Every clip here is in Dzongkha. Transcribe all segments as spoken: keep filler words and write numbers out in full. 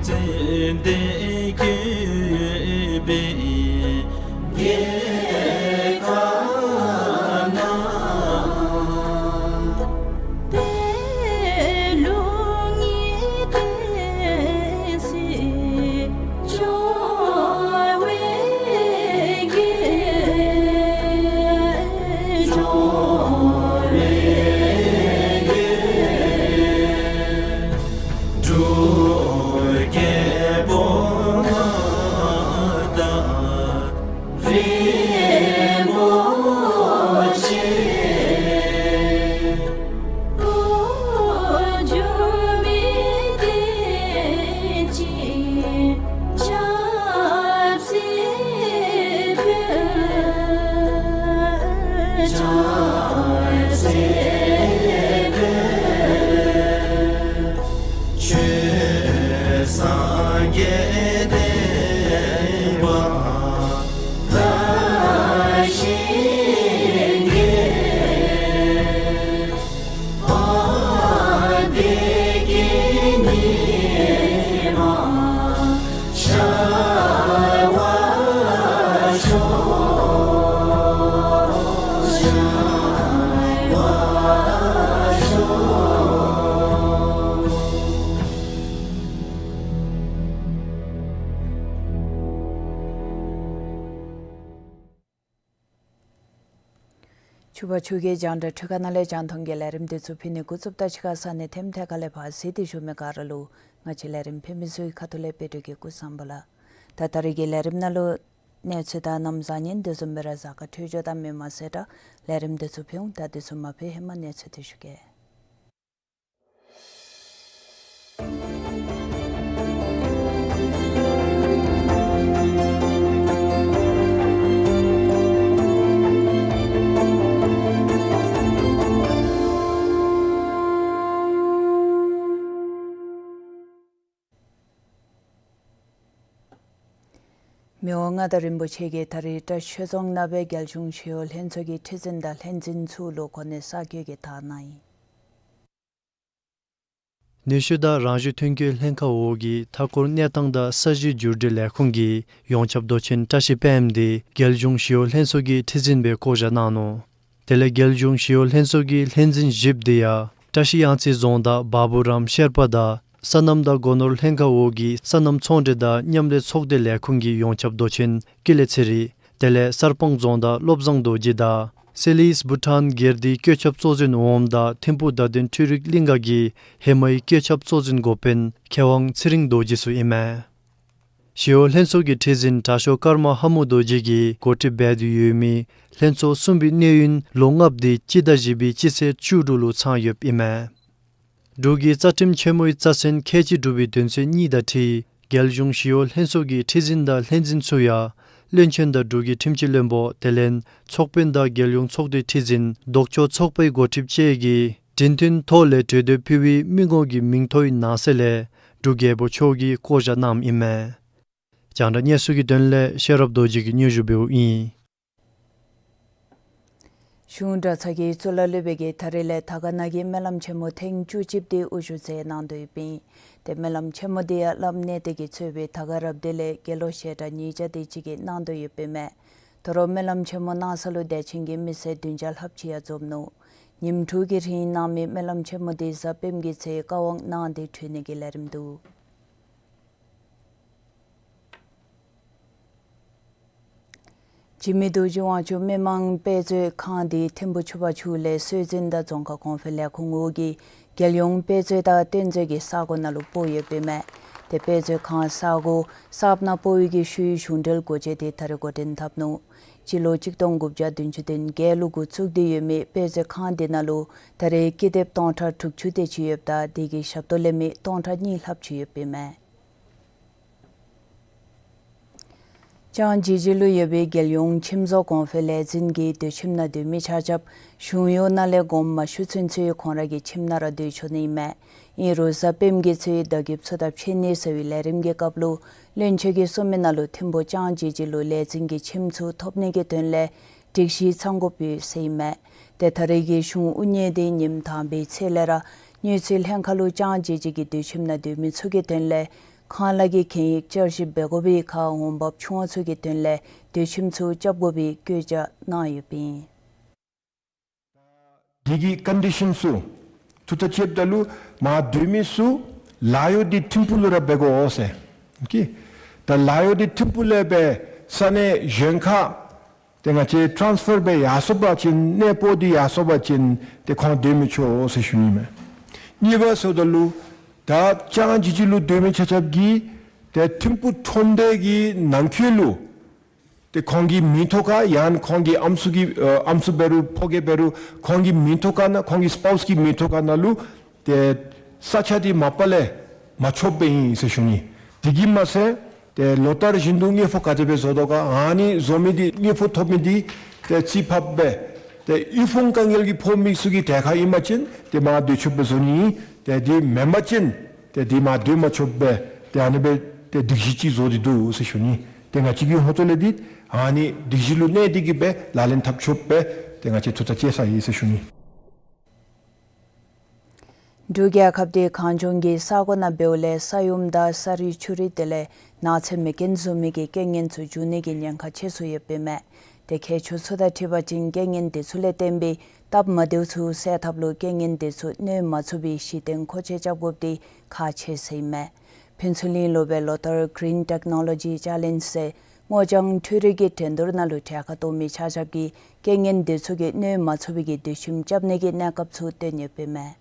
ཙན་དན་བཀོད་པའི་རྒྱལ་ཁབ་ན། ཕྱུ་པ་ཕྱུགས་ཀྱི་རྒྱང་བསྒྲགས་འཕྲུལ་ཁང་ནང་ལས་རྒྱང་མཐོང་གི་ལས་རིམ་འདི་ཚུ་ཕུལ་ནི་འགོ་བཙུགསཔ་ད་ཕྱི་ཁ་ས་གནས་ཐེམ་ཐད་ཁ་ལས་ཕར་གཟིགས་ཏེ་བཞུགས་མི་ག་ར་ལུ་ང་བཅས་ལས་རིམ་ཕུལ་མི་ཚུ་གི་ཁ་ཐུག་ལས་དཔལ་སྤྲུལ་གྱི་སྐུ་གཟུགས་བཟང་པོ་ལགས། ད་ད་རེས་ཀྱི་ལས་རིམ་ནང་ལུ་གནས་ཚུལ་དང་གནམ་བཟང་ངན་དེ་བཟུམ་སྦེ་ར་གཟའ་སྐར་འཕྲོད་སྦྱོར་དང་མི་མང་ཟེར་ར་ལས་རིམ་འདི་ཚུ་ཕུལ་འོང་། ད་དེ་ཚུ་མ་ཕུལ་ཧེ་མ་གནས་ཚུལ་འདི་ཞུ་གེ། མི་དབང་མངའ་བདག་རིན་པོ་ཆེ་གིས་ད་རེས་བཀྲིས་ཆོས་རྫོང་ནང་སྦེ་རྒྱལ་གཞུང་ཞི་གཡོག་ལྷན་ཚོགས་ཀྱི་ཁྲི་འཛིན་དང་ལྷན་འཛིན་ཚུ་ལུ་གོ་གནས་གསར་བསྐོ་གི་ཐག་གནང་ཡི། ནུས་ཤུགས་དང་རང་བཞིན་ཐོན་སྐྱེད་ལྷན་ཁག་འོག་གི་མཐའ་འཁོར་གནས་སྟངས་དང་ས་གཞི་བསྒྱུར་སྒྲིག་ལས་ཁུངས་ཀྱི་ཡོངས་ཁྱབ་མདོ་ཆེན་བཀྲ་ཤིས་པདྨ་འདི་རྒྱལ་གཞུང་ཞི་གཡོག་ལྷན་ཚོགས་ཀྱི་ཁྲི་འཛིན་སྦེ་བསྐོ་བཞག་གནང་ནུག། དེ་ལས་རྒྱལ་གཞུང་ཞི་གཡོག་ལྷན་ཚོགས་ཀྱི་ལྷན་འཛིན་བཞིཔོ་འདི་ཡང་བཀྲ་ཤིས་གཡང་རྩེ་རྫོང་བདག་བ་བུ་རམ་ཤེར་པ་དང་སོ་ནམ་དང་སྒོ་ནོར་ལྷན་ཁག་འོག་གི་སོ་ནམ་ཚོང་འབྲེལ་དང་མཉམ་ལས་ཚོགས་སྡེ་ལས་ཁུངས་ཀྱི་ཡོངས་ཁྱབ་མདོ་ཆེན་ཀུན་ལེགས་ཚེ་རིང་། དེ་ལས་གསར་སྤང་རྫོང་བདག་བློ་བཟང་རྡོ་རྗེ་དང་སེ་ལིས་བྷུ་ཊཱན་སྒེར་སྡེའི་བཀོད་ཁྱབ་གཙོ་འཛིན་འོགམ་དང་ཐིམ་ཕུག་བརྡ་དོན་འཕྲུལ་རིག་གླིང་ག་གི་ཧེ་མའི་བཀོད་ཁྱབ་གཙོ་འཛིན་འགོ་དཔོན་མཁས་དབང་ཚེ་རིང་རྡོ་རྗེ་ཚུ་ཨིན་མས། ཞི་གཡོག་ལྷན་ཚོགས་ཀྱི་ཁྲི་འཛིན་དྲག་ཤོས་ཀརྨ་ལྷ་མོ་རྡོ་རྗེ་གིས་འགོ་ཁྲིདཔ་འབད་དེ་ཡོད་མི་ལྷན་ཚོགས་གསུམ་པའི་གནས་ཡུན་ལོ་ལྔཔོ་འདི་སྤྱི་ཟླ་བཞི་པའི་སྤྱི་ཚེས་བཅུ་དྲུག་ལུ་ཚང་ཡོདཔ་ཨིན་མས། འབྲུག་གི་རྩ་ཁྲིམས་ཆེན་མོའི་རྩ་ཚན་ཁལ་གཅིག་དྲུག་པའི་དོན་ཚན་གཉིས་དང་འཁྲིལ་རྒྱལ་གཞུང་ཞི་གཡོག་ལྷན་ཚོགས་ཀྱི་ཁྲི་འཛིན་དང་ལྷན་འཛིན་ཚུ་ཡང་བློན་ཆེན་དང་འབྲུག་གི་ཁྲིམས་སྤྱི་བློན་པོ་དེ་ལས་ཚོགས་དཔོན་དང་རྒྱལ་ཡོངས་ཚོགས་སྡེའི་ཁྲི་འཛིན་ལྡོག་ཕྱོགས་ཚོགས་པའི་འགོ་ཁྲིདཔ་བཅས་ཀྱིས་འབྲེལ་མཐུད་ཐོག་ལས་གྲོས་འདེབས་ཕུལ་བའི་མི་ངོམ་གི་མིང་ཐོའི་ནང་གསེས་ལས་འབྲུག་རྒྱལ་པོ་མཆོག་གིས་བསྐོ་བཞག་གནངམ་ཨིན་མས། རྒྱང་བསྒྲགས་གནས་ཚུལ་གྱི་དོན་ལས་ཤེས་རབ་རྡོ་རྗེ་གིས་སྙན་ཞུ་འབདཝ་ཨིན། གཞུང་གྲྭ་ཚང་གི་གཙུག་ལག་སློབ་དཔོན་གྱིས་ད་རེས་ལས་དར་དཀར་ན་གི་སྨོན་ལམ་ཆེན་མོ་ཐེངས་བཅུ་གཅིག་འདི་དབུ་བཞུགས་མཛད་གནང་དོ་ཡོདཔ་ཨིན། ཏེ་སྨོན་ལམ་ཆེན་མོ་འདི་ཡང་བླམ་གནས་བརྟན་གྱིས་གཙོས་པའི་དར་དཀར་རབ་སྡེ་ལས་དགེ་སློང་ཞལ་གྲངས་ཉིས་བརྒྱ་དེ་ཅིག་གིས་གནང་དོ་ཡོདཔ་ཨིན་མས། དོ་རུང་སྨོན་ལམ་ཆེན་མོ་གནང་ས་ལུ་དད་ཅན་གྱི་མི་སེར་བདུན་བརྒྱ་ལྷགཔ་ཅིག་ཡང་འཛོམས་ནུག། ཉིནམ་དྲུག་གི་རིང་གནང་མི་སྨོན་ལམ་ཆེན་མོ་འདི་གཟའ་སྤེནམ་གྱི་ཚེ་བཀའ་དབང་གནང་སྟེ་གྲོལ་ནི་གི་ལས་རིམ་འདུག། འཇིགས་མེད་རྡོ་རྗེ་དབང་ཕྱུག་མི་དམངས་དཔེ་མཛོད་ཁང་འདི་ཐིམ་ཕུག་ཕྱུ་པ་ཕྱུགས་ལས་སྲོལ་འཛིན་དང་རྫོང་ཁ་གོང་འཕེལ་ལས་ཁུངས་འོག་གི་རྒྱལ་ཡོངས་དཔེ་མཛོད་དང་རྟེན་མཛོད་ཀྱི་ས་གོ་ནང་ལུ་སྤོ་ཡོདཔ་ཨིན་མས། ཏེ་དཔེ་མཛོད་ཁང་ས་གོ་གསརཔ་ནང་སྤོ་བའི་གི་ཤུལ་གཞུང་འབྲེལ་སྒོ་འབྱེད་འདི་ད་རེས་འགོ་འདྲེན་འཐབ་ནུག། སྤྱི་ལོ་གཅིག་སྟོང་དགུ་བརྒྱ་བདུན་ཅུ་དོན་བརྒྱད་ལུ་འགོ་བཙུགས་ཏེ་ཡོད་མི་དཔེ་མཛོད་ཁང་འདི་ནང་ལུ་ད་རེས་ཀི་དེབ་སྟོང་ཕྲག་དྲུག་ཅུ་དེ་ཅིག་ཡོདཔ་ད་དེ་གི་ཞབས་ཏོག་ལེན་མི་སྟོང་ཕྲག་གཉིས་ལྷགཔ་ཅིག་ཡོདཔ་ཨིན་མས། ལྕང་རྗེས་སྤྱིལ་ལུ་ཡོད་པའི་རྒྱལ་ཡོངས་ཁྱིམ་བཟོ་གོང་འཕེལ་ལས་འཛིན་གྱི་སྡོད་ཁྱིམ་ནང་སྡོད་མི་ཆ་ཁྱབ་གཞུང་གཡོག་ནང་ལས་དགོངསམ་མ་ཞུ་ཚུན་ཚོད་ཁོང་ར་གི་ཁྱིམ་ནང་ར་སྡོད་ཆོག་ནི་ཨིན་མས། ཨིན་རུང་གཟའ་སྤེནམ་གྱི་ཚེ་བདག་གི་ཚུ་ཐབ་ཕྱེ་ནི་ཟེར་བའི་ལས་རིམ་གྱི་སྐབས་ལུ་བློན་ཆེན་གྱིས་གསུངས་མི་ནང་ལུ་ཐིམ་ཕུག་ལྕང་རྗེས་སྤྱིལ་ལུ་ལས་འཛིན་གྱི་ཁྱིམ་ཚུ་ཐོབ་ནི་གི་དོན་ལས་སྒྲིག་གཞི་ཚང་དགོཔ་ཡོད་ཟེར་ཨིན་མས། ཏེ་ད་རེས་ཀྱི་གཞུང་དབུ་བརྙེས་ཏེ་ཉིནམ་དང་པའི་ཚེ་ལས་ར་དངུལ་རྩིས་ལྷན་ཁག་ལུ་ལྕང་རྗེས་སྤྱིལ་གྱི་སྡོད་ཁྱིམ་ནང་སྡོད་མི་ཚུ་གི་དོན་ལས་ ཁང་གླ་གི་གན་ཡིག་བསྐྱར་ཞིབ་འབད་དགོ་པའི་ཁར་འོང་འབབ་ཆུང་བ་ཚུ་གི་དོན་ལས་སྡོད་ཁྱིམ་ཚུ་རྐྱབ་དགོ་པའི་བཀོད་རྒྱ་གནང་ཡོདཔ་ཨིན། དེ་གི་ཀོན་ཌི་ཤཱན་ཚུ་ཐུགས་ཐག་བཅདཔ་ད་ལུ་མར་སྡོད་མི་ཚུ་ལཱ་གཡོག་འདི་ཐིམ་ཕུག་ལུ་ར་འབད་དགོ་ཟེར། ཨོ་ཀེ། ད་ལཱ་གཡོག་འདི་ཐིམ་ཕུག་ལས་སྦེ་ས་གནས་གཞན་ཁར་ཏེ་ང་བཅས་ཊཱནསི་ཕར་འབད་ཡར་སོང་པ་ཅིན་གནས་སྤོ་སྟེ་ཡར་སོང་པ་ཅིན་ཏེ་ཁོང་སྡོད་མི་ཆོག་ཟེར་ཞུ་ནི་མས། གཉིས་པ་ཟེརཝ་ད་ལུ་ད་ཅང་ཇི་ཇི་ལུ་སྡོད་མི་ཆ་ཁྱབ་ཀྱིས་ཏེ་ཐིམ་ཕུག་ཁྲོམ་སྡེ་གི་ནང་འཁོད་ལུ་ཏེ་ཁོང་གི་མིང་ཐོག་ཁར་ཡང་ཁོང་གི་ཨམ་སྲུ་གི་ཨ་ཨམ་སྲུ་འབད་རུང་ཕོ་རྒྱས་འབད་རུང་ཁོང་གི་མིང་ཐོག་ཁར་ན་ཁོང་གི་སི་པའུསི་གི་མིང་ཐོག་ཁར་ན་ལུ་ཏེ་ས་ཆ་འདི་མ་པ་ལས་མ་ཆོགཔ་སྦེ་ཨིན་ཟེར་ཞུ་ནི། དེ་གིས་མ་ཚད་ཏེ་ལོ་ལྟར་བཞིན་དུ་དངུལ་ཕོགས་ག་དེ་སྦེ་བཟོ་དོ་ག་ཨ་ནི་བཟོ་མི་འདི་དངུལ་ཕོགས་ཐོབ་མི་འདི་ཏེ་རྩིས་ཕབ་སྦེ་ཏེ་དབུལ་ཕོངས་དཀའ་ངལ་གྱི་ཕོག་མི་ཚུ་གི་གྲལ་ཁར་ཨིན་པ་ཅིན་ཏེ་མར་སྡོད་ཆོགཔ་སྦེ་བཟོ་ནི། ཏེ་དེ་མེན་པ་ཅིན་ཏེ་དེ་མར་སྡོད་མ་ཆོགཔ་སྦེ་ཏེ་ཨ་ནི་སྦེ་ཏེ་སྒྲིག་གཞི་ཅིག་བཟོ་སྟེ་འདུག་ཟེར་ཞུ་ནི། ཏེ་ང་བཅས་ཀྱིས་ཧོ་ཏོ་ལས་འདི་ཨ་ནི་སྒྲིག་གཞི་ལུ་གནས་ཏེ་གིས་སྦེ་ལག་ལེན་འཐབ་ཆོགཔ་སྦེ་ཏེ་ང་བཅས་ཐུགས་ཐག་བཅད་ཚར་ཡི་ཟེར་ཞུ་ནི། འབྲུག་རྒྱལ་ཁབ་འདི་གངས་ལྗོངས་ཀྱི་ས་གོ་ནང་འབདཝ་ལས་ས་ཡོམ་དང་ས་རུད་ཆུ་རུད་དེ་ལས་ནགས་ཚལ་མེ་རྐྱེན་བཟོ་མི་གི་རྐྱེན་ངན་ཚུ་འབྱུང་ནི་གི་ཉེན་ཁ་ཆེ་སུ་ཡོདཔ་ཨིན་མས། ཏེ་མཁས་མཆོག་ཚུ་དང་འཁྲིལ་བ་ཅིན་རྐྱེན་ངན་དེ་ཚུ་ལས་བརྟེན་པའི་སྟབས་མ་བདེཝ་ཚུ་སེལ་ཐབས་ལུ་རྐྱེན་ངན་དེ་ཚུ་གནོད་མ་ཚུགས་པའི་གཞི་རྟེན་མཁོ་ཆས་རྐྱབ་དགོཔ་འདི་ཁག་ཆེ་ཟེར་ཨིན་མས། ཕུན་ཚོགས་གླིང་ལུ་སྦེ་ལོ་ལྟར་Green Technology Challenge ཟེར་སྔོ་ལྗང་འཕྲུལ་རིག་གི་འགྲན་བསྡུར་ནང་ལུ་གྲལ་ཁར་གཏོགས་མི་ཆ་ཁྱབ་ཀྱིས་རྐྱེན་ངན་དེ་ཚུ་གིས་གནོད་མ་ཚུགས་པའི་གི་སྡོད་ཁྱིམ་རྐྱབ་ནི་གི་གནས་སྐབས་ཚུ་སྟོན་ཡོདཔ་ཨིན་མས།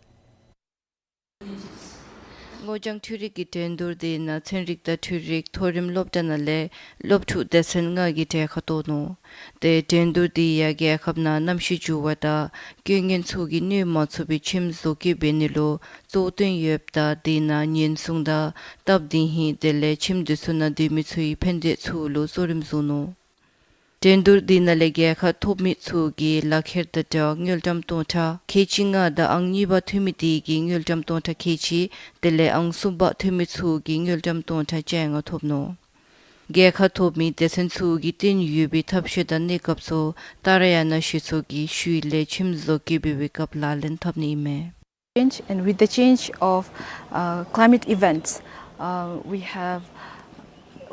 སྔོ་ལྗང་འཕྲུལ་རིག་གི་འགྲན་བསྡུར་དེ་ནང་ཚན་རིག་དང་འཕྲུལ་རིག་མཐོ་རིམ་སློབ་གྲྭ་ནང་ལས་སློབ་ཕྲུག་སྡེ་ཚན་ལྔ་གིས་གྲལ་ཁར་གཏོགས་ནུག། ཏེ་འགྲན་བསྡུར་དེ་ཡང་རྒྱལ་ཁབ་ནང་གནམ་གཤིས་འགྱུར་བ་དང་རྐྱེན་ངན་ཚུ་གིས་གནོད་མ་ཚུགས་པའི་ཁྱིམ་བཟོ་བཀོད་འབད་ནི་ལུ་གཙོ་བོ་བཏོན་ཡོདཔ་ད་དེ་ནང་ཉེན་སྲུང་དང་སྟབས་བདེ་ཧིང་དེ་ལས་ཁྱིམ་དེ་ཚུ་ནང་སྡོད་མི་ཚུ་གི་ཕན་བདེ་ཚུ་ལུ་གཙོ་རིམ་བཟུང་ནུག། འགྲན་བསྡུར་དེ་ནང་ལས་རྒྱལ་ཁ་ཐོབ་མི་ཚུ་གིས་ལག་ཁྱེར་དང་འབྲེལ་དངུལ་ཀྲམ་སྟོང་ཕྲག་ཁལ་གཅིག་ལྔ་དང་ཨང་གཉིས་པ་ཐོན་མི་དེ་གིས་དངུལ་ཀྲམ་སྟོང་ཕྲག་ཁལ་གཅིག་དེ་ལས་ཨང་གསུམ་པ་ཐོན་མི་ཚུ་གིས་དངུལ་ཀྲམ་སྟོང་ཕྲག་བཅོ་ལྔ་ཐོབ་ནུག། རྒྱལ་ཁ་ཐོབ་མི་སྡེ་ཚན་ཚུ་གིས་བཏོན་ཡོད་པའི་ཐབས་ཤེས་དང་གནས་སྐབས་ཚུ་ཏཱ་ར་ཡ་ན་གཞི་ཚོགས་ཀྱི་ཤུལ་ལས་ཁྱིམ་བཟོ་བཀོད་འབད་བའི་སྐབས་ལག་ལེན་འཐབ་ནི་ཨིན་མས། Change, and with the change of, uh, climate events, uh, we have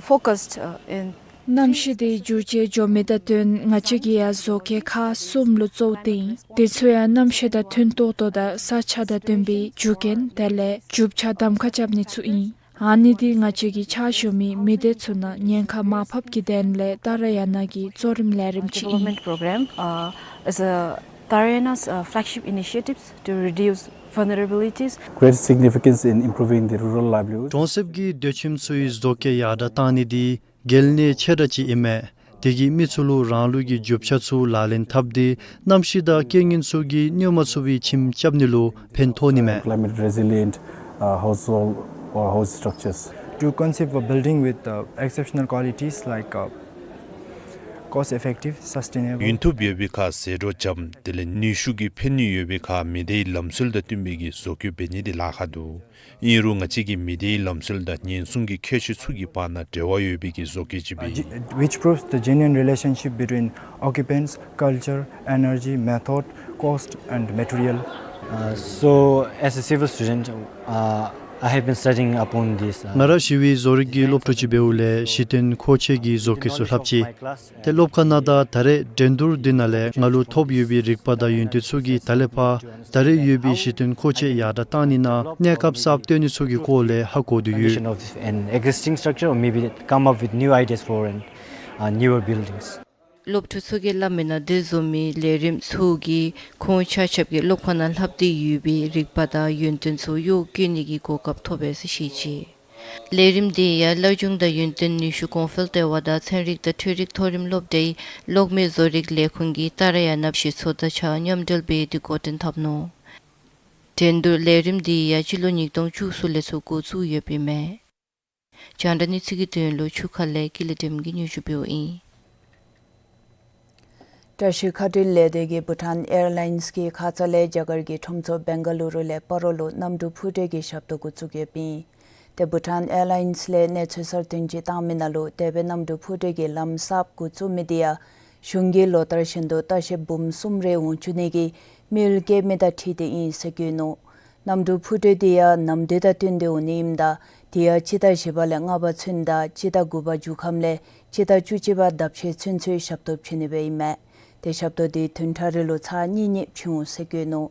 focused, uh, in གནམ་གཤིས་དེ་འགྱུར་བཅོས་འགྱོ་མི་དང་བསྟུན་ང་བཅས་ཀྱིས་ཡང་བཟོ་བཀོད་ཁག་གསུམ་ལུ་གཙོ་བོ་བཏོན། དེ་ཚུ་ཡང་གནམ་གཤིས་དང་མཐུན་ཏོག་ཏོ་དང་ས་ཆ་དང་བསྟུན་པའི་རྒྱུ་རྐྱེན་དེ་ལས་རྒྱུ་ཆ་གདམ་ཁ་རྐྱབ་ནི་ཚུ་ཨིན། ཨ་ནི་འདི་ང་བཅས་ཀྱི་ཕྱག་ཞུ་མི་མི་སྡེ་ཚུ་ནང་ཉེན་ཁ་མར་ཕབ་ཀྱི་དོན་ལས་ཏཱ་ར་ཡ་ན་གི་གཙོ་རིམ་ལས་རིམ་ཅིག་ཨིན། Development program, uh, is a Tara Yana's, uh, flagship initiatives to reduce vulnerabilities. Great significance in improving the rural livelihood. གྲོང་གསེབ་ཀྱི་སྡོད་ཁྱིམ་ཚུའི་བཟོ་བཀོད་ཡར་དྲག་གཏང་ནི་འདི་གལ་གནད་ཆེ་དྲགས་ཅིག་ཨིན་མས། དེ་གིས་མི་ཚུ་ལུ་རང་ལུགས་ཀྱི་རྒྱུ་ཆ་ཚུ་ལག་ལེན་འཐབ་སྟེ་གནམ་གཤིས་དང་རྐྱེན་ངན་ཚུ་གིས་གནོད་མ་ཚུགས་པའི་ཁྱིམ་རྐྱབ་ནི་ལུ་ཕན་ཐོགས་ནི་མས། Climate resilient, uh, household or house structures. To conceive a building with, uh, exceptional qualities like, uh, cost effective, sustainable. ཡུན་ཐུབ་ཡོད་པའི་ཁར་ཟད་འགྲོ་འཇམ་དེ་ལས་ནུས་ཤུགས་ཀྱི་ཕན་ནུས་ཡོད་པའི་ཁར་མི་སྡེའི་ལམ་སྲོལ་དང་བསྟུན་པའི་གི་བཟོ་བཀོད་འབད་ནི་འདི་ལཱ་ཁག་འདུག། ཨིན་རུང་ང་བཅས་ཀྱིས་མི་སྡེའི་ལམ་སྲོལ་དང་ཉེན་སྲུང་གི་ཁྱད་ཆོས་ཚུ་གི་བར་ན་འབྲེལ་བ་ཡོད་པའི་གི་བཟོ་བཀོད་ཅིག་སྦེ། Uh, ge-, which proves the genuine relationship between occupants, culture, energy, method, cost and material. Uh, so, as a civil student, uh, I have been studying upon this, uh, ང་ར་ཞི་བའི་བཟོ་རིག་གི་སློབ་ཕྲུག་ཅིག་འབདཝ་ལས་གཞི་རྟེན་མཁོ་ཆས་ཀྱི་བཟོ་བཀོད་ཚུ་ལྷབ་ཅི། ཏེ་སློབ་ཁང་ནང་དང་ད་རེས་འགྲན་བསྡུར་འདི་ནང་ལས་ང་ལུ་ཐོབ་ཡོད་པའི་རིག་པ་དང་ཡོན་ཏན་ཚུ་གིས་ད་ལས་ཕར་ད་རེས་ཡོད་པའི་གཞི་རྟེན་མཁོ་ཆས་ཡར་དྲག་གཏང་ནི་ནང་གནས་སྐབས་གསརཔ་བཏོན་ནི་ཚུ་གི་སྐོར་ལས་ཧ་གོ་དོ་ཡོད། Condition of an existing structure or maybe come up with new ideas for an, uh, newer buildings. སློབ་ཕྲུག་ཚུ་གིས་སླབ་མི་ནང་འདི་བཟུམ་མའི་ལས་རིམ་ཚུ་གིས་ཁོང་ཆ་ཁྱབ་ཀྱིས་སློབ་ཁང་ནང་ལྷབ་སྟེ་ཡོད་པའི་རིག་པ་དང་ཡོན་ཏན་ཚུ་གཡོག་བཀོལ་ནི་གི་གོ་སྐབས་ཐོབ་པས་ཟེར་བཤད་ཅི། ལས་རིམ་འདི་ཡང་སློབ་སྦྱོང་དང་ཡུན་བརྟན་ནུས་ཤུགས་གོང་འཕེལ་ལྟེ་བ་དང་ཚན་རིག་དང་འཕྲུལ་རིག་མཐོ་རིམ་སློབ་གྲྭའི་གློག་མེ་བཟོ་རིག་ལས་ཁུངས་ཀྱི་ཏཱ་ར་ཡ་ན་གཞི་ཚོགས་དང་གཅིག་ཁར་མཉམ་འབྲེལ་འབད་དེ་འགོ་འདྲེན་འཐབ་ནུག། འགྲན་བསྡུར་ལས་རིམ་འདི་ཡང་སྤྱི་ལོ་ཉིས་སྟོང་བཅུ་གསུམ་ལས་ཚུར་འགོ་བཙུགས་ཡོདཔ་ཨིན་མས། རྒྱང་བསྒྲགས་གནས་ཚུལ་གྱི་དོན་ལུ་ཆུ་ཁ་ལས་ཀུན་ལེགས་སྒྲོལམ་གིས་སྙན་ཞུ་འབདཝ་ཨིན། བཀྲ་ཤིས་མཁའ་འགྲུལ་ལས་སྡེ་གིས་བྷུ་ཊཱན་ཨེར་ལའིནསི་གི་ཁ་ཙ་ལས་རྒྱ་གར་གྱི་ཁྲོམ་ཚོགས་བེང་ག་ལུ་རུ་ལས་སྤ་རོ་ལུ་གནམ་གྲུ་འཕུར་གྲུ་གི་ཞབས་ཏོག་འགོ་བཙུགས་ཡོདཔ་ཨིན། ཏེ་བྷུ་ཊཱན་ཨེར་ལའིནསི་ལས་གནས་ཚུལ་གསར་བཏོན་ཅིག་བཏང་མི་ནང་ལུ་དེ་སྦེ་གནམ་གྲུ་འཕུར་གྲུ་གི་ལམ་གསརཔ་འགོ་བཙུགས་མི་འདི་ཡང་གཞུང་གིས་ལོ་ལྟར་བཞིན་དུ་ལྟ་བཤལ་འབུམ་གསུམ་རེ་འོང་བཅུག་ནི་གི་དམིགས་ཡུལ་བསྐྱེད་མི་དང་འཁྲིལ་ཏེ་ཨིན་ཟེར་བཀོད་ནུག། གནམ་གྲུ་འཕུར་གྲུ་འདི་ཡང་གནམ་དུས་དང་བསྟུན་ཏེ་འོང་ནི་ཨིནམ་ད་ དེ་ཡང་སྤྱི་ཟླ་བཞི་པ་ལས་ལྔ་པ་ཚུན་དང་སྤྱི་ཟླ་དགུ་པ་མཇུག་ཁམས་ལས་སྤྱི་ཟླ་བཅུ་གཅིག་པ་ཟླཝ་ཕྱེད་ཚུན་ཚོད་ཞབས་ཏོག་བྱིན་ནི་སྦེ་ཨིན་མས། ཏེ་ཞབས་ཏོག་འདི་བདུན་ཕྲག་རེ་ལུ་ཚར་གཉིས་གཉིས་བྱིན་འོང་ཟེར་བཀོད་ནུག།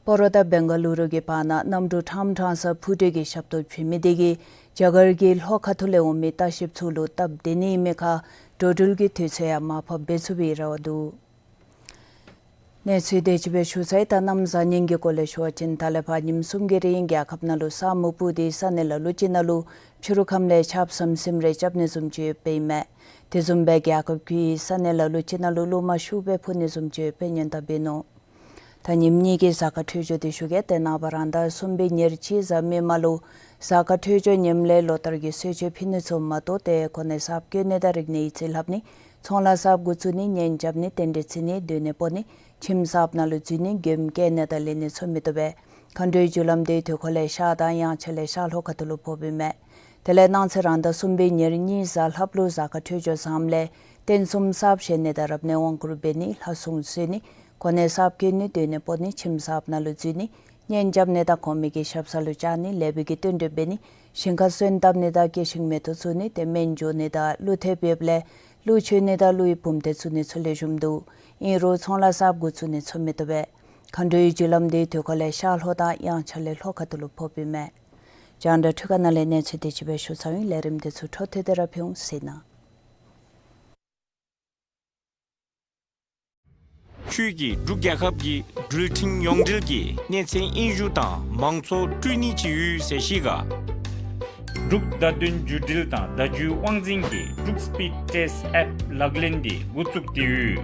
སྤ་རོ་དང་བེང་ག་ལུ་རུ་གི་བར་ན་གནམ་གྲུ་ཕྲང་ཕྲང་ས་འཕུར་གྲུ་གི་ཞབས་ཏོག་བྱིན་མི་དེ་གིས་རྒྱ་གར་གྱི་ལྷོ་ཁ་ཐུག་ལས་འོང་མི་ལྟ་བཤལཔ་ཚུ་ལུ་སྟབས་བདེ་ནི་ཨིན་མི་ཁར་འགྲོ་འགྲུལ་གྱི་དུས་ཚོད་ཡང་མར་ཕབ་འབད་ཚུགས་པའི་རེ་བ་འདུག། གནས་ཚུལ་དེ་ཅིག་སྦེ་ཞུ་ཚར་ཡི། ད་གནམ་གཟའ་ཉིམ་གྱི་སྐོར་ལས་ཞུ་བ་ཅིན་ད་ལས་ཕར་ཉིནམ་གསུམ་གྱི་རིང་རྒྱལ་ཁབ་ནང་ལུ་ས་སྨུག་སྤུབས་ཏེ་ས་གནས་ལ་ལུ་ཅིག་ནང་ལུ་ཕྱི་རུ་ཁམས་ལས་ཆརཔ་ཟིམ་ཟིམ་རེ་རྐྱབ་ནི་བཟུམ་ཅིག་ཡོདཔ་ཨིན་མས། དེ་བཟུམ་སྦེ་རྒྱལ་ཁབ་ཀྱི་ས་གནས་ལ་ལུ་ཅིག་ནང་ལུ་རླུང་མ་ཤུགས་སྦེ་འཕུ་ནི་བཟུམ་ཅིག་ཡོདཔ་སྙན་གྲགས་འབད་ནུག། ད་ཉིནམ་གཉིས་ཀྱི་གཟའ་སྐར་འཕྲོད་སྦྱོར་དེ་ཞུ་གེ། ཏེ་ནངས་པ་རང་ཟླ་གསུམ་པའི་ཉེར་གཅིག་གཟའ་མིག་དམར་ལུ་གཟའ་སྐར་འཕྲོད་སྦྱོར་ཉིནམ་ལས་ལོ་ལྟར་གྱི་གསོལ་མཆོད་ཕུལ་ནི་ཚུ་མ་གཏོགས་ཏེ་གོ་གནས་གསརཔ་བསྐོ་ནི་དང་རིག་གནས་ཡིག་རྩིས་ལྷབ་ནི་ཚོང་ལཱ་གསརཔ་འགོ་བཙུགས་ནི་གཉེན་རྐྱབ་ནི་རྟེན་འབྲེལ་བརྩི་ནི་སྡོད་གནས་སྤོ་ནི་ཁྱིམ་གསརཔ་ནང་ལུ་འཛུལ་ནི་མགྱོནམ་བསྐྱལ་ནི་དང་ལེན་ནི་ཚུ་མི་བཏུབ་པས། མཁའ་འགྲོའི་རྒྱུ་ལམ་དེ་དུས་འཁོར་ལས་ཤར་དང་དབྱངས་འཆར་ལས་ཤར་ལྷོ་ཁ་ཐུག་ལུ་ཕོགཔ་ཨིན་མས། དེ་ལས་གནངས་ཚེ་རང་ཟླ་གསུམ་པའི་ཉེར་གཉིས་གཟའ་ལྷགཔ་ལུ་གཟའ་སྐར་འཕྲོད་སྦྱོར་བཟངམ་ལས་རྟེན་གསུམ་གསརཔ་བཞེངས་ནི་དང་རབ་གནས་དབང་བསྐུར་འབད་ནི་ལྷ་སྲུང་གསོལ་ནི་གོ་གནས་གསརཔ་བསྐོ་ནི་སྡོད་གནས་སྤོ་ནི་ཁྱིམ་གསརཔ་ནང་ལུ་འཛུལ་ནི་གཉེན་རྐྱབ་ནི་དང་གོང་མའི་གི་ཞབས་ས་ལུ་བཅར་ནི་ལེགས་པའི་གི་རྟེན་འབྲེལ་འབད་ནི་ཞིང་ཁ་སོན་བཏབ་ནི་དང་སྐྱེ་ཤིང་མེ་ཏོག་བཙུགས་ནི་ཏེ་སྨན་འཇོག་ནི་དང་ཀླུ་ཐེབས་ཡོདཔ་ལས་ཀླུ་མཆོད་ནི་དང་ཀླུའི་བུམ་སྡེ་བཙུགས་ནི་ཚུ་ལེགས་ཤོམ་འདུག། ཨིན་རུང་ཚོང་ལཱ་གསརཔ་འགོ་བཙུགས་ནི་ཚུ་མི་བཏུབ་པས། མཁའ་འགྲོའི་རྒྱུ་ལམ་དེ་དུས་འཁོར་ལས་ཤར་ལྷོ་དང་དབྱངས་འཆར་ལས་ལྷོ་ཁ་ཐུག་ལུ་ཕོགཔ་ཨིན་མས། རྒྱང་བསྒྲགས་འཕྲུལ་ཁང་ནང་ལས་གནས་ཚུལ་དེ་ཅིག་སྦེ་ཞུ་ཚར་ཡི། ལས་རིམ་དེ་ཚུ་འཕྲོ་མཐུད་དེ་ར་ཕུལ་འོང་ཟེར་ན། ཁྱོད་ཀྱིས་འབྲུག་རྒྱལ་ཁབ་ཀྱི་འགྲུལ་འཕྲིན་ཡོངས་འབྲེལ་གྱི་གནས་ཚད་དབྱིན་ཞུ་དང་མང་གཙོ་སྤྲོད་ནི་ཅིག་ཡོད་ཟེར་ཤེས་ག། འབྲུག་བརྡ་དོན་བརྒྱུད་འབྲེལ་དང་བརྡ་བརྒྱུད་དབང་འཛིན་གྱིས་འབྲུག་སི་པིཌ་ཊེསཊ་ཨེཔ་ལག་ལེན་འདི་འགོ་བཙུགས་ཏེ་ཡོད།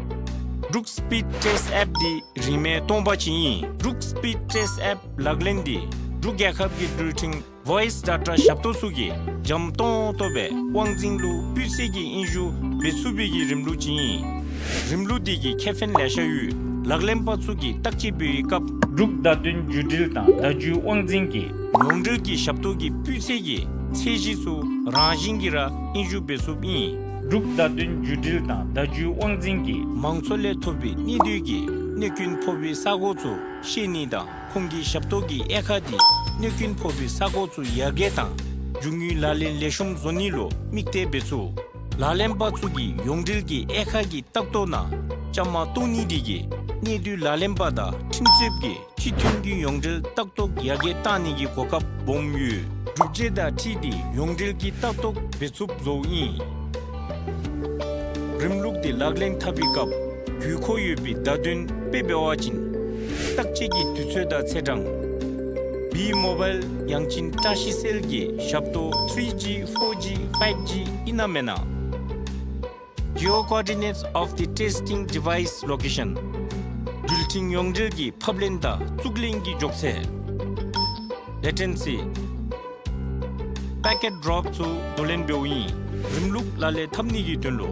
འབྲུག་སི་པིཌ་ཊེསཊ་ཨེཔ་འདི་རིན་མེད་སྟོང་པ་ཅིག་ཨིན། འབྲུག་སི་པིཌ་ཊེསཊ་ཨེཔ་ལག་ལེན་འདི་འབྲུག་རྒྱལ་ཁབ་ཀྱི་འགྲུལ་འཕྲིན་ཝོའིསི་ཌེ་ཊ་ཞབས་ཏོག་ཚུ་གིས་འཇམ་ཏོང་ཏོ་སྦེ་དབང་འཛིན་ལུ་སྤུས་ཚད་ཀྱི་དབྱིན་ཞུ་འབད་ཚུགས་པའི་གི་རིམ་ལུགས་ཅིག་ཨིན། རིམ་ལུགས་འདི་གི་ཁེ་ཕན་ལེ་ཤ་ཡོད། ལག་ལེན་པ་ཚུ་གིས་བརྟག་དཔྱད་འབད་བའི་སྐབས་འབྲུག་བརྡ་དོན་བརྒྱུད་འབྲེལ་དང་བརྡ་བརྒྱུད་དབང་འཛིན་གྱི་ཡོངས་འབྲེལ་གྱི་ཞབས་ཏོག་གི་སྤུས་ཚད་ཀྱི་ཚད་གཞི་ཚུ་རང་བཞིན་གྱིས་ར་དབྱིན་ཞུ་འབད་ཚུགསཔ་ཨིན། འབྲུག་བརྡ་དོན་བརྒྱུད་འབྲེལ་དང་བརྡ་བརྒྱུད་དབང་འཛིན་གྱིས་མང་ཚོགས་ལས་ཐོབ་པའི་གནད་སྡུད་ཀྱི་གནོད་སྐྱོན་ཕོག་པའི་ས་གོ་ཚུ་ཤེས་ནི་དང་ཁོང་གི་ཞབས་ཏོག་གི་དབྱེ་ཁག་འདི་གནོད་སྐྱོན་ཕོག་པའི་ས་གོ་ཚུ་ཡར་རྒྱས་དང་རྒྱུ་དངོས་ལག་ལེན་ལེགས་ཤོམ་བཟོ་ནི་ལུ་དམིགས་གཏད་འབད་ཚུགས། ལག་ལེན་པ་ཚུ་གིས་ཡོངས་འབྲེལ་གྱི་དབྱེ་ཁག་གི་ལྟ་རྟོག་ནང་བཅའ་མར་གཏོགས་ནི་འདི་གིས་གནད་སྡུད་ལག་ལེན་པ་དང་ཁྲིམས་རྩོདཔ་གི་སྤྱི་མཐུན་གྱི་ཡོངས་འབྲེལ་ལྟ་རྟོག་ཡར་རྒྱས་གཏང་ནི་གི་གོ་སྐབས་སྦོམ་ཡོད། གྲུབ་འབྲས་དང་འཁྲིལ་ཏེ་ཡོངས་འབྲེལ་གྱི་ལྟ་རྟོག་འབད་ཚུགསཔ་བཟོཝ་ཨིན། རིམ་ལུགས་འདི་ལག་ལེན་འཐབ་པའི་སྐབས་དགོས་མཁོ་ཡོད་པའི་བརྡ་དོན་དཔེ་འབད་བ་ཅིན་བརྟག་དཔྱད་ཀྱི་དུས་ཚོད་དང་ཚེས་གྲངས། བི་མོ་བཱའིལ་ཡང་ཅིན་བཀྲ་ཤིས་སེལ་གྱི་ཞབས་ཏོག་ཐི་རི་ཇི་ཕོར་ཇི་ཕའིབ་ཇི་ཨིན་ན་མེན་ན། Geo coordinates of the testing device location། འགྲུལ་འཕྲིན་ཡོངས་འབྲེལ་གྱི་ཕབ་ལེན་དང་བཙུགས་ལེན་གྱི་མགྱོགས་ཚད། ལེ་ཊེན་སི། པེ་ཀེཊ་ཌོརོཔ་ཚུ་བསྡུ་ལེན་འབདཝ་ཨིན། རིམ་ལུགས་ལག་ལེན་འཐབ་ནི་གི་དོན་ལུ་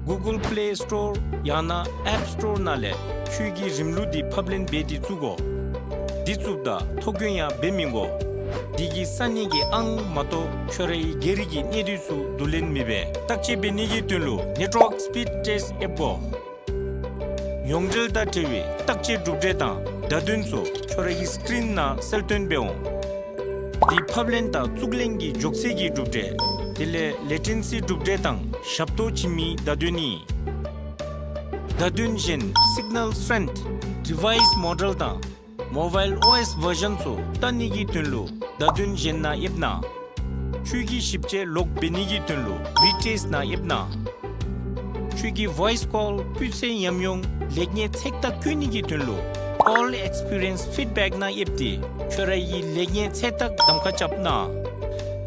གུ་གཱལ་པེ་ལེ་སི་ཊོར་ཡང་ན་ཨེཔ་སི་ཊོར་ནང་ལས་ཁྱོད་ཀྱིས་རིམ་ལུགས་འདི་ཕབ་ལེན་འབད་དེ་བཙུགས་དགོ། འདི་བཙུགསཔ་ད་ཐོ་བཀོད་ཡང་འབད་མི་དགོ། འདི་གིས་ས་གནས་ཀྱི་ཨང་མ་གཏོགས་ཁྱོད་རའི་སྒེར་གྱི་གནས་སྡུད་ཚུ་བསྡུ་ལེན་མི་འབད། བརྟག་དཔྱད་འབད་ནི་གི་དོན་ལུ་ནེཊ་ཝརཀ་སི་པིཌ་ཊེསཊ་ཨེཔ་དགོ། ཡོངས་འབྲེལ་དང་འབྲེལ་བའི་བརྟག་དཔྱད་གྲུབ་འབྲས་དང་བརྡ་དོན་ཚུ་ཁྱོད་རའི་སི་ཀི་རིན་ནང་གསལ་སྟོན་འབད་འོང་། འདི་ཕབ་ལེན་དང་བཙུགས་ལེན་གྱི་མགྱོགས་ཚད་ཀྱི་གྲུབ་འབྲས། དེ་ལས་ལེ་ཊེན་སི་གྲུབ་འབྲས་དང་ཞབས་ཏོག་བྱིན་མིའི་བརྡ་དོན་ཨིན། བརྡ་དོན་གཞན་སིག་ནཱལ་སི་ཊེན་ཐི། ཌི་ཝའིསི་མོ་ཌེལ་དང་མོ་བཱའིལ་ཨོ་ཨེསི་བར་ཞཱན་ཚུ་བལྟ་ནི་གི་དོན་ལུ་བརྡ་དོན་གཞན་ནང་ཡིབ་ན། ཁྱོད་ཀྱིས་ཞིབ་དཔྱད་ལོག་འབད་ནི་གི་དོན་ལུ་རི་ཊེསཊ་ནང་ཡིབ་ན། ཁྱོད་ཀྱི་ཝའིསི་ཀོལ་སྤུས་ཚད་ཉམས་མྱོང་ལེགས་ཉེས་ཚད་བརྟག་བཀོད་ནི་གི་དོན་ལུ་ཀོལ་ཨེགསི་པི་རི་ཡེནསི་ཕིཌ་བེཀ་ནང་ཡིབ་སྟེ་ཁྱོད་རའི་ལེགས་ཉེས་ཚད་བརྟག་གདམ་ཁ་རྐྱབ་ན།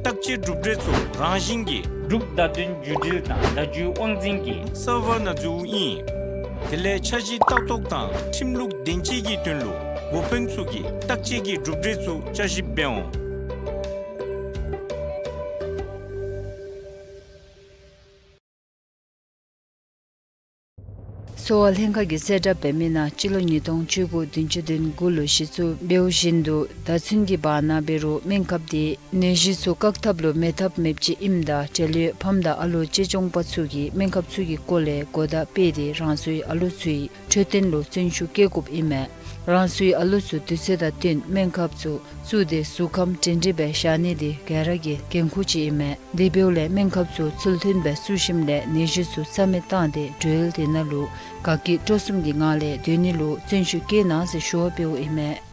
བརྟག་དཔྱད་གྲུབ་འབྲས་ཚུ་རང་བཞིན་གྱིས་འབྲུག་བརྡ་དོན་བརྒྱུད་འབྲེལ་དང་བརྡ་བརྒྱུད་དབང་འཛིན་གྱི་སར་ཝར་ནང་འཛུལཝ་ཨིན། དེ་ལས་འཆར་གཞི་ལྟ་རྟོག་དང་ཁྲིམས་ལུགས་བདེན་དཔྱད་ཀྱི་དོན་ལུ་འགོ་དཔོན་ཚུ་གིས་བརྟག་དཔྱད་ཀྱི་གྲུབ་འབྲས་ཚུ་བསྐྱར་ཞིབ་འབད་འོང་། གསོ་བ་ལྷན་ཁག་གིས་གསལ་བསྒྲགས་འབད་མི་ནང་སྤྱི་ལོ་ཉིས་སྟོང་བཅུ་དགུ་བདུན་ཅུ་དོན་དགུ་ལུ་གཞི་བཙུགས་འབདཝ་བཞིན་དུ་ད་ཚུན་གྱི་བར་ན་འབད་རུང་སྨན་ཁབ་དེ་ནད་གཞི་ཚུ་བཀག་ཐབས་ལུ་མེད་ཐབས་མེདཔ་ཅིག་ཨིནམ་ད་འབྲེལ་ཡོད་ཕམ་དང་ཨ་ལོ་གཅེས་སྐྱོང་པ་ཚུ་གིས་སྨན་ཁབ་ཚུ་གི་སྐོར་ལས་གོ་བརྡ་སྤེལ་ཏེ་རང་སོའི་ཨ་ལོ་ཚུའི་འཕྲོད་བསྟེན་ལུ་བརྩོན་ཤུགས་བསྐྱེད་དགོཔ་ཨིན་མས། རང་སོའི་ཨ་ལོ་ཚུ་དུས་ཚོད་དང་བསྟུན་སྨན་ཁབ་ཚུ་བཙུགས་ཏེ་གཟུགས་ཁམས་སྒྲིང་སྒྲིང་སྦེ་བཞག་ནི་དེ་ག་ར་གི་འགན་ཁུར་ཅིག་ཨིན་མས། དེ་འབདཝ་ལས་སྨན་ཁབ་ཚུ་ཚུལ་མཐུན་སྦེ་བཙུགས་ཞིནམ་ལས་ནད་གཞི་ཚུ་རྩ་མེད་བཏང་སྟེ་འགྲུལ་དེ་ནང་ལུ་དགའ་སྐྱིད་སྤྲོ་གསུམ་གྱི་ངང་ལས་སྡོད་ནི་ལུ་བརྩོན་ཤུགས་བསྐྱེད་གནང་ཟེར་ཞུ་བ་འབདཝ་ཨིན་མས།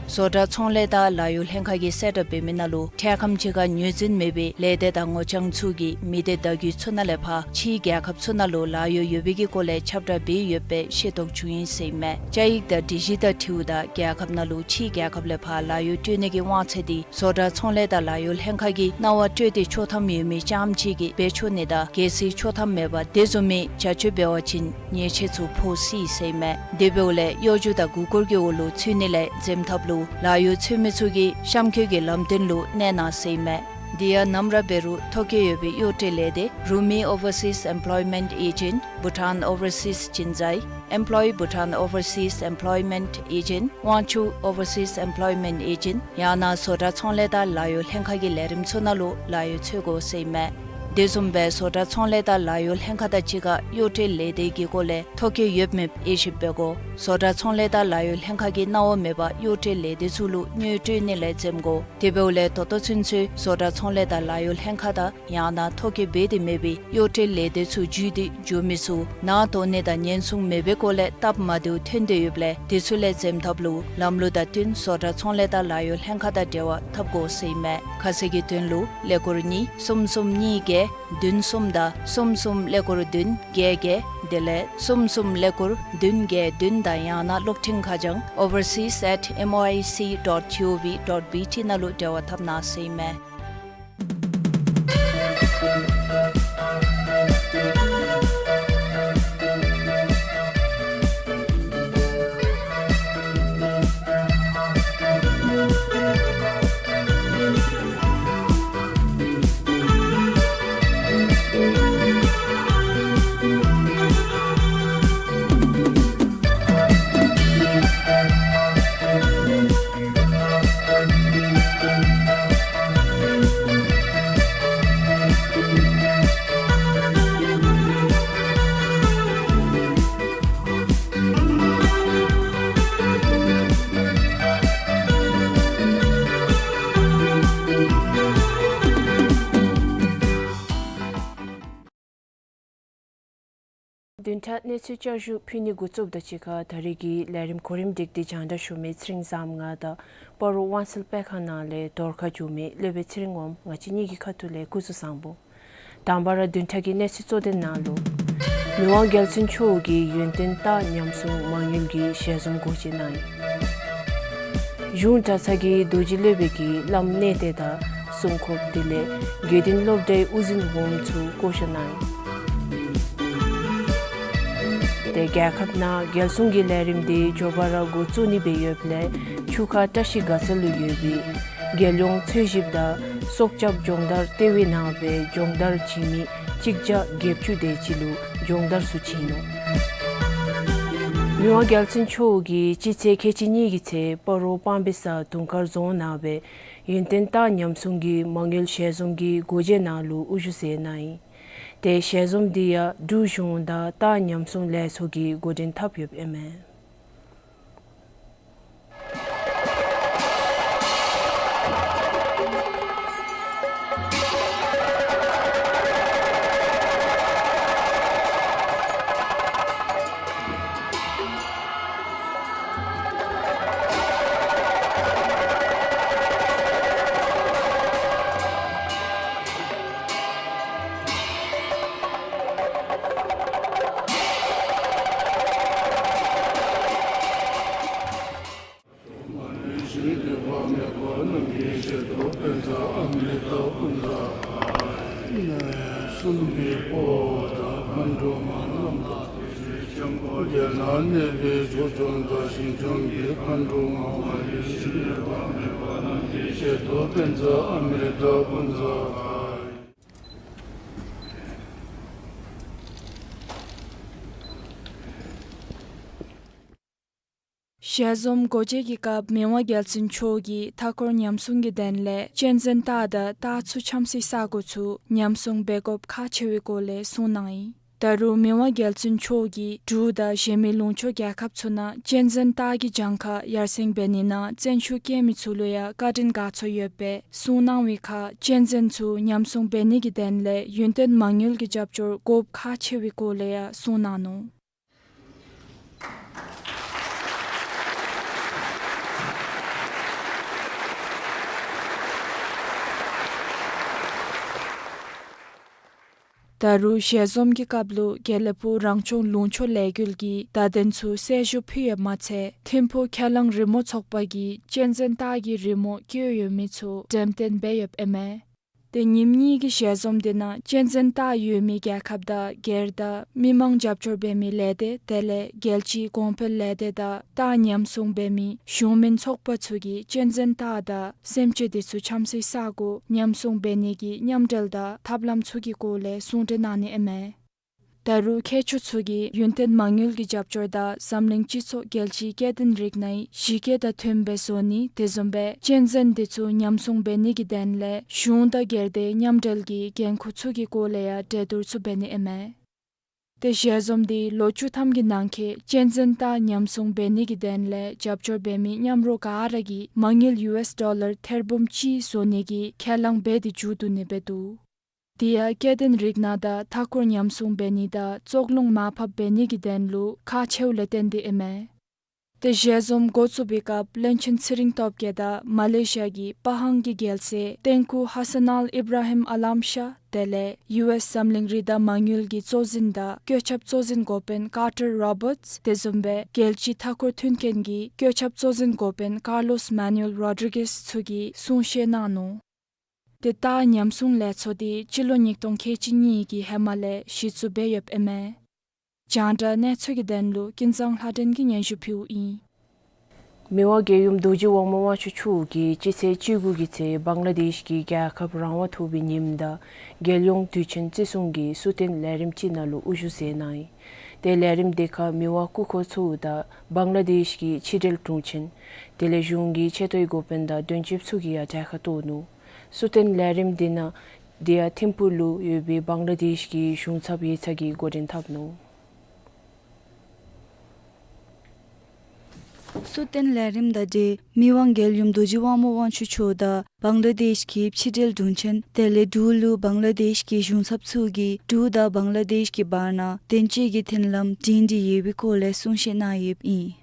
བཟོ་གྲྭ་ཚོང་ལས་དང་ལཱ་གཡོག་ལྷན་ཁག་གིས་གསལ་བསྒྲགས་འབད་མི་ནང་ལུ་འཕྲལ་ཁམས་ཅིག་ཁར་ངོས་འཛིན་མེད་པའི་ལས་སྡེ་དང་ངོ་རྐྱང་ཚུ་གིས་མི་སྡེ་བརྡ་བརྒྱུད་ཚུ་ནང་ལས་ཕར་ཕྱིའི་རྒྱལ་ཁབ་ཚུ་ནང་ལུ་ལཱ་གཡོག་ཡོད་པའི་གི་སྐོར་ལས་ཁྱབ་བསྒྲགས་འབད་ཡོད་པའི་ཤེས་རྟོགས་བྱུང་ཡི་ཟེར་ཨིན་མས། བཅའ་ཡིག་དང་སྒྲིག་གཞི་དང་འཁྲིལཝ་ད་རྒྱལ་ཁབ་ནང་ལུ་ཕྱིའི་རྒྱལ་ཁབ་ལས་ཕར་ལཱ་གཡོག་སྤྲོད་ནི་གི་དབང་ཚད་དེ་བཟོ་གྲྭ་ཚོང་ལས་དང་ལཱ་གཡོག་ལྷན་ཁག་གིས་གནང་བ་སྤྲོད་དེ་ཆོག་ཐམ་ཡོད་མི་རྐྱངམ་ཅིག་གིས་འབད་ཆོག་ནི་དང་གལ་སྲིད་ཆོག་ཐམ་མེད་པར་དེ་བཟུམ་མའི་བྱ་སྤྱོད་འབད་བ་ཅིན་ཉེས་ཆད་ཚུ་ཕོག་སྲིད་ཟེར་ཨིན་མས། དེ་འབདཝ་ལས་གཡོ་སྒྱུ་དང་མགུ་སྐོར་གྱི་འོག་ལུ་ཚུད་ནི་ལས་འཛེམ་ཐབས་ལུ་ལཱ་གཡོག་འཚོལ་མི་ཚུ་གིས་གཤམ་འཁོད་ཀྱི་ལམ་སྟོན་ལུ་གནས་གནང་ཟེར་ཨིན་མས། དེ་ཡང་ནམ་ར་འབད་རུང་ཐོ་བཀོད་ཡོད་པའི་གཡོག་སྤྲོད་ལས་སྡེ་Rumi Overseas Employment Agent, Bhutan Overseas Chinzai, Employ Bhutan Overseas Employment Agent, དབང་ཕྱུག་Overseas Employment Agent ཡང་ན་བཟོ་གྲྭ་ཚོང་ལས་དང་ལཱ་གཡོག་ལྷན་ཁག་གི་ལས་རིམ་ཚུ་ནང་ལུ་ལཱ་གཡོག་འཚོལ་དགོ་ཟེར་ཨིན་མས། དེ་བཟུམ་སྦེ་བཟོ་གྲྭ་ཚོང་ལས་དང་ལཱ་གཡོག་ལྷན་ཁག་དང་གཅིག་ཁར་གཡོག་སྤྲོད་ལས་སྡེ་གི་སྐོར་ལས་ཐོ་བཀོད་ཡོད་མེད་དབྱེ་ཞིབ་འབད་དགོ། བཟོ་གྲྭ་ཚོང་ལས་དང་ལཱ་གཡོག་ལྷན་ཁག་གིས་གནང་བ་མེད་པར་གཡོག་སྤྲོད་ལས་སྡེ་ཚུ་ལུ་དངུལ་སྤྲོད་ནི་ལས་འཛེམ་དགོ། དེ་འབདཝ་ལས་ད་ལྟོ་ཚུན་ཚོད་བཟོ་གྲྭ་ཚོང་ལས་དང་ལཱ་གཡོག་ལྷན་ཁག་དང་ཡང་ན་ཐོ་བཀོད་འབད་དེ་མེད་པའི་གཡོག་སྤྲོད་ལས་སྡེ་ཚུ་བརྒྱུད་དེ་འགྱོ་མི་ཚུ་ནང་དོགས་ནི་དང་ཉེན་སྲུང་མེད་པའི་སྐོར་ལས་སྟབས་མ་བདེཝ་ཐོན་ཏེ་ཡོདཔ་ལས་དེ་ཚུ་ལས་འཛེམ་ཐབས་ལུ་ལམ་ལུགས་དང་བསྟུན་བཟོ་གྲྭ་ཚོང་ལས་དང་ལཱ་གཡོག་ལྷན་ཁག་དང་འབྲེལ་བ་འཐབ་དགོ་ཟེར་ཨིན་མས། ཁ་གསལ་གྱི་དོན་ལུ་ཀླད་ཀོར་གཉིས་གསུམ་གསུམ་གཉིས་བརྒྱད་བདུན་གསུམ་དང་གསུམ་གསུམ་ཀླད་ཀོར་བདུན་བརྒྱད་བརྒྱད་དེ་ལས་གསུམ་གསུམ་ཀླད་ཀོར་བདུན་བརྒྱད་བདུན་དང་ཡང་ན་གློག་འཕྲིན་ཁ་བྱང་overseas at M O I C dot G O V dot B T ནང་ལུ་འབྲེལ་བ་འཐབ་གནང་ཟེར་ཨིན་མས། བདུན་ཕྲག་གནས་ཚུལ་བསྐྱར་ཞུ་ཕུལ་ནི་འགོ་བཙུགསཔ་དང་གཅིག་ཁར་ད་རེས་ཀྱི་ལས་རིམ་གོ་རིམ་སྒྲིག་སྟེ་སྙན་ཞུ་མི་ཚེ་རིང་བཟངམོ་ང་དང་སྤ་རོ་དབང་གསལ་སྤེལ་ཁང་ནང་ལས་འདོར་ཁ་བཅུག་མི་ལེགས་པའི་ཚེ་རིང་ངོམ་ང་བཅས་གཉིས་ཀྱི་ཁ་ཐུག་ལས་སྐུ་གཟུགས་བཟང་པོ། དང་པ་ར་བདུན་ཕྲག་གི་གནས་ཚུལ་གཙོ་དོན་ནང་ལུ། མི་དབང་རྒྱལ་བཙུན་མཆོག་གིས་ཡུན་བརྟན་རྟགས་ཉམས་སྲུང་མ་དངུལ་གྱི་ཞལ་འཛོམས་སྒོ་འབྱེད་གནང་ཡི། གཞུང་གྲྭ་ཚང་གི་རྡོ་རྗེ་སློབ་དཔོན་གྱིས་བླམ་གནས་བརྟན་དང་སྲུང་སྐྱོབ་དེ་ལས་དགེ་འདུན་སློབ་གྲྭའི་དབུ་འཛིན་འོགམ་ཚུ་བསྐོ་བཞག་གནང་ཡི། ཏེ་རྒྱལ་ཁབ་ནང་རྒྱལ་སྲུང་གི་ལས་རིམ་དེ་མགྱོགས་པ་ར་འགོ་བཙུགས་ནི་སྦེ་ཡོདཔ་ལས་ཆུ་ཁ་བཀྲ་ཤིས་དགའ་ཚལ་ལུ་ཡོད་པའི་རྒྱལ་ཡོངས་འཚོལ་ཞིབ་དང་སྲོག་སྐྱབས་སྦྱོང་བརྡར་ལྟེ་བའི་ནང་སྦེ་སྦྱོང་བརྡར་བྱིན་མི་གཅིག་བརྒྱ་བརྒྱད་ཅུ་དེ་ཅིག་ལུ་སྦྱོང་བརྡར་ཚུ་བྱིན་ནུག། མི་དབང་རྒྱལ་བཙུན་མཆོག་གིས་སྤྱི་ཚེས་ཁལ་གཅིག་གཉིས་ཀྱི་ཚེ་སྤ་རོ་སྤང་སྦིས་ས་དུང་དཀར་རྫོང་ནང་སྦེ་ཡུན་བརྟན་རྟགས་ཉམས་སྲུང་གི་མ་དངུལ་ཞལ་འཛོམས་ཀྱི་སྒོ་འབྱེད་ནང་ལུ་དབུ་བཞུགས་མཛད་གནང་ཡི། ཏེ་ཞལ་འཛོམས་འདི་ཡང་འབྲུག་གཞུང་དང་རྟགས་ཉམས་སྲུང་ལས་ཚོགས་ཀྱིས་འགོ་འདྲེན་འཐབ་ཡོདཔ་ཨིན་མས། ཞལ་འཛོམས་སྒོ་འབྱེད་ཀྱི་སྐབས་མི་དབང་རྒྱལ་བཙུན་མཆོག་གིས་མཐའ་འཁོར་ཉམས་སྲུང་གི་དོན་ལས་གཅན་གཟན་སྟག་དང་སྟག་ཚུ་འཁྱམས་སའི་ས་གོ་ཚུ་ཉམས་སྲུང་འབད་དགོཔ་ཁག་ཆེ་བའི་སྐོར་ལས་གསུངས་གནང་ཡི། ད་རུང་མི་དབང་རྒྱལ་བཙུན་མཆོག་གིས་འབྲུག་དང་གཞན་མི་ལུང་ཕྱོགས་རྒྱལ་ཁབ་ཚུ་ནང་གཅན་གཟན་སྟག་གི་གྱངས་ཁ་ཡར་སེང་འབད་ནི་ནང་བརྩོན་ཤུགས་བསྐྱེད་མི་ཚུ་ལུ་ཡང་བཀའ་དྲིན་དགའ་ཚོར་ཡོདཔ་སྦེ་གསུངས་གནང་བའི་ཁར་གཅན་གཟན་ཚུ་ཉམས་སྲུང་འབད་ནི་གི་དོན་ལས་ཡུན་བརྟན་མ་དངུལ་གྱི་རྒྱབ་སྐྱོར་དགོཔ་ཁག་ཆེ་བའི་སྐོར་ལས་ཡང་གསུངས་གནང་ནུག། ད་རུང་ཞལ་འཛོམས་ཀྱི་སྐབས་ལུ་དགེ་ལེགས་ཕུག་རང་སྐྱོང་ལུང་ཕྱོགས་ལས་འགུལ་གྱིས་བརྡ་དོན་ཚུ་གསལ་ཞུ་ཕུལ་ཡོདཔ་མ་ཚད་ཐིམ་ཕུག་ཁས་བླངས་རི་མོ་ཚོགས་པ་གིས་གཅན་གཟན་སྟག་གི་རི་མོ་བཀོད་ཡོད་མི་ཚུ་འགྲེམས་སྟོན་འབད་ཡོདཔ་ཨིན་མས། ཏེ་ཉིནམ་གཉིས་ཀྱི་ཞལ་འཛོམས་དེ་ནང་གཅན་གཟན་སྟག་ཡོད་མི་རྒྱལ་ཁབ་དང་སྒེར་དང་མི་མང་རྒྱབ་སྐྱོར་འབད་མི་ལས་སྡེ་དེ་ལས་རྒྱལ་སྤྱིའི་གོང་འཕེལ་ལས་སྡེ་དང་སྟག་ཉམས་སྲུང་འབད་མི་གཞུང་མིན་ཚོགས་པ་ཚུ་གིས་གཅན་གཟན་སྟག་དང་སེམས་ཅན་དེ་ཚུ་འཁྱམ་སའི་ས་གོ་ཉམས་སྲུང་འབད་ནི་གི་མཉམ་འབྲེལ་དང་ཐབས་ལམ་ཚུ་གི་སྐོར་ལས་གསུང་གྲོས་གནང་ནི་ཨིན་མས། ད་རུང་མཁས་མཆོག་ཚུ་གིས་ཡུན་བརྟན་མ་དངུལ་གྱི་རྒྱབ་སྐྱོར་དང་འཛམ་གླིང་སྤྱི་ཚོགས་རྒྱལ་སྤྱིའི་སྐྱེ་ལྡན་རིགས་སྣའི་གཞི་བཀོད་དང་མཐུནམ་སྦེ་བཟོ་ནི་དེ་བཟུམ་སྦེ་གཅན་གཟན་དེ་ཚུ་ཉམས་སྲུང་འབད་ནི་གི་དོན་ལས་གཞུང་དང་སྒེར་སྡེ་མཉམ་འབྲེལ་གྱི་འགན་ཁུར་ཚུ་གི་སྐོར་ལས་ཡང་གྲོས་བསྡུར་ཚུ་འབད་ནི་ཨིན་མས། ཏེ་ཞལ་འཛོམས་དེ་ལོ་བཅུ་ཐམ་གྱི་ནང་འཁོད་གཅན་གཟན་སྟག་ཉམས་སྲུང་འབད་ནི་གི་དོན་ལས་རྒྱབ་སྐྱོར་འབད་མི་མཉམ་རོགས་ག་ར་གིས་མ་དངུལ་ཡུ་ཨེསི་ཌོ་ལར་ཐེར་འབུམ་གཅིག་བཟོ་ནི་གི་ཁས་བླངས་འབད་དེ་མཇུག་བསྡུ་ནི་སྦེ་འདུག། དེ་ཡང་སྐྱེ་ལྡན་རིགས་སྣ་དང་མཐའ་འཁོར་ཉམས་སྲུང་འབད་ནི་དང་བཙོག་རླུང་མར་ཕབ་འབད་ནི་གི་དོན་ལུ་ཁག་ཆེཝ་ལས་བརྟེན་ཏེ་ཨིན་མས། ཏེ་ཞལ་འཛོམས་འགོ་བཙུགས་པའི་སྐབས་བློན་ཆེན་ཚེ་རིང་སྟོབས་རྒྱས་དང་མ་ལེ་ཤི་ཡ་གི་པ་ཧང་གི་རྒྱལ་སྲས་ཏེང་སྐུ་ཧ་སན་ཨལ་ཨིབ་ར་ཧིམ་ཨལ་ཨམ་ཤ་དེ་ལས་ཡུ་ཨེསི་འཛམ་གླིང་རི་དྭགས་མ་དངུལ་གྱི་གཙོ་འཛིན་དང་བཀོད་ཁྱབ་གཙོ་འཛིན་འགོ་དཔོན་ཀར་ཊར་རོ་བརཊསི་དེ་བཟུམ་སྦེ་རྒྱལ་སྤྱིའི་མཐའ་འཁོར་མཐུན་རྐྱེན་གྱི་བཀོད་ཁྱབ་གཙོ་འཛིན་འགོ་དཔོན་ཀར་ལོསི་མ་ནུ་ཨེལ་རོ་ཌི་གེསི་ཚུ་གིས་གསུང་བཤད་གནང་ནུག། ཏེ་སྟག་ཉམས་སྲུང་ལས་ཚོགས་དེ་སྤྱི་ལོ་ཉིས་སྟོང་ཁལ་གཅིག་གཉིས་ཀྱི་ཧེ་མ་ལས་གཞི་བཙུགས་འབད་ཡོདཔ་ཨིན་མས། རྒྱང་བསྒྲགས་གནས་ཚུལ་གྱི་དོན་ལུ་ཀུན་བཟང་ལྷ་སྒྲོན་གྱིས་སྙན་ཞུ་ཕུལཝ་ཨིན། མི་དབང་རྒྱལ་ཡུམ་རྡོ་རྗེ་དབང་མོ་དབང་ཕྱུག་མཆོག་གིས་སྤྱི་ཚེས་བཅུ་དགུ་གི་ཚེ་བང་ལ་དེཤ་གི་རྒྱལ་ཁབ་རང་དབང་ཐོབ་པའི་ཉིནམ་དང་རྒྱལ་ཡོངས་དུས་ཆེན་བརྩི་སྲུང་གི་གསོལ་སྟོན་ལས་རིམ་ཅིག་ནང་ལུ་དབུ་བཞུགས་མཛད་གནང་ཡི། ཏེ་ལས་རིམ་དེ་ཁར་མི་དབང་སྐུ་འཁོར་ཚུ་དང་བང་ལ་དེཤ་གི་ཕྱི་འབྲེལ་དྲུང་ཆེན་དེ་ལས་གཞུང་གི་ཆེ་མཐོའི་འགོ་དཔོན་དང་དོན་གཅོདཔ་ཚུ་གིས་ཡང་གྲལ་ཁར་གཏོགས་ནུག། གསོལ་སྟོན་ལས་རིམ་དེ་ནང་དེ་ཡང་ཐིམ་ཕུག་ལུ་ཡོད་པའི་བང་ལ་དེཤ་གི་གཞུང་ཚབ་ཡིག་ཚང་གིས་འགོ་འདྲེན་འཐབ་ནུག། གསོལ་སྟོན་ལས་རིམ་དང་འབྲེལ་མི་དབང་རྒྱལ་ཡུམ་རྡོ་རྗེ་དབང་མོ་དབང་ཕྱུག་མཆོག་དང་བང་ལ་དེཤ་གི་ཕྱི་འབྲེལ་དྲུང་ཆེན་དེ་ལས་འབྲུག་ལུ་བང་ལ་དེཤ་གི་གཞུང་ཚབ་ཚུ་གིས་འབྲུག་དང་བང་ལ་དེཤ་གི་བར་ན་དོན་གཅོད་ཀྱི་མཐུན་ལམ་སྒྲིང་སྒྲི་ཡོད་པའི་སྐོར་ལས་གསུང་བཤད་གནང་ཡོདཔ་ཨིན།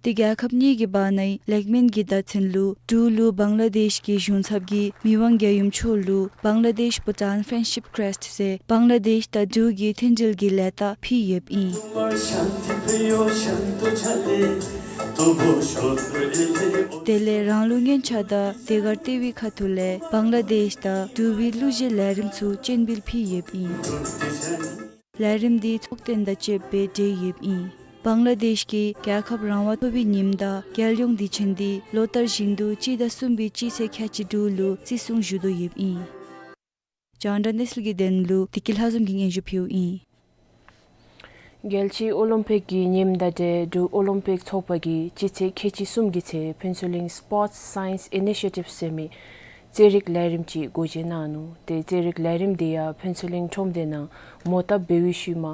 ཏེ་རྒྱལ་ཁབ་གཉིས་ཀྱི་བར་ནའི་ལེགས་སྨོན་གྱི་བརྡ་མཚོན་ལུ་འབྲུག་ལུ་བང་ལ་དེཤ་གི་གཞུང་ཚབ་ཀྱིས་མི་དབང་རྒྱལ་ཡུམ་མཆོག་ལུ་བང་ལ་དེཤ་བྷུ་ཊཱན་ཕེརེནཌ་ཤིཔ་ཀེརེསཊ་ཟེར་བང་ལ་དེཤ་དང་འབྲུག་གི་མཐུན་འབྲེལ་གྱི་ལས་རྟགས་ཕུལ་ཡོདཔ་ཨིན། དེ་ལས་རང་ལུགས་སྔོན་ཆད་དང་དེ་གར་ལྟེ་བའི་ཁ་ཐུག་ལས་བང་ལ་དེཤ་དང་འབྲུག་པའི་གླུ་གཞས་ལས་རིམ་ཚུ་སྤྱན་འབུལ་ཕུལ་ཡོདཔ་ཨིན། ལས་རིམ་དེ་ཚོགས་རྟེན་དང་བཅསཔ་སྦེ་གྲོལ་ཡོདཔ་ཨིན། བང་ལ་དེཤ་གིས་རྒྱལ་ཁབ་རང་དབང་ཐོབ་པའི་ཉིནམ་དང་རྒྱལ་ཡོངས་དུས་ཆེན་དེ་ལོ་ལྟར་བཞིན་དུ་སྤྱི་ཟླ་གསུམ་པའི་སྤྱི་ཚེས་ཁལ་གཅིག་དྲུག་ལུ་བརྩི་སྲུང་ཞུ་དོ་ཡོདཔ་ཨིན། རྒྱང་བསྒྲགས་གནས་ཚུལ་གྱི་དོན་ལུ་བདེ་སྐྱིད་ལྷ་འཛོམས་ཀྱིས་སྙན་ཞུ་ཕུལཝ་ཨིན། རྒྱལ་སྤྱིའི་ཨོ་ལིམ་པིག་གི་ཉིནམ་དང་འབྲེལ་འབྲུག་ཨོ་ལིམ་པིག་ཚོགས་པ་གིས་སྤྱི་ཚེས་ཁལ་གཅིག་གསུམ་གྱི་ཚེ་ཕུན་ཚོགས་གླིང་སི་པོརཊསི་སའིནསི་ཨི་ནི་ཤི་ཡེ་ཊིབ་ཟེར་མི་རྩེད་རིགས་ལས་རིམ་ཅིག་འགོ་འབྱེད་གནང་ནུག། ཏེ་རྩེད་རིགས་ལས་རིམ་དེ་ཡང་ཕུན་ཚོགས་གླིང་ཁྲོམ་སྡེ་ནང་མོ་བཏབ་འབད་བའི་ཤུལ་མ་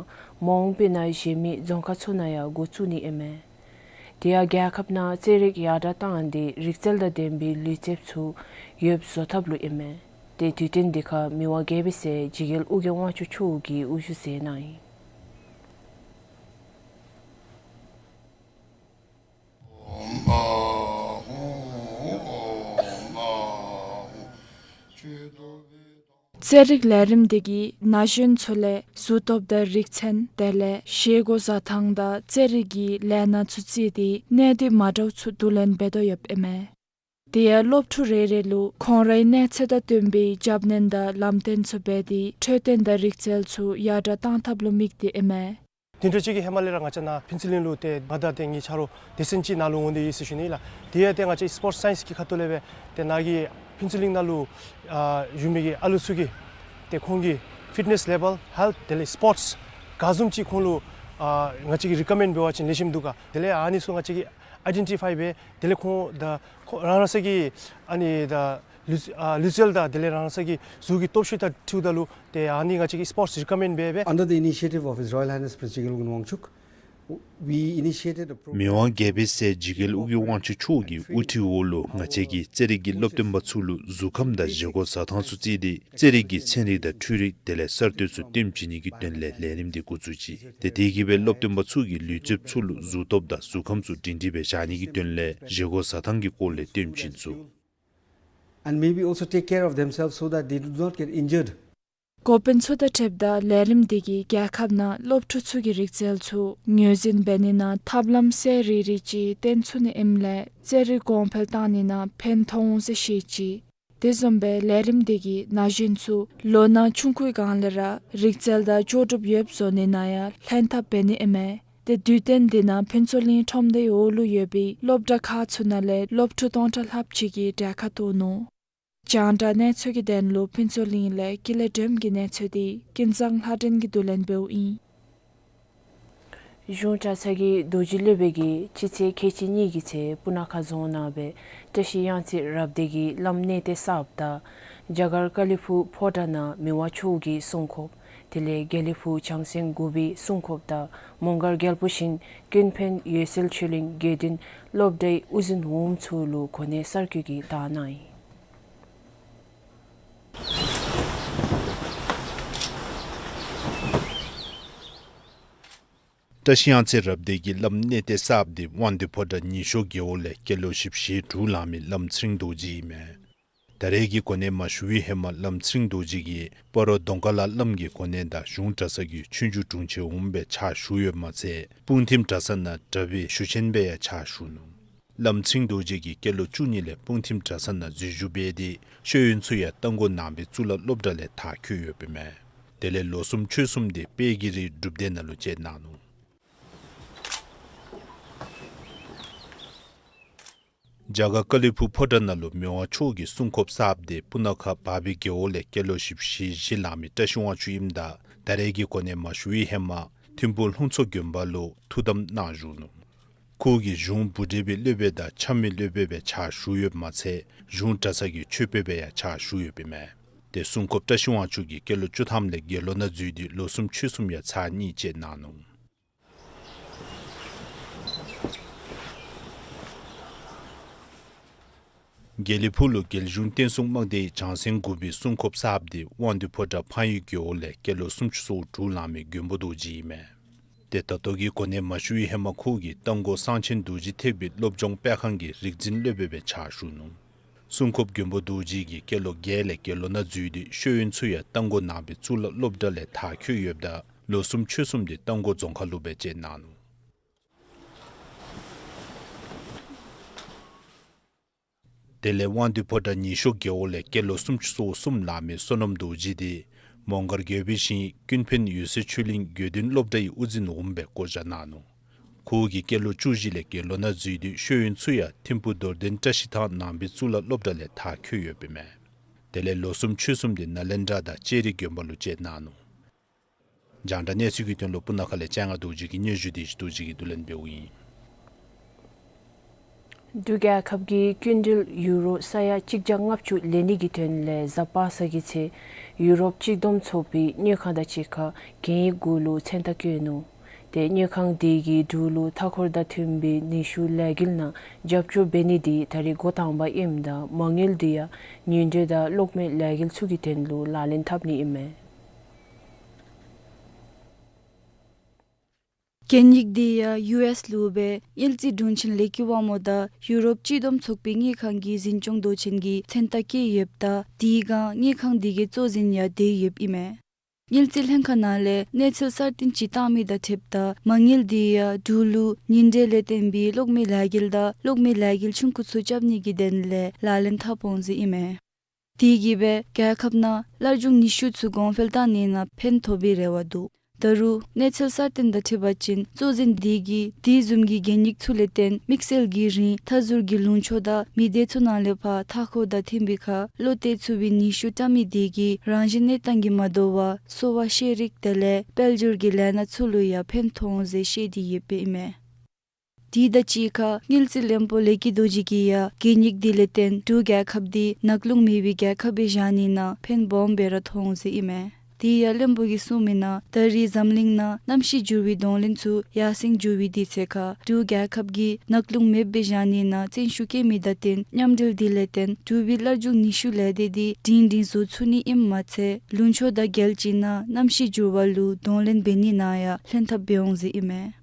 མ་འོངས་པའི་ནང་གཞན་མི་རྫོང་ཁག་ཚུ་ནང་ཡང་འགོ་བཙུགས་ནི་ཨིན་མས། དེ་ཡང་རྒྱལ་ཁབ་ནང་རྩེད་རིགས་ཡར་དྲག་བཏང་སྟེ་རིག་རྩལ་དང་ལྡན་པའི་ལུས་རྩལཔ་ཚུ་ཡོདཔ་བཟོ་ཐབས་ལུ་ཨིན་མས། ཏེ་དུས་སྟོན་དེ་ཁར་མི་དབང་རྒྱལ་པོའི་སྲས་འཇིགས་རྒྱལ་ཨོ་རྒྱན་དབང་ཕྱུག་མཆོག་གིས་དབུ་བཞུགས་མཛད་གནང་ཡི། རྩེད་རིགས་ལས་རིམ་དེ་གིས་ན་གཞོན་ཚུ་ལས་གཟུགས་སྟོབས་དང་རིག་ཚད་དེ་ལས་བཞེས་སྒོ་བཟའ་ཐངས་དང་རྩེད་རིགས་ཀྱི་ལས་སྣ་ཚུ་རྩིས་ཏེ་གནས་སྡུད་མ་འདྲཝ་ཚུ་བསྡུ་ལེན་འབད་དོ་ཡོདཔ་ཨིན་མས། དེ་ཡང་སློབ་ཕྲུག་རེ་རེ་ལུ་ཁོང་རའི་གནས་ཚད་དང་བསྟུན་པའི་རྒྱབ་སྣོན་དང་ལམ་སྟོན་ཚུ་འབད་དེ་འཕྲོད་བསྟེན་དང་རིག་རྩལ་ཚུ་ཡར་དྲག་གཏང་ཐབས་ལུ་དམིགས་ཏེ་ཨིན་མས། བདུན་ཕྲག་གཅིག་གི་ཧེ་མ་ལས་ར་ང་བཅས་ནཱ་ཕུན་ཚོགས་གླིང་ལུ་ཏེ་ང་དང་ཏེ་ངེའི་ཆ་རོགས་སྡེ་ཚན་ཅིག་ནཱ་ལུ་འོང་སྟེ་ཡོད་ཟེར་ཞུ་ནི་ལགས། དེ་ཡང་ཏེ་ང་བཅས་སི་པོརཊསི་སའིནསི་གི་ཁ་ཐུག་ལས་སྦེ་ཏེ་ནཱ་གི་ཕུན་ཚོགས་གླིང་ནང་ལུ་ཨ་བཞུགས་མི་གི་ཨ་ལུ་ཚུ་གིས་ཏེ་ཁོང་གི་ཕིཊ་ནེསི་ལེ་བཱལ་ཧེལཐ་དེ་ལས་སི་པོརཊསི་ག་བཟུམ་ཅིག་ཁོང་ལུ་ཨ་ང་བཅས་ཀྱིས་རི་ཀོ་མེནཌ་འབད་བ་ཅིན་ལེགས་ཤོམ་འདུག་ག། དེ་ལས་ཨ་ནི་ཚུ་ང་བཅས་ཀྱིས་ཨའི་ཌེན་ཊི་ཕའི་འབད་དེ་ལས་ཁོང་དང་ཁོང་རང་རང་སོ་གི་ཨ་ནི་དང་ ལུས་ཨ་ལུས་རྩལ་དང་དེ་ལས་རང་སོའི་གཟུགས་ཀྱི་སྟོབས་ཤུགས་དང་འཁྲིལཝ་ད་ལུ་ཏེ་ཨ་ནི་ང་བཅས་ཀྱིས་སི་པོརཊསི་རི་ཀོ་མེནཌ་འབད་འབད། Under the initiative of His Royal Highness Prince Jigel Ugin Wangchuck, we initiated a program. མི་དབང་རྒྱལ་པོའི་སྲས་འཇིགས་རྒྱལ་ཨོ་རྒྱན་དབང་ཕྱུག་མཆོག་གི་དབུ་ཁྲིད་འོག་ལུ་ང་བཅས་ཀྱིས་རྩེད་རིགས་ཀྱི་སློབ་སྟོན་པ་ཚུ་ལུ་གཟུགས་ཁམས་དང་བཞེས་སྒོ་བཟའ་ཐངས་ཚུ་བརྩིས་ཏེ་རྩེད་རིགས་ཀྱི་ཚན་རིག་དང་འཕྲུལ་རིག་དེ་ལས་གསར་གཏོད་ཚུ་སྟོན་བྱིན་ནི་གི་དོན་ལས་ལས་རིམ་འདི་འགོ་བཙུགས་ཅི། ཏེ་དེ་གིས་སྦེ་སློབ་སྟོན་པ་ཚུ་གིས་ལུས་རྩལཔ་ཚུ་ལུ་གཟུགས་སྟོབས་དང་གཟུགས་ཁམས་ཚུ་སྒྲིང་སྒྲིང་སྦེ་བཞག་ནི་གི་དོན་ལས་བཞེས་སྒོ་བཟའ་ཐངས་ཀྱི་སྐོར་ལས་སྟོན་བྱིན་ཚུགས། And maybe also take care of themselves so that they do not get injured. འགོ་དཔོན་ཚུ་དང་འཁྲིལཝ་ད་ལས་རིམ་འདི་གིས་རྒྱལ་ཁབ་ནང་སློབ་ཕྲུག་ཚུ་གི་རིག་རྩལ་ཚུ་ངོས་འཛིན་འབད་ནི་ནང་ཐབས་ལམ་གསལ་རི་རི་ཅིག་སྟོན་ཚུགས་ནི་ཨིནམ་ལས་རྩེད་རིགས་གོང་འཕེལ་བཏང་ནི་ནང་ཕན་ཐོགས་འོང་ཟེར་བཤད་ཅི། དེ་བཟུམ་སྦེ་ལས་རིམ་འདི་གིས་ན་གཞོན་ཚུ་ལོ་ན་ཆུང་ཀུའི་སྒང་ལས་ར་རིག་རྩལ་དང་ལྕོགས་གྲུབ་ཡོདཔ་བཟོ་ནི་ནང་ཡང་ལྷན་ཐབས་འབད་ནི་ཨིན་མས། ཏེ་དུས་སྟོན་འདི་ནང་ཕུན་ཚོགས་གླིང་ཁྲོམ་སྡེའི་འོག་ལུ་ཡོད་པའི་སློབ་གྲྭ་ཁག་ཚུ་ནང་ལས་སློབ་ཕྲུག་སྟོང་ཕྲག་ལྷགཔ་ཅིག་གིས་གྲལ་ཁར་གཏོགས་ནུག། རྒྱང་བསྒྲགས་གནས་ཚུལ་གྱི་དོན་ལུ་ཕུན་ཚོགས་གླིང་ལས་ཀུན་ལེགས་སྒྲོལམ་གྱི་གནས་ཚུལ་འདི་ཀུན་བཟང་ལྷ་སྒྲོན་གྱིས་བསྡུ་ལེན་འབདཝ་ཨིན། གཞུང་གྲྭ་ཚང་གི་རྡོ་རྗེ་སློབ་དཔོན་གྱིས་སྤྱི་ཚེས་ཁལ་གཅིག་གཉིས་ཀྱི་ཚེ་སྤུ་ན་ཁ་རྫོང་ནང་སྦེ་བཀྲ་ཤིས་གཡང་རྩེ་རབ་སྡེ་གི་བླམ་གནས་བརྟན་གསརཔ་དང་རྒྱ་གར་ཀ་ལི་ཕུག་ཕོ་བྲང་ནང་མི་དབང་མཆོག་གི་གསུང་སྐོརཔ་དེ་ལས་དགེ་ལེགས་ཕུག་བྱང་སེམས་དགུ་པའི་གསུང་སྐོརཔ་དང་མོང་སྒར་རྒྱལ་པོ་ཞིང་ཀུན་ཕན་འོད་གསལ་ཆོས་གླིང་དགེ་འདུན་སློབ་གྲྭའི་དབུ་འཛིན་འོགམ་ཚུ་ལུ་གོ་གནས་གསར་བསྐོ་གི་དག་སྣང་ཨིན། བཀྲ་ཤིས་གཡང་རྩེ་རབ་སྡེ་གི་བླམ་གནས་བརྟན་གསརཔ་འདི་དབང་འདུས་ཕོ་བྲང་ཉི་ཤོག་རྒེད་འོག་ལས་སྐྱེས་ལོ་བཞི་བཅུ་ཞེ་དྲུག་ལང་མི་བླམ་ཚེ་རིང་རྡོ་རྗེ་ཨིན་མས། ད་རེས་ཀྱི་གོ་གནས་མ་ཞུ་བའི་ཧེ་མ་བླམ་ཚེ་རིང་རྡོ་རྗེ་གིས་སྤ་རོ་གདོང་དཀར་ལ་བླམ་གྱི་གོ་གནས་དང་གཞུང་གྲྭ་ཚང་གི་ཆོས་རྒྱུགས་དྲུང་ཆེན་འོགམ་སྦེ་ཕྱག་ཞུ་ཡོདཔ་མ་ཚད་སྤུངས་ཐིམ་གྲྭ་ཚང་ནང་གྲྭ་པའི་ཞུ་ཆེན་སྦེ་ཡང་ཕྱག་ཞུ་ནུག། བླམ་ཚེ་རིང་རྡོ་རྗེ་གིས་སྐྱེས་ལོ་བཅུ་གཉིས་ལས་སྤུངས་ཐིམ་གྲྭ་ཚང་ནང་འཛུལ་ཞུགས་འབད་དེ་ཤེས་ཡོན་ཚུ་ཡང་རྟ་མགོ་ནང་པའི་གཙུག་ལག་སློབ་གྲྭ་ལས་མཐར་འཁྱོལ་ཡོདཔ་ཨིན་མས། དེ་ལས་ལོ་གསུམ་ཕྱོགས་གསུམ་དེ་དཔལ་གྱི་རི་སྒྲུབ་སྡེ་ནང་ལུ་བཅད་གནང་ནུག། རྒྱ་གར་ཀ་ལི་ཕུག་ཕོ་བྲང་ནང་ལུ་མི་དབང་མཆོག་གི་གསུང་སྐོརཔ་གསརཔ་དེ་སྤུ་ན་ཁ་བར་པའི་རྒེད་འོག་ལས་སྐྱེས་ལོ་བཞི་བཅུ་ཞེ་བཞི་ལང་མི་བཀྲ་ཤིས་དབང་ཕྱུག་ཨིནམ་ད་ད་རེས་ཀྱི་གོ་གནས་མ་ཞུ་བའི་ཧེ་མ་ཐིམ་ཕུག་ལྷུང་མཚོ་དགོན་པ་ལུ་ཐུགས་དམ་གནང་བཞུགས་ནུག། ཁོ་གིས་གཞུང་བུ་བགྲེས་པའི་སློབ་དཔོན་དང་འཆམ་མི་སློབ་དཔོན་སྦེ་ཕྱག་ཞུ་ཡོདཔ་མ་ཚད་གཞུང་གྲྭ་ཚང་གི་ཆོས་དཔོན་སྦེ་ཡང་ཕྱག་ཞུ་ཡོདཔ་ཨིན་མས། ཏེ་གསུང་སྐོརཔ་བཀྲ་ཤིས་དབང་ཕྱུག་གིས་སྐྱེས་ལོ་བཅུ་ཐམ་ལས་དགེ་སློང་ནང་འཛུལ་ཏེ་ལོ་གསུམ་ཕྱོགས་གསུམ་ཡང་ཚར་གཉིས་བཅད་གནང་ནུག། དགེ་ལེགས་ཕུག་ལུ་རྒྱལ་གཞུང་བསྟན་སྲུང་དམག་སྡེའི་བྱང་སེམས་དགུ་པའི་གསུང་སྐོརཔ་གསརཔ་དེ་དབང་འདུས་ཕོ་བྲང་ཕངས་ཡུལ་རྒེད་འོག་ལས་སྐྱེས་ལོ་སུམ་ཅུ་སོ་དྲུག་ལང་མི་མགོན་པོ་རྡོ་རྗེ་ཨིན་མས། ཏེ་ད་ལྟོ་གི་གོ་གནས་མ་ཞུ་བའི་ཧེ་མ་ཁོ་གིས་རྟ་མགོ་གསང་ཆེན་རྡོ་རྗེ་ཐེག་པའི་སློབ་སྦྱོང་སྤེལ་ཁང་གི་རིག་འཛིན་སློབ་དཔོན་སྦེ་ཕྱག་ཞུ་ནུག། གསུང་སྐོརཔ་མགོན་པོ་རྡོ་རྗེ་གིས་སྐྱེས་ལོ་བརྒྱད་ལས་དགེ་སློང་ནང་འཛུལ་ཏེ་ཤེས་ཡོན་ཚུ་ཡང་རྟ་མགོ་ནང་པའི་གཙུག་ལག་སློབ་གྲྭ་ལས་མཐར་འཁྱོལ་ཡོདཔ་ད་ལོ་གསུམ་ཕྱོགས་གསུམ་དེ་རྟ་མགོ་རྫོང་ཁག་ལུ་སྦེ་བཅད་གནང་ནུག། དེ་ལས་དབང་འདུས་ཕོ་བྲང་ཉི་ཤོག་རྒེད་འོག་ལས་སྐྱེས་ལོ་སུམ་ཅུ་སོ་གསུམ་ལང་མི་བསོད་ནམས་རྡོ་རྗེ་དེ་མོང་སྒར་རྒྱལ་པོའི་ཞིང་ཀུན་ཕན་འོད་གསལ་ཆོས་གླིང་དགེ་འདུན་སློབ་གྲྭའི་དབུ་འཛིན་འོགམ་སྦེ་བསྐོ་བཞག་གནང་ནུག། ཁོ་གིས་སྐྱེས་ལོ་བཅུ་བཞི་ལས་དགེ་སློང་ནང་འཛུལ་ཏེ་ཤེས་ཡོན་ཚུ་ཡང་ཐིམ་ཕུག་རྡོར་གདན་བཀྲ་ཤིས་ཐང་ནང་པའི་གཙུག་ལག་སློབ་གྲྭ་ལས་མཐར་འཁྱོལ་ཡོདཔ་ཨིན་མས། དེ་ལས་ལོ་གསུམ་ཕྱོགས་གསུམ་དེ་ནཱ་ལེནྡྲ་དང་ལྕགས་རི་དགོན་པ་ལུ་བཅད་གནང་ནུག། རྒྱང་བསྒྲགས་གནས་ཚུལ་གྱི་དོན་ལུ་སྤུ་ན་ཁ་ལས་སྤྱན་སྔ་རྡོ་རྗེ་གི་སྙན་ཞུ་དེ་ཅིག་རྡོ་རྗེ་གིས་བསྡུ་ལེན་འབདཝ་ཨིན། འབྲུག་རྒྱལ་ཁབ་ཀྱིས་སྐྱིན་འགྲུལ་ཡུ་རོ་ས་ཡ་གཅིག་བརྒྱ་ལྔ་བཅུ་ལེན་ནི་གི་དོན་ལས་གཟའ་པ་སངས་ཀྱི་ཚེ་ཡུ་རོབ་གཅིག་བསྡོམས་ཚོགས་པའི་དངུལ་ཁང་དང་གཅིག་ཁར་གན་ཡིག་གུ་ལུ་མཚན་རྟགས་བཀོད་ནུག། ཏེ་དངུལ་ཁང་དེ་གིས་འབྲུག་ལུ་མཐའ་འཁོར་དང་མཐུན་པའི་ནུས་ཤུགས་ལས་འགུལ་ནང་རྒྱབ་སྐྱོར་འབད་ནི་དེ་ད་རེས་འགོ་དང་པ་ཨིནམ་ད་མ་དངུལ་དེ་ཡང་ཉིན་དྲོད་དང་གློག་མེ་ལས་འགུལ་ཚུ་གི་དོན་ལུ་ལག་ལེན་འཐབ་ནི་ཨིན་མས། གན་ཡིག་དེ་ཡང་ཡུ་ཨེསི་ལུ་སྦེ་དངུལ་རྩིས་དྲུང་ཆེན་ལེགས་སྐྱིད་དབང་མོ་དང་ཡུ་རོབ་གཅིག་བསྡོམས་ཚོགས་པའི་དངུལ་ཁང་གི་འཛིན་སྐྱོང་མདོ་ཆེན་གྱི་མཚན་རྟགས་བཀོད་ཡོདཔ་ད་དེའི་སྒང་དངུལ་ཁང་དེ་གི་གཙོ་འཛིན་ཡང་དེ་ཡོདཔ་ཨིན་མས། དངུལ་རྩིས་ལྷན་ཁག་ནང་ལས་གནས་ཚུལ་གསར་བཏོན་ཅིག་བཏང་མི་དང་འཁྲིལཝ་ད་མ་དངུལ་དེ་ཡང་འབྲུག་ལུ་ཉིན་དྲོད་ལས་བརྟེན་པའི་གློག་མེ་ལས་འགུལ་དང་གློག་མེ་ལས་འགུལ་ཆུང་ཀུ་ཚུ་རྐྱབ་ནི་གི་དོན་ལས་ལག་ལེན་འཐབ་འོང་ཟེར་ཨིན་མས། དེ་གིས་སྦེ་རྒྱལ་ཁབ་ནང་སླར་འབྱུང་ནུས་ཤུགས་ཚུ་གོང་འཕེལ་བཏང་ནི་ནང་ཕན་ཐོགས་པའི་རེ་བ་འདུག། ད་རུང་གནས་ཚུལ་གསར་བཏོན་དང་འཁྲིལ་བ་ཅིན་གཙོ་འཛིན་དེ་གིས་དེ་བཟུམ་གྱི་གན་ཡིག་ཚུ་ལས་བརྟེན་དམིགས་བསལ་གྱི་རིང་མཐའ་ཟུར་གྱི་ལུང་ཕྱོགས་དང་མི་སྡེ་ཚུ་ནང་ལས་ཕར་མཐའ་འཁོར་དང་མཐུན་པའི་ཁར་བློ་གཏད་ཚུགས་པའི་ནུས་ཤུགས་བཀྲམ་མི་དེ་གིས་རང་བཞིན་གནས་སྟངས་ཀྱིས་མ་དོ་བར་གསོ་བ་ཤེས་རིག་དེ་ལས་དཔལ་འབྱོར་གྱི་ལས་སྣ་ཚུ་ལུ་ཡང་ཕན་ཐོགས་འོང་ཟེར་བཤད་དེ་ཡོདཔ་ཨིན་མས། དེ་དང་གཅིག་ཁར་དངུལ་རྩིས་བློན་པོ་ལེགས་སྐྱིད་རྡོ་རྗེ་གིས་ཡང་གན་ཡིག་དེ་ལས་བརྟེན་འབྲུག་རྒྱལ་ཁབ་དེ་ནག་རླུང་མེད་པའི་རྒྱལ་ཁབ་སྦེ་བཞག་ནི་ནང་ཕན་སྦོམ་སྦེ་ར་ཐོགས་འོང་ཟེར་ཨིན་མས། དེ་ཡང་བློན་པོ་གིས་གསུངས་མི་ནང་ད་རེས་འཛམ་གླིང་ནང་གནམ་གཤིས་འགྱུར་བའི་གདོང་ལེན་ཚུ་ཡར་སེང་འགྱོ་བའི་དུས་ཚོད་ཁར་འབྲུག་རྒྱལ་ཁབ་ཀྱིས་ནག་རླུང་མེདཔ་སྦེ་བཞག་ནི་ནང་བརྩོན་ཤུགས་བསྐྱེད་མི་དང་བསྟུན་མཉམ་འབྲེལ་དེ་ལས་བརྟེན་འབྲུག་པའི་སླར་འབྱུང་ནུས་ཤུགས་ལས་སྡེ་དེ་སྒྲིང་སྒྲིང་བཟོ་ཚུགས་ནི་ཨིནམ་མ་ཚད་ལུང་ཕྱོགས་དང་རྒྱལ་སྤྱི་ནང་གནམ་གཤིས་འགྱུར་བ་ལུ་གདོང་ལེན་འབད་ནི་ནང་ཡང་ལྷན་ཐབས་འབད་འོང་ཟེར་ཨིན་མས།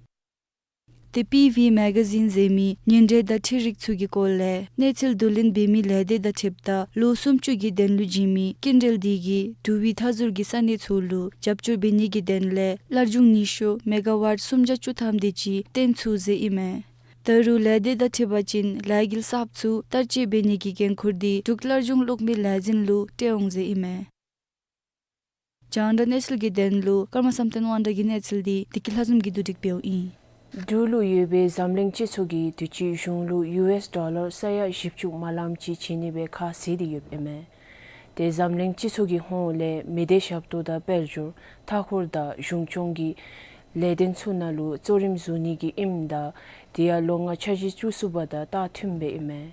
ཏེ་པི་ཝི་མེ་ག་ཟིན་ཟེར་མི་ཉེན་འབྲེལ་དང་འཕྲུལ་རིག་ཚུ་གི་སྐོར་ལས་གནས་ཚུལ་བསྡུ་ལེན་འབད་མི་ལས་སྡེ་དང་འཁྲིལཝ་ད་ལོ་སུམ་ཅུ་གི་དོན་ལུ་བྱིན་མི་སྐྱིན་འགྲུལ་དེ་གིས་འབྲུག་པའི་མཐའ་ཟུར་གྱི་ས་གནས་ཚུ་ལུ་རྒྱབ་སྐྱོར་འབད་ནི་གི་དོན་ལས་སླར་འབྱུང་ནུས་ཤུགས་མེ་ག་ཝཊ་སུམ་བརྒྱ་བཅུ་ཐམ་དེ་ཅིག་བཏོན་ཚུགས་ཟེར་ཨིན་མས། ད་རུང་ལས་སྡེ་དང་འཁྲིལ་བ་ཅིན་ལས་འགུལ་གསརཔ་ཚུ་བསྟར་སྤྱོད་འབད་ནི་གི་འགན་ཁུར་དེ་འབྲུག་སླར་འབྱུང་གློག་མེའི་ལས་འཛིན་ལུ་སྤྲོད་འོང་ཟེར་ཨིན་མས། རྒྱང་བསྒྲགས་གནས་ཚུལ་གྱི་དོན་ལུ་ཀརྨ་བསམ་གཏན་དབང་གྲགས་ཀྱི་གནས་ཚུལ་དེ་བདེ་སྐྱིད་ལྷ་འཛོམས་ཀྱིས་བསྡུ་སྒྲིག་འབདཝ་ཨིན། འབྲུག་ལུ་ཡོད་པའི་འཛམ་གླིང་སྤྱི་ཚོགས་ཀྱིས་དུས་ཅི་གཞུང་ལུ་ཡུ་ཨེསི་ཌོ་ལར་ས་ཡ་བཞི་བཅུ་མ་ལམ་ཅིག་བྱིན་ནི་སྦེ་ཁ་བཟེད་དེ་ཡོདཔ་ཨིན་མས། ཏེ་འཛམ་གླིང་སྤྱི་ཚོགས་ཀྱི་ཧོངས་ལས་མི་སྡེ་ཞབས་ཏོག་དང་དཔལ་འབྱོར་མཐའ་འཁོར་དང་གཞུང་སྐྱོང་གི་ལས་དོན་ཚུ་ནང་ལུ་གཙོ་རིམ་བཟུང་ནི་གི་ཨིནམ་ད་དེ་ཡང་ལོ་ལྔ་འཆར་གཞི་བཅུ་གསུམ་པ་དང་ཏ་མཐུནམ་སྦེ་ཨིན་མས།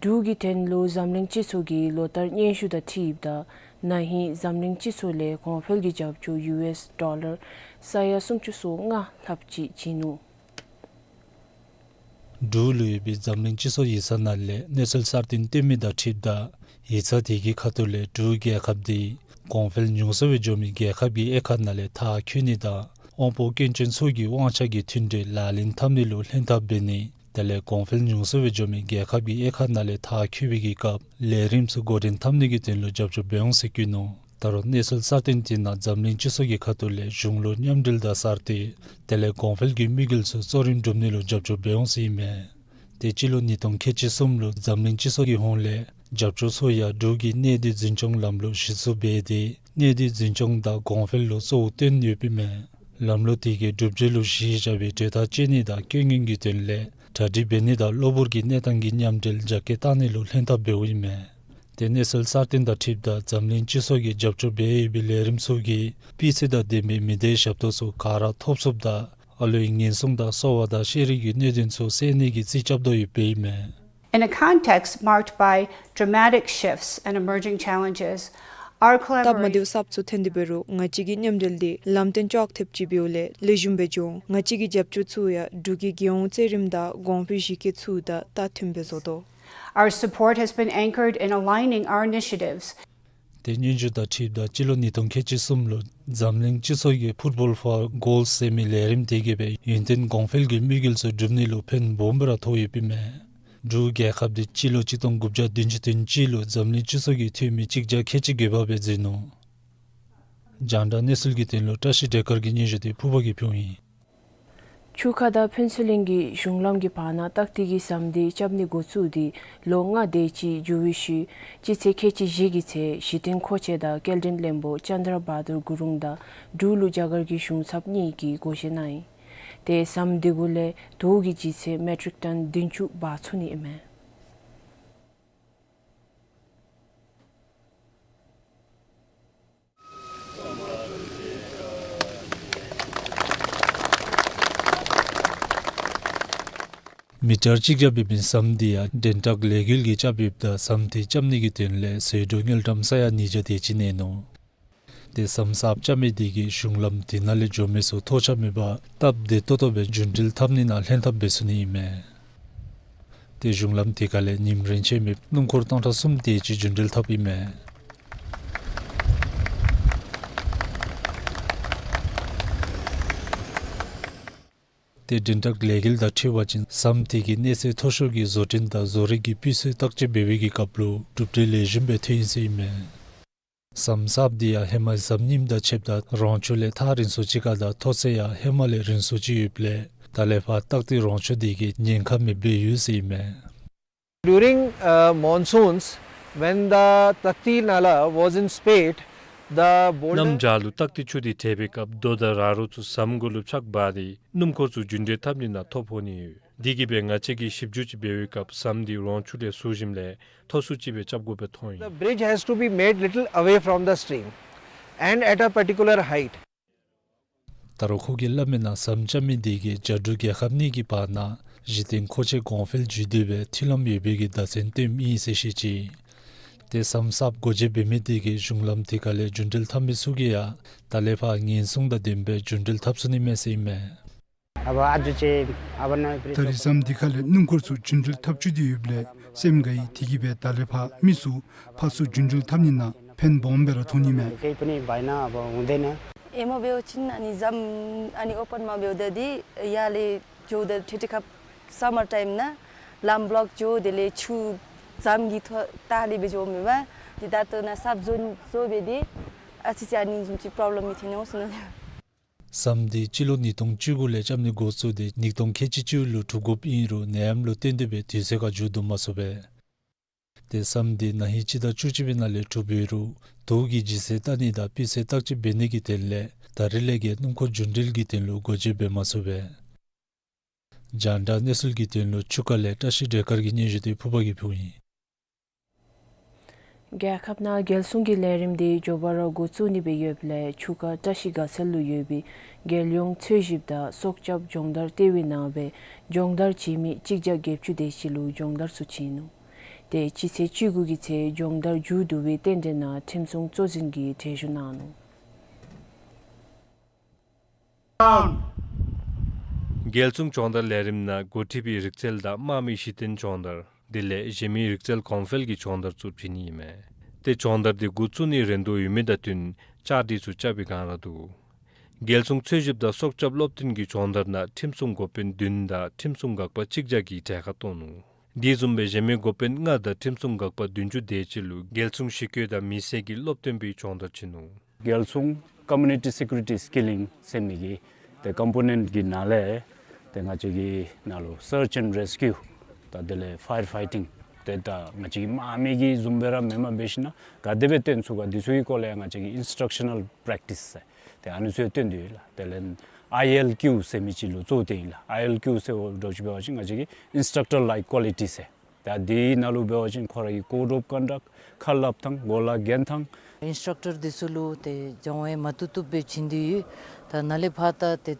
འབྲུག་གི་དོན་ལུ་འཛམ་གླིང་སྤྱི་ཚོགས་ཀྱི་ལོ་བསྟར་སྙན་ཞུ་དང་འཁྲིལཝ་ད་ན་ཧིང་འཛམ་གླིང་སྤྱི་ཚོགས་ལས་གོང་འཕེལ་གྱི་རྒྱབ་སྐྱོར་ཡུ་ཨེསི་ཌོ་ལར་ས་ཡ་སུམ་ཅུ་སོ་ལྔ་ལྷགཔ་ཅིག་བྱིན་ནུག། འབྲུག་ལུ་ཡོད་པའི་འཛམ་གླིང་སྤྱི་ཚོགས་ཡིག་ཚང་ནང་ལས་གནས་ཚུལ་གསར་བཏོན་བཏོན་མི་དང་འཁྲིལཝ་ད་ཡིག་ཚང་དེ་གི་ཁ་ཐུག་ལས་འབྲུག་རྒྱལ་ཁབ་དེ་གོང་འཕེལ་ཉུང་སུ་སྦེ་འགྱོ་མི་རྒྱལ་ཁབ་ཀྱི་དབྱེ་ཁག་ནང་ལས་མཐར་འཁྱོལ་ནི་དང་དབང་པོ་སྐྱོན་ཅན་ཚུ་གི་དབང་ཆ་གི་མཐུན་འབྲེལ་ལག་ལེན་འཐབ་ནི་ལུ་ལྷན་ཐབས་འབད་ནི་དེ་ལས་གོང་འཕེལ་ཉུང་སུ་སྦེ་འགྱོ་མི་རྒྱལ་ཁབ་ཀྱི་དབྱེ་ཁག་ནང་ལས་མཐར་འཁྱོལ་བའི་གི་སྐབས་ལས་རིམ་ཚུ་འགོ་འདྲེན་འཐབ་ནི་གི་དོན་ལུ་རྒྱབ་སྐྱོར་འབད་འོང་ཟེར་བཀོད་ནུག། ད་རུང་གནས་ཚུལ་གསར་བཏོན་དེ་ནང་འཛམ་གླིང་སྤྱི་ཚོགས་ཀྱི་ཁ་ཐུག་ལས་གཞུང་ལུ་མཉམ་འབྲེལ་དང་གསར་གཏོད་དེ་ལས་གོང་འཕེལ་གྱི་དམིགས་ཡུལ་ཚུ་གཙོ་རིམ་སྒྲུབ་ནི་ལུ་རྒྱབ་སྐྱོར་འབད་འོང་ཟེར་ཨིན་མས། ཏེ་སྤྱི་ལོ་ཉིས་སྟོང་ཁལ་གཅིག་གསུམ་ལུ་འཛམ་གླིང་སྤྱི་ཚོགས་ཀྱི་ཧོངས་ལས་རྒྱབ་སྐྱོར་ཚུ་ཡང་འབྲུག་གིས་གནས་སྡུད་འཛིན་སྐྱོང་ལམ་ལུགས་གཞི་བཙུགས་འབད་དེ་གནས་སྡུད་འཛིན་སྐྱོང་དང་གོང་འཕེལ་ལུ་གཙོ་བོ་བཏོན་ཡོདཔ་ཨིན་མས། ལམ་ལུགས་དེ་གིས་གྲུབ་འབྲས་ལུ་གཞི་བཞག་པའི་གྲོས་ཐག་བཅད་ནི་དང་སྐྱོན་ངན་གྱི་དོན་ལས་གྲ་སྒྲིག་འབད་ནི་དང་གློ་བུར་གྱི་གནས་སྟངས་ཀྱི་མཉམ་འབྲེལ་རྒྱ་སྐྱེད་བཏང་ནི་ལུ་ལྷན་ཐབས་འབདཝ་ཨིན་མས། ཏེ་གནས་ཚུལ་གསར་བཏོན་དང་འཁྲིལཝ་ད་འཛམ་གླིང་སྤྱི་ཚོགས་ཀྱིས་རྒྱབ་སྐྱོར་འབད་ཡོད་པའི་ལས་རིམ་ཚུ་གིས་སྤུས་ཚད་དང་ལྡན་པའི་མི་སྡེ་ཞབས་ཏོག་ཚུ་ག་ར་ཐོབ་ཚུགསཔ་དང་ཨ་ལོའི་ཉེན་སྲུང་དང་གསོ་བ་དང་ཤེས་རིག་གི་གནད་དོན་ཚུ་སེལ་ནི་གི་རྩིས་རྐྱབ་དོ་ཡོདཔ་ཨིན་མས། In a context marked by dramatic shifts and emerging challenges, our སྟབས་མ་བདེཝ་collaboration གསརཔ་ཚུ་ཐོན་ཏེ་འབད་རུང་ང་བཅས་ཀྱི་མཉམ་འབྲེལ་དེ་ལམ་སྟོན་ཅོག་འཐདཔ་ཅིག་འབདཝ་ལས་ལེགས་ཤོམ་སྦེ་འགྱོ་འོང་། ང་བཅས་ཀྱི་རྒྱབ་སྐྱོར་ཚུ་ཡང་འབྲུག་གི་རྒྱལ་ཡོངས་གཙོ་རིམ་དང་གོང་འཕེལ་གཞི་བཀོད་ཚུ་དང་ཏ་མཐུནམ་སྦེ་བཟོ་དོ། Our support has been anchored in aligning our initiatives. ཏེ་སྙན་ཞུ་དང་འཁྲིལཝ་ད་སྤྱི་ལོ་ཉིས་སྟོང་ཁལ་གཅིག་གསུམ་ལུ་འཛམ་གླིང་སྤྱི་ཚོགས་ཀྱིས་Football for Goals ཟེར་མི་ལས་རིམ་དེ་གིས་སྦེ་ཡུན་བརྟན་གོང་འཕེལ་གྱི་དམིགས་ཡུལ་ཚུ་སྒྲུབ་ནི་ལུ་ཕན་སྦོམ་སྦེ་ར་ཐོགས་ཡོདཔ་ཨིན་མས། འབྲུག་རྒྱལ་ཁབ་དེ་སྤྱི་ལོ་གཅིག་སྟོང་དགུ་བརྒྱ་བདུན་ཅུ་དོན་གཅིག་ལུ་འཛམ་གླིང་སྤྱི་ཚོགས་ཀྱི་འཐུས་མི་གཅིག་བརྒྱ་ཁལ་གཅིག་བརྒྱད་པ་སྦེ་འཛུལ་ནུག། རྒྱང་བསྒྲགས་གནས་ཚུལ་གྱི་དོན་ལུ་བཀྲ་ཤིས་བདེ་སྐར་གྱི་སྙན་ཞུ་དེ་ཕུརཔ་གིས་ཕུལཝ་ཨིན། ཆུ་ཁ་དང་ཕུན་ཚོགས་གླིང་གི་གཞུང་ལམ་གྱི་བར་ན་སྟག་ཏི་གི་ཟམ་དེ་རྐྱབ་ནི་འགོ་བཙུགས་ཏེ་ལོ་ལྔ་དེ་ཅིག་འགྱོ་བའི་ཤུལ་སྤྱི་ཚེས་ཁལ་གཅིག་བཞི་གི་ཚེས་གཞི་རྟེན་མཁོ་ཆས་དང་སྐྱེལ་འདྲེན་བློན་པོ་ཅན་དྲ་བྷ་དུར་གུ་རུང་དང་འབྲུག་ལུ་རྒྱ་གར་གྱི་གཞུང་ཚབ་གཉིས་ཀྱིས་བགོ་བཤའ་གནང་ཡི། ཏེ་ཟམ་དེ་གུ་ལས་དོག་གི་ལྗིད་ཚད་མེ་ཊིག་ཊོན་བདུན་ཅུ་འབག་ཚུགས་ནི་ཨིན་མས། མི་ཊར་གཅིག་བརྒྱ་འབད་མི་ཟམ་དེ་ཡང་འདྲེན་ཊག་ལས་འགུལ་གྱིས་རྐྱབ་ཡོདཔ་ད་ཟམ་དེ་རྐྱབ་ནི་གི་དོན་ལས་ཟད་འགྲོ་དངུལ་ཀྲམ་ས་ཡ་ཉིས་བརྒྱ་དེ་ཅིག་གནས་ནུག། ཏེ་ཟམ་གསརཔ་རྐྱབ་མི་དེ་གིས་གཞུང་ལམ་དེ་ནང་ལས་འགྱོ་མི་ཚུ་ཐོགས་ཆགས་མེད་པར་སྟབས་བདེ་ཏོག་ཏོ་སྦེ་རྒྱུན་འགྲུལ་འཐབ་ནི་ནང་ལྷན་ཐབས་འབད་ཚུགས་ནི་ཨིན་མས། ཏེ་གཞུང་ལམ་དེ་ཁ་ལས་ཉིནམ་རེ་ཆད་མེད་སྣུམ་འཁོར་ཊོན་གྲངས་གསུམ་དེ་ཅིག་རྒྱུན་འགྲུལ་འཐབ་ཨིན་མས། ཏེ་འདྲེན་ཊག་ལས་འགུལ་དང་འཁྲིལ་བ་ཅིན་ཟམ་དེ་གི་གནས་ཚད་མཐོ་ཤོས་ཀྱི་བཟོ་སྐྲུན་དང་བཟོ་རིག་གི་སྤུས་ཚད་བརྟག་དཔྱད་འབད་བའི་གི་སྐབས་ལུ་གྲུབ་འབྲས་ལེགས་ཤོམ་སྦེ་ཐོན་ཡི་ཟེར་ཨིན་མས། ཟམ་གསརཔ་དེ་ཡང་ཧེ་མའི་ཟམ་རྙིངམ་དང་ཕྱདཔ་ད་རོང་ཆུ་ལས་ཐག་རིང་སུ་ཅིག་ཁར་དང་མཐོ་ཚད་ཡང་ཧེ་མ་ལས་རིང་སུ་ཅིག་ཡོདཔ་ལས་ད་ལས་ཕར་སྟག་ཏི་རོང་ཆུ་དེ་གིས་ཉེན་ཁ་མེདཔ་སྦེ་ཡོད་ཟེར་ཨིན་མས། During, uh, monsoons, when the Takti Nala was in spate, the boulder གནམ་བྱཱར་ལུ་སྟག་ཏི་ཆུ་དེ་བྲེག་པའི་སྐབས་རྡོ་དང་ར་རོ་ཚུ་ཟམ་གུ་ལུ་ཆག་འབག་སྟེ་སྣུམ་འཁོར་ཚུ་རྒྱུན་འགྲུལ་འཐབ་ནི་ནང་ཐོ་ཕོག་ནི་ཡོད། དེ་གིས་སྦེ་ང་བཅས་ཀྱིས་ཞིབ་འཇུག་ཅིག་འབད་བའི་སྐབས་ཟམ་དེ་རོང་ཆུ་ལས་ཟུར་ཞིནམ་ལས་མཐོ་སུ་ཅིག་སྦེ་རྐྱབ་དགོཔ་སྦེ་མཐོང་ཡི། The bridge has to be made little away from the stream and at a particular height. ད་རུང་ཁོ་གིས་སླབ་མི་ནང་ཟམ་རྐྱབ་མི་དེ་གིས་རྒྱ་འབྲུག་རྒྱལ་ཁབ་གཉིས་ཀྱི་བར་ན་ གཞི་རྟེན་མཁོ་ཆས་གོང་འཕེལ་བྱུང་སྟེ་སྦེ་མཐུན་ལམ་ཡོད་པའི་གི་བརྡ་མཚོན་སྟོནམ་ཨིན་ཟེར་བཤད་ཅི། ཏེ་ཟམ་གསརཔ་སྒོ་འབྱེད་འབད་མི་དེ་གིས་གཞུང་ལམ་དེ་ཁ་ལས་རྒྱུན་འགྲུལ་འཐབ་མི་ཚུ་གིས་ཡང་ད་ལས་ཕར་ཉེན་སྲུང་དང་ལྡནམ་སྦེ་རྒྱུན་འགྲུལ་འཐབ་ཚུགས་ནི་མས་ཟེར་ཨིན་མས། ད་རེས་ཟམ་དེ་ཁ་ལས་སྣུམ་འཁོར་ཚུ་རྒྱུན་འགྲུལ་འཐབ་བཅུག་སྟེ་ཡོདཔ་ལས་སེམས་དགའ་ཡི། དེ་གིས་སྦེ་ད་ལས་ཕར་མི་ཚུ་ཕར་ཚུར་རྒྱུན་འགྲུལ་འཐབ་ནི་ནང་ཕན་སྦོམ་སྦེ་ར་ཐོན་ནི་མས། ཨེ་མ་འབདཝ་ཅིན་ཨ་ནི་ཟམ་ཨ་ནི་ཨོ་པཱན་མ་འབདཝ་ད་འདི་ཡར་ལས་འགྱོཝ་ད་ཁྲིག་ཁྲི་ཁར་སམ་མར་ཊའིམ་ནང་ལམ་བློཀ་འགྱོ། དེ་ལས་ཆུ་ཟམ་གྱི་ཐོག་ལྟག་ལས་སྦེ་འགྱོཝ་མས་པ། དེ་ད་ལྟོ་ནཱ་གསརཔ་བཟོ་བཟོ་སྦེ་འདི་ཨ་ཙི་ཅིག་ཨ་ནི་བཟུམ་ཅིག་པོརོབ་ལེམ་མི་ཐོན་ནི་འོང་ཟེར་མནོ། ཟམ་འདི་སྤྱི་ལོ་ཉིས་སྟོང་བཅུ་དགུ་ལས་རྐྱབ་ནི་འགོ་བཙུགས་ཏེ་ཉིས་སྟོང་ཁལ་གཅིག་བཅུ་ལུ་གྲུབ་དགོཔ་ཨིན་རུང་ནད་ཡམས་ལུ་བརྟེན་ཏེ་སྦེ་དུས་ཚོད་ཁར་མཇུག་བསྡུ་མ་ཚུགས་པས། ཏེ་ཟམ་འདི་ན་ཧིང་སྤྱི་ཟླ་བཅུ་གཅིག་པའི་ནང་ལས་གྲུབ་ཡོད་རུང་དུག་གི་ལྗིད་ཚད་བལྟ་ནི་དང་སྤུས་ཚད་བརྟག་དཔྱད་འབད་ནི་གི་དོན་ལས་ད་རེས་ལས་ཀྱི་སྣུམ་འཁོར་རྒྱུན་འགྲུལ་གྱི་དོན་ལུ་སྒོ་འབྱེད་འབད་མ་ཚུགས་པས། རྒྱང་བསྒྲགས་གནས་ཚུལ་གྱི་དོན་ལུ་ཆུ་ཁ་ལས་བཀྲ་ཤིས་སྒྲོལ་དཀར་གྱི་སྙན་ཞུ་དེ་ཕུརཔ་གིས་ཕུལཝ་ཨིན། རྒྱལ་ཁབ་ནང་རྒྱལ་སྲུང་གི་ལས་རིམ་དེ་མགྱོགས་པ་ར་འགོ་བཙུགས་ནི་སྦེ་ཡོདཔ་ལས་ཆུ་ཁ་བཀྲ་ཤིས་དགའ་ཚལ་ལུ་ཡོད་པའི་རྒྱལ་ཡོངས་འཚོལ་ཞིབ་དང་སྲོག་སྐྱབས་སྦྱོང་བརྡར་ལྟེ་བའི་ནང་སྦེ་སྦྱོང་བརྡར་བྱིན་མི་གཅིག་བརྒྱ་བརྒྱད་ཅུ་དེ་ཅིག་ལུ་སྦྱོང་བརྡར་ཚུ་བྱིན་ནུག། ཏེ་སྤྱི་ཚེས་བཅུ་དགུ་གི་ཚེ་སྦྱོང་བརྡར་མཇུག་བསྡུ་བའི་རྟེན་འབྲེལ་ནང་ཁྲིམས་སྲུང་གཙོ་འཛིན་གྱིས་གྲལ་བཞུགས་གནང་ནུག། རྒྱལ་སྲུང་སྦྱོང་བརྡར་ལས་རིམ་ནང་འགོ་ཁྲིད་པའི་རིག་རྩལ་དང་དམག་མིའི་གཞི་རྟེན་སྦྱོང་བརྡར་དེ་ལས་གཞན་མི་རིག་རྩལ་གོང་འཕེལ་གྱི་སྦྱོང་བརྡར་ཚུ་བྱིན་ནི་ཨིན་མས། ཏེ་སྦྱོང་བརྡར་དེ་འགོ་བཙུགས་ནིའི་རན་དོ་ཡོད་མི་དང་བསྟུན་བཅའ་སྒྲིག་ཚུ་རྐྱབ་པའི་སྒང་ར་འདུག། རྒྱལ་སྲུང་འཚོལ་ཞིབ་དང་སྲོག་སྐྱབས་སློབ་སྟོན་གྱི་སྦྱོང་བརྡར་ནང་ཁྲིམས་སྲུང་འགོ་དཔོན་བདུན་དང་ཁྲིམས་སྲུང་འགག་པ་གཅིག་བརྒྱ་གིས་གྲལ་ཁར་གཏོགས་ནུག། དེ་བཟུམ་སྦེ་གཞན་མི་འགོ་དཔོན་ལྔ་དང་ཁྲིམས་སྲུང་འགག་པ་བདུན་ཅུ་དེ་ཅིག་ལུ་རྒྱལ་སྲུང་གཞི་བཀོད་དང་མི་སེར་གྱི་སློབ་སྟོན་པའི་སྦྱོང་བརྡར་བྱིན་ནུག། རྒྱལ་སྲུང་Community Security Skilling ཟེར་མི་གི་ཏེ་ཀམ་པོ་ནེནཊ་གི་ནང་ལས་ཏེ་ང་བཅས་ཀྱི་ནང་ལུ་Search and Rescue དང་དེ་ལས་Fire Fighting ཏེ་ད་ང་བཅས་ཀྱི་དམག་མི་གི་བཟུམ་སྦེ་ར་མེནམ་འབད་ཞིན་ན་ག་དེ་སྦེ་བཏོན་ཚུགས་ག་དེ་ཚུ་གི་སྐོར་ལས་ང་བཅས་ཀྱི་Instructional Practice ཟེར་ཏེ་ཨ་ནི་ཚུ་ཡང་སྟོན་ཏེ་ཡོད་ལགས། དེ་ལས་ཨའི་ཨེལ་ཀིའུ་ཟེར་མི་ཅིག་ལུ་གཙོ་བོ་བཏོན་ཡི་ལགས། ཨའི་ཨེལ་ཀིའུ་ཟེརཝ་ད་ཅིག་འབད་བ་ཅིན་ང་བཅས་ཀྱི་Instructor Like Quality ཟེར། ད་དེའི་ནང་ལུ་འབད་བ་ཅིན་ཁོ་ར་གི་Code of Conduct ཁ་སླབ་ཐངས་གོ་ལ་གྱོན་ཐངས། ཨིནསི་ཊག་ཊར་འདི་ཚུ་ལུ་ཏེ་སྦྱང་བ་མ་བཏུབ་བཏུབ་སྦེ་བྱིན་ཏེ་ཡོད། ད་ནཱ་ལས་ཕར་ད་ཏེ་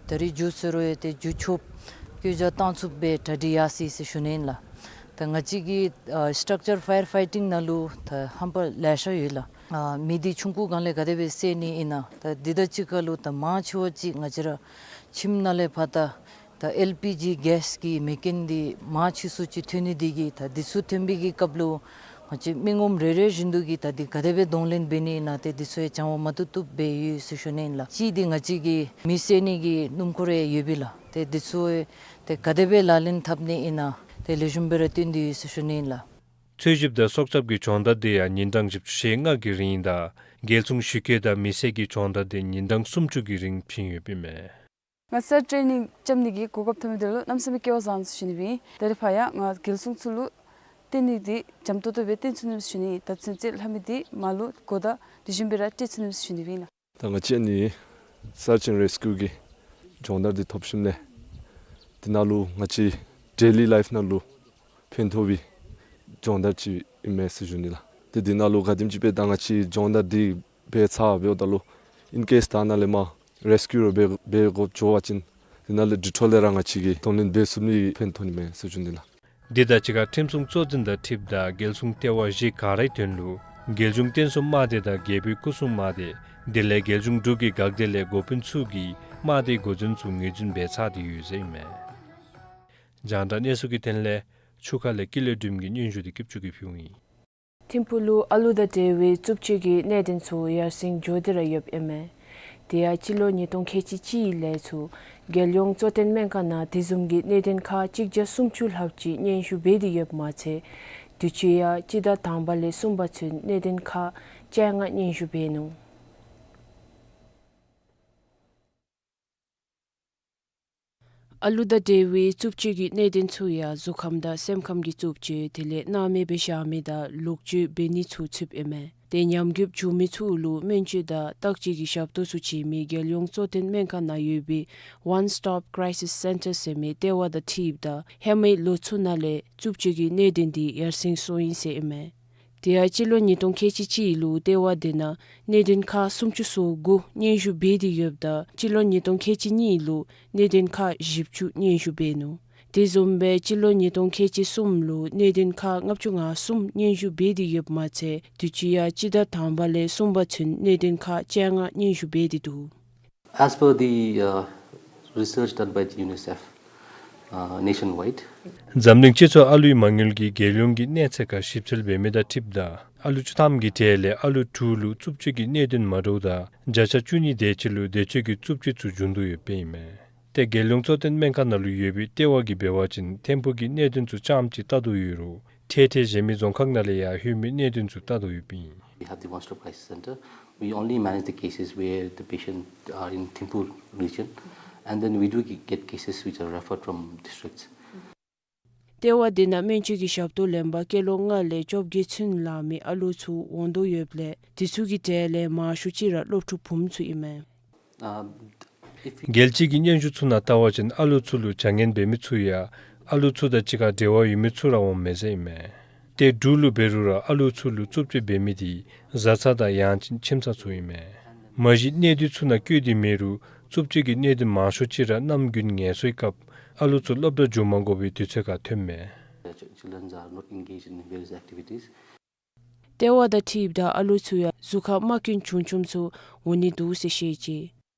ད་རིས་མཇུག་ཟེར་རུང་ཡང་ཏེ་མཇུག་ཆོགཔ་བཀོད་རྒྱ་བཏང་ཚུགསཔ་སྦེ་གྲ་སྒྲིག་ཡར་སོ་ཡི་ཟེར་ཞུ་ནི་ཨིན་ལགས། ད་ང་བཅས་ཀྱི་ཨ་སི་ཊག་ཅར་ཕ་ཡར་ཕའི་ཊིང་ནང་ལུ་ད་རྣམ་པ་ལེ་ཤ་ཡོད་ལགས། ཨ་མེ་འདི་ཆུང་ཀུ་སྒང་ལས་ག་དེ་སྦེ་བསད་ནི་ཨིན་ན། ད་འདི་དང་གཅིག་ཁར་ལུ་ད་མང་ཆེ་བ་ཅིག་ང་བཅས་ར་ཁྱིམ་ནང་ལས་ཕར་ད་ད་ཨེལ་པི་ཇི་གེསི་གི་མེ་རྐྱེན་འདི་མང་ཆེ་སུ་ཅིག་ཐོན་ནི་འདི་གིས་ད་འདི་ཚུ་ཐོན་པའི་གི་སྐབས་ལུ་ང་བཅས་མི་ངོམ་རེ་རེ་བཞིན་དུ་གིས་ད་འདི་ག་དེ་སྦེ་གདོང་ལེན་འབད་ནི་ཨིན་ན་ཏེ་འདི་ཚུ་ཡང་སྦྱང་བ་མ་བཏུབ་བཏུབ་སྦེ་ཡོད་ཟེར་ཞུ་ནི་ཨིན་ལགས། གཅིག་འདི་ང་བཅས་ཀྱི་མེ་བསད་ནི་གི་སྣུམ་འཁོར་ཡང་ཡོད་པས་ལགས། ཏེ་འདི་ཚུ་ཡང་ཏེ་ག་དེ་སྦེ་ལག་ལེན་འཐབ་ནི་ཨིན་ན་ཏེ་ལེགས་ཤོམ་སྦེ་ར་སྟོན་ཏེ་ཡོད་ཟེར་ཞུ་ནི་ཨིན་ལགས། འཚོལ་ཞིབ་དང་སྲོག་སྐྱབས་ཀྱི་སྦྱོང་བརྡར་འདི་ཡང་ཉིན་གྲངས་བཞི་བཅུ་ཞེ་ལྔ་གི་རིང་དང་རྒྱལ་སྲུང་གཞི་བཀོད་དང་མི་སེར་གྱི་སྦྱོང་བརྡར་འདི་ཉིན་གྲངས་སུམ་ཅུ་གི་རིང་བྱིན་ཡོདཔ་ཨིན་མས། ང་སར་ཊྲེ་ནིང་རྐྱབ་ནི་གི་གོ་སྐབས་ཐོབ་མི་འདི་ལུ་གནམ་མེད་ས་མེད་སྐལ་བ་བཟང་ཟེར་ཞུ་ནི་སྦེ་ཨིན། ད་རིས་ཕར་ཡང་ང་རྒྱལ་སྲུང་ཚུ་ལུ་བསྟེན་ནི་འདི་འཇམ་ཏོང་ཏོ་སྦེ་བསྟེན་ཚུགས་ནི་ཟེར་ཞུ་ནི་ཨིན། ད་ཚུན་ཚོད་ལྷབ་མི་འདི་མར་ལུ་གོ་བརྡ་དེ་བཞིན་སྦེ་ར་སྤྲོད་ཚུགས་ནི་ཟེར་ཞུ་ནི་སྦེ་ཨིན་ལགས། ད་ང་བཅས་ཨ་ནི་སརཆ་ཨེནཌ་རེསི་ཀིའུ་གི་སྦྱོང་བརྡར་འདི་ཐོབ་ཞིནམ་ལས་འདི་ནང་ལུ་ང་བཅས་ཌེ་ལི་ལའིཕ་ནང་ལུ་ཕན་ཐོགས་པའི་སྦྱོང་བརྡར་ཅིག་ཨིན་མས་ཟེར་ཞུ་ནི་ལགས། ཏེ་འདི་ནང་ལུ་ག་དེམ་ཅིག་སྦེ་ད་ང་བཅས་སྦྱོང་བརྡར་འདི་འབད་ཚར་འབདཝ་ད་ལུ་ཨིན་ཀེསི་ད་ནཱ་ལས་མར་རེསི་ཀིའུ་ར་འབད་འབད་དགོཔ་འགྱོ་བ་ཅིན་འདི་ནང་ལས་འགྲུལ་འཕྲོ་ལས་ར་ང་བཅས་ཀྱིས་གདོང་ལེན་འབད་ཚུགས་ནི་ཕན་ཐོགས་ནི་མས་ཟེར་ཞུ་ནི་ལགས། འདི་དང་གཅིག་ཁར་ཁྲིམས་སྲུང་གཙོ་འཛིན་དང་འཁྲིལཝ་ད་རྒྱལ་སྲུང་ལྟེ་བ་བཞི་ག་རའི་དོན་ལུ་རྒྱལ་གཞུང་བསྟན་སྲུང་དམག་སྡེ་དང་རྒྱལ་པོའི་སྐུ་སྲུང་དམག་སྡེ་དེ་ལས་རྒྱལ་གཞུང་འབྲུག་གི་འགག་སྡེ་ལས་འགོ་དཔོན་ཚུ་གིས་དམག་སྡེའི་འགོ་འཛིན་ཚུ་ངོས་འཛིན་འབད་ཚར་ཏེ་ཡོད་ཟེར་ཨིན་མས། རྒྱང་བསྒྲགས་གནས་ཚུལ་གྱི་དོན་ལས་ཆུ་ཁ་ལས་ཀུན་ལེགས་སྒྲོལམ་གྱི་སྙན་ཞུ་འདི་སྐྱབས་ཆུ་གིས་ཕུལཝ་ཨིན། ཐིམ་ཕུག་ལུ་ཨ་ལུ་དང་འབྲེལ་བའི་རྩུབ་སྤྱོད་ཀྱི་གནད་དོན་ཚུ་ཡར་སེང་འགྱོ་སྟེ་ར་ཡོདཔ་ཨིན་མས། དེ་ཡང་སྤྱི་ལོ་ཉིས་སྟོང་ཁལ་གཅིག་གཅིག་ལས་ཚུར་རྒྱལ་ཡོངས་གཙོ་བསྟེན་སྨན་ཁང་ནང་དེ་བཟུམ་གྱི་གནད་དོན་ཁག་གཅིག་བརྒྱ་སུམ་ཅུ་ལྷགཔ་ཅིག་སྙན་ཞུ་འབད་དེ་ཡོདཔ་མ་ཚད་དུས་ཅི་ཡང་སྤྱི་ཟླ་དང་པ་ལས་གསུམ་པ་ཚུན་གནད་དོན་ཁག་བཅོ་ལྔ་སྙན་ཞུ་འབད་ནུག། ཨ་ལུ་དང་འབྲེལ་བའི་རྩུབ་སྤྱོད་ཀྱི་གནད་དོན་ཚུ་ཡང་གཟུགས་ཁམས་དང་སེམས་ཁམས་ཀྱི་རྩུབ་སྤྱོད་དེ་ལས་སྣང་མེད་སྦེ་བཞག་མི་དང་ལོག་སྤྱོད་འབད་ནི་ཚུ་ཚུདཔ་ཨིན་མས། ཏེ་ཉམས་རྒུདཔ་བྱུང་མི་ཚུ་ལུ་སྨན་བཅོས་དང་བརྟག་དཔྱད་ཀྱི་ཞབས་ཏོག་ཚུ་བྱིན་མི་རྒྱལ་ཡོངས་གཙོ་བསྟེན་སྨན་ཁང་ནང་ཡོད་པའི་One Stop Crisis Center ཟེར་མི་ལྟེ་བ་དང་འཁྲིལཝ་ད་ཧེ་མའི་ལོ་ཚུ་ནང་ལས་རྩུབ་སྤྱོད་ཀྱི་གནད་དོན་འདི་ཡར་སེང་སོང་ཡི་ཟེར་ཨིན་མས། དེ་ཡང་སྤྱི་ལོ་ཉིས་སྟོང་ཁལ་གཅིག་གཅིག་ལུ་ལྟེ་བ་དེ་ནང་གནད་དོན་ཁག་སུམ་ཅུ་སོ་དགུ་སྙན་ཞུ་འབད་དེ་ཡོདཔ་ད་སྤྱི་ལོ་ཉིས་སྟོང་ཁལ་གཅིག་གཉིས་ལུ་གནད་དོན་ཁག་བཞི་བཅུ་སྙན་ཞུ་འབད་ནུག། དེ་བཟུམ་སྦེ་སྤྱི་ལོ་ཉིས་སྟོང་ཁལ་གཅིག་གསུམ་ལུ་གནད་དོན་ཁག་ལྔ་བཅུ་ང་གསུམ་སྙན་ཞུ་འབད་དེ་ཡོདཔ་མ་ཚད་དུས་ཅི་ཡང་སྤྱི་ཟླ་དང་པ་ལས་གསུམ་པ་ཚུན་གནད་དོན་ཁག་བཅོ་ལྔ་སྙན་ཞུ་འབད་དེ་འདུག། As per the, uh, research done by the UNICEF, uh, nationwide, འཛམ་གླིང་སྤྱི་ཚོགས་ཨ་ལུའི་མ་དངུལ་གྱིས་རྒྱལ་ཡོངས་ཀྱི་གནས་ཚད་ཁར་ཞིབ་འཚོལ་འབད་མི་དང་འཁྲིལཝ་ད་ཨ་ལུ་བཅུ་ཐམ་གྱི་གྲས་ལས་ཨ་ལུ་དྲུག་ལུ་རྩུབ་སྤྱོད་ཀྱི་གནད་དོན་མ་འདྲཝ་དང་བརྒྱ་ཆ་བཅུ་གཉིས་དེ་ཅིག་ལུ་བདེ་སྤྱོད་ཀྱི་རྩུབ་སྤྱོད་ཚུ་འབྱུང་དོ་ཡོདཔ་ཨིན་མས། ཏེ་རྒྱལ་ཡོངས་གཙོ་བསྟེན་སྨན་ཁང་ནང་ལུ་ཡོད་པའི་ལྟེ་བ་གིས་འབད་བ་ཅིན་ཐིམ་ཕུག་གི་གནད་དོན་ཚུ་རྐྱངམ་ཅིག་བལྟ་དོ་ཡོད་རུང་ཐེ་ཐེ་གཞན་མི་རྫོང་ཁག་ནང་ལས་ཡང་ལྷོད་མི་གནད་དོན་ཚུ་བལྟ་དོ་ཡོདཔ་ཨིན། We have the one-stop crisis center. We only manage the cases where the patient are in Thimphu region, and then we do ge-, get cases which are referred from districts. ལྟེ་བ་འདི་ནང་སྨན་བཅོས་ཀྱི་ཞབས་ཏོག་ལེན་པར་སྐྱེས་ལོ་ལྔ་ལས་བཅོ་བརྒྱད་ཚུན་ལང་མི་ཨ་ལུ་ཚུ་འོང་དོ་ཡོདཔ་ལས་དེ་ཚུ་གི་གྲས་ལས་མང་ཤོས་ཅིག་ར་སློབ་ཕྲུག་བུམོ་ཚུ་ཨིན་མས། Um, if we རྒྱལ་སྤྱི་གི་སྙན་ཞུ་ཚུ་ནང་བལྟ་བ་ཅིན་ཨ་ལུ་ཚུ་ལུ་བྱ་ངན་འབད་མི་ཚུ་ཡང་ཨ་ལུ་ཚུ་དང་གཅིག་ཁར་འབྲེལ་བ་ཡོད་མི་ཚུ་ར་འོངམ་མས་ཟེར་ཨིན་མས། ཏེ་འབྲུག་ལུ་འབད་རུང་ར་ཨ་ལུ་ཚུ་ལུ་རྩུབ་སྤྱོད་འབད་མི་འདི་བཟའ་ཚང་དང་ཡང་ཅིན་ཁྱིམ་ཚང་ཚུ་ཨིན་མས། མ་གཞི་གནས་སྡུད་ཚུ་ནང་བཀོད་དེ་མེད་རུང་རྩུབ་སྤྱོད་ཀྱི་གནད་དོན་མང་ཤོས་ཅིག་ར་གནམ་དགུན་ངལ་གསོའི་སྐབས་ཨ་ལུ་ཚུ་སློབ་གྲྭ་འགྱོ་མ་དགོ་པའི་དུས་ཚོད་ཁར་ཐོནམ་མས། The ch-, children are not engaged in various activities. ལྟེ་བ་དང་འཁྲིལཝ་ད་ཨ་ལུ་ཚུ་ཡང་གཟུགས་ཁར་རྨ་སྐྱོན་ཆུང་ཆུངམ་ཚུ་འོང་ནི་འདུག་ཟེར་བཤད་ཅི།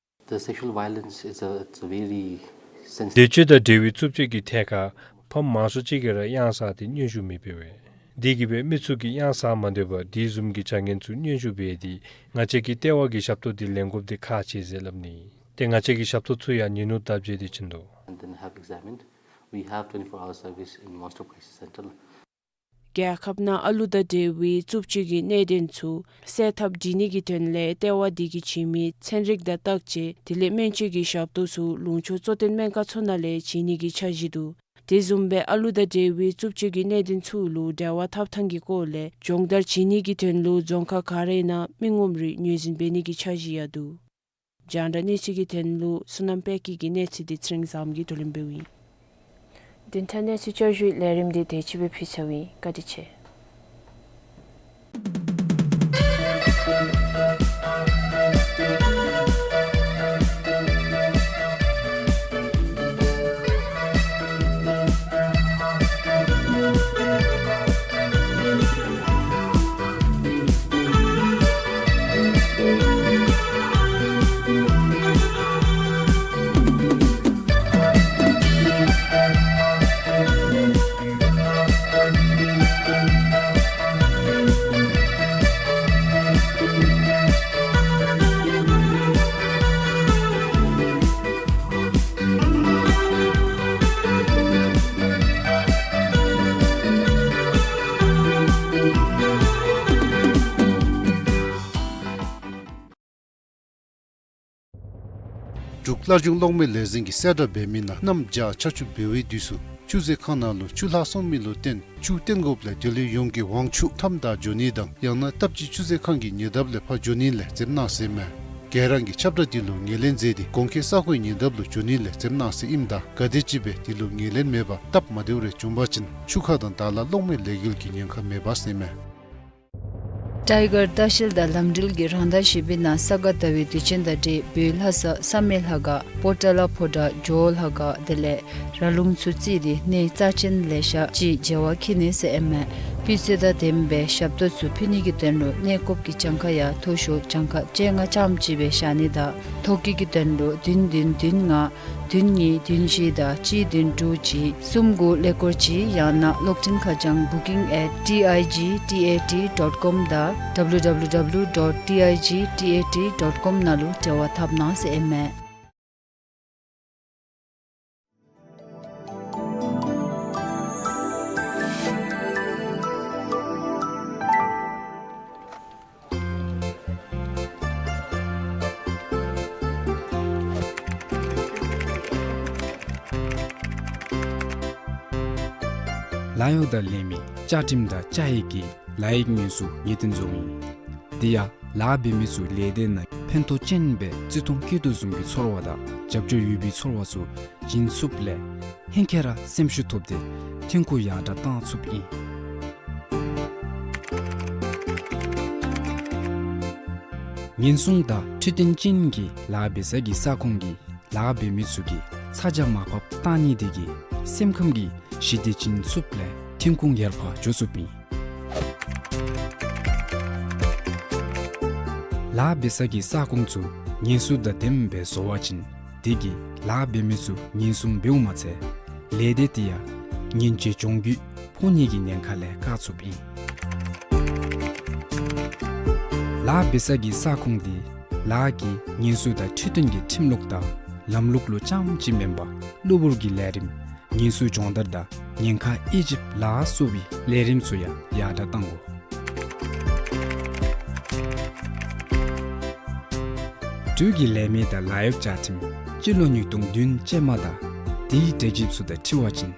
The sexual violence is a, it's a very sensitive བདེ་སྤྱོད་དང་འབྲེལ་བའི་རྩུབ་སྤྱོད་ཀྱི་ཐད་ཁར་ཕམ་མང་ཤོས་ཅིག་གིས་ར་གཡང་ཟ་སྟེ་སྙན་ཞུ་མི་འབད་བས། དེ་གིས་འབད་མི་ཚུ་གིས་གཡང་ཟ་མ་སྡོད་པར་དེ་བཟུམ་གྱི་བྱ་ངན་ཚུ་སྙན་ཞུ་འབད་དེ་ང་བཅས་ཀྱི་ལྟེ་བ་གི་ཞབས་ཏོག་འདི་ལེན་དགོཔ་འདི་ཁག་ཆེ་ཟེར་སླབ་ནི། ཏེ་ང་བཅས་ཀྱི་ཞབས་ཏོག་ཚུ་ཡང་ཉིན་ནུབ་བརྟག་དཔྱད་དེ་བྱིན་དོ། And then have examined. We have twenty-four hour service in One Stop Crisis Center. རྒྱལ་ཁབ་ནང་ཨ་ལུ་དང་འབྲེལ་བའི་རྩུབ་སྤྱོད་ཀྱི་གནད་དོན་ཚུ་སེལ་ཐབས་སྒྲིག་ནི་གི་དོན་ལས་ལྟེ་བ་འདི་གིས་བྱིན་མི་ཚན་རིག་དང་བརྟག་དཔྱད་དེ་ལས་སྨན་བཅོས་ཀྱི་ཞབས་ཏོག་ཚུ་ལུང་ཕྱོགས་གཙོ་བསྟེན་སྨན་ཁང་ཚུ་ནང་ལས་བྱིན་ནི་གི་འཆར་གཞི་འདུག། དེ་བཟུམ་སྦེ་ཨ་ལུ་དང་འབྲེལ་བའི་རྩུབ་སྤྱོད་ཀྱི་གནད་དོན་ཚུ་ལུ་འབྲེལ་བ་འཐབ་ཐངས་ཀྱི་སྐོར་ལས་སྦྱོང་བརྡར་བྱིན་ནི་གི་དོན་ལུ་རྫོང་ཁག་ག་ར་ནང་མི་ངོམ་རེ་ངོས་འཛིན་འབད་ནི་གི་འཆར་གཞི་ཡང་འདུག། རྒྱང་བསྒྲགས་གནས་ཚུལ་གྱི་དོན་ལུ་བསོད་ནམས་དཔལ་སྐྱིད་ཀྱི་གནས་ཚུལ་འདི་ཚེ་རིང་བཟངམོ་གིས་བསྡུ་ལེན་འབདཝ་ཨིན། བདུན་ཕྲག་གནས་ཚུལ་བསྐྱར་ཞུའི་ལས་རིམ་འདི་དེ་ཅིག་སྦེ་ཕུལ་ཚརཝ་ཨིན། བཀའ་དྲིན་ཆེ། འབྲུག་སླར་འབྱུང་གློག་མེ་ལས་འཛིན་གྱིས་གསལ་བསྒྲགས་འབད་མི་ནང་གནམ་བྱཱར་ཆར་ཆུ་འབེལ་བའི་དུས་སུ་ཆུ་མཛོད་ཁང་ནང་ལུ་ཆུ་ལྷག་སོང་མི་ལུ་བརྟེན་ཆུ་བཏོན་དགོཔ་ལས་འབྲེལ་ཡོད་ཡོངས་ཀྱིས་དབང་ཆུ་ཐམ་བདའ་འགྱོ་ནི་དང་ཡང་ན་སྟབས་གཅིག་ཆུ་མཛོད་ཁང་གི་ཉེ་འདབས་ལས་ཕར་འགྱོ་ནི་ལས་འཛེམ་གནང་ཟེར་ཨིན་མས། ག་ར་གིས་ཁྱབ་བསྒྲགས་འདི་ལུ་ངོས་ལེན་མཛད་དེ་གོང་འཁོད་ས་གོའི་ཉེ་འདབས་ལུ་འགྱོ་ནི་ལས་འཛེམ་གནང་ཟེར་ཨིནམ་ད་ག་དེམ་ཅིག་སྦེ་འདི་ལུ་ངོས་ལེན་མེད་པར་སྟབས་མ་བདེཝ་རེ་བྱུང་པ་ཅིན་ཆུ་ཁ་དང་བདག་སླ་གློག་མེ་ལས་འགུལ་གྱི་ཉེན་ཁ་མེདཔ་ཟེར་ཨིན་མས། ཊའི་གར་ལྟ་བཤལ་དང་ལམ་འགྲུལ་གྱི་རང་ཟླ་བཞི་པའི་ནང་ས་ག་ཟླ་བའི་དུས་ཆེན་དང་འབྲེལ་བོད་ལྷ་ས་བསམ་ཡས་ལྷ་ཁང་པོ་ཏ་ལ་ཕོ་བྲང་ཇོ་བོ་ལྷ་ཁང་དེ་ལས་ར་ལུང་ཚུ་བརྩིས་ཏེ་གནས་རྩ་ཆེན་ལེ་ཤ་ཅིག་མཇལ་བར་འཁྱིད་ནི་ཟེར་ཨིན་མས། སྤུས་ཚད་དང་ལྡནམ་སྦེ་ཞབས་ཏོག་ཚུ་ཕུལ་ནི་གི་དོན་ལུ་གནས་སྐབས་ཀྱི་གྱངས་ཁ་ཡང་མཐོ་ཤོས་གྱངས་ཁ་བཅོ་ལྔ་རྐྱངམ་ཅིག་སྦེ་བཞག་ནི་དང་ཐོ་བཀོད་ཀྱི་དོན་ལུ་བདུན་བདུན་བདུན་ལྔ་བདུན་གཉིས་བདུན་བཞི་དང་གཅིག་བདུན་དྲུག་གཅིག་གསུམ་དགུ་ཀླད་ཀོར་གཅིག་ཡང་ན་གློག་འཕྲིན་ཁ་བྱང་booking at T I G T A T dot com དང་W W W dot T I G T A T dot com ནང་ལུ་འབྲེལ་བ་འཐབ་གནང་ཟེར་ཨིན་མས། ལཱ་གཡོག་དང་ལས་མི་བཅའ་ཁྲིམས་དང་བཅའ་ཡིག་གི་ལཱ་ཡིག་དངོས་སུ་ངེས་བསྟན་བཟོཝ་ཨིན། དེ་ཡང་ལཱ་འབད་མི་ཚུ་ལས་སྡེ་ནང་ཕན་ཐོགས་ཅན་སྦེ་བརྩི་མཐོང་བསྐྱེད་དོ་བཟུམ་གྱི་ཚོར་བ་དང་རྒྱབ་སྐྱོར་ཡོད་པའི་ཚོར་བ་ཚུ་བྱིན་ཚུགསཔ་ལས་ཧེང་སྐལ་ར་སེམས་ཤུགས་ཐོབ་སྟེ་ཐོན་ཁུངས་ཡར་དྲག་བཏང་ཚུགསཔ་ཨིན། ཉེན་སྲུང་དང་འཕྲོད་བསྟེན་ཅན་གྱི་ལཱ་འབད་ས་གི་ས་ཁོངས་ཀྱི་ལཱ་འབད་མི་ཚུ་གིས་ཚ་གྱང་མར་ཕབ་བཏང་ནི་དེ་གིས་ སེམས་ཁམས་ཀྱི་ཞི་བདེ་བྱིན་ཚུགསཔ་ལས་ཐོན་ཁུངས་ཡར་འཕར་འགྱོ་ཚུགསཔ་ཨིན། ལཱ་འབད་ས་གི་ས་ཁོངས་ཚུ་ངན་སུང་དང་ལྡནམ་སྦེ་བཟོ་བ་ཅིན་དེ་གིས་ལཱ་འབད་མི་ཚུ་ངན་སུང་འབདཝ་མ་ཚད་ལས་སྡེ་དེ་ཡང་ཉེན་བཅས་གྱོང་གུད་ཕོག་ནི་གི་ཉེན་ཁ་ལས་བཀག་ཚུགསཔ་ཨིན། ལཱ་འབད་ས་གི་ས་ཁོངས་དེ་ལཱ་གི་ངན་སུང་དང་འཁྲུལ་བསྟུན་གྱི་ཁྲིམས་ལུགས་དང་ལམ་ལུགས་ལུ་རྐྱངམ་ཅིག་མེན་པར་གློ་བུར་གྱི་ལས་རིམ་ངན་སུང་སྦྱོང་བརྡར་དང་ཉེན་ཁ་དབྱེ་ཞིབ་ལ་སོགས་པའི་ལས་རིམ་ཚུ་ཡང་ཡར་དྲག་གཏང་དགོ། འགྲུལ་གྱི་ལས་མི་དང་ལཱ་གཡོག་བཅའ་ཁྲིམས་སྤྱི་ལོ་ཉིས་སྟོང་བདུན་ཅན་མ་དང་དེའི་གྲ་སྒྲིགཔ་ཚུ་དང་འཁྲིལ་བ་ཅིན་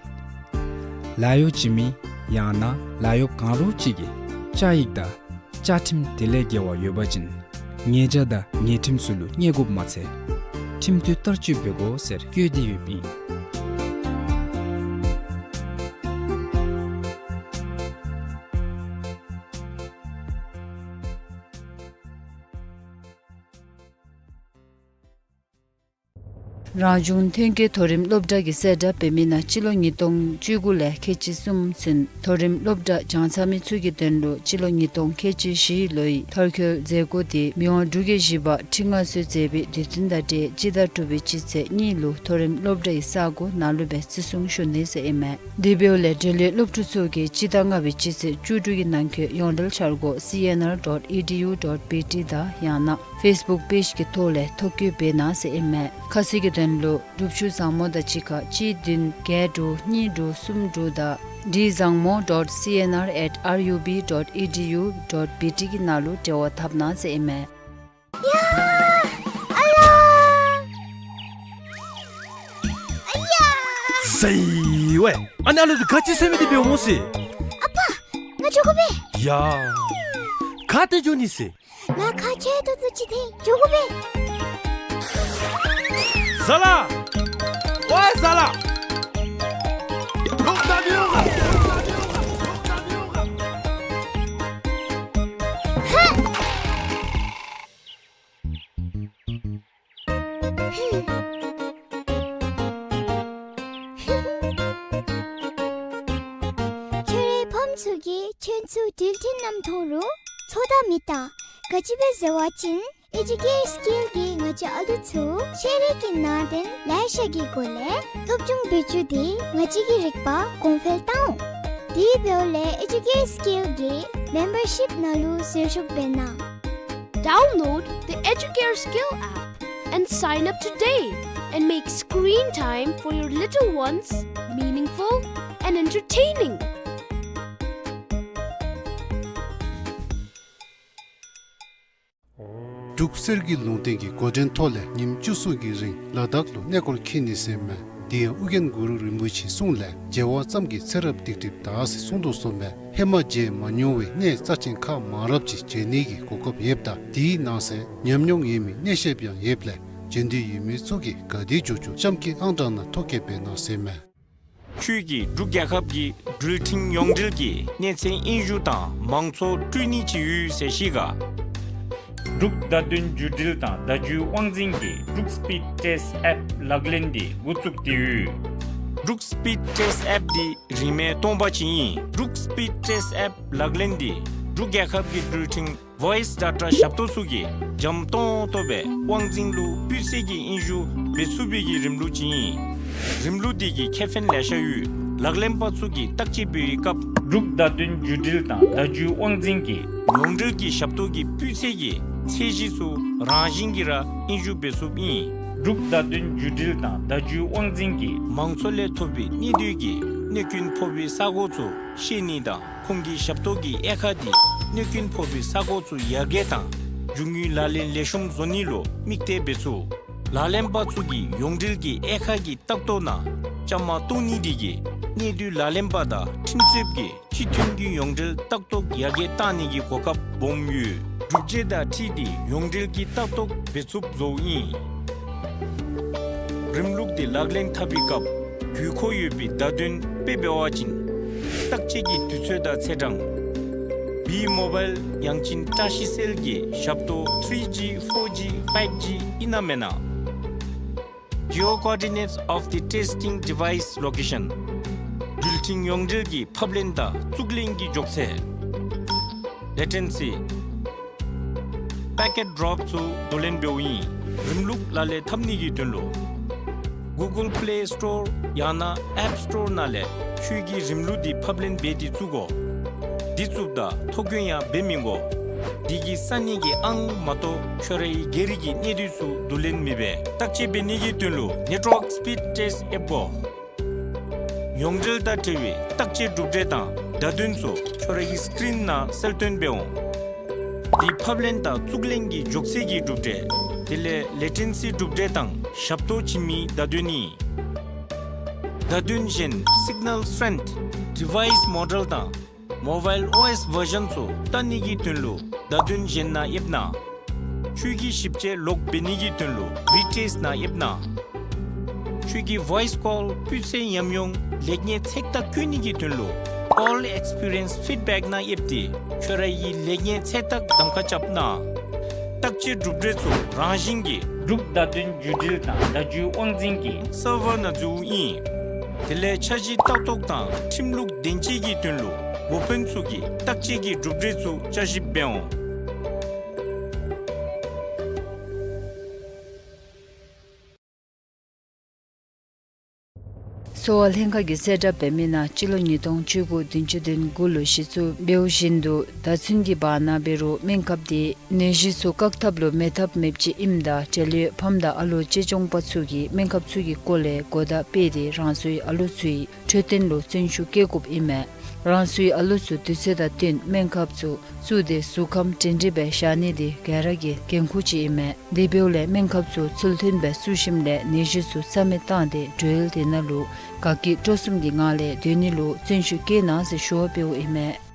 ལཱ་གཡོག་བྱིན་མི་ཡང་ན་ལཱ་གཡོགཔ་གང་རུང་ཅིག་གིས་བཅའ་ཡིག་དང་བཅའ་ཁྲིམས་དེ་ལས་འགལ་བ་ཡོད་པ་ཅིན་ཉེས་བྱ་དང་ཉེས་ཁྲིམས་ཚུ་ལུ་བརྙས་དགོཔ་མ་ཚད་ཁྲིམས་མཐུན་བསྟར་སྤྱོད་འབད་དགོ་ཟེར་བཀོད་དེ་ཡོདཔ་ཨིན། རང་བྱུང་ཐོན་སྐྱེད་མཐོ་རིམ་སློབ་གྲྭ་གིས་གསལ་བསྒྲགས་འབད་མི་ནང་སྤྱི་ལོ་ཉིས་སྟོང་བཅུ་དགུ་ལས་ཁལ་གཅིག་གསུམ་ཚུན་མཐོ་རིམ་སློབ་གྲྭ་སྦྱང་ཚར་མི་ཚུ་གི་དོན་ལུ་སྤྱི་ལོ་ཉིས་སྟོང་ཁལ་གཅིག་བཞི་ལོའི་མཐར་འཁྱོལ་མཛད་སྒོ་དེ་མི་དབང་འབྲུག་རྒྱལ་བཞི་པ་ཁྲི་མངའ་གསོལ་མཛད་པའི་དུས་སྟོན་དང་འབྲེལ་སྤྱི་ཟླ་དྲུག་པའི་སྤྱི་ཚེས་གཉིས་ལུ་མཐོ་རིམ་སློབ་གྲྭའི་ས་སྒོ་ནང་ལུ་སྦེ་བརྩི་སྲུང་ཞུ་ནི་ཟེར་ཨིན་མས། དེ་འབདཝ་ལས་འབྲེལ་ཡོད་སློབ་ཕྲུག་ཚུ་གིས་སྤྱི་ཟླ་ལྔ་པའི་སྤྱི་ཚེས་བཅུ་དྲུག་གི་ནང་འཁོད་ཡོངས་འབྲེལ་འཆར་སྒོ་C N R dot E D U dot B T དང་ཡང་ན་Facebook page གི་ཐོག་ལས་ཐོ་བཀོད་འབད་གནང་ཟེར་ཨིན་མས། ཁ་གསལ་གྱི་དོན་ལུ་སྒྲུབ་ཞུ་བཟང་མོ་དང་གཅིག་ཁར་གཅིག་བདུན་བརྒྱད་དྲུག་གཉིས་དྲུག་གསུམ་དྲུག་དང་D zangmo dot C N R at R U B dot E D U dot B T གི་ནང་ལུ་འབྲེལ་བ་འཐབ་གནང་ཟེར་ཨིན་མས། ཡ། ཨ་ལ། ཨ་ཡ། ཟེར་ཝའེ། ཨ་ནཱ་ལུ་ག་ཅི་ཟེར་མི་འདི་འབདཝ་སྨོ་ཟེར། ཨ་པ། ང་འགྱོ་དགོ་པས། ཡ། ག་ཏེ་འགྱོ་ནི་ཟེར། ལཱ་ཁག་ཆེ་ཏོག་ཏོ་ཅིག་འཐོན་འགྱོ་དགོ་པས། ཟ་ལ། ཝའེ་ཟ་ལ། ཁྱོད་རའི་ཕམ་ཚུ་གིས་ཁྱོད་ཚུ་འགྲུལ་འཕྲིན་ནང་མཐོང་རུང་ཚོད་ལྟ་མི་བལྟ། ག་ཅི་སྦེ་ཟེར་བ་ཅིན་Educare Skill གིས་ང་བཅས་ཨ་ལུ་ཚུ་ཤེས་རིག་གི་ནང་དོན་ལེ་ཤ་གི་སྒོ་ལས་སློབ་སྦྱོང་འབད་བཅུག་སྟེ་ང་བཅས་ཀྱི་རིག་པ་གོང་འཕེལ་བཏང་འོང་། དེ་འབདཝ་ལས་Educare Skill གི་མེམ་བར་ཤིཔ་ནང་ལུ་ཟུར་ཞུགས་འབད་གནང་། Download the Educare Skill app and sign up today and make screen time for your little ones meaningful and entertaining. འབྲུག་གསེར་གྱི་ལུང་བསྟན་གྱི་འགོ་འདྲེན་ཐོག་ལས་ཉིནམ་བཅུ་གསུམ་གྱི་རིང་ལ་དྭགས་ལུ་གནས་སྐོར་འཁྱིད་ནི་ཟེར་མས། དེ་ཡང་ཨོ་རྒྱན་གུ་རུ་རིན་པོ་ཆེའི་གསུང་ལས་མཇལ་བ་ཙམ་གྱིས་ཚེ་རབས་སྡིག་སྒྲིབ་དག་ཟེར་གསུངས་དོ་གསུངས་མས། ཧེ་མ་མཇལ་མ་མྱོང་བའི་གནས་རྩ་ཆེན་ཁག་མང་རབས་ཅིག་མཇལ་ནི་གི་གོ་སྐབས་ཡོདཔ་ད་དེའི་ནང་གསེས་ཉམས་མྱོང་ཡོད་མི་གནས་བཤདཔ་ཡང་ཡོདཔ་ལས་མཇལ་འདོད་ཡོད་མི་ཚུ་གིས་ག་དེ་མགྱོགས་མགྱོགས་གཤམ་གྱི་ཨང་གྲངས་ནང་ཐོ་བཀོད་འབད་གནང་ཟེར་མས། ཁྱོད་ཀྱིས་འབྲུག་རྒྱལ་ཁབ་ཀྱི་འགྲུལ་འཕྲིན་ཡོངས་འབྲེལ་གྱི་གནས་ཚད་དབྱིན་ཞུ་དང་མང་གཙོ་སྤྲོད་ནི་ཅིག་ཡོད་ཟེར་ཤེས་ག། འབྲུག་བརྡ་དོན་བརྒྱུད་འབྲེལ་དང་བརྡ་བརྒྱུད་དབང་འཛིན་གྱིས་འབྲུག་སི་པིཌ་ཊེསཊ་ཨེཔ་ལག་ལེན་འདི་འགོ་བཙུགས་ཏེ་ཡོད། འབྲུག་སི་པིཌ་ཊེསཊ་ཨེཔ་འདི་རིན་མེད་སྟོང་པ་ཅིག་ཨིན། འབྲུག་སི་པིཌ་ཊེསཊ་ཨེཔ་ལག་ལེན་འདི་འབྲུག་རྒྱལ་ཁབ་ཀྱི་འགྲུལ་འཕྲིན་ཝོའིསི་ཌེ་ཊ་ཞབས་ཏོག་ཚུ་གིས་འཇམ་ཏོང་ཏོ་སྦེ་དབང་འཛིན་ལུ་སྤུས་ཚད་ཀྱི་དབྱིན་ཞུ་འབད་ཚུགས་པའི་གི་རིམ་ལུགས་ཅིག་ཨིན། རིམ་ལུགས་འདི་གི་ཁེ་ཕན་ལེ་ཤ་ཡོད། ལག་ལེན་པ་ཚུ་གིས་བརྟག་དཔྱད་འབད་བའི་སྐབས་འབྲུག་བརྡ་དོན་བརྒྱུད་འབྲེལ་དང་བརྡ་བརྒྱུད་དབང་འཛིན་གྱི་ཡོངས་འབྲེལ་གྱི་ཞབས་ཏོག་གི་སྤུས་ཚད་ཀྱི་ཚད་གཞི་ཚུ་རང་བཞིན་གྱིས་ར་དབྱིན་ཞུ་འབད་ཚུགསཔ་ཨིན། འབྲུག་བརྡ་དོན་བརྒྱུད་འབྲེལ་དང་བརྡ་བརྒྱུད་དབང་འཛིན་གྱིས་མང་ཚོགས་ལས་ཐོབ་པའི་གནད་སྡུད་ཀྱི་གནོད་སྐྱོན་ཕོག་པའི་ས་གོ་ཚུ་ཤེས་ནི་དང་ཁོང་གི་ཞབས་ཏོག་གི་དབྱེ་ཁག་འདི་གནོད་སྐྱོན་ཕོག་པའི་ས་གོ་ཚུ་ཡར་རྒྱས་དང་རྒྱུ་དངོས་ལག་ལེན་ལེགས་ཤོམ་བཟོ་ནི་ལུ་དམིགས་གཏད་འབད་ཚུགས། ལག་ལེན་པ་ཚུ་གིས་ཡོངས་འབྲེལ་གྱི་དབྱེ་ཁག་གི་ལྟ་རྟོག་ནང་བཅའ་མར་གཏོགས་ནི་འདི་གིས་གནད་སྡུད་ལག་ལེན་པ་དང་ཁྲིམས་རྩོདཔ་གིས་སྤྱི་མཐུན་གྱི་ཡོངས་འབྲེལ་ལྟ་རྟོག་ཡར་རྒྱས་གཏང་ནི་གི་གོ་སྐབས་སྦོམ་ཡོད། སྒྲུབ་བྱེད་དང་འཁྲིལ་ཏེ་ཡོངས་འབྲེལ་གྱི་ལྟ་རྟོག་འབད་ཚུགསཔ་བཟོཝ་ཨིན། རིམ་ལུགས་འདི་ལག་ལེན་འཐབ་པའི་སྐབས་དགོས་མཁོ་ཡོད་པའི་བརྡ་དོན་དཔེ་འབད་བ་ཅིན་བརྟག་དཔྱད་ཀྱི་དུས་ཚོད་དང་ཚེས་གྲངས། བི་མོ་བཱའིལ་ཡང་ཅིན་བཀྲ་ཤིས་སེལ་གྱི་ཞབས་ཏོག་ཐི་རི་ཇི་ཕོར་ཇི་ཕའིབ་ཇི་ཨིན་ན་མེན་ན། Geo coordinates of the testing device location. འགྲུལ་འཕྲིན་ཡོངས་འབྲེལ་གྱི་ཕབ་ལེན་དང་བཙུགས་ལེན་གྱི་མགྱོགས་ཚད། Latency། Packet drop ཚུ་བསྡུ་ལེན་འབདཝ་ཨིན། རིམ་ལུགས་ལག་ལེན་འཐབ་ནི་གི་དོན་ལུ་Google Play Store ཡང་ན་App Store ནང་ལས་ཁྱོད་ཀྱི་རིམ་ལུགས་འདི་ཕབ་ལེན་འབད་དེ་བཙུགས་དགོ། འདི་བཙུགསཔ་ད་ཐོ་བཀོད་ཡང་འབད་མི་དགོ། འདི་གིས་ས་གནས་ཀྱི་ཨང་མ་གཏོགས་ཁྱོད་རའི་སྒེར་གྱི་གནས་སྡུད་ཚུ་བསྡུ་ལེན་མི་འབད། བརྟག་དཔྱད་འབད་ནི་གི་དོན་ལུ་Network Speed Test ཨེབ་དགོ། ཡོངས་འབྲེལ་དང་འབྲེལ་བའི་བརྟག་དཔྱད་གྲུབ་འབྲས་དང་བརྡ་དོན་ཚུ་ཁྱོད་རའི་སི་ཀི་རིན་ནང་གསལ་སྟོན་འབད་འོང་། འདི་ཕབ་ལེན་དང་བཙུགས་ལེན་གྱི་མགྱོགས་ཚད་ཀྱི་གྲུབ་འབྲས། དེ་ལས་ལེ་ཊེན་སི་གྲུབ་འབྲས་དང་ཞབས་ཏོག་བྱིན་མིའི་བརྡ་དོན་ཨིན། བརྡ་དོན་གཞན་Signal Strength Device Model དང་Mobile ཨོ་ཨེས་བར་ཞཱན་ཚུ་བལྟ་ནི་གི་དོན་ལུ་བརྡ་དོན་གཞན་ནང་ཡེབ་གནང་། ཁྱོད་ཀྱི་ཞིབ་དཔྱད་ལོག་འབད་ནི་གི་དོན་ལུ་རི་ཊེསཊ་ནང་ཡེབ་གནང་། ཁྱོད་ཀྱི་ཝོའིས་ཀོལ་སྤུས་ཚད་ཉམས་མྱོང་ལེགས་ཉེས་ཚེག་བརྟག་བཀོད་ནི་གི་དོན་ལུ་Call Experience Feedback ནང་ཡེབ་སྟེ་ཁྱོད་རའི་ལེགས་ཉེས་ཚེག་བརྟག་གདམ་ཁ་རྐྱབ་གནང་། བརྟག་དཔྱད་གྲུབ་འབྲས་ཚུ་རང་བཞིན་གྱིས་འབྲུག་བརྡ་དོན་བརྒྱུད་འབྲེལ་དང་བརྡ་བརྒྱུད་དབང་འཛིན་གྱི་སར་ཝར་ནང་འཛུལཝ་ཨིན། དེ་ལས་འཆར་གཞི་ལྟ་རྟོག་དང་ཁྲིམས་ལུགས་བདེན་དཔྱད་ཀྱི་དོན་ལུ་འགོ་དཔོན་ཚུ་གིས་བརྟག་དཔྱད་ཀྱི་གྲུབ་འབྲས་ཚུ་བསྐྱར་ཞིབ་འབད་འོང་། གསོ་བ་ལྷན་ཁག་གིས་གསལ་བསྒྲགས་འབད་མི་ནང་སྤྱི་ལོ་ཉིས་སྟོང་བཅུ་དགུ་བདུན་ཅུ་དོན་དགུ་ལུ་གཞི་བཙུགས་འབདཝ་བཞིན་དུ་ཟླ་ཚུན་གྱི་བར་ན་འབད་རུང་སྨན་ཁབ་དེ་ནད་གཞི་ཚུ་བཀག་ཐབས་ལུ་མེད་ཐབས་མེདཔ་ཅིག་ཨིནམ་ད་འབྲེལ་ཡོད་ཕམ་དང་ཨ་ལོ་གཅེས་སྐྱོང་པ་ཚུ་གིས་སྨན་ཁབ་ཚུ་གི་སྐོར་ལས་གོ་བརྡ་སྤེལ་ཏེ་རང་སོའི་ཨ་ལོ་ཚུའི་འཕྲོད་བསྟེན་ལུ་བརྩོན་ཤུགས་བསྐྱེད་དགོཔ་ཨིན་མས། རང་སོའི་ཨ་ལོ་ཚུ་དུས་ཚོད་དང་བསྟུན་སྨན་ཁབ་ཚུ་བཙུགས་ཏེ་གཟུགས་ཁམས་སྒྲིང་སྒྲིང་སྦེ་བཞག་ནི་དེ་ག་ར་གི་འགན་ཁུར་ཅིག་ཨིན་མས། དེ་འབདཝ་ལས་སྨན་ཁབ་ཚུ་ཚུལ་མཐུན་སྦེ་བཙུགས་ཞིནམ་ལས་ནད་གཞི་ཚུ་རྩ་མེད་བཏང་སྟེ་འགྲུལ་དེ་ནང་ལུ་དགའ་སྐྱིད་སྤྲོ་གསུམ་གྱི་ངང་ལས་སྡོད་ནི་ལུ་བརྩོན་ཤུགས་བསྐྱེད་གནང་ཟེར་ཞུ་བ་འབདཝ་ཨིན་མས།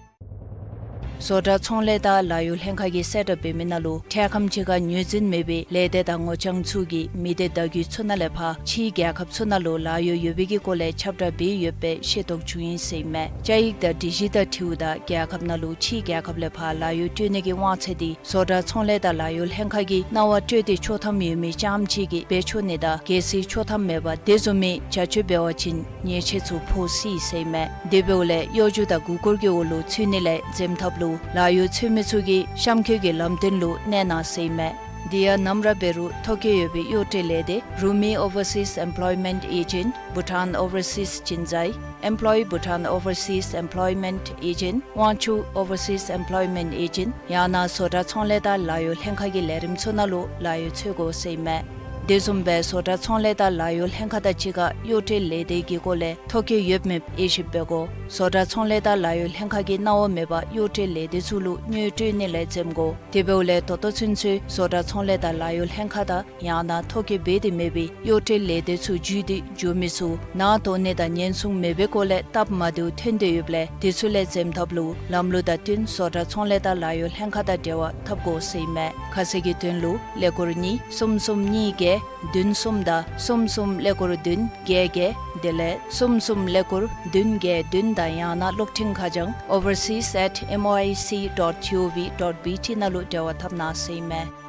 བཟོ་གྲྭ་ཚོང་ལས་དང་ལཱ་གཡོག་ལྷན་ཁག་གིས་གསལ་བསྒྲགས་འབད་མི་ནང་ལུ་འཕྲལ་ཁམས་ཅིག་ཁར་ངོས་འཛིན་མེད་པའི་ལས་སྡེ་དང་ངོ་རྐྱང་ཚུ་གིས་མི་སྡེ་བརྡ་བརྒྱུད་ཚུ་ནང་ལས་ཕར་ཕྱིའི་རྒྱལ་ཁབ་ཚུ་ནང་ལུ་ལཱ་གཡོག་ཡོད་པའི་གི་སྐོར་ལས་ཁྱབ་བསྒྲགས་འབད་ཡོདཔ་སྦེ་ཤེས་རྟོགས་བྱུང་ཡི་ཟེར་ཨིན་མས། བཅའ་ཡིག་དང་སྒྲིག་གཞི་དང་འཁྲིལཝ་ད་རྒྱལ་ཁབ་ནང་ལུ་ཕྱིའི་རྒྱལ་ཁབ་ལས་ཕར་ལཱ་གཡོག་སྤྲོད་ནི་གི་དབང་ཚད་དེ་བཟོ་གྲྭ་ཚོང་ལས་དང་ལཱ་གཡོག་ལྷན་ཁག་གིས་གནང་བ་སྤྲོད་དེ་ཆོག་ཐམ་ཡོད་མི་རྐྱངམ་ཅིག་གིས་འབད་ཆོག་ནི་དང་གལ་སྲིད་ཆོག་ཐམ་མེད་པར་དེ་བཟུམ་མའི་བྱ་སྤྱོད་འབད་བ་ཅིན་ཉེས་ཆད་ཚུ་ཕོག་སྲིད་ཟེར་ཨིན་མས། དེ་འབདཝ་ལས་གཡོ་སྒྱུ་དང་མགུ་སྐོར་གྱི་འོག་ལུ་ཚུད་ནི་ལས་འཛེམ་ཐབས་ལུ་ལཱ་གཡོག་འཚོལ་མི་ཚུ་གིས་གཤམ་འཁོད་ཀྱི་ལམ་སྟོན་ལུ་གནས་གནང་ཟེར་ཨིན་མས། དེ་ཡང་ནམ་ར་འབད་རུང་ཐོ་བཀོད་ཡོད་པའི་གཡོག་སྤྲོད་ལས་སྡེ་Rumi Overseas Employment Agent, Bhutan Overseas Jinzai, Employ Bhutan Overseas Employment Agent, དབང་ཕྱུག་Overseas Employment Agent ཡང་ན་བཟོ་གྲྭ་ཚོང་ལས་དང་ལཱ་གཡོག་ལྷན་ཁག་གི་ལས་རིམ་ཚུ་ནང་ལུ་ལཱ་གཡོག་འཚོལ་དགོ་ཟེར་ཨིན་མས། དེ་བཟུམ་སྦེ་བཟོ་གྲྭ་ཚོང་ལས་དང་ལཱ་གཡོག་ལྷན་ཁག་དང་གཅིག་ཁར་གཡོག་སྤྲོད་ལས་སྡེ་གི་སྐོར་ལས་ཐོ་བཀོད་ཡོད་མེད་དབྱེ་ཞིབ་འབད་དགོ། བཟོ་གྲྭ་ཚོང་ལས་དང་ལཱ་གཡོག་ལྷན་ཁག་གིས་གནང་བ་མེད་པར་གཡོག་སྤྲོད་ལས་སྡེ་ཚུ་ལུ་དངུལ་སྤྲོད་ནི་ལས་འཛེམ་དགོ། དེ་འབདཝ་ལས་ད་ལྟོ་ཚུན་ཚོད་བཟོ་གྲྭ་ཚོང་ལས་དང་ལཱ་གཡོག་ལྷན་ཁག་དང་ཡང་ན་ཐོ་བཀོད་འབད་དེ་མེད་པའི་གཡོག་སྤྲོད་ལས་སྡེ་ཚུ་བརྒྱུད་དེ་འགྱོ་མི་ཚུ་ནང་དོགས་གནས་དང་ཉེན་སྲུང་མེད་པའི་སྐོར་ལས་སྟབས་མ་བདེཝ་ཐོན་ཏེ་ཡོདཔ་ལས་དེ་ཚུ་ལས་འཛེམ་ཐབས་ལུ་ལམ་ལུགས་དང་བསྟུན་བཟོ་གྲྭ་ཚོང་ལས་དང་ལཱ་གཡོག་ལྷན་ཁག་དང་འབྲེལ་བ་འཐབ་དགོ་ཟེར་ཨིན་མས། ཁ་གསལ་གྱི་དོན་ལུ་ཀླད་ཀོར་གཉིས་གསུམ་གསུམ་གཉིས་བརྒྱད་བདུན་གསུམ་དང་གསུམ་གསུམ་ཀླད་ཀོར་བདུན་བརྒྱད་བརྒྱད་དེ་ལས་གསུམ་གསུམ་ཀླད་ཀོར་བདུན་བརྒྱད་བདུན་དང་ཡང་ན་གློག་འཕྲིན་ཁ་བྱང་overseas at M O I C dot G O V dot B T ནང་ལུ་འབྲེལ་བ་འཐབ་གནང་ཟེར་ཨིན་མས།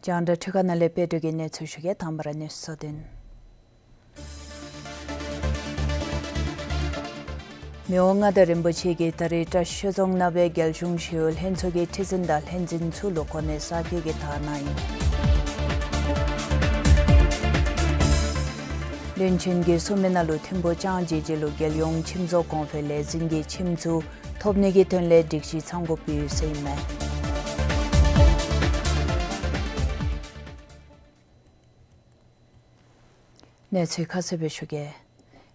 རྒྱང་བསྒྲགས་འཕྲུལ་ཁང་ནང་ལས་དཔལ་སྒྲོན་གྱིས་གནས་ཚུལ་ཞུ་གེ། དང་པ་ར་གནས་ཚུལ་གཙོ་དོན། མི་དབང་མངའ་བདག་རིན་པོ་ཆེ་གིས་ད་རེས་བཀྲིས་ཆོས་རྫོང་ནང་སྦེ་རྒྱལ་གཞུང་ཞི་གཡོག་ལྷན་ཚོགས་ཀྱི་ཁྲི་འཛིན་དང་ལྷན་འཛིན་ཚུ་ལུ་གོ་གནས་གསར་བསྐོ་གི་དར་གནང་ཡི། བློན་ཆེན་གྱིས་གསུངས་མི་ནང་ལུ་ཐིམ་ཕུག་ལྕང་སྦྱིས་རྗེས་ལུ་རྒྱལ་ཡོངས་ཁྱིམ་བཟོ་གོང་འཕེལ་ལས་འཛིན་གྱི་ཁྱིམ་ཚུ་ཐོབ་ནི་གི་དོན་ལས་སྒྲིག་གཞི་ཚང་དགོཔ་ཡོད་ཟེར་ཨིན་མས། གནས་ཚུལ་ཁ་གསལ་སྦེ་ཞུ་གེ།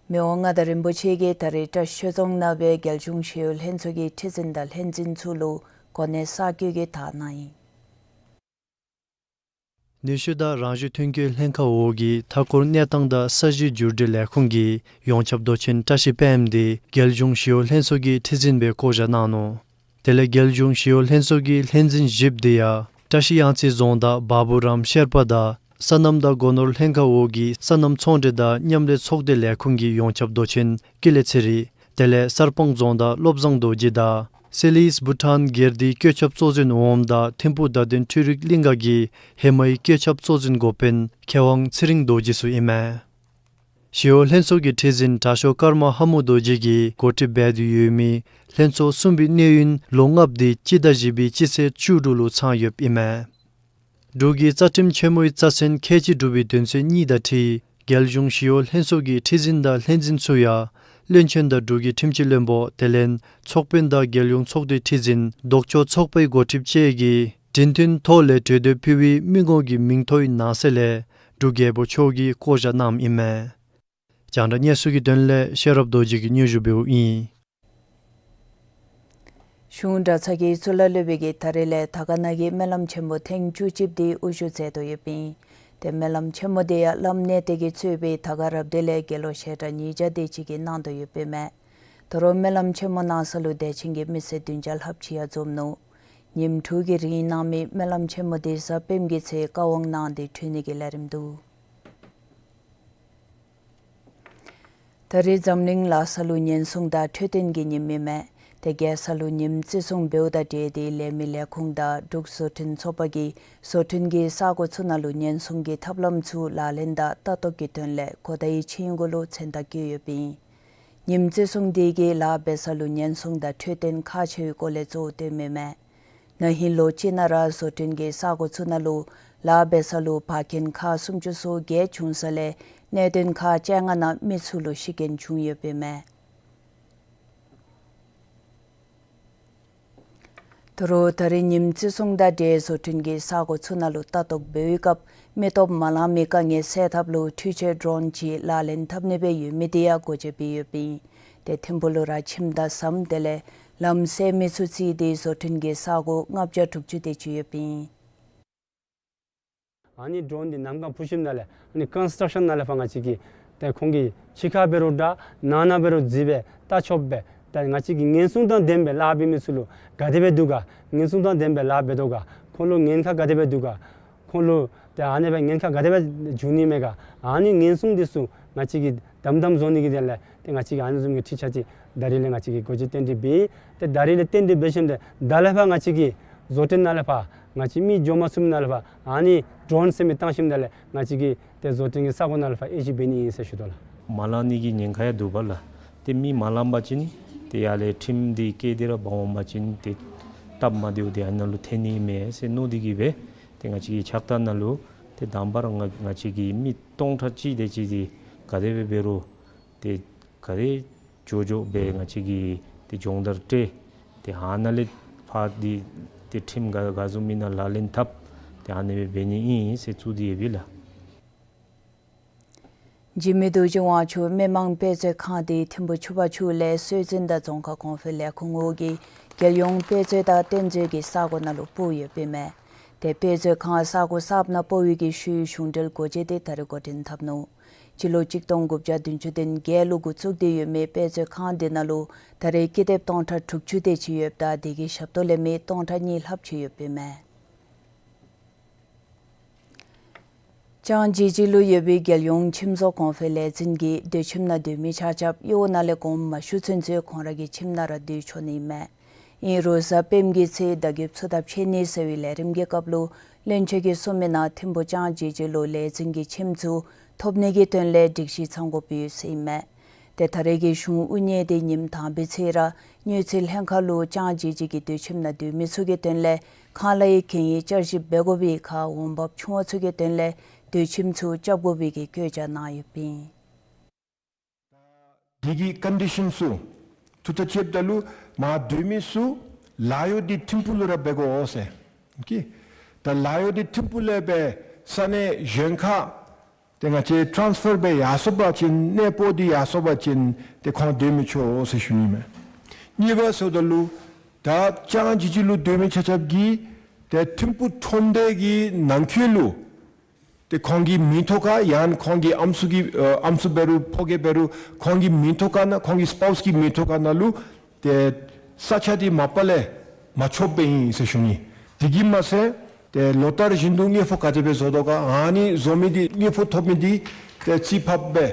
མི་དབང་མངའ་བདག་རིན་པོ་ཆེ་གིས་ད་རེས་བཀྲིས་ཆོས་རྫོང་ནང་སྦེ་རྒྱལ་གཞུང་ཞི་གཡོག་ལྷན་ཚོགས་ཀྱི་ཁྲི་འཛིན་དང་ལྷན་འཛིན་ཚུ་ལུ་གོ་གནས་གསར་བསྐོ་གི་དར་གནང་ཡི། ནུས་ཤུགས་དང་རང་བཞིན་ཐོན་སྐྱེད་ལྷན་ཁག་འོག་གི་མཐའ་འཁོར་གནས་སྟངས་དང་ས་གཞི་བསྒྱུར་སྒྲིག་ལས་ཁུངས་ཀྱི་ཡོངས་ཁྱབ་མདོ་ཆེན་བཀྲ་ཤིས་དཔལ་འབྱོར་འདི་རྒྱལ་གཞུང་ཞི་གཡོག་ལྷན་ཚོགས་ཀྱི་ཁྲི་འཛིན་སྦེ་བསྐོ་བཞག་གནང་ནུག། དེ་ལས་རྒྱལ་གཞུང་ཞི་གཡོག་ལྷན་ཚོགས་ཀྱི་ལྷན་འཛིན་བཞིཔོ་འདི་ཡང་བཀྲ་ཤིས་གཡང་རྩེ་རྫོང་བདག་བ་བུ་རམ་ཤེར་པ་དང་སོ་ནམ་དང་སྒོ་ནོར་ལྷན་ཁག་འོག་གི་སོ་ནམ་ཚོང་འབྲེལ་དང་མཉམ་ལས་ཚོགས་སྡེ་ལས་ཁུངས་ཀྱི་ཡོངས་ཁྱབ་མདོ་ཆེན་ཀུན་ལེགས་ཚེ་རིང་། དེ་ལས་གསར་སྤང་རྫོང་བདག་བློ་བཟང་རྡོ་རྗེ་དང་སེ་ལིས་བྷུ་ཊཱན་སྒེར་སྡེའི་བཀོད་ཁྱབ་གཙོ་འཛིན་འོགམ་དང་ཐིམ་ཕུག་བརྡ་དོན་འཕྲུལ་རིག་གླིང་ག་གི་ཧེ་མའི་བཀོད་ཁྱབ་གཙོ་འཛིན་འགོ་དཔོན་མཁས་དབང་ཚེ་རིང་རྡོ་རྗེ་ཚུ་ཨིན་མས། ཞི་གཡོག་ལྷན་ཚོགས་ཀྱི་ཁྲི་འཛིན་དྲག་ཤོས་ཀརྨ་ལྷ་མོ་རྡོ་རྗེ་གིས་འགོ་ཁྲིདཔ་འབད་དེ་ཡོད་མི་ལྷན་ཚོགས་གསུམ་པའི་གནས་ཡུན་ལོ་ལྔཔོ་འདི་སྤྱི་ཟླ་བཞི་པའི་སྤྱི་ཚེས་བཅུ་དྲུག་ལུ་ཚང་ཡོདཔ་ཨིན་མས། འབྲུག་གི་རྩ་ཁྲིམས་ཆེན་མོའི་རྩ་ཚན་ཁལ་གཅིག་དྲུག་པའི་དོན་ཚན་གཉིས་དང་འཁྲིལ་རྒྱལ་གཞུང་ཞི་གཡོག་ལྷན་ཚོགས་ཀྱི་ཁྲི་འཛིན་དང་ལྷན་འཛིན་ཚུ་ཡང་བློན་ཆེན་དང་འབྲུག་གི་ཁྲིམས་ཀྱི་བློན་པོ་དེ་ལས་ཚོགས་དཔོན་དང་རྒྱལ་ཡོངས་ཚོགས་སྡེའི་ཁྲི་འཛིན་ལྡོག་ཕྱོགས་ཚོགས་པའི་འགོ་ཁྲིདཔ་བཅས་ཀྱིས་བྲིས་མཐུན་ཐོག་ལས་གྲོས་འདེབས་ཕུལ་བའི་མི་ངོམ་གི་མིང་ཐོའི་ནང་གསེས་ལས་འབྲུག་རྒྱལ་པོ་མཆོག་གིས་བསྐོ་བཞག་གནངམ་ཨིན་མས། རྒྱང་བསྒྲགས་གནས་ཚུལ་གྱི་དོན་ལས་ཤེས་རབ་རྡོ་རྗེ་གིས་སྙན་ཞུ་འབདཝ་ཨིན། གཞུང་གྲྭ་ཚང་གི་གཙུག་ལག་སློབ་དཔོན་གྱིས་ད་རེས་ལས་དར་དཀར་ན་གི་སྨོན་ལམ་ཆེན་མོ་ཐེངས་བཅུ་གཅིག་འདི་དབུ་བཞུགས་མཛད་དོ་ཡོདཔ་ཨིན། ཏེ་སྨོན་ལམ་ཆེན་མོ་འདི་ཡང་བླམ་གནས་བརྟན་གྱིས་གཙོས་པའི་དར་དཀར་རབ་སྡེ་ལས་དགེ་སློང་བཤད་གྲྭ་ཉིས་བརྒྱ་དེ་ཅིག་གིས་གནང་དོ་ཡོདཔ་ཨིན་མས། ད་རུང་སྨོན་ལམ་ཆེན་མོ་གནང་ས་ལུ་དད་ཅན་གྱི་མི་སེར་བདུན་བརྒྱ་ལྷགཔ་ཅིག་ཡང་འཛོམས་ནུག། ཉིནམ་དྲུག་གི་རིང་གནང་མི་སྨོན་ལམ་ཆེན་མོ་འདི་གཟའ་སྤེནམ་གྱི་ཚེ་བཀའ་དབང་གནང་སྟེ་གྲོལ་ནི་གི་ལས་རིམ་འདུག། ད་རེས་འཛམ་གླིང་ལག་ས་ལུ་ཉེན་སྲུང་དང་འཕྲོད་བསྟེན་གྱི་ཉིནམ་ཨིན་མས། ཏེ་རྒྱལ་ས་ལུ་ཉིནམ་བརྩི་སྲུང་འབདཝ་དང་འབྲེལ་ཏེ་ལས་མི་ལས་ཁུངས་དང་འབྲུག་བཟོ་སྐྲུན་ཚོགས་པ་གིས་བཟོ་སྐྲུན་གྱི་ས་གོ་ཚུ་ནང་ལུ་ཉེན་སྲུང་གི་ཐབས་ལམ་ཚུ་ལག་ལེན་དང་ལྟ་རྟོག་གི་དོན་ལས་གོ་བརྡའི་ཆིངས་ཡིག་གུ་ལུ་མཚན་རྟགས་བཀོད་ཡོདཔ་ཨིན། ཉིནམ་བརྩི་སྲུང་དེ་གིས་ལཱ་འབད་ས་ལུ་ཉེན་སྲུང་དང་འཕྲོད་བསྟེན་ཁག་ཆེ་བའི་སྐོར་ལས་གཙོ་བོ་སྟོནམ་ཨིན་མས། ན་ཧིང་ལོ་གཅིག་ནང་ར་བཟོ་སྐྲུན་གྱི་ས་གོ་ཚུ་ནང་ལུ་ལཱ་འབད་ས་ལུ་འབག་འགན་ཁག་སུམ་ཅུ་སོ་བརྒྱད་བྱུང་ས་ལས་གནད་དོན་ཁག་བཅོ་ལྔ་ནང་མི་ཚུ་ལུ་ཤི་རྐྱེན་བྱུང་ཡོདཔ་ཨིན་མས། ད་རུང་ད་རིས་ཉིནམ་བརྩི་སྲུང་དང་འབྲེལ་བཟོ་སྐྲུན་གྱི་ས་གོ་ཚུ་ནང་ལུ་ལྟ་རྟོག་འབད་བའི་སྐབས་མི་སྟོབས་མ་ལང་མི་དཀའ་ངལ་སེལ་ཐབས་ལུ་འཕྲུལ་ཆས་ཌོ་རོན་ཅིག་ལག་ལེན་འཐབ་ནི་སྦེ་ཡོད་མི་དེ་ཡང་སྒོ་འབྱེད་འབད་ཡོདཔ་ཨིན། ཏེ་ཐིམ་ཕུག་ལུ་ར་ཁྱིམ་དང་ཟམ་དེ་ལས་ལམ་སེལ་མི་ཚུ་རྩིས་ཏེ་བཟོ་སྐྲུན་གྱི་ས་གོ་ལྔ་བརྒྱ་དྲུག་ཅུ་དེ་ཅིག་ཡོདཔ་ཨིན། ཨ་ནི་ཌོ་རོན་འདི་གནམ་གང་འཕུར་ཞིནམ་ལས་ཨ་ནི་ཀོན་སི་ཊྲག་ཤཱན་ནང་ལས་ཕར་ང་བཅས་ཀྱིས་ཏེ་ཁོང་གི་ཕྱི་ཁར་འབད་རུང་འདྲ་ནང་ན་འབད་རུང་རྩིས་སྦེ་ལྟ་ཆོགཔ་སྦེ་ད་ང་བཅས་ཀྱིས་ཉེན་སྲུང་དང་ལྡནམ་སྦེ་ལཱ་འབད་མི་ཚུ་ལུ་ག་དེ་སྦེ་འདུག་ག། ཉེན་སྲུང་དང་ལྡནམ་སྦེ་ལཱ་འབད་དོ་ག། ཁོང་ལུ་ཉེན་ཁ་ག་དེ་སྦེ་འདུག་ག། ཁོང་ལུ་ཏེ་ཨ་ནི་སྦེ་ཉེན་ཁ་ག་དེ་སྦེ་འབྱུང་ནི་མས་ག། ཨ་ནི་ཉེན་སྲུང་འདི་ཚུ་ང་བཅས་ཀྱིས་དམ་དམ་བཟོ་ནི་གི་དོན་ལས་ཏེ་ང་བཅས་ཀྱིས་ཨ་ནི་བཟུམ་གྱི་འཕྲུལ་ཆས་ཅིག་ད་རིས་ལས་ང་བཅས་ཀྱིས་སྒོ་འབྱེད་རྟེན་འབྲེལ་འབད་ཡི། ཏེ་ད་རིས་ལས་རྟེན་འབྲེལ་འབད་ཞིནམ་ཏེ་ད་ལས་ཕར་ང་བཅས་ཀྱིས་བཟོ་སྐྲུན་ནང་ལས་ཕར་ང་བཅས་མི་འགྱོ་མ་ཚུགས་མི་ནང་ལས་ཕར་ཨ་ནི་ཌོ་རོན་ཟེར་མི་བཏང་ཞིནམ་ད་ལས་ང་བཅས་ཀྱིས་ཏེ་བཟོ་སྐྲུན་གྱི་ས་གོ་ནང་ལས་ཕར་དབྱེ་ཞིབ་འབད་ནི་ཨིན་ཟེར་ཞུ་དོ་ལགས། མ་ལང་ནི་གི་ཉེན་ཁ་ཡང་འདུག་པ་ལགས། ཏེ་མི་མ་ལང་པ་ཅིན་ཏེ་ཡར་ལས་ཁྲིམས་འདི་བཀལ་ཏེ་ར་འབག་འོང་པ་ཅིན་ཏེ་སྟབས་མ་བདེཝ་འདི་ཨ་ནཱ་ལུ་ཐོན་ནི་མས་ཟེར་མནོ་སྟེ་གིས་སྦེ་ཏེ་ང་བཅས་ཀྱི་ཕྱག་རྟགས་ནང་ལུ་ཏེ་དང་པ་ར་ང་ང་བཅས་ཀྱི་མི་སྟོང་ཕྲག་གཅིག་དེ་ཅིག་འདི་ག་དེ་སྦེ་འབད་རུང་ཏེ་ག་དེ་མགྱོགས་མགྱོགས་སྦེ་ང་བཅས་ཀྱིས་ཏེ་སྦྱོང་བརྡར་སྤྲོད། ཏེ་ཨ་ནཱ་ལས་ཕར་འདི་ཏེ་ཁྲིམས་ག་ག་བཟུམ་ཨིན་ན་ལག་ལེན་འཐབ། ཏེ་ཨ་ནི་སྦེ་འབད་ནི་ཨིན་ཟེར་བཙུགས་ཏེ་ཡོདཔ་ལགས། འཇིགས་མེད་རྡོ་རྗེ་དབང་ཕྱུག་མི་དམངས་དཔེ་མཛོད་ཁང་འདི་ཐིམ་ཕུག་ཆུ་བར་ཆུ་ལས་སྲོལ་འཛིན་དང་རྫོང་ཁ་གོང་འཕེལ་ལས་ཁུངས་འོག་གི་རྒྱལ་ཡོངས་དཔེ་མཛོད་དང་རྟེན་མཛོད་ཀྱི་ས་གོ་ནང་ལུ་སྤོ་ཡོདཔ་ཨིན་མས། ཏེ་དཔེ་མཛོད་ཁང་ས་གོ་གསརཔ་ནང་སྤོ་བའི་གི་ཤུལ་གཞུང་འབྲེལ་སྒོ་འབྱེད་དེ་ད་རིས་འགོ་འདྲེན་འཐབ་ནུག། སྤྱི་ལོ་གཅིག་སྟོང་དགུ་བརྒྱ་བདུན་ཅུ་དོན་བརྒྱད་ལུ་འགོ་བཙུགས་ཏེ་ཡོད་མི་དཔེ་མཛོད་ཁང་འདི་ནང་ལུ་ད་རེས་ཀི་དེབ་སྟོང་ཕྲག་དྲུག་ཅུ་དེ་ཅིག་ཡོདཔ་ད་དེ་གི་ཞབས་ཏོག་ལེན་མི་སྟོང་ཕྲག་གཉིས་ལྷགཔ་ཅིག་ཡོདཔ་ཨིན་མས། ཅང་ཅི་ཅི་ལུ་ཡོད་པའི་རྒྱལ་ཡོངས་ཁྱིམ་བཟོ་གོང་འཕེལ་ལས་འཛིན་གྱིས་སྡོད་ཁྱིམ་ནང་སྡོད་མི་ཆ་ཁྱབ་གཡོག་ནང་ལས་དགོངསམ་མ་ཞུ་ཚུན་ཚོད་ཁོང་ར་གི་ཁྱིམ་ནང་ར་སྡོད་ཆོག་ནི་ཨིན་མས། ཨིན་རུང་གཟའ་སྤེནམ་གྱི་ཚེ་བརྡ་བརྒྱུདཔ་ཚུ་དང་ཕྱད་ནི་ཟེར་བའི་ལས་རིམ་གྱི་སྐབས་ལུ་བློན་ཆེན་གྱིས་གསུངས་མི་ནང་ཐིམ་ཕུག་ཅང་ཅི་ཅི་ལུ་ལས་འཛིན་གྱི་ཁྱིམ་ཚུ་ཐོབ་ནི་གི་དོན་ལས་སྒྲིག་གཞི་ཚང་དགོཔ་ཡོད་ཟེར་ཨིན་མས། ཏེ་ད་རེས་ཀྱི་གཞུང་དབུ་བརྙེས་ཏེ་ཉིནམ་དང་པའི་ཚེ་ར་དངུལ་རྩིས་ལྷན་ཁག་ལུ་ཅང་ཅི་ཅི་གི་སྡོད་ཁྱིམ་ནང་སྡོད་མི་ཚུ་གི་དོན་ལས་ཁང་གླའི་གན་ཡིག་བསྐྱར་ཞིབ་འབད་དགོ་པའི་ཁར་འོང་འབབ་ཆུང་བ་ཚུ་གི་དོན་ལས་སྡོད་ཁྱིམ་ཚུ་རྐྱབ་དགོ་པའི་གི་བཀོད་རྒྱ་གནང་ཡོདཔ་ཨིན། དེ་གི་ཀོན་ཌི་ཤཱན་ཚུ་ཐུགས་ཐག་བཅདཔ་ད་ལུ་མར་སྡོད་མི་ཚུ་ལཱ་གཡོག་འདི་ཐིམ་ཕུག་ལུ་ར་འབད་དགོ་ཟེར། ཨོ་ཀེ། ད་ལཱ་གཡོག་འདི་ཐིམ་ཕུག་ལས་སྦེ་ས་གནས་གཞན་ཁར་ཏེ་ང་བཅས་ཊཱནསི་ཕར་འབད་ཡར་སོང་པ་ཅིན་གནས་སྤོ་སྟེ་ཡར་སོང་པ་ཅིན་ཏེ་ཁོང་སྡོད་མི་ཆོག་ཟེར་ཞུ་ནི་མས། གཉིས་པ་ཟེརཝ་ད་ལུ་ད་ཅང་ཅི་ཅི་ལུ་སྡོད་མི་ཆ་ཁྱབ་ཀྱིས་ཏེ་ཐིམ་ཕུག་ཁྲོམ་སྡེ་གི་ནང་འཁོད་ལུ་ཏེ་ཁོང་གི་མིང་ཐོག་ཁར་ཡང་ཁོང་གི་ཨམ་སྲུ་གི་ཨ་ཨམ་སྲུ་འབད་རུང་ཕོ་རྒྱས་འབད་རུང་ཁོང་གི་མིང་ཐོག་ཁར་ན་ཁོང་གི་སི་པའུསི་གི་མིང་ཐོག་ཁར་ན་ལུ་ཏེ་ས་ཆ་འདི་མ་པ་ལས་མ་ཆོགཔ་སྦེ་ཨིན་ཟེར་ཞུ་ནི། དེ་གིས་མ་ཚད་ཏེ་ལོ་ལྟར་བཞིན་དུ་དངུལ་ཕོགས་ག་དེ་སྦེ་བཟོ་དོ་ག་ཨ་ནི་བཟོ་མི་འདི་དངུལ་ཕོགས་ཐོབ་མི་འདི་ཏེ་རྩིས་ཕབ་སྦེ་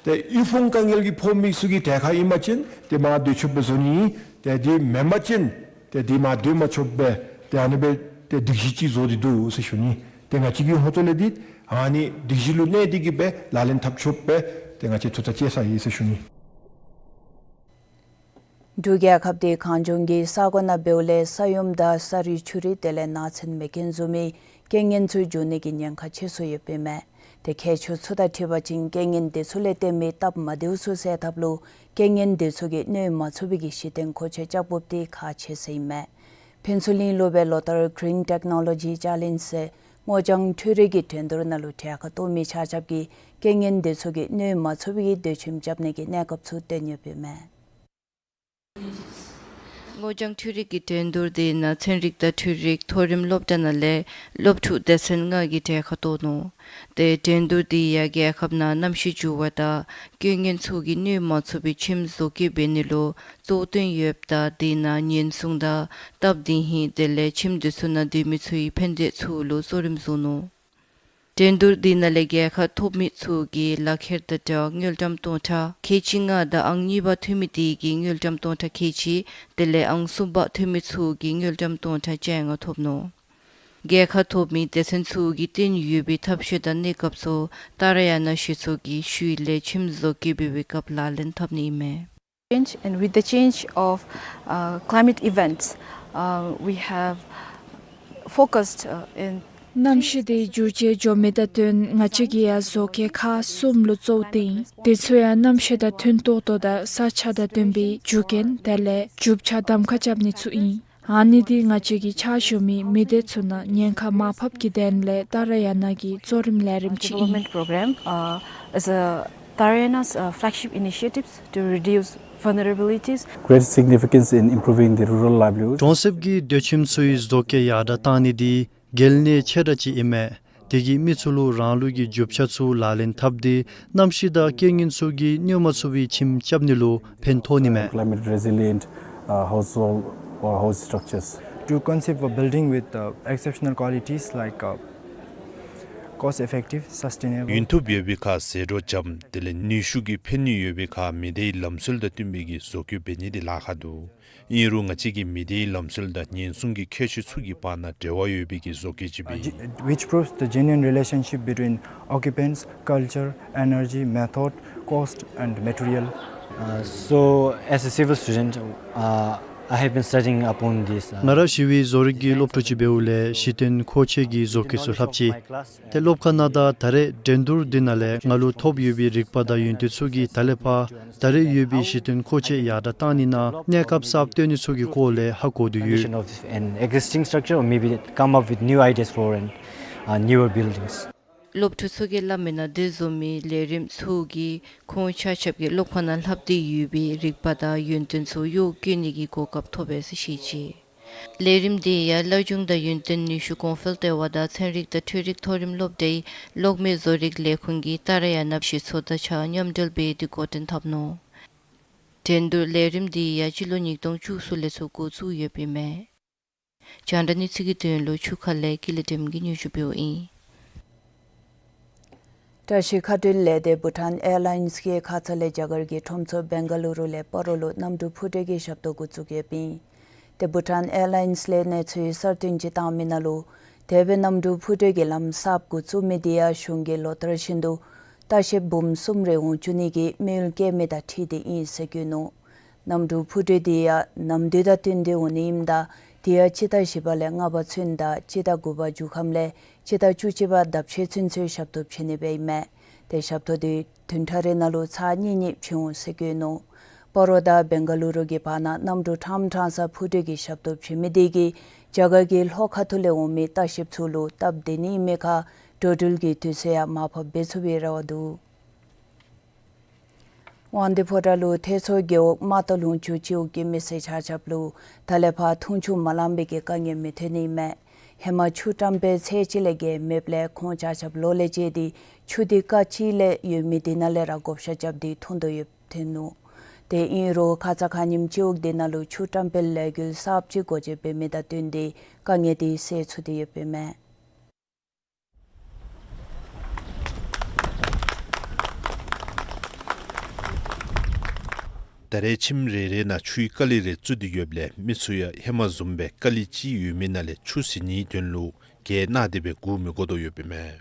ཏེ་དབུལ་ཕོངས་དཀའ་ངལ་གྱི་ཕོག་མི་ཚུ་གི་གྲལ་ཁར་ཨིན་པ་ཅིན་ཏེ་མར་སྡོད་ཆོགཔ་སྦེ་བཟོ་ནི། ཏེ་དེ་མེན་པ་ཅིན་ཏེ་དེ་མར་སྡོད་མ་ཆོགཔ་སྦེ་ཏེ་ཨ་ནི་སྦེ་ཏེ་སྒྲིག་གཞི་ཅིག་བཟོ་སྟེ་འདུག་ཟེར་ཞུ་ནི། ཏེ་ང་བཅས་ཀྱི་ཧོངས་ལས་འདི་ཨ་ནི་སྒྲིག་གཞི་ལུ་གནས་ཏེ་གིས་སྦེ་ལག་ལེན་འཐབ་ཆོགཔ་སྦེ་ཏེ་ང་བཅས་ཐུགས་ཐག་བཅད་ཚར་ཡི་ཟེར་ཞུ་ནི། འབྲུག་རྒྱལ་ཁབ་འདི་གངས་ལྗོངས་ཀྱི་ས་གོ་ནང་འབདཝ་ལས་ས་ཡོམ་དང་ས་རུད་ཆུ་རུད་དེ་ལས་ནགས་ཚལ་མེ་རྐྱེན་བཟུམ་མའི་རྐྱེན་ངན་ཚུ་འབྱུང་ནི་གི་ཉེན་ཁ་ཆེ་སུ་ཡོདཔ་ཨིན་མས། ཏེ་མཁས་མཆོག་ཚུ་དང་འཁྲིལ་བ་ཅིན་རྐྱེན་ངན་དེ་ཚུ་ལས་བརྟེན་མི་སྟབས་མ་བདེཝ་ཚུ་སེལ་ཐབས་ལུ་རྐྱེན་ངན་དེ་ཚུ་གིས་གནོད་མ་ཚུགས་པའི་གི་གཞི་རྟེན་མཁོ་ཆས་རྐྱབ་དགོཔ་འདི་ཁག་ཆེ་ཟེར་ཨིན་མས། ཕུན་ཚོགས་གླིང་ལུ་སྦེ་ལོ་ལྟར་གིརིན་ཊེཀ་ནོ་ལོ་ཇི་ཅེ་ལེནཇ་ཟེར་སྔོ་ལྗང་འཕྲུལ་རིག་གི་འགྲན་བསྡུར་ནང་ལུ་གྲལ་ཁར་གཏོགས་མི་ཆ་ཁྱབ་ཀྱིས་རྐྱེན་ངན་དེ་ཚུ་གིས་གནོད་མ་ཚུགས་པའི་གི་སྡོད་ཁྱིམ་རྐྱབ་ནི་གི་གནས་སྐབས་ཚུ་སྟོན་ཡོདཔ་ཨིན་མས། སྔོ་ལྗང་འཕྲུལ་རིག་གི་འགྲན་བསྡུར་འདི་ནང་ཚན་རིག་དང་འཕྲུལ་རིག་མཐོ་རིམ་སློབ་གྲྭ་ནང་ལས་སློབ་ཕྲུག་སྡེ་ཚན་ལྔ་གིས་གྲལ་ཁར་གཏོགས་ནུག། ཏེ་འགྲན་བསྡུར་འདི་ཡང་རྒྱལ་ཁབ་ནང་གནམ་གཤིས་འགྱུར་བ་དང་རྐྱེན་ངན་ཚུ་གིས་གནོད་མ་ཚུགས་པའི་ཁྱིམ་བཟོ་བཀོད་འབད་ནི་ལུ་གཙོ་བོ་བཏོན་ཡོདཔ་ད་དེ་ནང་ཉེན་སྲུང་དང་སྟབས་བདེ་ཧིང་དེ་ལས་ཁྱིམ་དེ་ཚུ་ནང་སྡོད་མི་ཚུ་གི་ཕན་འབྲས་ཚུ་ལུ་གཙོ་རིམ་བཟུང་ནུག། འགྲན་བསྡུར་འདི་ནང་ལས་རྒྱལ་ཁ་ཐོབ་མི་ཚུ་གིས་ལག་ཁྱེར་དང་སྦྲགས་དངུལ་ཀྲམ་སྟོང་ཕྲག་ཁལ་གཅིག་ལྔ་དང་ཨང་གཉིས་པ་ཐོན་མི་དེ་གིས་དངུལ་ཀྲམ་སྟོང་ཕྲག་ཁལ་གཅིག་དེ་ལས་ཨང་གསུམ་པ་ཐོན་མི་ཚུ་གིས་དངུལ་ཀྲམ་སྟོང་ཕྲག་བཅོ་ལྔ་ཐོབ་ནུག། རྒྱལ་ཁ་ཐོབ་མི་སྡེ་ཚན་ཚུ་གིས་བཏོན་ཡོད་པའི་ཐབས་ཤེས་དང་གནས་སྐབས་ཚུ་ཏཱ་ར་ཡ་ན་གཞི་ཚོགས་ཀྱི་ཤུལ་ལས་ཁྱིམ་བཟོ་བཀོད་འབད་བའི་སྐབས་ལག་ལེན་འཐབ་ནི་ཨིན་མས། Change, and with the change of, uh, climate events, uh, we have focused, uh, in གནམ་གཤིས་འདི་འགྱུར་བཅོས་འགྱོ་མི་དང་བསྟུན་ང་བཅས་ཀྱིས་ཡང་བཟོ་བཀོད་ཁག་གསུམ་ལུ་གཙོ་བོ་བཏོན་ཡི། དེ་ཚུ་ཡང་གནམ་གཤིས་དང་མཐུན་ཏོག་ཏོ་དང་ས་ཆ་དང་བསྟུན་པའི་རྒྱུ་རྐྱེན་དེ་ལས་རྒྱུ་ཆ་གདམ་ཁ་རྐྱབ་ནི་ཚུ་ཨིན། ཨ་ནི་འདི་ང་བཅས་ཀྱི་ཕྱག་ཞུ་མི་མི་སྡེ་ཚུ་ནང་ཉེན་ཁ་མར་ཕབ་ཀྱི་དོན་ལས་ཏཱ་ར་ཡ་ན་གི་གཙོ་རིམ་ལས་རིམ་ཅིག་ཨིན། Development program, uh, is a Tarasena's, uh, flagship initiatives to reduce vulnerabilities. Great significance in improving the rural livelihood. གྲོང་གསེབ་ཀྱི་སྡོད་ཁྱིམ་ཚུའི་བཟོ་བཀོད་ཡར་དྲག་བཏང་ནི་འདི་གལ་གནད་ཆེ་དྲགས་ཅིག་ཨིན་མས། དེ་གིས་མི་ཚུ་ལུ་རང་ལུགས་ཀྱི་རྒྱུ་ཆ་ཚུ་ལག་ལེན་འཐབ་སྟེ་གནམ་གཤིས་དང་རྐྱེན་ངན་ཚུ་གིས་གནོད་མ་ཚུགས་པའི་ཁྱིམ་རྐྱབ་ནི་ལུ་ཕན་ཐོགས་ནི་མས། Climate resilient, uh, household or house structures. To conceive a building with, uh, exceptional qualities like, uh, cost effective, sustainable. ཡུན་ཐུབ་ཡོད་པའི་ཁར་ཟད་འགྲོ་འཇམ་དེ་ལས་ནུས་ཤུགས་ཀྱི་ཕན་ནུས་ཡོད་པའི་ཁར་མི་སྡེའི་ལམ་སྲོལ་དང་བསྟུན་པའི་གི་བཟོ་བཀོད་འབད་ནི་འདི་ལཱ་ཁག་འདུག། ཨིན་རུང་ང་བཅས་ཀྱིས་མི་སྡེའི་ལམ་སྲོལ་དང་ཉེན་སྲུང་གི་ཁྱད་ཆོས་ཚུ་གི་བར་ན་འབྲེལ་བ་ཡོད་པའི་གི་བཟོ་བཀོད་ཅིག་སྦེ་ཨིན། Which proves the genuine relationship between occupants, culture, energy, method, cost and material. Uh, so, as a civil student, uh, I have been studying upon this, uh, ང་ར་ཞི་བའི་བཟོ་རིག་གི་སློབ་ཕྲུག་ཅིག་འབདཝ་ལས་གཞི་རྟེན་མཁོ་ཆས་ཀྱི་བཟོ་བཀོད་ཚུ་ལྷབ་ཅི། ཏེ་སློབ་ཁང་ནང་དང་ད་རེས་འགྲན་བསྡུར་འདི་ནང་ལས་ང་ལུ་ཐོབ་ཡོད་པའི་རིག་པ་དང་ཡོན་ཏན་ཚུ་གིས་ད་ལས་ཕར་ད་རེས་ཡོད་པའི་གཞི་རྟེན་མཁོ་ཆས་ཡར་དྲག་བཏང་ནི་ནང་གནས་སྐབས་གསརཔ་བཏོན་ནི་ཚུ་གི་སྐོར་ལས་ཧ་གོ་དོ་ཡོད། Condition of an existing structure or maybe come up with new ideas for an, uh, newer buildings. སློབ་ཕྲུག་ཚུ་གིས་སླབ་མིའི་ནང་འདི་བཟུམ་མའི་ལས་རིམ་ཚུ་གིས་ཁོང་ཆ་ཁྱབ་ཀྱི་སློབ་ཁང་ནང་ལྷབ་སྟེ་ཡོད་པའི་རིག་པ་དང་ཡོན་ཏན་ཚུ་གཡོག་བཀོལ་ནི་གི་གོ་སྐབས་ཐོབ་པས་ཟེར་བཤད་ཅི། ལས་རིམ་འདི་ཡང་སླར་འབྱུང་དང་ཡུན་བརྟན་ནུས་ཤུགས་གོང་འཕེལ་ལྟེ་བ་དང་ཚན་རིག་དང་འཕྲུལ་རིག་མཐོ་རིམ་སློབ་གྲྭའི་གློག་མེ་བཟོ་རིག་ལས་ཁུངས་ཀྱིས་ཏཱ་ར་ཡ་ན་གཞི་ཚོགས་དང་གཅིག་ཁར་མཉམ་འབྲེལ་འབད་དེ་འགོ་འདྲེན་འཐབ་ནུག། འགྲན་བསྡུར་ལས་རིམ་འདི་ཡང་སྤྱི་ལོ་ཉིས་སྟོང་བཅུ་གསུམ་ལས་ཚུར་འགོ་བཙུགས་ཡོདཔ་ཨིན་མས། རྒྱང་བསྒྲགས་གནས་ཚུལ་གྱི་དོན་ལུ་ཆུ་ཁ་ལས་ཀུན་ལེགས་སྒྲོལམ་གིས་སྙན་ཞུ་འབདཝ་ཨིན། བཀྲ་ཤིས་མཁའ་འགྲུལ་ལས་སྡེ་བྷུ་ཊཱན་ཨེར་ལའིནས་ཀྱི་ཁ་ཙ་ལས་རྒྱ་གར་གྱི་ཁྲོམ་ཚོགས་བེང་ག་ལུ་རུ་ལས་སྤ་རོ་ལུ་གནམ་གྲུ་འཕུར་གྲུ་གི་ཞབས་ཏོག་འགོ་བཙུགས་ཡོདཔ་ཨིན། ཏེ་བྷུ་ཊཱན་ཨེར་ལའིནས་ལས་གནས་ཚུལ་གསར་བཏོན་ཅིག་བཏང་མི་ནང་ལུ་དེ་སྦེ་གནམ་གྲུ་འཕུར་གྲུ་གི་ལམ་གསརཔ་འགོ་བཙུགས་མི་འདི་ཡང་གཞུང་གིས་ལོ་ལྟར་བཞིན་དུ་ལྟ་བཤལཔ་འབུམ་གསུམ་རེ་འོང་བཅུག་ནི་གི་དམིགས་ཡུལ་བསྐྱེད་མི་དང་འཁྲིལ་ཏེ་ཨིན་ཟེར་བཀོད་ནུག། གནམ་གྲུ་འཕུར་གྲུ་འདི་ཡང་ནམ་དུས་དང་བསྟུན་ཏེ་འོང་ནི་ཨིནམ་ད་དེ་ཡང་སྤྱི་ཟླ་བཞི་པ་ལས་ལྔ་པ་ཚུན་དང་སྤྱི་ཟླ་དགུ་པ་མཇུག་ཁམས་ལས་སྤྱི་ཟླ་བཅུ་གཅིག་པ་ཟླཝ་ཕྱེད་ཚུན་ཚོད་ཞབས་ཏོག་བྱིན་ནི་སྦེ་ཨིན་མས། ཏེ་ཞབས་ཏོག་འདི་བདུན་ཕྲག་རེ་ནང་ལུ་ཚར་གཉིས་གཉིས་བྱིན་འོང་ཟེར་བཀོད་ནུག། སྤ་རོ་དང་བེང་ག་ལུ་རུ་གི་བར་ན་གནམ་གྲུ་ཕྲངམ་ཕྲང་ས་འཕུར་གྲུ་གི་ཞབས་ཏོག་བྱིན་མི་འདི་གིས་རྒྱ་གར་གྱི་ལྷོ་ཁ་ཐུག་ལས་འོང་མི་ལྟ་བཤལཔ་ཚུ་ལུ་སྟབས་བདེ་ནི་ཨིན་མི་ཁར་འགྲོ་འགྲུལ་གྱི་དུས་ཚོད་ཡང་མར་ཕབ་འབད་ཚུགས་པའི་རེ་བ་འདུག། དབང་འདུས་ཕོ་བྲང་ལུ་ཐེད་མཚོ་རྒེད་འོག་རྨ་ཐང་ལུང་ཕྱོགས་སྤྱི་འོག་གི་མི་སེར་ཆ་ཁྱབ་ལུ་ད་ལས་ཕར་འཐུང་ཆུ་མ་ལང་པའི་གི་དཀའ་ངལ་མི་ཐོན་ནི་མས། ཧེ་མ་ཆུ་བཀྲམ་སྤེལ་ཚད་ཅིག་ལས་བརྒལ་མེདཔ་ལས་ཁོང་ཆ་ཁྱབ་ལོ་ལས་བཅད་དེ་ཆུ་འདི་ཀ་ཅི་ལས་ཡོད་མི་འདི་ནང་ལས་ར་བགོ་བཤའ་རྐྱབ་སྟེ་འཐུང་དོ་ཡོདཔ་ཐོན་ནུག། དེ་ཨིན་རུང་ཁ་ཙ་ཁ་ཉིནམ་སྤྱི་འོག་འདི་ནང་ལུ་ཆུ་བཀྲམ་སྤེལ་ལས་འགུལ་གསརཔ་ཅིག་འགོ་འབྱེད་འབད་མི་དང་བསྟུན་ཏེ་དཀའ་ངལ་འདི་སེལ་ཚུགས་ཏེ་ཡོདཔ་ཨིན་མས། ད་རེས་ཁྱིམ་རེ་རེ་ནང་ཆུའི་ཀ་ལི་རེ་བཙུགས་ཏེ་ཡོདཔ་ལས་མི་ཚུ་ཡང་ཧེ་མ་བཟུམ་སྦེ་ཀ་ལི་ཅིག་ཡོད་མི་ནང་ལས་ཆུ་ཟད་ནིའི་དོན་ལུ་བརྒལ་གནང་སྟེ་སྦེ་སྒུག་མི་དགོ་དོ་ཡོདཔ་ཨིན་མས།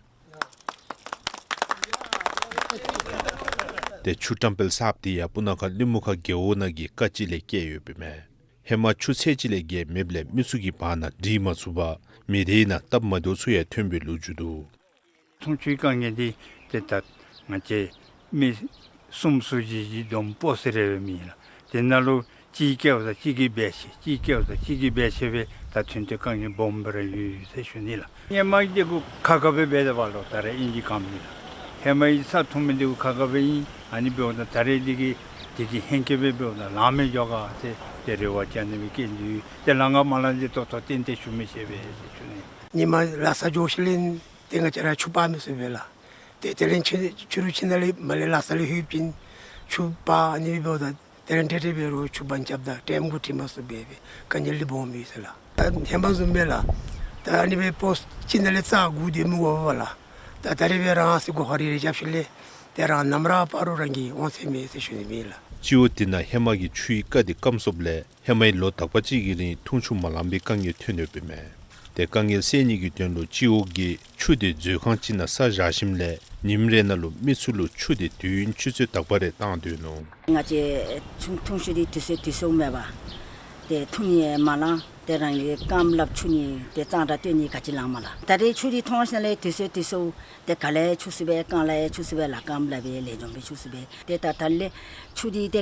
ཏེ་ཆུ་བཀྲམ་སྤེལ་གསརཔ་འདི་ཡང་སྤུ་ན་ཁ་གླིང་མུ་ཁ་རྒེད་འོག་ནང་གི་ཀ་ཅི་ལས་བཀལ་ཡོདཔ་ཨིན་མས། ཧེ་མ་ཆུ་ཚད་ཅིག་ལས་བརྒལ་མེདཔ་ལས་མི་ཚུ་གི་བར་ན་སྒྲིག་མ་ཚུགས་པར་མི་སྡེའི་ནང་སྟབས་མ་བདེཝ་ཚུ་ཡང་ཐོན་པའི་ལོ་རྒྱུས་འདུག། འཐུང་ཆུའི་དཀའ་ངལ་འདི་ཏེ་ད་ང་བཅས་མི་གསུམ་ཚུ་གཅིག་གིས་བསྡོམས་སྤོ་ཟེར་རེ་བའི་མི་ལགས། དེ་ནང་ལུ་གཅིག་བཀལཝ་ད་གཅིག་གིས་འབད་ཆེ་གཅིག་བཀལཝ་ད་གཅིག་གིས་འབད་ཆེ་སྦེ་ད་ཐོན་ཏེ་དཀའ་ངལ་སྦོམ་སྦེ་ར་ཡོད་ཟེར་ཞུ་ནི་ལགས། ཧེ་མ་འདི་གུ་ཁ་ཁ་སྦེ་འབད་དོ་བ་ལོ། ད་རེས་ཨིན་ཅི་གམ་ནི་ལགས། ཧེ་མའི་ས་འཐུང་མི་འདི་གུ་ཁ་ཁ་སྦེ་ཨིན། ཨ་ནི་འབདཝ་ད་ད་རེས་འདི་གི་དེ་གི་ཧེང་སྐལ་སྦེ་འབདཝ་ད་ལང་མི་འགྱོ་ག་ཟེར་ཏེ་རེ་བ་བཅའ་ནི་སྦེ་བསྐྱལ་ནི་ཡོད། ཏེ་ལང་ག་མ་ལང་འདི་ཏོག་ཏོ་ཏན་ཏན་ཞུ་མི་ཤེས་པས་ཟེར་ཞུ་ནི། ཉིན་མ་ལ་ས་འགྱོ་ཞིནམ་ལས་ཏེ་ང་བཅས་ར་ཆུ་འབག་མི་ཚུགས་པས་ལགས། ཏེ་དེ་ལས་ཆུ་ཆུ་རུད་ཆུ་ནང་ལས་མར་ལས་ལ་ས་ལས་ལྷོད་པ་ཅིན་ཆུ་འབག་ཨ་ནི་སྦེ་འབདཝ་ད་དེ་ར་འདྲེ་འདྲེ་འབད་རུང་ཆུ་འབག་རྐྱབ་ད་ཊེམ་གུ་ཁྲིད་མ་ཚུགས་པས་སྦེ་དཀའ་ངལ་ལུ་སྦོམ་ཡོད་ཟེར་ལགས། ད་ཧེ་མ་བཟུམ་སྦེ་ལགས། ད་ཨ་ནི་སྦེ་སྤོ་ཅིག་ནང་ལས་རྩ་སྒུར་སྡོད་མི་དགོ་པས་ལགས། ད་ད་རེས་སྦེ་རང་སོའི་སྒོ་ཁར་རི་རི་རྐྱབ་ཞིནམ་ལས་ཏེ་རང་ནམ་ར་འབག་རུང་རང་གིས་འོང་ཚད་མེད་ཟེར་ཞུ་ནི་ཨིན་ལགས། སྤྱི་འོག་འདི་ནང་ཧེ་མ་གི་ཆུའི་རྐ་འདི་སྐམ་སོངམ་ལས་ཧེ་མའི་ལོ་དག་པ་ཅིག་གི་རིང་འཐུང་ཆུ་མ་ལང་པའི་དཀའ་ངལ་ཐོན་ཡོདཔ་ཨིན་མས། དེ་དཀའ་ངལ་སེལ་ནི་གི་དོན་ལུ་སྤྱི་འོག་གིས་ཆུ་དེ་མཛོད་ཁང་ཅིག་ནང་བསགས་བཞག་ཞིནམ་ལས་ཉིནམ་རེ་ནང་ལུ་མི་ཚུ་ལུ་ཆུ་དེ་དུས་ཡུན་ཆུ་ཚོད་དག་པ་རེ་བཏང་སྡོད་ནུག། ང་བཅས་ཆུ་འཐུང་ཤུལ་འདི་དུས་ཚོད་དུས་ཚོད་མེད་པས། ཏེ་འཐུང་ནི་མ་ལང་། ཏེ་རང་གི་རྐངམ་ལགཔ་འཁྱུ་ནི་ཏེ་གཙང་སྦྲ་སྟོན་ནི་ག་ཅི་ལང་མ་ལང་། ད་རེས་ཆུ་འདི་འཐུང་ཞིནམ་ལས་དུས་ཚོད་དུས་ཚོད་ཏེ་ག་ལས་འཁྱུ་ཚུགས་པས། རྐང་ལས་འཁྱུ་ཚུགས་པས་ལགས། རྐངམ་ལགཔ་སྦེ་ལེགས་ཤོམ་སྦེ་འཁྱུ་ཚུགས་པས། ཏེ་ད་ད་ལས་ཆུ་འདི་ཏེ་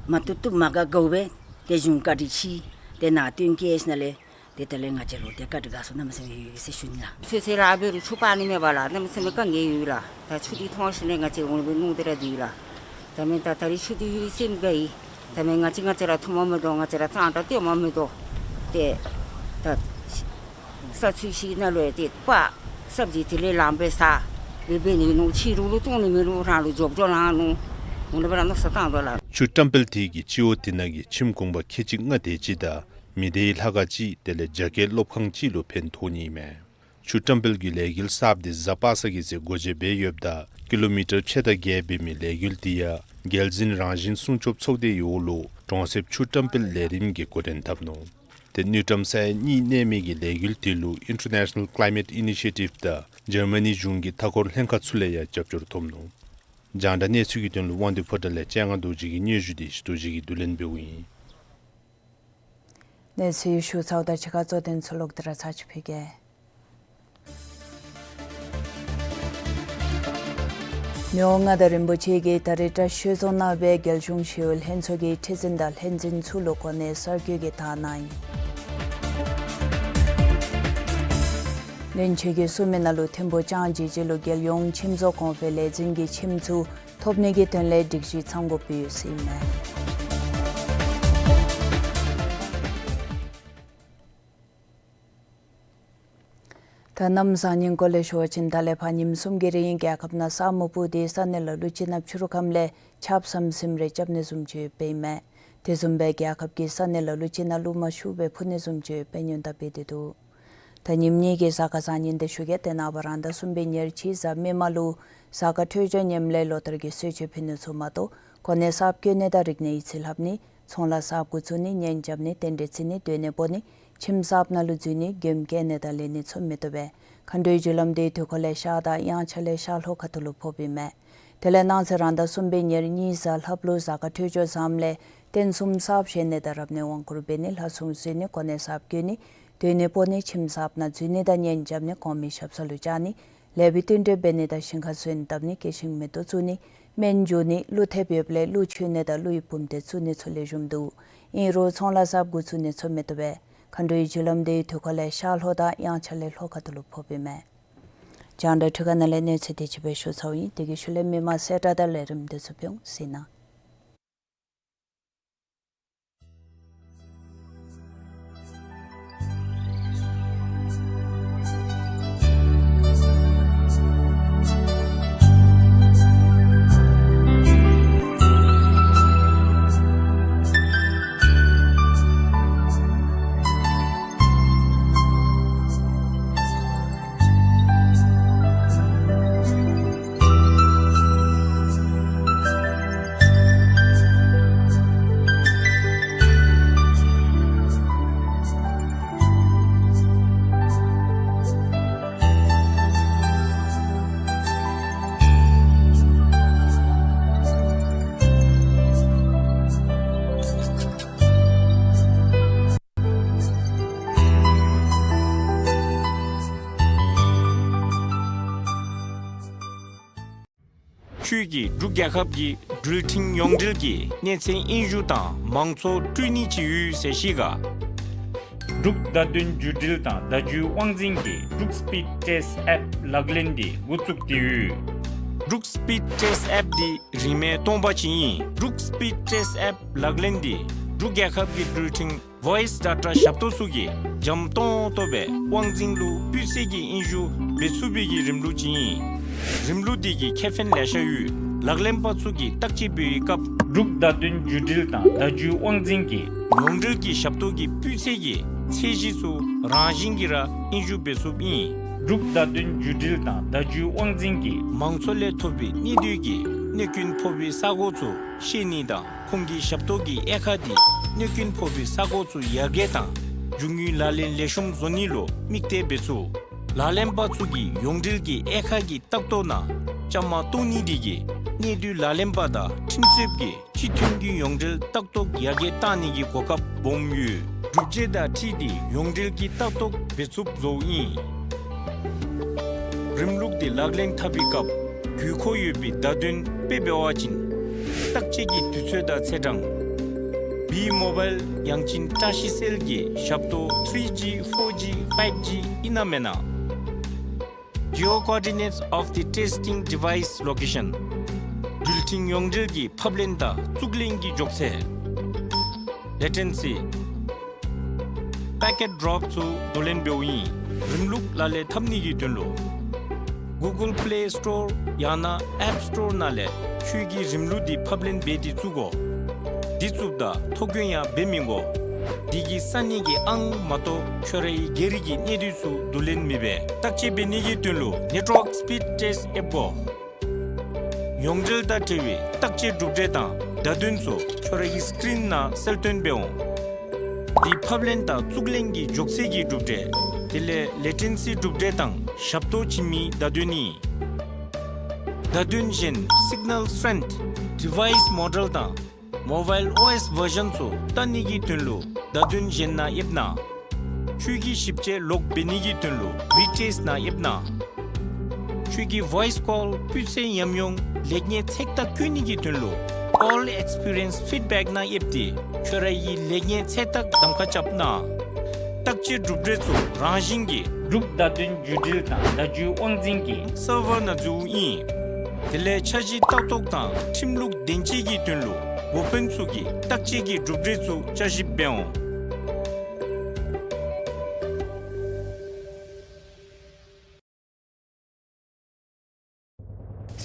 མ་བཏུབ་བཏུབ་མ་དགའ་དགའཝ་སྦེ་ཏེ་གཞུང་བཀའ་དྲིན་ཆེ། ཏེ་ནཱ་བཏོན་བསྐྱལ་ཞིནམ་ལས་ཏེ་དེ་ལས་ང་བཅས་ལུ་ཏེ་བཀའ་དྲིན་དགའ་ཚོར་གནམ་མེད་ས་མེད་ཡོད་ཟེར་ཞུ་ནི་ལགས། ཚོད་ཚོད་ར་འབད་རུང་ཆུ་སྤར་ནི་མེད་པས་ལགས། གནམ་མེད་ས་མེད་དཀའ་ངལ་ཡོད་ལགས། ད་ཆུ་འདི་འཐུང་ཞིནམ་ལས་ང་བཅས་འོང་སྦེ་ནུ་དེ་ར་འདི་ལགས། ད་མེན་ད་ད་རིས་ཆུ་འདི་ཡོད་སེམས་དགའ་ཡི། ད་མེན་ང་བཅས་ང་བཅས་ར་འཐུང་མ་མི་དོ། ང་བཅས་ར་གཙང་སྦྲ་སྟོན་མ་མི་དོ། ཏེ་ད་ས་ཚུ་ཞིག་ནང་ལུ་ཏེ་སྤར་སབ་ཅིག་དེ་ལས་ལངམ་སྦེ་ཟ་སྦེ་འབད་ནི་ནུག། ཕྱི་རུ་ལུ་བཙོང་ནི་མེད་ལུ་རང་ལུ་འབྱོར་འབྱོར་ལང་ནུག། འོང་ལས་སྦེ་ར་མནོ་བསམ་བཏང་དོ་ལགས། ཆུ་བཀྲམ་སྤེལ་དེ་གིས་སྤྱི་འོག་དེ་ནང་གི་ཁྱིམ་གུང་པ་ཁལ་གཅིག་ལྔ་དེ་ཅིག་དང་མི་སྡེའི་ལྷ་ཁང་གཅིག་དེ་ལས་རྒྱ་སྐྱེད་སློབ་ཁང་གཅིག་ལུ་ཕན་ཐོགས་ནི་མས། ཆུ་བཀྲམ་སྤེལ་གྱི་ལས་འགུལ་གསརཔ་དེ་གཟའ་པ་སངས་ཀྱི་ཚེ་སྒོ་འབྱེད་འབད་ཡོདཔ་ད་ཀི་ལོ་མི་ཊར་ཕྱེད་དང་བརྒྱད་འབད་མི་ལས་འགུལ་དེ་ཡང་རྒྱལ་འཛིན་རང་བཞིན་སྲུང་སྐྱོབ་ཚོགས་སྡེའི་འོག་ལུ་གྲོང་གསེབ་ཆུ་བཀྲམ་སྤེལ་ལས་རིམ་གྱིས་འགོ་འདྲེན་འཐབ་ནུག། ཏེ་དངུལ་ཀྲམ་ས་ཡ་གཉིས་གནས་མི་གི་ལས་འགུལ་དེ་ལུ་International Climate Initiative དང་འཇར་མ་ནི་གཞུང་གི་མཐའ་འཁོར་ལྷན་ཁག་ཚུ་ལས་ཡང་རྒྱབ་སྐྱོར་ཐོབ་ནུག། རྒྱང་བསྒྲགས་གནས་ཚུལ་གྱི་དོན་ལུ་དབང་འདུས་ཕོ་བྲང་ལས་སྤྱན་སྔ་རྡོ་རྗེ་གི་སྙན་ཞུ་དེ་ཞུ་རྡོ་རྗེ་གིས་བསྡུ་ལེན་འབདཝ་ཨིན། གནས་ཚུལ་ཞུ་ཚརཝ་ད་ཕྱི་ཁར་གཙོ་དོན་ཚུ་ལོག་སྟེ་ར་ཚར་ཅིག་ཕུལ་གེ། མི་དབང་མངའ་བདག་རིན་པོ་ཆེ་གིས་ད་རིས་བཀྲིས་ཆོས་རྫོང་ནང་སྦེ་རྒྱལ་གཞུང་ཞི་གཡོག་ལྷན་ཚོགས་ཀྱི་ཁྲི་འཛིན་དང་ལྷན་འཛིན་ཚུ་ལུ་གོ་གནས་གསར་བསྐོ་གི་དག་སྣང་ཨིན། བློན་ཆེན་གྱིས་གསུངས་མི་ནང་ལུ་ཐིམ་ཕུག་ལྕང་སྦྱིས་སྦྱིས་ལུ་རྒྱལ་ཡོངས་ཁྱིམ་བཟོ་གོང་འཕེལ་ལས་འཛིན་གྱི་ཁྱིམ་ཚུ་ཐོབ་ནི་གི་དོན་ལས་སྒྲིག་གཞི་ཚང་དགོཔ་ཡོད་ཟེར་ཨིན་མས། ད་གནམ་བཟང་ངན་སྐོར་ལས་ཞུ་བ་ཅིན་ད་ལས་ཕར་ཉིནམ་གསུམ་གྱི་རིང་རྒྱལ་ཁབ་ནང་ས་སྨུག་སྤུབས་ཏེ་ས་གནས་ལ་ཀླུ་བྱི་ནག་ཕྱི་རུ་ཁམས་ལས་ཆརཔ་ཟམ་ཟིམ་རེ་རྐྱབ་ནི་བཟུམ་ཅིག་ཡོདཔ་ཨིན་མས། དེ་བཟུམ་སྦེ་རྒྱལ་ཁབ་ཀྱི་ས་གནས་ལ་ཀླུ་བྱི་ནག་ཀླུ་དམར་ཤུགས་སྦེ་འཕུ་ནི་བཟུམ་ཅིག་ཡོདཔ་སྙན་གྲགས་འབད་དེ་འདུག། ད་ཉིནམ་གཉིས་ཀྱི་གཟའ་སྐར་བཟང་ངན་དེ་ཞུ་གེ། ཏེ་ནངས་པ་རང་ཟླ་གསུམ་པའི་ཉེར་གཅིག་གཟའ་མིག་དམར་ལུ་གཟའ་སྐར་འཕྲོད་སྦྱོར་ངནམ་ལས་ལོ་ལྟར་གྱི་གསོལ་མཆོད་ཕུལ་ནི་ཚུ་མ་གཏོགས་གོ་གནས་གསརཔ་བསྐོ་ནི་དང་རིག་གནས་ཡིག་རྩིས་ལྷབ་ནི་ཚོང་ལཱ་གསརཔ་འགོ་བཙུགས་ནི་གཉེན་རྐྱབ་ནི་རྟེན་འབྲེལ་བརྩི་ནི་སྡོད་གནས་སྤོ་ནི་ཁྱིམ་གསརཔ་ནང་ལུ་འཛུལ་ནི་མགྱོནམ་བསྐྱལ་ནི་དང་ལེན་ནི་ཚུ་མི་བཏུབ་པས། མཁའ་འགྲོའི་རྒྱུ་ལམ་དེ་དུས་འཁོར་ལས་ཤར་དང་དབྱངས་འཆར་ལས་ཤར་ལྷོ་ཁ་ཐུག་ལུ་ཕོགཔ་ཨིན་མས། དེ་ལས་གནངས་ཚེ་རང་ཟླ་གསུམ་པའི་ཉེར་གཉིས་གཟའ་ལྷགཔ་ལུ་གཟའ་སྐར་འཕྲོད་སྦྱོར་བཟངམ་ལས་རྟེན་གསུམ་གསརཔ་བཞེངས་ནི་དང་རབ་གནས་དབང་བསྐུར་འབད་ནི་ལྷ་སྲུང་བསུ་ནི་གོ་གནས་གསརཔ་བསྐོ་ནི་སྡོད་གནས་སྤོ་ནི་ཁྱིམ་གསརཔ་ནང་འཛུལ་ནི་དང་གཉེན་རྐྱབ་ནི་གོང་མའི་ཞབས་ས་ལུ་བཅར་ནི་ལེགས་པའི་བསྟུན་གྲོས་འབད་ནི་དང་ཞིང་ཁར་སོན་བཏབ་ནི་སྐྱེ་ཤིང་མེ་ཏོག་བཙུགས་ནི་སྨན་བྱུག་ནི་ཀླུ་ཐེབས་ཡོདཔ་ལས་ཀླུ་མཆོད་ནི་དང་ཀླུ་ཡི་བུམ་སྡེ་བཙུགས་ནི་ཚུ་ལེགས་ཤོམ་འདུག། ཨིན་རུང་ཚོང་ལཱ་གསརཔ་འགོ་བཙུགས་ནི་ཚུ་མི་བཏུབ་པས། མཁའ་འགྲོའི་རྒྱུ་ལམ་དེ་དུས་འཁོར་ལས་ཤར་ལྷོ་དང་དབྱངས་འཆར་ལས་ལྷོ་ཁ་ཐུག་ལུ་ཕོགཔ་ཨིན་མས། རྒྱང་བསྒྲགས་འཕྲུལ་ཁང་ནང་ལས་གནས་ཚུལ་དེ་ཅིག་སྦེ་ཞུ་ཚརཝ་ཨིན། དེ་གི་ཤུལ་ལས་མི་མང་གསལ་བསྒྲགས་དང་ལས་རིམ་དེ་ཚུ་ཕུལ་འོང་གཟིགས་གནང་། ཁྱོད་ཀྱིས་འབྲུག་རྒྱལ་ཁབ་ཀྱི་འགྲུལ་འཕྲིན་ཡོངས་འབྲེལ་གྱི་གནས་ཚད་དབྱིན་ཇི་དང་མང་གཙོ་སྤྲོད་ནི་ཅིག་ཡོད་ཟེར་ཤེས་ག། འབྲུག་བརྡ་དོན་བརྒྱུད་འབྲེལ་དང་བརྡ་བརྒྱུད་དབང་འཛིན་གྱིས་འབྲུག་སི་པིཌ་ཊེསི་ཊི་ཨེཔ་ལག་ལེན་འདི་འགོ་བཙུགས་ཏེ་ཡོད། འབྲུག་སི་པིཌ་ཊེསི་ཊི་ཨེཔ་འདི་རིན་མེད་སྟོང་པ་ཅིག་ཨིན། འབྲུག་སི་པིཌ་ཊེསི་ཊི་ཨེཔ་ལག་ལེན་འདི་འབྲུག་རྒྱལ་ཁབ་ཀྱི་འགྲུལ་འཕྲིན་ཝོའིསི་ཌེ་ཊ་ཞབས་ཏོག་ཚུ་གིས་འཇམ་ཏོང་ཏོ་སྦེ་དབང་འཛིན་ལུ་སྤུས་ཚད་ཀྱི་དབྱིན་ཇི་འབད་ཚུགས་པའི་གི་རིམ་ལུགས་ཅིག་ཨིན། རིམ་ལུགས་འདི་གི་ཁེ་ཕན་ལེ་ཤ་ཡོད། ལག་ལེན་པ་ཚུ་གིས་བརྟག་དཔྱད་འབད་བའི་སྐབས་འབྲུག་བརྡ་དོན་བརྒྱུད་འབྲེལ་དང་བརྡ་བརྒྱུད་དབང་འཛིན་གྱི་ཡོངས་འབྲེལ་གྱི་ཞབས་ཏོག་གི་སྤུས་ཚད་ཀྱི་ཚད་གཞི་ཚུ་རང་བཞིན་གྱིས་ར་དབྱིན་ཇི་འབད་ཚུགསཔ་ཨིན། འབྲུག་བརྡ་དོན་བརྒྱུད་འབྲེལ་དང་བརྡ་བརྒྱུད་དབང་འཛིན་གྱིས་མང་ཚོགས་ལས་ཐོབ་པའི་གནས་སྡུད་ཀྱི་གནོད་སྐྱོན་ཕོག་པའི་ས་གོ་ཚུ་ཤེས་ནི་དང་ཁོང་གི་ཞབས་ཏོག་གི་དབྱེ་ཁག་འདི་གནོད་སྐྱོན་ཕོག་པའི་ས་གོ་ཚུ་ཡར་རྒྱས་དང་ རྒྱུ་དངོས་ལག་ལེན་ལེགས་ཤོམ་བཟོ་ནི་ལུ་དམིགས་གཏད་འབད་ཚུགས། ལག་ལེན་པ་ཚུ་གིས་ཡོངས་འབྲེལ་གྱི་དབྱེ་ཁག་གི་ལྟ་རྟོག་ནང་བཅའ་མར་གཏོགས་ནི་དེ་གིས་གནས་སྡུད་ལག་ལེན་པ་དང་ཁྲིམས་རྩོདཔ་གིས་སྤྱི་མཐུན་གྱི་ཡོངས་འབྲེལ་ལྟ་རྟོག་ཡར་རྒྱས་གཏང་ནི་གི་གོ་སྐབས་སྦོམ་ཡོད། གྲུབ་འབྲས་དང་འཁྲིལ་ཏེ་ཡོངས་འབྲེལ་གྱི་ལྟ་རྟོག་འབད་ཚུགསཔ་བཟོཝ་ཨིན། རིམ་ལུགས་དེ་ལག་ལེན་འཐབ་པའི་སྐབས་དགོས་མཁོ་ཡོད་པའི་བརྡ་དོན་དཔེ་འབད་བ་ཅིན་བརྟག་དཔྱད་ཀྱི་དུས་ཚོད་དང་ཚེས་གྲངས། བི་མོ་བཱའིལ་ཡང་ཅིན་བཀྲ་ཤིས་གསལ་གྱི་ཞབས་ཏོག་ཐི་རི་ཇི་ཕོར་ཇི་ཕའིབ་ཇི་ཨིན་ན་མེན་ན། Geo coordinates of the testing device location། འགྲུལ་འཕྲིན་ཡོངས་འབྲེལ་གྱི་ཕབ་ལེན་དང་བཙུགས་ལེན་གྱི་མགྱོགས་ཚད། ལེ་ཊེན་སི། པེ་ཀེཊ་ཌོརོཔ་ཚུ་བསྡུ་ལེན་འབདཝ་ཨིན། རིམ་ལུགས་ལག་ལེན་འཐབ་ནི་གི་དོན་ལུ་གུ་གཱལ་པེ་ལེ་སི་ཊོར་ཡང་ན་ཨེཔ་སི་ཊོར་ནང་ལས་ཁྱོད་ཀྱིས་རིམ་ལུགས་དེ་ཕབ་ལེན་འབད་དེ་བཙུགས་དགོ། དེ་བཙུགསཔ་ད་ཐོ་བཀོད་ཡང་འབད་མི་དགོ། དེ་གིས་ས་གནས་ཀྱི་ཨང་མ་གཏོགས་ཁྱོད་རའི་སྒེར་གྱི་གནས་སྡུད་ཚུ་བསྡུ་ལེན་མི་འབད། བརྟག་དཔྱད་འབད་ནི་གི་དོན་ལུ་ནེཊ་ཝརཀ་སི་པིཌ་ཊེསཊ་ཨེཔ་དགོ། ཡོངས་འབྲེལ་དང་འབྲེལ་བའི་བརྟག་དཔྱད་གྲུབ་འབྲས་དང་བརྡ་དོན་ཚུ་ཁྱོད་རའི་སི་ཀིརིན་ནང་གསལ་སྟོན་འབད་འོང་། དེ་ཕབ་ལེན་དང་བཙུགས་ལེན་གྱི་མགྱོགས་ཚད་ཀྱི་གྲུབ་འབྲས། དེ་ལས་ལེ་ཊེན་སི་གྲུབ་འབྲས་དང་ཞབས་ཏོག་བྱིན་མིའི་བརྡ་དོན་ཨིན། བརྡ་དོན་གཞན་སིག་ནཱལ་སི་ཊེན་ཐི། ཌི་ཝའིསི་མོ་ཌེལ་དང་མོ་བཱའིལ་ཨོ་ཨེསི་ཝར་ཞཱན་ཚུ་བལྟ་ནི་གི་དོན་ལུ་བརྡ་དོན་གཞན་ནང་ཡེབ་གནང་། ཁྱོད་ཀྱིས་ཞིབ་དཔྱད་ལོག་འབད་ནི་གི་དོན་ལུ་བི་ཊེསཊ་ནང་ཡེབ་གནང་། ཁྱོད་ཀྱི་ཝའིསི་ཀོལ་སྤུས་ཚད་ཉམས་མྱོང་ལེགས་ཉེས་ཚད་བརྟག་བཀོད་ནི་གི་དོན་ལུ་ཨོལ་ཨེགསི་པི་རི་ཡེནསི་ཕིཌ་བེཀ་ནང་ཡེབ་སྟེ་ཁྱོད་རའི་ལེགས་ཉེས་ཚད་བརྟག་གདམ་ཁ་རྐྱབ་གནང་། བརྟག་དཔྱད་གྲུབ་འབྲས་ཚུ་རང་བཞིན་གྱིས་འབྲུག་བརྡ་དོན་བརྒྱུད་འབྲེལ་དང་བརྡ་བརྒྱུད་དབང་འཛིན་གྱི་སར་ཝར་ནང་འཛུལཝ་ཨིན། དེ་ལས་འཆར་གཞི་ལྟ་རྟོག་དང་ཁྲིམས་ལུགས་བདེན་དཔྱད་ཀྱི་དོན་ལུ་འབོད་དཔོན་ཚུ་གིས་བརྟག་དཔྱད་ཀྱི་གྲུབ་འབྲས་ཚུ་བསྐྱར་ཞིབ་འབད་འོང་།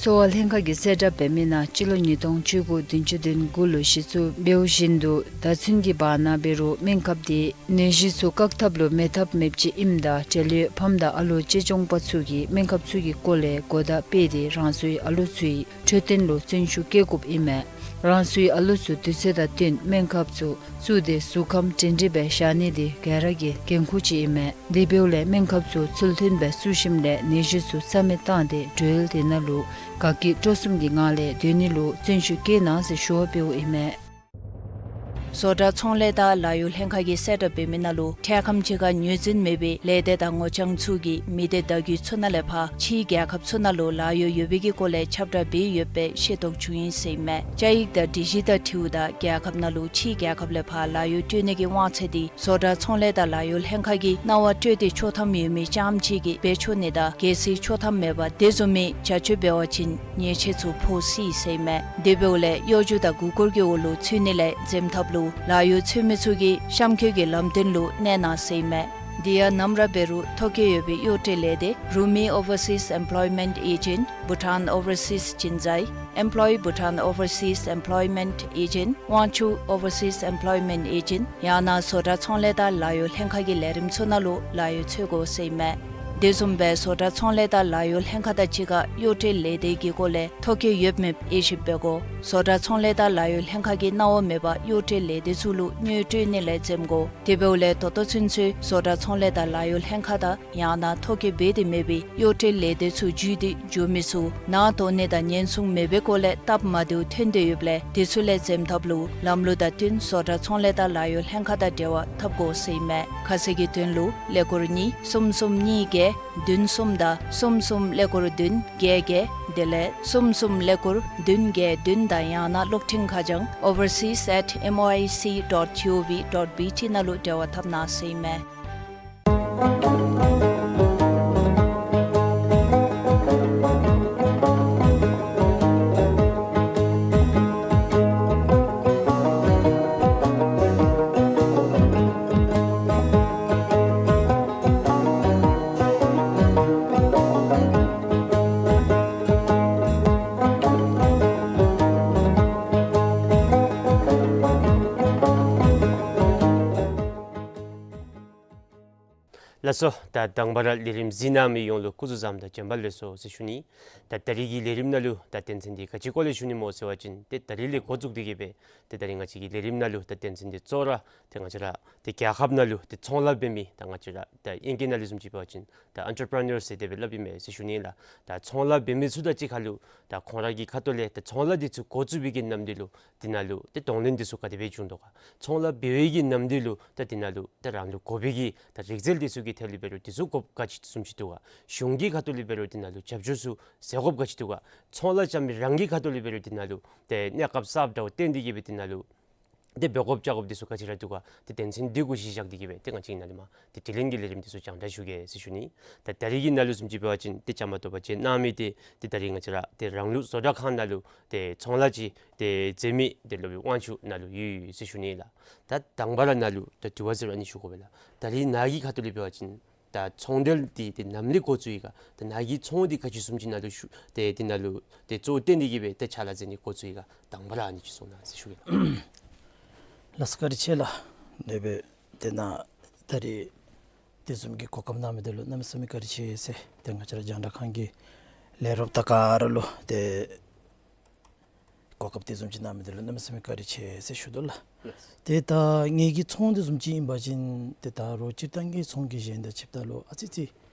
གསོ་བ་ལྷན་ཁག་གིས་གསལ་བསྒྲགས་འབད་མི་ནང་སྤྱི་ལོ་ཉིས་སྟོང་བཅུ་དགུ་བདུན་ཅུ་དོན་དགུ་ལུ་གཞི་བཙུགས་འབདཝ་བཞིན་དུ་ད་ཚུན་གྱི་བར་ན་འབད་རུང་སྨན་ཁབ་དེ་ནད་གཞི་ཚུ་བཀག་ཐབས་ལུ་མེད་ཐབས་མེདཔ་ཅིག་ཨིནམ་ད་འབྲེལ་ཡོད་ཕམ་དང་ཨ་ལོ་གཅེས་སྐྱོང་པ་ཚུ་གིས་སྨན་ཁབ་ཚུ་གི་སྐོར་ལས་གོ་བརྡ་སྤེལ་ཏེ་རང་སོའི་ཨ་ལོ་ཚུའི་འཕྲོད་བསྟེན་ལུ་བརྩོན་ཤུགས་བསྐྱེད་དགོཔ་ཨིན་མས། རང་སོའི་ཨ་ལོ་ཚུ་དུས་ཚོད་དང་བསྟུན་སྨན་ཁབ་ཚུ་བཙུགས་ཏེ་གཟུགས་ཁམས་སྒྲིང་སྒྲིང་སྦེ་བཞག་ནི་དེ་ག་ར་གི་འགན་ཁུར་ཅིག་ཨིན་མས། དེ་འབདཝ་ལས་སྨན་ཁབ་ཚུ་ཚུལ་མཐུན་སྦེ་བཙུགས་ཞིནམ་ལས་ནད་གཞི་ཚུ་རྩ་མེད་བཏང་སྟེ་འགྲུལ་དེ་ནང་ལུ་དགའ་སྐྱིད་སྤྲོ་གསུམ་གྱི་ངང་ལས་སྡོད་ནི་ལུ་བརྩོན་ཤུགས་བསྐྱེད་གནང་ཟེར་ཞུ་བ་འབདཝ་ཨིན་མས། བཟོ་གྲྭ་ཚོང་ལས་དང་ལཱ་གཡོག་ལྷན་ཁག་གིས་གསལ་བསྒྲགས་འབད་མི་ནང་ལུ་འཕྲལ་ཁམས་ཅིག་ཁར་ངོས་འཛིན་མེད་པའི་ལས་སྡེ་དང་ངོ་རྐྱང་ཚུ་གིས་མི་སྡེ་བརྡ་བརྒྱུད་ཚུ་ནང་ལས་ཕར་ཕྱིའི་རྒྱལ་ཁབ་ཚུ་ནང་ལུ་ལཱ་གཡོག་ཡོད་པའི་གི་སྐོར་ལས་ཁྱབ་བསྒྲགས་འབད་ཡོདཔ་སྦེ་ཤེས་རྟོགས་བྱུང་ཡི་ཟེར་ཨིན་མས། བཅའ་ཡིག་དང་སྒྲིག་གཞི་དང་འཁྲིལཝ་ད་རྒྱལ་ཁབ་ནང་ལུ་ཕྱིའི་རྒྱལ་ཁབ་ལས་ཕར་ལཱ་གཡོག་སྤྲོད་ནི་གི་དབང་ཚད་དེ་བཟོ་གྲྭ་ཚོང་ལས་དང་ལཱ་གཡོག་ལྷན་ཁག་གིས་གནང་བ་སྤྲོད་དེ་ཆོག་ཐམ་ཡོད་མི་རྐྱངམ་ཅིག་གིས་འབད་ཆོག་ནི་དང་གལ་སྲིད་ཆོག་ཐམ་མེད་པར་དེ་བཟུམ་མའི་བྱ་སྤྱོད་འབད་བ་ཅིན་ཉེས་ཆད་ཚུ་ཕོག་སྲིད་ཟེར་ཨིན་མས། དེ་འབདཝ་ལས་གཡོ་སྒྱུ་དང་མགུ་སྐོར་གྱི་འོག་ལུ་ཚུད་ནི་ལས་འཛེམ་ཐབས་ལུ་ལཱ་གཡོག་འཚོལ་མི་ཚུ་གིས་གཤམ་འཁོད་ཀྱི་ལམ་སྟོན་ལུ་གནས་གནང་ཟེར་ཨིན་མས། དེ་ཡང་ནམ་ར་འབད་རུང་ཐོ་བཀོད་ཡོད་པའི་གཡོག་བཀྲོལ་ལས་སྡེ་Rumi Overseas Employment Agent, Bhutan Overseas Jinsai, Employ Bhutan Overseas Employment Agent, Wangchuck Overseas Employment Agent ཡང་ན་བཟོ་གྲྭ་ཚོང་ལས་དང་ལཱ་གཡོག་ལྷན་ཁག་གི་ལས་རིམ་ཚུ་ནང་ལུ་ལཱ་གཡོག་འཚོལ་དགོ་ཟེར་ཨིན་མས། དེ་བཟུམ་སྦེ་བཟོ་གྲྭ་ཚོང་ལས་དང་ལཱ་གཡོག་ལྷན་ཁག་དང་གཅིག་ཁར་གཡོག་བཀྲོལ་ལས་སྡེ་གི་སྐོར་ལས་ཐོ་བཀོད་ཡོདཔ་མེདཔ་དབྱེ་ཞིབ་འབད་དགོ། བཟོ་གྲྭ་ཚོང་ལས་དང་ལཱ་གཡོག་ལྷན་ཁག་གིས་གནང་བ་མེད་པར་གཡོག་བཀྲོལ་ལས་སྡེ་ཚུ་ལུ་དངུལ་སྤྲོད་ནི་ལས་འཛེམ་དགོ། དེ་འབདཝ་ལས་ད་ལྟོ་ཚུན་ཚོད་བཟོ་གྲྭ་ཚོང་ལས་དང་ལཱ་གཡོག་ལྷན་ཁག་དང་ཡང་ན་ཐོ་བཀོད་འབད་དེ་མེད་པའི་གཡོག་བཀྲོལ་ལས་སྡེ་ཚུ་བརྒྱུད་དེ་འགྱོ་མི་ཚུ་ནང་དོགས་ནི་དང་ཉེན་སྲུང་མེད་པའི་སྐོར་ལས་སྟབས་མ་བདེཝ་ཐོན་ཏེ་ཡོདཔ་ལས་དེ་ཚུ་ལས་འཛེམ་ཐབས་ལུ་ལམ་ལུགས་དང་བསྟུན་བཟོ་གྲྭ་ཚོང་ལས་དང་ལཱ་གཡོག་ལྷན་ཁག་དང་འབྲེལ་བ་འཐབ་དགོ་ཟེར་ཨིན་མས། ཁ་གསལ་གྱི་དོན་ལུ་ཀླད་ཀོར་གཉིས་གསུམ་གསུམ་གཉིས་བརྒྱད་བདུན་གསུམ་དང་གསུམ་གསུམ་ཀླད་ཀོར་བདུན་བརྒྱད་བརྒྱད་དེ་ལས་གསུམ་གསུམ་ཀླད་ཀོར་བདུན་བརྒྱད་བདུན་དང་ཡང་ན་གློག་འཕྲིན་ཁ་བྱང་overseas at M O I C dot G O V dot B T ནང་ལུ་འབྲེལ་བ་འཐབ་གནང་ཟེར་ཨིན་མས། ལགས་སོ། ད་དང་པ་ར་ལས་རིམ་གཟིགས་གནང་མི་ཡོངས་ལུ་སྐུ་གཟུགས་བཟང་དང་བྱོན་པ་ལེགས་སོ་ཟེར་ཞུ་ནི། ད་ད་རིས་ཀྱི་ལས་རིམ་ནང་ལུ་ད་དོན་ཚན་འདི་ག་ཅི་སྐོར་ལས་ཞུ་ནི་སྨོ་ཟེར་བ་ཅིན་ཏེ་ད་རིས་ལས་འགོ་བཙུགས་ཏེ་གི་སྦེ་ཏེ་ད་རིས་ང་བཅས་ཀྱི་ལས་རིམ་ནང་ལུ་ད་དོན་ཚན་འདི་གཙོ་བོ་ར་ཏེ་ང་བཅས་ར་ཏེ་རྒྱལ་ཁབ་ནང་ལུ་ཏེ་ཚོང་ལཱ་འབད་མི་ད་ང་བཅས་ར་ད་དབྱིན་སྐད་ནང་ལུ་བཟུམ་ཅིག་འབད་བ་ཅིན་ད་ཨེན་ཊར་པི་རི་ནར་ཟེར་དེ་སྦེ་སླབ་ཨིན་མས་ཟེར་ཞུ་ནི་ལགས། ད་ཚོང་ལཱ་འབད་མི་ཚུ་དང་གཅིག་ཁར་ལུ་ད་ཁོང་ར་གི་ཁ་ཐུག་ལས་ད་ཚོང་ལཱ་འདི་ཚུ་འགོ་བཙུགས་པའི་གི་ནམ་དུས་ལུ་དེ་ནང་ལུ་ཏེ་གདོང་ལེན་འདི་ཚུ་ག་དེ་སྦེ་བྱུང་དོ་ག། ཚོང་ལཱ་འབད་བའི་གི་ནམ་དུས་ལུ་ད་དེ་ནང་ལུ་ད་རང་ལུ་དགོ་པའི་གི་ད་རིག་རྩལ་འདི་ཚུ་གི་ཐད་ལུ་འབད་རུང་འདི་ཚུ་དགོཔ་ག་ཅི་བཟུམ་ཅིག་འདུག་ག། གཞུང་གི་ཁ་ཐུག་ལས་འབད་རུང་དེ་ནང་ལུ་རྒྱབ་སྐྱོར་ཚུ་ཟེར་དགོཔ་ག་ཅི་འདུག་ག། ཚོང་ལཱ་རྐྱབ་མི་རང་གི་ཁ་ཐུག་ལས་འབད་རུང་དེ་ནང་ལུ་ཏེ་གནས་སྐབས་གསརཔ་འདྲཝ་བརྟེན་ཏེ་གི་སྦེ་དེ་ནང་ལུ་ཏེ་འབད་དགོཔ་བྱ་དགོཔ་འདི་ཚུ་ག་ཅི་ར་འདུག་ག། ཏེ་དོན་ཚན་འདི་གུ་གཞི་བཞག་སྟེ་གི་སྦེ་ཏེ་ང་བཅས་ནཱ་ལས་མར་ཏེ་དྲི་ལན་གྱི་ལས་རིམ་འདི་ཚུ་རྒྱང་བསྒྲགས་ཞུ་གེ་ཟེར་ཞུ་ནི། ད་ད་རིས་ཀྱི་ནང་ལུ་བཟུམ་ཅིག་འབད་བ་ཅིན་ཏེ་བཅའ་མར་གཏོགས་པ་ཅིག་གནང་མི་འདི་ཏེ་ད་རིས་ང་བཅས་ར་ཏེ་རང་ལུགས་བཟོ་གྲྭ་ཁང་ནང་ལུ་ཏེ་ཚོང་ལཱ་ཅིག་ཏེ་མཛད་མི་ཏེ་སློབ་དཔོན་དབང་ཕྱུག་ནཱ་ལུ་ཡོད་ཟེར་ཞུ་ནི་ལགས། ད་དང་པ་ར་ནཱ་ལུ་ད་དྲི་བ་ཟེར་བ་ཨ་ནི་ཞུ་དགོ་པས་ལགས། ད་རིས་ནཱ་གི་ཁ་ཐུག་ལས་འབད་བ་ཅིན་ད་ཚོང་འབྲེལ་འདི་ཏེ་ནམ་ལས་འགོ་བཙུགས་ཡི་ག། ད་ནཱ་གི་ཚོང་འདི་ག་ཅི་བཟུམ་ཅིག་ནང་ལུ་ཞུ་ཏེ་དེ་ནང་ལུ་ཏེ་གཙོ་བོ་བཏོན་ཏེ་གི་སྦེ་ཏེ་ཕྱག་ལཱ་མཛད་ནི་འགོ་བཙུགས་ཡི་ག། དང་པ་ར་ཨ་ནི་ཅིག་གསུང་གནང་ཟེར་ཞུ་གེ་ལགས། ལགས་སོ་བཀའ་དྲིན་ཆེ་ལགས། དེ་སྦེ་ཏེ་ནཱ་ད་རིས་དེ་བཟུམ་གྱི་གོ་སྐབས་གནང་མི་འདི་ལུ་གནམ་མེད་ས་མེད་བཀའ་དྲིན་ཆེ་ཟེར་ཏེ་ང་བཅས་ར་རྒྱང་བསྒྲགས་ཁང་གི་ལས་རོགསཔ་དང་ག་ར་ལུ་ཏེ་གོ་སྐབས་དེ་བཟུམ་ཅིག་གནང་མི་འདི་ལུ་གནམ་མེད་ས་མེད་བཀའ་དྲིན་ཆེ་ཟེར་ཞུ་དོ་ལགས། ལགས། ཏེ་ད་ངེ་གི་ཚོང་འདི་བཟུམ་ཅིག་ཨིན་པ་ཅིན་ཏེ་ད་རོགས་སྤྱིར་བཏང་གི་ཚོང་གི་གཞན་དང་ཕྱདཔ་ད་ལུ་ཨ་ཙི་ཙི་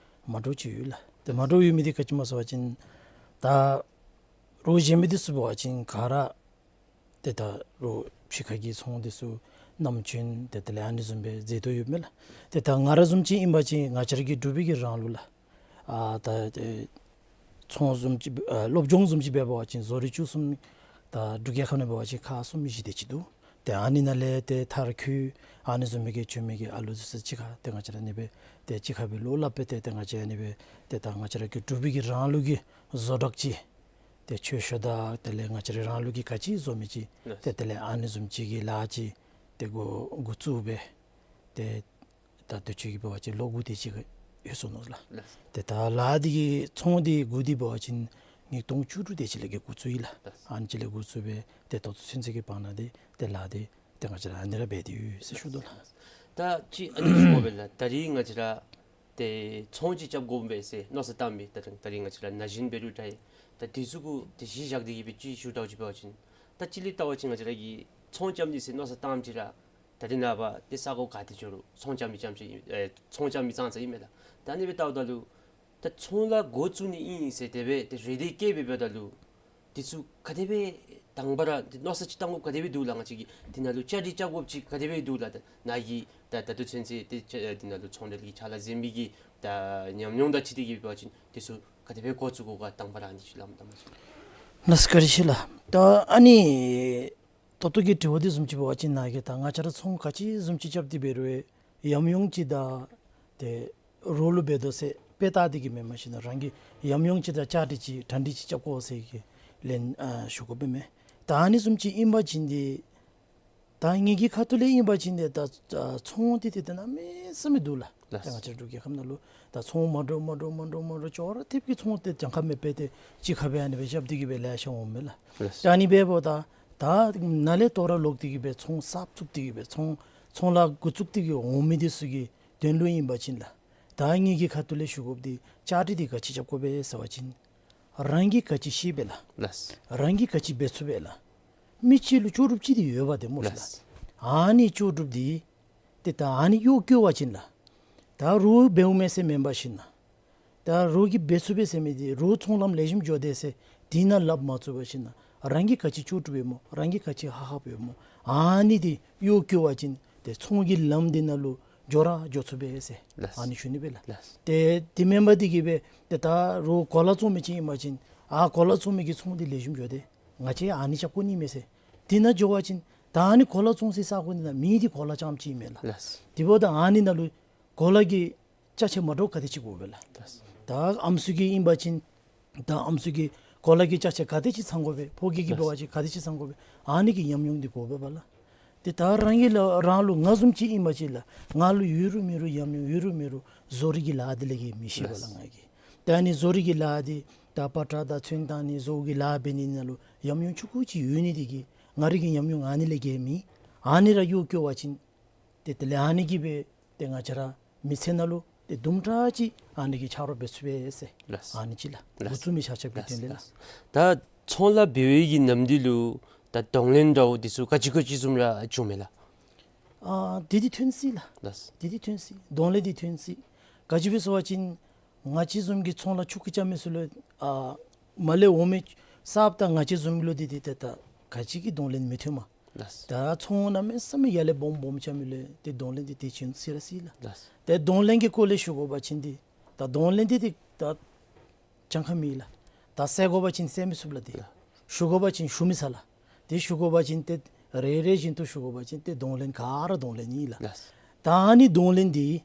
མ་འདྲཝ་ཅིག་ཡོད་ལགས། ཏེ་མ་འདྲཝ་ཡོད་མི་འདི་ག་ཅི་སྨོ་ཟེར་བ་ཅིན་ད་རོགས་གཞན་མི་འདི་ཚུ་འབད་བ་ཅིན་ག་ར་ཏེ་ད་རོགས་ཕྱི་ཁ་གི་ཚོང་འདི་ཚུ་ནམ་རྒྱུན་ཏེ་དེ་ལས་ཨ་ནི་བཟུམ་སྦེ་མཛད་དོ་ཡོདཔ་མས་ལགས། ཏེ་ད་ང་ར་བཟུམ་ཅིག་ཨིན་པ་ཅིན་ང་བཅས་ར་གི་འབྲུག་པའི་གི་རང་ལུགས་ལགས། ཨ་ད་ཏེ་ཚོང་བཟུམ་ཅིག་ཨ་སློབ་སྦྱོང་བཟུམ་ཅིག་འབད་བ་ཅིན་བཟོ་རིག་བཅུ་གསུམ་ད་འབྲུག་རྒྱལ་ཁབ་ནང་འབད་བ་ཅིན་ཁག་གསུམ་བཞི་དེ་ཅིག་འདུག། ཏེ་ཨ་ནི་ནང་ལས་ཏེ་མཐར་འཁྱོལ་ཨ་ནི་བཟུམ་མའི་གི་བྱོན་མི་གི་ཨ་ལུ་འདི་ཚུ་གཅིག་ཁར་ཏེ་ང་བཅས་ར་ཨ་ནི་སྦེ་ཏེ་གཅིག་ཁར་སྦེ་བློ་སླབ་སྦེ་ཏེ་ཏེ་ང་བཅས་ཨ་ནི་སྦེ་ཏེ་ད་ང་བཅས་ར་གི་འབྲུག་པའི་གི་རང་ལུགས་ཀྱི་བཟོ་གྲྭ་ཅིག་ཏེ་ཆོས་ཤོ་དང་དེ་ལས་ང་བཅས་ར་རང་ལུགས་ཀྱི་ག་ཅི་བཟོ་མི་ཅིག་ལགས། ཏེ་དེ་ལས་ཨ་ནི་བཟུམ་ཅིག་གི་ལཱ་ཅིག་ཏེ་འགོ་འགོ་བཙུགས་སྦེ་ཏེ་ད་དུས་ཅི་གི་འབད་བ་ཅིན་ལོ་དགུ་དེ་ཅིག་ཡོད་སོ་ནུག་ལགས། ལགས། ཏེ་ད་ལཱ་འདི་གི་ཚོང་འདི་འགོ་འདི་འབད་བ་ཅིན་ཉིས་སྟོང་བཅུ་དྲུག་དེ་ཅིག་ལས་ཀྱི་འགོ་བཙུགས་ཡི་ལགས། ལགས། ཨ་ནི་ཅིག་ལས་འགོ་བཙུགས་སྦེ་ཏེ་ད་ལྟོ་ཚུན་ཚོད་ཀྱི་བར་ན་འདི་ཏེ་ལཱ་འདི་ཏེ་ང་བཅས་ར་ཨ་ནི་ར་འབད་དེ་ཡོད་ཟེར་ཞུ་དོ་ལགས། ད་ཅི་ཨ་ནི་ཞུ་དགོ་པས་ལགས། ད་རིས་ང་བཅས་ར་ཏེ་ཚོང་ཅིག་རྐྱབ་དགོ་པས་ཟེར་མནོ་བསམ་བཏང་མི་ད་ད་རིས་ང་བཅས་ར་ན་གཞོན་འབད་རུང་འདྲ་ཡི། ད་འདི་ཚུ་གུ་ཏེ་གཞི་བཞག་སྟེ་གི་སྦེ་ཅིག་ཞུ་དགོཔ་ཅིག་འབད་བ་ཅིན་ད་ཅི་ལས་བལྟ་བ་ཅིན་ང་བཅས་ར་གིས་ཚོང་རྐྱབ་ནི་ཟེར་མནོ་བསམ་བཏངམ་ཅིག་ར་ད་རིས་ནངས་པ་ཏེ་ས་གོ་ག་ཏེ་འགྱོ་རུང་ཚོང་རྐྱབ་མི་རྐྱངམ་ཅིག་ཨིན། ཨེ་ཚོང་རྐྱབ་མི་ཙང་ཙ་ཨིན་མས་ལགས། ད་ཨ་ནི་སྦེ་བལྟཝ་ད་ལུ་ད་ཚོང་ལཱ་འགོ་བཙུགས་ནི་ཨིན་ཟེར་དེ་སྦེ་ཏེ་རེ་འདོད་བསྐྱེད་སྦེ་འབདཝ་ད་ལུ་འདི་ཚུ་ག་དེ་སྦེ་དང་པ་ར་འདི་མནོ་བསམ་ཅིག་བཏང་དགོཔ་ག་དེ་སྦེ་འདུག་ལགས། ང་བཅས་ཀྱིས་འདི་ནང་ལུ་བཅའ་སྒྲིག་རྐྱབ་དགོཔ་ཅིག་ག་དེ་སྦེ་འདུག་ལགས། ད་ནཱ་གིས་ད་ད་ལྟོ་ཚུན་ཚོད་ཏེ་ཅ་འདི་ནང་ལུ་ཚོང་འབྲེལ་གྱི་ཕྱག་ལཱ་མཛད་མི་གི་ད་ཉམས་མྱོང་དང་འཁྲིལ་ཏེ་གི་འབད་བ་ཅིན་འདི་ཚུ་ག་དེ་སྦེ་འགོ་བཙུགས་དགོ་ག་དང་པ་ར་ཨ་ནི་ཅིག་སླབ་མ་ད་མ་ཅིག། ལགས་སོ་བཀའ་དྲིན་ཆེ་ལགས། ད་ཨ་ནི་ད་ལྟོ་གི་དྲི་བ་འདི་བཟུམ་ཅིག་འབད་བ་ཅིན་ནཱ་གིས་ད་ང་བཅས་ར་ཚོང་ག་ཅི་བཟུམ་ཅིག་རྐྱབ་སྟེ་འབད་རུང་ཡང་ཡང་ཅིག་ད་ཏེ་རོགས་ལུ་འབད་དོ་ཟེར་དཔེ་བལྟ་སྟེ་གི་མེན། མ་གཞི་ནཱ་རང་གི་ཡང་ཡང་ཅིག་ད་བཅའ་སྒྲིག་ཅིག་གྲ་སྒྲིག་ཅིག་རྐྱབ་དགོ་ཟེར་གི་ལན་ཨ་ཞུ་དགོ་པས་མས། ད་ཨ་ནི་བཟུམ་ཅིག་ཨིན་པ་ཅིན་ཏེ་ད་ངེ་གི་ཁ་ཐུག་ལས་ཨིན་པ་ཅིན་ཏེ་ད་ཨ་ཚོང་འདི་ཏེ་ཏེ་གནམ་མེད་ས་མེད་འདུག་ལགས། ལགས། ད་ང་བཅས་འབྲུག་རྒྱལ་ཁབ་ནང་ལུ་ད་ཚོང་མ་འདྲཝ་མ་འདྲཝ་མ་འདྲཝ་མ་འདྲཝ་ཅོག་ར་འཐདཔ་གི་ཚོང་ཏེ་གྱངས་ཁ་མེད་པར་ཏེ་གཅིག་ཁར་སྦེ་ཨ་ནི་སྦེ་རྐྱབ་སྟེ་གི་སྦེ་ལེ་ཤ་འོངམ་མས་ལགས། ལགས། ད་ཨ་ནི་འབདཝ་ད་ད་ནཱ་ལས་དོ་རུང་ལོག་སྟེ་གི་སྦེ་ཚོང་གསརཔ་བཙུགས་ཏེ་གི་སྦེ་ཚོང་ཚོང་ལཱ་འགོ་བཙུགས་ཏེ་གི་འོང་མི་འདི་ཚུ་གི་དོན་ལུ་ཨིན་པ་ཅིན་ལགས། ད་ངེ་གི་ཁ་ཐུག་ལས་ཞུ་དགོཔ་འདི་བཅའ་སྒྲིག་འདི་ག་ཅི་རྐྱབ་དགོ་པས་ཟེར་བ་ཅིན་རང་གིས་ག་ཅི་ཤེས་པས་ལགས། ལགས། རང་གིས་ག་ཅི་འབད་ཚུགས་པས་ལགས། མི་གཅིག་ལུ་ལྕོགས་གྲུབ་ཅིག་འདི་ཡོདཔ་འདི་སྨོ་ལགས། ལགས། ཨ་ནི་ལྕོགས་གྲུབ་འདི་ཏེ་ད་ཨ་ནི་གཡོག་བཀོལ་བ་ཅིན་ལགས། ད་རོགས་འབདཝ་མས་ཟེར་མེན་པར་ཞིན་ན་ད་རོགས་ཀྱིས་འབད་ཚུགས་པས་ཟེར་མི་འདི་རོགས་ཚོང་ལམ་ལེགས་ཤོམ་འགྱོ་དེས་ཟེར་འདི་ནང་སླབ་མ་ཚུགས་པར་ཞིན་ན་རང་གིས་ག་ཅི་ལྕོགས་གྲུབ་ཡོད་སྨོ། རང་གིས་ག་ཅི་ཧ་ཧབ་ཡོད་སྨོ། ཨ་ནི་འདི་གཡོག་བཀོལ་བ་ཅིན་ཏེ་ཚོང་གི་ལམ་འདི་ནང་ལུ་འགྱོ་ར་འགྱོ་ཚུགས་པས་ཟེར། ལགས། ཨ་ནི་ཞུ་ནི་སྦེ་ལགས། ལགས། ཏེ་འདི་མེན་པར་འདི་གིས་སྦེ་ཏེ་ད་རོགས་གོ་ལ་བཙོང་མི་ཅིག་ཨིན་པ་ཅིན་ཨ་གོ་ལ་བཙོང་མི་གི་ཚོང་འདི་ལེགས་ཤོམ་འགྱོ་དེས། ང་བཅས་ཨ་ནི་རྐྱབ་དགོ་ནི་མས་ཟེར། འདི་ནང་འགྱོ་བ་ཅིན་ད་ཨ་ནི་གོ་ལ་བཙོང་སའི་ས་གོ་འདི་ནང་མི་འདི་གོ་ལ་རྐྱངམ་ཅིག་ཨིན་མས་ལགས། ལགས། དེ་འབདཝ་ད་ཨ་ནི་ནང་ལུ་གོ་ལ་གི་ཅ་ཆས་མ་འདྲཝ་ག་དེ་ཅིག་དགོ་པས་ལགས། ལགས། ད་ཨམ་སྲུ་གི་ཨིན་པ་ཅིན་ད་ཨམ་སྲུ་གི་གོ་ལ་གི་ཅ་ཆས་ག་དེ་ཅིག་ཚང་དགོ་པས། ཕོ་སྐྱེས་ཀྱི་འབད་བ་ཅིན་ག་དེ་ཅིག་ཚང་དགོ་པས། ཨ་ནི་གི་ཉམས་མྱོང་འདི་དགོ་པས་པ་ལགས། ཏེ་ད་རང་གི་ལགས་རང་ལུ་ང་བཟུམ་ཅིག་ཨིན་པ་ཅིན་ལགས་ང་ལུ་ཡོད་རུང་མེད་རུང་ཉམས་མྱོང་ཡོད་རུང་མེད་རུང་བཟོ་རིག་གི་ལཱ་འདི་ལས་ཀྱི་མི་ཤེས་པས་ལགས། ལགས། ང་གིས་ད་ཨ་ནི་བཟོ་རིག་གི་ལཱ་འདི་ད་པ་ཏྲ་དང་ཚོན་བཏང་ནི་བཟོ་གི་ལཱ་འབད་ནི་ནང་ལུ་ཉམས་མྱོང་ཆུང་ཀུ་ཅིག་ཡོད་ནི་འདི་གིས་ང་རའི་གི་ཉམས་མྱོང་ཨ་ནི་ལས་ཀྱི་མེད། ཨ་ནི་ར་གཡོག་བཀོལ་བ་ཅིན་ཏེ་དེ་ལས་ཨ་ནི་གིས་སྦེ་ཏེ་ང་བཅས་ར་མི་ཚེ་ནང་ལུ་ ཏེ་དུམ་གྲ་ཅིག་ཨ་ནི་གི་ཆ་རོགས་འབད་ཚུགས་པས་ཟེར། ལགས། ཨ་ནི་ཅིག་ལགས། ལགས། འགོ་བཙུགས་མི་ཆ་ཁྱབ་ཀྱི་དོན་ལས་ལགས། ལགས། ད་ཚོང་ལཱ་འབད་བའི་གི་ནམ་དུས་ལུ་ད་གདོང་ལེན་འདྲཝ་འདི་ཚུ་ག་ཅི་ག་ཅི་བཟུམ་ར་བྱུངམ་མས་ལགས། ཨ་འདི་འདི་ཐོན་སྲིད་ལགས། ལགས། འདི་འདི་ཐོན་སྲིད། གདོང་ལེན་འདི་ཐོན་སྲིད། ག་ཅི་སྦེ་ཟེར་བ་ཅིན་ང་བཅས་བཟུམ་གྱི་ཚོང་ལཱ་ཆུང་ཀུ་རྐྱབ་མི་ཚུ་ལུ་ཨ་མར་ལས་འོང་མི་གསརཔ་དང་ང་བཅས་བཟུམ་ལུ་འདི་འདི་ཏེ་ད་ག་ཅི་གི་གདོང་ལེན་མི་ཐོནམ། ལགས། ད་ཚོང་གནམ་མེད་ས་མེད་ཡར་ལས་སྦོམ་སྦོམ་རྐྱབ་མི་ལུ་ཏེ་གདོང་ལེན་འདི་ཏེ་བྱིན་སྲིད་ར་སྲིད་ལགས། ལགས། ཏེ་གདོང་ལེན་གྱི་སྐོར་ལས་ཞུ་དགོ་པ་ཅིན་འདི་ད་གདོང་ལེན་འདི་ཏེ་ད་གྱངས་ཁ་མེད་ལགས། ད་བསལ་དགོ་པ་ཅིན་བསལ་མི་ཚུགས་ལགས། ཏེ་ལགས། ཞུ་དགོ་པ་ཅིན་ཞུ་མི་ཚར་ལགས། ཏེ་ཞུ་དགོ་པ་ཅིན་ཏེ་རེ་རེ་བཞིན་དུ་ཞུ་དགོ་པ་ཅིན་ཏེ་གདོང་ལེན་ག་ར་གདོང་ལེན་ཨིན་ལགས། ལགས། ད་ཨ་ནི་གདོང་ལེན་འདི་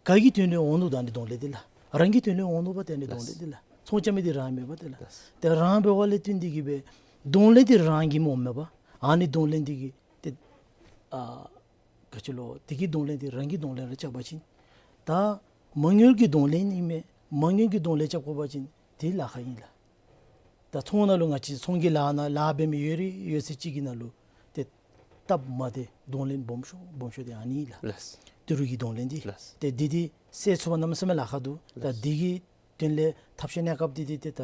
ག་གི་དོན་ལུ་འོང་ནུག། ད་ཨ་ནི་གདོང་ལེན་འདི་ལགས། རང་གི་དོན་ལུ་འོང་ནུག་པ། ཏེ་ཨ་ནི་གདོང་ལེན་འདི་ལགས། ཚོང་རྐྱབ་མི་འདི་རང་མེན་པ་ཏེ་ལགས། ལགས། ཏེ་རང་འབདཝ་ལས་བརྟེན་ཏེ་གིས་སྦེ་གདོང་ལེན་འདི་རང་གིས་སྨོ་མེན་པ། ཨ་ནི་གདོང་ལེན་འདི་གིས་ཏེ་ཨ་ག་ཅི་ལོ་འདི་གི་གདོང་ལེན་འདི་རང་གི་གདོང་ལེན་ར་རྐྱབ་པ་ཅིན་ད་མ་དངུལ་གྱི་གདོང་ལེན་ཨིན་མས། མ་དངུལ་གྱི་གདོང་ལེན་རྐྱབ་དགོ་པ་ཅིན་འདི་ལཱ་ཁག་ཨིན་ལགས། ད་ཚོང་ནང་ལུ་ང་བཅས་ཚོང་གི་ལཱ་ནང་ལཱ་འབད་མི་ཡོད་རིགས་ཡོད་ཚད་ཅིག་གི་ནང་ལུ་ཏེ་སྟབས་མ་བདེ་གདོང་ལེན་སྦོམ་ཤོས་སྦོམ་ཤོས་འདི་ཨ་ནི་ལགས། ལགས། ཏི་རུ་གི་གདོང་ལེན་འདི། ལགས། ཏེ་འདི་འདི་སེལ་ཚུགས་པ་གནམ་མེད་ས་མེད་ལཱ་ཁག་འདུག། ད་ལགས། འདི་གི་དོན་ལས་ཐབས་ཤེས་གནས་སྐབས་འདི་འདི་ཏེ་ད་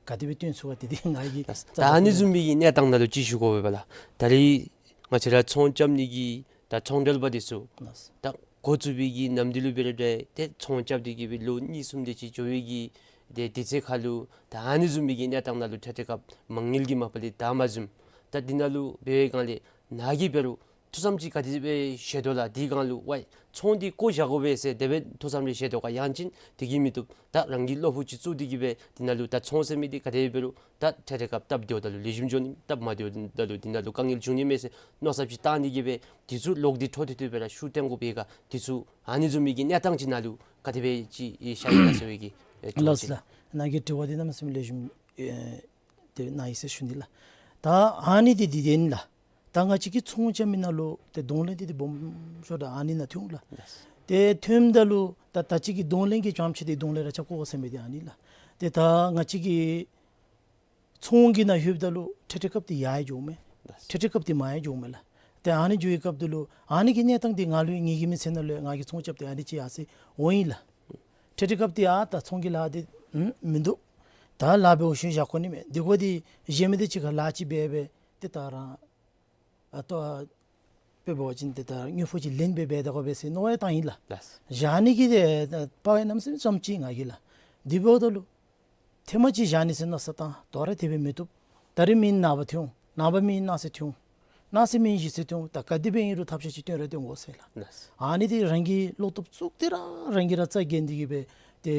ག་དེ་སྦེ་བཏོན་ཚུགས་ག་འདི་འདི་ང་གིས། ལགས། ད་ཨ་ནི་བཟུམ་མའི་གི་གནས་སྟངས་ནང་ལུ་ཅིག་ཞུ་དགོ་པས་ལགས། ད་རེས་ང་བཅས་ར་ཚོང་རྐྱབ་ནི་གི་ད་ཚོང་འབྲེལ་པ་འདི་ཚུ། ལགས། ད་འགོ་བཙུགས་པའི་གི་ནམ་དུས་ལུ་འབད་རུང་འདྲ་ཏེ་ཚོང་རྐྱབ་སྟེ་གིས་སྦེ་ལོ་གཉིས་གསུམ་དེ་ཅིག་འགྱོ་བའི་གི་ཏེ་དུས་ཚོད་ཁར་ལུ་ད་ཨ་ནི་བཟུམ་མའི་གི་གནས་སྟངས་ནང་ལུ་འཕྲལ་འཕྲལ་སྐབས་མ་དངུལ་གྱི་མ་པ་ལས་ད་མ་བཟུམ། ད་འདི་ནང་ལུ་འབད་བའི་སྒང་ལས་ནཱ་གིས་འབད་རུང་ཐུགས་བསམ་ཅིག་ག་དེ་སྦེ་བཞེས་དོ་ལགས། འདི་སྒང་ལུ་ཝའི་ཚོང་འདི་བཀོ་བཞག་དགོ་པས་ཟེར་དེ་སྦེ་ཐུགས་བསམ་རེ་བཞེས་དོ་ག། ཡང་ཅིན་དེ་གིས་མི་བཏུབ། ད་རང་གི་བློ་ཕུགས་ཅིག་བཙུགས་ཏེ་གིས་སྦེ་འདི་ནང་ལུ་ད་ཚོང་ཟེར་མི་འདི་ག་དེ་འབད་རུང་ད་འཕྲལ་འཕྲལ་སྐབས་སྟབས་བདེཝ་ད་ལུ་ལེགས་ཤོམ་འགྱོ་ནི། སྟབས་མ་བདེཝ་ད་ལུ་འདི་ནང་ལུ་དཀའ་ངལ་འབྱུང་ནི་མས་ཟེར་མནོ་བསམ་ཅིག་བཏང་ནི་གིས་སྦེ་འདི་ཚུ་ལོག་སྟེ་འཕྲོ་མཐུད་དེ་སྦེ་ར་ཤུགས་བཏོན་དགོ་པས་ག། འདི་ཚུ་ཨ་ནི་བཟུམ་མའི་གི་གནས་སྟངས་ཅིག་ནང་ལུ་ག་དེ་སྦེ་ཅིག་ཨེ་ཤར་ཡི་ག་ཟེར་བའི་གི་ཨེ་དྲི་བ་ལགས་ཅིག། ལགས། ནཱ་གི་དྲི་བ་འདི་གནམ་མེད་ས་མེད་ལེགས་ཤོམ་ཨེ་དེ་གནང་ཡི་ཟེར་ཞུ་ནི་ལགས། ད་ཨ་ནི་འདི་འདི་འདི་ཨིན་ལགས། ད་ང་བཅས་ཀྱི་ཚོང་རྐྱབ་མི་ནང་ལུ་ཏེ་གདོང་ལེན་འདི་འདི་སྦོམ་ཤོས་ད་ཨ་ནི་ནང་ཐོན་འོང་ལགས། ལགས། ཏེ་ཐོནམ་ད་ལུ་ད་ད་ཅི་གི་གདོང་ལེན་གྱི་རྐྱངམ་ཅིག་འདི་གདོང་ལེན་ར་རྐྱབ་དགོ་ཟེར་མི་འདི་ཨ་ནི་ལགས། ཏེ་ད་ང་བཅས་ཀྱི་ཚོང་གི་ནང་ལྷོདཔ་ད་ལུ་འཕྲལ་འཕྲལ་སྐབས་འདི་ཡར་ཡང་འགྱོཝ་མས། ལགས། འཕྲལ་འཕྲལ་སྐབས་འདི་མར་ཡང་འགྱོཝ་མས་ལགས། ཏེ་ཨ་ནི་འགྱོ་བའི་སྐབས་འདི་ལུ་ཨ་ནི་གི་གནས་སྟངས་འདི་ང་ལུ་ངེ་གི་མི་ཚེ་ནང་ལུ་ང་གིས་ཚོང་རྐྱབ་སྟེ་ཨ་ནི་ཅིག་ཡར་སོང་འོང་ཡི་ལགས། འཕྲལ་འཕྲལ་སྐབས་འདི་ཨ་ད་ཚོང་གི་ལཱ་འདི་ཨུམ་མིན་འདུག། ད་ལཱ་འབད་བའི་ཤུལ་བཞག་དགོ་ནི་མས། འདི་གོ་འདི་གཞན་མི་འདི་ཅིག་ཁར་ལཱ་ཅིག་འབད་འབད་ཏེ་ད་རང་ཨ་ལྟོ་དཔེ་འབད་བ་ཅིན་ཏེ་ད་དངུལ་ཕོགས་ཅིག་ལེན་སྦེ་འབད་དགོ་པས་ཟེར་མནོ་བ་བཏང་ཡི་ལགས། ལགས། བཞག་ནི་གི་ཏེ་ད་དཔའ་བའི་གནམ་མེད་ས་མེད་ཙམ་ཅིག་ང་གིས་ལགས། དེ་འབདཝ་ད་ལུ་ཐེངས་མ་ཅིག་བཞག་ནི་ཟེར་མནོ་བསམ་བཏང་། དོ་རུང་དེ་སྦེ་མི་བཏུབ། ད་རིས་མེན་ན་ནངས་པ་ཐོན་འོང་། ནངས་པ་མེན་གནངས་ཚེ་ཐོན་འོང་། གནངས་ཚེ་མེན་གཞེས་ཚེ་ཐོན་འོང་། ད་ག་དེ་སྦེ་ཨིན་རུང་ཐབས་ཤེས་ཅིག་བཏོན་ར་བཏོན་དགོ་ཟེར་ལགས། ལགས། ཨ་ནི་འདི་རང་གིས་བློ་སྟོབས་བཙུགས་ཏེ་ར་རང་གིས་ར་རྩ་འགེངས་ཏེ་གིས་སྦེ་ཏེ་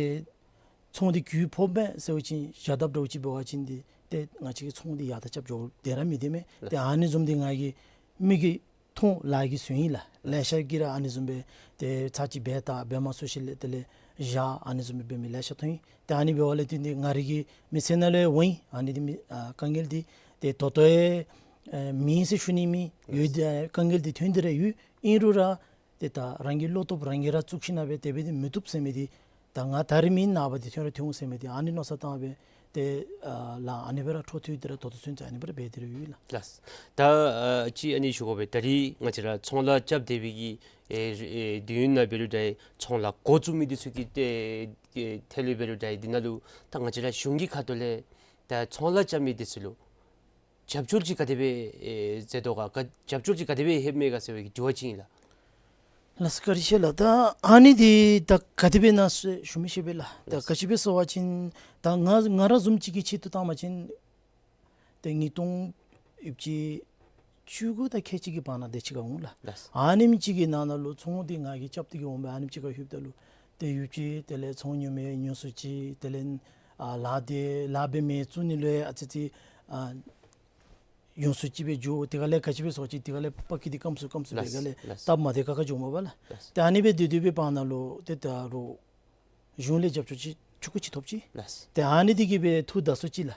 ཚོང་འདི་གྱོང་ཕོགཔ་མས་ཟེར་བ་ཅིན་བཞག་དཔ་འདྲཝ་ཅིག་འབད་བ་ཅིན་འདི་ཏེ་ང་བཅས་ཀྱི་ཚོང་འདི་ཡར་དང་རྐྱབ་འགྱོ་སྟེ་ར་མི་སྡོད་མས། ཏེ་ཨ་ནི་བཟུམ་འདི་ང་གིས་མིག་གིས་མཐོང་ལག་གིས་བཟུང་ཡི་ལགས། ལེ་ཤ་གིས་ར་ཨ་ནི་བཟུམ་སྦེ་ཏེ་ཚར་གཅིག་འབད་ད་འབད་མ་ཚུགས་ཞིནམ་ལས་དེ་ལས་བཞག་ཨ་ནི་བཟུམ་སྦེ་འབད་མི་ལེ་ཤ་མཐོང་ཡི། ཏེ་ཨ་ནི་འབདཝ་ལས་བརྟེན་ཏེ་ང་རའི་གི་མི་ཚེ་ནང་ལུ་འོང་ཡི། ཨ་ནི་འདི་མི་ཨ་དཀའ་ངལ་འདི་ཏེ་ད་ལྟོ་ཡང་ཨེ་མེད་ཟེར་ཞུ་ནི་མེད། ཡོད་དེ་དཀའ་ངལ་འདི་ཐོན་ཏེ་ར་ཡོད། ཨིན་རུང་ར་ཏེ་ད་རང་གི་བློ་སྟོབས་རང་གིས་ར་བཙུགས་ཞིན་ན་སྦེ་དེ་སྦེ་འདི་མི་བཏུབ་ཟེར་མི་འདི་ད་ང་ད་རིས་མེན་ནངས་པ་འདི་ཐོན་ར་ཐོན་འོང་ཟེར་མི་འདི་ཨ་ནི་མནོ་བསམ་བཏང་སྦེ་ཏེ་ཨ་ལཱ་ཨ་ནི་སྦེ་ར་འཕྲོ་མཐུད་དེ་ར་ད་ལྟོ་ཚུན་ཚོད་ཨ་ནི་སྦེ་ར་འབད་དེ་ར་ཡོད་ལགས། ལགས། ད་ཨ་ཅིག་ཨ་ནི་ཞུ་དགོ་པས། ད་རིས་ང་བཅས་ར་ཚོང་ལཱ་རྐྱབ་སྡོད་པའི་གི་ཨེ་ཨེ་དུས་ཡུན་ནང་འབད་རུང་འདྲ་ཚོང་ལཱ་འགོ་བཙུགས་མི་འདི་ཚུ་གི་ཏེ་ཨེ་ཐད་ལུ་འབད་རུང་འདྲ་འདི་ནང་ལུ་ད་ང་བཅས་ར་གཞུང་གི་ཁ་ཐུག་ལས་ད་ཚོང་ལཱ་རྐྱབ་མི་འདི་ཚུ་ལུ་རྒྱབ་སྐྱོར་ཅིག་ག་དེ་སྦེ་ཨེ་མཛད་དོ་ག། ག་རྒྱབ་སྐྱོར་ཅིག་ག་དེ་སྦེ་ལྷོདཔ་མས་ག་ཟེར་བའི་གི་དྲི་བ་ཅིག་ཨིན་ལགས། ལགས་སོ། བཀའ་དྲིན་ཆེ་ལགས། ད་ཨ་ནི་འདི་ད་ག་དེ་སྦེ་ཨིན་ན་ཟེར་ཞུ་མི་ཤེས་པས་ལགས། ད་ལགས་སོ། ག་ཅི་སྦེ་ཟེར་བ་ཅིན་ད་ང་ང་ར་བཟུམ་ཅིག་གི་ཆེད་དུ་བཏང་བ་ཅིན་ཏེ་ཉིས་སྟོང་ཡོད་ཅི་བཅུ་དགུ་དང་ཁལ་གཅིག་གི་བར་ན་དེ་ཅིག་ཁར་འོང་ལགས། ལགས་སོ། ཨ་ནེམ་ཅིག་གི་ནང་ན་ལུ་ཚོང་འདི་ང་གིས་རྐྱབ་སྟེ་གིས་འོང་སྦེ་ཨ་ནེམ་ཅིག་ཁར་ལྷོདཔ་ད་ལུ་ཏེ་ཡོད་ཅི་དེ་ལས་ཚོང་ཉོ་མི་ཉོ་སུ་ཅིག་དེ་ལས་ཨ་ལཱ་འདི་ལཱ་འབད་མི་བཙུགས་ནི་ལུ་ཡང་ཨ་ཙི་ཙི་ཨ་ཡོངས་སུ་ཅིག་སྦེ་འགྱོ། དེ་ཁ་ལས་ག་ཅི་སྦེ་ཟེར་བ་ཅིན་དེ་ཁ་ལས་པ་ཀི་འདི་སྐམ་སུ་སྐམ་སུ་སྦེ་ལགས་ག་ལས་ལགས། སྟབས་མ་བདེ་ཁག་ཁ་འགྱོཝ་མས་པ་ལགས། ལགས། ཏེ་ཨ་ནི་སྦེ་སྡོད་སྡོད་པའི་བར་ན་ལུ་ཏེ་ད་རུང་གཞུང་ལས་རྒྱབ་སྐྱོར་ཅིག་ཆུང་ཀུ་ཅིག་ཐོབ་ཅི། ལགས། ཏེ་ཨ་ནི་འདི་གིས་སྦེ་ཐུགས་དགའ་སུ་ཅིག་ལགས།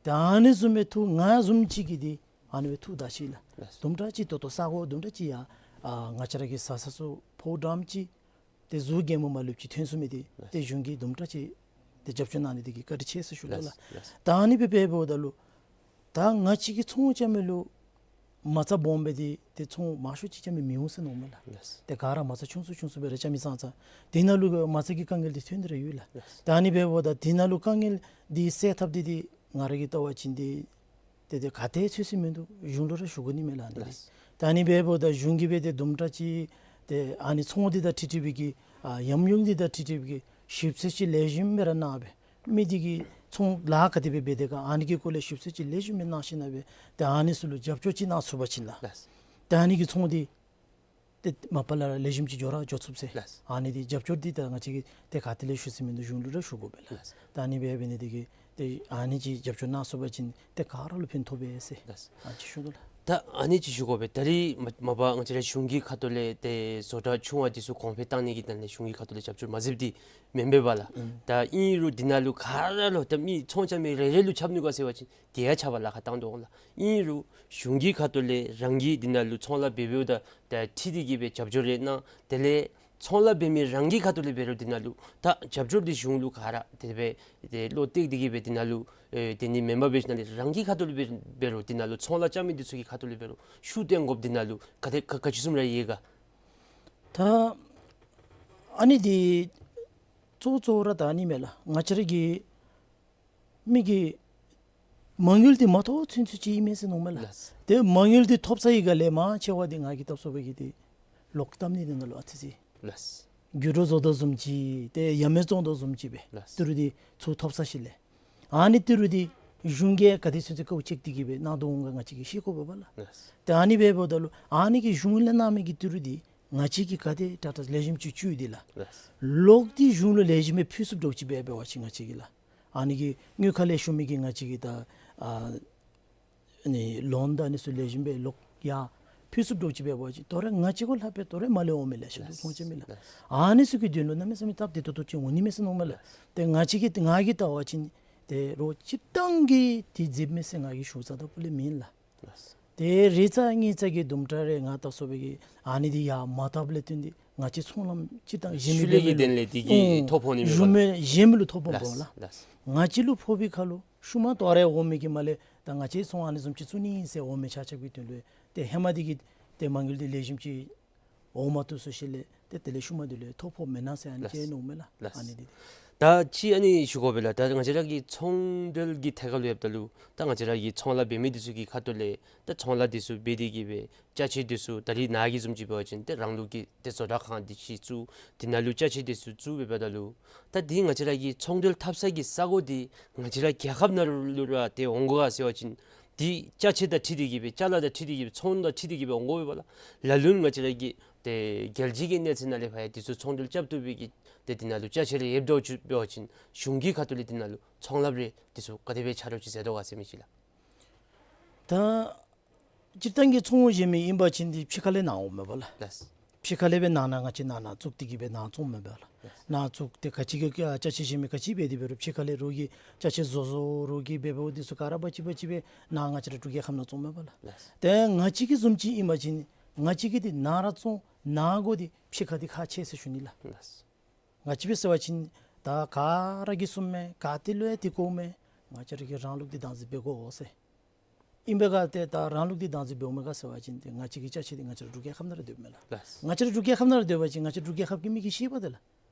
ཏེ་ཨ་ནི་བཟུམ་སྦེ་ཐུགས་ང་བཟུམ་ཅིག་གིས་འདི་ཨ་ནི་སྦེ་ཐུགས་དགའ་ཅི་ལགས། ལགས། དུམ་གྲ་ཅིག་ད་ལྟོ་ས་གོ་དུམ་གྲ་ཅིག་ཡང་ཨ་ང་བཅས་ར་གི་ས་ས་སུ་ཕོ་བྲང་ཅིག་ཏེ་གཟུགས་རྒྱན་མོ་མ་ལུས་ཅིག་ཐོན་ཚུགས་མི་འདི་ལགས། ཏེ་གཞུང་གིས་དུམ་གྲ་ཅིག་ཏེ་རྒྱབ་སྐྱོར་གནང་ནི་འདི་གིས་བཀའ་དྲིན་ཆེ་ཟེར་ཞུ་དོ་ལགས། ལགས། ལགས། ད་ཨ་ནི་སྦེ་འབདཝ་ད་ལུ་ད་ང་བཅས་ཀྱི་ཚོང་རྐྱབ་མི་ལུ་ མ་རྩ་སྦོམ་སྦེ་འདི་ཏེ་ཚོང་མང་ཤོས་ཅིག་རྐྱབ་མི་མི་འོང་ཟེར་མནོཝ་མས་ལགས། ལགས། ཏེ་ག་ར་མ་རྩ་ཆུང་སུ་ཆུང་སུ་སྦེ་ར་རྐྱབ་མི་ཙང་ཙང་དེ་ནང་ལུ་མ་རྩ་གི་དཀའ་ངལ་འདི་ཐོན་ཏེ་ར་ཡོད་ལགས། ལགས། ད་ཨ་ནི་འབདཝ་ད་དེ་ནང་ལུ་དཀའ་ངལ་འདི་སེལ་ཐབས་འདི་འདི་ང་ར་གིས་བལྟ་བ་ཅིན་འདི་ཏེ་ཏེ་ག་ཏེ་ཚོད་ཅིག་མིན་འདུག། གཞུང་ལུ་ར་ཞུ་དགོ་ནི་མས་ལགས་ཨ་ནི་འདི། ལགས། ད་ཨ་ནི་འབདཝ་ད་གཞུང་གིས་འབད་དེ་དུམ་གྲ་ཅིག་ཏེ་ཨ་ནི་ཚོང་འདི་དང་འཁྲིལ་འཁྲིལ་བའི་གི་ཨ་ཡམ་ཡུམ་འདི་དང་འཁྲིལ་འཁྲིལ་བའི་གི་ཞིབ་འཚོལ་ཅིག་ལེགས་ཤོམ་སྦེ་ར་གནང་སྦེ་མི་འདི་གིས་ཚོང་ལཱ་ག་དེ་སྦེ་འབད་དེ་ག་ཨ་ནི་གི་སྐོར་ལས་ཞིབ་འཚོལ་ཅིག་ལེགས་ཤོམ་སྦེ་གནང་ཞིན་ན་སྦེ་ཏེ་ཨ་ནི་ཚུ་ལུ་རྒྱབ་སྐྱོར་ཅིག་གནང་ཚུགས་པ་ཅིན་ལགས། ལགས། ཏེ་ཨ་ནི་གི་ཚོང་འདི་ཏེ་མ་པ་ལས་ར་ལེགས་ཤོམ་ཅིག་འགྱོ་ར་འགྱོ་ཚུགས་ཟེར། ལགས། ཨ་ནི་འདི་རྒྱབ་སྐྱོར་འདི་ད་ང་བཅས་ཀྱིས་ཏེ་ག་ཏེ་ལས་ཞུ་ས་མིན་འདུག། གཞུང་ལུ་ར་ཞུ་དགོ་པས་ལགས། ལགས། ད་ཨ་ནི་འབད་འབད་ནི་འདི་གིས་ཏེ་ཨ་ནི་ཅིག་རྒྱབ་སྐྱོར་གནང་ཚུགས་པ་ཅིན་ཏེ་ག་ར་ལུ་ཕན་ཐོགས་པས་ཟེར། ལགས། ཨ་ཅིག་ཞུ་དོ་ལགས། ད་ཨ་ནི་ཅིག་ཞུ་དགོ་པས། ད་རིས་མ་མ་པ་ང་བཅས་ར་གཞུང་གི་ཁ་ཐུག་ལས་ཏེ་བཟོ་གྲྭ་ཆུང་བ་འདི་ཚུ་གོང་འཕེལ་བཏང་ནི་གི་དོན་ལས་གཞུང་གི་ཁ་ཐུག་ལས་རྒྱབ་སྐྱོར་མ་མཛདཔ་འདི་མེན་པས་པ་ལགས། ཨུམ། ད་ཨིན་རུང་འདི་ནང་ལུ་ག་ར་ལུ་ད་མི་ཚོང་རྐྱབ་མི་རེ་རེ་ལུ་ཁྱབ་ནུག་ག་ཟེར་བ་ཅིན་དེ་ཡང་ཁྱབ་པ་ལཱ་ཁག་བཏང་དོ་འོང་ལགས། ཨིན་རུང་གཞུང་གི་ཁ་ཐུག་ལས་རང་གིས་འདི་ནང་ལུ་ཚོང་ལཱ་འབད་འབདཝ་ད་ད་འཁྲིལ་ཏེ་གིས་སྦེ་རྒྱབ་སྐྱོར་རེ་གནང་། དེ་ལས་ཚོང་ལཱ་འབད་མི་རང་གི་ཁ་ཐུག་ལས་འབད་རུང་འདི་ནང་ལུ་ད་རྒྱབ་སྐྱོར་འདི་གཞུང་ལུ་ག་ར་དེ་སྦེ་ཏེ་བློ་གཏད་དེ་གིས་སྦེ་འདི་ནང་ལུ་ཨེ་དེ་ནི་མེན་པར་འབད་ཞིནམ་ལས་རང་གི་ཁ་ཐུག་ལས་འབད་འབད་རུང་འདི་ནང་ལུ་ཚོང་ལཱ་རྐྱབ་མི་འདི་ཚུ་གི་ཁ་ཐུག་ལས་འབད་རུང་ཤུགས་བཏོན་དགོཔ་འདི་ནང་ལུ་ག་དེ་ག་ག་ཅི་བཟུམ་ར་ཡོད་ག། ད་ཨ་ནི་འདི་གཙོ་བོ་གཙོ་བོ་ར་ད་ཨ་ནི་མས་ལགས། ང་བཅས་ར་གི་མི་གིས་མ་དངུལ་འདི་མ་ཐོབ་ཚུན་ཚོད་ཅིག་ཨིན་མས་ཟེར་མནོཝ་མས་ལགས། ལགས། ཏེ་མ་དངུལ་འདི་ཐོབ་ཚར་བའི་སྒང་ལས་མང་ཆེ་བ་འདི་ང་གིས་བལྟ་སོང་བའི་གི་འདི་ལོག་བཏབ་ནི་འདི་ནང་ལུ་ཨ་ཙི་ཅིག། ལགས། འགྱུར་བ་བཟོ་དོ་བཟུམ་ཅིག་ཏེ་ཡ་མེད་བཙོང་དོ་བཟུམ་ཅིག་སྦེ། ལགས། ཏི་རུ་འདི་ཚུར་ཐོབ་ཚར་ཞིནམ་ལས་ཨ་ནི་ཏི་རུ་འདི་གཞུང་གིས་ག་དེ་ཚུན་ཚོད་དཀའཝ་སྤྱད་དེ་གིས་སྦེ་གནང་དོ་འོང་ག་ང་བཅས་ཀྱིས་ཤེས་དགོ་པས་པ་ལགས། ལགས། ཏེ་ཨ་ནི་འབདཝ་ད་ལུ་ཨ་ནི་གི་གཞུང་ལས་གནང་མི་གི་ཏི་རུ་འདི་ང་བཅས་ཀྱིས་ག་དེ་དྲག་དྲག་ལེགས་ཤོམ་ཅིག་བཙུགས་ཏེ་ལགས། ལགས། ལོག་འདི་གཞུང་ལུ་ལེགས་ཤོམ་སྦེ་ཕུལ་ཚུགསཔ་འདྲཝ་ཅིག་སྦེ་འབད་བ་ཅིན་ང་བཅས་ཀྱིས་ལགས། ཨ་ནི་གི་དངུལ་ཁང་ལས་ཞུ་མི་གི་ང་བཅས་ཀྱི་ད་ཨ་ནི་ལོན་དང་ཨ་ནི་ཚུ་ལེགས་ཤོམ་སྦེ་ལོག་ཡར་ཕུལ་ཚུགསཔ་འདྲཝ་ཅིག་འབད་བ་ཅིན་དོ་རུང་ང་བཅས་གུ་ལྷག་སྦེ་དོ་རུང་མར་ལས་འོང་མི་ལེ་ཤ་འདུག། ལགས། ཚོང་རྐྱབ་མི་ལགས། ལགས། ཨ་ནི་ཚུ་གི་དོན་ལུ་གནམ་མེད་ས་མེད་སྟབས་བདེ་ཏོག་ཏོ་ཅིག་འོང་ནི་མས་ཟེར་མནོཝ་མས་ལགས། ལགས། ཏེ་ང་བཅས་ཀྱིས་ང་གིས་བལྟ་བ་ཅིན་ཏེ་རོགས་སྤྱིར་བཏང་གིས་འདི་མཛདཔ་མས་ཟེར་ང་གིས་ཞུ་ཚར་ད་པོ་ལས་མེན་ལགས། ལགས། ཏེ་རེ་ཚ་གཉིས་ཚ་གི་དུམ་གྲ་རེ་ང་བལྟ་སོང་བའི་གི་ཨ་ནི་འདི་ཡར་མ་བཏབ་ལས་བརྟེན་ཏེ་ང་བཅས་ཚོང་ལམ་སྤྱིར་བཏང་གཞན་མི་ཤུལ་ལས་ཀྱི་དོན་ལས་འདི་གིས་ཨུམ་ཐོ་ཕོག་ནི་མས་པ་ལགས། ཞུ་མི་གཞན་མི་ལུ་ཐོ་ཕོགཔ་འོང་ལགས། ལགས། ལགས། ང་བཅས་ལུ་ཕོག་པའི་ཁར་ལུ་ཤུལ་མ་དོ་རུང་འོང་མི་གི་མར་ལས་ད་ང་བཅས་ཚོང་ཨ་ནི་བཟུམ་ཅིག་བཙུགས་ནི་ཨིན་ཟེར་འོང་མི་ཆ་ཁྱབ་ཀྱི་དོན་ལུ་ཏེ་ཧེ་མ་འདི་གི་ཏེ་མ་དངུལ་འདི་ལེགས་ཤོམ་ཅིག་འོང་མ་བཏུབ་སོང་ཞིནམ་ལས་ཏེ་དེ་ལས་ཤུལ་མ་འདི་ལུ་ཐོ་ཕོགཔ་མེན་ན་ཟེར་ཨ་ནི་ལགས། ཅིག་མནོཝ་མས་ལགས། ལགས། ཨ་ནི་འདི་ད་ཅི་ཨ་ནི་ཞུ་དགོ་པས་ལགས། ད་ང་བཅས་ར་གི་ཚོང་འབྲེལ་གྱི་ཐད་ཁར་ལུ་ཡོདཔ་ད་ལུ་ད་ང་བཅས་ར་གི་ཚོང་ལཱ་འབད་མི་འདི་ཚུ་གི་ཁ་ཐུག་ལས་ད་ཚོང་ལཱ་འདི་ཚུ་འབད་དེ་གིས་སྦེ་ཅ་ཆས་འདི་ཚུ་ད་རིས་ནཱ་གི་བཟུམ་ཅིག་འབད་བ་ཅིན་ཏེ་རང་ལུགས་ཀྱི་ཏེ་བཟོ་གྲྭ་ཁང་འདི་ཅིག་བཙུགས། དེ་ནང་ལུ་ཅ་ཆས་འདི་ཚུ་བཙུགས་འབདཝ་ད་ལུ་ད་འདི་ང་བཅས་ར་གི་ཚོང་འབྲེལ་འཐབ་ས་གི་ས་གོ་འདི་ང་བཅས་ར་རྒྱལ་ཁབ་ནང་ལུ་ར་ཏེ་འོང་དགོ་ག་ཟེར་བ་ཅིན་འདི་ཅ་ཆས་དང་འཁྲིལ་ཏེ་གིས་སྦེ་ཅ་ལ་དང་འཁྲིལ་ཏེ་གིས་སྦེ་ཚོང་དང་འཁྲིལ་ཏེ་གིས་སྦེ་འོང་དགོ་པས་པ་ལགས། ལ་ལུ་ང་བཅས་ར་གི་ཏེ་རྒྱལ་སྤྱི་གི་གནས་ཚད་ནང་ལས་ཕར་ཡང་འདི་ཚུ་ཚོང་འབྲེལ་རྐྱབ་བཏུབ་པའི་གི་ཏེ་འདི་ནང་ལུ་ཅ་ཆས་རེ་ཡོདཔ་འདྲཝ་ཅིག་འབད་བ་ཅིན་གཞུང་གི་ཁ་ཐུག་ལས་འདི་ནང་ལུ་ཚོང་ལཱ་རེ་འདི་ཚུ་ག་དེ་སྦེ་ཆ་རོགས་ཅིག་མཛད་དོ་ག་ཟེར་མི་ཅིག་ལགས། ད་སྤྱིར་བཏང་གི་ཚོང་འབྲེལ་མི་ཨིན་པ་ཅིན་འདི་ཕྱི་ཁ་ལས་ནཱ་འོངམ་མས་པ་ལགས། ལགས། ཕྱི་ཁ་ལས་སྦེ་ནཱ་ནཱ་ང་བཅས་ནཱ་ནཱ་བཙུགས་ཏེ་གིས་སྦེ་ནཱ་བཙོངམ་མས་པ་ལགས། ལགས། ནཱ་བཙུགས་ཏེ་ག་ཅི་གི་ཨ་ཅ་ཆས་བཞེས་མི་ག་ཅི་འབད་དེ་འབད་རུང་ཕྱི་ཁ་ལས་རོགས་ཀྱིས་ཅ་ཆས་བཟོ་བཟོ་རོགས་ཀྱིས་འབད་འབདཝ་འདི་ཚུ་ག་ར་འབག་ཅི་འབག་ཅི་སྦེ་ནཱ་ང་བཅས་ར་འབྲུག་རྒྱལ་ཁབ་ནང་བཙོངམ་མས་པ་ལགས། ལགས། ཏེ་ང་བཅས་ཀྱི་བཟུམ་ཅིག་ཨིན་པ་ཅིན་ང་བཅས་ཀྱིས་འདི་ནཱ་ར་བཙོང་ནཱ་དགོ་འདི་ཕྱི་ཁ་འདི་ཁག་ཆེ་ཟེར་ཞུ་ནི་ལགས། ལགས། ང་བཅས་འབད་ཟེར་བ་ཅིན་ད་ག་ར་གིས་གསུངམ་མས། ག་ཏེ་ལུ་ཡང་འདི་དགོ་མས། ང་བཅས་ར་གིས་རང་ལུགས་འདི་བདག་འཛིན་འབད་དགོ་ཟེར། ཨིན་པས་ག་ཏེ་ད་རང་ལུགས་འདི་བདག་འཛིན་འབདཝ་མས་ག་ཟེར་བ་ཅིན་ཏེ་ང་བཅས་ཀྱི་ཅ་ཆས་འདི་ང་བཅས་ར་འབྲུག་རྒྱལ་ཁབ་ནང་ར་སྡོདཔ་མས་ལགས། ལགས། ང་བཅས་ར་འབྲུག་རྒྱལ་ཁབ་ནང་ར་སྡོད་པ་ཅིན་ང་བཅས་ར་འབྲུག་རྒྱལ་ཁབ་ཀྱི་མི་གིས་ཤེས་པས་ཏེ་ལགས།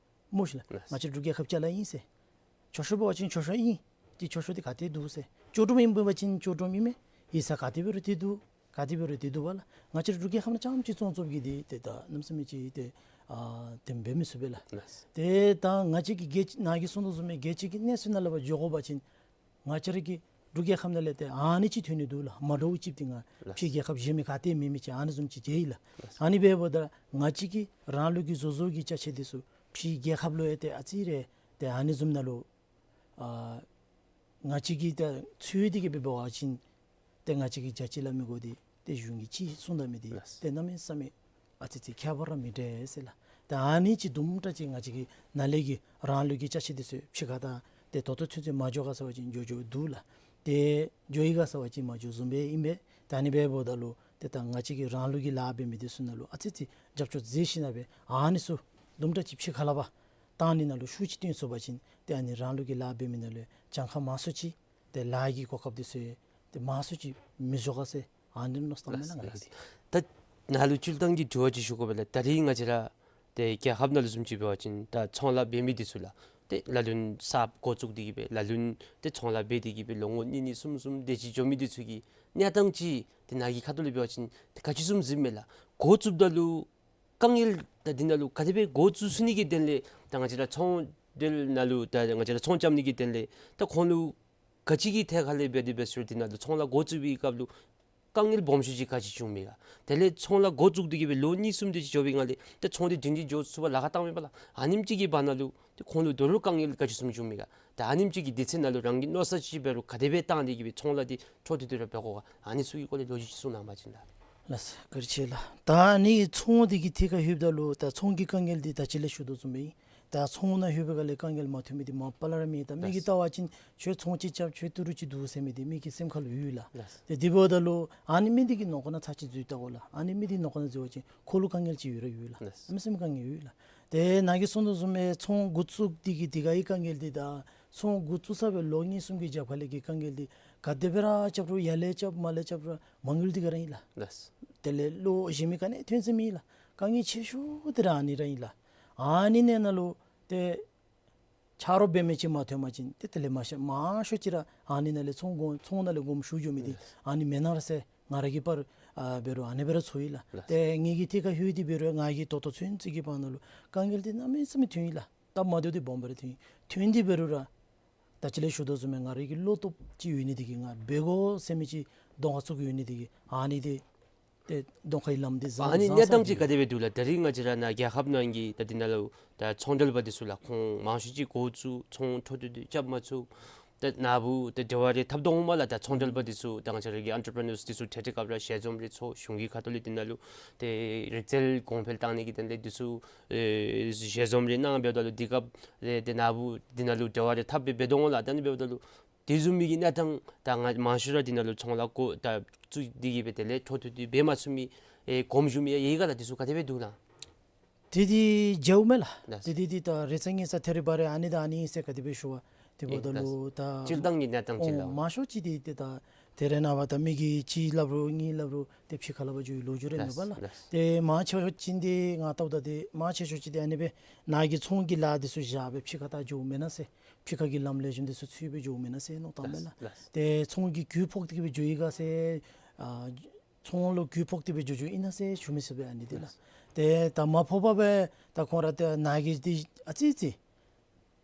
སྨོ་ཤིག་ལགས། ལགས། ང་བཅས་ར་འབྲུག་རྒྱལ་ཁབ་ཅ་ལ་ཨིན་ཟེར། མཆོད་བཤམ་འབད་བ་ཅིན་མཆོད་བཤམ་ཨིན། ཏེ་མཆོད་བཤམ་འདི་ག་ཏེ་འདུག་ཟེར། ལྕོག་གྲུམ་ཨིན་པ་ཅིན་ལྕོག་གྲུམ་ཨིན་མས། ཡིག་ཚང་ག་ཏེ་འབད་རུང་འདི་འདུག། ག་ཏེ་འབད་རུང་འདི་འདུག་པ་ལགས། ང་བཅས་ར་འབྲུག་རྒྱལ་ཁབ་ནང་རྐྱངམ་ཅིག་བཙོང་བཙོངམ་གིས་འདི་ཏེ་ད་གནམ་མེད་ས་མེད་ཅིག་ཏེ་ཨ་དེ་འབད་མི་ཚུགས་པས་ལགས། ལགས། ཏེ་ད་ང་བཅས་ཀྱི་རྒྱལ་ནཱ་གིས་གསུངས་དོ་བཟུམ་སྦེ་རྒྱལ་སྤྱི་གི་གནས་ཚད་ནང་ལས་ཕར་འགྱོ་དགོ་པ་ཅིན་ང་བཅས་ར་གི་འབྲུག་རྒྱལ་ཁབ་ནང་ལས་ཏེ་ཨ་ནི་ཅིག་ཐོན་ནི་འདུག་ལགས། མ་འདྲཝ་ཅིག་འདི་ང་ལགས། ཕྱི་རྒྱལ་ཁབ་གཞན་མི་ག་ཏེ་མེད་མི་ཅིག་ཨ་ནི་བཟུམ་ཅིག་མཇལ་ཡི་ལགས། ལགས། ཨ་ནི་འབདཝ་ད་ང་བཅས་ཀྱི་རང་ལུགས་ཀྱི་བཟོ་བཟོ་གི་ཅ་ཆས་འདི་ཚུ་ཕྱི་རྒྱལ་ཁབ་ལུ་ཡང་ཏེ་ཨ་ཙི་རེ་ཏེ་ཨ་ནི་བཟུམ་ནང་ལུ་ཨ་ང་བཅས་ཀྱིས་ད་ཚུད་དེ་གིས་འབད་བ་ཅིན་ཏེ་ང་བཅས་ཀྱིས་རྒྱ་ཆེ་ལ་མི་དགོ་འདི་ཏེ་གཞུང་གིས་ཅིག་གསུངས་ད་མི་འདི་ལགས། ཏེ་གནམ་མེད་ས་མེད་ཨ་ཙི་ཅིག་ཁྱད་པར་ར་མི་འདྲ་ཟེར་ལགས། ད་ཨ་ནི་ཅིག་དུམ་གྲ་ཅིག་ང་བཅས་ཀྱི་ནཱ་ལས་ཀྱི་རང་ལུགས་ཀྱི་ཅ་ཆས་འདི་ཚུ་ཕྱི་ཁ་ད་ཏེ་ད་ལྟོ་ཚུན་ཚོད་མ་འགྱོ་ག་ཟེར་བ་ཅིན་འགྱོ་འགྱོ་འདུག་ལགས། ཏེ་འགྱོ་ཡི་ག་ཟེར་བ་ཅིན་མ་འགྱོ་བཟུམ་སྦེ་ཨིན་པས། ད་ཨ་ནི་འབདཝ་ད་ལུ་ཏེ་ད་ང་བཅས་ཀྱི་རང་ལུགས་ཀྱི་ལཱ་འབད་མི་འདི་ཚུ་ནང་ལུ་ཨ་ཙི་ཅིག་རྒྱབ་སྐྱོར་མཛད་ཞིན་ན་སྦེ་ཨ་ནི་ཚུ་དུམ་གྲ་ཅིག་ཕྱི་ཁ་ལས་ཕར་བཏང་ནི་ནང་ལུ་ཤུགས་ཅིག་བཏོན་ཚུགས་པ་ཅིན་ཏེ་ཨ་ནི་རང་ལུགས་ཀྱི་ལཱ་འབད་མི་ནང་ལུ་གྱངས་ཁ་མང་སུ་ཅིག་ཏེ་ལཱ་གི་གོ་སྐབས་འདི་ཚུ་ཏེ་མང་སུ་ཅིག་མི་འགྱོ་ག་ཟེར་ ཨ་ནི་མནོ་བསམ་བཏངམ་མས་ལགས་ང་ར་གིས། ད་ནཱ་ལུ་སྤྱིར་བཏང་གི་དྲི་བ་ཅིག་ཞུ་དགོ་པས་ལགས། ད་རིས་ང་བཅས་ར་ཏེ་རྒྱལ་ཁབ་ནང་ལུ་བཟུམ་ཅིག་འབད་བ་ཅིན་ད་ཚོང་ལཱ་འབད་མི་འདི་ཚུ་ལགས་ཏེ་ལ་ལུ་ས་འགོ་བཙུགས་ཏེ་གི་སྦེ་ལ་ལུ་ཏེ་ཚོང་ལཱ་འབད་དེ་གི་སྦེ་ལོ་ངོ་གཉིས་གཉིས་གསུམ་གསུམ་དེ་ཅིག་འགྱོ་མི་འདི་ཚུ་གི་གནས་སྟངས་ཅིག་ཏེ་ནཱ་གི་ཁ་ཐུག་ལས་འབད་བ་ཅིན་ཏེ་ག་ཅི་བཟུམ་གཟིགསཝ་མས་ལགས། འགོ་བཙུགསཔ་ད་ལུ་དཀའ་ངལ་ད་འདི་ནང་ལུ་ག་དེ་སྦེ་འགོ་བཙུགས་ཚུགས་ནི་གི་དོན་ལས་ད་ང་བཅས་ར་ཚོང་འབྲེལ་ནང་ལུ་ད་ང་བཅས་ར་ཚོང་རྐྱབ་ནི་གི་དོན་ལས་ད་ཁོང་ལུ་ག་ཅི་གི་ཐད་ཁར་ལས་འབད་དེ་འབད་ཟེར་འདི་ནང་ལུ་ཚོང་ལཱ་འགོ་བཙུགས་པའི་སྐབས་ལུ་དཀའ་ངལ་སྦོམ་ཤོས་ཅིག་ག་ཅི་བྱུངམ་མས་ག། དེ་ལས་ཚོང་ལཱ་འགོ་བཙུགས་ཏེ་གི་སྦེ་ལོ་གཉིས་གསུམ་དེ་ཅིག་འགྱོ་བའི་སྒང་ལས་ཏེ་ཚོང་འདི་སྒྲིང་སྒྲིང་འགྱོ་ཚུགས་པར་ལཱ་ཁག་བཏངམ་མས་པ་ལགས། ཨ་ནེམ་ཅིག་གི་བར་ན་ལུ་ཏེ་ཁོང་ལུ་དོ་རུང་དཀའ་ངལ་ག་ཅི་བཟུམ་བྱུངམ་མས་ག། ད་ཨ་ནེམ་ཅིག་གི་དུས་ཚོད་ནང་ལུ་རང་གིས་མནོ་བསམ་ཅིག་འབད་རུང་ག་དེ་སྦེ་བཏང་སྟེ་གི་སྦེ་ཚོང་ལཱ་འདི་འཕྲོ་མཐུད་དེ་ར་འབད་དགོ་ག། ཨ་ནི་ཚུ་གི་སྐོར་ལས་ལོ་རྒྱུས་ཅིག་གསུང་གནང་བ་ཅིན་ལགས། ལགས་སོ་བཀའ་དྲིན་ཆེ་ལགས། ད་ཨ་ནི་ཚོང་འདི་གི་ཐད་ཁར་ལྷོདཔ་ད་ལུ་ད་ཚོང་གི་དཀའ་ངལ་འདི་ད་ཅི་ལས་ཞུ་དོ་བཟུམ་སྦེ་ཨིན། ད་ཚོང་ནང་ལྷོད་པའི་སྒང་ལས་དཀའ་ངལ་མ་ཐོན་མི་འདི་མ་པ་ལས་ར་མེད། ད་མི་གིས་ལགས། བལྟ་བ་ཅིན་ཁྱོད་ཚོང་ཅིག་རྐྱབ་ཁྱོད་ཏི་རུ་ཅིག་འདུག་ཟེར་མི་འདི་མི་གི་སེམས་ཁར་ལུ་ཡོད་ལགས། ལགས། ཏེ་དེ་འབདཝ་ད་ལུ་ཨ་ནི་མི་འདི་གི་ནང་ཁོག་ནང་ཚར་ཅིག་འཛུལ་བལྟ་དགོ་ལགས། ཨ་ནི་མི་འདི་ནང་ཁོག་ནང་འཛུལ་བ་ཅིན་ཁོ་ལུ་དཀའ་ངལ་ཅིག་ཡོད་ར་ཡོད་ལགས། ལགས། ཨ་ནི་སེམས་དཀའ་ངལ་ཡོད་ལགས། ཏེ་ནཱ་གིས་གསུངས་དོ་བཟུམ་སྦེ་ཚོང་འགོ་བཙུགས་འདི་གི་དེ་ག་གི་དཀའ་ངལ་འདི་དང་ཚོང་འགོ་བཙུགས་ཚར་བའི་ལོ་གཉིས་གསུམ་གྱི་རྒྱབ་ཁ་ལས་ཀྱི་དཀའ་ངལ་འདི་ག་དེ་སྦེ་ར་རྐྱབ་རུང་ཡར་ལས་རྐྱབ་མར་ལས་རྐྱབ་རུང་མ་དངུལ་འདི་ག་ར་ཨིན་ལགས། ལགས། དེ་ལས་ལོག་གཞན་མི་ག་ནི་ཐོན་ས་མེད་ལགས། དཀའ་ངལ་ཆེ་ཤོས་འདི་ར་ཨ་ནི་ར་ཨིན་ལགས། ཨ་ནི་ནང་ན་ལུ་ཏེ་ཆ་རོགས་འབད་མི་ཅིག་མ་ཐོན་པ་ཅིན་ཏེ་དེ་ལས་མང་ཤོས་མང་ཤོས་ཅིག་ར་ཨ་ནི་ནང་ལས་ཚོང་དགོ་ཚོང་ནང་ལས་དགོངམ་ཞུ་འགྱོ་མི་འདི་ཨ་ནི་མེན་ན་ར་ཟེར་ང་ར་གིས་པར་ཨ་འབད་རུང་ཨ་ནི་སྦེ་ར་ཚོར་ཡི་ལགས། ལགས། ཏེ་ངེ་གི་ཐད་ཁར་ལྷོད་དེ་འབད་རུང་ང་གིས་ད་ལྟོ་ཚུན་ཚོད་ཀྱི་བར་ན་ལུ་དཀའ་ངལ་འདི་གནམ་མེད་ས་མེད་ཐོན་ཡི་ལགས། སྟབས་མ་བདེཝ་འདི་སྦོམ་སྦེ་ར་ཐོན་ཡི། ཐོན་ཏེ་འབད་རུང་ར་ད་ཅི་ལས་ཞུ་དོ་བཟུམ་སྦེ་ང་ར་གི་བློ་སྟོབས་ཅིག་ཡོད་ནི་འདི་གིས་ང་འབད་དགོ་ཟེར་མི་ཅིག་གདོང་ཁར་ཚུད་ཡོད་ནི་འདི་གིས་ཨ་ནི་འདི་ཏེ་གདོང་ཁའི་ལམ་འདི་བཟང་ཨ་ནི་བཟང་གནས་སྟངས་ཅིག་ག་དེ་སྦེ་འདུག་ལགས། ད་རིས་ང་བཅས་ར་ནཱ་རྒྱལ་ཁབ་ནང་གི་ད་འདི་ནང་ལུ་ད་ཚོང་འབྲེལ་པ་འདི་ཚུ་ལགས་ཁོང་མང་ཤོས་ཅིག་འགོ་བཙུགས་ཚོང་འཕྲོ་མཐུད་དེ་རྐྱབ་མ་ཚུགས། ད་ནཱ་བུ་ད་འབྲེལ་བ་རེ་འཐབ་དོ་འོང་མས་ལགས། ད་ཚོང་འབྲེལ་པ་འདི་ཚུ་ད་ང་བཅས་ར་གི་ཨེན་ཊར་པི་རི་ནརསི་འདི་ཚུ་འཕྲལ་འཕྲལ་སྐབས་ར་ཞལ་འཛོམས་རེ་ཚོགས་གཞུང་གི་ཁ་ཐུག་ལས་འདི་ནང་ལུ་ཏེ་རིག་རྩལ་གོང་འཕེལ་བཏང་ནི་གི་དོན་ལས་འདི་ཚུ་ཨེ་ཞལ་འཛོམས་རེ་གནང་འབདཝ་ད་ལུ་འདི་སྐབས་ཏེ་ཏེ་ནཱ་བུ་འདི་ནང་ལུ་འབྲེལ་བ་རེ་འཐབ་སྦེ་འབད་དོ་འོང་ལགས། ད་ཨ་ནི་འབདཝ་ད་ལུ་དེ་བཟུམ་མའི་གི་གནས་སྟངས་ད་ང་མང་ཤོས་ར་འདི་ནང་ལུ་ཚོང་ལཱ་འགོ་ད་བཙུགས་ཏེ་གི་སྦེ་དེ་ལས་འཕྲོ་མཐུད་དེ་འབད་མ་ཚུགས་མི་ཨེ་གོངམ་བཞུགས་མི་ཡང་ཡོད་ག་ལགས། འདི་ཚུ་ག་དེ་སྦེ་འདུག་ལགས། དེ་འདི་མཇལཝ་མས་ལགས། ལགས། དེ་འདི་འདི་ད་རེ་ཚེ་ངེ་ཚ་ཐེ་རི་བ་རི་ཨ་ནི་དང་ཨ་ནི་ཨིན་ཟེར་ག་དེ་སྦེ་ཞུ་བ་དེ་འབདཝ་ད་ལུ་ད་སྤྱིར་བཏང་གི་གནས་སྟངས་ཅིག་ལགས། མང་ཤོས་ཅིག་འདི་འདི་ད་དེ་རེ་ནངས་པ་ད་མི་གིས་གཅིག་སླབ་རུང་གཉིས་སླབ་རུང་ཏེ་ཕྱི་ཁར་ལུ་འབག་འགྱོ་བའི་ལོ་རྒྱུས་རེ་མེད་པ་ལགས། ལགས། ཏེ་མང་ཆེ་ཤོས་ཅིག་འདི་ང་བལྟཝ་ད་ཏེ་མང་ཆེ་ཤོས་ཅིག་འདི་ཨ་ནི་སྦེ་ནཱ་གི་ཚོང་གི་ལཱ་འདི་ཚུ་བཞག་སྦེ་ཕྱི་ཁར་ད་འགྱོཝ་མེན་ན་ཟེར། ཕྱི་ཁ་གི་ལམ་ལེགས་ཤོམ་འདི་ཚུ་འཚོལ་སྦེ་འགྱོཝ་མེན་ན་ཟེར་མནོ་བཏངམ་མས་ལགས། ལགས། ཏེ་ཚོང་གི་རྒུད་ཕོག་སྟེ་གི་སྦེ་འགྱོ་ཡི་ག་ཟེར་ཨ་ཚོང་ལུ་རྒུད་ཕོག་སྟེ་སྦེ་འགྱོ་འགྱོཝ་ཨིན་ན་ཟེར་ཞུ་མི་ཚུགས་པས་ཨ་ནི་འདི་ལགས། ཏེ་ད་མ་ཕོག་པར་སྦེ་ད་ཁོང་ར་ཏེ་ནཱ་གི་འདི་ཨ་ཙི་ཙི་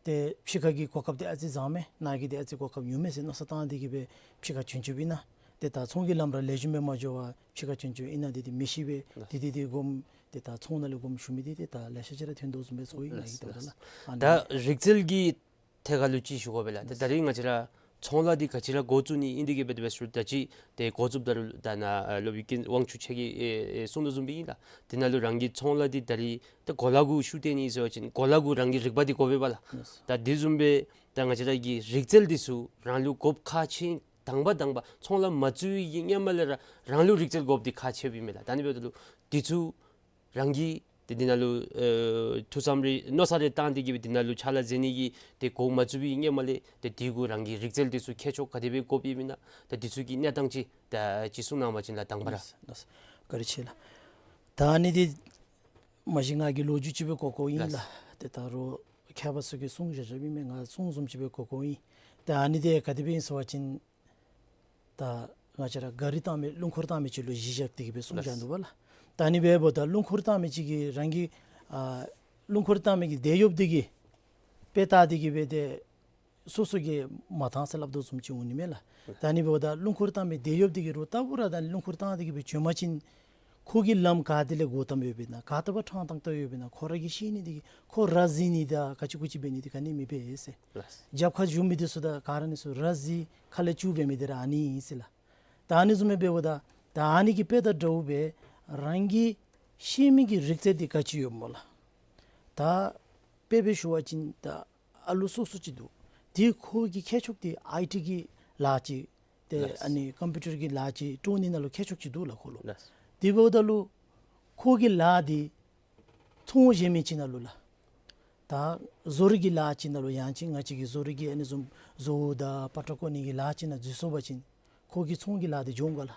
ཏེ་ཕྱི་ཁ་གི་གོ་སྐབས་འདི་ཨ་ཙི་བཟང་མས། ནཱ་གི་འདི་ཨ་ཙི་གོ་སྐབས་ཉུང་མས་ཟེར་མནོ་བསམ་བཏང་སྟེ་གི་སྦེ་ཕྱི་ཁར་བྱོན་བྱོནམ་ཨིན་ན། ཏེ་ད་ཚོང་གི་ལམ་ར་ལེགས་ཤོམ་སྦེ་མ་འགྱོ་བར་ཕྱི་ཁར་བྱོན་བྱོནམ་ཨིན་ན་འདི་འདི་མི་ཤེས་པས། ཏེ་འདི་འདི་སྒོམ་ཏེ་ད་ཚོང་ནང་ལས་སྒོམ་ཞུ་མི་འདི་ཏེ་ད་ལེ་ཤ་ཅིག་ར་ཐོན་དོ་བཟུམ་སྦེ་ཚོར་ཡི་ནཱ་གི་ད་ལགས། ད་རིག་རྩལ་གྱི་ཐད་ཁར་ལུ་ཅིག་ཞུ་དགོ་པས་ལགས། ད་ད་རིས་ང་བཅས་ར་ཚོང་ལཱ་འདི་ག་ཅི་ར་འགོ་བཙུགས་ནི་ཨིན་འདི་གི་སྦེ་དེ་སྦེ་ཞུ་ད་ཅི་ཏེ་འགོ་བཙུགསཔ་ད་རུང་ད་ནཱ་ཨ་སློབ་དཔོན་དབང་ཕྱུག་ཁྱོད་ཀྱིས་ཨེ་ཨེ་གསུངས་དོ་བཟུམ་སྦེ་ཨིན་ལགས། དེ་ནང་ལུ་རང་གི་ཚོང་ལཱ་འདི་ད་རིས་ད་གོ་ལ་གུ་ཤུགས་བཏོན་ནི་ཟེར་བ་ཅིན་གོ་ལ་གུ་རང་གི་རིག་པ་འདི་དགོ་པས་ལགས། ལགས། ད་དེ་བཟུམ་སྦེ་ད་ང་བཅས་ར་གི་རིག་རྩལ་འདི་ཚུ་རང་ལུ་དགོཔ་ཁག་ཆེ། དང་པ་དང་པ་ཚོང་ལཱ་མ་བཙུགས་པའི་གི་སྔོན་མ་ལས་ར་རང་ལུ་རིག་རྩལ་དགོཔ་འདི་ཁག་ཆེཝ་ཨིན་མས་ལགས། ད་ཨ་ནི་འབདཝ་ད་ལུ་འདི་ཚུ་རང་གིས་ཏེ་འདི་ནང་ལུ་ཨེ་ཐུགས་བསམ་རེ་མནོ་བསམ་རེ་བཏང་སྟེ་གི་སྦེ་འདི་ནང་ལུ་ཕྱག་ལཱ་མཛད་ནི་གི་ཏེ་འགོ་མ་བཙུགས་པའི་སྔོན་མ་ལས་ཏེ་འདི་གུ་རང་གི་རིག་རྩལ་འདི་ཚུ་མཁས་མཆོག་ག་དེ་སྦེ་དགོཔ་ཨིན་མེན་ན། ད་འདི་ཚུ་གི་གནས་སྟངས་ཅིག་ད་ཅིག་གསུང་གནང་བ་ཅིན་ལགས་དང་པ་ར། ལགས་སོ། བཀའ་དྲིན་ཆེ་ལགས། ད་ཨ་ནི་འདི་མ་གཞི་ང་གིས་ལོ་རྒྱུས་ཅིག་སྦེ་གོ་གོཝ་ཨིན་ལགས། ལགས། ཏེ་ད་རུང་མཁས་པ་ཚུ་གིས་གསུང་བཞག་བཞགཔ་ཨིན་མས། ང་གསུང་བཟུམ་ཅིག་སྦེ་གོ་གོཝ་ཨིན། ད་ཨ་ནི་འདི་ག་དེ་སྦེ་ཨིན་ཟེར་བ་ཅིན་ད་ང་བཅས་ར་ག་རི་བཏང་མི་རླུང་འཁོར་བཏང་མི་ཅིག་ལུ་གཞི་བཞག་སྟེ་གི་སྦེ་གསུངས་བཞག་འདུག་པ་ལགས། ད་ཨ་ནི་འབདཝ་ད་རླུང་འཁོར་བཏང་མི་ཅིག་གིས་རང་གི་ཨ་རླུང་འཁོར་བཏང་མི་གི་དེད་གཡོགཔ་འདི་གིས་དཔེ་བལྟ་སྟེ་གི་སྦེ་ཏེ་སོ་སོ་གིས་མ་བཏང་ཟེར་སླབ་དོ་བཟུམ་ཅིག་འོང་ནི་མས་ལགས། ད་ཨ་ནི་འབདཝ་ད་རླུང་འཁོར་བཏང་མི་དེད་གཡོགཔ་འདི་གིས་རུང་རྟག་བུ་ར་ད་རླུང་འཁོར་བཏང་སྟེ་གི་སྦེ་བྱོན་པ་ཅིན་ཁོ་གིས་ལམ་ག་ཏེ་ལས་བསྒོར་བཏངམ་ཡོདཔ་ཨིན་ན་ག་ཏེ་སྦེ་ཕྲང་བཏང་བཏངམ་ཡོདཔ་ཨིན་ན་ཁོ་ར་གིས་ཤེས་ནི་འདི་གིས་ཁོ་ར་བཟི་ནི་དང་ག་ཅི་གུ་ཅི་འབད་ནི་འདི་ག་ནི་མི་འབད་ཟེར། ལགས། རྒྱབ་ཁར་བཞུགས་མི་འདི་ཚུ་དང་ག་ར་ཨ་ནི་ཚུ་ར་བཟི་ཁ་ལས་སྐྱུག་འབད་མི་འདི་ར་ཨ་ནི་ཨིན་ཟེར་ལགས། ད་ཨ་ནི་བཟུམ་སྦེ་འབདཝ་ད་ད་ཨ་ནི་གི་དཔེ་དང་འདྲཝ་སྦེ་རང་གིས་ཤེས་མི་གི་རིག་རྩལ་འདི་ག་ཅི་ཡོདཔ་སྨོ་ལགས། ད་དཔེ་སྦེ་ཞུ་བ་ཅིན་ད་ཨ་ལུ་སོ་སོ་ཅིག་འདུག། དེ་ཁོ་གི་མཁས་མཆོག་འདི་ཨའི་ཊི་གི་ལཱ་ཅིག་ཏེ་ལགས། ཨ་ནི་ཀམ་པིའུ་ཊར་གྱི་ལཱ་ཅིག་སྒྲུབ་ནི་ནང་ལུ་མཁས་མཆོག་ཅིག་འདུག་ལགས་ཁོ་ལུ། ལགས། དེ་འབདཝ་ད་ལུ་ཁོ་གི་ལཱ་འདི་ཚོང་གཞན་མི་ཅིག་ནང་ལུ་ལགས། ད་བཟོ་རིག་གི་ལཱ་ཅིག་ནང་ལུ་ཡང་ཅིན་ང་བཅས་ཀྱི་བཟོ་རིག་གི་ཨ་ནི་བཟུམ་བཟོ་བོ་དང་པ་ཏྲ་བརྐོ་ནི་གི་ལཱ་ཅིག་ནང་འཛུལ་སོང་པ་ཅིན་ཁོ་གི་ཚོང་གི་ལཱ་འདི་འགྱོ་འོང་ག་ལགས།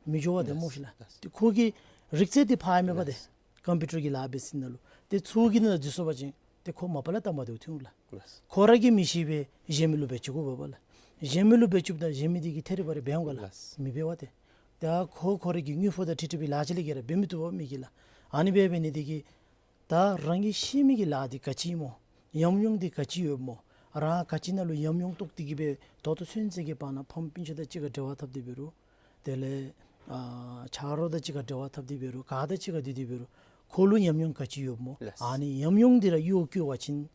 མི་འགྱོ་བ་དེ་སྨོ་ཤིག་ལགས། ཏེ་ཁོ་གི་རིག་རྩལ་འདི་འཕར་མེད་པ་དེ་ཀམ་པིའུ་ཊར་གྱི་ལཱ་འབད་ས་ནང་ལུ་ཏེ་ཚུ་གི་ནང་འཛུལ་སོང་པ་ཅིན་ཏེ་ཁོ་མ་པ་ལས་སྟབས་མ་བདེཝ་ཐོན་འོང་ལགས། ཁོ་ར་གིས་མི་ཤེས་པས་གཞན་མི་ལུ་འབད་བཅུག་དགོ་པས་ལགས། གཞན་མི་ལུ་འབད་བཅུགཔ་ད་གཞན་མི་དེ་གིས་ཐད་རི་བ་རི་འབད་འོང་ག་ལགས། མི་འབད་བ་ཏེ། ད་ཁོ་ཁོ་ར་གི་དངུལ་ཕོགས་དང་འཁྲིལ་འཁྲིལ་བའི་ལཱ་ཅིག་ལས་བརྒལ་ར་འབད་མི་བཏུབ་པས་མི་གིས་ལགས། ཨ་ནི་འབད་འབད་ནི་དེ་གིས་ད་རང་གིས་ཤེས་མི་གི་ལཱ་འདི་ག་ཅི་སྨོ། ཉམས་མྱོང་འདི་ག་ཅི་ཡོདཔ་སྨོ། རང་ག་ཅི་ནང་ལུ་ཉམས་མྱོང་རྟོགས་ཏེ་གི་སྦེ་ད་ལྟོ་ཚུན་ཚོད་ཀྱི་བར་ན་ཕམ་སྤུན་ཆ་དང་གཅིག་ཁར་འབྲེལ་བ་འཐབ་སྟེ་འབད་རུང་། དེ་ལས་ཨ་ཆ་རོགས་དང་གཅིག་ཁར་འབྲེལ་བ་འཐབ་སྟེ་འབད་རུང་ག་དང་གཅིག་ཁར་སྡོད་དེ་འབད་རུང་ཁོ་ལུ་ཉམས་མྱོང་ག་ཅི་ཡོདཔ་སྨོ། ལགས། ཨ་ནི་ཉམས་མྱོང་འདི་ར་གཡོག་བཀོལ་བ་ཅིན་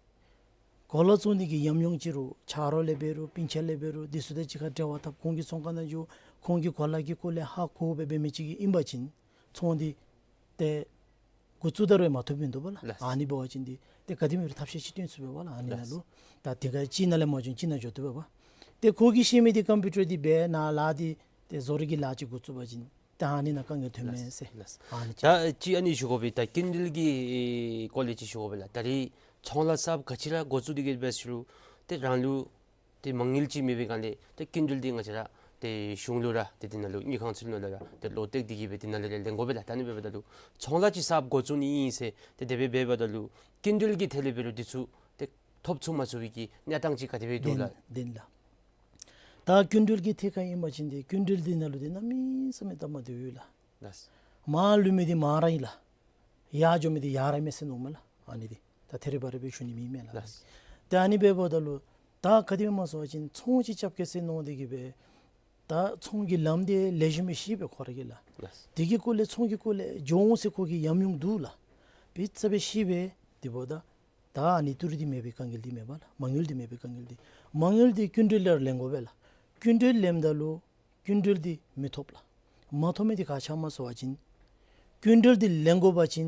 གོ་ལ་བཙོང་ནི་གི་ཉམས་མྱོང་ཅིག་རུང་ཆ་རོགས་ལས་འབད་རུང་སྤུན་ཆ་ལས་འབད་རུང་དེ་ཚུ་དང་གཅིག་ཁར་འབྲེལ་བ་འཐབ་ཁོང་གི་ཚོང་ཁང་ནང་འགྱོ་ཁོང་གི་གོ་ལ་གི་སྐོར་ལས་ཧ་གོ་སྦེ་འབད་མི་ཅིག་གིས་ཨིན་པ་ཅིན་ཚོང་འདི་ཏེ་འགོ་བཙུགས་ད་རུང་མ་ཐོབ་མི་འདུག་པ་ལགས། ལགས། ཨ་ནི་འབད་བ་ཅིན་འདི་ཏེ་ག་དེ་སྦེ་རུང་ཐབས་ཤེས་ཅིག་སྟོན་ཚུགས་པས་པ་ལགས། ཨ་ནི་ནང་ལུ། ལགས། ད་དེ་ག་གཅིག་ནང་ལས་མ་བྱུང་གཅིག་ནང་འགྱོ་བཏུབ་པས་པ། ཏེ་ཁོ་གིས་ཤེས་མི་འདི་ཀམ་པིའུ་ཊར་འདི་འབད་ན་ལཱ་འདི་ཏེ་བཟོ་རིག་གི་ལཱ་ཅིག་འགོ་བཙུགས་པ་ཅིན་ད་ཨ་ནི་ནང་དཀའ་ངལ་ཐོན་མས་ཟེར། ལགས། ཨ་ནི་ཅིག། ད་ཅིག་ཨ་ནི་ཞུ་དགོ་པས། ད་སྐྱིན་འགྲུལ་གྱི་སྐོར་ལས་ཅིག་ཞུ་དགོ་པས་ལགས། ད་རེས་ཚོང་ལཱ་གསརཔ་ག་ཅི་ར་འགོ་བཙུགས་ཏེ་གི་འབད་ཟེར་རུང་ཏེ་རང་ལུ་ཏེ་མ་དངུལ་ཅིག་མེད་པའི་སྒང་ལས་ཏེ་སྐྱིན་འགྲུལ་འདི་ང་བཅས་ར་ཏེ་གཞུང་ལུ་ར་ཏེ་དེ་ནང་ལུ་དངུལ་ཁང་ཚུ་ནང་ལུ་ར་ཏེ་ལོག་སྟེ་གི་སྦེ་དེ་ནང་ལས་ར་ལེན་དགོ་པས་ལགས། ད་ཨ་ནི་འབདཝ་ད་ལུ་ཚོང་ལཱ་ཅིག་གསརཔ་འགོ་བཙུགས་ནི་ཨིན་ཟེར་ཏེ་དེ་སྦེ་འབདཝ་ད་ལུ་སྐྱིན་འགྲུལ་གྱི་ཐད་ལས་འབད་རུང་འདི་ཚུ་ཏེ་ཐོབ་ཚུགས་མ་ཚུགས་པའི་གི་གནས་སྟངས་ཅིག་ག་དེ་སྦེ་འདུག་ལགས། ལྡན་ལགས། ད་སྐྱིན་འགྲུལ་གྱི་ཐད་ཁར་ཨིན་པ་ཅིན་ཏེ་སྐྱིན་འགྲུལ་འདི་ནང་ལུ་ཏེ་གནམ་མེད་ས་མེད་སྟབས་མ་བདེཝ་ཡོད་ལགས། ལགས། མར་ལུས་མི་འདི་མར་ར་ཨིན་ལགས། ཡར་འགྱོ་མི་འདི་ཡར་ར་མས་ཟེར་མནོཝ་མས་ལགས། ཨ་ནི་འདི་ད་ཐད་རི་བ་རི་སྦེ་ཞུ་ནི་མེད་མས་ལགས། ལགས། ཏེ་ཨ་ནི་འབདཝ་ད་ལུ་ད་ག་དེ་སྦེ་སྨོ་ཟེར་བ་ཅིན་ཚོང་ཅིག་རྐྱབ་གེ་ཟེར་མནོ་སྟེ་གི་སྦེ་ད་ཚོང་གི་ལམ་འདི་ལེགས་ཤོམ་སྦེ་ཤེས་པས་ཁོ་ར་གིས་ལགས། ལགས། དེ་གི་སྐོར་ལས་ཚོང་གི་སྐོར་ལས་འགྱོ་འོང་ཟེར་ཁོ་གི་ཉམས་མྱོང་འདུག་ལགས། དཔེ་ཆ་སྦེ་ཤེས་པས། དེ་འབདཝ་ད་ད་ཨ་ནི་ཏི་རུ་འདི་མེད་པའི་དཀའ་ངལ་འདི་མས་པ་ལགས། མ་དངུལ་འདི་མེད་པའི་དཀའ་ངལ་འདི། མ་དངུལ་འདི་སྐྱིན་འགྲུལ་ལས་ར་ལེན་དགོ་པས་ལགས། སྐྱིན་འགྲུལ་ལེནམ་ད་ལུ་སྐྱིན་འགྲུལ་འདི་མི་ཐོབ་ལགས། མ་ཐོབ་མི་འདི་ག་ཅི་སྨོ་ཟེར་བ་ཅིན་སྐྱིན་འགྲུལ་འདི་ལེན་དགོ་པ་ཅིན་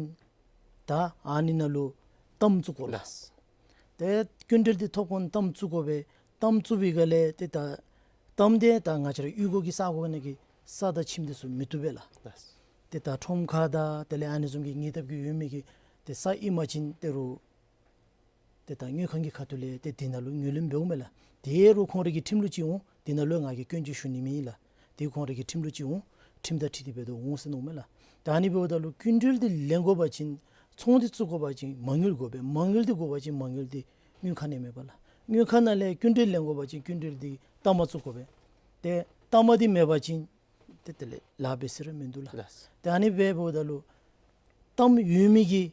ད་ཨ་ནི་ནང་ལུ་གཏའམ་བཙུགས་དགོ་ལགས། ལགས། ཏེ་སྐྱིན་འགྲུལ་འདི་ཐོབ་གོ་གཏའམ་བཙུགས་དགོ་པས། གཏའམ་བཙུགས་པའི་སྒང་ལས་ཏེ་ད་གཏའམ་འདི་ད་ང་བཅས་ར་གཡུས་སྒོ་གི་ས་གོ་ནང་གི་ས་དང་ཁྱིམ་འདི་ཚུ་མི་བཏུབ་པས་ལགས། ལགས། ཏེ་ད་ཁྲོམ་ཁ་དང་དེ་ལས་ཨ་ནི་བཟུམ་གྱི་ཉེ་འདབས་ཀྱི་ཡོད་མི་གི་ཏེ་ས་ཨིན་པ་ཅིན་ཏེ་རུང་ཏེ་ད་དངུལ་ཁང་གི་ཁ་ཐུག་ལས་ཏེ་དེ་ནང་ལུ་ངོས་ལེན་འབདཝ་མས་ལགས། དེ་རུང་ཁོང་རའི་གི་ཁྲིམས་ལུགས་ཅིག་འོང་། དེ་ནང་ལུ་ང་གིས་སྐྱོན་ཅིག་ཞུ་ནི་མེད་ལགས། དེ་ཁོང་རའི་གི་ཁྲིམས་ལུགས་ཅིག་འོང་། ཁྲིམས་དང་འཁྲིལ་ཏེ་འབད་དོ་འོང་ཟེར་མནོཝ་མས་ལགས། ད་ཨ་ནི་འབདཝ་ད་ལུ་སྐྱིན་འགྲུལ་འདི་ལེན་དགོ་པ་ཅིན་ཚོང་འདི་བཙུགས་དགོ་པ་ཅིན་མ་དངུལ་དགོ་པས། མ་དངུལ་འདི་དགོ་པ་ཅིན་མ་དངུལ་འདི་དངུལ་ཁང་ནང་མེད་པ་ལགས། དངུལ་ཁང་ནང་ལས་སྐྱིན་འགྲུལ་ལེན་དགོ་པ་ཅིན་སྐྱིན་འགྲུལ་འདི་གཏའམ་བཙུགས་དགོ་པས། ཏེ་གཏའམ་འདི་མེད་པ་ཅིན་ཏེ་དེ་ལས་ལཱ་འབད་ས་ར་མིན་འདུག་ལགས། ལགས། ཏེ་ཨ་ནི་འབདཝ་ད་ལུ་གཏའམ་ཡོད་མི་གི་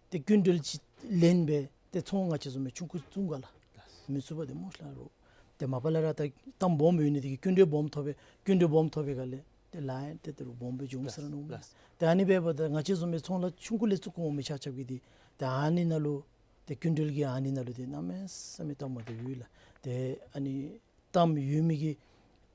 ཏེ་སྐྱིན་འགྲུལ་ཅིག་ལེན་སྦེ་ཏེ་ཚོང་ང་བཅས་བཟུམ་སྦེ་ཆུང་ཀུ་བཙུགས་ག་ལགས། མི་ཚུགས་པ་དེ་སྨོ་ལགས། རོགས་ཏེ་མ་པ་ལས་ར་ད་གཏའམ་སྦོམ་ཡོད་ནི་དེ་གིས་སྐྱིན་འགྲུལ་སྦོམ་ཐོབ་པས། སྐྱིན་འགྲུལ་སྦོམ་ཐོབ་པའི་སྒང་ལས་ཏེ་ལཱ་ཡང་ཏེ་དེ་རུང་སྦོམ་སྦེ་འབྱུང་ས་ར་མནོཝ་མས། ལགས། ཏེ་ཨ་ནི་འབདཝ་ད་ང་བཅས་བཟུམ་སྦེ་ཚོང་ལཱ་ཆུང་ཀུ་ལས་བཙུགས་འོང་མི་ཆ་ཁྱབ་ཀྱིས་ཏེ་ཏེ་ཨ་ནི་ནང་ལུ་ཏེ་སྐྱིན་འགྲུལ་གྱི་ཨ་ནི་ནང་ལུ་ཏེ་གནམ་མེད་ས་མེད་སྟབས་མ་བདེཝ་ཡོད་ལགས། ཏེ་ཨ་ནི་གཏའམ་ཡོད་མི་གིས་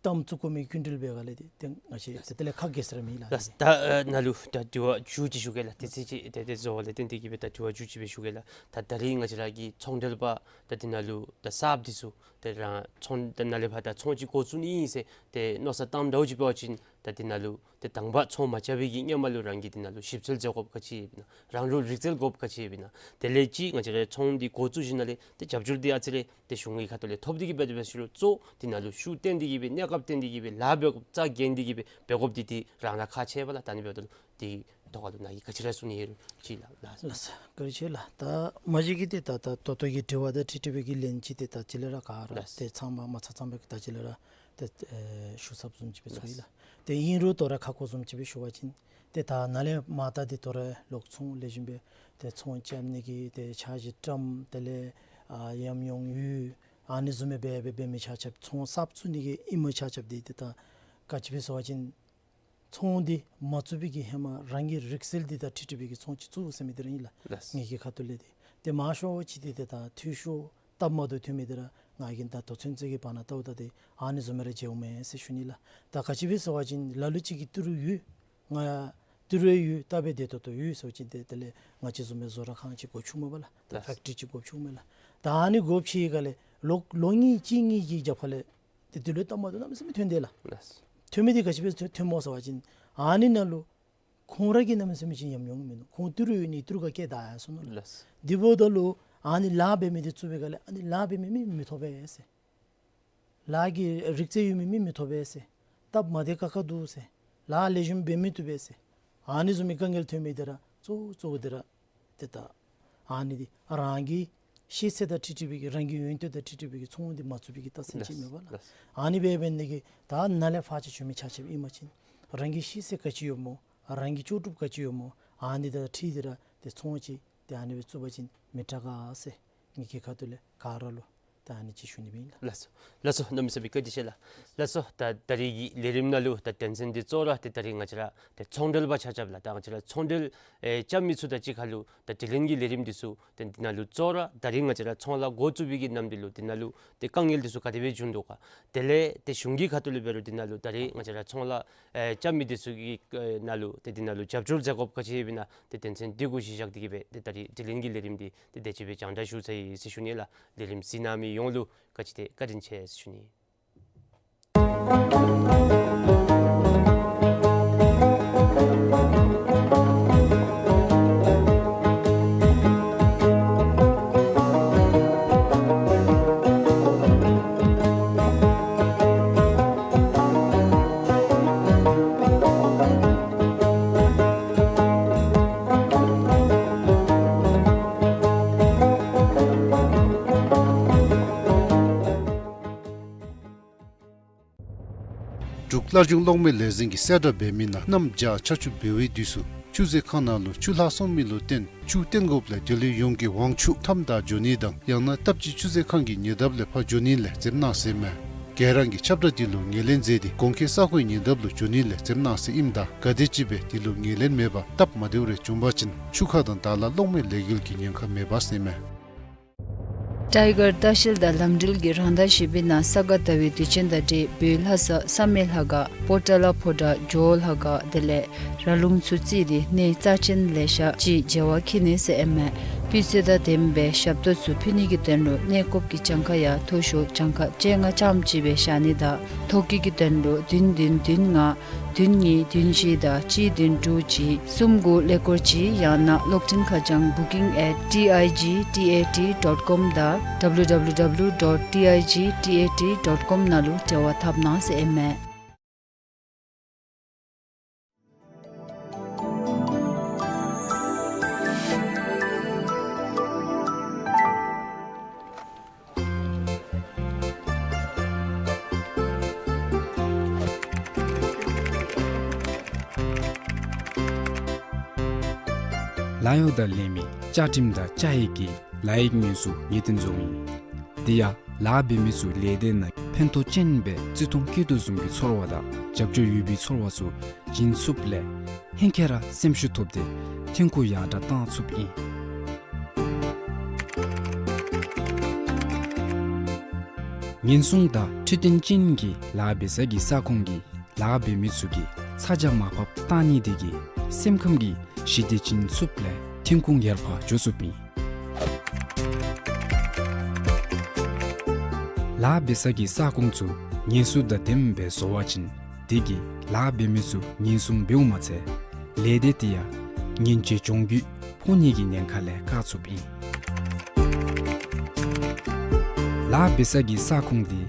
གཏའམ་བཙུགས་དགོ་མི་གི་སྐྱིན་འགྲུལ་འབད་སྒང་ལས་ཏེ་ཏེ་ང་བཅས་ཏེ་དེ་ལས་ཁག་འགྱོ་ས་ར་མེད་ལགས། ལགས། ད་ཨ་ནཱ་ལུ་ད་དྲི་བ་མཇུག་ཅིག་ཞུ་གེ་ལགས། དུས་ཚོད་ཅིག་ཏེ་ཏེ་རྫོགས་པ་ལས་བརྟེན་ཏེ་གི་སྦེ་ད་དྲི་བ་མཇུག་ཅིག་སྦེ་ཞུ་གེ་ལགས། ད་ད་རེས་ང་བཅས་ར་གི་ཚོང་འབྲེལ་པ་ད་དེ་ནང་ལུ་ད་གསརཔ་འདི་ཚུ་ཏེ་རང་ཚོང་ད་ནཱ་ལས་ཕར་ད་ཚོང་ཅིག་འགོ་བཙུགས་ནི་ཨིན་ཟེར་ཏེ་མནོ་བསམ་བཏངམ་འདྲཝ་ཅིག་འབད་བ་ཅིན་ད་དེ་ནང་ལུ་ཏེ་དང་པ་ཚོང་མ་རྐྱབ་པའི་གི་སྔོན་མ་ལུ་རང་གིས་དེ་ནང་ལུ་ཞིབ་འཚོལ་མཛད་དགོཔ་ག་ཅི་ཡོདཔ་ཨིན་ན། རང་ལུ་རིག་རྩལ་དགོཔ་ག་ཅི་ཡོདཔ་ཨིན་ན། དེ་ལས་ཅིག་ང་བཅས་ར་ཚོང་འདི་འགོ་བཙུགས་ཞིནམ་ལས་ཏེ་རྒྱབ་སྐྱོར་འདི་ཨ་ཙི་རེ་ཏེ་གཞུང་གི་ཁ་ཐུག་ལས་ཐོབ་སྟེ་གི་སྦེ་འབད་ཞིནམ་ལས་གཙོ་དེ་ནང་ལུ་ཤུགས་བཏོན་ཏེ་གི་སྦེ་གནས་སྐབས་བཏོན་ཏེ་གི་སྦེ་ལཱ་འབད་དགོཔ་རྩ་འགེངས་ཏེ་གི་སྦེ་འབད་དགོཔ་འདི་ཏེ་རང་ར་ཁག་ཆེ་བས་ལགས། ད་ཨ་ནི་འབདཝ་ད་ལུ་དེ་ཐོག་ཁ་ལུ་ནཱ་གིས་ག་ཅི་ར་གསུང་ནི་ཡོད་རུང་ཅིག་ལགས། ལགས་སོ། བཀའ་དྲིན་ཆེ་ལགས། ད་མ་གཞི་གི་ཏེ་ད་ད་ད་ལྟོ་གི་དྲི་བ་དང་འཁྲིལ་འཁྲིལ་བའི་གི་ལན་ཅིག་ཏེ་ད་ཅི་ལས་ར་ག་ར་ལགས། ཏེ་ཚང་མ་མ་ཚང་ཚང་བའི་གི་ད་ཅི་ལས་ར་ཏེ་ཨེ་ཞུ་ཚརཝ་བཟུམ་ཅིག་སྦེ་ཚོར་ཡི་ལགས། ལགས། ཏེ་ཨིན་རུང་དོ་རུང་ཁ་སྐོང་བཟུམ་ཅིག་སྦེ་ཞུ་བ་ཅིན་ཏེ་ད་ནཱ་ལས་མར་ད་ཏེ་དོ་རུང་ལོག་ཚོང་ལེགས་ཤོམ་སྦེ་ཏེ་ཚོང་རྐྱབ་ནི་གི་ཏེ་འཆར་གཞི་བཀྲམ། དེ་ལས་ཨ་ཉམས་མྱོང་ཡོད། ཨ་ནི་བཟུམ་སྦེ་འབད་འབད་འབད་མི་ཆ་ཁྱབ་ཚོང་གསརཔ་བཙུགས་ནི་གི་ཨིན་མི་ཆ་ཁྱབ་འདི་ཏེ་ད་ག་ཅི་སྦེ་ཟེར་བ་ཅིན་ཚོང་འདི་མ་བཙུགས་པའི་གི་ཧེ་མ་རང་གི་རིག་རྩལ་འདི་དང་འཁྲིལ་འཁྲིལ་བའི་གི་ཚོང་ཅིག་བཙུགས་ཟེར་མི་འདི་ར་ཨིན་ལགས། ལགས། ངེ་གི་ཁ་ཐུག་ལས་ཏེ། ཏེ་མང་ཤོས་ཅིག་འདི་ཏེ་ད་འཐུས་ཤོར་སྟབས་མ་བདེཝ་ཐོན་མི་འདི་ར་ང་གིས་ད་ལྟོ་ཚུན་ཚོད་ཀྱི་བར་ན་བལྟཝ་ད་ཏེ་ཨ་ནི་བཟུམ་སྦེ་ར་མཇལཝ་མས་ཟེར་ཞུ་ནི་ལགས། ད་ག་ཅི་སྦེ་ཟེར་བ་ཅིན་ལ་ལུ་ཅིག་གིས་ཏི་རུ་ཡོད། ང་ཏི་རུ་ཡོད། ད་འབད་བདེ་ཏོག་ཏོ་ཡོད་ཟེར་བ་ཅིན་ཏེ་དེ་ལས་ང་བཅས་བཟུམ་སྦེ་བཟོ་གྲྭ་ཁང་ཅིག་སྒོ་ཕྱུག་མས་པ་ལགས། ད་ལགས། ཕེག་ཊི་རི་ཅིག་སྒོ་ཕྱུག་མས་ལགས། ད་ཨ་ནི་སྒོ་ཕྱེ་བའི་སྒང་ལས་ལོ་ལོ་གཉིས་གཅིག་གཉིས་ཀྱི་རྒྱབ་ཁ་ལས་ཏེ་འདི་ལུ་སྟབས་མ་བདེཝ་གནམ་མེད་ས་མེད་ཐོན་ཏེ་ལགས། ལགས། ཐོན་མི་འདི་ག་ཅི་སྦེ་ཐོན་ཐོནམ་སྨོ་ཟེར་བ་ཅིན་ཨ་ནི་ནང་ལུ་ཁོང་ར་གི་གནམ་མེད་ས་མེད་ཅིག་ཉམས་མྱོང་མིན་འདུག། ཁོང་ཏི་རུ་ཡོད་ནི་ཏི་རུ་ཁར་བསྐྱལ་བདའ་ཡར་སོང་ནུག་ལགས། ལགས། དེ་འབདཝ་ད་ལུ་ཨ་ནི་ལཱ་འབད་མི་འདི་བཙུགས་པའི་སྒང་ལས་ཨ་ནི་ལཱ་འབད་མི་མི་མི་ཐོབ་པས་ཟེར། ལཱ་གི་རིག་རྩལ་ཡོད་མི་མི་མི་ཐོབ་པས་ཟེར། སྟབས་མ་བདེ་ཁག་ཁ་འདུག་ཟེར། ལཱ་ལེགས་ཤོམ་འབད་མི་བཏུབ་པས་ཟེར། ཨ་ནི་བཟུམ་མའི་དཀའ་ངལ་ཐོན་མི་འདི་ར་གཙོ་བོ་གཙོ་བོ་འདི་ར་ཏེ་ད་ཨ་ནི་འདི་རང་གི་ཤེས་ཚད་དང་འཁྲིལ་འཁྲིལ་བའི་གི་རང་གི་ཡོན་ཏན་དང་འཁྲིལ་འཁྲིལ་བའི་གི་ཚོང་འདི་མ་བཙུགས་པའི་གི་རྟགས་མཚན་ཅིག་ཨིན་མས་པ་ལགས། ཨ་ནི་འབད་འབད་ནི་དེ་གིས་ད་ནཱ་ལས་ཕར་ཅིག་ཞུ་མི་ཆ་ཁྱབ་ཨིན་པ་ཅིན་རང་གི་ཤེས་ཚད་ག་ཅི་ཡོདཔ་སྨོ། རང་གི་ལྕོགས་གྲུབ་ག་ཅི་ཡོདཔ་སྨོ། ཨ་ནི་དང་འཁྲིལ་ཏེ་ར་ཏེ་ཚོང་ཅིག་ཏེ་ཨ་ནི་སྦེ་བཙུགས་པ་ཅིན་མི་དྲག་ག་ཟེར་ངེ་གི་ཁ་ཐུག་ལས་ག་ར་ལུ་ད་ཨ་ནི་ཅིག་ཞུ་ནི་ཨིན་ལགས། ལགས་སོ། ལགས་སོ། གནམ་མེད་ས་མེད་བཀའ་དྲིན་ཆེ་ལགས། ལགས་སོ། ད་ད་རིས་ཀྱི་ལས་རིམ་ནང་ལུ་ད་དོན་ཚན་འདི་གཙོ་བོ་ར་ཏེ་ད་རིས་ང་བཅས་ར་ཏེ་ཚོང་འབྲེལ་པ་ཆ་ཁྱབ་ལགས། ད་ང་བཅས་ར་ཚོང་འབྲེལ་ཨེ་རྐྱབ་མི་ཚུ་དང་གཅིག་ཁར་ལུ་ད་དྲི་ལན་གྱི་ལས་རིམ་འདི་ཚུ་ཏེ་འདི་ནང་ལུ་གཙོ་བོ་ར་ད་རིས་ང་བཅས་ར་ཚོང་ལཱ་འགོ་བཙུགས་པའི་གི་ནམ་དུས་ལུ་འདི་ནང་ལུ་ཏེ་དཀའ་ངལ་འདི་ཚུ་ག་དེ་སྦེ་བྱུང་དོ་ག། དེ་ལས་ཏེ་གཞུང་གི་ཁ་ཐུག་ལས་འབད་རུང་འདི་ནང་ལུ་ད་རིས་ང་བཅས་ར་ཚོང་ལཱ་ཨེ་རྐྱབ་མི་འདི་ཚུ་གི་ཨེ་ནང་ལུ་ཏེ་འདི་ནང་ལུ་རྒྱབ་སྐྱོར་མཛད་དགོཔ་ག་ཅི་ཡོདཔ་ཨིན་ན་ཏེ་དོན་ཚན་འདི་གུ་གཞི་བཞག་སྟེ་གི་སྦེ་ཏེ་ད་རིས་དྲི་ལན་གྱི་ལས་རིམ་འདི་ཏེ་དེ་ཅིག་སྦེ་སྦྱང་བརྡར་ཞུ་ཚར་ཡི་ཟེར་ཞུ་ནི་ལགས། ལས་རིམ་གཟིགས་གནང་མི་ཡོངས་ལུ་ག་ཅི་ཏེ་བཀའ་དྲིན་ཆེ་ཟེར་ཞུ་ནི། འབྲུག་བླ་སྒྲུང་གློག་མེ་ལས་འཛིན་གྱིས་གསལ་བསྒྲགས་འབད་མི་ནང་གནམ་བྱཱར་ཆར་ཆུ་འབེལ་བའི་དུས་སུ་ཆུ་མཛོད་ཁང་ནང་ལུ་ཆུ་ལྷག་སོང་མི་ལུ་བརྟེན་ཆུ་བཏོན་དགོཔ་ལས་འབྲེལ་ཡོད་ཡོངས་ཀྱིས་དབང་ཆུ་མཐའམ་བདའ་འགྱོ་ནི་དང་ཡང་ན་སྟབས་གཅིག་ཆུ་མཛོད་ཁང་གི་ཉེ་འདབས་ལས་ཕར་འགྱོ་ནི་ལས་འཛེམ་གནང་ཟེར་ཨིན་མས། ག་ར་གིས་ཁྱབ་བསྒྲགས་འདི་ལུ་ངོས་ལེན་མཛད་དེ་གོང་འཁོད་ས་ཁོངས་ཉེ་འདབས་ལུ་འགྱོ་ནི་ལས་འཛེམ་གནང་ཟེར་ཨིནམ་ད་ག་དེམ་ཅིག་སྦེ་འདི་ལུ་ངོས་ལེན་མེད་པར་སྟབས་མ་བདེཝ་རེ་བྱུང་པ་ཅིན་ཆུ་ཁ་དང་དྭགས་ལྷ་གློག་མེ་ལས་འགུལ་གྱི་ཉེན་ཁ་མེད་པ་ཟེར་ཨིན་མས། ཊའི་གར་ལྟ་བཤལ་དང་ལམ་འགྲུལ་གྱི་རང་ཟླ་བཞི་པའི་ནང་ས་ག་ཟླ་བའི་དུས་ཆེན་དང་འབྲེལ་བོད་ལྷ་ས་བསམ་ཡས་ལྷ་ཁང་པོ་ཏ་ལ་ཕོ་བྲང་ཇོ་བོ་ལྷ་ཁང་དེ་ལས་ར་ལུང་ཚུ་བརྩིས་ཏེ་གནས་རྩ་ཆེན་ལེ་ཤ་ཅིག་མཇལ་བར་འཁྱིད་ནི་ཟེར་ཨིན་མས། སྤུས་ཚད་དང་ལྡནམ་སྦེ་ཞབས་ཏོག་ཚུ་ཕུལ་ནི་གི་དོན་ལུ་གནས་སྐབས་ཀྱི་གྱངས་ཁ་ཡང་མཐོ་ཤོས་གྱངས་ཁ་བཅོ་ལྔ་རྐྱངམ་ཅིག་སྦེ་བཞག་ནི་དང་ཐོ་བཀོད་ཀྱི་དོན་ལུ་བདུན་བདུན་བདུན་ལྔ་བདུན་གཉིས་བདུན་བཞི་དང་གཅིག་བདུན་དྲུག་གཅིག་གསུམ་དགུ་ཀླད་ཀོར་གཅིག་ཡང་ན་གློག་འཕྲིན་ཁ་བྱང་booking at T I G T A T dot com དང་W W W dot T I G T A T dot com ནང་ལུ་འབྲེལ་བ་འཐབ་གནང་ཟེར་ཨིན་མས། ལཱ་གཡོག་དང་ལས་མི་བཅའ་ཁྲིམས་དང་བཅའ་ཡིག་གི་ལཱ་ཡིག་ངོས་སུ་ངེས་སྟོན་བཟོཝ་ཨིན། དེ་ཡང་ལཱ་འབད་མི་ཚུ་ལས་སྡེ་ནང་ཕན་ཐོགས་ཅན་སྦེ་བརྩི་མཐོང་བསྐྱེད་དོ་བཟུམ་གྱི་ཚོར་བ་དང་རྒྱབ་སྐྱོར་ཡོད་པའི་ཚོར་བ་ཚུ་བྱིན་ཚུགསཔ་ལས་ཧེང་སྐལ་ར་སེམས་ཤུགས་ཐོབ་སྟེ་ཐོན་ཁུངས་ཡར་དྲག་བཏང་ཚུགསཔ་ཨིན། ཉེན་སྲུང་དང་འཕྲོད་བསྟེན་ཅན་གྱི་ལཱ་འབད་ས་གི་ས་ཁོངས་ཀྱི་ལཱ་འབད་མི་ཚུ་གིས་ཚ་གྱང་མར་ཕབ་བཏང་ནི་དེ་གིས་སེམས་ཁམས་ཀྱི་ཞི་བདེ་བྱིན་ཚུགསཔ་ལས་ཐོན་ཁུངས་ཡར་འཕར་འགྱོ་ཚུགསཔ་ཨིན། ལཱ་འབད་ས་གི་ས་ཁོངས་ཚུ་ངལ་གསོ་དང་ལྡནམ་སྦེ་བཟོ་བ་ཅིན་དེ་གིས་ལཱ་འབད་མི་ཚུ་ཉེན་སྲུང་འབདཝ་མ་ཚད་ལས་སྡེ་དེ་ཡང་ཉེན་བཅོལ་གྱོང་གུད་ཕོག་ནི་གི་ཉེན་ཁ་ལས་བཀག་ཚུགསཔ་ཨིན། ལཱ་འབད་ས་གི་ས་ཁོངས་དེ་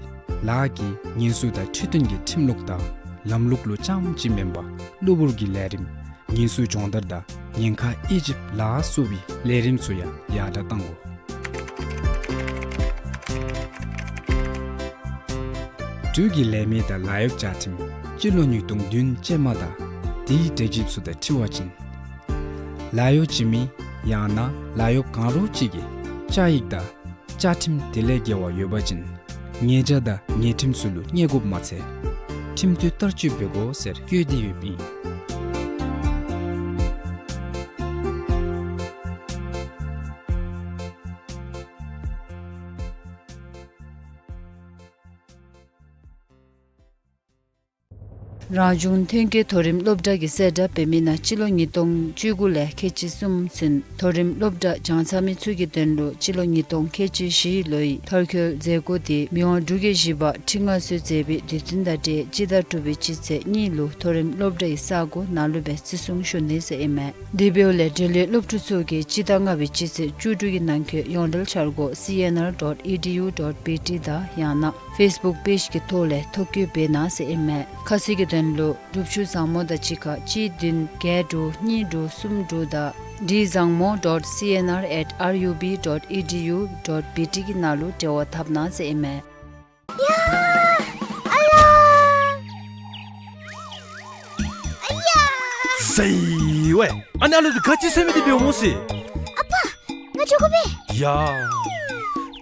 ལཱ་གི་ཉེན་སྲུང་དང་འཕྲོད་བསྟེན་གྱི་ཁྲིམས་ལུགས་དང་ལམ་ལུགས་ལུ་རྐྱངམ་ཅིག་མེན་པར་གློ་བུར་གྱི་ལས་རིམ་ཉེན་སྲུང་སྦྱོང་བརྡར་དང་ཉེན་ཁ་དབྱེ་ཞིབ་ལ་སོགས་པའི་ལས་རིམ་ཚུ་ཡང་ཡར་དྲག་གཏང་དགོ། འབྲུག་གི་ལས་མི་དང་ལཱ་གཡོག་བཅའ་ཁྲིམས་སྤྱི་ལོ་ཉིས་སྟོང་བདུན་ཅན་མ་དང་དེའི་འབྲེལ་ཞིབ་ཚུ་དང་འཁྲིལ་བ་ཅིན་ལཱ་གཡོག་བྱིན་མི་ཡང་ན་ལཱ་གཡོག་གང་རུང་ཅིག་གིས་བཅའ་ཡིག་དང་བཅའ་ཁྲིམས་དེ་ལས་འགལ་བ་ཡོད་པ་ཅིན་ཉེས་བྱ་དང་ཉེས་ཁྲིམས་ཚུ་ལུ་བརྙས་དགོཔ་མ་ཚད་ཁྲིམས་གཏུགས་བསྟར་སྤྱོད་འབད་དགོ་ཟེར་བཀོད་དེ་ཡོདཔ་ཨིན། རང་བྱུང་ཐོན་སྐྱེད་མཐོ་རིམ་སློབ་གྲྭ་གིས་གསལ་བསྒྲགས་འབད་མི་ནང་སྤྱི་ལོ་ཉིས་སྟོང་བཅུ་དགུ་ལས་ཁལ་གཅིག་གསུམ་ཚུན་མཐོ་རིམ་སློབ་གྲྭ་སྦྱང་ཚར་མི་ཚུ་གི་དོན་ལུ་སྤྱི་ལོ་ཉིས་སྟོང་ཁལ་གཅིག་བཞི་ལོའི་མཐར་འཁྱོལ་མཛད་སྒོ་དེ་མི་དབང་འབྲུག་རྒྱལ་བཞི་པ་ཁྲི་མངའ་གསོལ་མཛད་པའི་དུས་ཚོད་དང་འབྲེལ་སྤྱི་ཟླ་དྲུག་པའི་སྤྱི་ཚེས་གཉིས་ལུ་མཐོ་རིམ་སློབ་གྲྭའི་ས་སྒོ་ནཱ་ལུ་སྦེ་བརྩི་སྲུང་ཞུ་ནི་ཟེར་ཨིན་མས། དེ་འབདཝ་ལས་འབྲེལ་ཡོད་སློབ་ཕྲུག་ཚུ་གིས་སྤྱི་ཟླ་ལྔ་པའི་སྤྱི་ཚེས་བཅུ་དྲུག་གི་ནང་འཁོད་ཡོངས་འབྲེལ་འཆར་སྒོ་C N R dot E D U dot B T དང་ཡང་ན་ ཕེསི་བུཀ་པེཇ་གི་ཐོག་ལས་ཐོ་བཀོད་འབད་གནང་ཟེར་ཨིན་མས། ཁ་གསལ་གྱི་དོན་ལུ་སྒྲུབ་ཞུ་བཟང་མོ་དང་གཅིག་ཁར་གཅིག་བདུན་བརྒྱད་དྲུག་གཉིས་དྲུག་གསུམ་དྲུག་དང་D zangmo dot C N R at R U B dot E D U dot B T གི་ནང་ལུ་འབྲེལ་བ་འཐབ་གནང་ཟེར་ཨིན་མས། ཡ། ཨ་ལ། ཨ་ཡ། ཟེར་ཝའེ། ཨ་ནཱ་ལུ་ག་ཅི་ཟེར་མི་འདི་འབདཝ་སྨོ་ཟེར། ཨ་པ། ང་འགྱོ་དགོ་པས། ཡ།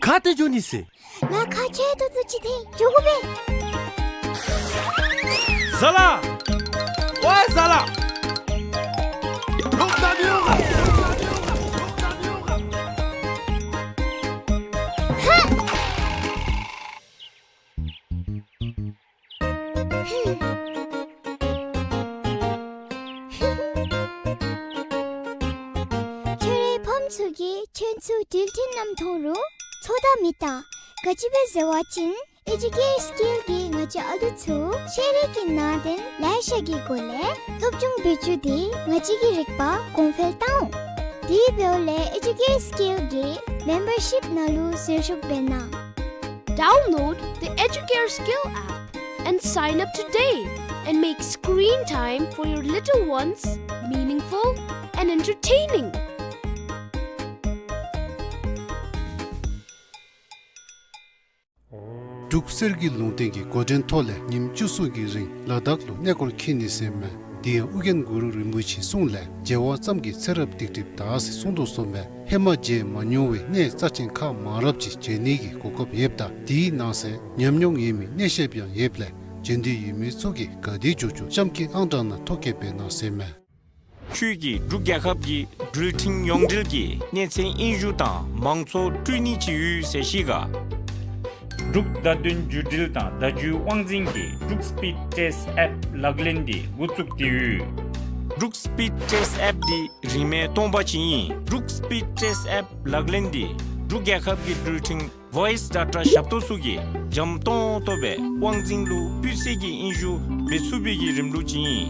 ག་ཏེ་འགྱོ་ནི་ཟེར། ང་ཁ་ཆེ་ཏོག་ཏོ་ཅིག་འཐོན་འགྱོ་དགོ་པས། ཟ་ལ། ཝའེ་ཟ་ལ། ཧ། ཁྱོད་རའི་ཕམ་ཚུ་གིས་ཁྱོད་ཚུ་འགྲུལ་འཕྲིན་ནང་མཐོང་རུང་ཚོད་ལྟ་མི་བལྟ། ག་ཅི་སྦེ་ཟེར་བ་ཅིན་ཨེ་ཌིའུ་ཀེར་སི་ཀིལ་གྱིས་ང་བཅས་ཨ་ལུ་ཚུ་ཤེས་རིག་གི་ནང་དོན་ལེ་ཤ་གི་སྒོ་ལས་སློབ་སྦྱོང་འབད་བཅུག་སྟེ་ང་བཅས་ཀྱི་རིག་པ་གོང་འཕེལ་བཏང་འོང་། དེ་འབདཝ་ལས་ཨེ་ཌིའུ་ཀེར་སི་ཀིལ་གྱི་མེམ་བར་ཤིཔ་ནང་ལུ་ཟུར་ཞུགས་འབད་གནང་། Download the Educare Skill app and sign up today and make screen time for your little ones meaningful and entertaining. འབྲུག་གསེར་གྱི་ལུང་བསྟན་གྱི་འགོ་འདྲེན་ཐོག་ལས་ཉིནམ་བཅུ་གསུམ་གྱི་རིང་ལ་དྭགས་ལུ་གནས་སྐོར་འཁྱིད་ནི་ཟེར་མས། དེ་ཡང་ཨོ་རྒྱན་གུ་རུ་རིན་པོ་ཆེའི་གསུང་ལས་མཇལ་བ་ཙམ་གྱིས་ཚེ་རབས་སྡིག་སྒྲིབ་དག་ཟེར་གསུངས་དོ་གསུངས་མས། ཧེ་མ་མཇལ་མ་མྱོང་བའི་གནས་རྩ་ཆེན་ཁག་མང་རབས་ཅིག་མཇལ་ནི་གི་གོ་སྐབས་ཡོདཔ་ད་དེའི་ནང་གསེས་ཉམས་མྱོང་ཡོད་མི་གནས་བཤདཔ་ཡང་ཡོདཔ་ལས་མཇལ་འདོད་ཡོད་མི་ཚུ་གིས་ག་དེ་མགྱོགས་མགྱོགས་གཤམ་གྱི་ཨང་གྲངས་ནང་ཐོ་བཀོད་འབད་གནང་ཟེར་མས། ཁྱོད་ཀྱིས་འབྲུག་རྒྱལ་ཁབ་ཀྱི་འགྲུལ་འཕྲིན་ཡོངས་འབྲེལ་གྱི་གནས་ཚད་དབྱིན་ཞུ་དང་མང་གཙོ་སྤྲོད་ནི་ཅིག་ཡོད་ཟེར་ཤེས་ག། འབྲུག་བརྡ་དོན་བརྒྱུད་འབྲེལ་དང་བརྡ་བརྒྱུད་དབང་འཛིན་གྱིས་འབྲུག་སི་པིཌ་ཊེསཊ་ཨེཔ་ལག་ལེན་འདི་འགོ་བཙུགས་ཏེ་ཡོད། འབྲུག་སི་པིཌ་ཊེསཊ་ཨེཔ་འདི་རིན་མེད་སྟོང་པ་ཅིག་ཨིན། འབྲུག་སི་པིཌ་ཊེསཊ་ཨེཔ་ལག་ལེན་འདི་འབྲུག་རྒྱལ་ཁབ་ཀྱི་འགྲུལ་འཕྲིན་ཝོའིསི་ཌེ་ཊ་ཞབས་ཏོག་ཚུ་གིས་འཇམ་ཏོང་ཏོ་སྦེ་དབང་འཛིན་ལུ་སྤུས་ཚད་ཀྱི་དབྱིན་ཞུ་འབད་ཚུགས་པའི་གི་རིམ་ལུགས་ཅིག་ཨིན།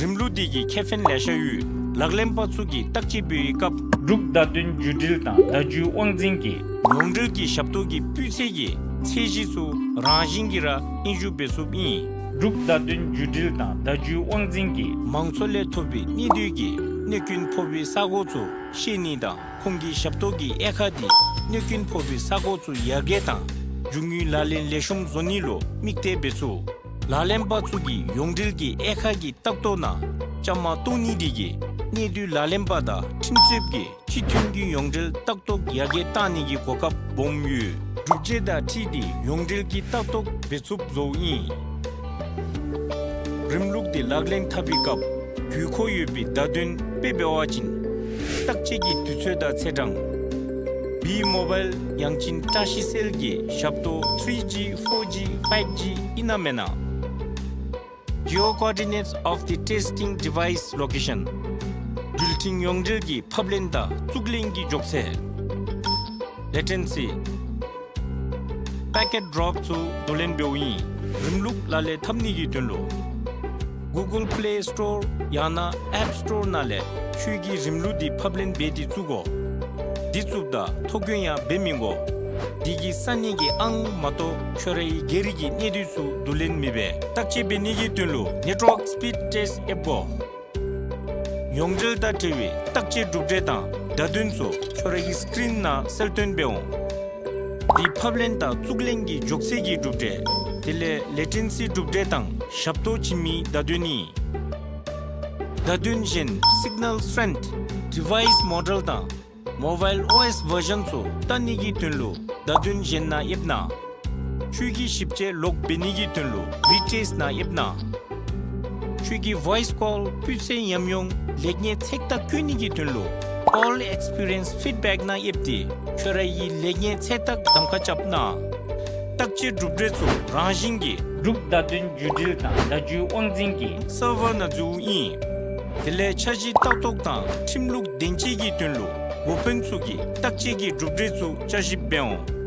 རིམ་ལུགས་འདི་གི་ཁེ་ཕན་ལེ་ཤ་ཡོད། ལག་ལེན་པ་ཚུ་གིས་བརྟག་དཔྱད་འབད་བའི་སྐབས་འབྲུག་བརྡ་དོན་བརྒྱུད་འབྲེལ་དང་བརྡ་བརྒྱུད་དབང་འཛིན་གྱི་ཡོངས་འབྲེལ་གྱི་ཞབས་ཏོག་གི་སྤུས་ཚད་ཀྱི་ཚད་གཞི་ཚུ་རང་བཞིན་གྱིས་ར་དབྱིན་ཞུ་འབད་ཚུགསཔ་ཨིན། འབྲུག་བརྡ་དོན་བརྒྱུད་འབྲེལ་དང་བརྡ་བརྒྱུད་དབང་འཛིན་གྱིས་མང་ཚོགས་ལས་ཐོབ་པའི་གནད་དོན་གྱི་གནོད་སྐྱོན་ཕོག་པའི་ས་གོ་ཚུ་ཤེས་ནི་དང་ཁོང་གི་ཞབས་ཏོག་གི་དབྱེ་ཁག་འདི་གནོད་སྐྱོན་ཕོག་པའི་ས་གོ་ཚུ་ཡར་རྒྱས་དང་རྒྱུ་དངོས་ལག་ལེན་ལེགས་ཤོམ་བཟོ་ནི་ལུ་དམིགས་གཏད་འབད་ཚུགས། ལག་ལེན་པ་ཚུ་གིས་ཡོངས་འབྲེལ་གྱི་དབྱེ་ཁག་གི་ལྟག་ཏོ་ནང་བཅའ་མར་གཏོགས་ནི་འདི་གིས་གནས་སྡུད་ལག་ལེན་པ་དང་ཁྲིམས་རྩོདཔ་གི་སྤྱི་མཐུན་གྱི་ཡོངས་འབྲེལ་ལྟག་ཏོ་ཡར་རྒྱས་གཏང་ནི་གི་གོ་སྐབས་སྦོམ་ཡོད། གྲུབ་འབྲས་དང་འཁྲིལ་ཏེ་ཡོངས་འབྲེལ་གྱི་ལྟག་ཏོ་འབད་ཚུགསཔ་བཟོཝ་ཨིན། རིམ་ལུགས་འདི་ལག་ལེན་འཐབ་པའི་སྐབས་དགོས་མཁོ་ཡོད་པའི་བརྡ་དོན་དཔེ་འབད་བ་ཅིན་བརྟག་དཔྱད་ཀྱི་དུས་ཚོད་དང་ཚེས་གྲངས། བི་མོ་བཱའིལ་ཡང་ཅིན་བཀྲ་ཤིས་སེལ་གྱི་ཞབས་ཏོག་ཐི་རི་ཇི་ཕོར་ཇི་ཕའིབ་ཇི་ཨིན་ན་མེན་ན། Geo coordinates of the testing device location. འགྲུལ་འཕྲིན་ཡོངས་འབྲེལ་གྱི་ཕབ་ལེན་དང་བཙུགས་ལེན་གྱི་མགྱོགས་ཚད། Latency། Packet drop ཚུ་བསྡུ་ལེན་འབདཝ་ཨིན། རིམ་ལུགས་ལག་ལེན་འཐབ་ནི་གི་དོན་ལུ་Google Play Store ཡང་ན་App Store ནང་ལས་ཁྱོད་ཀྱིས་རིམ་ལུགས་འདི་ཕབ་ལེན་འབད་དེ་བཙུགས་དགོ། འདི་བཙུགསཔ་ད་ཐོ་སྐྱོན་ཡང་འབད་མི་དགོ། འདི་གིས་ས་གནས་ཀྱི་ཨང་མ་གཏོགས་ཁྱོད་རའི་སྒེར་གྱི་གནས་སྡུད་ཚུ་བསྡུ་ལེན་མི་འབད། བརྟག་དཔྱད་འབད་ནི་གི་དོན་ལུ་network speed test ཨེཔ་དགོ། ཡོངས་འབྲེལ་དང་འབྲེལ་བའི་བརྟག་དཔྱད་གྲུབ་འབྲས་དང་བརྡ་དོན་ཚུ་ཁྱོད་རའི་སི་ཀིརིན་ནང་གསལ་སྟོན་འབད་འོང་། འདི་ཕབ་ལེན་དང་བཙུགས་ལེན་གྱི་མགྱོགས་ཚད་ཀྱི་གྲུབ་འབྲས། དེ་ལས་ལེ་ཊེན་སི་གྲུབ་འབྲས་དང་ཞབས་ཏོག་བྱིན་མིའི་བརྡ་དོན་ཨིན། བརྡ་དོན་གཞན་སིག་ནཱལ་སི་ཊེན་ཐི་ཌི་བའིསི་མོ་ཌེལ་དང་མོ་བཱའིལ་ཨོ་ཨེསི་བར་ཞཱན་ཚུ་བལྟ་ནི་གི་དོན་ལུ་བརྡ་དོན་གཞན་ནང་ཨེཔ་གནང་། ཁྱོད་ཀྱིས་ཞིབ་དཔྱད་ལོག་འབད་ནི་གི་དོན་ལུ་རི་ཊེསཊ་ནང་ཨེཔ་གནང་། ཁྱོད་ཀྱིས་ཝོའིསི་ཀོལ་སྤུས་ཚད་ཉམས་མྱོང་ལེགས་ཉེས་ཚེག་ཐག་བཀོད་ནི་གི་དོན་ལུ་Call Experience Feedback ནང་ཨེཔ་སྟེ་ཁྱོད་རའི་ལེགས་ཉེས་ཚེག་ཐག་གདམ་ཁ་རྐྱབ་གནང་། བརྟག་དཔྱད་གྲུབ་འབྲས་ཚུ་རང་བཞིན་གྱིས་འབྲུག་བརྡ་དོན་བརྒྱུད་འབྲེལ་དང་བརྡ་བརྒྱུད་དབང་འཛིན་གྱི་སར་ཝར་ནང་འཛུལཝ་ཨིན། དེ་ལས་འཆར་གཞི་ལྟ་རྟོག་དང་ཁྲིམས་ལུགས་བདེན་དཔྱད་ཀྱི་དོན་ལུ་འགོ་དཔོན་ཚུ་གིས་བརྟག་དཔྱད་ཀྱི་གྲུབ་འབྲས་ཚུ་བསྐྱར་ཞིབ་འབད་འོང་།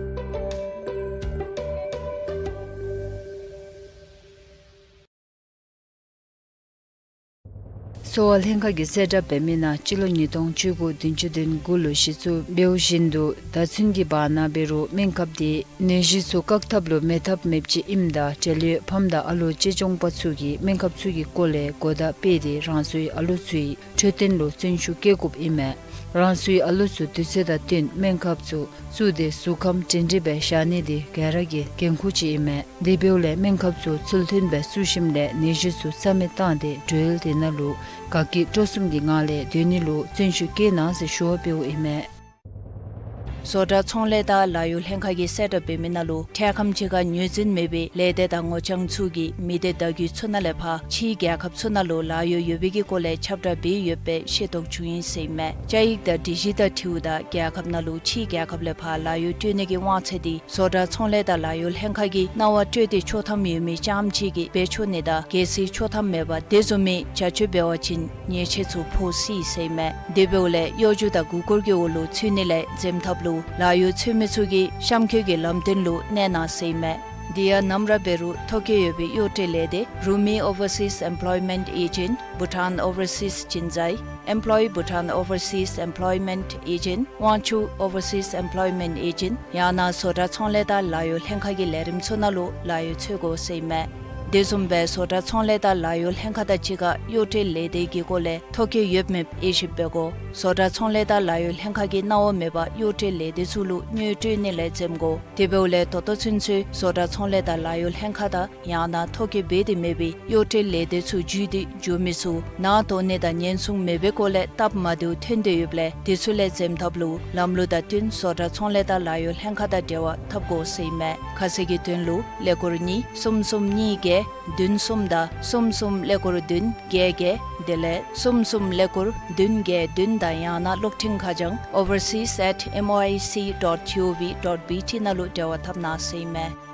ཚོ་བ་ལྷན་ཁག་གིས་གསལ་བསྒྲགས་འབད་མི་ནང་སྤྱི་ལོ་ཉིས་སྟོང་བཅུ་དགུ་བདུན་ཅུ་དོན་དགུ་ལུ་གཞི་བཙུགས་འབདཝ་བཞིན་དུ་ད་ཚུན་གྱི་བར་ན་འབད་རུང་སྨན་ཁབ་དེ་ནད་གཞི་ཚུ་བཀག་ཐབས་ལུ་མེད་ཐབས་མེདཔ་ཅིག་ཨིནམ་ད་འབྲེལ་ཡོད་ཕམ་དང་ཨ་ལོ་གཅེས་སྐྱོང་པ་ཚུ་གིས་སྨན་ཁབ་ཚུ་གི་སྐོར་ལས་གོ་བརྡ་སྤེལ་ཏེ་རང་སོའི་ཨ་ལོ་ཚུའི་འཕྲོད་བསྟེན་ལུ་བརྩོན་ཤུགས་བསྐྱེད་དགོཔ་ཨིན་མས། རང་སོའི་ཨ་ལོ་ཚུ་དུས་ཚོད་དང་བསྟུན་སྨན་ཁབ་ཚུ་བཙུགས་ཏེ་གཟུགས་ཁམས་སྒྲིང་སྒྲིང་སྦེ་བཞག་ནི་དེ་ག་ར་གི་འགན་ཁུར་ཅིག་ཨིན་མས། དེ་འབདཝ་ལས་སྨན་ཁབ་ཚུ་ཚུལ་མཐུན་སྦེ་བཙུགས་ཞིནམ་ལས་ནད་གཞི་ཚུ་རྩ་མེད་བཏང་སྟེ་འགྲུལ་དེ་ནང་ལུ་དགའ་སྐྱིད་སྤྲོ་གསུམ་གྱི་ངང་ལས་སྡོད་ནི་ལུ་བརྩོན་ཤུགས་བསྐྱེད་གནང་ཟེར་ཞུ་བ་འབདཝ་ཨིན་མས། བཟོ་གྲྭ་ཚོང་ལས་དང་ལཱ་གཡོག་ལྷན་ཁག་གིས་གསལ་བསྒྲགས་འབད་མི་ནང་ལུ་འཕྲལ་ཁམས་ཅིག་ཁར་ངོས་འཛིན་མེད་པའི་ལས་སྡེ་དང་ངོ་རྐྱང་ཚུ་གིས་མི་སྡེ་བརྡ་བརྒྱུད་ཚུ་ནང་ལས་ཕར་ཕྱིའི་རྒྱལ་ཁབ་ཚུ་ནང་ལུ་ལཱ་གཡོག་ཡོད་པའི་གི་སྐོར་ལས་ཁྱབ་བསྒྲགས་འབད་ཡོད་པའི་ཤེས་རྟོགས་བྱུང་ཡི་ཟེར་ཨིན་མས། བཅའ་ཡིག་དང་སྒྲིག་གཞི་དང་འཁྲིལཝ་ད་རྒྱལ་ཁབ་ནང་ལུ་ཕྱིའི་རྒྱལ་ཁབ་ལས་ཕར་ལཱ་གཡོག་སྤྲོད་ནི་གི་དབང་ཚད་དེ་བཟོ་གྲྭ་ཚོང་ལས་དང་ལཱ་གཡོག་ལྷན་ཁག་གིས་གནང་བ་སྤྲོད་དེ་ཆོག་ཐམ་ཡོད་མི་རྐྱངམ་ཅིག་གིས་འབད་ཆོག་ནི་དང་གལ་སྲིད་ཆོག་ཐམ་མེད་པར་དེ་བཟུམ་མའི་བྱ་སྤྱོད་འབད་བ་ཅིན་ཉེས་ཆད་ཚུ་ཕོག་སྲིད་ཟེར་ཨིན་མས། དེ་འབདཝ་ལས་གཡོ་སྒྱུ་དང་མགུ་སྐོར་གྱི་འོག་ལུ་ཚུད་ནི་ལས་འཛེམ་ཐབས་ལུ་ལཱ་གཡོག་འཚོལ་མི་ཚུ་གིས་གཤམ་འཁོད་ཀྱི་ལམ་སྟོན་ལུ་གནས་གནང་ཟེར་ཨིན་མས། དེ་ཡང་ནམ་ར་འབད་རུང་ཐོ་བཀོད་ཡོད་པའི་གཡོག་སྤྲོད་ལས་སྡེ་Rumi Overseas Employment Agent, Bhutan Overseas Jinsai, Employ Bhutan Overseas Employment Agent, Wangchuh Overseas Employment Agent ཡང་ན་བཟོ་གྲྭ་ཚོང་ལས་དང་ལཱ་གཡོག་ལྷན་ཁག་གི་ལས་རིམ་ཚུ་ནང་ལུ་ལཱ་གཡོག་འཚོལ་དགོ་ཟེར་ཨིན་མས། དེ་བཟུམ་སྦེ་བཟོ་གྲྭ་ཚོང་ལས་དང་ལཱ་གཡོག་ལྷན་ཁག་དང་གཅིག་ཁར་གཡོག་སྤྲོད་ལས་སྡེ་གི་སྐོར་ལས་ཐོ་བཀོད་ཡོདཔ་མེདཔ་དབྱེ་ཞིབ་འབད་དགོ། བཟོ་གྲྭ་ཚོང་ལས་དང་ལཱ་གཡོག་ལྷན་ཁག་གིས་གནང་བ་མེད་པར་གཡོག་སྤྲོད་ལས་སྡེ་ཚུ་ལུ་དངུལ་སྤྲོད་ནི་ལས་འཛེམ་དགོ། དེ་འབདཝ་ལས་ད་ལྟོ་ཚུན་ཚོད་བཟོ་གྲྭ་ཚོང་ལས་དང་ལཱ་གཡོག་ལྷན་ཁག་དང་ཡང་ན་ཐོ་བཀོད་འབད་དེ་མེད་པའི་གཡོག་སྤྲོད་ལས་སྡེ་ཚུ་བརྒྱུད་དེ་འགྱོ་མི་ཚུ་ནང་དོགས་ནི་དང་ཉེན་སྲུང་མེད་པའི་སྐོར་ལས་སྟབས་མ་བདེཝ་ཐོན་ཏེ་ཡོདཔ་ལས་དེ་ཚུ་ལས་འཛེམ་ཐབས་ལུ་ལམ་ལུགས་དང་བསྟུན་བཟོ་གྲྭ་ཚོང་ལས་དང་ལཱ་གཡོག་ལྷན་ཁག་དང་འབྲེལ་བ་འཐབ་དགོ་ཟེར་ཨིན་མས། ཁ་གསལ་གྱི་དོན་ལུ་ཀླད་ཀོར་གཉིས་གསུམ་གསུམ་གཉིས་བརྒྱད་བདུན་གསུམ་དང་གསུམ་གསུམ་ཀླད་ཀོར་བདུན་བརྒྱད་བརྒྱད་དེ་ལས་གསུམ་གསུམ་ཀླད་ཀོར་བདུན་བརྒྱད་བདུན་དང་ཡང་ན་གློག་འཕྲིན་ཁ་བྱང་overseas at M O I C dot G O V dot B T ནང་ལུ་འབྲེལ་བ་འཐབ་གནང་ཟེར་ཨིན་མས།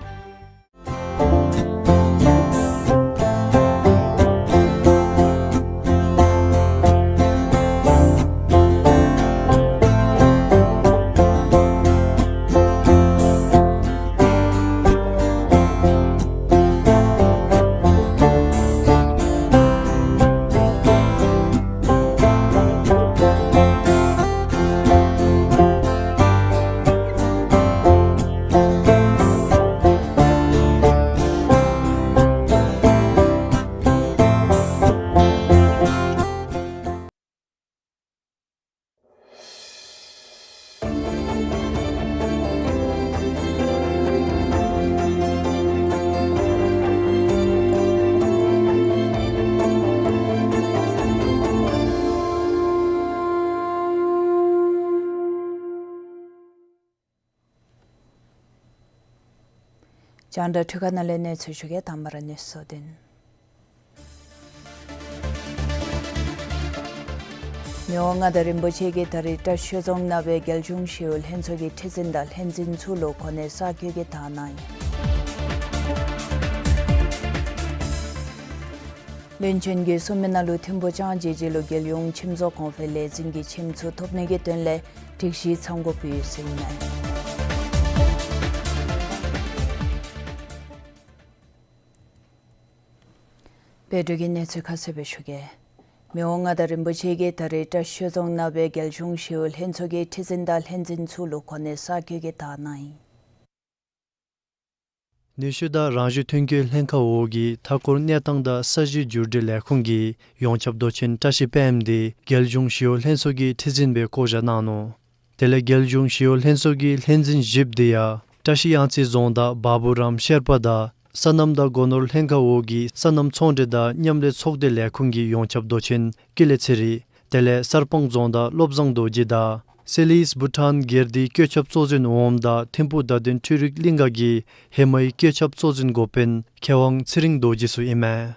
རྒྱང་བསྒྲགས་འཕྲུལ་ཁང་ནང་ལས་གནས་ཚུལ་ཞུ་གེ། དང་པ་ར་གནས་ཚུལ་དོན། མི་དབང་མངའ་བདག་རིན་པོ་ཆེ་གིས་ད་རིས་བཀྲིས་ཆོས་རྫོང་ནང་སྦེ་རྒྱལ་གཞུང་ཞི་གཡོག་ལྷན་ཚོགས་ཀྱི་ཁྲི་འཛིན་དང་ལྷན་འཛིན་ཚུ་ལུ་གོ་གནས་གསར་བསྐོ་གི་དག་སྣང་ཡོད། བློན་ཆེན་གྱིས་གསུངས་མི་ནང་ལུ་ཐིམ་ཕུག་ལྕང་སྦྱིས་རྗེ་ལུ་རྒྱལ་ཡོངས་ཁྱིམ་བཟོ་གོང་འཕེལ་ལས་འཛིན་གྱི་ཁྱིམ་ཚུ་ཐོབ་ནི་གི་དོན་ལས་སྒྲིག་གཞི་ཚང་དགོཔ་ཡོད་ཟེར་ཨིན་མས། བོད་འབྲུག་གི་གནས་ཚུལ་ཁ་གསལ་སྦེ་ཞུ་གེ། མི་དབང་མངའ་བདག་རིན་པོ་ཆེ་གིས་ད་རིས་བཀྲིས་ཆོས་རྫོང་ནང་སྦེ་རྒྱལ་གཞུང་ཞི་གཡོག་ལྷན་ཚོགས་ཀྱི་ཁྲི་འཛིན་དང་ལྷན་འཛིན་ཚུ་ལུ་གོ་གནས་གསར་བསྐོ་གི་དག་སྣང་ཡོད། ནུས་ཤུགས་དང་རང་བཞིན་ཐོན་སྐྱེད་ལྷན་ཁག་འོག་གི་མཐའ་འཁོར་གནས་སྟངས་དང་ས་གཞི་བསྒྱུར་སྒྲིག་ལས་ཁུངས་ཀྱི་ཡོངས་ཁྱབ་མདོ་ཆེན་བཀྲ་ཤིས་དཔལམོ་དེ་རྒྱལ་གཞུང་ཞི་གཡོག་ལྷན་ཚོགས་ཀྱི་ཁྲི་འཛིན་སྦེ་བསྐོ་བཞག་གནང་ནུག། དེ་ལས་རྒྱལ་གཞུང་ཞི་གཡོག་ལྷན་ཚོགས་ཀྱི་ལྷན་འཛིན་བཞིཔོ་དེ་ཡང་བཀྲ་ཤིས་གཡང་རྩེ་རྫོང་བདག་བ་བུ་རམ་ཤེར་པ་དང་སོ་ནམ་དང་སྒོ་ནོར་ལྷན་ཁག་འོག་གི་སོ་ནམ་ཚོང་འབྲེལ་དང་མཉམ་ལས་ཚོགས་སྡེ་ལས་ཁུངས་ཀྱི་ཡོངས་ཁྱབ་མདོ་ཆེན་ཀུན་ལེགས་ཚེ་རིང་། དེ་ལས་གསར་སྤང་རྫོང་བདག་བློ་བཟང་རྡོ་རྗེ་དང་སེ་ལིས་བུ་ཊཱན་སྒེར་སྡེའི་བཀོད་ཁྱབ་གཙོ་འཛིན་འོགམ་དང་ཐིམ་ཕུག་བརྡ་དོན་འཕྲུལ་རིག་གླིང་ག་གི་ཧེ་མའི་བཀོད་ཁྱབ་གཙོ་འཛིན་འགོ་དཔོན་མཁས་དབང་ཚེ་རིང་རྡོ་རྗེ་ཚུ་ཨིན་མས།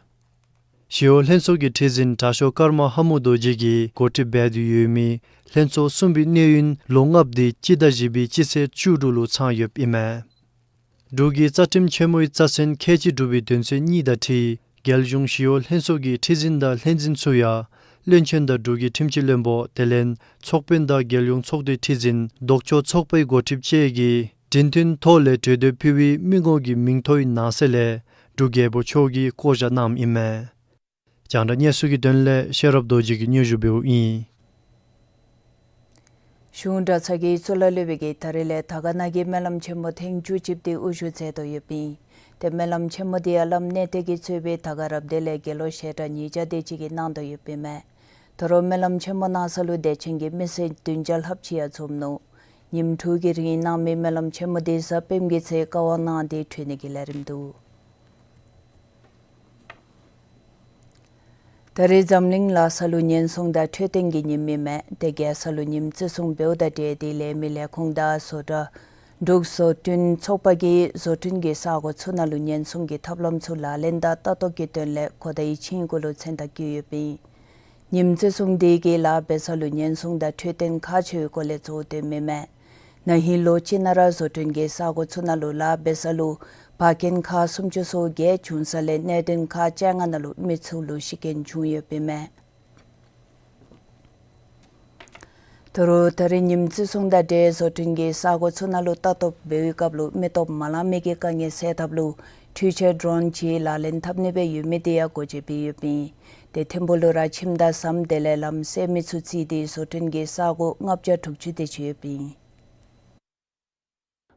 ཞི་གཡོག་ལྷན་ཚོགས་ཀྱི་ཁྲི་འཛིན་དྲག་ཤོས་ཀརྨ་ཧ་མུ་རྡོ་རྗེ་གིས་འགོ་ཁྲིདཔ་འབད་དེ་ཡོད་མི་ལྷན་ཚོགས་གསུམ་པའི་གནས་ཡུན་ལོ་ལྔཔོ་དེ་སྤྱི་ཟླ་བཞི་པའི་སྤྱི་ཚེས་བཅུ་དྲུག་ལུ་ཚང་ཡོདཔ་ཨིན་མས། འབྲུག་གི་རྩ་ཁྲིམས་ཆེན་མོའི་རྩ་ཚན་ཁལ་གཅིག་དྲུག་པའི་དོན་ཚན་གཉིས་དང་འཁྲིལ་རྒྱལ་གཞུང་ཞི་གཡོག་ལྷན་ཚོགས་ཀྱི་ཁྲི་འཛིན་དང་ལྷན་འཛིན་ཚུ་ཡང་བློན་ཆེན་དང་འབྲུག་གི་ཁྲིམས་ཀྱི་བློན་པོ་དེ་ལས་ཚོགས་དཔོན་དང་རྒྱལ་ཡོངས་ཚོགས་སྡེའི་ཁྲི་འཛིན་ལྡོག་ཕྱོགས་ཚོགས་པའི་འགོ་ཁྲིདཔ་བཅས་ཀྱིས་འབྲེལ་མཐུད་ཐོག་ལས་གྲོས་འདེབས་ཕུལ་བའི་མི་ངོ་གི་མིང་ཐོའི་ནང་གསེས་ལས་འབྲུག་རྒྱལ་པོ་མཆོག་གིས་བསྐོ་བཞག་གནངམ་ཨིན་མས། རྒྱང་བསྒྲགས་གནས་ཚུལ་གྱི་དོན་ལས་ཤེས་རབ་རྡོ་རྗེ་གིས་སྙན་ཞུ་འབདཝ་ཨིན། གཞུང་གྲྭ་ཚང་གི་གཙུག་ལག་སློབ་དཔོན་གྱིས་ད་རིས་ལས་དར་དཀར་ན་གི་སྨོན་ལམ་ཆེན་མོ་ཐེངས་བཅུ་གཅིག་པ་དེ་དབུ་བཞུགས་མཛད་དོ་ཡོདཔ་ཨིན། ཏེ་སྨོན་ལམ་ཆེན་མོ་དེ་ཡང་བླམ་གནས་བརྟན་གྱིས་གཙོས་པའི་དར་དཀར་རབ་སྡེ་ལས་དགེ་སློང་ཞལ་གྲངས་ཉིས་བརྒྱ་དེ་ཅིག་གིས་གནང་དོ་ཡོདཔ་ཨིན་མས། ད་རུང་སྨོན་ལམ་ཆེན་མོ་གནང་ས་ལུ་དད་ཅན་གྱི་མི་སེར་བདུན་བརྒྱ་ལྷགཔ་ཅིག་ཡང་འཛོམས་ནུག། ཉིནམ་དྲུག་གི་རིང་གནང་མི་སྨོན་ལམ་ཆེན་མོ་དེ་གཟའ་སྤེནམ་གྱི་ཚེ་བཀའ་དབང་གནང་སྟེ་གྲོལ་ནི་གི་ལས་རིམ་འདུག། ད་རེས་འཛམ་གླིང་ལག་ས་ལུ་ཉེན་སྲུང་དང་འཕྲོད་བསྟེན་གྱི་ཉིནམ་ཨིན་མས། དེ་རྒྱལ་ས་ལུ་ཉིནམ་བརྩི་སྲུང་འབདཝ་དང་འབྲེལ་ཏེ་ལས་མི་ལས་ཁུངས་དང་བཟོ་གྲྭ་འབྲུག་བཟོ་སྐྲུན་ཚོགས་པ་གིས་བཟོ་སྐྲུན་གྱི་ས་གོ་ཚུ་ནང་ལུ་ཉེན་སྲུང་གི་ཐབས་ལམ་ཚུ་ལག་ལེན་དང་ལྟ་རྟོག་གི་དོན་ལས་གོ་བརྡ་ཡིག་ཆ་གུ་ལུ་མཚན་རྟགས་བཀོད་ཡོདཔ་ཨིན། ཉིནམ་བརྩི་སྲུང་དེ་གིས་ལཱ་འབད་ས་ལུ་ཉེན་སྲུང་དང་འཕྲོད་བསྟེན་ཁག་ཆེ་བའི་སྐོར་ལས་གཙོ་བོ་སྟོནམ་ཨིན་མས། ན་ཧིང་ལོ་གཅིག་ནང་ར་བཟོ་སྐྲུན་གྱི་ས་གོ་ཚུ་ནང་ལུ་ལཱ་འབད་ས་ལུ་བར་རྐྱེན་ཁག་སུམ་ཅུ་སོ་བརྒྱད་བྱུང་ས་ལས་གནད་དོན་ཁག་བཅོ་ལྔ་ནང་ལུ་མི་ཚུ་ལུ་ཤི་རྐྱེན་བྱུང་ཡོདཔ་ཨིན་མས། ད་རུང་ད་རེས་ཉིནམ་བརྩི་སྲུང་དང་འབྲེལ་བཟོ་སྐྲུན་གྱི་ས་གོ་ཚུ་ནང་ལུ་ལྟ་རྟོག་འབད་བའི་སྐབས་ལུ་མི་སྟོབས་མ་ལང་མི་གི་དཀའ་ངལ་སེལ་ཐབས་ལུ་འཕྲུལ་ཆས་ཌོ་རོན་ཅིག་ལག་ལེན་འཐབ་ནི་སྦེ་ཡོད་མི་དེ་ཡང་འགོ་འབྱེད་འབད་ཡོདཔ་ཨིན། ཏེ་ཐིམ་ཕུག་ལུ་ར་ཁྱིམ་དང་ཟམ་དེ་ལས་ལམ་སེལ་མི་ཚུ་བརྩིས་ཏེ་བཟོ་སྐྲུན་གྱི་ས་གོ་ལྔ་བརྒྱ་དྲུག་ཅུ་དེ་ཅིག་ཡོདཔ་ཨིན།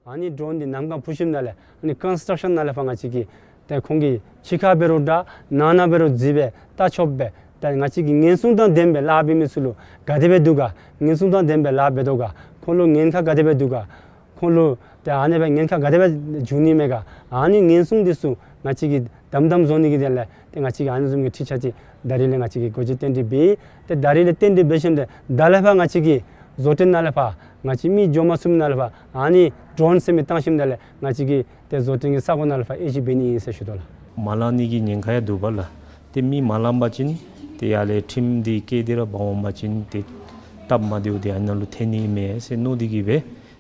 ཨ་ནི་ཌོ་རོན་འདི་གནམ་གང་འཕུར་ཞིནམ་ལས་ཨ་ནི་ཀོན་སི་ཊག་ཤཱན་ནང་ལས་ཕར་ང་བཅས་ཀྱིས་ཏེ་ཁོང་གི་ཕྱི་ཁར་འབད་རུང་འདྲ་ནང་ན་འབད་རུང་འཛུལ་སྦེ་ལྟ་ཆོགཔ་སྦེ་ཏེ་ང་བཅས་ཀྱིས་ཉེན་སྲུང་དང་ལྡནམ་སྦེ་ལཱ་འབད་མི་ཚུ་ལུ་ག་དེ་སྦེ་འདུག་ག། ཉེན་སྲུང་དང་ལྡནམ་སྦེ་ལཱ་འབད་དོ་ག། ཁོང་ལུ་ཉེན་ཁ་ག་དེ་སྦེ་འདུག་ག། ཁོང་ལུ་ཏེ་ཨ་ནི་སྦེ་ཉེན་ཁ་ག་དེ་སྦེ་འབྱུང་ནི་མས་ག། ཨ་ནི་ཉེན་སྲུང་འདི་ཚུ་ང་བཅས་ཀྱིས་དམ་དམ་བཟོ་ནི་གི་དོན་ལས་ཏེ་ང་བཅས་ཀྱིས་ཨ་ནི་བཟུམ་གྱི་འཕྲུལ་ཆས་ཅིག་ད་རིས་ལས་ང་བཅས་ཀྱིས་འགོ་འབྱེད་ཏན་ཏིག་འབད། ཏེ་ད་རིས་ལས་ཏན་ཏིག་འབད་ཞིནམ་ལས་ད་ལས་ཕར་ང་བཅས་ཀྱིས་བཟོ་སྐྲུན་ནང་ལས་ཕར་ང་བཅས་མི་འགྱོ་མ་ཚུགས་མི་ནང་ལས་ཕར་ཨ་ནི་ཌོ་རོན་ཟེར་མི་བཏང་ཞིནམ་ལས་ང་བཅས་ཀྱིས་ཏེ་བཟོ་སྐྲུན་གྱི་ས་གོ་ནང་ལས་ཕར་དབྱེ་ཞིབ་འབད་ནི་ཨིན་ཟེར་ཞུ་དོ་ལགས། མ་ལང་ནི་གི་ཉེན་ཁ་ཡང་འདུག་པ་ལགས། ཏེ་མི་མ་ལང་པ་ཅིན་ཏེ་ཡར་ལས་ཁྲིམས་འདི་བཀལ་ཏེ་ར་འབག་འོང་པ་ཅིན་ཏེ་སྟབས་མ་བདེཝ་འདི་ཨ་ནཱ་ལུ་ཐོན་ནི་མས་ཟེར་མནོ་སྟེ་གིས་སྦེ་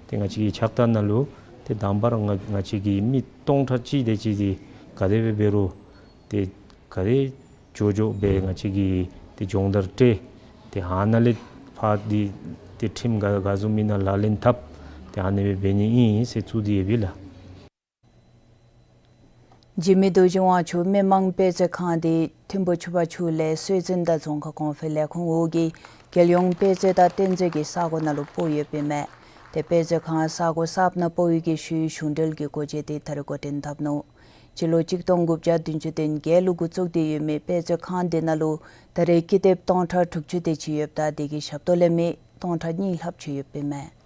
ཏེ་ང་བཅས་ཀྱི་ཕྱག་རྟགས་ནང་ལུ་ཏེ་དང་པ་ར་ང་ང་བཅས་ཀྱི་མི་སྟོང་ཕྲག་གཅིག་དེ་ཅིག་འདི་ག་དེ་སྦེ་འབད་རུང་ཏེ་ག་དེ་མགྱོགས་མགྱོགས་སྦེ་ང་བཅས་ཀྱིས་ཏེ་སྦྱོང་བརྡར་སྤྲོད། ཏེ་ཨ་ནཱ་ལས་ཕར་འདི་ཏེ་ཁྲིམས་ག་ག་བཟུམ་ཨིན་ན་ལག་ལེན་འཐབ། ཏེ་ཨ་ནི་སྦེ་འབད་ནི་ཨིན་ཟེར་བཙུགས་ཏེ་ཡོད་པས་ལགས། འཇིགས་མེད་རྡོ་རྗེ་དབང་ཕྱུག་མི་དམངས་དཔེ་མཛོད་ཁང་དེ་ཐིམ་ཕུག་ཆུ་བར་ཆུ་ལས་སྲོལ་འཛིན་དང་རྫོང་ཁ་གོང་འཕེལ་ལས་ཁུངས་འོག་གི་རྒྱལ་ཡོངས་དཔེ་མཛོད་དང་རྟེན་མཛོད་ཀྱི་ས་གོ་ནང་ལུ་སྤོ་ཡོདཔ་ཨིན་མས། ཏེ་དཔེ་མཛོད་ཁང་ས་གོ་གསརཔ་ནང་སྤོ་བའི་གི་ཤུལ་གཞུང་འབྲེལ་གྱི་འགོ་འབྱེད་དེ་ད་རིས་འགོ་འདྲེན་འཐབ་ནུག། སྤྱི་ལོ་གཅིག་སྟོང་དགུ་བརྒྱ་བདུན་ཅུ་དོན་བརྒྱད་ལུ་འགོ་བཙུགས་ཏེ་ཡོད་མི་དཔེ་མཛོད་ཁང་དེ་ནང་ལུ་ད་རེས་ཀི་དེབ་སྟོང་ཕྲག་དྲུག་ཅུ་དེ་ཅིག་ཡོདཔ་ད་དེ་གི་ཞབས་ཏོག་ལེན་མི་སྟོང་ཕྲག་གཉིས་ལྷགཔ་ཅིག་ཡོདཔ་ཨིན་མས།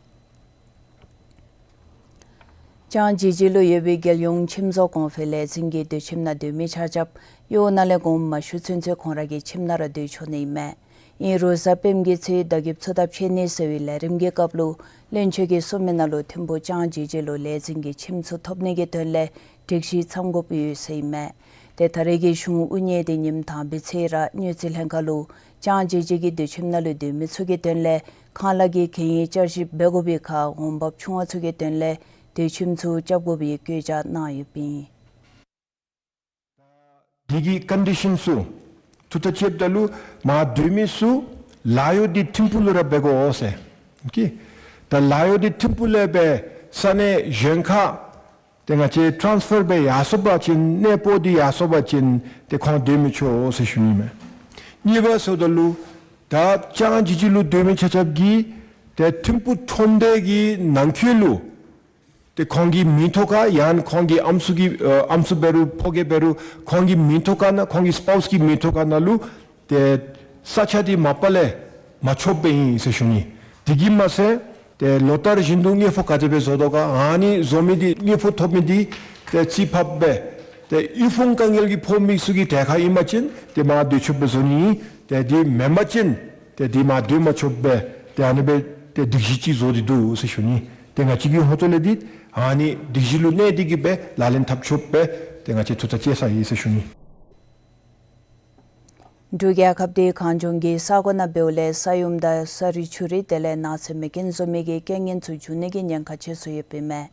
ལྕང་ཇི་ཇི་ལུ་ཡོད་པའི་རྒྱལ་ཡོངས་ཁྱིམ་བཟོ་གོང་འཕེལ་ལས་འཛིན་གྱི་སྡོད་ཁྱིམ་ནང་སྡོད་མི་ཆ་ཁྱབ་གཡོག་ནང་ལས་དགོངསམ་མ་ཞུ་ཚུན་ཚོད་ཁོང་ར་གི་ཁྱིམ་ནང་ར་སྡོད་ཆོག་ནི་ཨིན་མས། ཨིན་རུང་གཟའ་སྤེནམ་གྱི་ཚེ་བརྡ་ཁྱབ་ཚུ་དང་ཕྱད་ནི་ཟེར་བའི་ལས་རིམ་གྱི་སྐབས་ལུ་བློན་ཆེན་གྱིས་གསུངས་མི་ནང་ལུ་ཐིམ་ཕུག་ལྕང་ཇི་ཇི་ལུ་ལས་འཛིན་གྱི་ཁྱིམ་ཚུ་ཐོབ་ནི་གི་དོན་ལས་སྒྲིག་གཞི་འཚམས་དགོཔ་ཡོད་ཟེར་ཨིན་མས། ཏེ་ད་རེས་ཀྱི་གཞུང་དབུ་བརྙེས་ཏེ་ཉིནམ་དང་པའི་ཚེ་ར་དངུལ་རྩིས་ལྷན་ཁག་ལུ་ལྕང་ཇི་ཇི་གི་སྡོད་ཁྱིམ་ནང་ལུ་སྡོད་མི་ཚུ་གི་དོན་ལས་ཁང་གླ་གི་གན་ཡིག་བསྐྱར་ཞིབ་འབད་དགོ་པའི་ཁར་འོང་འབབ་ཆུང་བ་ཚུ་གི་དོན་ལས་སྡོད་ཁྱིམ་ཚུ་རྐྱབ་དགོ་པའི་བཀོད་རྒྱ་གནང་ཡོདཔ་ཨིན། འདི་གི་ཀོན་ཌི་ཤཱན་ཚུ་ཐུགས་ཐག་བཅདཔ་ད་ལུ་མར་སྡོད་མི་ཚུ་ལཱ་གཡོག་འདི་ཐིམ་ཕུག་ལུ་ར་འབད་དགོ་ཟེར། ཨོ་ཁེ། ད་ལཱ་གཡོག་འདི་ཐིམ་ཕུག་ལས་སྦེ་ས་གནས་གཞན་ཁར་ཏེ་ང་བཅས་ཊཱནས་ཕར་འབད་ཡར་སོང་པ་ཅིན་གནས་སྤོ་སྟེ་ཡར་སོང་པ་ཅིན་ཏེ་ཁོང་སྡོད་མི་ཆོག་ཟེར་ཞུ་ནི་མས། གཉིས་པ་ཟེརཝ་ད་ལུ་ད་ལྕང་ཇི་ཇི་ལུ་སྡོད་མི་ཆ་ཁྱབ་ཀྱིས་ཏེ་ཐིམ་ཕུག་ཁྲོམ་སྡེ་གི་ནང་འཁོད་ལུ་ཏེ་ཁོང་གི་མིང་ཐོག་ཁར་ཡང་ཁོང་གི་ཨམ་སྲུ་གི་ཨ་ཨམ་སྲུ་འབད་རུང་ཕོ་རྒས་འབད་རུང་ཁོང་གི་མིང་ཐོག་ཁར་ནང་ཁོང་གི་སི་པའུསི་གི་མིང་ཐོག་ཁར་ནང་ལུ་ཏེ་ས་ཆ་འདི་མ་པ་ལས་མ་ཆོགཔ་སྦེ་ཨིན་ཟེར་ཞུ་ནི། དེ་གིས་མ་ཚད་ཏེ་ལོ་ལྟར་བཞིན་དུ་དངུལ་ཕོགས་ག་དེ་སྦེ་བཟོ་དོ་ག། ཨ་ནི་བཟོ་མི་འདི་དངུལ་ཕོགས་ཐོབ་མི་འདི་ཏེ་རྩིས་ཕབ་སྦེ་ཏེ་དབུལ་ཕོངས་དཀའ་ངལ་གྱི་ཕོག་མི་ཚུ་གི་གྲལ་ཁར་ཨིན་པ་ཅིན་ཏེ་མར་སྡོད་ཆོགཔ་སྦེ་བཟོ་ནི། ཏེ་འདི་མེན་པ་ཅིན་ཏེ་འདི་མར་སྡོད་མ་ཆོགཔ་སྦེ་ཏེ་ཨ་ནི་སྦེ་ཏེ་སྒྲིག་གཞི་ཅིག་བཟོ་སྟེ་འདུག་ཟེར་ཞུ་ནི། ཏེ་ང་བཅས་ཀྱི་ཧོངས་ལས་འདི་ཨ་ནི་སྒྲིག་གཞི་ལུ་གནས་ཏེ་གིས་སྦེ་ལག་ལེན་འཐབ་ཆོགཔ་སྦེ་ཏེ་ང་བཅས་ཐུགས་ཐག་བཅད་ས་ཨིན་ཟེར་ཞུ་ནི། འབྲུག་རྒྱལ་ཁབ་འདི་གངས་ལྗོངས་ཀྱི་ས་གོ་ནང་འབདཝ་ལས་ས་ཡོམ་དང་ས་རུད་ཆུ་རུད་དེ་ལས་ནགས་ཚལ་མེ་རྐྱེན་བཟོ་མི་གི་རྐྱེན་ངན་ཚུ་འབྱུང་ནི་གི་ཉེན་ཁ་ཆེ་སུ་ཡོདཔ་ཨིན་མས།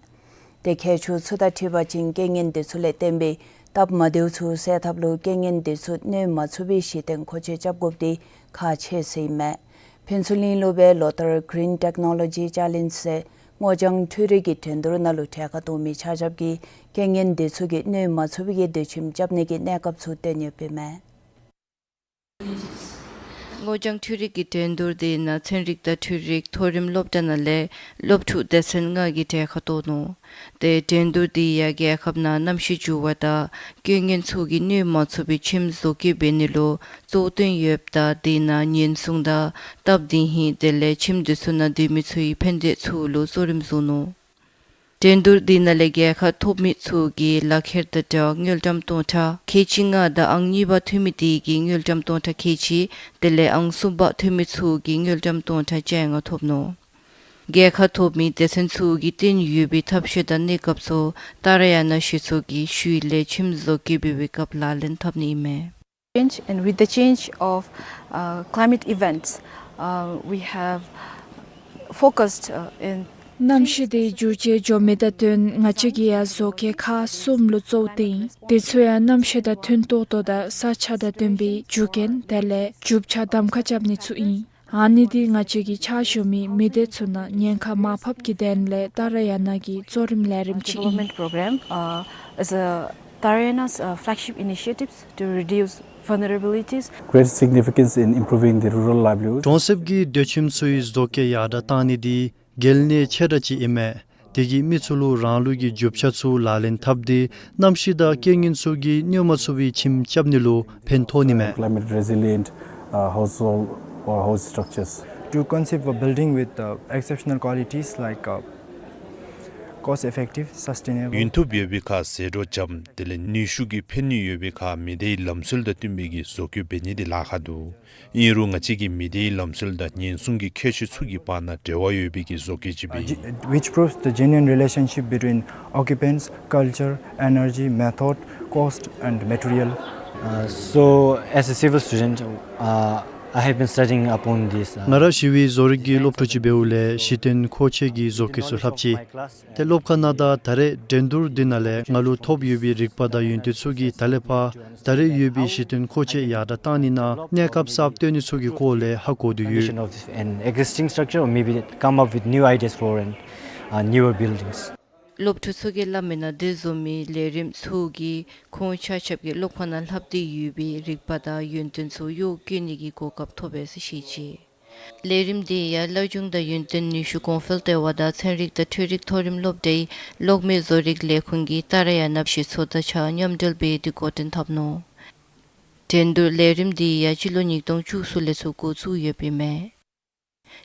ཏེ་ཁྱད་ཆོས་ཚུ་དང་འཁྲིལ་བ་ཅིན་རྐྱེན་ངན་དེ་ཚུ་ལས་བརྟེན་པའི་སྟབས་མ་བདེཝ་ཚུ་སེལ་ཐབས་ལུ་རྐྱེན་ངན་དེ་ཚུ་གནོད་མ་ཚུགས་པའི་གཞི་རྟེན་མཁོ་ཆས་རྐྱབ་དགོཔ་འདི་ཁག་ཆེ་ཟེར་ཨིན་མས། ཕུན་ཚོགས་གླིང་ལུ་སྦེ་ལོ་ལྟར་གིརིན་ཊེཀ་ནོ་ལོ་ཇི་ཅེ་ལེནཇ་ཟེར་སྔོ་ལྗང་འཕྲུལ་རིག་གི་འགྲན་བསྡུར་ནང་ལུ་གྲལ་ཁར་གཏོགས་མི་ཆ་ཁྱབ་ཀྱིས་རྐྱེན་ངན་དེ་ཚུ་གིས་གནོད་མ་ཚུགས་པའི་གི་སྡོད་ཁྱིམ་རྐྱབ་ནི་གི་གནས་སྐབས་ཚུ་སྟོན་ཡོདཔ་ཨིན་མས། སྔོ་ལྗང་འཕྲུལ་རིག་གི་འགྲན་བསྡུར་དེ་ནང་ཚན་རིག་དང་འཕྲུལ་རིག་མཐོ་རིམ་སློབ་གྲྭ་ནང་ལས་སློབ་ཕྲུག་སྡེ་ཚན་ལྔ་གིས་གྲལ་ཁར་གཏོགས་ནུག། ཏེ་འགྲན་བསྡུར་དེ་ཡང་རྒྱལ་ཁབ་ནང་གནམ་གཤིས་འགྱུར་བ་དང་རྐྱེན་ངན་ཚུ་གིས་གནོད་མ་ཚུགས་པའི་ཁྱིམ་བཟོ་བཀོད་འབད་ནི་ལུ་གཙོ་བོར་བཏོན་ཡོདཔ་ད་དེ་ནང་ཉེན་སྲུང་དང་སྟབས་བདེ་ཧིང་དེ་ལས་ཁྱིམ་དེ་ཚུ་ནང་སྡོད་མི་ཚུའི་ཕན་བདེ་ཚུ་ལུ་གཙོ་རིམ་བཟུང་ནུག། འགྲན་བསྡུར་དེ་ནང་ལས་རྒྱལ་ཁ་ཐོབ་མི་ཚུ་གིས་ལག་ཁྱེར་དང་སྦྲགས་དངུལ་ཀྲམ་སྟོང་ཕྲག་ཁལ་གཅིག་ལྔ་དང་ཨང་གཉིས་པ་ཐོན་མི་དེ་གིས་དངུལ་ཀྲམ་སྟོང་ཕྲག་ཁལ་གཅིག་དེ་ལས་ཨང་གསུམ་པ་ཐོན་མི་ཚུ་གིས་དངུལ་ཀྲམ་སྟོང་ཕྲག་བཅོ་ལྔ་ཐོབ་ནུག། རྒྱལ་ཁ་ཐོབ་མི་སྡེ་ཚན་ཚུ་གིས་བཏོན་ཡོད་པའི་ཐབས་ཤེས་དང་གནས་སྐབས་ཚུ་ཏཱ་ར་ཡ་ན་གཞི་ཚོགས་ཀྱིས་ཤུལ་ལས་ཁྱིམ་བཟོ་བཀོད་འབད་བའི་སྐབས་ལག་ལེན་འཐབ་ནི་ཨིན་མས། Change, and with the change of, uh, climate events, uh, we have focused, uh, in གནམ་གཤིས་དེ་འགྱུར་བཅོས་འགྱོ་མི་དང་བསྟུན་ང་བཅས་ཀྱིས་ཡང་བཟོ་བཀོད་ཁག་གསུམ་ལུ་གཙོ་བོར་བཏོན། དེ་ཚུ་ཡང་གནམ་གཤིས་དང་མཐུན་ཏོག་ཏོ་དང་ས་ཆ་དང་བསྟུན་པའི་རྒྱུ་རྐྱེན་དེ་ལས་རྒྱུ་ཆ་གདམ་ཁ་རྐྱབ་ནི་ཚུ་ཨིན། ཨ་ནི་དེ་ང་བཅས་ཀྱི་ཕྱག་ཞུ་མི་མི་སྡེ་ཚུ་ནང་ཉེན་ཁ་མར་ཕབ་ཀྱི་དོན་ལས་ཏཱ་ར་ཡ་ན་གི་གཙོ་རིམ་ལས་རིམ་ཅིག་ཨིན། Development program, uh, is a Tara Yana's, uh, flagship initiatives to reduce vulnerabilities. Great significance in improving the rural livelihood. གྲོང་གསེབ་ཀྱི་སྡོད་ཁྱིམ་ཚུའི་བཟོ་བཀོད་ཡར་དྲག་བཏང་ནི་དེ་གལ་གནད་ཆེ་དྲགས་ཅིག་ཨིན་མས། དེ་གིས་མི་ཚུ་ལུ་རང་ལུགས་ཀྱི་རྒྱུ་ཆ་ཚུ་ལག་ལེན་འཐབ་སྟེ་གནམ་གཤིས་དང་རྐྱེན་ངན་ཚུ་གིས་གནོད་མ་ཚུགས་པའི་ཁྱིམ་རྐྱབ་ནི་ལུ་ཕན་ཐོགས་ནི་མས། Climate resilient, uh, household or house structures. To conceive a building with, uh, exceptional qualities like, uh, cost effective, sustainable. ཡུན་ཐུབ་ཡོད་པའི་ཁར་ཟད་འགྲོ་འཇམ་དེ་ལས་ནུས་ཤུགས་ཀྱི་ཕན་ནུས་ཡོད་པའི་ཁར་མི་སྡེའི་ལམ་སྲོལ་དང་བསྟུན་པའི་གི་བཟོ་བཀོད་འབད་ནི་དེ་ལཱ་ཁག་འདུག། ཨིན་རུང་ང་བཅས་ཀྱིས་མི་སྡེའི་ལམ་སྲོལ་དང་ཉེན་སྲུང་གི་ཁྱད་ཆོས་ཚུ་གི་བར་ན་འབྲེལ་བ་ཡོད་པའི་གི་བཟོ་བཀོད་ཅིག་སྦེ་ཨིན། Which proves the genuine relationship between occupants, culture, energy, method, cost and material. Uh, so, as a civil student, uh, I have been studying upon this, uh, ང་ར་ཞི་བའི་བཟོ་རིག་གི་སློབ་ཕྲུག་ཅིག་འབདཝ་ལས་གཞི་རྟེན་མཁོ་ཆས་ཀྱི་བཟོ་བཀོད་ཚུ་ལྷབ་ཅི། ཏེ་སློབ་ཁང་ནང་དང་ད་རེས་འགྲན་བསྡུར་འདི་ནང་ལས་ང་ལུ་ཐོབ་ཡོད་པའི་རིག་པ་དང་ཡོན་ཏན་ཚུ་གིས་ད་ལས་ཕར་ད་རེས་ཡོད་པའི་གཞི་རྟེན་མཁོ་ཆས་ཡར་དྲག་བཏང་ནི་ནང་གནས་སྐབས་གསརཔ་བཏོན་ནི་ཚུ་གི་སྐོར་ལས་ཧ་གོ་དོ་ཡོད། Condition of an existing structure, or maybe come up with new ideas for an, uh, newer buildings. སློབ་ཕྲུག་ཚུ་གིས་སླབ་མིའི་ནང་དེ་བཟུམ་མའི་ལས་རིམ་ཚུ་གིས་ཁོང་ཆ་ཁྱབ་ཀྱིས་སློབ་ཁང་ནང་ལྷབ་སྟེ་ཡོད་པའི་རིག་པ་དང་ཡོན་ཏན་ཚུ་གཡོག་བཀོལ་ནི་གི་གོ་སྐབས་ཐོབ་པས་ཟེར་བཤད་ཅི། ལས་རིམ་དེ་ཡང་སློབ་སྦྱོང་དང་ཡོན་ཏན་ནུས་ཤུགས་གོང་འཕེལ་ལྟེ་བ་དང་ཚན་རིག་དང་འཕྲུལ་རིག་མཐོ་རིམ་སློབ་གྲྭའི་གློག་མེ་བཟོ་རིག་ལས་ཁུངས་ཀྱིས་ཏཱ་ར་ཡ་ན་གཞི་ཚོགས་དང་གཅིག་ཁར་མཉམ་འབྲེལ་འབད་དེ་འགོ་འདྲེན་འཐབ་ནུག། འགྲན་བསྡུར་ལས་རིམ་དེ་ཡང་སྤྱི་ལོ་ཉིས་སྟོང་བཅུ་གསུམ་ལས་ཚུར་འགོ་བཙུགས་ཡོདཔ་ཨིན་མས།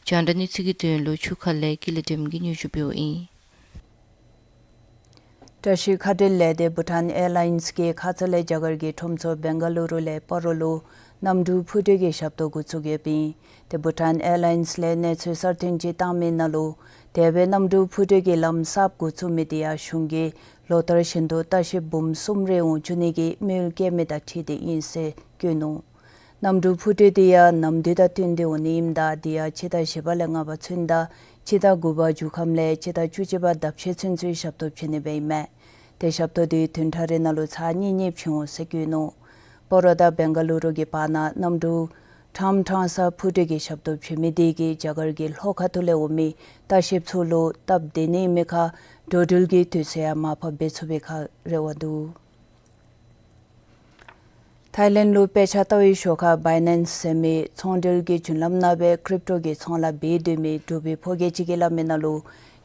རྒྱང་བསྒྲགས་གནས་ཚུལ་གྱི་དོན་ལུ་ཆུ་ཁ་ལས་ཀུན་ལེགས་སྒྲོལམ་གིས་སྙན་ཞུ་འབདཝ་ཨིན། བཀྲ་ཤིས་མཁའ་འགྲུལ་ལས་སྡེ་བྷུ་ཊཱན་ཨེར་ལའིནསི་གིས་ཁ་ཙ་ལས་རྒྱ་གར་གྱི་ཁྲོམ་ཚོགས་བེང་ག་ལུ་རུ་ལས་སྤ་རོ་ལུ་གནམ་གྲུ་འཕུར་གྲུ་གི་ཞབས་ཏོག་འགོ་བཙུགས་ཡོདཔ་ཨིན། ཏེ་བྷུ་ཊཱན་ཨེར་ལའིནསི་ལས་གནས་ཚུལ་གསར་བཏོན་ཅིག་བཏང་མིའི་ནང་ལུ་དེ་སྦེ་གནམ་གྲུ་འཕུར་གྲུ་གི་ལམ་གསརཔ་འགོ་བཙུགས་མི་དེ་ཡང་གཞུང་གིས་ལོ་ལྟར་བཞིན་དུ་ལྟ་བཤལཔ་འབུམ་གསུམ་རེ་འོང་བཅུག་ནི་གི་དམིགས་ཡུལ་བསྐྱེད་མི་དང་འཁྲིལ་ཏེ་ཨིན་ཟེར་བཀོད་ནུག། གནམ་གྲུ་འཕུར་གྲུ་དེ་ཡང་གནམ་དུས་དང་བསྟུན་ཏེ་འོང་ནི་ཨིནམ་ད་དེ་ཡང་སྤྱི་ཟླ་བཞི་པ་ལས་ལྔ་པ་ཚུན་དང་སྤྱི་ཟླ་དགུ་པ་མཇུག་ཁམས་ལས་སྤྱི་ཟླ་བཅུ་གཅིག་པ་ཟླཝ་ཕྱེད་ཚུན་ཚོད་ཞབས་ཏོག་བྱིན་ནི་སྦེ་ཨིན་མས། ཏེ་ཞབས་ཏོག་དེ་བདུན་ཕྲག་རེ་ནང་ལུ་ཚར་གཉིས་གཉིས་བྱིན་འོང་ཟེར་བཀོད་ནུག། སྤ་རོ་དང་བེང་ག་ལུ་རུ་གི་བར་ན་གནམ་གྲུ་ཕྲང་ཕྲང་ས་འཕུར་གྲུ་གི་ཞབས་ཏོག་བྱིན་མི་དེ་གིས་རྒྱ་གར་གྱི་ལྷོ་ཁ་ཐུག་ལས་འོང་མི་ལྟ་བཤལཔ་ཚུ་ལུ་སྟབས་བདེ་ནི་ཨིན་མི་ཁར་འགྲོ་འགྲུལ་གྱི་དུས་ཚོད་ཡང་མར་ཕབ་འབད་ཚུགས་པའི་ཁར་རེ་བ་འདུག། ཐའི་ལེནཌ་ལུ་དཔེ་ཆ་ལྟ་བའི་ཤོག་ཁག་བའི་ནཱནསི་ཟེར་མི་ཚོང་འབྲེལ་གྱི་རྒྱུན་ལམ་ནང་སྦེ་ཀྲིབ་ཊོ་གི་ཚོང་ལཱ་འབད་སྡོད་མི་འབྲུག་པའི་ཕོ་སྐྱེས་ཅིག་གིས་སླབ་མིའི་ནང་ལུ་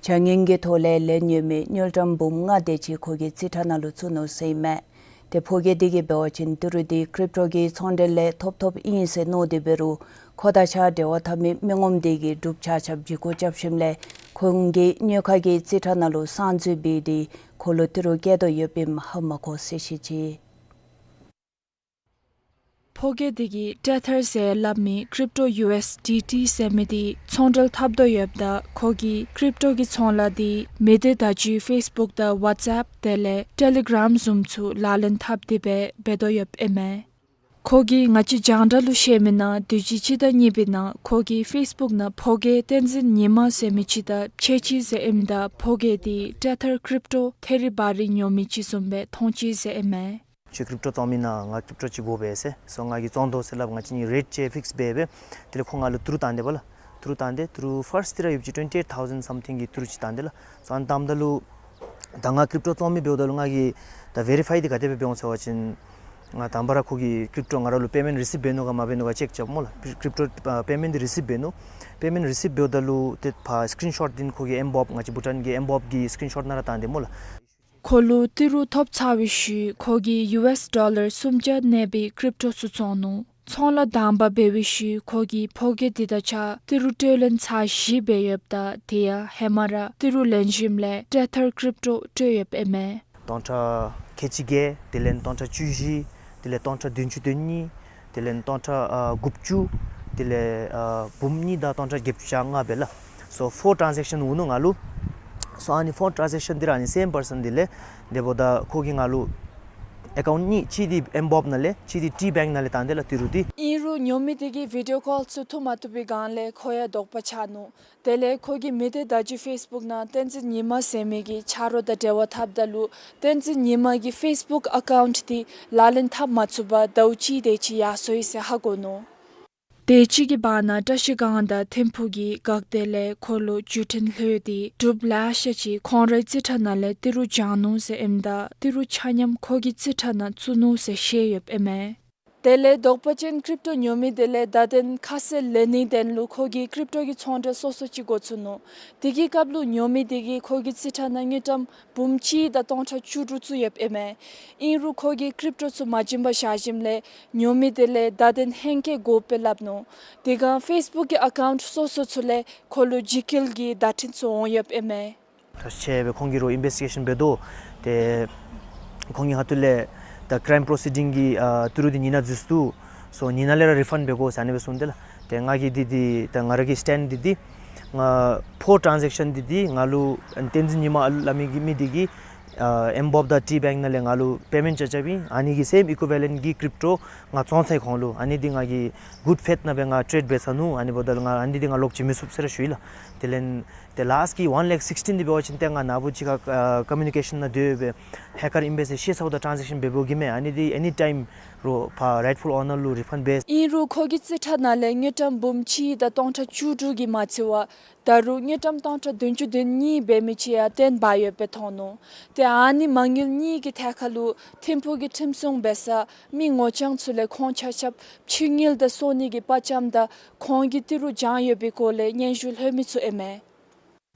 བྱ་ངན་གྱི་ཐོག་ལས་ལེན་ཡོད་མི་དངུལ་ཀྲམ་འབུམ་ལྔ་དེ་ཅིག་ཁོ་གི་རྩིས་ཁྲ་ནང་ལུ་བཙུགས་ནུག་ཟེར་ཨིན་མས། ཏེ་ཕོ་སྐྱེས་དེ་གིས་འབད་བ་ཅིན་ཏི་རུ་དེ་ཀྲིབ་ཊོ་གི་ཚོང་འབྲེལ་ལས་ཐོབ་ཐོབ་ཨིན་ཟེར་མནོ་སྟེ་འབད་རུང་ཁོ་དང་གཅིག་ཁར་འབྲེལ་བ་འཐབ་མི་མི་ངོམ་དེ་གིས་འབྲུགཔ་ཆ་ཁྱབ་འཇིགས་སྐུལ་རྐྱབ་ཞིནམ་ལས་ཁོང་གི་དངུལ་ཁང་གི་རྩིས་ཁྲ་ནང་ལུ་གསང་འཛུལ་འབད་དེ་ཁོ་ལུ་ཏི་རུ་བཀལ་དོ་ཡོདཔ་ཨིནམ་ཧ་མ་གོ་ཟེར་བཤད་ཅི། ཕོ་སྐྱེས་དེ་གིས་ཊེ་ཐར་ཟེར་སླབ་མི་ཀྲིབ་ཊོ་ཡུ་ཨེསི་ཌི་ཊི་ཟེར་མི་དེ་ཚོང་འབྲེལ་འཐབ་དོ་ཡོདཔ་ད་ཁོ་གིས་ཀྲིབ་ཊོ་གི་ཚོང་ལཱ་དེ་མི་སྡེ་བརྡ་བརྒྱུད་ཕེསི་བུཀ་དང་ཝཊས་ཨེཔ་དེ་ལས་ཊེ་ལི་གརམ་བཟུམ་ཚུ་ལག་ལེན་འཐབ་སྟེ་སྦེ་འབད་དོ་ཡོདཔ་ཨིན་མས། ཁོ་གིས་ང་བཅས་རྒྱང་བསྒྲགས་ལུ་བཤད་མིའི་ནང་དུས་ཅི་སྤྱི་ཟླ་གཉིས་པའི་ནང་ཁོ་གིས་ཕེསི་བུཀ་ནང་ཕོ་སྐྱེས་བསྟན་འཛིན་ཉི་མ་ཟེར་མི་ཅིག་དང་ཕྱད་ཅི་ཟེར་ཨིནམ་ད་ཕོ་སྐྱེས་དེ་ཊེ་ཐར་ཀྲིབ་ཊོ་ཐེ་རི་བ་རི་ཉོ་མི་ཅིག་བཟུམ་སྦེ་མཐོང་ཅི་ཟེར་ཨིན་མས། ཁྱོད་ཀྲིབ་ཊོ་བཙོང་མི་ན་ང་ཀྲིབ་ཊོ་ཅིག་དགོ་པས་ཟེར། སོ་ང་གིས་བཙོང་དོ་ཟེར་སླབ། ང་བཅས་གཉིས་རེཊ་ཅིག་ཕིགསི་འབད་སྦེ་དེ་ལས་ཁོ་ང་ལུ་ཏི་རུ་བཏང་སྟེ་སྦེ་ལགས། ཏི་རུ་བཏང་སྟེ་ཏི་རུ་ཕརསཊ་ཏི་ར་ཡོདཔ་ཅིག་ཊུ་ཝེན་ཊི་ཨེཊ་ཐའུ་ཟེནཌ་སམ་ཐིང་གི་ཏི་རུ་ཅིག་བཏང་སྟེ་ལགས། སོ་ཨ་ནི་བཏངམ་ད་ལུ་ད་ང་ཀྲིབ་ཊོ་བཙོང་མི་འབདཝ་ད་ལུ་ང་གིས་ད་བེ་རི་ཕའི་དེ་ག་དེ་སྦེ་འབད་འོང་ཟེར་བ་ཅིན་ ང་དང་པ་ར་ཁོ་གིས་ཀིརིབ་ཊོ་ང་ར་ལུ་པེ་མེནཊ་རི་སིབ་འབད་ནུག་ག་མ་འབད་ནུག་ག་ཅེཀ་རྐྱབ་སྨོ་ལགས། ཀིརིབ་ཊོ་ཨ་པེ་མེནཊ་འདི་རི་སིབ་འབད་ནུག། པེ་མེནཊ་རི་སིབ་འབདཝ་ད་ལུ་ཏེ་ཕར་སི་ཀིརིན་ཤོཊ་འདི་ཁོ་གི་ཨེམ་བོབ་ང་བཅས་བྷུ་ཊཱན་གྱི་ཨེམ་བོབ་ཀྱི་སི་ཀིརིན་ཤོཊ་ནང་ར་བཏང་སྟེ་སྨོ་ལགས། ཁོ་ལུ་ཏི་རུ་ཐོབ་ཚར་བའི་ཤུལ་ཁོ་གིས་ཡུ་ཨེསི་ཌོ་ལར་སུམ་བརྒྱ་གནས་པའི་ཀིརིབ་ཊོ་ཚུ་བཙོང་ནུག། ཚོང་ལཱ་དང་པ་འབད་བའི་ཤུལ་ཁོ་གིས་ཕོ་སྐྱེས་འདི་དང་གཅིག་ཁར་ཏི་རུ་སྤྲོད་ལེན་ཚར་བཞི་འབད་ཡོདཔ་ད་དེ་ཡང་ཧེ་མ་ར་ཏི་རུ་ལེན་ཞིནམ་ལས་ཊེ་ཐར་ཀིརིབ་ཊོ་སྤྲོད་ཡོདཔ་ཨིན་མས། སྟོང་ཕྲག་ཁལ་གཅིག་བརྒྱད། དེ་ལས་སྟོང་ཕྲག་བཅུ་བཞི། དེ་ལས་སྟོང་ཕྲག་བདུན་ཅུ་དོན་གཉིས། དེ་ལས་སྟོང་ཕྲག་ཨ་དགུ་བཅུ། དེ་ལས་ཨ་འབུམ་གཉིས་དང་སྟོང་ཕྲག་བརྒྱད་ཅུ་གྱ་ལྔ་སྦེ་ལགས། སོ་ཕོར་ཊཱན་ཟེཀ་ཤཱན་འོང་ནུག་ང་ལུ། སོ་ཨ་ནི་ཕོར་ཊཱན་ཟེཀ་ཤཱན་འདི་ར་ཨ་ནི་སེམ་པར་སཱན་འདི་ལས་དེ་འབདཝ་ད་ཁོ་གིས་ང་ལུ་ཨེ་ཀའུནཊ་གཉིས་གཅིག་འདི་ཨེམ་བོབ་ནང་ལས་གཅིག་འདི་ཊི་བེངཀ་ནང་ལས་བཏང་སྟེ་ལགས་ཏི་རུ་འདི། ཨིན་རུང་ཉོ་མི་དེ་གིས་བི་ཌིའོ་ཀོལ་ཚུ་འཐུ་མ་བཏུབ་པའི་སྒང་ལས་ཁོ་ཡང་དོགས་པ་ཆགས་ནུག། དེ་ལས་ཁོ་གིས་མི་སྡེ་བརྡ་བརྒྱུད་ཕེསི་བུཀ་ནང་བསྟན་འཛིན་ཉི་མ་ཟེར་མི་གི་ཆ་རོགས་དང་འབྲེལ་བ་འཐབ་ད་ལུ་བསྟན་འཛིན་ཉི་མ་གི་ཕེསི་བུཀ་ཨ་ཀའུནཊ་འདི་ལག་ལེན་འཐབ་མ་ཚུགས་པར་ཟླཝ་གཅིག་དེ་ཅིག་ཡར་སོ་ཡི་ཟེར་ཧ་གོ་ནུག། དེ་ཅིག་གི་བར་ན་བཀྲ་ཤིས་སྒང་དང་ཐིམ་ཕུག་གི་འགག་སྡེ་ལས་ཁོ་ལུ་བརྒྱུད་འཕྲིན་ལྷོད་དེ་འབྲུགཔ་ལེ་ཤ་ཅིག་ཁོང་རའི་རྩིས་ཁྲ་ནང་ལས་ཏི་རུ་བྱང་ནུག་ཟེར་ཨིནམ་ད་ཏི་རུ་ཆ་མཉམ་ཁོ་གི་རྩིས་ཁྲ་ནང་བཙུགས་ནུག་ཟེར་བཤད་ཡོདཔ་ཨིན་མས། དེ་ལས་དོགས་པ་ཅན་ཀིརིབ་ཊོ་ཉོ་མི་དེ་ལས་བརྡ་དོན་ཁ་གསལ་ལེན་ནིའི་དོན་ལུ་ཁོ་གིས་ཀིརིབ་ཊོ་གི་ཚོང་འབྲེལ་སོ་སོ་ཅིག་འགོ་བཙུགས་ནུག། དེ་གི་སྐབས་ལུ་ཉོ་མི་དེ་གིས་ཁོ་གི་རྩིས་ཁྲ་ནང་དངུལ་ཀྲམ་འབུམ་གཅིག་དང་སྟོང་ཕྲག་བཅུ་དྲུག་བཙུགས་ཡོདཔ་ཨིན་མས། ཨིན་རུང་ཁོ་གིས་ཀིརིབ་ཊོ་ཚུ་མ་བྱིན་པར་བཞག་ཞིནམ་ལས་ཉོ་མི་དེ་ལས་བརྡ་དོན་ཧེང་སྐལ་དགོཔ་སྦེ་སླབ་ནུག། དེ་སྒང་ཕེསི་བུཀ་གི་ཨ་ཀའུནཊ་སོ་སོ་ཚུ་ལས་ཁོ་ལུ་འཇིགས་སྐུལ་གྱི་བརྡ་འཕྲིན་ཚུ་འོང་ཡོདཔ་ཨིན་མས། ད་ཆེ་སྦེ་ཁོང་གིས་རོགས་ཨིན་བེསི་ཊི་གེ་ཤཱན་འབད་དོ། ཏེ་ཁོང་གི་ཁ་ཐུག་ལས་ད་ཀྲའིམ་པོརོ་སི་ཌིང་གི་ཨ་ཏི་རུ་འདི་ཉི་ནང་འཛུལ་སོ་ནུག། སོ་ཉི་ནང་ལས་ར་རི་ཕཱནཌ་འབད་དགོ་ཟེར་ཨ་ནི་སྦེ་གསུངས་ཏེ་ལགས། ཏེ་ང་གིས་འདི་འདི་ད་ང་ར་གི་སི་ཊེནཌ་འདི་འདི་ང་ཕོར་ཊཱན་ཟེཀ་ཤཱན་འདི་འདི་ང་ལུ་བསྟན་འཛིན་ཉི་མ་ཨ་ལུ་སླབ་མི་གི་མི་འདི་གིས་ཨ་ཨེམ་བོབ་དང་ཊི་བེངཀ་ནང་ལས་ང་ལུ་པེ་མེནཊ་རྐྱབ་རྐྱབ་ཨིན། ཨ་ནི་གི་སེམ་ཨི་ཀུའི་ཝེ་ལེནཊ་གི་ཀིརིབ་ཊོ་ང་བཙོང་ཚར་ཡི་ཁོང་ལུ། ཨ་ནི་འདི་ང་གིས་གུཌ་ཕེཐ་ནང་སྦེ་ང་ཊེརེཌ་འབད་ཚར་ནུག། ཨ་ནི་འབདཝ་ད་ལུ་ང་ཨ་ནི་འདི་ང་ལོག་བྱིན་མི་ཚུགས་ཟེར་ར་ཞུ་ཡི་ལགས། དེ་ལས་ཏེ་ལཱསཊ་གི་ཝན་ལེཁ་སིགསི་ཊིན་འདི་འབད་བ་ཅིན་ཏེ་ང་ནཱ་བུ་ཅིག་ཁར་ཨ་ཀོ་མུ་ནི་ཀེ་ཤཱན་ནང་སྡོད་སྦེ་ཧེ་ཀར་ཨིན་པས་ཟེར་ཤེས་ཚརཝ་ད་ཊཱན་ཟེཀ་ཤཱན་འབད་འབདཝ་གིས་མས། ཨ་ནི་འདི་ཨེ་ནི་ཊའིམ་རོགས་ཕར་རའིཊ་ཕུལ་ཨོ་ནར་ལུ་རི་ཕཱནཌ་འབད། ཨིན་རུང་ཁོ་གི་རྩིས་ཁྲ་ནང་ལས་དངུལ་ཀྲམ་འབུམ་གཅིག་དང་སྟོང་ཕྲག་བཅུ་དྲུག་གིས་མ་ཚད་པར་ད་རུང་དངུལ་ཀྲམ་སྟོང་ཕྲག་བདུན་ཅུ་དོན་གཉིས་འབད་མི་ཅིག་ཡང་བཏོན་འབག་ཡོདཔ་སྦེ་མཐོང་ནུག། ཏེ་ཨ་ནི་མ་དངུལ་གཉིས་ཀྱི་ཐད་ཁར་ལུ་ཐིམ་ཕུག་གི་ཁྲིམས་སྲུང་འབད་ས་མི་ངོ་རྐྱང་ཚུ་ལས་ཁོང་ཆ་ཁྱབ་ཕྱི་དངུལ་དང་སོ་ནི་གི་དཔའ་བཅམ་དང་ཁོང་གིས་ཏི་རུ་བྱང་ཡོད་པའི་སྐོར་ལས་སྙན་ཞུ་ལྷོད་མི་ཚུ་ཨིན་མས།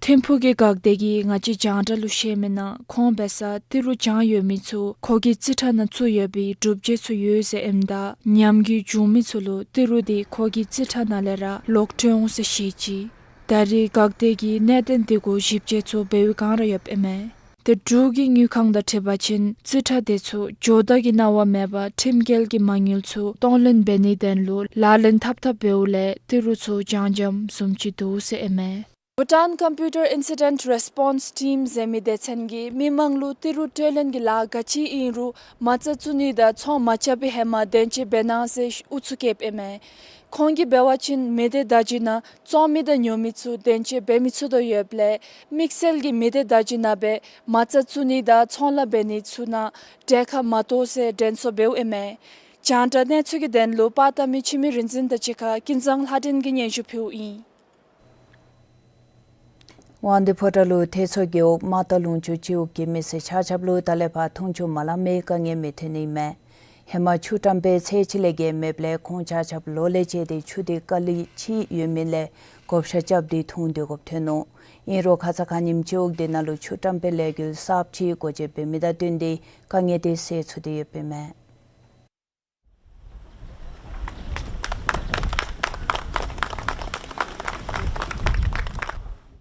ཐིམ་ཕུག་གི་འགག་སྡེ་གིས་ང་བཅས་རྒྱང་བསྒྲགས་ལུ་བཤད་མི་ནང་ཁོང་འབད་ས་ཏི་རུ་བྱང་ཡོད་མི་ཚུ་ཁོ་གི་རྩིས་ཁྲ་ནང་བཙུགས་ཡོད་པའི་སྒྲུབ་བྱེད་ཚུ་ཡོད་ཟེར་ཨིནམ་ད་ཉམས་རྒུད་བྱུང་མི་ཚུ་ལུ་ཏི་རུ་འདི་ཁོ་གི་རྩིས་ཁྲ་ནང་ལས་ར་ལོག་སྤྲོད་འོང་ཟེར་བཤད་ཅི། ད་རེས་འགག་སྡེ་གིས་གནད་དོན་འདི་གུ་ཞིབ་དཔྱད་ཚུ་འབད་བའི་བསྒང་ར་ཡོདཔ་ཨིན་མས། ཏེ་འབྲུག་གི་དངུལ་ཁང་དང་འཁྲིལ་བ་ཅིན་རྩིས་ཁྲ་དེ་ཚུ་ཇོ་བདག་གི་གནང་བ་མེད་པར་ཁྲིམས་འགལ་གྱི་མ་དངུལ་ཚུ་གཏོང་ལེན་འབད་ནིའི་དོན་ལུ་ལག་ལེན་འཐབ་འཐབ་འབདཝ་ལས་ཏི་རུ་ཚུ་འགྱངས་འགྱངསམ་བཟུམ་ཅིག་འདུག་ཟེར་ཨིན་མས། Bhutan Computer Incident Response Team ཟེར་མི་སྡེ་ཚན་གྱིས་མི་མང་ལུ་ཏི་རུ་སྤྲོད་ལེན་གྱི་ལཱ་ག་ཅི་ཨིན་རུང་མ་རྩ་བཙུགས་ནི་དང་ཚོང་མ་རྐྱབ་པའི་ཧེ་མ་དོན་གཅོད་འབད་གནང་ཟེར་ཨུ་ཚུགས་བསྐྱེདཔ་ཨིན་མས། ཁོང་གིས་འབད་བ་ཅིན་མི་སྡེ་བརྡ་བརྒྱུད་ནང་བཙོང་མི་དང་ཉོ་མི་ཚུ་དོན་གཅོད་འབད་མི་ཚུགས་དོ་ཡོདཔ་ལས་དམིགས་བསལ་གྱིས་མི་སྡེ་བརྡ་བརྒྱུད་ནང་སྦེ་མ་རྩ་བཙུགས་ནི་དང་ཚོང་ལཱ་འབད་ནི་ཚུ་ནང་གྲལ་ཁར་མ་གཏོགས་ཟེར་དྲན་གསོ་འབདཝ་ཨིན་མས། རྒྱང་བསྒྲགས་གནས་ཚུལ་གྱི་དོན་ལུ་པར་བཏབ་མི་འཆི་མེད་རིག་འཛིན་དང་གཅིག་ཁར་ཀུན་བཟང་ལྷ་སྒྲོན་གྱིས་སྙན་ཞུ་ཕུལཝ་ཨིན། དབང་འདུས་ཕོ་བྲང་ལུ་ཐེད་མཚོ་རྒེད་འོག་རྨ་རྟ་ལུང་ཆུ་སྤྱི་འོག་གི་མི་སེར་ཆ་ཁྱབ་ལུ་ད་ལས་ཕར་འཐུང་ཆུ་མ་ལང་མིའི་དཀའ་ངལ་མི་ཐོན་ནི་ཨིན་མས། ཧེ་མ་ཆུ་བཀྲམ་སྤེལ་ཚད་ཅིག་ལས་བརྒལ་མེདཔ་ལས་ཁོང་ཆ་ཁྱབ་ལོ་ལས་བཅད་དེ་ཆུ་དེ་ཀ་ལི་ཅིག་ཡོད་མི་ལས་བགོ་བཤའ་རྐྱབ་སྟེ་འཐུང་སྡོད་དགོཔ་ཐོན་ནུག། ཨིན་རུང་ཁ་ཙ་ཁ་ཉིནམ་སྤྱི་འོག་དེ་ནང་ལུ་ཆུ་བཀྲམ་སྤེལ་ལས་འགུལ་གསརཔ་ཅིག་སྒོ་འབྱེད་འབད་མི་དང་བསྟུན་ཏེ་དཀའ་ངལ་དེ་སེལ་ཚུགས་ཏེ་ཡོདཔ་ཨིན་མས།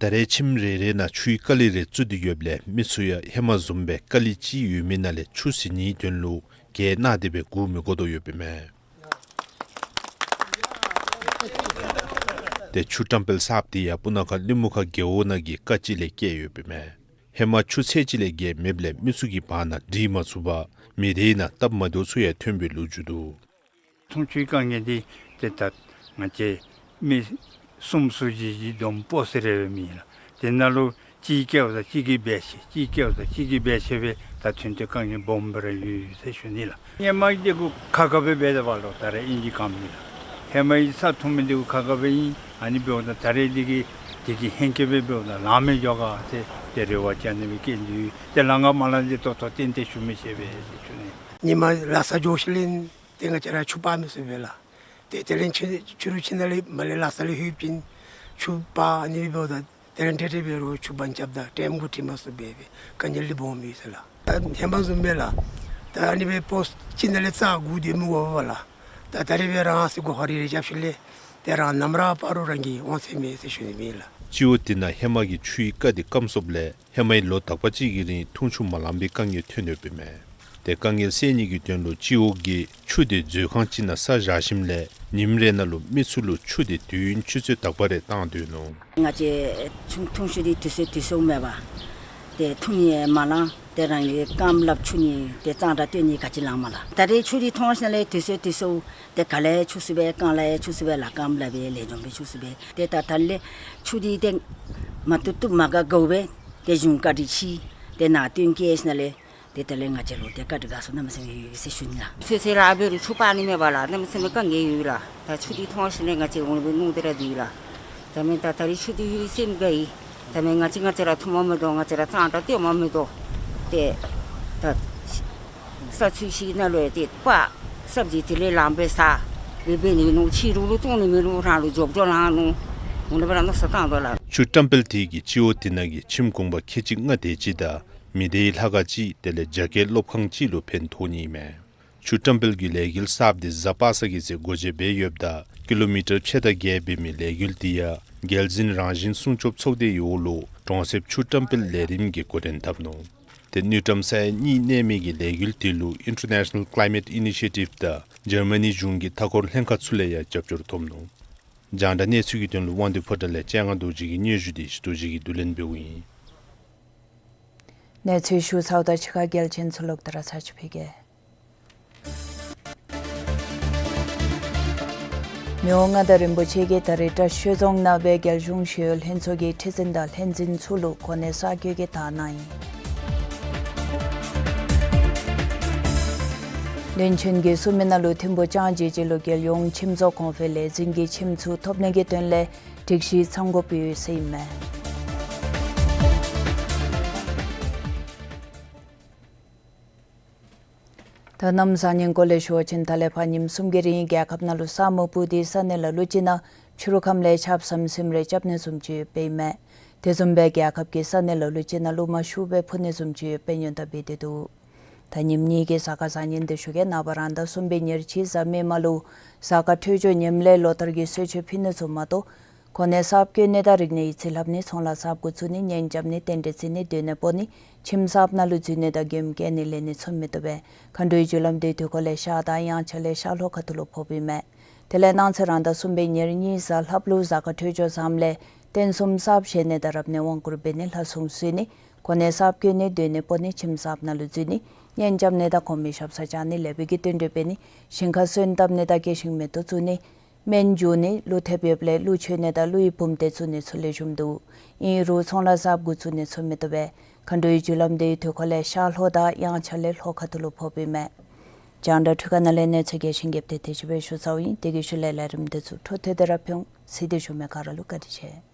ད་རེས་ཁྱིམ་རེ་རེ་ནང་ཆུའི་ཀ་ལི་རེ་བཙུགས་ཏེ་ཡོདཔ་ལས་མི་ཚུ་ཡང་ཧེ་མ་བཟུམ་སྦེ་ཀ་ལི་ཅིག་ཡོད་མི་ནང་ལས་ཆུ་ཟད་ནིའི་དོན་ལུ་གྱལ་གནང་སྟེ་སྦེ་སྒུག་མི་དགོ་དོ་ཡོདཔ་ཨིན་མས། ཏེ་ཆུ་བཀྲམ་སྤེལ་གསརཔ་དེ་ཡང་སྤུ་ན་ཁ་གླིང་མུ་ཁ་རྒེད་འོག་ནང་གི་ཀ་ཅིག་ལས་བཀལ་ཡོདཔ་ཨིན་མས། ཧེ་མ་ཆུ་ཚད་ཅིག་ལས་བརྒལ་མེདཔ་ལས་མི་ཚུ་གིས་བར་ན་སྒྲིག་མ་ཚུགས་པར་མི་སྡེ་ནང་སྟབས་མ་བདེཝ་ཚུ་ཡང་ཐོན་པའི་ལོ་རྒྱུས་འདུག། འཐུང་ཆུའི་དཀའ་ངལ་འདི་ཏེ་ད་ང་བཅས་མི་གསུམ་ཚུ་གི་གི་བསྡོམས་སྤོ་ཟེར་ར་མེན་ལགས། དེ་ནང་ལུ་གཅིག་བཀལཝ་ད་གཅིག་གིས་འབད་ཤེས་གཅིག་བཀལཝ་ད་གཅིག་གིས་འབད་ཤེས་སྦེ་ད་ཐོན་ཏེ་དཀའ་ངལ་སྦོམ་སྦེ་ར་ཡོད་ཟེར་ཞུ་ནི་ལགས། ཧེ་མ་འདི་གུ་ཁ་ཁ་སྦེ་འབད་དེ་འབད་ལོ། ད་རེས་ཨིན་ཅི་ག་མེན་ལགས། ཧེ་མ་ཡི་ས་འཐུང་མི་འདི་གུ་ཁ་ཁ་སྦེ་ཨིན། ཨ་ནི་འབདཝ་ད་ད་རེས་འདི་གིས་དེ་གིས་ཧེང་སྐལ་སྦེ་འབདཝ་ད་ལང་མི་འགྱོ་ག་ཟེར་ཏེ་རེ་བ་བཅའ་ནི་སྦེ་བསྐྱལ་ནི་ཡོད། ཏེ་ལང་ག་མ་ལང་འདི་ཏོག་ཏོ་ཏན་ཏན་ཞུ་མི་ཤེས་པས་ཟེར་ཞུ་ནི། ཉིནམ་ལ་ས་འགྱོ་ཞིནམ་ལས་ཏེ་ང་བཅས་ར་ཆུ་འབག་མི་ཚུགས་པས་ལགས། ཏེ་དེ་ལས་ཆུ་ཆུ་རུད་ཕྱི་ནང་ལས་མར་ལས་ལ་ས་ལས་ལྷོད་པ་ཅིན་ཆུ་འབག་ཨ་ནི་འབདཝ་ད་དེ་ལས་འདྲེ་འདྲེ་འབད་རུང་ཆུ་འབག་རྐྱབ་ད་ཊེམ་གུ་ཊེམ་མ་ཚུགས་པས་དཀའ་ངལ་འདི་སྦོམ་ཡོད་ཟེར་ལགས། ད་ཧེ་མ་བཟུམ་སྦེ་ལགས། ད་ཨ་ནི་སྦེ་པོསཊ་ཅིག་ནང་ལས་རྩ་སྒུར་སྡོད་མི་དགོ་པས་ལགས། ད་ད་རིས་སྦེ་རང་སོའི་སྒོ་ཁར་རི་རི་རྐྱབ་ཞིནམ་ལས་ཏེ་རང་ནམ་ར་བབ་རུང་རང་གི་དབང་ཚད་མེད་ཟེར་ཞུ་ནི་ཨིན་ལགས། སྤྱི་འོག་དེ་ནང་ཧེ་མ་གི་ཆུའི་རྐ་དེ་སྐམ་སོངམ་ལས་ཧེ་མའི་ལོ་དག་པ་ཅིག་གི་རིང་འཐུང་ཆུ་མ་ལང་པའི་དཀའ་ངལ་ཐོན་ཡོདཔ་ཨིན་མས། ཏེ་དཀའ་ངལ་སེལ་ནི་གི་དོན་ལུ་སྤྱི་འོག་གིས་ཆུ་དེ་མཛོད་ཁང་ཅིག་ནང་བསགས་བཞག་ཞིནམ་ལས་ཉིནམ་རེ་ནང་ལུ་མི་ཚུ་ལུ་ཆུ་དེ་དུས་ཡུན་ཆུ་ཚོད་དག་པ་རེ་བཏང་སྡོད་ནུག། ང་བཅས་ཆུ་འཐུང་ཆུ་འདི་དུས་ཚོད་དུས་ཚོད་མེད་པར་ཏེ་འཐུང་ནི་མ་ལང་། ཏེ་རང་གི་རྐངམ་ལགཔ་འཁྱུ་ནི་ཏེ་གཙང་སྦྲ་སྟོན་ནི་ག་ཅི་ལང་མ་ལང་། ད་རིས་ཆུ་འདི་འཐུང་ཞིནམ་ལས་དུས་ཚོད་དུས་ཚོད་ཏེ་ག་ལས་འཁྱུ་ཚུགས་པས་རྐངམ་ལས་འཁྱུ་ཚུགས་པས་ལགས། རྐངམ་ལགཔ་སྦེ་ལེགས་ཤོམ་སྦེ་འཁྱུ་ཚུགས་པས། ཏེ་ད་ད་ལས་ཆུ་འདི་ཏེ་མ་བཏུབ་བཏུབ་མ་དགའ་དགའཝ་སྦེ་ཏེ་གཞུང་བཀའ་དྲིན་ཆེ། ཏེ་ནཱ་བཏོན་བསྐྱལ་ཞིནམ་ལས་ཏེ་ད་ལས་ང་བཅས་ལུ་ཏེ་བཀའ་དྲིན་དགའ་ཚོར་གནམ་མེད་ས་མེད་ཡོད་ཟེར་ཞུ་ནི་ལགས། ཚོད་ཚོད་ར་འབད་རུང་ཆུ་འབག་ནི་མེད་པས་ལགས། གནམ་མེད་ས་མེད་དཀའ་ངལ་ཡོད་ལགས། ད་ཆུ་འདི་འཐུང་ཞིནམ་ལས་ང་བཅས་འོང་སྦེ་ནུབ་སྟེ་ར་སྡོད་ལགས། ད་མེན་ད་ད་རིས་ཆུ་འདི་ཡོད་སེམས་དགའ་ཡི། ད་མེན་ང་བཅས་ང་བཅས་ར་འཐུང་མ་མི་དོ། ང་བཅས་ར་གཙང་སྦྲ་སྟོན་མ་མི་དོ། ཏེ་ད་ས་ཆུ་ཞིང་ནང་ལུ་ཡང་ཏེ་སྤགས་སབ་ཇི་དེ་ལས་ལངམ་སྦེ་ཟ་སྦེ་འབད་ནི་ནུག། ཕྱི་རུ་ལུ་བཙོང་ནི་མེད་ལུགས། རང་ལུ་འབྱོར་འབྱོར་ལང་ནུག། འོ་ན་སྦེ་ར་མནོ་བསམ་བཏང་དོ་ལགས། ཆུ་བཀྲམ་སྤེལ་དེ་གིས་སྤྱི་འོག་དེ་ནང་གི་ཁྱིམ་གུང་པ་ཁལ་གཅིག་ལྔ་དེ་ཅིག་དང་མི་སྡེའི་ལྷ་ཁང་གཅིག་དེ་ལས་རྒྱ་སྐྱེད་སློབ་ཁང་གཅིག་ལུ་ཕན་ཐོགས་ནི་ཨིན་མས། ཆུ་བཀྲམ་སྤེལ་གྱི་ལས་འགུལ་གསརཔ་དེ་གཟའ་པ་སངས་ཀྱི་ཚེ་སྒོ་འབྱེད་འབད་ཡོདཔ་ད་ཀི་ལོ་མི་ཊར་ཕྱེད་དང་བརྒྱད་འབད་མི་ལས་འགུལ་དེ་ཡང་རྒྱལ་འཛིན་རང་བཞིན་སྲུང་སྐྱོབ་ཚོགས་སྡེའི་འོག་ལུ་གྲོང་གསེབ་ཆུ་བཀྲམ་སྤེལ་ལས་རིམ་གྱི་འགོ་འདྲེན་འཐབ་ནུག། ཏེ་དངུལ་ཀྲམ་ས་ཡ་གཉིས་གནས་མི་གི་ལས་འགུལ་དེ་ལུ་International Climate Initiative དང་འཇར་མ་ནི་གཞུང་གི་མཐའ་འཁོར་ལྷན་ཁག་ཚུ་ལས་ཡང་རྒྱབ་སྐྱོར་ཐོབ་ནུག། རྒྱང་བསྒྲགས་གནས་ཚུལ་གྱི་དོན་ལུ་དབང་འདུས་ཕོ་བྲང་ལས་སྤྱན་སྔ་རྡོ་རྗེ་གི་སྙན་ཞུ་དེ་ཞུ་རྡོ་རྗེ་གིས་བསྡུ་ལེན་འབདཝ་ཨིན། གནས་ཚུལ་ཞུ་ཚརཝ་ད་ཕྱི་ཁ་གལ་ཆེན་ཚུ་ལོག་སྟེ་ར་ཚར་ཅིག་ཕུལ་གེ། མི་དབང་མངའ་བདག་རིན་པོ་ཆེ་གིས་ད་རིས་བཀྲིས་ཆོས་རྫོང་ནང་སྦེ་རྒྱལ་གཞུང་ཞི་གཡོག་ལྷན་ཚོགས་ཀྱི་ཁྲི་འཛིན་དང་ལྷན་འཛིན་ཚུ་ལུ་གོ་གནས་གསར་བཀོད་ཀྱི་དར་གནང་ཡི། བློན་ཆེན་གྱིས་གསུངས་མི་ནང་ལུ་ཐིམ་ཕུག་ལྕང་སྦྱིས་སྦྱིས་ལུ་རྒྱལ་ཡོངས་ཁྱིམ་བཟོ་གོང་འཕེལ་ལས་འཛིན་གྱི་ཁྱིམ་ཚུ་ཐོབ་ནི་གི་དོན་ལས་སྒྲིག་གཞི་ཚང་དགོཔ་ཡོད་ཟེར་ཨིན་མས། ད་གནམ་གཤིས་སྙིང་སྐོར་ལས་ཞུ་བ་ཅིན་ད་ལས་ཕར་ཉིནམ་གསུམ་གྱི་རིང་རྒྱལ་ཁབ་ནང་ལུ་ས་སྨུག་སྤུབས་ཏེ་ས་གནས་ལ་ལུ་ཅིག་ནང་ཕྱི་རུ་ཁམས་ལས་ཆརཔ་ཟམ་ཟིམ་རེ་རྐྱབ་ནི་བཟུམ་ཅིག་ཡོདཔ་ཨིན་མས། དེ་བཟུམ་སྦེ་རྒྱལ་ཁབ་ཀྱི་ས་གནས་ལ་ལུ་ཅིག་ནང་ལུ་མར་ཤུགས་སྦེ་འཕུ་ནི་བཟུམ་ཅིག་ཡོདཔ་སྙན་ཐོ་འབད་དེ་འདུག། ད་ཉིནམ་གཉིས་ཀྱི་གཟའ་སྐར་བཟང་ངན་དེ་ཞུ་གེ། ནངས་པ་རང་ཟླ་གསུམ་པའི་ཉེར་གཅིག་གཟའ་མིག་དམར་ལུ་གཟའ་སྐར་འཕྲོད་སྦྱོར་ངནམ་ལས་ལོ་ལྟར་གྱི་གསོལ་མཆོད་ཕུལ་ནི་ཚུ་མ་གཏོགས་གོ་གནས་གསརཔ་བསྐོ་ནི་དང་རིག་གནས་ཡིག་རྩིས་ལྷབ་ནི་ཚོང་ལཱ་གསརཔ་འགོ་བཙུགས་ནི་གཉེན་རྐྱབ་ནི་རྟེན་འབྲེལ་བརྩི་ནི་སྡོད་གནས་སྤོ་ནི་ཁྱིམ་གསརཔ་ནང་ལུ་འཛུལ་ནི་དང་མགྱོནམ་བསྐྱལ་ནི་ལེན་ནི་ཚུ་མི་བཏུབ་པས། མཁའ་འགྲོའི་རྒྱུ་ལམ་དེའི་དུས་འཁོར་ལས་ཤར་དང་དབྱངས་འཆར་ལས་ཤར་ལྷོ་ཁ་ཐུག་ལུ་ཕོགཔ་ཨིན་མས། དེ་ལས་གནངས་ཚེ་རང་ཟླ་གསུམ་པའི་ཉེར་གཉིས་གཟའ་ལྷགཔ་ལུ་གཟའ་སྐར་འཕྲོད་སྦྱོར་བཟངམ་ལས་རྟེན་གསུམ་གསརཔ་བཞེངས་ནི་དང་རབ་གནས་དབང་བསྐུར་འབད་ནི་ལྷ་སྲུང་བསུ་ནི་གོ་གནས་གསརཔ་བསྐོ་ནི་སྡོད་གནས་སྤོ་ནི་ཁྱིམ་གསརཔ་ནང་ལུ་འཛུལ་ནི་གཉེན་རྐྱབ་ནི་དང་གོང་མའི་ཞབས་སར་བཅར་ནི་ལེགས་པའི་གི་རྟེན་འབྲེལ་འབད་ནི་ཞིང་ཁར་སོན་བཏབ་ནི་དང་སྐྱེ་ཤིང་མེ་ཏོག་བཙུགས་ནི་སྨན་བྱུག་ནི་ཀླུ་ཐེབས་ཡོདཔ་ལས་ཀླུ་མཆོད་ནི་དང་ཀླུ་ཡི་བུམ་སྡེ་བཙུགས་ནི་ཚུ་ལེགས་ཤོམ་འདུག། ཨིན་རུང་ཚོང་ལཱ་གསརཔ་འགོ་བཙུགས་ནི་ཚུ་མི་བཏུབ་པས། མཁའ་འགྲོའི་རྒྱུ་ལམ་དེའི་དུས་འཁོར་ལས་ཤར་ལྷོ་དང་དབྱངས་འཆར་ལས་ལྷོ་ཁ་ཐུག་ལུ་ཕོགཔ་ཨིན་མས། རྒྱང་བསྒྲགས་འཕྲུལ་ཁང་ནང་ལས་གནས་ཚུལ་རྒྱས་ཤིང་རྒྱསཔ་དེ་དེ་ཅིག་སྦེ་ཞུ་ཚརཝ་ཨིན། དེ་གི་ཤུལ་ལས་ལས་རིམ་དེ་ཚུ་འཕྲོ་མཐུད་དེ་ར་ཕུལ་འོང་། གཟིགས་ཏེ་བཞུགས་མི་ག་ར་ལུ་བཀའ་དྲིན་ཆེ།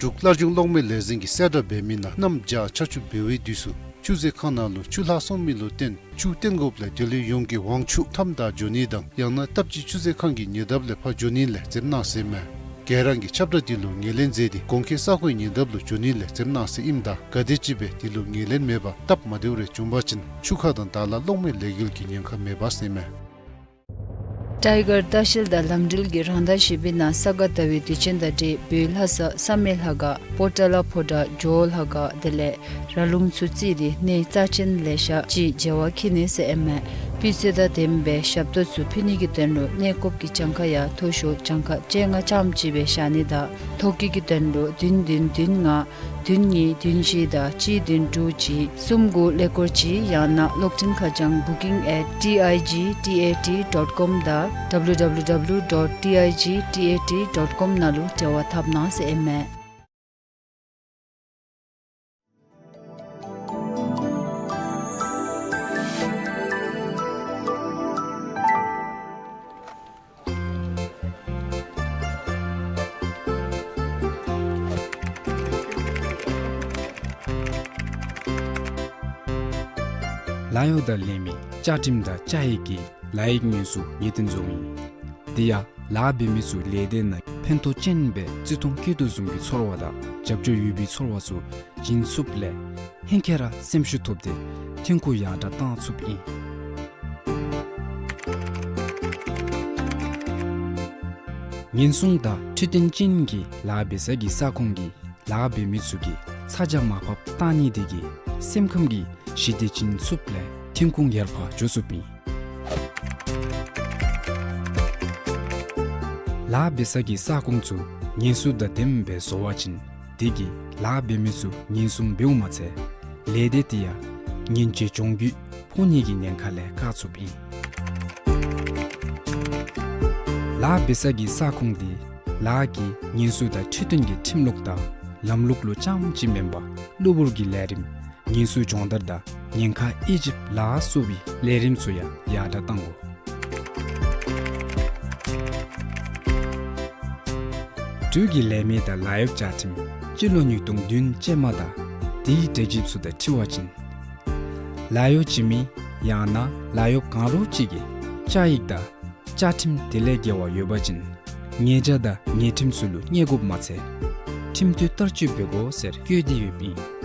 འབྲུག་སླར་འབྱུང་གློག་མེ་ལས་འཛིན་གྱིས་གསལ་བསྒྲགས་འབད་མི་ནང་གནམ་བྱཱར་ཆར་ཆུ་འབེལ་བའི་དུས་སུ་ཆུ་མཛོད་ཁང་ནང་ལུ་ཆུ་ལྷག་སོང་མི་ལུ་བརྟེན་ཆུ་བཏོན་དགོཔ་ལས་དེ་ལུ་ཡོངས་ཀྱི་དབང་ཕྱུག་མཐའམ་བདའ་འགྱོ་ནི་དང་ཡང་ན་སྟབས་གཅིག་ཆུ་མཛོད་ཁང་གི་ཉེ་འདབས་ལས་ཕར་འགྱོ་ནི་ལས་འཛེམ་གནང་ཟེར་མས། ག་ར་གིས་ཁྱབ་བསྒྲགས་འདི་ལུ་ངོས་ལེན་མཛད་དེ་གོང་འཁོད་ས་གོའི་ཉེ་འདབས་ལུ་འགྱོ་ནི་ལས་འཛེམ་གནང་ཟེར་ཨིནམ་ད་ག་དེམ་ཅིག་སྦེ་འདི་ལུ་ངོས་ལེན་མེད་པར་སྟབས་མ་བདེཝ་རེ་བྱུང་པ་ཅིན་ཆུ་ཁ་དང་བདའ་ལ་གློག་མེ་ལས་འགུལ་གྱི་ཉེན་ཁ་མེད་པ་ཟེར་མས། ཊའི་གར་ལྟ་བཤལ་དང་ལམ་འགྲུལ་གྱི་རང་ཟླ་བཞི་པའི་ནང་ས་ག་ཟླ་བའི་དུས་ཆེན་དང་འབྲེལ་བོད་ལྷ་ས་བསམ་ཡས་ལྷ་ཁང་པོ་ཏ་ལ་ཕོ་བྲང་ཇོ་བོ་ལྷ་ཁང་དེ་ལས་ར་ལུང་ཚུ་བརྩིས་ཏེ་གནས་རྩ་ཆེན་ལེ་ཤ་ཅིག་མཇལ་བར་འཁྱིད་ནི་ཟེར་ཨིན་མས། སྤུས་ཚད་དང་ལྡནམ་སྦེ་ཞབས་ཏོག་ཚུ་ཕུལ་ནི་གི་དོན་ལུ་གནས་སྐབས་ཀྱི་གྱངས་ཁ་ཡང་མཐོ་ཤོས་གྱངས་ཁ་བཅོ་ལྔ་ཙམ་ཅིག་སྦེ་བཞག་ནི་དང་ཐོ་བཀོད་ཀྱི་དོན་ལུ་བདུན་བདུན་བདུན་ལྔ་བདུན་གཉིས་བདུན་བཞི་དང་གཅིག་བདུན་དྲུག་གཅིག་གསུམ་དགུ་ཀླད་ཀོར་གཅིག་ཡང་ན་གློག་འཕྲིན་ཁ་བྱང་booking at T I G T A T dot com དང་W W W dot T I G T A T dot com ནང་ལུ་འབྲེལ་བ་འཐབ་གནང་ཟེར་ཨིན་མས། ལཱ་གཡོག་དང་ལས་མི་བཅའ་ཁྲིམས་དང་བཅའ་ཡིག་གི་ལཱ་ཡིག་ཉེན་སྲུང་ཉེས་དོན་རྫོང་ཨིན། དེ་ཡང་ལཱ་འབད་མི་ཚུ་ལས་སྡེ་ནང་ཕན་ཐོགས་ཅན་སྦེ་བརྩི་མཐོང་བསྐྱེད་དོ་བཟུམ་གྱི་ཚོར་བ་དང་རྒྱབ་སྐྱོར་ཡོད་པའི་ཚོར་བ་ཚུ་བྱིན་ཚུགསཔ་ལས་ཧེང་སྐལ་ར་སེམས་ཤུགས་ཐོབ་སྟེ་ཐོན་ཁུངས་ཡར་དྲགས་བཏང་ཚུགསཔ་ཨིན། ཉེན་སྲུང་དང་འཕྲོད་བསྟེན་ཅན་གྱི་ལཱ་འབད་ས་གི་ས་ཁོངས་ཀྱི་ལཱ་འབད་མི་ཚུ་གིས་ཚ་གྱང་མར་ཕབ་བཏང་ནི་དེ་གིས་སེམས་ཁམས་ཀྱི་ཞི་བདེ་བྱིན་ཚུགསཔ་ལས་ཐོན་ཁུངས་ཡར་འཕར་འགྱོ་ཚུགསཔ་ཨིན། ལཱ་འབད་ས་གི་ས་ཁོངས་ཚུ་ཉེན་སྲུང་དང་ལྡནམ་སྦེ་བཟོ་བ་ཅིན་དེ་གིས་ལཱ་འབད་མི་ཚུ་ཉེན་སྲུང་འབདཝ་མ་ཚད་ལས་སྡེ་དེ་ཡང་ཉེན་བཅོལ་གྱོང་གུད་ཕོག་ནི་གི་ཉེན་ཁ་ལས་བཀག་ཚུགསཔ་ཨིན། ལཱ་འབད་ས་གི་ས་ཁོངས་དེ་ལཱ་གི་ཉེན་སྲུང་དང་འཕྲོད་བསྟེན་གྱི་ཁྲིམས་ལུགས་དང་ལམ་ལུགས་ལུ་རྐྱངམ་ཅིག་མེན་པར་གློ་བུར་གྱི་ལས་རིམ་ཉེན་སྲུང་སྦྱོང་བརྡར་དང་ཉེན་ཁ་དབྱེ་ཞིབ་ལ་སོགས་པའི་ལས་རིམ་ཚུ་ཡང་ཡར་དྲགས་བཏང་དགོ། འབྲུག་གི་ལས་མི་དང་ལཱ་གཡོག་བཅའ་ཁྲིམས་སྤྱི་ལོ་ཉིས་སྟོང་བདུན་ཅན་མ་དང་དེའི་འབྲེལ་ཞིབ་ཚུ་དང་འཁྲིལ་བ་ཅིན་ལཱ་གཡོག་བྱིན་མི་ཡང་ན་ལཱ་གཡོག་གང་རུང་ཅིག་གིས་བཅའ་ཡིག་དང་བཅའ་ཁྲིམས་དེ་ལས་འགལ་བ་ཡོད་པ་ཅིན་ཉེས་བྱ་དང་ཉེས་ཁྲིམས་ཚུ་ལུ་བརྙས་དགོཔ་མ་ཚད་ཁྲིམས་མཐུན་བསྟར་སྤྱོད་འབད་དགོ་ཟེར་བཀོད་དེ་ཡོདཔ་ཨིན།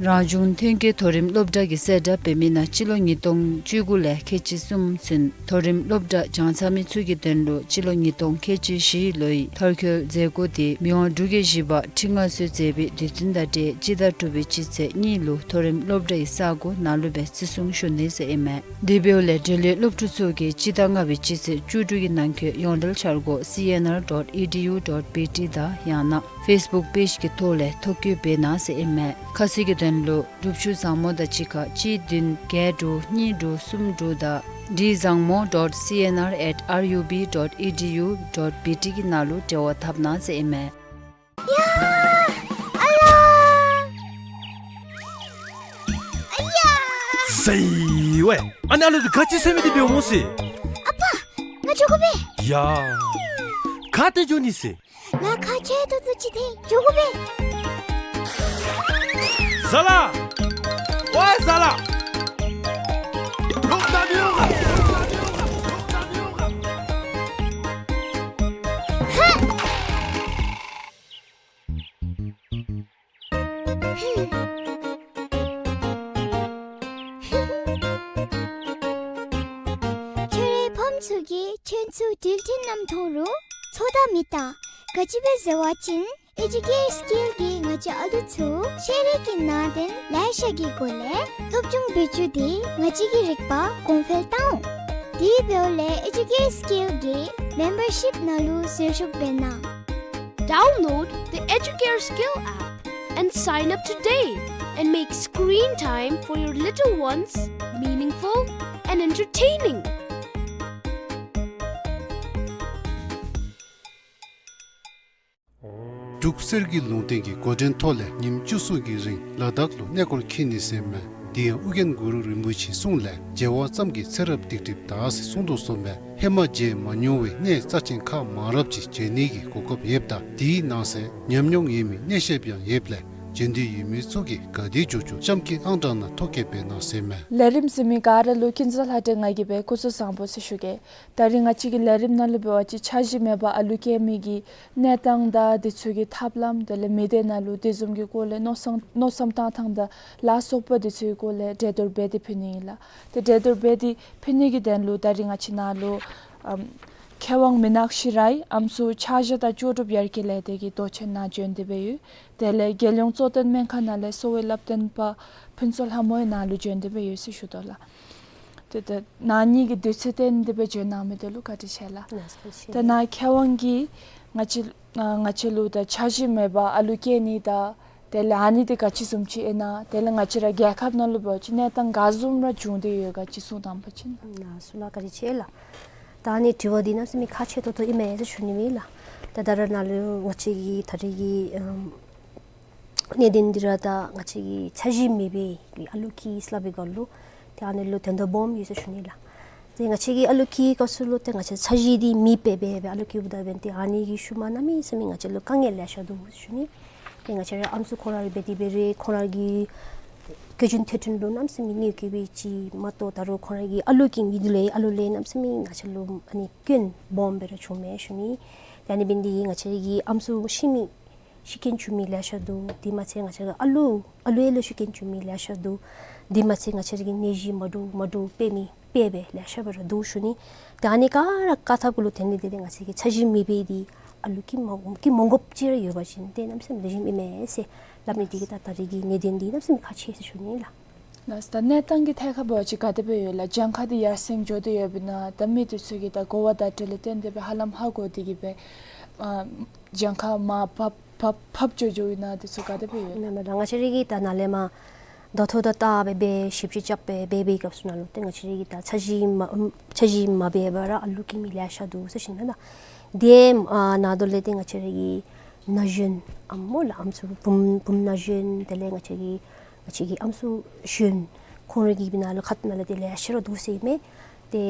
རང་བྱུང་ཐོན་སྐྱེད་མཐོ་རིམ་སློབ་གྲྭ་གི་གསལ་བསྒྲགས་འབད་མི་ནང་སྤྱི་ལོ་ཉིས་སྟོང་བཅུ་དགུ་ལས་ཁལ་གཅིག་གསུམ་ཚུན་མཐོ་རིམ་སློབ་གྲྭ་སྦྱང་ཚར་མི་ཚུ་གི་དོན་ལུ་སྤྱི་ལོ་ཉིས་སྟོང་ཁལ་གཅིག་བཞི་ལོའི་མཐར་འཁྱོལ་མཛད་སྒོ་དེ་མི་དབང་འབྲུག་རྒྱལ་བཞི་པ་ཁྲི་མངའ་གསོལ་མཛད་པའི་དུས་ཚོད་དང་འབྲེལ་སྤྱི་ཟླ་དྲུག་པའི་སྤྱི་ཚེས་གཉིས་ལུ་མཐོ་རིམ་སློབ་གྲྭའི་ས་སྒོ་ནང་ལུ་སྦེ་བརྩི་སྲུང་ཞུ་ནི་ཟེར་ཨིན་མས། དེ་འབདཝ་ལས་འབྲེལ་ཡོད་སློབ་ཕྲུག་ཚུ་གིས་སྤྱི་ཟླ་ལྔ་པའི་སྤྱི་ཚེས་བཅུ་དྲུག་གི་ནང་འཁོད་ཡོངས་འབྲེལ་འཆར་སྒོ་C N R dot E D U dot B T དང་ཡང་ན་ཕེསི་བུཀ་པེཇ་གི་ཐོག་ལས་ཐོ་བཀོད་འབད་གནང་ཟེར་ཨིན་མས། ཁ་གསལ་གྱི་དོན་ལུ་སྒྲུབ་ཞུ་བཟང་མོ་དང་གཅིག་ཁར་གཅིག་བདུན་བརྒྱད་དྲུག་གཉིས་དྲུག་གསུམ་དྲུག་དང་D བཟང་མོ་dot C N R at R U B dot E D U dot B T གི་ནང་ལུ་འབྲེལ་བ་འཐབ་གནང་ཟེར་ཨིན་མས། ཡ། ཨ་ལ། ཨ་ཡ། ཟེར་ཝའེ། ཨ་ནི་ཨ་ལུ་འདི་ག་ཅི་ཟེར་མི་འདི་འབདཝ་སྨོ་ཟེར། ཨ་པ། ང་འགྱོ་དགོ་པས། ཡ། ག་ཏེ་འགྱོ་ནི་ཟེར། ང་ཁ་ཆེ་ཏོག་ཏོ་ཅིག་ཏེ་འགྱོ་དགོ་པས། ཟ་ལ། ཝའེ་ཟ་ལ། ཧ། ཁྱོད་རའི་ཕམ་ཚུ་གིས་ཁྱོད་ཚུ་འགྲུལ་འཕྲིན་ནང་ཐོག་ལུ་ཚོད་ལྟ་མི་བལྟ། ག་ཅི་སྦེ་ཟེར་བ་ཅིན་ཨེ་ཌིའུ་ཀེར་སི་ཀིལ་གྱིས་ང་བཅས་ཨ་ལུ་ཚུ་ཤེས་རིག་གི་ནང་དོན་ལེ་ཤ་གི་སྒོ་ལས་སློབ་སྦྱོང་འབད་བཅུག་སྟེ་ང་བཅས་ཀྱི་རིག་པ་གོང་འཕེལ་བཏང་འོང་། དེ་འབདཝ་ལས་ཨེ་ཌིའུ་ཀེར་སི་ཀིལ་གྱི་མེམ་བར་ཤིཔ་ནང་ལུ་ཟུར་ཞུགས་འབད་གནང་། Download the Educare Skill app and sign up today and make screen time for your little ones meaningful and entertaining. འབྲུག་གསེར་གྱི་ལུང་བསྟན་གྱི་འགོ་འདྲེན་ཐོག་ལས་ཉིནམ་བཅུ་གསུམ་གྱི་རིང་ལ་དྭགས་ལུ་གནས་སྐོར་འཁྱིད་ནི་ཟེར་མས། དེ་ཡང་ཨོ་རྒྱན་གུ་རུ་རིན་པོ་ཆེའི་གསུང་ལས་མཇལ་བ་ཙམ་གྱིས་ཚེ་རབས་སྡིག་སྒྲིབ་དག་ཟེར་གསུངས་དོ་བཟུམ་སྦེ་ཧེ་མ་མཇལ་མ་མྱོང་བའི་གནས་རྩ་ཆེན་ཁག་མང་རབས་ཅིག་མཇལ་ནི་གི་གོ་སྐབས་ཡོདཔ་ད་དེའི་ནང་གསེས་ཉམས་མྱོང་ཡོད་མི་གནས་བཤདཔ་ཡང་ཡོདཔ་ལས་ རྗེས་འདེད་ཡོད་མི་ཚུ་གིས་ག་དེ་མགྱོགས་མགྱོགས་གཤམ་གྱི་ཨང་གྲངས་ནང་ཐོ་བཀོད་འབད་གནང་ཟེར་མས། ལས་རིམ་གཟིགས་མི་ག་ར་ལུ་ཀུན་བཟང་ལྷ་སྒྲོན་ང་གིས་སྦེ་སྐུ་གཟུགས་བཟང་པོ་ཟེར་ཞུ་གེ། ད་རིས་ང་བཅས་ཀྱི་ལས་རིམ་ནང་ལུ་འབད་བ་ཅིན་འཆར་གཞི་མེད་པར་ཨ་ལུ་སྐྱེ་མི་གི་གནས་སྟངས་དང་དེ་ཚུ་གི་ཐབས་ལམ་དེ་ལས་མི་སྡེ་ནང་ལུ་དེ་བཟུམ་གྱི་སྐོར་ལས་མནོ་བསམ་མནོ་བསམ་བཏང་ཐངས་དང་ལ་སོགས་པ་དེ་ཚུ་གི་སྐོར་ལས་གྲོས་བསྡུར་འབད་དེ་ཕུལ་ནི་ཨིན་ལགས། ཏེ་གྲོས་བསྡུར་འབད་དེ་ཕུལ་ནི་གི་དོན་ལུ་ད་རིས་ང་བཅས་ནང་ལུ་ཨམ་མཁས་དབང་མི་ནག་ཤི་ར་ཡི་ཨམ་སྲུ་ཆ་བཞག་དང་ལྕོགས་གྲུབ་ཡར་རྒྱས་ལས་སྡེ་གི་མདོ་ཆེན་ནང་བྱོན་ཏེ་སྦེ་ཡོད། དེ་ལས་རྒྱལ་ཡོངས་གཙོ་བསྟེན་སྨན་ཁང་ནང་ལས་གསོ་བའི་བསླབ་སྟོན་པ་ཕུན་ཚོགས་ལྷ་མོ་ཡང་ནཱ་ལུ་བྱོན་ཏེ་སྦེ་ཡོད་ཟེར་ཞུ་དོ་ལགས། ཏེ་ད་ནཱ་གཉིས་ཀྱིས་དུས་ཚོད་བཏོན་ཏེ་སྦེ་བྱོན་གནང་མི་དེ་ལུ་བཀའ་དྲིན་ཆེ་ལགས། ལགས་སོ། ད་ནཱ་མཁས་དབང་གིས་ང་བཅས་ཨ་ང་བཅས་ལུ་ད་འཆར་གཞི་མེད་པར་ཨ་ལུ་སྐྱེ་ནི་དང་དེ་ལས་ཨ་ནི་འདི་ག་ཅི་བཟུམ་ཅིག་ཨིན་ན། དེ་ལས་ང་བཅས་ར་རྒྱལ་ཁབ་ནང་ལུ་འབད་བ་ཅིན་གནས་སྟངས་ག་བཟུམ་ར་བྱུང་སྟེ་ཡོད་ག་ཅིག་གསུང་དང་པ་ཅིན། ལགས་སོ་ལགས། བཀའ་དྲིན་ཆེ་ལགས། ད་ཨ་ནི་དྲི་བ་འདི་གནམ་མེད་ས་མེད་ཁག་ཆེ་ཏོག་ཏོ་ཨིན་མས་ཟེར་ཞུ་ནི་ཨིན་ལགས། ད་ད་རེས་ནཱ་ལུ་ང་བཅས་ཀྱི་ད་རེས་ཀྱི་ཨམ་གནད་དོན་འདི་ར་ད་ང་བཅས་ཀྱི་འཆར་གཞི་མེད་པའི་ཨ་ལུ་སྐྱེ་སླབ་པའི་སྐབས་ལུ་ཏེ་ཨ་ནི་ལུ་དོན་དག་སྦོམ་ཡོད་ཟེར་ཞུ་ནི་ལགས། ཏེ་ང་བཅས་ཀྱི་ཨ་ལུ་སྐྱེ་བའི་སྐབས་སུ་ལུ་ཏེ་ང་བཅས་འཆར་གཞི་འདི་མེདཔ་སྦེ་སྦེ་ཨ་ལུ་སྐྱེཝ་ད་འབདན་ཏེ་ཨ་ནི་གི་ཤུལ་མ་གནམ་མེད་ས་མེད་ང་བཅས་ལུ་དཀའ་ངལ་ལེ་ཤ་འདུག་ཟེར་ཞུ་ནི། ཏེ་ང་བཅས་ར་ཨམ་སྲུ་ཁོང་ར་འབད་དེ་འབད་རུང་ཁོང་ར་གི་བཀོལ་སྤྱོད་མཐུན་འགྱུར་ལུ་གནམ་མེད་ས་མེད་གནོད་སྐྱེལ་བའི་ཅིག་མ་གཏོགས་ད་རུང་ཁོང་ར་གི་ཨ་ལུ་སྐྱེ་མི་འདི་ལས་ཨ་ལུ་ལས་གནམ་མེད་ས་མེད་ང་བཅས་ལུ་ཨ་ནི་སྐྱོན་སྦོམ་སྦེ་ར་བྱུངམ་མས་ཞུ་ནི། ཏེ་ཨ་ནི་འབདན་ཏེ་ང་བཅས་ཀྱི་ཨམ་སྲུ་ཤི་མི་ཤི་རྐྱེན་བྱུང་མི་ལེ་ཤ་འདུག། དེ་མ་ཚད་ང་བཅས་ཀྱི་ཨ་ལུ་ཨ་ལུ་ཡང་ལུ་ཤི་རྐྱེན་བྱུང་མི་ལེ་ཤ་འདུག། དེ་མ་ཚད་ང་བཅས་ཀྱི་ནད་གཞི་མ་འདྲཝ་མ་འདྲཝ་འཕེལ་མི་འཕེལ་སྦེ་ལེ་ཤ་སྦེ་ར་འདུག་ཞུ་ནི། ཏེ་ཨ་ནི་ག་ར་བཀག་ཐབས་གུ་ལུ་དེ་ལས་ཏེ་ཏེ་ང་བཅས་ཀྱི་འཆར་གཞི་མེད་པའི་འདི་ཨ་ལུ་སྐྱེ་མ་སྐྱེ་མ་དགོཔ་ཅིག་ར་ཡོད་པ་ཅིན་ཏེ་གནམ་མེད་ས་མེད་ལེགས་ཤོམ་ཨིན་མས་ཟེར་སླབ་ནི་འདི་གིས་ད་ད་རེས་ཀྱི་གནད་དོན་འདི་གནམ་མེད་ས་མེད་ཁག་ཆེ་ཟེར་ཞུ་ནི་ལགས། ལགས་སོ། ད་གནས་སྟངས་ཀྱི་ཐད་ཁར་འབད་བ་ཅིན་ག་དེ་སྦེ་ཡོད་ལགས། གྱངས་ཁ་འདི་ཡར་སེང་འགྱོ་སྟེ་ཡོདཔ་ཨིན་ན། ད་མི་དེ་ཚུ་གིས་ད་གོ་བ་བརྡ་སྤྲོད་ལས་བརྟེན་ཏེ་སྦེ་ཧ་ལམ་ཧ་གོ་སྟེ་གིས་སྦེ་ཨ་གྱངས་ཁ་མར་ཕབ་ཕབ་ཕབ་འགྱོ་འགྱོཝ་ཨིན་ན། དེ་ཚུ་ག་དེ་སྦེ་ཡོད་ལགས། མེན་མེན་ལགས། ང་བཅས་ར་གིས་ད་ནཱ་ལས་མར་ད་ཐོ་ད་ལྟ་སྦེ་སྦེ་ཞིབ་དཔྱད་རྐྱབ་སྦེ་འབད་བའི་སྐབས་སུ་ནང་ལུ་ཏེ་ང་བཅས་ར་གིས་ད་འཆར་གཞི་མ་འཆར་གཞི་མ་འབད་བར་ར་ཨ་ལུ་སྐྱེ་མི་ལེ་ཤ་འདུག་ཟེར་ཞུ་ནི་ལགས། དེ་ཨ་ནང་དོག་ལས་ཏེ་ང་བཅས་ར་གི་ན་གཞོན་ཨམ་སྨོ་ལགས། ཨམ་སྲུ་བུམོ་བུམོ་ན་གཞོན་དེ་ལས་ང་བཅས་ཀྱི་ང་བཅས་ཀྱི་ཨམ་སྲུ་གཞོན་ཁོང་ར་གི་ནང་ལུ་ཁ་ཐུག་ནང་ལས་ཏེ་ལེ་ཤ་ར་འདུག་ཟེར་མས། ཏེ་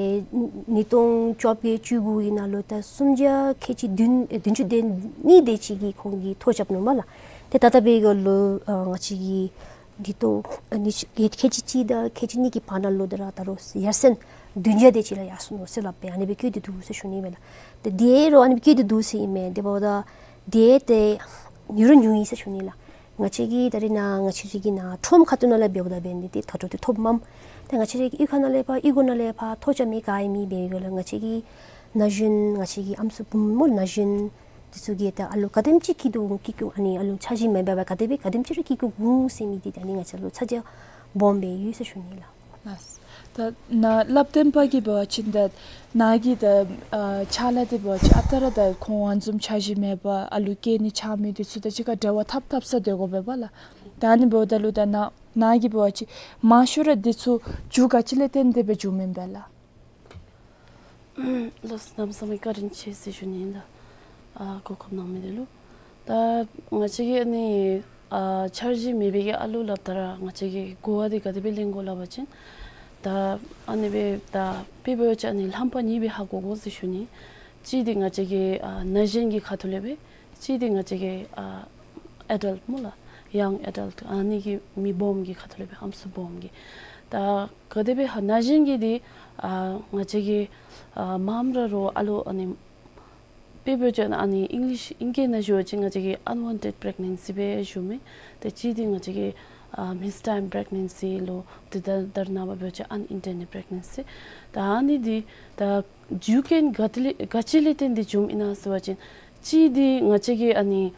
ཉིས་སྟོང་བཅོ་བརྒྱད་བཅུ་དགུ་གི་ནང་ལུ་ད་སུམ་བརྒྱ་ཁལ་གཅིག་བདུན་ཨེ་བདུན་ཅུ་དོན་གཉིས་དེ་ཅིག་གིས་ཁོང་གིས་ཐོ་རྐྱབ་ནུག་སྨོ་ལགས། ཏེ་ད་ལྟོ་འབད་བའི་སྐབས་ལུ་ཨ་ང་བཅས་ཀྱི་ཉིས་སྟོང་ཨ་ཉིས་ཁལ་གཅིག་གཅིག་དང་ཁལ་གཅིག་གཉིས་ཀྱི་བར་ན་ལུ་ད་ར་ད་རུང་ཡར་སེང་བདུན་བརྒྱ་དེ་ཅིག་ལུ་ཡར་སོང་ནུག་ཟེར་སླབ་སྦེ་ཨ་ནི་སྦེ་བཀོད་དེ་འདུག་ཟེར་ཞུ་ནི་མས་ལགས། ཏེ་དེ་རུང་ཨ་ནི་སྦེ་བཀོད་དེ་འདུག་ཟེར་ཨིན་མས། དེ་འབདཝ་ད་དེ་ཏེ་ཉུང་རུང་ཉུང་ཡི་ཟེར་ཞུ་ནི་ལགས། ང་བཅས་ཀྱི་ད་རེས་ནཱ་ང་བཅས་ར་གི་ནཱ་ཁྲོམ་ཁ་ཐུག་ནང་ལས་འབདཝ་ད་འབད་ནི་འདི་ད་ལྟོ་འདི་ཐོབ་མས། ཏེ་ང་བཅས་ར་གི་གཡུས་ཁ་ནང་ལས་ཕར་གཡུས་སྒོ་ནང་ལས་ཕར་ཐོ་རྐྱབ་མི་ག་ཡང་མེད། འབད་བའི་སྐབས་ལུ་ང་བཅས་ཀྱི་ན་གཞོན་ང་བཅས་ཀྱི་ཨམ་སྲུ་བུམོ་ན་གཞོན་དེ་ཚུ་གིས་ད་ཨ་ལུ་ག་དེམ་ཅིག་སྐྱེ་འདུག་སྐྱེ་སྐྱེ་ཨ་ནི་ཨ་ལུ་འཆར་གཞི་མེད་པར་ག་དེ་སྦེ་ག་དེམ་ཅིག་ར་སྐྱེ་སྐྱེ་འོང་ཟེར་མི་འདི་ད་ཨ་ནི་ང་བཅས་ལུ་ཚ་གྱང་སྦོམ་སྦེ་ཡོད་ཟེར་ཞུ་ནི་ལགས། ལགས། ད་ནཱ་བསླབ་སྟོན་པ་གིས་འབད་བ་ཅིན་ད་ནཱ་གི་ད་ཨ་ཕྱག་ལཱ་འདི་འབད་བ་ཅིན་ཨ་རྟག་ར་ད་ཁོང་ཨ་ནི་བཟུམ་འཆར་གཞི་མེད་པར་ཨ་ལུ་སྐྱེ་ནི་ཆགས་མི་འདི་ཚུ་དང་གཅིག་ཁར་འབྲེལ་བ་འཐབ་འཐབ་ས་སྡོད་དགོ་པས་པ་ལགས། ད་ཨ་ནི་འབདཝ་ད་ལུ་ད་ནཱ་ནཱ་གིས་འབད་བ་ཅིན་མང་ཤོས་ར་འདི་ཚུ་རྒྱུ་ག་ཅི་ལས་བརྟེན་ཏེ་སྦེ་བྱུངམ་ཨིན་པས་ལགས། ལགས་སོ། གནམ་མེད་ས་མེད་བཀའ་དྲིན་ཆེ་ཟེར་ཞུ་ནི་ཨིན་ལགས། ཨ་གོ་སྐབས་གནང་མི་འདི་ལུ། ད་ང་བཅས་ཀྱིས་ཨ་ནི་ཨ་འཆར་གཞི་མེད་པའི་གི་ཨ་ལུ་སླབ་ད་ར་ང་བཅས་ཀྱིས་གོ་བ་འདི་ག་དེ་སྦེ་ལེན་དགོ་སླབ་པ་ཅིན་ད་ཨ་ནི་སྦེ་ད་དཔེ་འབད་བ་ཅིན་ཨ་ནི་རྣམ་པ་གཉིས་སྦེ་ཧ་གོ་དགོ་ཟེར་ཞུ་ནི། གཅིག་འདི་ང་བཅས་ཀྱི་ཨ་ན་གཞོན་གྱི་ཁ་ཐུག་ལས་སྦེ། གཅིག་འདི་ང་བཅས་ཀྱི་ཨ་ཨེ་ཌལཊ་སྨོ་ལགས། ཡང་ཨེ་ཌལཊ་ཨ་ནི་གི་མི་སྦོམ་གྱི་ཁ་ཐུག་ལས་སྦེ་ཨམ་སྲུ་སྦོམ་གྱི། ད་ག་དེ་སྦེ་ཧ་ན་གཞོན་གྱི་འདི་ཨ་ང་བཅས་ཀྱི་ཨ་མངམ་ར་རོགས་ཨ་ལུ་ཨ་ནི་དཔེ་འབད་བ་ཅིན་ཨ་ནི་ཨིང་ལིཤ་ཨིང་སྐད་ནང་ཞུ་བ་ཅིན་ང་བཅས་ཀྱིས་ཨན་ཝཱན་ཊེཌ་པི་རེག་ནེན་སི་སྦེ་ཞུཝ་མས། ཏེ་གཅིག་འདི་ང་བཅས་ཀྱིས་ཨ་མིས་ཊའིམ་པི་རེག་ནེན་སི་ལོ། ཏེ་ད་ད་རེས་ནངས་པ་འབད་བ་ཅིན་ཨན་ཨིན་ཊེན་ཌེཌ་པི་རེག་ནེན་སི། ད་ཨ་ནི་འདི་ད་རྒྱུ་རྐྱེན་ག་ཏེ་ལས་ག་ཅི་ལས་བརྟེན་ཏེ་བྱུངམ་ཨིན་ན་ཟེར་བ་ཅིན་གཅིག་འདི་ང་བཅས་ཀྱིས་ཨ་ནི་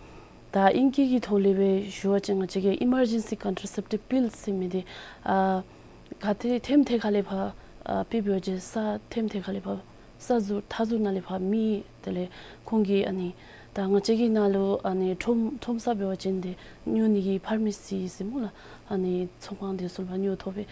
ད་ཨིང་སྐད་ཀྱི་ཐོག་ལས་སྦེ་ཞུ་བ་ཅིན་ང་བཅས་ཀྱིས་ཨི་མར་ཇེན་སི་ཀོན་ཊ་ར་སེབ་ཊིབ་པིལ་ཟེར་མི་འདི་ཨ་ག་ཏེ་ཐེམ་ཐེ་ཁ་ལས་ཕར་ཨ་དཔེ་འབད་བ་ཅིན་ས་ཐེམ་ཐེ་ཁ་ལས་ཕར་ས་ཟུར་མཐའ་ཟུར་ནང་ལས་ཕར་མི་དེ་ལས་ཁོང་གིས་ཨ་ནི་ད་ང་བཅས་ཀྱི་ནང་ལུ་ཨ་ནི་ཁྲོམ་ཁྲོམ་ས་འབད་བ་ཅིན་འདི་ཉོ་ནི་གི་ཕར་མ་སི་ཟེར་སྨོ་ལགས། ཨ་ནི་ཚོང་ཁང་འདི་ཚུ་ལས་ཕར་ཉོ་ཐོབ་པས།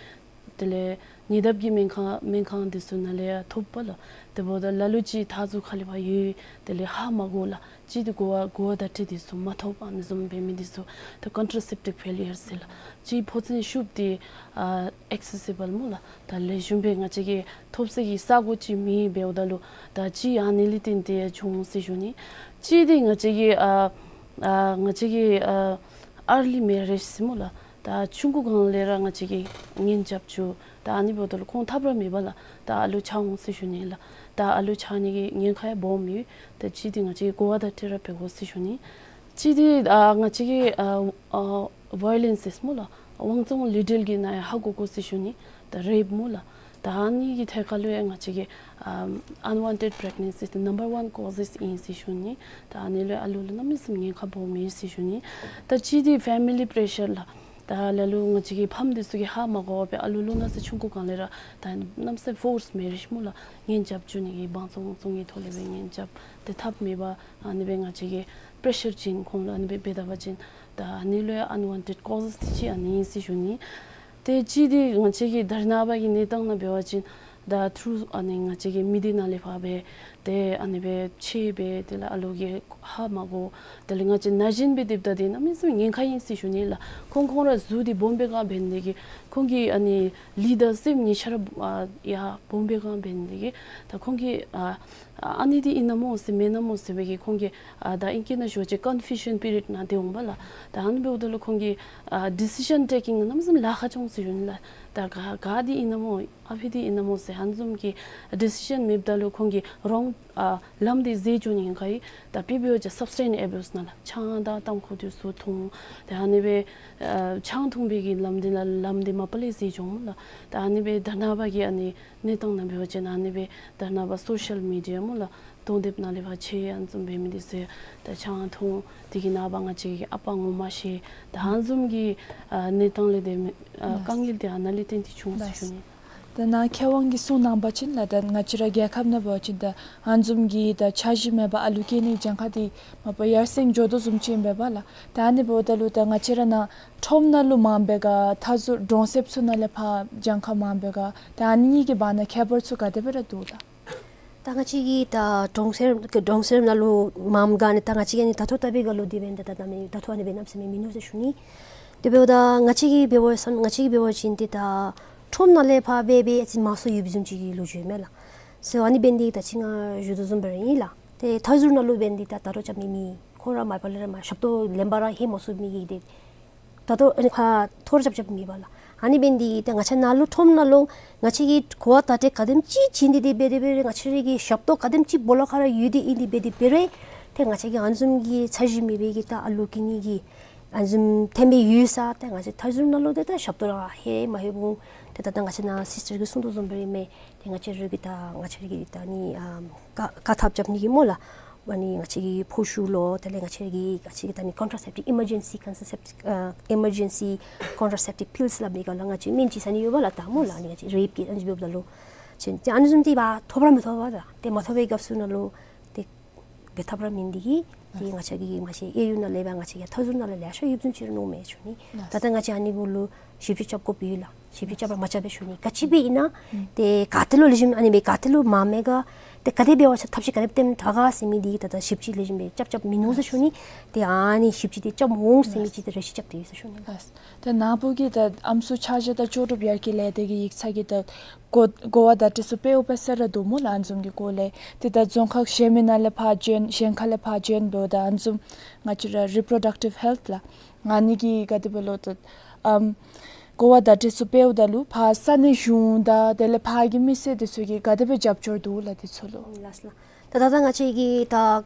དེ་ལས་ཉེ་འདབས་ཀྱི་སྨན་ཁང་སྨན་ཁང་འདི་ཚུ་ནང་ལས་ཡང་ཐོབ་པས་ལགས། དེ་འབདཝ་ད་ལ་ལུ་ཅིག་མཐའ་ཟུར་ཁ་ལས་ཕར་ཡོད། དེ་ལས་ཧ་མ་གོ་ལགས། གཅིག་འདི་གོ་བ་གོ་བ་བརྡ་སྤྲོད་འདི་ཚུ་མ་ཐོབ། ཨ་ནི་བཟུམ་འབད་མི་འདི་ཚུ་ད་ཀོན་ཊ་ར་སེབ་ཊིབ་ཕེ་ལི་ཡར་ཟེར་ལགས། གཅིག་ཕོ་མཚན་ཤུགས་འདི་ཨ་ཨེག་སེ་སི་བཱལ་སྨོ་ལགས། ད་ལེགས་ཤོམ་སྦེ་ང་བཅས་ཀྱིས་ཐོབ་ས་གི་ས་གོ་ཅིག་མེད། འབདཝ་ད་ལུ་ད་གཅིག་ཨ་ནི་ལས་བརྟེན་ཏེ་བྱུང་ཟེར་ཞུ་ནི། གཅིག་འདི་ང་བཅས་ཀྱི་ཨ་ཨ་ང་བཅས་ཀྱི་ཨ་ early marriage ཟེར་སྨོ་ལགས། ད་ཆུང་ཀུ་སྒང་ལས་ར་ང་བཅས་ཀྱིས་གཉེན་རྐྱབ་བཅུག། ད་ཨ་ནི་འབདཝ་ད་ལུ་ཁོང་ཐབས་ར་མེད་པར་ལགས་ད་ཨ་ལོ་ཆགས་འོང་ཟེར་ཞུ་ནི་ལགས། ད་ཨ་ལོ་ཆགས་ནི་གི་ཉེན་ཁ་ཡང་སྦོམ་ཡོད། ད་གཅིག་འདི་ང་བཅས་ཀྱིས་གོ་བ་བརྡ་སྤྲོད་ར་འབད་དགོ་ཟེར་ཞུ་ནི། གཅིག་འདི་ཨ་ང་བཅས་ཀྱིས་ཨ་ཨ་violence ཟེར་སྨོ་ལགས། དབང་བཙོང་ལུས་འབྲེལ་གྱི་ནང་ཡང་ཧ་གོ་དགོ་ཟེར་ཞུ་ནི། ད་rape སྨོ་ལགས། ད་ཨ་ནི་གི་ཐད་ཁར་ལུ་ཡང་ང་བཅས་ཀྱིས་ཨམ་unwanted pregnancy ད་number one causes ཨིན་ཟེར་ཞུ་ནི། ད་ཨ་ནི་ལུ་ཡང་ཨ་ལོ་ལུ་གནམ་མེད་ས་མེད་ཉེན་ཁ་སྦོམ་ཨིན་ཟེར་ཞུ་ནི། ད་གཅིག་འདི་family pressure ལགས། ད་ལ་ལུ་ང་བཅས་ཀྱི་ཕམ་འདི་ཚུ་གིས་ཧ་མ་གོ་བར་སྦེ་ཨ་ལོ་ལོ་ན་ཚོད་ཆུང་ཀུ་སྒང་ལས་ར་ད་གནམ་མེད་ས་མེད་forced marriage སྨོ་ལགས། གཉེན་རྐྱབ་བཅུག་ནི་གི་དབང་བཙོང་བཙོང་གི་ཐོག་ལས་སྦེ་གཉེན་རྐྱབ། ཏེ་ཐབས་མེད་པར་ཨ་ནི་སྦེ་ང་བཅས་ཀྱིས་pressure བྱིན་ཁོང་ལུ་ཨ་ནི་སྦེ་འབད་ད་པ་ཅིན་ད་ཨ་ནི་ལུ་ཡང་unwanted causes འདི་གཅིག་ཨ་ནི་ཨིན་ཟེར་ཞུ་ནི། ཏེ་གཅིག་འདི་ང་བཅས་ཀྱི་དར་ནག་པ་གི་གནས་སྟངས་ནང་འབད་བ་ཅིན་ད་through ཨ་ནི་ང་བཅས་ཀྱི་མི་སྡེ་ནང་ལས་ཕར་སྦེ་ཏེ་ཨ་ནི་སྦེ་འཕྱད་སྦེ་དེ་ལས་ཨ་ལོ་གིས་ཧ་མ་གོ། དེ་ལས་ང་བཅས་ན་གཞོན་སྦེ་སྡོདཔ་ད་འདི་གནམ་མེད་ས་མེད་ཉེན་ཁ་ཨིན་ཟེར་ཞུ་ནི་ལགས། ཁོང་ཁོང་ར་གཟུགས་འདི་སྦོམ་སྦེ་གང་འབད་ནི་དེ་གིས་ཁོང་གི་ཨ་ནི་ལུས་དང་སེམས་གཉིས་ཆ་ར་ཨ་ཡར་སྦོམ་སྦེ་གང་འབད་ནི་དེ་གིས་ད་ཁོང་གིས་ཨ་ཨ་ནི་འདི་ཨིན་ན་སྨོ་ཟེར་མེན་ན་སྨོ་ཟེར་བའི་གི་ཁོང་གི་ཨ་ད་ཨིང་སྐད་ནང་ཞུ་བ་ཅིན་confusion period ནང་སྡོད་འོང་པ་ལགས། ད་ཨ་ནི་འབདཝ་ད་ལུ་ཁོང་གི་ཨ་decision taking ནམ་བཟུམ་ལཱ་ཁག་འགྱོ་འོང་ཟེར་ཞུ་ནི་ལགས། ད་ག་ག་འདི་ཨིན་ན་སྨོ་ཨ་ཕི་འདི་ཨིན་ན་སྨོ་ཟེར་ཨ་ནི་བཟུམ་གྱི་decision མེདཔ་ད་ལུ་ཁོང་གིས་རོང་ཨ་ལམ་འདི་འཛོལ་འགྱོ་ནི་ཨིན་ག་ཡི། ད་དཔེ་འབད་བ་ཅིན་substance abuse ནང་ལགས། ཆང་དང་ཏམ་ཁུ་འདི་ཚུ་འཐུང་། ད་ཨ་ནི་སྦེ་ཨ་ཆང་འཐུང་བའི་གི་ལམ་འདི་ལགས་ལམ་འདི་མ་པ་ལས་འཛོལ་འགྱོ་འོང་ལགས། ད་ཨ་ནི་སྦེ་དར་ནག་པ་གི་ཨ་ནི་གནས་སྟངས་ནང་འབད་བ་ཅིན་ཨ་ནི་སྦེ་དར་ནག་པ་social media སྨོ་ལགས། གདོང་དེབ་ནང་ལས་ཕར་འཕྱད་ཨ་ནི་བཟུམ་འབད་མི་འདི་ཚུ་ད་ཆང་འཐུང་། དེ་གི་ནངས་པ་ང་བཅས་ཀྱི་ཨ་པ་ངོ་མ་ཤེས། ད་ཨ་ནི་བཟུམ་གྱི་ཨ་གནས་སྟངས་ལས་འདི་མི་ཨ་ལགས། དཀའ་ངལ་འདི་ཨ་ནཱ་ལས་བརྟེན་ཏེ་བྱུང་ཟེར་ཞུ་ནི། ད་ནཱ་མཁས་དབང་གིས་གསུངས་གནང་བ་ཅིན་ལགས་ད་ང་བཅས་ར་རྒྱལ་ཁབ་ནང་འབད་བ་ཅིན་ད་ཨ་ནི་བཟུམ་གྱི་ད་འཆར་གཞི་མེད་པར་ཨ་ལུ་སྐྱེ་ནི་གྱངས་ཁ་འདི་མ་པ་ཡར་སེང་འགྱོ་དོ་བཟུམ་ཅིག་ཨིན་པས་ལགས། ད་ཨ་ནི་འབདཝ་ད་ལུ་ད་ང་བཅས་ར་ནཱ་ཁྲོམ་ནང་ལུ་མངམ་སྦེ་ག་མཐའ་ཟུར་གྲོང་གསེབ་ཚུ་ནང་ལས་ཕར་གྱངས་ཁ་མངམ་སྦེ་ག་ད་ཨ་ནི་གཉིས་ཀྱི་བར་ན་ཁྱད་པར་ཚུ་ག་དེ་སྦེ་ར་འདུག་ལགས། ད་ང་བཅས་ཀྱི་ད་གྲོང་གསེབ་གྲོང་གསེབ་ནང་ལུ་མངམ་ག་ནི་ད་ང་བཅས་ཀྱི་ནི་ད་ལྟོ་ལྟ་བུའི་ག་ལུ་འདི་འབདན་ད་ད་ད་མི་ད་ལྟོ་ཨ་ནི་སྦེ་གནམ་མེད་ས་མེད་མིན་ནུག་ཟེར་ཞུ་ནི། དེ་འབདཝ་ད་ང་བཅས་ཀྱིས་འབད་བ་ས་ང་བཅས་ཀྱིས་འབད་བ་ཅིན་འདི་ད་ཁྲོམ་ནང་ལས་ཕར་འབད་འབད་ཨ་ཙི་མང་སུ་ཡོད་པའི་བཟུམ་ཅིག་གི་ལོ་རྒྱུས་མས་ལགས། ཟེར་ཨ་ནི་འབདན་འདི་ད་ཅི་ང་ཞུ་དོ་བཟུམ་སྦེ་ར་ཨིན་ལགས། ཏེ་མཐའ་ཟུར་ནང་ལུ་འབདན་འདི་ད་ད་རུང་རྐྱབ་མི་མེད། ཁོང་ར་མ་པ་ལས་ར་མ་ཞབས་ཏོག་ལེན་པར་ར་ལྷོད་མ་ཚུགས་མི་གི་འདི་ད་ལྟོ་ཨ་ནི་ཁ་ཐོར་རྐྱབ་རྐྱབ་མེད་པ་ལགས། ཨ་ནི་འབདན་འདི་ད་ང་བཅས་ནཱ་ལུ་ཁྲོམ་ནང་ལུ་ང་བཅས་ཀྱིས་གོ་བ་བརྡ་སྤྲོད་ག་དེམ་ཅིག་བྱིན་ཏེ་འདི་འབད་དེ་འབད་རུང་ང་བཅས་ར་གི་ཞབས་ཏོག་ག་དེམ་ཅིག་སྦོ་ལོགས་ཁར་ཡོད་དེ་ཨིན་དེ་འབད་དེ་འབད་རུང་ཏེ་ང་བཅས་ཀྱི་ཨ་ནི་བཟུམ་གྱི་འཆར་གཞི་མེད་པའི་གི་ད་ཨ་ལུ་སྐྱེ་ནི་གི་ཨ་ནི་བཟུམ་ཐོན་པའི་ཡུལ་ས་ཏེ་ང་བཅས་མཐའ་ཟུར་ནང་ལུ་ཏེ་ད་ཞབས་ཏོག་ར་ལྷོད་མ་ལྷོད་འོང་། ཏེ་ད་ད་ང་བཅས་ནཱ་སིསི་ཊར་གྱིས་གསུངས་དོ་བཟུམ་སྦེ་ར་མས། ཏེ་ང་བཅས་ར་གི་ད་ང་བཅས་ར་གི་ད་ནི་ཨམ་ཀ་ཀ་ཐབ་རྐྱབ་ནི་གི་སྨོ་ལགས། ཨ་ནི་ང་བཅས་ཀྱི་ཕོ་ཤུ་ལོ་དེ་ལས་ང་བཅས་ར་གི་ང་བཅས་ཀྱི་ད་ནི་contraceptive emergency contraceptive ཨ་emergency contraceptive pills སླབ་མི་ག་ལགས། ང་བཅས་སྨན་ཅིག་ཟ་ནི་ཡོད་པ་ལགས་ད་སྨོ་ལགས། ཨ་ནི་ང་བཅས་རེབ་ཀྱི་ཨ་ནི་འབདཝ་ད་ལུ་ཅིན་ཏེ་ཨ་ནི་བཟུམ་འདི་ཕར་ཐོབ་ར་མི་ཐོབ་པ་ད་ཏེ་མ་ཐོབ་པའི་སྐབས་སུ་ནང་ལུ་ཏེ་འབད་ཐབས་ར་མེད་འདི་གིས་ཏེ་ང་བཅས་ཀྱི་མ་གཞི་གཡས་གཡོན་ནང་ལས་འབད་ང་བཅས་ཀྱི་མཐའ་ཟུར་ནང་ལས་ལེ་ཤ་ཡོདཔ་བཟུམ་ཅིག་ར་མནོཝ་མས་ཞུ་ནི། ད་ལྟོ་ང་བཅས་ཨ་ནི་གུ་ལུ་ཞིབ་དཔྱད་རྐྱབ་དགོཔ་ཡོད་ལགས། ཞིབ་དཔྱད་རྐྱབ་ར་མ་རྐྱབ་པས་ཞུ་ནི། ག་ཅི་སྦེ་ཨིན་ན་ཏེ་ག་ཏེ་ལུ་ལེགས་ཤོམ་ཨ་ནི་སྦེ་ག་ཏེ་ལུ་མ་མེད་ག་ཏེ་ག་དེ་འབད་བ་ཅིན་ཐབས་ཤེས་ག་དེ་སྦེ་བཏོན་དྲག་ག་ཟེར་མི་འདི་ད་ལྟོ་ཞིབ་དཔྱད་ལེགས་ཤོམ་སྦེ་རྐྱབ་རྐྱབ་མིན་ནུག་ཟེར་ཞུ་ནི། ཏེ་ཨ་ནི་ཞིབ་དཔྱད་འདི་རྐྱབ་འོང་ཟེར་མི་ཅིག་ཏེ་རེ་ཞིག་རྐྱབ་སྟེ་ཡོད་ཟེར་ཞུ་ནི། ལགས། ད་ནཱ་བུ་གིས་ད་ཨམ་སྲུ་ཆ་བཞག་དང་ལྕོགས་གྲུབ་ཡར་རྒྱས་ལས་སྡེ་གི་ཡིག་ཚང་གིས་ད་གོ་གོ་བ་བརྡ་སྤྲོད་ཚུ་སྤེལཝ་སྦེ་ཟེར་ར་འདུག་སྨོ་ལགས། ཨ་ནི་བཟུམ་གྱི་སྐོར་ལས་ཏེ་ད་རྫོང་ཁག་གཞན་མི་ནང་ལས་ཕར་བྱོན་གཞན་ཁ་ལས་ཕར་བྱོན་འབདཝ་ད་ཨ་ནི་བཟུམ་ང་བཅས་ར་reproductive health ལགས། ཨ་ནི་གི་ག་དེ་སྦེ་ལོ་ད་ཨམ་གོ་བ་བརྡ་སྤྲོད་ཚུ་སྤེལཝ་ད་ལུ་ཕར་ས་གནས་གཞུང་དང་དེ་ལས་ཕར་གྱི་མི་སེར་འདི་ཚུ་གིས་ག་དེ་སྦེ་རྒྱབ་སྐྱོར་འདུག་ལགས་འདི་ཚུ་ལུ། ལགས་ལགས། ད་ད་ད་ང་བཅས་ཀྱི་ད་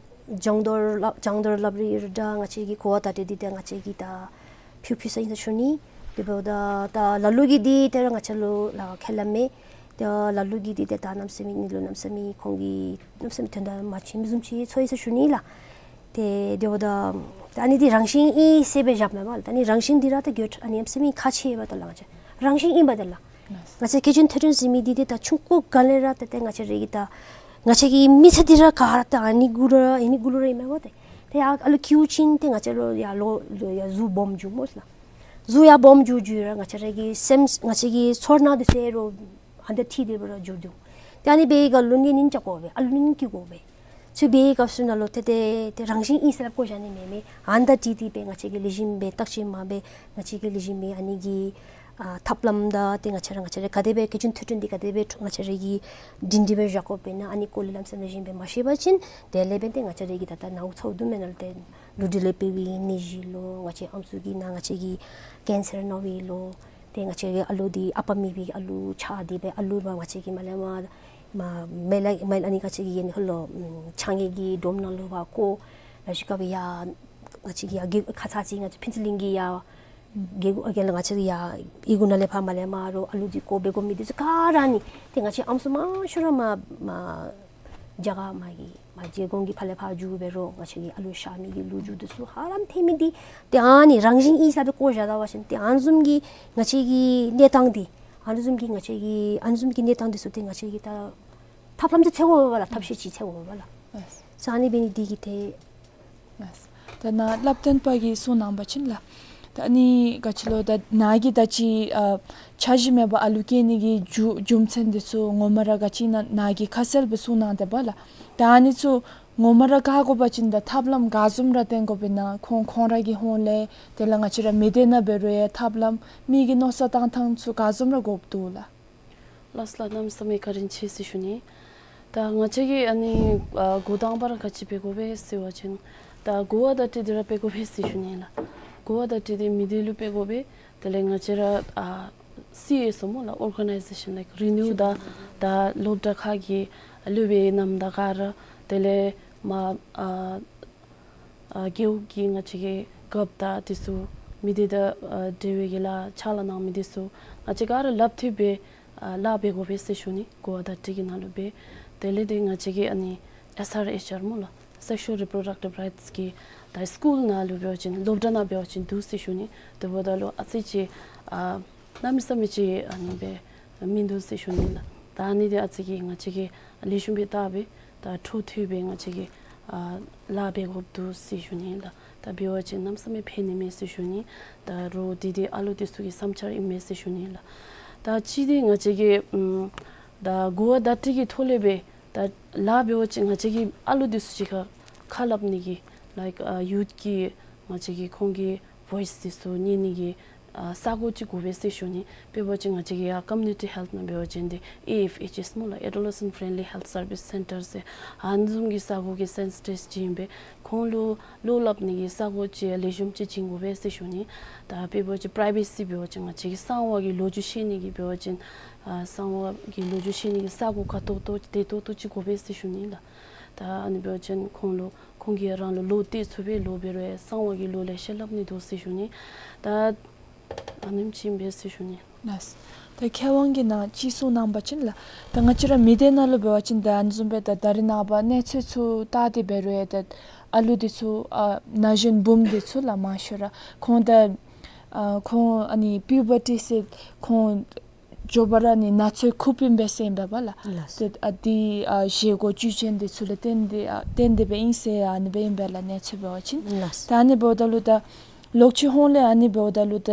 སྦྱང་བརྡར་སླབ་སྦྱང་བརྡར་སླབ་རིགས་ར་ད་ང་བཅས་ཀྱི་གོ་བ་བརྡ་སྤྲོད་འདི་ད་ང་བཅས་ཀྱིས་ད་ཕུལ་ཕུལ་ས་ཨིན་ཟེར་ཞུ་ནི། དེ་འབདཝ་ད་ད་ལ་ལུ་གིས་འདི་ཏེ་ར་ང་བཅས་ལུ་ལགས་ཁས་ལེན་མས། ད་ལ་ལུ་གིས་འདི་ཏེ་ད་གནམ་མེད་ས་མེད་ཨ་ནི་ལུ་གནམ་མེད་ས་མེད་ཁོང་གིས་གནམ་མེད་ས་མེད་དོན་དག་མ་བྱིན་བཟུམ་ཅིག་ཚོར་ཡི་ཟེར་ཞུ་ནི་ལགས། ཏེ་དེ་འབདཝ་ད་ད་ཨ་ནི་འདི་རང་བཞིན་ཨིན་ཟེར་སྦེ་བཞགཔ་མེན་པ་ལགས། ད་ཨ་ནི་རང་བཞིན་འདི་ར་ད་གྱོད་ཨ་ནི་གནམ་མེད་ས་མེད་ཁག་ཆེ་བ་ད་ལགས། ང་བཅས་རང་བཞིན་ཨིན་པ་ད་ལགས། ང་བཅས་ཀྱི་གྱོད་ཐོན་ཟེར་མི་འདི་ཏེ་ད་ཆུང་ཀུ་སྒང་ལས་ར་ད་ཏེ་ང་བཅས་ར་གི་ད་ང་བཅས་ཀྱི་མི་ཚེ་འདི་ར་ག་ར་ད་ཨ་ནི་གུ་ར་ཨ་ནི་གུ་ལུ་ར་ཨིན་མས་པ་ཏེ། ཏེ་ཡར་ཨ་ལུ་སྐྱེ་བ་ཅིན་ཏེ་ང་བཅས་ལུ་ཡར་ལོ་ལོ་ཡར་གཟུགས་སྦོམ་འགྱོཝ་སྨོ་ལགས། གཟུགས་ཡར་སྦོམ་འགྱོ་འགྱོ་ར་ང་བཅས་ར་གི་སེམས་ང་བཅས་ཀྱི་ཚོར་སྣང་འདི་ཚུ་ར་ཨ་ནི་ད་ཐིག་སྟེ་སྦེ་ར་འགྱོ་འགྱོ། ཏེ་ཨ་ནི་འབད་བའི་སྒང་ལུ་ནི་ནི་རྐྱབ་དགོ་པས། ཨ་ལུ་ནི་སྐྱེ་དགོ་པས། ཚུ་འབད་བའི་སྐབས་སུ་ནང་ལུ་ཏེ་ཏེ་ཏེ་རང་བཞིན་ཨིན་ཟེར་སླབ་དགོ་བཞག་ནི་མེད་མས། ཨ་ནི་ད་ཏི་ཏི་སྦེ་ང་བཅས་ཀྱིས་ལེགས་ཤོམ་སྦེ་བརྟག་དཔྱད་མ་འབད་ང་བཅས་ཀྱིས་ལེགས་ཤོམ་སྦེ་ཨ་ནི་གི་ཨ་ཐབས་ལམ་དང་ཏེ་ང་བཅས་ར་ང་བཅས་ར་ག་དེ་སྦེ་གྱོད་ཐོན་འདི་ག་དེ་སྦེ་ང་བཅས་ར་གིས་སྒྲིང་སྒྲིང་སྦེ་བཞག་དགོཔ་ཨིན་ན་ཨ་ནི་སྐོར་ལས་ལམ་སེམས་ལེགས་ཤོམ་སྦེ་མ་ཤེས་པ་ཅིན་དེ་ལས་འབད་ཏེ་ང་བཅས་ར་གི་ད་ད་ནཝ་ཚཝ་དུམ་མེན་ན་ལུ་ཏེ་ ལུས་འབྲེལ་ལས་འཕོ་བའི་ནད་གཞི་ལོ། ང་བཅས་ཨམ་སྲུ་གི་ནང་ང་བཅས་ཀྱི་ཀེན་སར་ན་བའི་ལོ། ཏེ་ང་བཅས་ཀྱི་ཨ་ལུ་འདི་ཨ་པ་མེད་པའི་ཨ་ལུ་ཆགས་ཏེ་སྦེ་ཨ་ལུ་མ་ང་བཅས་ཀྱི་མ་ལས་མ་མ་མེ་ལ་མེ་ལ་ནི་ང་བཅས་ཀྱི་ཡན་ཧོ་ལོ་ཨམ་ཆང་གི་གི་སྒྲོམ་ནང་ལུ་བ་ཀོ་ལ་ཤི་ཀ་བི་ཡ་ང་བཅས་ཀྱི་ཡ་གི་ཁ་ཚ་ཅིག་ང་བཅས་ཕུན་ཚོགས་གླིང་གི་ཡ་རྒེད་འོག་གི་ལ་ང་བཅས་ཡ་ཨི་གུ་ན་ལས་ཕར་མ་ལས་མ་རོ་ཨ་ལུ་འདི་ཀོ་སྦེ་གོ་མི་འདི་ཚུ་ག་ར་ནི་ཏེ་ང་བཅས་ཨམ་སྲུ་མང་ཤོས་ར་མ་མ་རྒྱ་གར་མ་གི་མ་རྒྱལ་ཁོངས་ཀྱི་ཕར་ལས་ཕར་འགྱོ་སྦེ་རོ་ང་བཅས་ཀྱི་ཨ་ལུ་ཤ་མི་གི་ལོ་རྒྱུས་འདི་ཚུ་ཧ་ལམ་ཐོན་མི་འདི་ཏེ་ཨ་ནི་རང་བཞིན་ཨིན་ས་སྦེ་བཀོ་བཞག་ད་བ་ཅིན་ཏེ་ཨ་ནི་བཟུམ་གྱི་ང་བཅས་ཀྱི་གནས་སྟངས་འདི་ཨ་ནི་བཟུམ་གྱི་ང་བཅས་ཀྱི་ཨ་ནི་བཟུམ་གྱི་གནས་སྟངས་འདི་ཚུ་ཏེ་ང་བཅས་ཀྱི་ད་ཐབས་ལམ་ཅིག་འཚོལ་དགོ་པས་ལགས། ཐབས་ཤེས་ཅིག་འཚོལ་དགོ་པས་ལགས། ཨ་ས་ཨ་ནི་འབད་ནི་འདི་གིས་ཏེ། ལགས། ད་ནཱ་སླབ་སྟོན་པ་གིས་གསུངས་གནང་བ་ཅིན་ལགས། ད་ཨ་ནི་ག་ཅི་ལོ་ད་ནཱ་གིས་ད་ཅི་ཨ་འཆར་གཞི་མེད་པར་ཨ་ལུ་སྐྱེ་ནི་གི་རྒྱུ་རྒྱུ་མཚན་འདི་ཚུ་ངོ་མ་ར་ག་ཅི་ཨིན་ན་ནཱ་གིས་ཁ་གསལ་སྦེ་གསུངས་གནང་དེས་པ་ལགས། ད་ཨ་ནི་ཚུ་ངོ་མ་ར་བཀག་དགོ་པ་ཅིན་ད་ཐབས་ལམ་ག་བཟུམ་ར་བསྟེན་དགོཔ་ཨིན་ན་ཁོང་ཁོང་ར་གི་ཧོངས་ལས་དེ་ལས་ང་བཅས་ར་མི་སྡེ་ནང་འབད་རུང་ཡང་ཐབས་ལམ་མི་གི་མནོ་བསམ་བཏང་ཐངས་ཚུ་ག་བཟུམ་ར་དགོཔ་འདུག་ལགས། ལགས་ལགས། གནམ་མེད་ས་མེད་བཀའ་དྲིན་ཆེ་ཟེར་ཞུ་ནི། ད་ང་བཅས་ཀྱིས་ཨ་ནི་ཨ་འགོ་དང་པ་ར་ག་ཅི་འབད་དགོ་པས་ཟེར་བ་ཅིན་ད་གོ་བ་བརྡ་སྤྲོད་འདི་ར་འབད་དགོ་པས་ཟེར་ཞུ་ནི་ལགས། གོ་བ་བརྡ་སྤྲོད་འདི་མི་སྡེ་ལུ་འབད་དགོ་པས། དེ་ལས་ང་བཅས་ར་ཨ་སི་ཨེསི་ཨོ་སྨོ་ལགས། Organization like Renew ད་ད་སློབ་གྲྭ་ཁག་གི་སློབ་དཔོན་རྣམས་དང་ག་ར་དེ་ལས་མ་ཨ་ཨ་རྒེད་འོག་གི་ང་བཅས་ཀྱི་རྒཔོ་དང་འདི་ཚུ་མི་སྡེ་དང་ཨ་འབྲེལ་བའི་གི་ལཱ་ཕྱག་ལཱ་གནང་མི་འདི་ཚུ་ང་བཅས་ག་ར་ལག་མཐུད་སྦེ་ཨ་ལཱ་འབད་དགོ་པས་ཟེར་ཞུ་ནི། གོ་བ་བརྡ་སྤྲོད་ཀྱི་ནང་ལུ་སྦེ། དེ་ལས་ཏེ་ང་བཅས་ཀྱི་ཨ་ནི་ཨེསི་ཨར་ཨེཆ་ཨར་སྨོ་ལགས། Sexual Reproductive Rights གི་ད་སི་ཀུལ་ནང་ལུ་འབད་བ་ཅིན་སློབ་གྲྭ་ནང་འབད་བ་ཅིན་འདུག་ཟེར་ཞུ་ནི། དེ་འབདཝ་ད་ལུ་ཨ་ཙི་ཅིག་ཨ་གནམ་མེད་ས་མེད་ཅིག་ཨ་ནི་སྦེ་མིན་འདུག་ཟེར་ཞུ་ནི་ལགས། ད་ཨ་ནི་འདི་ཨ་ཙི་ཅིག་ང་བཅས་ཀྱིས་ལེགས་ཤོམ་སྦེ་བལྟ་སྦེ་ད་འཕྲོ་མཐུད་སྦེ་ང་བཅས་ཀྱིས་ཨ་ལཱ་འབད་དགོཔ་འདུག་ཟེར་ཞུ་ནི་ལགས། ད་འབད་བ་ཅིན་གནམ་མེད་ས་མེད་ཕན་ནི་མས་ཟེར་ཞུ་ནི། ད་རོགས་འདི་འདི་ཨ་ལུ་འདི་ཚུ་གི་བསམ་འཆར་ཨིན་མས་ཟེར་ཞུ་ནི་ལགས། ད་གཅིག་འདི་ང་བཅས་ཀྱིས་ཨམ་ད་གོ་བ་བརྡ་སྤྲོད་ཀྱི་ཐོག་ལས་སྦེ་ད་ལཱ་འབད་བ་ཅིན་ང་བཅས་ཀྱི་ཨ་ལུ་འདི་ཚུ་གཅིག་ཁར་ཁ་སླབ་ནི་གི་like ཨ་ཡུཐ་གི་ང་བཅས་ཀྱི་ཁོང་གི་བོའིསི་འདི་ཚུ་ཉན་ནི་གི་ཨ་ས་གོ་ཅིག་དགོ་པས་ཟེར་ཞུ་ནི། དཔེ་འབད་བ་ཅིན་ང་བཅས་ཀྱི་ཡར་ཀོ་མིའུ་ནི་ཊི་ཧེལཐ་ནང་འབད་བ་ཅིན་འདི་ཨེ་ཨེཕ་ཨེཆ་ཨེསི་སྨོ་ལགས། Adolescent Friendly Health Service Center ཟེར་ཨ་ནི་བཟུམ་གྱི་ས་གོ་གི་སེན་ཊརསི་ཅིག་ཨིན་པས། ཁོང་ལུ་བློ་སླབ་ནི་གི་ས་གོ་ཅིག་ལེགས་ཤོམ་ཅིག་བྱིན་དགོ་པས་ཟེར་ཞུ་ནི། ད་དཔེ་འབད་བ་ཅིན་པ་རའི་ཝེ་སི་འབད་བ་ཅིན་ང་བཅས་ཀྱི་གསང་བ་གི་ལོ་རྒྱུས་བཤད་ནི་གི་འབད་བ་ཅིན་ཨ་གསང་བ་གི་ལོ་རྒྱུས་བཤད་ནི་གི་ས་གོ་ག་ཏོག་ཏོ་བདེ་ཏོག་ཏོ་ཅིག་དགོ་པས་ཟེར་ཞུ་ནི་ལགས། ད་ཨ་ནི་འབད་བ་ཅིན་ཁོང་ལུ་ཁོང་གིས་རང་ལུ་བློ་གཏད་ཚུགས་པའི་ལོ་འབད་རུང་ཡང་གསང་བ་གི་ལོ་ལེ་ཤ་སླབ་ནི་འདུག་ཟེར་ཞུ་ནི། ད་ཨ་ནེམ་ཅིག་ཨིན་པས་ཟེར་ཞུ་ནི། ལགས། ད་མཁས་དབང་གིས་ནཱ་ཅིག་གསུངས་གནང་བ་ཅིན་ལགས། ད་ང་བཅས་ར་མི་སྡེ་ནང་ལུ་འབད་བ་ཅིན་ད་ཨ་ནི་བཟུམ་སྦེ་ད་ད་རེས་ནངས་པ་གནས་ཚུལ་ཚུ་བལྟ་སྟེ་འབད་རུང་ཡང་ད་ཨ་ལུ་འདི་ཚུ་ཨ་ན་གཞོན་བུམོ་འདི་ཚུ་ལགས་མང་ཤོས་ར་ཁོང་ད་ཨ་ཁོང་ཨ་ནི་པིའུ་བར་ཊི་ཟེར་ཁོང་མགྱོགས་པ་ར་ཨ་ནི་ན་ཚོད་ཁུག་པའི་འབད་ཟེར་ཨིན་པས་ལགས། ལགས། ཏེ་ཨ་འདི་ཨ་བཞེས་སྒོ་བཅུད་ཅན་འདི་ཚུ་ལུ་བརྟེན་ཏེ་ཨ་བརྟེན་ཏེ་སྦེ་ཨིན་ཟེར་ཨ་ནི་སྦེ་ཨིན་པས་ལགས་གནས་ཚུལ་འབད་བ་ཅིན། ལགས། ད་ཨ་ནི་འབདཝ་ད་ལུ་ད་ལོག་ཅིག་ཧོངས་ལས་ཨ་ནི་འབདཝ་ད་ལུ་ད་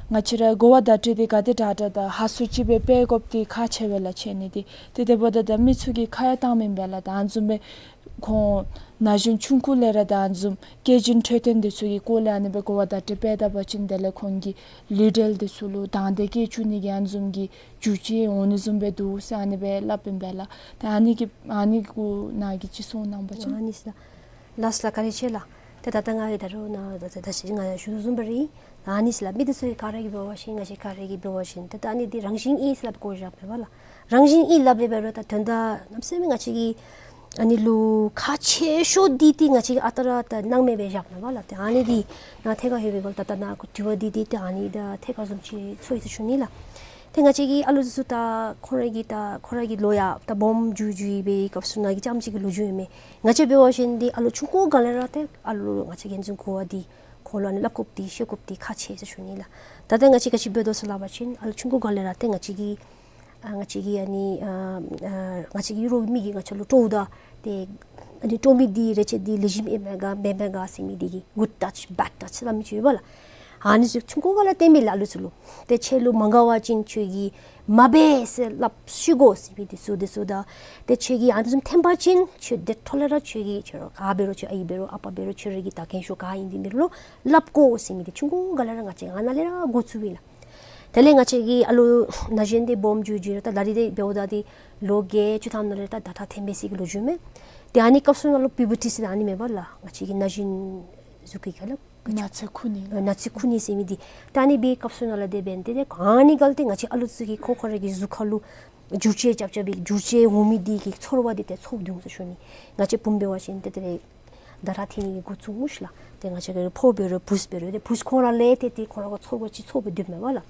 ང་བཅས་ར་གོ་བ་བརྡ་སྤྲོད་འདི་ག་དེ་དྲག་དྲག་དང་ཧ་སུ་ཅིག་སྦེ་སྤེལ་དགོཔ་འདི་ཁག་ཆེ་བས་ལགས་ཆེ་ནི་འདི། ཏེ་དེ་འབདཝ་ད་ད་མི་ཚུ་གིས་ཁ་ཡང་བཏངམ་ཨིན་པས་ལགས། ད་ཨ་ནི་བཟུམ་སྦེ་ཁོང་ན་གཞོན་ཆུང་ཀུ་ལས་ར་ད་ཨ་ནི་བཟུམ་སྐྱེ་རྒྱུན་འཕྲོད་བསྟེན་འདི་ཚུ་གི་སྐོར་ལས་ཨ་ནི་སྦེ་གོ་བ་བརྡ་སྤྲོད་སྤེལ་ད་པ་ཅིན་དེ་ལས་ཁོང་གི་ལུས་འབྲེལ་འདི་ཚུ་ལུ་དང་འདོད་སྐྱེ་བཅུག་ནི་གི་ཨ་ནི་བཟུམ་གྱི་རྒྱུ་རྐྱེན་འོང་ནི་བཟུམ་སྦེ་འདུག་ཟེར་ཨ་ནི་སྦེ་སླབ་ཨིན་པས་ལགས། ད་ཨ་ནི་གི་ཨ་ནི་གུ་ནཱ་གིས་ཅིག་གསུངས་གནང་བ་ཅིན། ཨ་ནི་ཟེར་ལགས། ལགས་ལགས་བཀའ་དྲིན་ཆེ་ལགས། ཏེ་ད་ལྟོ་ང་གིས་ད་རུང་ནཱ་ད་ད་ཞུ་ང་ཞུ་དོ་བཟུམ་སྦེ་ར་ཨིན། ཨ་ནི་ཟེར་ལགས། མི་འདི་ཚུ་ག་ར་གིས་འབད་བ་ཅིན་ང་བཅས་ག་ར་གིས་འབད་བ་ཅིན་ཏེ་ད་ཨ་ནི་འདི་རང་བཞིན་ཨིན་ཟེར་སླབ་བཀོ་བཞགཔ་མས་པ་ལགས། རང་བཞིན་ཨིན་སླབ་སྦེ་འབད་རུང་ད་དོན་དག་གནམ་མེད་ས་མེད་ང་བཅས་ཀྱིས་ཨ་ནི་ལུ་ཁག་ཆེ་ཤོས་འདི་ཏེ་ང་བཅས་ཀྱིས་ཨ་རྟག་ར་ད་སྣང་མེད་སྦེ་བཞགཔ་མས་པ་ལགས། ཏེ་ཨ་ནི་འདི་ནཱ་ཐད་ཀར་ལྷོད་པའི་སྒང་ལུ་ད་ད་ནཱ་དྲི་བ་འདི་འདི་ཏེ་ཨ་ནི་ད་ཐད་ཀར་བཟུམ་ཅིག་ཚོར་ཡི་ཟེར་ཞུ་ནི་ལགས། ཏེ་ང་བཅས་ཀྱི་ཨ་ལུ་འདི་ཚུ་ད་ཁོང་ར་གི་ད་ཁོང་ར་གི་ལོ་ཡང་ད་སྦོམ་འགྱོ་འགྱོ་བའི་སྐབས་སུ་ནཱ་གི་རྐྱངམ་ཅིག་གི་ལོ་རྒྱུས་ཨིན་མས། ང་བཅས་འབད་བ་ཅིན་འདི་ཨ་ལུ་ཆུང་ཀུ་སྒང་ལས་ར་ཏེ་ཨ་ལུ་ང་བཅས་ཀྱིས་འཛིན་དགོ་པ་འདི་ཁོང་ལུ་ཨ་ནི་སླབ་དགོཔ་འདི་བཤད་དགོཔ་འདི་ཁག་ཆེ་ཟེར་ཞུ་ནི་ལགས། ད་ལྟོ་ང་བཅས་ག་ཅི་འབད་དོ་ཟེར་སླབ་པ་ཅིན་ཨ་ལུ་ཆུང་ཀུ་སྒང་ལས་ར་ཏེ་ང་བཅས་ཀྱིས་ཨ་ང་བཅས་ཀྱིས་ཨ་ནི་ཨ་ཨ་ང་བཅས་ཀྱི་རོགས་མི་གིས་ང་བཅས་ལུ་སྤྲོ་བ་དང་ཏེ་ཨ་ནི་སྤྲོ་མི་འདི་རེ་ཆེ་འདི་ལེགས་ཤོམ་ཨིན་མས་ག་མེན་མས་ག་ཟེར་མི་འདི་གི་good touch bad touch ཟེར་སླབ་མི་ཅིག་ཡོད་པ་ལགས། ཨ་ནི་ཚུ་ཆུང་ཀུ་སྒང་ལས་སྟོན་མི་ལགས་ཨ་ལུ་ཚུ་ལུ། ཏེ་ཁྱོད་ལུ་མ་དགའ་བ་ཅིན་ཁྱོད་ཀྱིས་མ་འབད་ཟེར་སླབ་ཤི་དགོ་ཟེར་མི་འདི་ཚུ་འདི་ཚུ་དང་། ཏེ་ཁྱོད་ཀྱིས་ཨ་ནི་བཟུམ་འཐོན་པ་ཅིན་ཁྱོད་དེ་འཕྲོ་ལས་ར་ཁྱོད་ཀྱིས་ཁྱོད་ར་ག་འབད་རུང་ཁྱོད་ཨའི་འབད་རུང་ཨ་པ་འབད་རུང་ཁྱོད་ར་གི་ད་རྒན་ཤོས་ག་ཨིན་འདི་འབད་རུང་སླབ་དགོ་ཟེར་མི་འདི་ཆུང་ཀུ་སྒང་ལས་ར་ང་བཅས་ཨ་ནཱ་ལས་ར་འགོ་བཙུགས་པས་ལགས། དེ་ལས་ང་བཅས་ཀྱི་ཨ་ལུ་ན་གཞོན་འདི་སྦོམ་འགྱོ་འགྱོ་ར་ད་ད་རིས་འདི་འབདཝ་ད་འདི་ལོ་བརྒྱད་ཅུ་ཐམ་ནང་ལས་ད་ད་ད་འཐོན་པའི་སའི་གི་ལོ་རྒྱུས་མས། ཏེ་ཨ་ནི་སྐབས་སུ་ནང་ལུ་པིའུ་བར་ཊི་ཟེར་ཨ་ནི་མས་པ་ལགས། ང་བཅས་ཀྱི་ན་གཞོན་ གཟུགས་ཀྱི་ཁ་ལུ་ན་ཚ་ཁུ་ནི་ཨ་ན་ཚ་ཁུ་ནི་ཟེར་མི་འདི། ད་ཨ་ནི་སྦེ་སྐབས་སུ་ནང་ལུ་དེ་འབདན་ཏེ་ཏེ་ཨ་ནི་འགལ་ཏེ་ང་བཅས་ཨ་ལུ་ཚུ་གི་ཁོང་ཁོང་ར་གི་གཟུགས་ཁ་ལུ་འགྱུར་བཅོས་རྐྱབ་རྐྱབ་སྦེ་འགྱུར་བཅོས་འོང་མི་འདི་གི་ཚོར་བ་འདི་ཏེ་ཚོར་སྡོད་འོང་ཟེར་ཞུ་ནི། ང་བཅས་བུམོ་འབད་བ་ཅིན་ཏེ་ཏེ་ད་ར་ཐོན་ནི་གི་འགོ་བཙུགས་འོང་ཤིག་ལགས། ཏེ་ང་བཅས་ཀྱི་ཕོ་འབད་རུང་བུཚ་འབད་རུང་ཏེ་བུཚ་ཁོང་ར་ལས་ཏེ་ཏེ་ཁོང་ར་གི་ཚོར་བ་ཅིག་ཚོར་སྦེ་སྡོདཔ་མས་པ་ལགས།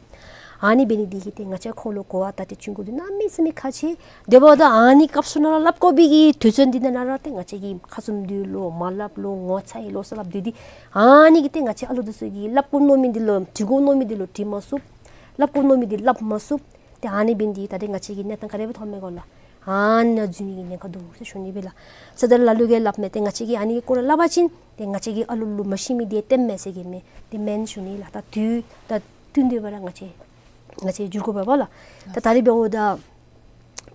ཨ་ནི་འབད་ནི་འདི་གིས་ཏེ་ང་བཅས་ཁོང་ལུ་གོ་བ་ད་ཏེ་བྱིན་དགོ་འདི་གནམ་མེད་ས་མེད་ཁག་ཆེ། དེ་འབདཝ་ད་ཨ་ནི་སྐབས་སུ་ནང་ལུ་སླབ་དགོ་པའི་གི་དུས་ཚོད་འདི་ནང་ར་ཏེ་ང་བཅས་ཀྱིས་ཁ་བཙུམ་སྡོད་ལོ་མ་སླབ་ལོ་ངོ་ཚ་ཡི་ལོ་ཟེར་སླབ་སྡོད་དེ། ཨ་ནི་གིས་ཏེ་ང་བཅས་ཨ་ལུ་འདི་ཚུ་གིས་སླབ་དགོ་མནོ་མི་འདི་ལུ་དྲི་དགོ་མནོ་མི་འདི་ལུ་དྲི་མ་ཚུགས། སླབ་དགོ་མནོ་མི་འདི་སླབ་མ་ཚུགས། ཏེ་ཨ་ནི་འབད་ནི་འདི་ད་ཏེ་ང་བཅས་ཀྱི་གནས་སྟངས་ག་དེ་སྦེ་ཐོནམ་མས་གོ་ལགས། ཨ་ནི་ནང་འཛུལ་ནི་གི་ཉེན་ཁ་འདུག་ཟེར་ཞུ་ནི་སྦེ་ལགས། ས་ད་ལ་ལུ་གིས་སླབ་མས། ཏེ་ང་བཅས་ཀྱིས་ཨ་ནི་གི་སྐོར་ལས་སླབ་པ་ཅིན་ཏེ་ང་བཅས་ཀྱིས་ཨ་ལུ་ལུ་མ་ཤེས་མི་འདི་སྟོནམ་མས་ཟེར་གྱི་མས། ཏེ་མེན་ཞུ་ནི་ལགས། ད་དུས་ད་བསྟུན་ཏེ་འབད་ར་ང་བཅས་ང་བཅས་འགྱུར་དགོ་པས་པ་ལགས། ད་ད་རིས་འབདཝ་ད་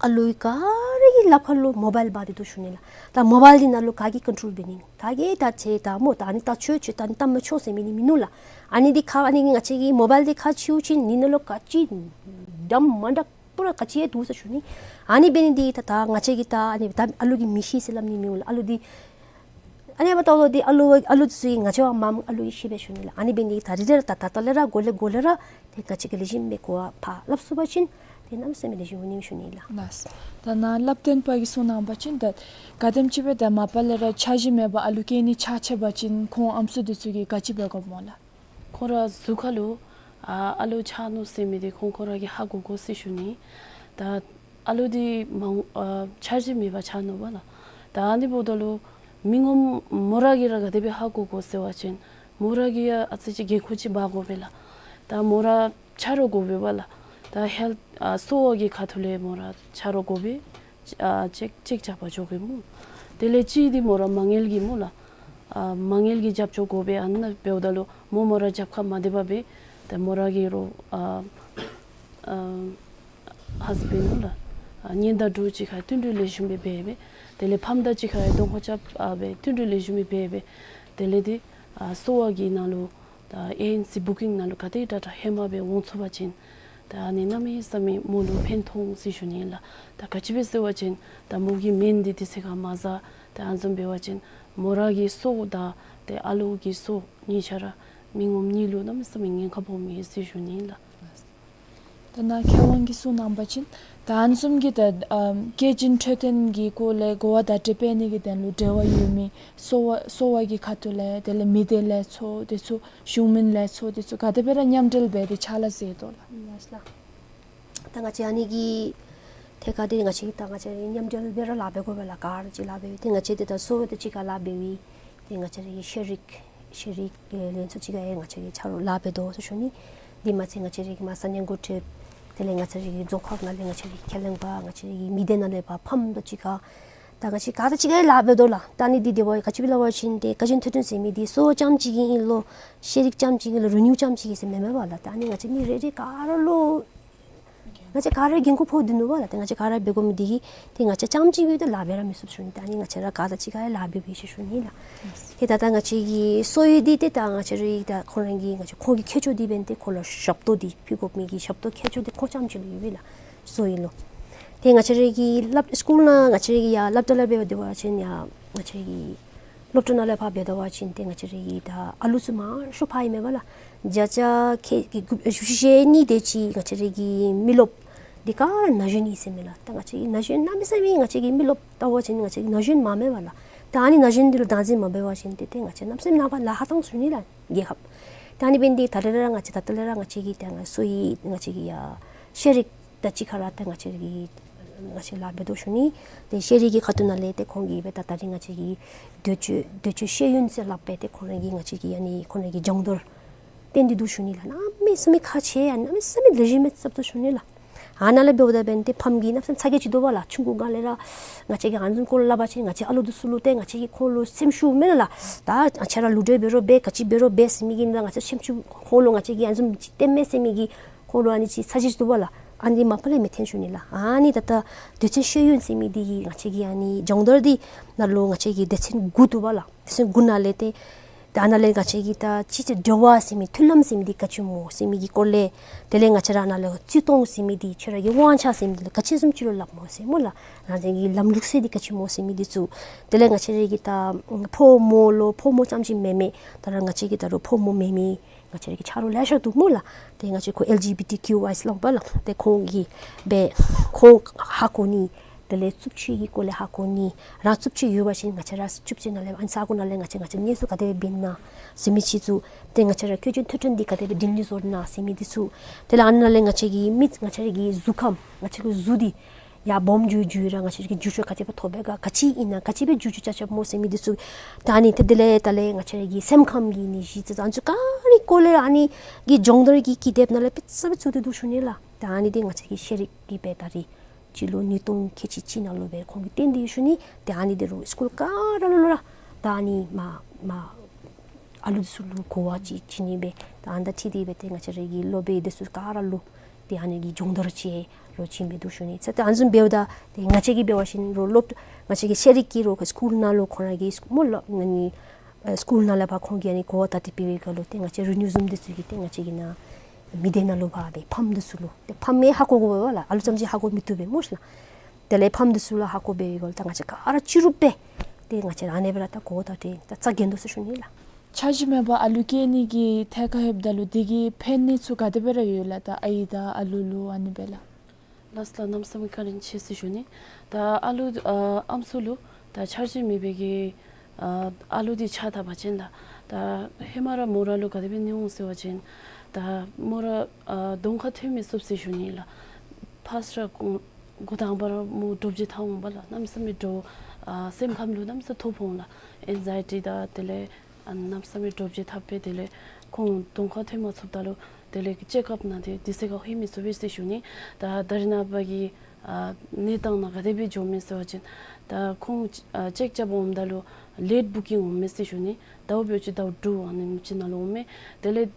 ཨ་ལུ་ག་ར་གི་ལགཔ་ཁ་ལུ་མོ་བཱའིལ་འབག་སྟེ་འདུག་ཞུ་ནི་ལགས། ད་མོ་བཱའིལ་འདི་ནང་ལུ་ག་གིས་ཀོན་ཊོལ་འབད་ནི། ག་གིས་ད་ཅིག་ད་མོ་ད་ཨ་ནི་ལྟ་ཆོག་ཅིག་ད་ཨ་ནི་ལྟ་མི་ཆོག་ཟེར་མི་འདི་མིན་ནུག་ལགས། ཨ་ནི་འདི་ཁ་ཨ་ནི་ང་བཅས་ཀྱི་མོ་བཱའིལ་འདི་ཁ་ཕྱེ་བ་ཅིན་ཨ་ནི་ནང་ལུ་ག་ཅི་འདྲ་མ་འདྲཝ་པུ་ར་ག་ཅི་ཡང་འདུག་ཟེར་ཞུ་ནི། ཨ་ནི་འབད་ནི་འདི་ད་ད་ང་བཅས་ཀྱིས་ད་ཨ་ནི་ད་ཨ་ལུ་གིས་མི་ཤེས་ཟེར་སླབ་ནི་མི་འོང་ལགས། ཨ་ལུ་འདི་ཨ་ནི་འབདཝ་ད་ལུ་འདི་ཨ་ལུ་ཨ་ལུ་ཚུ་གིས་ང་བཅས་བ་མ་ཨ་ལུ་གིས་ཤེས་པས་ཞུ་ནི་ལགས། ཨ་ནི་འབད་ནི་འདི་ད་རིས་ར་ད་ད་ལྟོ་ལས་ར་འགོ་ལས་འགོ་ལས་ར་ཏེ་ང་བཅས་ཀྱིས་ལེགས་ཤོམ་སྦེ་གོ་བ་ཕར་སླབ་ཚུགས་པ་ཅིན་ཏེ་གནམ་མེད་ས་མེད་ལེགས་ཤོམ་འོང་ནི་ཞུ་ནི་ལགས། ལགས། ད་ནཱ་བསླབ་སྟོན་པ་གིས་གསུངས་གནང་པ་ཅིན་ད་ག་དེམ་ཅིག་སྦེ་ད་མ་པ་ལས་ར་འཆར་གཞི་མེད་པར་ཨ་ལུ་སྐྱེ་ནི་ཆ་ཆེ་བ་ཅིན་ཁོང་ཨམ་སྲུ་འདི་ཚུ་གིས་ག་ཅི་འབད་དགོཔ་སྨོ་ལགས། ཁོང་ར་གཟུགས་ཁ་ལུ་ཨ་ཨ་ལུ་ཆགས་ནུག་ཟེར་མི་འདི་ཁོང་ཁོང་ར་གིས་ཧ་གོ་དགོ་ཟེར་ཞུ་ནི། ད་ཨ་ལུ་འདི་མང་ཨ་འཆར་གཞི་མེད་པར་ཆགས་ནུག་པ་ལགས། ད་ཨ་ནི་འབདཝ་ད་ལུ་མི་ངོམ་མོ་ར་གིས་ར་ག་དེ་སྦེ་ཧ་གོ་དགོ་ཟེར་བ་ཅིན་མོ་ར་གིས་ཡང་ཨ་ཙི་ཅིག་འགན་ཁུར་ཅིག་འབག་དགོ་པས་ལགས། ད་མོ་ར་ཆ་རོགས་དགོ་པས་པ་ལགས། ད་ཧེལཐ་ཨ་གསོ་བ་གི་ཁ་ཐུག་ལས་མོ་ར་ཆ་རོགས་དགོ་པས། ཨ་ཅེཀ་ཅེཀ་རྐྱབ་པར་འགྱོ་དགོ་སྨོ། དེ་ལས་གཅིག་འདི་མོ་ར་མ་དངུལ་གྱི་སྨོ་ལགས། ཨ་མ་དངུལ་གྱི་རྒྱབ་སྐྱོར་དགོ་པས། ཨ་ནཱ་འབདཝ་ད་ལུ་མོ་མོ་ར་རྒྱབ་ཁར་མ་སྡོད་པར་སྦེ་ཏེ་མོ་ར་གི་རོགས་ཨ་ཨ་ཧཱས་བེནཌ་སྨོ་ལགས། ཨ་གཉེན་དང་འཁྲུག་གཅིག་ཁར་བསྟུན་གྲོས་ལེགས་ཤོམ་སྦེ་འབད་སྦེ། དེ་ལས་ཕམ་དང་གཅིག་ཁར་ཡང་གདོང་ཁ་རྐྱབ་ཨ་སྦེ་བསྟུན་གྲོས་ལེགས་ཤོམ་སྦེ་འབད་སྦེ། དེ་ལས་ཏེ་ཨ་གསོ་བ་གི་ནང་ལུ་ད་ཨེ་ཨེན་སི་བུ་ཀིང་ནང་ལུ་ག་དེ་དྲག་དྲག་ཧེ་མ་སྦེ་འོང་ཚུགས་པ་ཅིན་ད་ཨ་ནི་གནམ་མེད་ས་མེད་མོ་ལུ་ཕན་ཐོགས་འོང་ཟེར་ཞུ་ནི་ལགས། ད་ག་ཅི་སྦེ་ཟེར་བ་ཅིན་ད་མོ་གི་སྨན་འདི་དུས་ཚོད་ཁར་མ་བཟའ། ད་ཨ་ནི་བཟུམ་འབད་བ་ཅིན་མོ་ར་གི་སྲོག་དང་ཏེ་ཨ་ལུ་གི་སྲོག་གཉིས་ཆ་ར་མི་ངོམ་གཉིས་ལུ་གནམ་མེད་ས་མེད་ཉེན་ཁ་སྦོམ་ཨིན་ཟེར་ཞུ་ནི་ལགས། ད་ནཱ་མཁས་དབང་གིས་གསུངས་གནང་པ་ཅིན་ད་ཨ་ནི་བཟུམ་གྱི་ད་ཨམ་སྐྱེ་ཅིན་འཕྲོད་བསྟེན་གྱི་སྐོར་ལས་གོ་བ་བརྡ་སྤྲོད་འབད་ནི་གི་དོན་ལུ་འབྲེལ་བ་ཡོད་མི་གསོ་བ་གསོ་བ་གི་ཁ་ཐུག་ལས་དེ་ལས་མི་སྡེ་ལས་ཚོགས་དེ་ཚུ་གཞུང་མིན་ལས་ཚོགས་དེ་ཚུ་ག་དེ་སྦེ་ར་མཉམ་འབྲེལ་འབད་དེ་ཕྱག་ལཱ་མཛད་དོ་ལགས། ལགས་ལགས། ད་ང་བཅས་ཨ་ནི་གི་ཐད་ཁར་འདི་ང་བཅས་ད་ང་བཅས་མཉམ་འབྲེལ་སྦེ་ར་ལཱ་འབད་དགོ་པས་ལགས། ག་ར་གཅིག་ལཱ་འབད་འདི་ང་བཅས་འདི་ད་གསོ་བ་དང་གཅིག་ཁར་ལཱ་འབད་འདི་ང་བཅས་ར་གི་ཤེས་རིག་ཤེས་རིག་ལས་ཚོགས་གཅིག་ཁར་ཡང་ང་བཅས་ཀྱིས་ཆ་རོགས་ལཱ་འབད་དོ་ཟེར་ཞུ་ནི། འདི་མ་ཚད་ང་བཅས་ར་གི་མ་ས་གནས་འགོ་ཁྲིདཔ་དེ་ལས་ང་བཅས་ར་གི་རྫོང་ཁག་ནང་ལས་ང་བཅས་ར་གི་ཁས་ལེན་པ་ང་བཅས་ར་གི་མི་སྡེ་ནང་ལས་ཕར་ཕམ་དང་གཅིག་ཁར་ད་ང་བཅས་ག་ར་གཅིག་ཁར་ཡང་ལཱ་འབད་དོ་ལགས། ད་ཨ་ནི་འདི་དེ་བ་ག་ཅི་སྦེ་སླབ་པ་ཅིན་ཏེ་སྐྱེ་ཅིན་འཕྲོད་བསྟེན་ཟེར་མི་འདི་གསོ་བ་རྐྱངམ་གཅིག་གི་ཨིན་ལོ་ཤེས་རིག་རྐྱངམ་གཅིག་གི་ལོ་རིག་ནུས་རྐྱངམ་གཅིག་གི་ཟེར་མེན་མས་པ་ལགས། ད་ཨ་ནི་ང་བཅས་མི་རེ་རེ་ག་ར་ལུ་ང་བཅས་ག་ར་འགན་ཁུར་ཕོག་སྡོད་ནུག་པ་ལགས། ཏེ་ང་བཅས་ག་ར་འབད་དགོ་མི་འདི་གིས་ཏེ་ང་བཅས་རྐྱངམ་གཅིག་སྦེ་ཏེ་ལཱ་འབད་ར་མི་ཚུགས་ཞུ་ནི། ད་ཨ་ནི་ང་བཅས་ར་ག་ར་གཅིག་ཁར་ཡང་ལཱ་འབད་འབད་ཞིནམ་ཞུ་ནི་ལགས། ཏེ་ད་ལྟོ་ང་བཅས་ཀྱི་གསོ་བའི་འདི་ཏེ་ད་ང་བཅས་ར་ད་ཁོང་ར་གི་ང་བཅས་ཁོང་གི་ཁྱད་ཆོས་འདི་འབདན་ཏེ་ཁོང་ལུ་ཞབས་ཏོག་འདི་ཕུལ་དགོ་མི་གི་ཞབས་ཏོག་ཁྱད་ཆོས་འདི་ཁོང་རྐྱངམ་གཅིག་ལུ་ཡོད་པས་ལགས། གསོ་བའི་ལུ་ཏེ་ང་བཅས་ར་གི་སློབ་སི་ཀུལ་ནང་ང་བཅས་ར་གི་ཡར་སློབ་གྲྭ་ལས་འབད་བ་ཅིན་ཡང་ང་བཅས་ར་གི་སློབ་གྲྭ་ནང་ལས་ཕར་འབད་བ་ཅིན་ཏེ་ང་བཅས་ར་གི་ད་ཨ་ལུ་ཚུ་མང་ཤོས་ཕར་ཨིན་མས་པ་ལགས། བརྒྱ་ཆ་ཁལ་གཅིག་བཞི་བཅུ་ཞེ་གཉིས་དེ་ཅིག་ང་བཅས་ར་གི་མི་རློབས་འདི་ག་ར་ན་གཞོན་ཨིན་ཟེར་མས་ལགས། ད་ང་བཅས་ཀྱི་ན་གཞོན་གནམ་མེད་ས་མེད་ང་བཅས་ཀྱི་མི་རློབས་ལྟ་བ་ཅིན་ང་བཅས་ཀྱི་ན་གཞོན་མང་མས་པ་ལགས། ད་ཨ་ནི་ན་གཞོན་འདི་ལུ་བདག་འཛིན་མ་འབད་བ་ཅིན་ཏེ་ཏེ་ང་བཅས་གནམ་མེད་ས་མེད་ནངས་པ་ལཱ་ཧ་ཐང་ཞུ་ནི་ལགས་རྒྱལ་ཁབ། ད་ཨ་ནི་འབདན་འདི་ད་རེས་ར་ང་བཅས་ད་ལྟོ་ལས་ར་ང་བཅས་ཀྱི་ཏེ་ང་གསོ་བའི་ང་བཅས་ཀྱི་ཡ་ཤེས་རིག་དང་གཅིག་ཁར་ར་ཏེ་ང་བཅས་ཀྱི་ང་བཅས་ལཱ་འབད་དོ་ཞུ་ནི། ཏེ་ཤེས་རིག་གི་ཁ་ཐུག་ནང་ལས་ཏེ་ཁོང་གིས་སྦེ་ད་ད་རིས་ང་བཅས་ཀྱི་འདོད་སྤྱོད་འདོད་སྤྱོད་ཤེས་ཡོན་ཟེར་སླབ་སྦེ་ཏེ་ཁོང་ར་གི་ང་བཅས་ཀྱི་ཨ་ནི་ཁོང་ར་གི་སྦྱོང་བརྡར་བཏོན་ཏེ་འདུག་ཞུ་ནི་ལགས། གནམ་མེད་ས་མེད་ཁག་ཆེ་ཡ་གནམ་མེད་ས་མེད་ལེགས་ཤོམ་སྦེ་རྐྱབ་དོ་ཞུ་ནི་ལགས། ཨ་ནཱ་ལས་འབདཝ་ད་འབདན་ཏེ་ཕམ་གྱི་གནམ་མེད་ས་མེད་ཚ་གྱང་ཅིག་འདུག་པ་ལགས། ཆུང་ཀུ་སྒང་ལས་ར་ང་བཅས་ཀྱིས་ཨ་ནི་བཟུམ་སྐོར་ལས་སླབ་པ་ཅིན་ང་བཅས་ཨ་ལུ་འདི་ཚུ་ལུ་ཏེ་ང་བཅས་ཀྱི་ཁོང་ལུ་སེམས་ཤུགས་མེད་ལགས། ད་ང་བཅས་ར་ལུས་འབྲེལ་འབད་རུང་འབད་ག་ཅི་འབད་རུང་འབད་ཟེར་མི་གི་ནང་ང་བཅས་སེམས་ཤུགས་ཁོང་ལུ་ང་བཅས་ཀྱིས་ཨ་ནི་བཟུམ་ཅིག་སྟོནམ་མས་ཟེར་མི་གི་ཁོང་ལུ་ཨ་ནི་ཅིག་ཚ་གྱང་ཅིག་འདུག་པ་ལགས། ཨ་ནི་མ་པ་ལས་མི་འཐོན་ཞུ་ནི་ལགས། ཨ་ནི་ད་ལྟོ་འདོད་སྤྱོད་ཤེས་ཡོན་ཟེར་མི་འདི་གིས་ང་བཅས་ཀྱི་ཨ་ནི་སྦྱོང་བརྡར་འདི་ནང་ལུ་ང་བཅས་ཀྱི་སྡེ་ཚན་དགུ་འདུག་པ་ལགས། སྡེ་ཚན་དགུ་ནང་ལས་ཏེ་ ད་ཨ་ནཱ་ལས་ང་བཅས་ཀྱིས་ད་ཅི་ཅི་འབྲེལ་བ་ཟེར་མི་མཐུན་ལམ་ཟེར་མི་འདི་ག་ཅི་སྨོ་ཟེར་མི་གི་སྐོར་ལས། དེ་ལས་ང་བཅས་ར་ཨ་ནཱ་ལས་བརྩི་མཐོང་ཟེར་མི་འདི་ཁྱོད་ར་གི་དབང་ཆ་ཟེར་མི་འདི་ལུ་ག་ཅི་བཟུམ་ཅིག་ལུ་སླབ་སྨོ་ཟེར་སྨོ་ལགས། ང་བཅས་ཀྱི་ལམ་ལུགས་སྲོལ་འདི་ག་ཅི་སྨོ་ཟེར་མི་འདི་ཚུ། དེ་ལས་ང་བཅས་ར་གི་ད་ཕོ་མོ་ལུ་ཕོ་མོ་ཙམ་ཅིག་མེན་མས། ད་ར་ང་བཅས་ཀྱི་ད་རུང་ཕོ་མོ་མེན་མི་ང་བཅས་ར་གི་ཆ་རོགས་ལེ་ཤ་འདུག་སྨོ་ལགས། ཏེ་ང་བཅས་ཁོ་ཨེལ་ཇི་བི་ཊི་ཀིའུ་ཨའི་ལུ་འབད་ལགས། ཏེ་ཁོང་གིས་སྦེ་ཁོང་ཧ་གོ་ནི། དེ་ལས་རྩུབ་སྤྱོད་ཀྱི་སྐོར་ལས་ཧ་གོ་ནི། རང་རྩུབ་སྤྱོད་ཡོད་པ་ཅིན་ང་བཅས་ར་རྩུབ་སྤྱོད་ནང་ལས་ཨ་ནི་ས་གོ་ནང་ལས་ང་བཅས་ང་བཅས་གནས་ཚུལ་ག་དེ་སྦེ་འབད་ནི་ཟེར་མི་ཅིག་ཚུ། ཏེ་ང་བཅས་ར་བཀོད་སྒྲིག་ཐོ་ཐོན་འདི་ག་དེ་སྦེ་དྲིན་ལན་བཟོ་ནི་ཟེར་མི་འདི་ཚུ། དེ་ལས་ཨ་ནཱ་ལས་ང་བཅས་ཀྱི་མི་ང་བཅས་ར་གི་གཟུགས་ཁམས་ང་བཅས་ཀྱི་གཟུགས་འདི་ཡར་སྦོམ་འགྱོ་འགྱོ་ར་ང་བཅས་ཀྱི་འགྱུར་བཅོས་ག་དེ་སྦེ་ཐོབ་པས་ག་ག་ཅི་ཨིན་ན་ག་ཅི་སྦེ་འགྱུར་བཅོས་རྐྱབ་རྐྱབ་སྨོ་ཟེར་མི་འདི་ཚུ། ད་ཨ་ནི་ཏེ་དེ་ལས་ད་ལས་ང་བཅས་ར་གི་སེམས་ཁམས་ཀྱི་ནད་གཞི་ཚུ་ཨ་ནི་ཚུ་ག་ར་སྐོར་ལས་ཨ་ནི་གི་སྦྱོང་བརྡར་གྱི་ཀི་དེབ་ནང་ལས་དཔེ་ཚུ་སྦེ་བཙུགས་ཏེ་འདུག་ཞུ་ནི་ལགས། ད་ཨ་ནི་འདི་ང་བཅས་ཀྱི་ཤེས་རིག་གི་སྦེ་ད་རེས་སྤྱི་ལོ་ཉིས་སྟོང་ཁལ་གཅིག་གཅིག་ནང་ལུ་སྦེ་ཁོང་གིས་བཏོན་ཏེ་ཡོད་ཞུ་ནི། ཏེ་ཨ་ནི་འདི་རུང་སི་ཀུལ་ག་ར་ལུ་ར་ད་ཨ་ནི་མ་མ་ཨ་ལུ་འདི་ཚུ་ལུ་གོ་བ་ཅིག་བྱིན་ནི་སྦེ་ད་ཨ་ནི་དང་འཁྲིལ་ཏེ་སྦེ་ཏེ་ང་བཅས་ར་གི་སློབ་དཔོན་འདི་ཚུ་ག་ར་ལུ་ཏེ་ཨ་ནི་གི་སྦྱོང་བརྡར་ཅིག་རོགས་བྱིན་སྦེ་འདུག་ཞུ་ནི། ཚེ་ཏེ་ཨ་ནི་བཟུམ་འབདཝ་ད་ཏེ་ང་བཅས་ཀྱིས་འབད་བ་ཅིན་རོགས་སློབ་ང་བཅས་ཀྱི་ཤེས་རིག་གི་རོགས་སི་ཀུལ་ནང་ལུ་ཁོང་ར་གི་སི་ཀུལ་མོ་ལོ་ཨ་ནི་ཨ་སི་ཀུལ་ནང་ལས་ཕར་ཁོང་གིས་ཨ་ནི་གོ་བརྡ་དེ་སྤེལ་བའི་སྐབས་ལུ་ཏེ་ང་བཅས་རི་ནིའུ་བཟུམ་འདི་ཚུ་གིས་ཏེ་ང་བཅས་ཀྱི་ནཱ་མི་སྡེ་ནང་ལུ་ཕར་སྦེ་ཕམ་འདི་ཚུ་ལུ་ཏེ་ཕམ་མས་ཧ་གོ་དགོ་པས་ལགས། ཨ་ལུ་ཙམ་ཅིག་ཧ་གོ་མི་བཏུབ་པས་སྨོ་ཤི་ལགས། དེ་ལས་ཕམ་འདི་ཚུ་ལུ་ཧ་གོ་འབད་བའི་སྐབས་ལུ་ད་ང་བཅས་ག་ར་སྤྱི་རུབ་སྦེ་ཏེ་ང་བཅས་ར་ཨ་ནི་སྦེ་ར་ད་གོ་བརྡ་སྤྲོད་ད་རྩ་འགེངས་དོ་ཟེར་ཞུ་ནི་ལགས། འཆར་གཞི་མེད་པར་ཨ་ལུ་སྐྱེ་ནི་གི་ཐད་ཁར་ལྷོདཔ་ད་ལུ་དེ་གི་ཕན་གནོད་ཚུ་ག་དེ་སྦེ་ར་ཡོད་ལགས། ད་ཨའི་དང་ཨ་ལུ་ལུ་ཨ་ནི་སྦེ་ལགས། ལགས་སོ་ལགས། གནམ་མེད་ས་མེད་བཀའ་དྲིན་ཆེ་ཟེར་ཞུ་ནི། ད་ཨ་ལུ་ཨ་ཨམ་སྲུ་ལུ་ད་འཆར་གཞི་མེད་པའི་གི་ཨ་ཨ་ལུ་འདི་ཆགས་ད་པ་ཅིན་ལགས། ད་ཧེ་མ་ར་མོ་ར་ལུ་ག་དེ་སྦེ་ནི་འོང་ཟེར་བ་ཅིན་ད་མོ་ར་ཨ་གདོང་ཁར་ཐོན་མི་ཚུགས་ཟེར་ཞུ་ནི་ལགས། ཕར་སི་ར་འགོ་འགོ་དང་པ་ར་མོ་འདྲོག་བྱེལ་འཐབ་འོང་པ་ལགས། གནམ་མེད་ས་མེད་འདྲོག་ཨ་སེམས་ཁམས་ལུ་གནམ་མེད་ས་མེད་ཐོ་ཕོག་འོང་ལགས། ཨེང་ཛའི་ཊི་དང་དེ་ལས་ཨ་གནམ་མེད་ས་མེད་འདྲོག་བྱེལ་འཐབ་སྦེ་དེ་ལས་ཁོང་གདོང་ཁར་ཐོན་མ་ཚུགསཔ་ད་ལུ་དེ་ལས་ཅེཀ་ཨཔ་ནང་དེ་དུས་ཚོད་ཁར་ལྷོད་མི་ཚུགས་པས་ཟེར་ཞུ་ནི། ད་ད་རེས་ནངས་པ་གི་ཨ་གནས་སྟངས་ནང་ག་དེ་སྦེ་འགྱོཝ་མས་ཟེར་བ་ཅིན་ད་ཁོང་ཨ་ཅེཀ་རྐྱབ་འོངམ་ད་ལུ་ལེཊ་བུ་ཀིང་འོང་མས་ཟེར་ཞུ་ནི། ཟླཝ་འབདཝ་ཅིག་ཟླཝ་དྲུག་ཨ་ནེམ་ཅིག་ནང་ལུ་འོང་མས། དེ་ལས་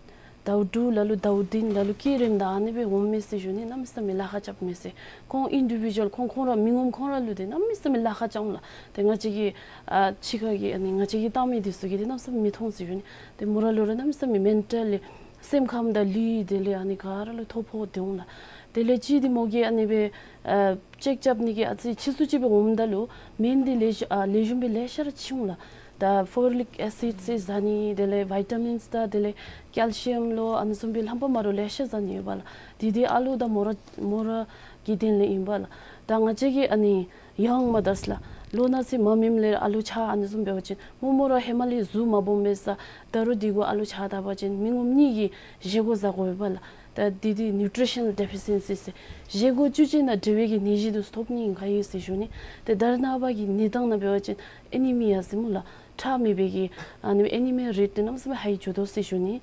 ཟླཝ་དྲུག་ལ་ལུ་ཟླཝ་བདུན་ལ་ལུ་སྐྱེ་རནམ་ད་ཨ་ནི་སྦེ་འོང་མས་ཟེར་ཞུ་ནི། གནམ་མེད་ས་མེད་ལཱ་ཁག་རྐྱབ་མས་ཟེར། ཁོང་ཨིན་ཌི་བི་ཌུ་ཨལ་ཁོང་ཁོང་ར་མི་ངོམ་ཁོང་ར་ལུ་དེ་གནམ་མེད་ས་མེད་ལཱ་ཁག་རྐྱབ་འོང་ལགས། དེ་ང་བཅས་ཀྱི་ཨ་ཕྱི་ཁ་གི་ཨ་ནི་ང་བཅས་ཀྱི་ལྟ་མི་འདི་ཚུ་གིས་དེ་གནམ་མེད་ས་མེད་མི་མཐོང་ཟེར་ཞུ་ནི། དེ་མོ་ར་ལུ་ར་གནམ་མེད་ས་མེད་མེན་ཊལ་ལི་སེམས་ཁམས་དང་ལུས་དེ་ལས་ཨ་ནི་ག་ར་ལུ་ཐོ་ཕོག་སྟེ་འོང་ལགས། དེ་ལས་ཅིག་དེ་མོ་གིས་ཨ་ནི་སྦེ་ཨ་ཅེཀ་རྐྱབ་ནི་གི་ཨ་ཙི་ཕྱིས་སུ་ཅིག་སྦེ་འོངམ་ད་ལུ་སྨན་འདི་ལེགས་ཤོམ་ཨ་ལེགས་ཤོམ་སྦེ་ལེ་ཤ་ར་ཕྱིན་འོང་ལགས། ད་ཕོ་ལིག་ཨེ་སིཌ་ཟེར་ཟ་ནི་དེ་ལས་བི་ཊ་མིནསི་དང་དེ་ལས་ཀེལ་ཤི་ཡམ་ལོ་ཨ་ནི་བཟུམ་སྦེ་རྣམ་པ་མ་འདྲཝ་ལེ་ཤ་ཟ་ནི་ཡོད་པ་ལགས། དེ་དེ་ཨ་ལུ་དང་མོ་ར་མོ་ར་གི་དོན་ལས་ཨིན་པ་ལགས། ད་ང་བཅས་ཀྱི་ཨ་ནི་ཡང་མ་དར་ལགས། ལོ་ན་ཚོད་མ་སྨིནམ་ལས་ཨ་ལུ་ཆགས་ཨ་ནི་བཟུམ་འབད་བ་ཅིན་མོ་མོ་ར་ཧེ་མ་ལས་གཟུགས་མ་སྦོམ་པས་ས། ད་རུང་དེ་གུ་ཨ་ལུ་ཆགས་ད་པ་ཅིན་མི་ངོམ་ནི་གི་བཞེས་སྒོ་ཟ་དགོ་པས་པ་ལགས། ད་དེ་དེ་ནིའུ་ཊི་རི་ཤ་ནཱལ་ཌེ་ཕི་ཤེན་སི་ཟེར་བཞེས་སྒོ་བཅུད་ཅན་དང་འབྲེལ་བའི་གི་ནད་གཞི་འདི་ཚུ་ཐོབ་ནི་ཨིན་ག་ཡོད་ཟེར་ཞུ་ནི། ཏེ་ད་རེས་ནངས་པ་གི་གནས་སྟངས་ནང་འབད་བ་ཅིན་ཨེ་ནི་མི་ཡ་ཟེར་སྨོ་ལགས། ཁྲག་མེད་པའི་གི་ཨ་ནི་ཨེ་ནི་མི་ཡ་རེཊ་འདི་གནམ་མེད་ས་མེད་ཧའི་འགྱོ་དོ་ཟེར་ཞུ་ནི།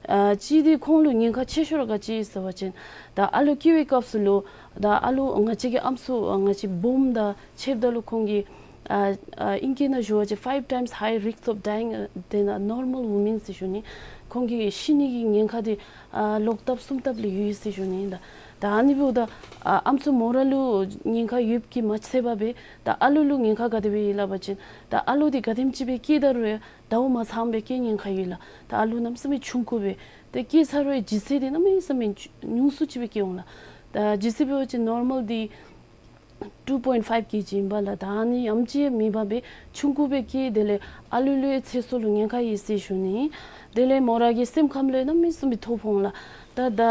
ཨ་གཅིག་འདི་ཁོང་ལུ་ཉེན་ཁ་ཆེ་ཤོས་ར་ག་ཅི་ཟེར་བ་ཅིན་ད་ཨ་ལུ་སྐྱེ་བའི་སྐབས་སུ་ལུ་ད་ཨ་ལུ་ང་བཅས་ཀྱི་ཨམ་སྲུ་ང་བཅས་སྦོམ་དང་ཕྱདཔ་ད་ལུ་ཁོང་གི་ཨ་ཨ་ཨིང་སྐད་ནང་ཞུ་བ་ཅིན་five times high risk of dying than a normal woman ཟེར་ཞུ་ནི། ཁོང་གི་ཤི་ནི་གི་ཉེན་ཁ་འདི་ཨ་ལོག་ལྟབ་གསུམ་ལྟབ་ལས་ཡོད་ཟེར་ཞུ་ནི་ལགས། ད་ཨ་ནི་འབདཝ་ད་ཨ་ཨམ་སྲུ་མོ་ར་ལུ་ཉེན་ཁ་ཡོདཔ་གིས་མ་ཚད་པར་སྦེ་ད་ཨ་ལུ་ལུ་ཉེན་ཁ་ག་དེ་སྦེ་ཡོད་སླབ་པ་ཅིན་ད་ཨ་ལུ་འདི་ག་དེམ་ཅིག་སྦེ་སྐྱེ་ད་རུང་ཟླཝ་མ་ཚངམ་སྦེ་སྐྱེ་ཉེན་ཁ་ཡོད་ལགས། ད་ཨ་ལུ་གནམ་མེད་ས་མེད་ཆུང་ཀུ་སྦེ་ཏེ་སྐྱེ་ཚར་བའི་ལྗིད་ཚད་འདི་གནམ་མེད་ས་མེད་ཉུང་སུ་ཅིག་སྦེ་སྐྱེ་འོང་ལགས། ད་ལྗིད་ཚད་འབད་བ་ཅིན་ནོར་མཱལ་འདི་two point five kg ཨིན་པ་ལགས། ད་ཨ་ནི་ཡང་ཅིན་མེད་པར་སྦེ་ཆུང་ཀུ་སྦེ་སྐྱེ། དེ་ལས་ཨ་ལུ་ལུ་ཡང་ཚེ་སྲོག་ལུ་ཉེན་ཁ་ཡོད་ཟེར་ཞུ་ནི། དེ་ལས་མོ་ར་གི་སེམས་ཁམས་ལུ་གནམ་མེད་ས་མེད་ཐོ་ཕོག་འོང་ལགས། ད་ད་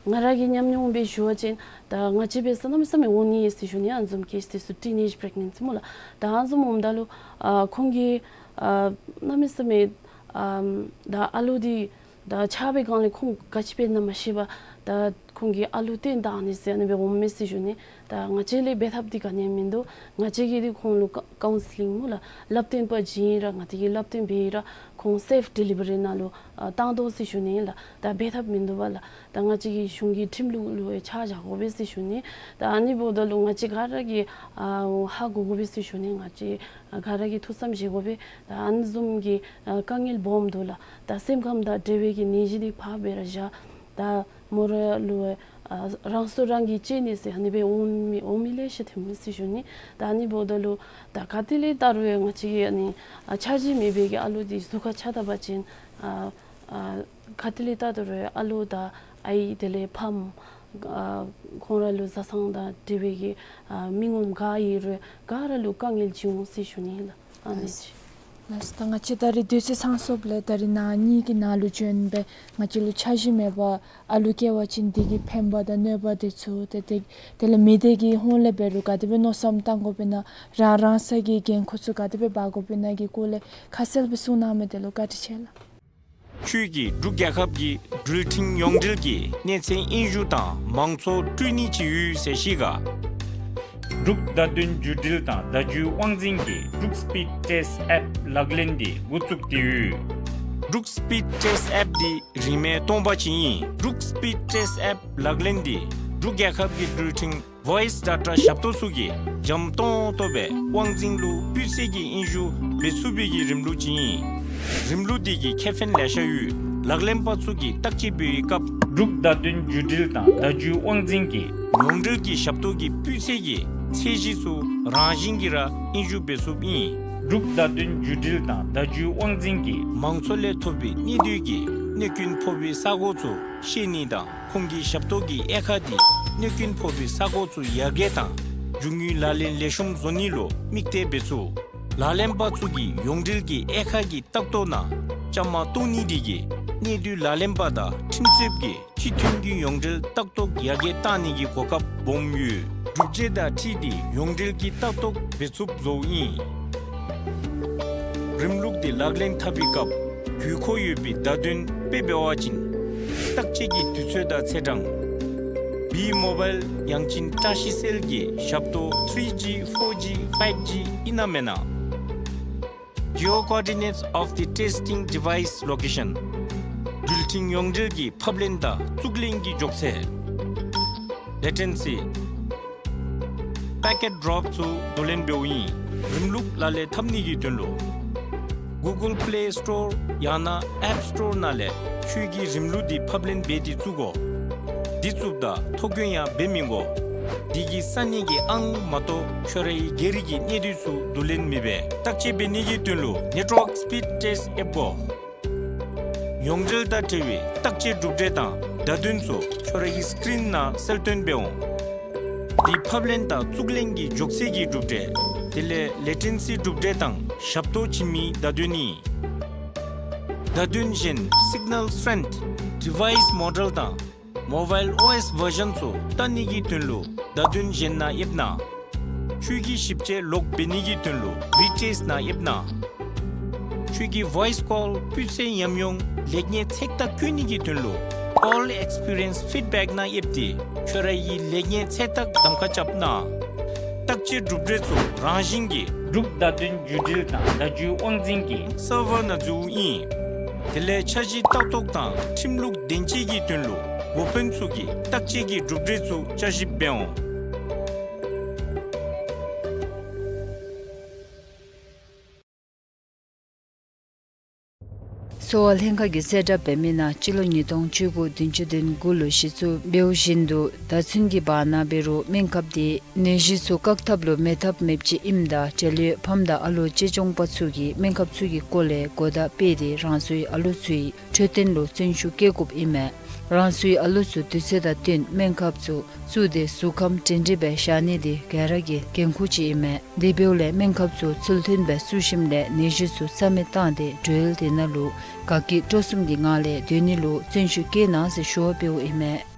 ང་ར་གི་ཉམས་མྱོང་སྦེ་ཞུ་བ་ཅིན་ད་ང་བཅས་འབད་ས་གནམ་མེད་ས་མེད་འོང་ནི་ཡོད་ཟེར་ཞུ་ནི། ཨ་ནི་བཟུམ་ཀེསི་འདི་ཚུ་ཊིན་ཨེཇ་པི་རེག་ནེནཊ་སི་སྨོ་ལགས། ད་ཨ་ནི་བཟུམ་འོངམ་ད་ལུ་ཨ་ཁོང་གིས་ཨ་གནམ་མེད་ས་མེད་ཨ་ད་ཨ་ལུ་འདི་ད་ཆགས་པའི་སྒང་ལས་ཁོང་ག་ཅི་འབད་ན་མ་ཤེས་པར་ད་ཁོང་གིས་ཨ་ལུ་བཏོན་བཏང་ནི་ཟེར་ཨ་ནི་སྦེ་འོངམ་མས་ཟེར་ཞུ་ནི། ད་ང་བཅས་ལས་འབད་ཐབས་འདི་ག་ནི་ཡང་མིན་འདུག། ང་བཅས་ཀྱིས་འདི་ཁོང་ལུ་ཀའུ་ཀའུན་སི་ལིང་སྨོ་ལགས། བསླབ་སྟོན་པ་བྱིན་ར་ང་བཅས་ཀྱིས་བསླབ་སྟོན་འབད་ར་ཁོང་སེཕ་ཌི་ལི་བ་རི་ནང་ལུ་ཨ་བཏང་དོ་ཟེར་ཞུ་ནི་ལགས། ད་འབད་ཐབས་མིན་འདུག་པ་ལགས། ད་ང་བཅས་ཀྱི་གཞུང་གི་ཁྲིམས་ལུགས་ལུ་ཡང་ཆ་བཞག་དགོ་པས་ཟེར་ཞུ་ནི། ད་ཨ་ནི་འབདཝ་ད་ལུ་ང་བཅས་ག་ར་གིས་ཨ་ཧ་གོ་དགོ་པས་ཟེར་ཞུ་ནི། ང་བཅས་ག་ར་གིས་ཐུགས་བསམ་བཞེས་དགོ་པས། ད་ཨ་ནི་བཟུམ་གྱི་ཨ་དཀའ་ངལ་སྦོམ་འདུག་ལགས། ད་སེམས་ཁམས་དང་འབྲེལ་བའི་གི་ནད་གཞི་འདི་ཕར་སྦེ་ར་བཞག། ད་མོ་ར་ལུ་ ཨ་རང་སྲོག་རང་གིས་གཅད་ནི་ཟེར་ཨ་ནི་སྦེ་འོང་མི་འོང་མི་ལེ་ཤ་ཐོན་མི་ཟེར་ཞུ་ནི། ད་ཨ་ནི་འབདཝ་ད་ལུ་ད་ག་ཏེ་ལས་བལྟ་རུང་ཡང་ང་བཅས་ཀྱི་ཨ་ནི་ཨ་འཆར་གཞི་མེད་པའི་གི་ཨ་ལོ་འདི་ཟུར་ཁར་ཆ་བཏབ་པ་ཅིན་ཨ་ཨ་ག་ཏེ་ལས་བལྟ་རུང་ཨ་ལོ་དང་ཨའི་དེ་ལས་ཕམ་ཨ་ཁོང་ར་ལུ་བཟའ་ཚང་དང་འབྲེལ་བའི་གི་ཨ་མི་ངོམ་ག་ཨིན་རུང་ག་ར་ལུ་དཀའ་ངལ་ཅིག་འོང་ཟེར་ཞུ་ནི་ལགས། ཨ་ནི་ཅིག། ལགས་སོ། ད་ང་བཅས་ད་རིས་དུས་ཚོད་ཚང་སོངམ་ལས་ད་རིས་ནཱ་གཉིས་ཀྱི་ནང་ལུ་བྱོན་སྦེ་ང་བཅས་ལུ་འཆར་གཞི་མེད་པར་ཨ་ལོ་སྐྱེ་བ་ཅིན་དེ་གི་ཕན་པ་དང་གནོད་པ་དེ་ཚུ་ཏེ་དེ་དེ་ལས་མི་སྡེ་གི་ཧོངས་ལས་འབད་རུང་ག་དེ་སྦེ་མནོ་བསམ་བཏང་དགོཔ་ཨིན་ན་རང་རང་སོའི་གི་འགན་ཁུར་ཚུ་ག་དེ་སྦེ་འབག་དགོཔ་ཨིན་ན་གི་སྐོར་ལས་ཁ་གསལ་སྦེ་གསུང་གནང་མི་དེ་ལུ་བཀའ་དྲིན་ཆེ་ལགས། ཁྱོད་ཀྱིས་འབྲུག་རྒྱལ་ཁབ་ཀྱི་འགྲུལ་འཕྲིན་ཡོངས་འབྲེལ་གྱི་གནས་ཚད་དབྱིངས་ཞུགས་དང་མང་གཙོ་སྤྲོད་ནི་ཅིག་ཡོད་ཟེར་ཤེས་ག། འབྲུག་བརྡ་དོན་བརྒྱུད་འབྲེལ་དང་བརྡ་བརྒྱུད་དབང་འཛིན་གྱིས་འབྲུག་སི་པིཌ་ཊེསཊ་ཨེཔ་ལག་ལེན་འདི་འགོ་བཙུགས་ཏེ་ཡོད། འབྲུག་སི་པིཌ་ཊེསཊ་ཨེཔ་འདི་རིན་མེད་སྟོང་པ་ཅིག་ཨིན། འབྲུག་སི་པིཌ་ཊེསཊ་ཨེཔ་ལག་ལེན་འདི་འབྲུག་རྒྱལ་ཁབ་ཀྱི་འགྲུལ་འཕྲིན་ཝོའིསི་ཌ་ཊ་ཞབས་ཏོག་ཚུ་གིས་འཇམ་ཏོང་ཏོ་སྦེ་དབང་འཛིན་ལུ་སྤུས་ཚད་ཀྱི་དབྱིངས་ཞུགས་འབད་ཚུགས་པའི་གི་རིམ་ལུགས་ཅིག་ཨིན། རིམ་ལུགས་འདི་གི་ཁེ་ཕན་ལེ་ཤ་ཡོད། ལག་ལེན་པ་ཚུ་གིས་བརྟག་དཔྱད་འབད་བའི་སྐབས་འབྲུག་བརྡ་དོན་བརྒྱུད་འབྲེལ་དང་བརྡ་བརྒྱུད་དབང་འཛིན་གྱི་ཡོངས་འབྲེལ་གྱི་ཞབས་ཏོག་གི་སྤུས་ཚད་ཀྱི་ཚད་གཞི་ཚུ་རང་བཞིན་གྱིས་ར་དབྱིངས་ཞུགས་འབད་ཚུགསཔ་ཨིན། འབྲུག་བརྡ་དོན་བརྒྱུད་འབྲེལ་དང་བརྡ་བརྒྱུད་དབང་འཛིན་གྱིས་མང་ཚོགས་ལས་ཐོབ་པའི་གནད་སྡུད་ཀྱི་གནོད་སྐྱོན་ཕོག་པའི་ས་གོ་ཚུ་ཤེས་ནི་དང་ཁོང་གི་ཞབས་ཏོག་གི་དབྱེ་ཁག་འདི་གནོད་སྐྱོན་ཕོག་པའི་ས་གོ་ཚུ་ཡར་རྒྱས་དང་རྒྱུ་དངོས་ལག་ལེན་ལེགས་ཤོམ་བཟོ་ནི་ལུ་དམིགས་གཏད་འབད་ཚུགས། ལག་ལེན་པ་ཚུ་གིས་ཡོངས་འབྲེལ་གྱི་དབྱེ་ཁག་གི་ལྟ་རྟོག་ནང་བཅའ་མར་གཏོགས་ནི་འདི་གིས་གནད་སྡུད་ལག་ལེན་པ་དང་ཁྲིམས་རྩོདཔ་གིས་སྤྱི་མཐུན་གྱི་ཡོངས་འབྲེལ་ལྟ་རྟོག་ཡར་རྒྱས་གཏང་ནི་གི་གོ་སྐབས་སྦོམ་ཡོད། གྲུབ་འབྲས་དང་འཁྲིལ་ཏེ་ཡོངས་འབྲེལ་གྱི་ལྟ་རྟོག་འབད་ཚུགསཔ་བཟོཝ་ཨིན། རིམ་ལུགས་འདི་ལག་ལེན་འཐབ་པའི་སྐབས་དགོས་མཁོ་ཡོད་པའི་བརྡ་དོན་དཔེ་འབད་བ་ཅིན་བརྟག་དཔྱད་ཀྱི་དུས་ཚོད་དང་ཚེས་གྲངས། བི་མོ་བཱའིལ་ཡང་ཅིན་བཀྲ་ཤིས་སེལ་གྱི་ཞབས་ཏོག་ཐི་རི་ཇི་ཕོར་ཇི་ཕའིབ་ཇི་ཨིན་ན་མེན་ན། Geo coordinates of the testing device location. འགྲུལ་འཕྲིན་ཡོངས་འབྲེལ་གྱི་ཕབ་ལེན་དང་བཙུགས་ལེན་གྱི་མགྱོགས་ཚད། Latency. Packet drop ཚུ་བསྡུ་ལེན་འབདཝ་ཨིན། རིམ་ལུགས་ལག་ལེན་འཐབ་ནི་གི་དོན་ལུ་Google Play Store ཡང་ན་App Store ནང་ལས་ཁྱོད་ཀྱིས་རིམ་ལུགས་འདི་ཕབ་ལེན་འབད་དེ་བཙུགས་དགོ། འདི་བཙུགསཔ་ད་ཐོ་བཀོད་ཡང་འབད་མི་དགོ། འདི་གིས་ས་གནས་ཀྱི་ཨང་མ་གཏོགས་ཁྱོད་རའི་སྒེར་གྱི་གནས་སྡུད་ཚུ་བསྡུ་ལེན་མི་འབད། བརྟག་དཔྱད་འབད་ནི་གི་དོན་ལུ་Network Speed Test ཨེབ་དགོ། ཡོངས་འབྲེལ་དང་འབྲེལ་བའི་བརྟག་དཔྱད་གྲུབ་འབྲས་དང་བརྡ་དོན་ཚུ་ཁྱོད་རའི་སི་ཀྲིན་ནང་གསལ་སྟོན་འབད་འོང་། འདི་ཕབ་ལེན་དང་བཙུགས་ལེན་གྱི་མགྱོགས་ཚད་ཀྱི་གྲུབ་འབྲས། དེ་ལས་ལེ་ཊེན་སི་གྲུབ་འབྲས་དང་ཞབས་ཏོག་བྱིན་མིའི་བརྡ་དོན་ཨིན། བརྡ་དོན་གཞན་སིག་ནཱལ་སི་ཊེན་ཐི། ཌི་ཝའིསི་མོ་ཌེལ་དང་མོ་བཱའིལ་ཨོ་ཨེསི་བར་ཞཱན་ཚུ་བལྟ་ནི་གི་དོན་ལུ་བརྡ་དོན་གཞན་ནང་ཡེབ་གནང་། ཁྱོད་ཀྱི་ཞིབ་དཔྱད་ལོག་འབད་ནི་གི་དོན་ལུ་ཝི་ཊེསཊ་ནང་ཡེབ་གནང་། ཁྱོད་ཀྱི་ཝོའིསི་ཀོལ་སྤུས་ཚད་ཉམས་མྱོང་ལེགས་ཉེས་ཚེག་ཐག་བཀོད་ནི་གི་དོན་ལུ་Call Experience Feedback ནང་ཡེབ་སྟེ་ཁྱོད་རའི་ལེགས་ཉེས་ཚེག་ཐག་གདམ་ཁ་རྐྱབ་གནང་། བརྟག་དཔྱད་གྲུབ་འབྲས་ཚུ་རང་བཞིན་གྱིས་འབྲུག་བརྡ་དོན་བརྒྱུད་འབྲེལ་དང་བརྡ་བརྒྱུད་དབང་འཛིན་གྱི་སར་ཝར་ནང་འཛུལཝ་ཨིན། དེ་ལས་འཆར་གཞི་ལྟ་རྟོག་དང་ཁྲིམས་ལུགས་བདེན་དཔྱད་ཀྱི་དོན་ལུ་འགོ་དཔོན་ཚུ་གིས་བརྟག་དཔྱད་ཀྱི་གྲུབ་འབྲས་ཚུ་བསྐྱར་ཞིབ་འབད་འོང་། གསོ་བ་ལྷན་ཁག་གིས་གསལ་བསྒྲགས་འབད་མི་ནང་སྤྱི་ལོ་ཉིས་སྟོང་བཅུ་དགུ་བདུན་ཅུ་དོན་དགུ་ལུ་གཞི་བཙུགས་འབདཝ་བཞིན་དུ་ད་ཚུན་གྱི་བར་ན་འབད་རུང་སྨན་ཁབ་དེ་ནད་གཞི་ཚུ་བཀག་ཐབས་ལུ་མེད་ཐབས་མེདཔ་ཅིག་ཨིནམ་ད་འབྲེལ་ཡོད་ཕམ་དང་ཨ་ལོ་གཅེས་སྐྱོང་པ་ཚུ་གིས་སྨན་ཁབ་ཚུ་གི་སྐོར་ལས་གོ་བརྡ་སྤེལ་ཏེ་རང་སོའི་ཨ་ལོ་ཚུའི་འཕྲོད་བསྟེན་ལུ་བརྩོན་ཤུགས་བསྐྱེད་དགོཔ་ཨིན་མས། རང་སོའི་ཨ་ལོ་ཚུ་དུས་ཚོད་དང་བསྟུན་སྨན་ཁབ་ཚུ་བཙུགས་ཏེ་གཟུགས་ཁམས་སྒྲིང་སྒྲིང་སྦེ་བཞག་ནི་དེ་ག་ར་གི་འགན་ཁུར་ཅིག་ཨིན་མས། དེ་འབདཝ་ལས་སྨན་ཁབ་ཚུ་ཚུལ་མཐུན་སྦེ་བཙུགས་ཞིནམ་ལས་ནད་གཞི་ཚུ་རྩ་མེད་བཏང་སྟེ་འགྲུལ་དེ་ནང་ལུ་དགའ་སྐྱིད་སྤྲོ་གསུམ་གྱི་ངང་ལས་སྡོད་ནི་ལུ་བརྩོན་ཤུགས་བསྐྱེད་གནང་ཟེར་ཞུ་བ་འབདཝ་ཨིན་མས།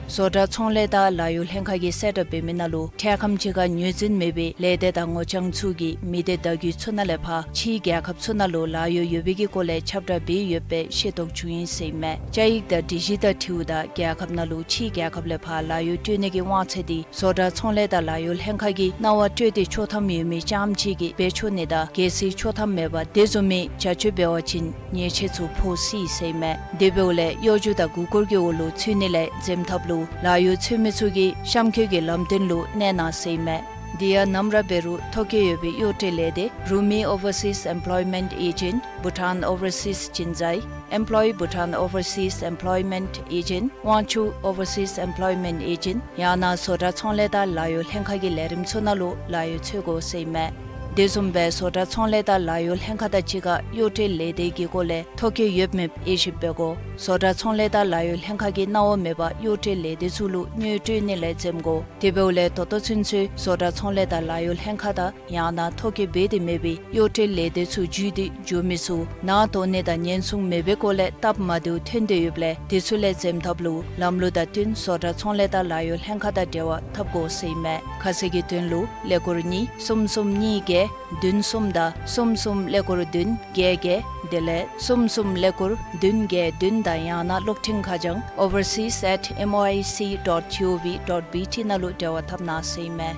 བཟོ་གྲྭ་ཚོང་ལས་དང་ལཱ་གཡོག་ལྷན་ཁག་གིས་གསལ་བསྒྲགས་འབད་མི་ནང་ལུ་འཕྲལ་ཁམས་ཅིག་ཁར་ངོས་འཛིན་མེད་པའི་ལས་སྡེ་དང་ངོ་རྐྱང་ཚུ་གིས་མི་སྡེ་བརྡ་བརྒྱུད་ཚུ་ནང་ལས་ཕར་ཕྱིའི་རྒྱལ་ཁབ་ཚུ་ནང་ལུ་ལཱ་གཡོག་ཡོད་པའི་གི་སྐོར་ལས་ཁྱབ་བསྒྲགས་འབད་ཡོདཔ་སྦེ་ཤེས་རྟོགས་བྱུང་ཡི་ཟེར་ཨིན་མས། བཅའ་ཡིག་དང་སྒྲིག་གཞི་དང་འཁྲིལཝ་ད་རྒྱལ་ཁབ་ནང་ལུ་ཕྱིའི་རྒྱལ་ཁབ་ལས་ཕར་ལཱ་གཡོག་སྤྲོད་ནི་གི་དབང་ཚད་དེ་བཟོ་གྲྭ་ཚོང་ལས་དང་ལཱ་གཡོག་ལྷན་ཁག་གིས་གནང་བ་སྤྲོད་དེ་ཆོག་ཐམ་ཡོད་མི་རྐྱངམ་ཅིག་གིས་འབད་ཆོག་ནི་དང་གལ་སྲིད་ཆོག་ཐམ་མེད་པར་དེ་བཟུམ་མའི་བྱ་སྤྱོད་འབད་བ་ཅིན་ཉེས་ཆད་ཚུ་ཕོག་སྲིད་ཟེར་ཨིན་མས། དེ་འབདཝ་ལས་གཡོ་སྒྱུ་དང་མགུ་སྐོར་གྱི་འོག་ལུ་ཚུད་ནི་ལས་འཛེམ་ཐབས་ལུ་ལཱ་གཡོག་འཚོལ་མི་ཚུ་གིས་གཤམ་འཁོད་ཀྱི་ལམ་སྟོན་ལུ་གནས་གནང་ཟེར་ཨིན་མས། དེ་ཡང་ནམ་ར་འབད་རུང་ཐོ་བཀོད་ཡོད་པའི་གཡོག་བྲལ་ལས་སྡེ་རུ་མི་Overseas Employment Agent, Bhutan Overseas Jinzai, Employee Bhutan Overseas Employment Agent, དབང་ཕྱུག་Overseas Employment Agent ཡང་ན་བཟོ་གྲྭ་ཚོང་ལས་དང་ལཱ་གཡོག་ལྷན་ཁག་གི་ལས་རིམ་ཚུ་ནང་ལུ་ལཱ་གཡོག་འཚོལ་དགོ་ཟེར་ཨིན་མས། དེ་བཟུམ་སྦེ་བཟོ་གྲྭ་ཚོང་ལས་དང་ལཱ་གཡོག་ལྷན་ཁག་དང་གཅིག་ཁར་གཡོག་བྲལ་ལས་སྡེ་གི་སྐོར་ལས་ཐོ་བཀོད་ཡོད་མེད་དབྱེ་ཞིབ་འབད་དགོ། བཟོ་གྲྭ་ཚོང་ལས་དང་ལཱ་གཡོག་ལྷན་ཁག་གིས་གནང་བ་མེད་པར་གཡོག་བྲལ་ལས་སྡེ་ཚུ་ལུ་དངུལ་སྤྲོད་ནི་ལས་འཛེམ་དགོ། དེ་འབདཝ་ལས་ད་ལྟོ་ཚུན་ཚོད་བཟོ་གྲྭ་ཚོང་ལས་དང་ལཱ་གཡོག་ལྷན་ཁག་དང་ཡང་ན་ཐོ་བཀོད་འབད་དེ་མེད་པའི་གཡོག་བྲལ་ལས་སྡེ་ཚུ་བརྒྱུད་དེ་འགྱོ་མི་ཚུ་ནང་དོགས་གནས་དང་ཉེན་སྲུང་མེད་པའི་སྐོར་ལས་སྟབས་མ་བདེཝ་ཐོན་ཏེ་ཡོདཔ་ལས་དེ་ཚུ་ལས་འཛེམ་ཐབས་ལུ་ལམ་ལུགས་དང་བསྟུན་བཟོ་གྲྭ་ཚོང་ལས་དང་ལཱ་གཡོག་ལྷན་ཁག་དང་འབྲེལ་བ་འཐབ་དགོ་ཟེར་ཨིན་མས། ཁ་གསལ་གྱི་དོན་ལུ་ཀླད་ཀོར་གཉིས་གསུམ་གསུམ་གཉིས་བརྒྱད་བདུན་གསུམ་དང་གསུམ་གསུམ་ཀླད་ཀོར་བདུན་བརྒྱད་བརྒྱད་དེ་ལས་གསུམ་གསུམ་ཀླད་ཀོར་བདུན་བརྒྱད་བདུན་དང་ཡང་ན་གློག་འཕྲིན་ཁ་བྱང་overseas at M O I C dot G O V dot B T ནང་ལུ་འབྲེལ་བ་འཐབ་གནང་ཟེར་ཨིན་མས།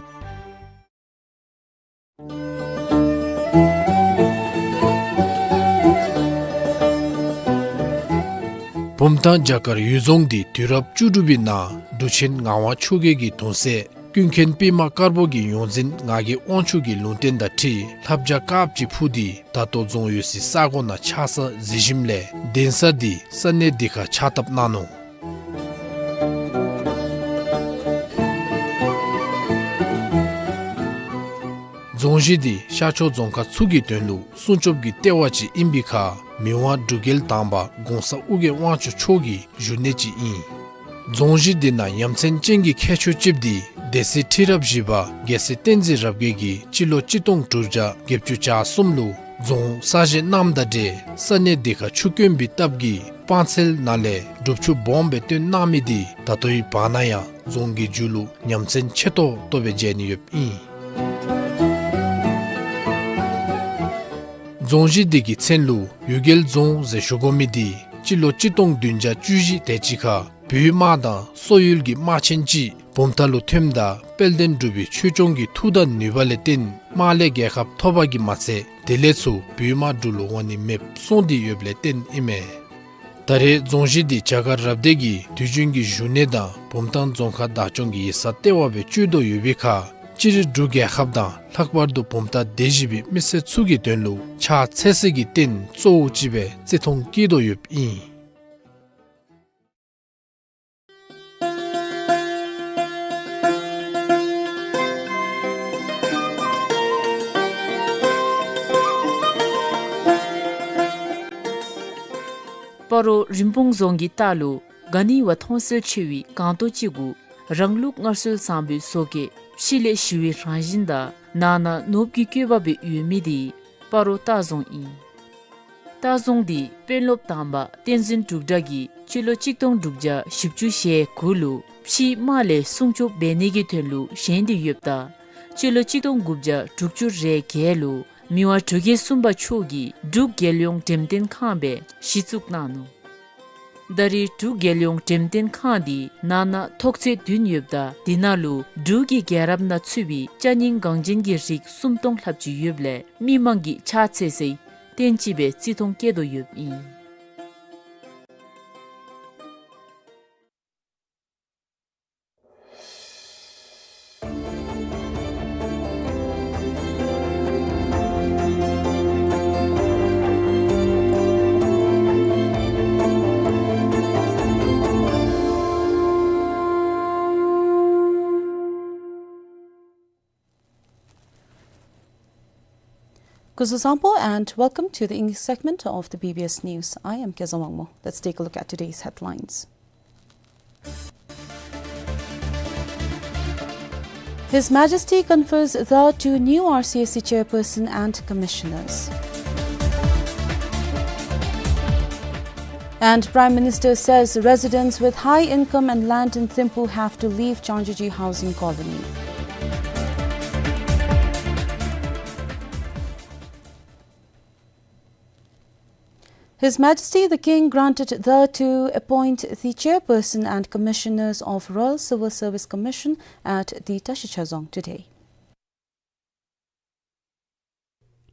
བུམ་ཐང་བྱ་དཀར་གཡུལ་རྫོང་འདི་དུས་རབས་བཅུ་དྲུག་པའི་ནང་འབྲུག་ཆེན་ངག་དབང་ཆོས་རྒྱལ་གྱི་གདུང་སྲས་ཀུན་མཁྱེན་པདྨ་དཀར་པོ་གི་ཡོངས་འཛིན་ངག་གི་དབང་ཕྱུག་གི་ལུང་བསྟན་དང་འཁྲིལ་ལྷ་བྱ་དཀརཔོ་ཅིག་འཕུར་ཏེ་ད་ལྟོ་རྫོང་ཡོད་སའི་ས་གོ་ནང་ཆགས་ས་གཟིགས་ཞིནམ་ལས་གདན་ས་འདི་ས་གནས་འདི་ཁར་ཕྱག་བཏབ་གནང་ནུག། རྫོང་གཞི་འདི་ཤར་ཕྱོགས་རྫོང་ཁག་ཚུ་གི་དོན་ལུ་སྲུང་སྐྱོབ་ཀྱི་ལྟེ་བ་ཅིག་ཨིན་པའི་ཁར་མི་དབང་འབྲུག་རྒྱལ་དང་པ་གོང་ས་ཨོ་རྒྱན་དབང་ཕྱུག་མཆོག་གི་བཞུགས་གནས་ཅིག་ཨིན། རྫོང་གཞི་འདི་ནང་ཡ་མཚན་ཅན་གྱི་ཁྱད་ཆོས་ཅིག་འདི་སྡེ་སྲིད་ཁྲི་རབས་བཞི་པ་རྒྱལ་སྲས་བསྟན་འཛིན་རབ་རྒྱས་ཀྱིས་སྤྱི་ལོ་གཅིག་སྟོང་དྲུག་བརྒྱ་བརྒྱད་ཅུ་གྱ་གསུམ་ལུ་རྫོང་གསར་བཞེངས་གནངམ་དང་འབྲེལ་ས་གནས་འདི་ཁར་ཆུ་དཀོན་པའི་སྟབས་ཀྱིས་སྤང་ཚལ་ནང་ལས་སྒྲུབ་ཆུ་སྦོམ་སྦེ་བཏོན་གནང་མི་འདི་ད་ལྟོའི་བར་ན་ཡང་རྫོང་གི་མཇུག་ལུ་ཡ་མཚན་ཆེ་ཏོག་ཏོ་སྦེ་མཇལ་ནི་ཡོདཔ་ཨིན། རྫོང་གཞི་འདི་གི་མཚན་ལུ་གཡུལ་རྒྱལ་རྫོང་ཟེར་ཞུ་དགོ་མི་འདི་སྤྱི་ལོ་གཅིག་སྟོང་བདུན་བརྒྱ་བཅུ་བཞི་དེ་ཅིག་ཁར་བོད་དམག་དང་སོག་ཡུལ་གྱི་དམག་ཆེན་ཅིག་བུམ་ཐང་ལུ་ཐོནམ་ད་དཔལ་ལྡན་འབྲུག་པའི་ཆོས་སྐྱོང་གི་མཐུ་དང་ནུས་པ་ལས་བརྟེན་དམག་ལས་རྒྱལ་ཁ་ཐོབ་པ་གིས་མ་ཚད་དེ་ལས་ཚུར་བོད་དམག་འབྲུག་ལུ་འོང་ནི་མེདཔ་སོང་སྟེ་ཡོདཔ་ལས་བརྟེན་ཨིན་མས། ད་རེས་རྫོང་གཞི་འདི་བྱ་དཀར་རབ་སྡེ་གི་དུས་རྒྱུན་གྱི་བཞུགས་གནས་དང་བུམ་ཐང་རྫོང་ཁག་བདག་སྐྱོང་གི་ཡིག་ཚང་ལྟེ་བ་སྦེ་སྤྱོད་དོ་ཡོད་པའི་ཁར་སྤྱིར་འབྲུག་རྒྱལ་ཁབ་དང་ལྷག་པར་དུ་བུམ་ཐང་སྡེ་བཞི་པའི་མི་སེར་ཚུ་གི་དོན་ལུ་ཕྱག་འཚལ་སའི་རྟེན་གཙོ་བོ་ཅིག་སྦེ་བརྩི་མཐོང་བསྐྱེད་དོ་ཡོདཔ་ཨིན། སྤ་རོ་རིན་སྤུངས་རྫོང་གི་ལྟག་ལུ་ག་ནི་བ་མཐོང་གསལ་ཆེ་བའི་སྒང་ཏོ་ཅིག་གུ་རང་ལུགས་སྔར་སྲོལ་བཟང་པོའི་བཟོ་བཀོད་ཕྱི་ལས་ཞི་བའི་རང་བཞིན་དང་ནང་ན་ནོར་བུ་གི་བཀོད་པ་སྦེ་ཡོད་མི་འདི་སྤ་རོ་ལྟ་རྫོང་ཨིན། ལྟ་རྫོང་འདི་དཔོན་སློབ་དང་པ་བསྟན་འཛིན་འབྲུག་གྲགས་ཀྱིས་སྤྱི་ལོ་གཅིག་སྟོང་དྲུག་བརྒྱ་བཞི་བཅུ་ཞེ་དགུ་ལུ་ཕྱིའི་དམག་ལས་སྲུང་སྐྱོབ་འབད་ནི་གི་དོན་ལུ་བཞེངས་ཏེ་ཡོདཔ་ད་སྤྱི་ལོ་གཅིག་སྟོང་དགུ་བརྒྱ་དྲུག་ཅུ་རེ་བརྒྱད་ལུ་མི་དབང་འབྲུག་རྒྱལ་གསུམ་པ་མཆོག་གིས་འབྲུག་རྒྱལ་ཡོངས་འགྲེམས་སྟོན་ཁང་སྦེ་གཞི་བཙུགས་གནང་ནུག། ད་རེས་འབྲུག་རྒྱལ་ཡོངས་འགྲེམས་སྟོན་ཁང་འདི་ནང་ན་ཐོག་ཚད་བདུན་ཡོདཔ་ད་འདི་ནང་ལུ་འབྲུག་གི་རྒྱལ་རབས་ནང་ཚུད་པའི་ཅ་རྙིང་འགངས་ཅན་གྱི་རིགས་སུམ་སྟོང་ལྷགཔ་ཅིག་ཡོདཔ་ལས་མི་མང་གིས་ཕྱག་འཚལ་སའི་རྟེན་ཅིག་སྦེ་བརྩི་མཐོང་བསྐྱེད་དོ་ཡོདཔ་ཨིན། Kuzuzangpo and welcome to the English segment of the B B S News. I am Kezang Wangmo. Let's take a look at today's headlines. His Majesty confers the two new R C S C chairperson and commissioners. And Prime Minister says residents with high income and land in Thimphu have to leave Changjuji housing colony. His Majesty the King granted the to appoint the chairperson and commissioners of Royal Civil Service Commission at the Tashichazong today.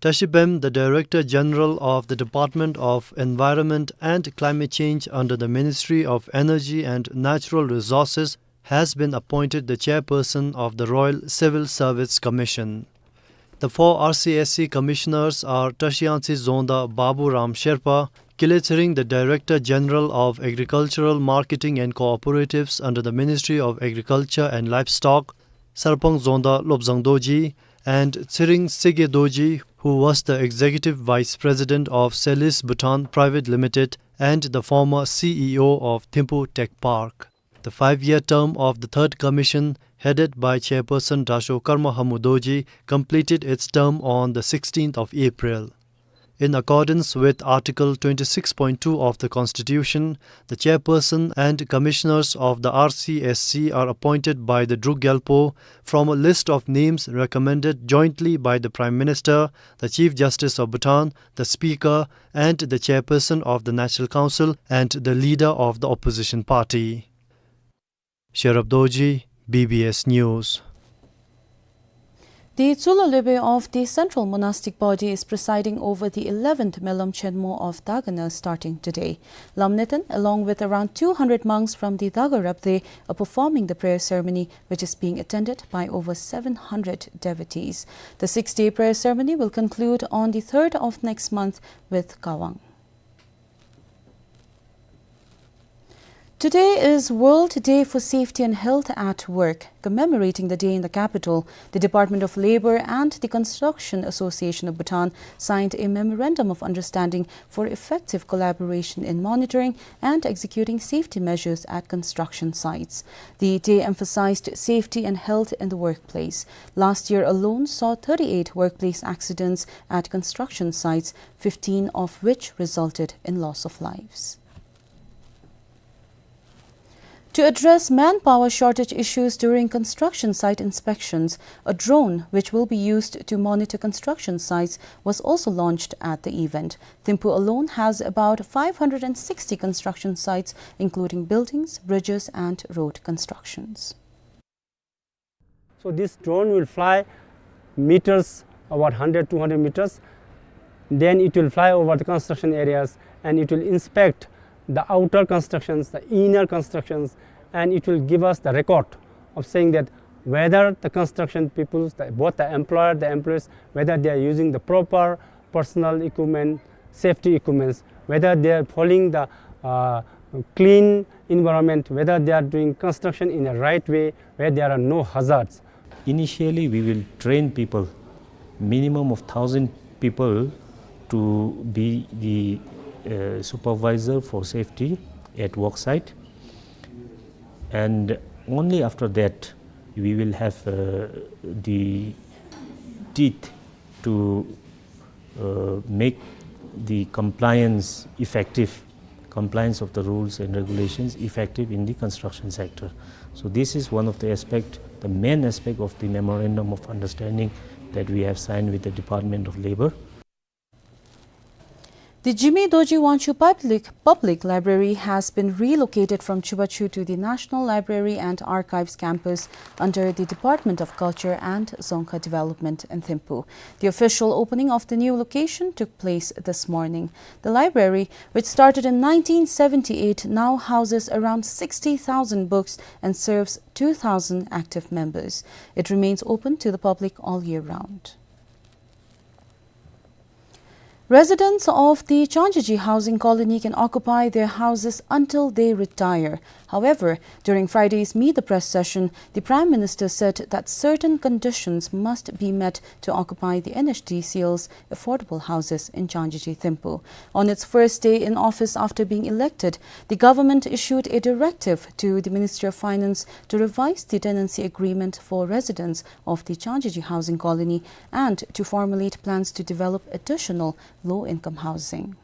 Tashi Bem, the Director General of the Department of Environment and Climate Change under the Ministry of Energy and Natural Resources, has been appointed the chairperson of the Royal Civil Service Commission. The four R C S C commissioners are Trashiyangtse Dzongda Baburam Sherpa, Kile Tshering, the Director General of Agricultural Marketing and Cooperatives under the Ministry of Agriculture and Livestock, Sarpang Dzongda Lobzang Dorji, and Tshering Sige Dorji, who was the Executive Vice President of Celis Bhutan Private Limited and the former C E O of Thimphu Tech Park. The five-year term of the third commission, headed by Chairperson Dasho Karma Hamu Dorji, completed its term on the sixteenth of April. In accordance with Article twenty-six point two of the Constitution, the chairperson and commissioners of the R C S C are appointed by the Druk Gyalpo from a list of names recommended jointly by the Prime Minister, the Chief Justice of Bhutan, the Speaker, and the chairperson of the National Council and the leader of the opposition party. Sherab Dorji, B B S News. The Tsulwa Lwebwe of the Central Monastic Body is presiding over the eleventh Melam Chenmo of Dagana starting today. Lamneten, along with around two hundred monks from the Daga Rabdey, are performing the prayer ceremony, which is being attended by over seven hundred devotees. The six-day prayer ceremony will conclude on the third of next month with Kawang. Today is World Day for Safety and Health at Work. Commemorating the day in the capital, the Department of Labor and the Construction Association of Bhutan signed a memorandum of understanding for effective collaboration in monitoring and executing safety measures at construction sites. The day emphasized safety and health in the workplace. Last year alone saw thirty-eight workplace accidents at construction sites, fifteen of which resulted in loss of lives. To address manpower shortage issues during construction site inspections, a drone which will be used to monitor construction sites was also launched at the event. Thimphu alone has about five hundred and sixty construction sites, including buildings, bridges, and road constructions. So this drone will fly meters, about hundred, two hundred meters. Then it will fly over the construction areas and it will inspect the outer constructions, the inner constructions, and it will give us the record of saying that whether the construction peoples, the, both the employer, the employees, whether they are using the proper personal equipment, safety equipments, whether they are following the, uh, clean environment, whether they are doing construction in a right way, where there are no hazards. Initially, we will train people, minimum of thousand people, to be the, uh, supervisor for safety at work site. And only after that, we will have, uh, the teeth to, uh, make the compliance effective, compliance of the rules and regulations effective in the construction sector. So this is one of the aspect, the main aspect of the memorandum of understanding that we have signed with the Department of Labor. The Jigme Dorji Wangchuk Public, Public Library has been relocated from Chubachu to the National Library and Archives campus under the Department of Culture and Dzongkha Development in Thimphu. The official opening of the new location took place this morning. The library, which started in nineteen seventy-eight, now houses around sixty thousand books and serves two thousand active members. It remains open to the public all year round. Residents of the Changjeji Housing Colony can occupy their houses until they retire. However, during Friday's Meet the Press session, the Prime Minister said that certain conditions must be met to occupy the N H D C L's affordable houses in Changjeji Thimphu. On its first day in office after being elected, the government issued a directive to the Ministry of Finance to revise the tenancy agreement for residents of the Changjeji Housing Colony and to formulate plans to develop additional low-income housing.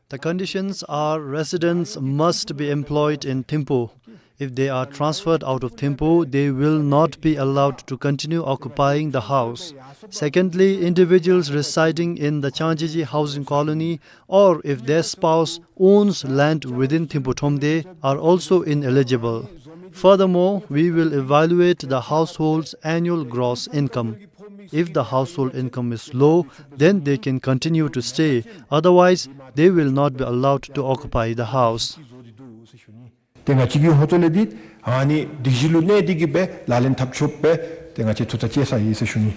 The conditions are residents must be employed in Thimphu. If they are transferred out of Thimphu, they will not be allowed to continue occupying the house. Secondly, individuals residing in the Changjeji Housing Colony or if their spouse owns land within Thimphu Thromde are also ineligible. Furthermore, we will evaluate the household's annual gross income. If the household income is low, then they can continue to stay. Otherwise, they will not be allowed to occupy the house. ཏེ་ང་བཅས་ཀྱི་ཧོ་ཏོ་ལས་འདི་ཨ་ནི་སྒྲིག་གཞི་ལུ་གནས་ཏེ་གིས་སྦེ་ལག་ལེན་འཐབ་ཆོགཔ་སྦེ་ཏེ་ང་བཅས་ཐུགས་ཐག་བཅད་ས་ཨིན་ཟེར་ཞུ་ནི།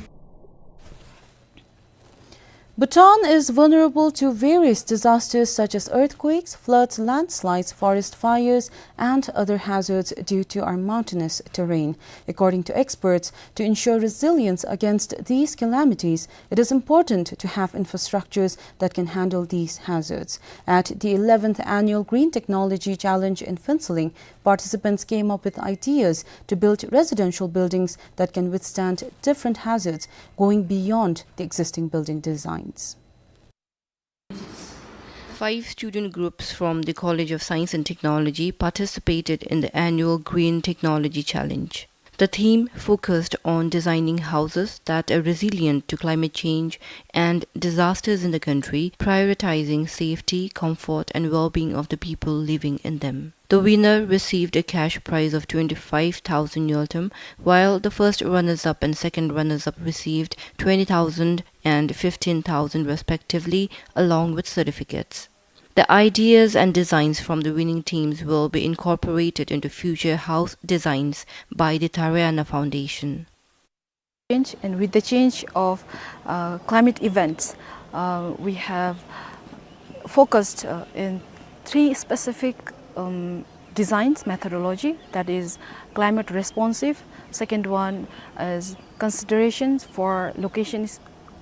Bhutan is vulnerable to various disasters such as earthquakes, floods, landslides, forest fires, and other hazards due to our mountainous terrain. According to experts, to ensure resilience against these calamities, it is important to have infrastructures that can handle these hazards. At the eleventh Annual Green Technology Challenge in Phuentsholing, participants came up with ideas to build residential buildings that can withstand different hazards, going beyond the existing building designs. Five student groups from the College of Science and Technology participated in the annual Green Technology Challenge. The theme focused on designing houses that are resilient to climate change and disasters in the country, prioritizing safety, comfort, and well-being of the people living in them. The winner received a cash prize of twenty-five thousand ngultrum, while the first runners-up and second runners-up received twenty thousand and fifteen thousand respectively, along with certificates. The ideas and designs from the winning teams will be incorporated into future house designs by the Taraiyana Foundation. Change, and with the change of, uh, climate events, uh, we have focused, uh, in three specific, um, designs methodology, that is climate responsive. Second one is considerations for location,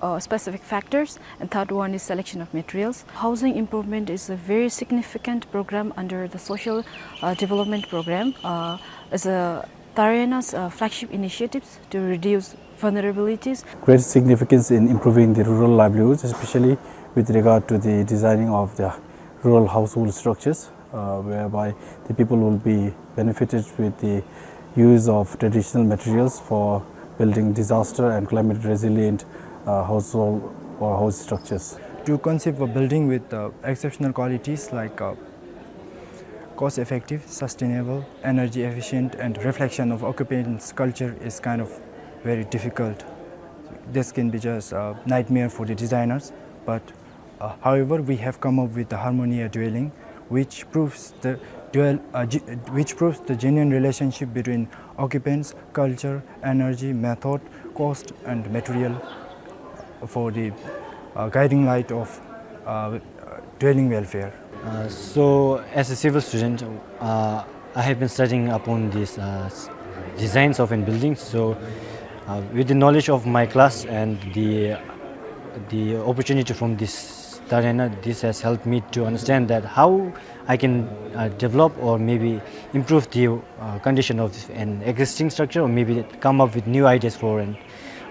uh, specific factors, and third one is selection of materials. Housing improvement is a very significant program under the social, uh, development program, uh, as a Taraiyana's, uh, flagship initiatives to reduce vulnerabilities. Great significance in improving the rural livelihoods, especially with regard to the designing of the rural household structures, uh, whereby the people will be benefited with the use of traditional materials for building disaster and climate resilient, uh, household or house structures. To conceive a building with, uh, exceptional qualities like, uh, cost effective, sustainable, energy efficient, and reflection of occupants' culture is kind of very difficult. This can be just a nightmare for the designers, but, uh, however, we have come up with the Harmonia dwelling, which proves the dual, uh, ge-, which proves the genuine relationship between occupants, culture, energy, method, cost, and material for the, uh, guiding light of, uh, dwelling welfare. Uh, so, as a civil student, uh, I have been studying upon these, uh, s-, designs of a building. So, uh, with the knowledge of my class and the, the opportunity from this Taraiyana, this has helped me to understand that how I can, uh, develop or maybe improve the, uh, condition of an existing structure, or maybe come up with new ideas for an,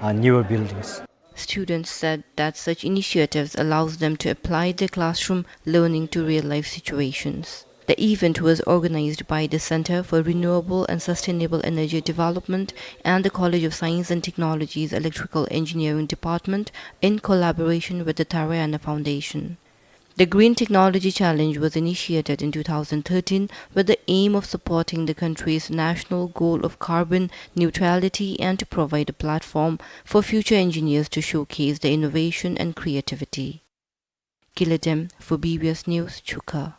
uh, newer buildings. Students said that such initiatives allows them to apply their classroom learning to real-life situations. The event was organized by the Center for Renewable and Sustainable Energy Development and the College of Science and Technology's Electrical Engineering Department in collaboration with the Taraiyana Foundation. The Green Technology Challenge was initiated in two thousand thirteen with the aim of supporting the country's national goal of carbon neutrality and to provide a platform for future engineers to showcase their innovation and creativity. Gila Dem for B B S News, Chukha.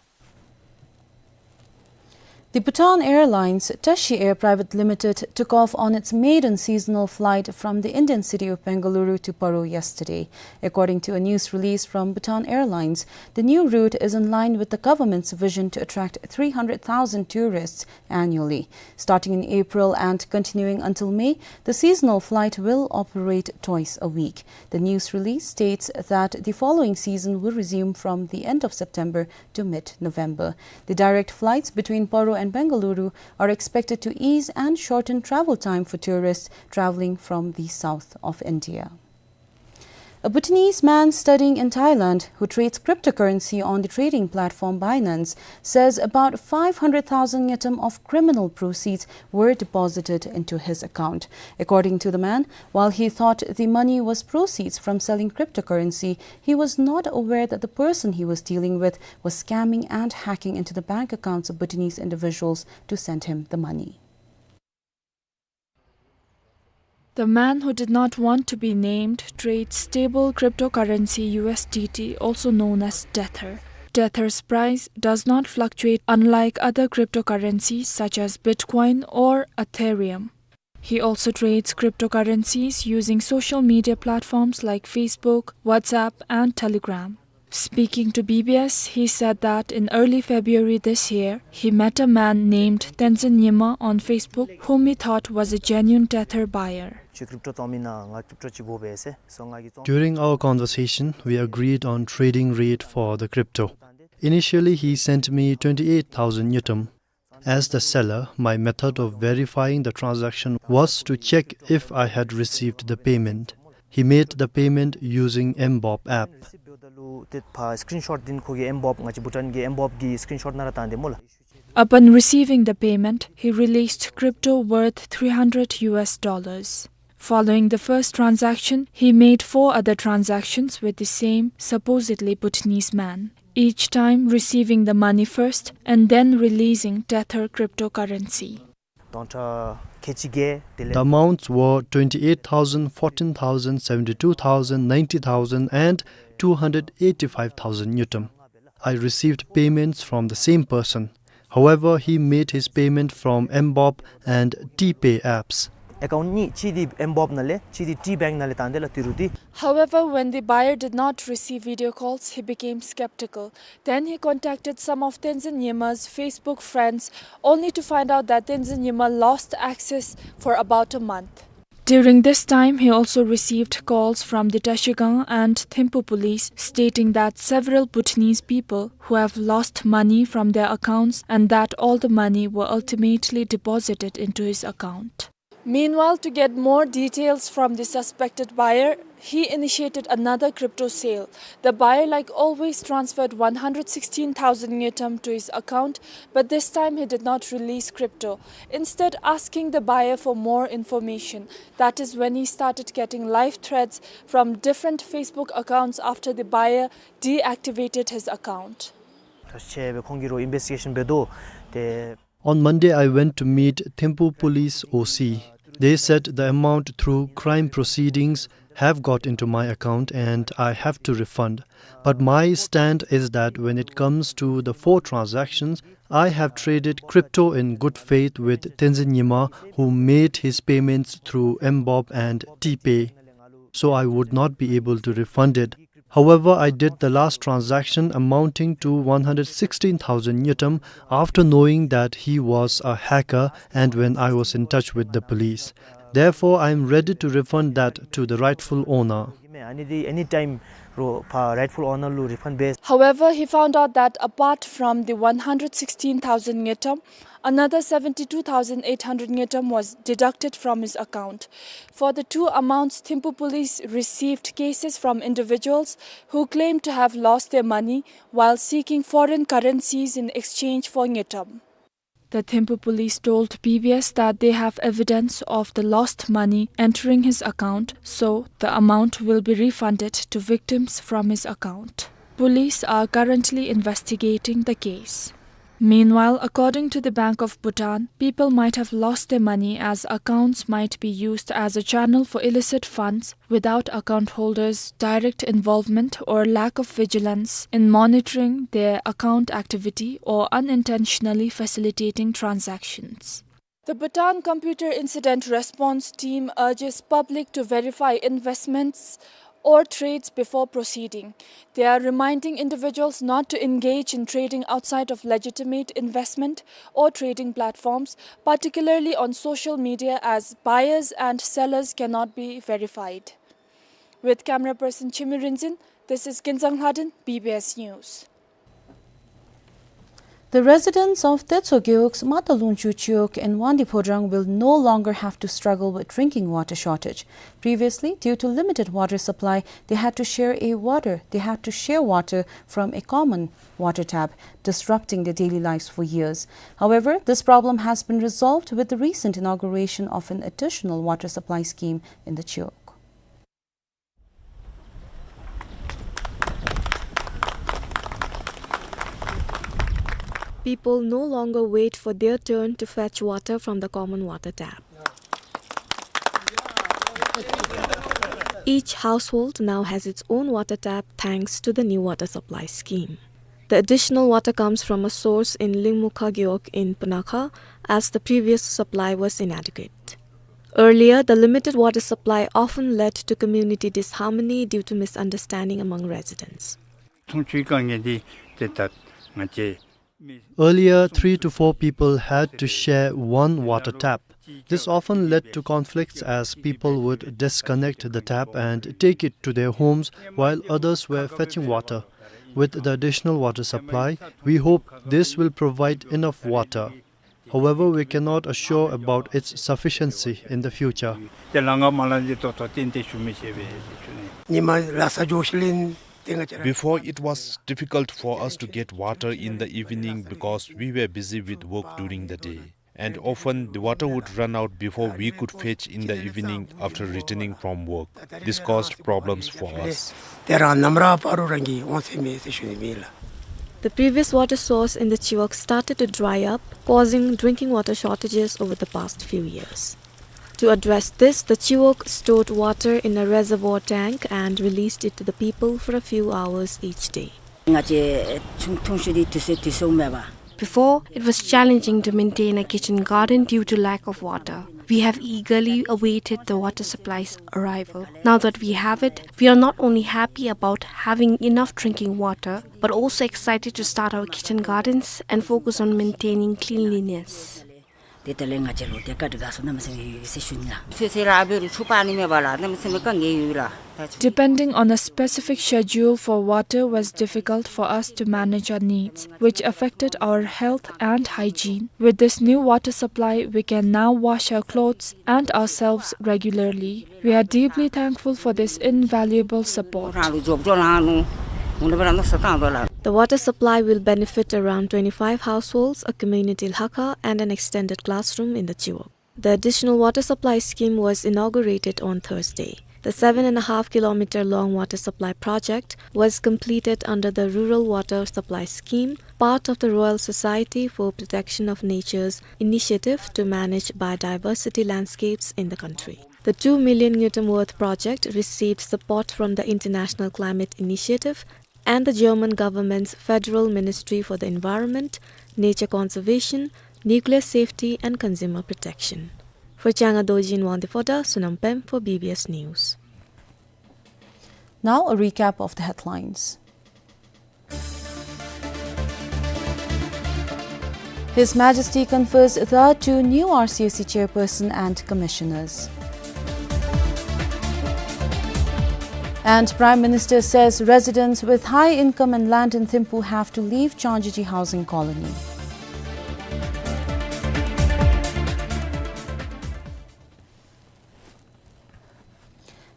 The Bhutan Airlines, Tashi Air Private Limited, took off on its maiden seasonal flight from the Indian city of Bengaluru to Paro yesterday. According to a news release from Bhutan Airlines, the new route is in line with the government's vision to attract three hundred thousand tourists annually. Starting in April and continuing until May, the seasonal flight will operate twice a week. The news release states that the following season will resume from the end of September to mid-November. The direct flights between Paro and Bengaluru are expected to ease and shorten travel time for tourists traveling from the south of India. A Bhutanese man studying in Thailand who trades cryptocurrency on the trading platform Binance says about five hundred thousand ngultrum of criminal proceeds were deposited into his account. According to the man, while he thought the money was proceeds from selling cryptocurrency, he was not aware that the person he was dealing with was scamming and hacking into the bank accounts of Bhutanese individuals to send him the money. The man who did not want to be named trades stable cryptocurrency U S D T, also known as Tether. Tether's price does not fluctuate unlike other cryptocurrencies such as Bitcoin or Ethereum. He also trades cryptocurrencies using social media platforms like Facebook, WhatsApp, and Telegram. Speaking to B B S, he said that in early February this year, he met a man named Tenzin Nyima on Facebook, whom he thought was a genuine Tether buyer. ཁྱོད་ཀྲིབ་ཊོ་བཙོང་མི་ན་ང་ཀྲིབ་ཊོ་ཅིག་དགོ་པས་ཟེར། སོ་ང་གིས་བཙོང་། During our conversation, we agreed on trading rate for the crypto. Initially, he sent me twenty-eight thousand ngultrum. As the seller, my method of verifying the transaction was to check if I had received the payment. He made the payment using M bob app. སི་བི་ཨོ་ཌབ་ལིའུ་དེ་ཕར་སི་ཀྲིན་ཤོཊ་འདི་ཁོ་གི་M bob ང་བཅས་བྷུ་ཊཱན་གྱི་M bob གི་སི་ཀྲིན་ཤོཊ་ནང་ར་བཏང་སྟེ་སྨོ་ལགས། Upon receiving the payment, he released crypto worth three hundred U S dollars. Following the first transaction, he made four other transactions with the same supposedly Bhutanese man, each time receiving the money first and then releasing Tether cryptocurrency. སྟོང་ཕྲག་ཁལ་གཅིག་བརྒྱད་དེ་ལས། The amounts were twenty-eight thousand, fourteen thousand, seventy-two thousand, ninety thousand, and two hundred eighty-five thousand ngultrum. I received payments from the same person. However, he made his payment from M bob and T-Pay apps. ཨེ་ཀའུནཊ་གཉིས་གཅིག་འདི་M bob ནང་ལས་གཅིག་འདི་T-Bank ནང་ལས་བཏང་སྟེ་ལགས་ཏི་རུ་ཏི། However, when the buyer did not receive video calls, he became skeptical. Then he contacted some of Tenzin Nyima's Facebook friends, only to find out that Tenzin Nyima lost access for about a month. During this time, he also received calls from the Trashigang and Thimphu police stating that several Bhutanese people who have lost money from their accounts and that all the money were ultimately deposited into his account. Meanwhile, to get more details from the suspected buyer, he initiated another crypto sale. The buyer, like always, transferred one hundred sixteen thousand ngultrum to his account, but this time he did not release crypto, instead asking the buyer for more information. That is when he started getting live threats from different Facebook accounts after the buyer deactivated his account. ཁྱེད་ཁོང་གིས་རོགས་ཨིན་བེསི་ཊི་གེ་ཤཱན་འབད་དོ། དེ། On Monday, I went to meet Thimphu Police O C. They said the amount through crime proceedings have got into my account and I have to refund. But my stand is that when it comes to the four transactions, I have traded crypto in good faith with Tenzin Nyima, who made his payments through M bob and T-Pay. So I would not be able to refund it. However, I did the last transaction amounting to one hundred sixteen thousand ngultrum after knowing that he was a hacker and when I was in touch with the police. Therefore, I am ready to refund that to the rightful owner. ཨ་ནི་འདི་ཨེ་ནི་ཊའིམ་རོགས་ཕར་རའིཊ་ཕུལ་ཨོ་ནར་ལུ་རི་ཕཱནཌ་འབད། However, he found out that apart from the one hundred sixteen thousand ngultrum, another seventy-two thousand eight hundred ngultrum was deducted from his account. For the two amounts, Thimphu police received cases from individuals who claimed to have lost their money while seeking foreign currencies in exchange for ngultrum. The Thimphu police told B B S that they have evidence of the lost money entering his account, so the amount will be refunded to victims from his account. Police are currently investigating the case. Meanwhile, according to the Bank of Bhutan, people might have lost their money as accounts might be used as a channel for illicit funds without account holders' direct involvement or lack of vigilance in monitoring their account activity or unintentionally facilitating transactions. The Bhutan Computer Incident Response Team urges public to verify investments or trades before proceeding. They are reminding individuals not to engage in trading outside of legitimate investment or trading platforms, particularly on social media, as buyers and sellers cannot be verified. With camera person Chimi Rinzin, this is Kinzang Lhaden, B B S News. The residents of Techo Gewog's Matalungchu Chiwog in Wangdue Phodrang will no longer have to struggle with drinking water shortage. Previously, due to limited water supply, they had to share a water, they had to share water from a common water tap, disrupting their daily lives for years. However, this problem has been resolved with the recent inauguration of an additional water supply scheme in the Chiwog. People no longer wait for their turn to fetch water from the common water tap. Each household now has its own water tap thanks to the new water supply scheme. The additional water comes from a source in Lingmukha Gewog in Punakha, as the previous supply was inadequate. Earlier, the limited water supply often led to community disharmony due to misunderstanding among residents. Earlier, three to four people had to share one water tap. This often led to conflicts as people would disconnect the tap and take it to their homes while others were fetching water. With the additional water supply, we hope this will provide enough water. However, we cannot assure about its sufficiency in the future. Before, it was difficult for us to get water in the evening because we were busy with work during the day. And often, the water would run out before we could fetch in the evening after returning from work. This caused problems for us. The previous water source in the Chiwog started to dry up, causing drinking water shortages over the past few years. To address this, the Chiwog stored water in a reservoir tank and released it to the people for a few hours each day. Before, it was challenging to maintain a kitchen garden due to lack of water. We have eagerly awaited the water supply's arrival. Now that we have it, we are not only happy about having enough drinking water, but also excited to start our kitchen gardens and focus on maintaining cleanliness. Depending on a specific schedule for water was difficult for us to manage our needs, which affected our health and hygiene. With this new water supply, we can now wash our clothes and ourselves regularly. We are deeply thankful for this invaluable support. The water supply will benefit around twenty-five households, a community lhakha, and an extended classroom in the Chiwog. The additional water supply scheme was inaugurated on Thursday. The seven and a half kilometer long water supply project was completed under the Rural Water Supply Scheme, part of the Royal Society for Protection of Nature's initiative to manage biodiversity landscapes in the country. The two million ngultrum worth project received support from the International Climate Initiative and the German government's Federal Ministry for the Environment, Nature Conservation, Nuclear Safety and Consumer Protection. For Changa Dorji in Wangdue Phodrang, Sonam Pem for B B S News. Now a recap of the headlines. His Majesty confers Tha to new R C S C chairperson and commissioners. And Prime Minister says residents with high income and land in Thimphu have to leave Changji Housing Colony.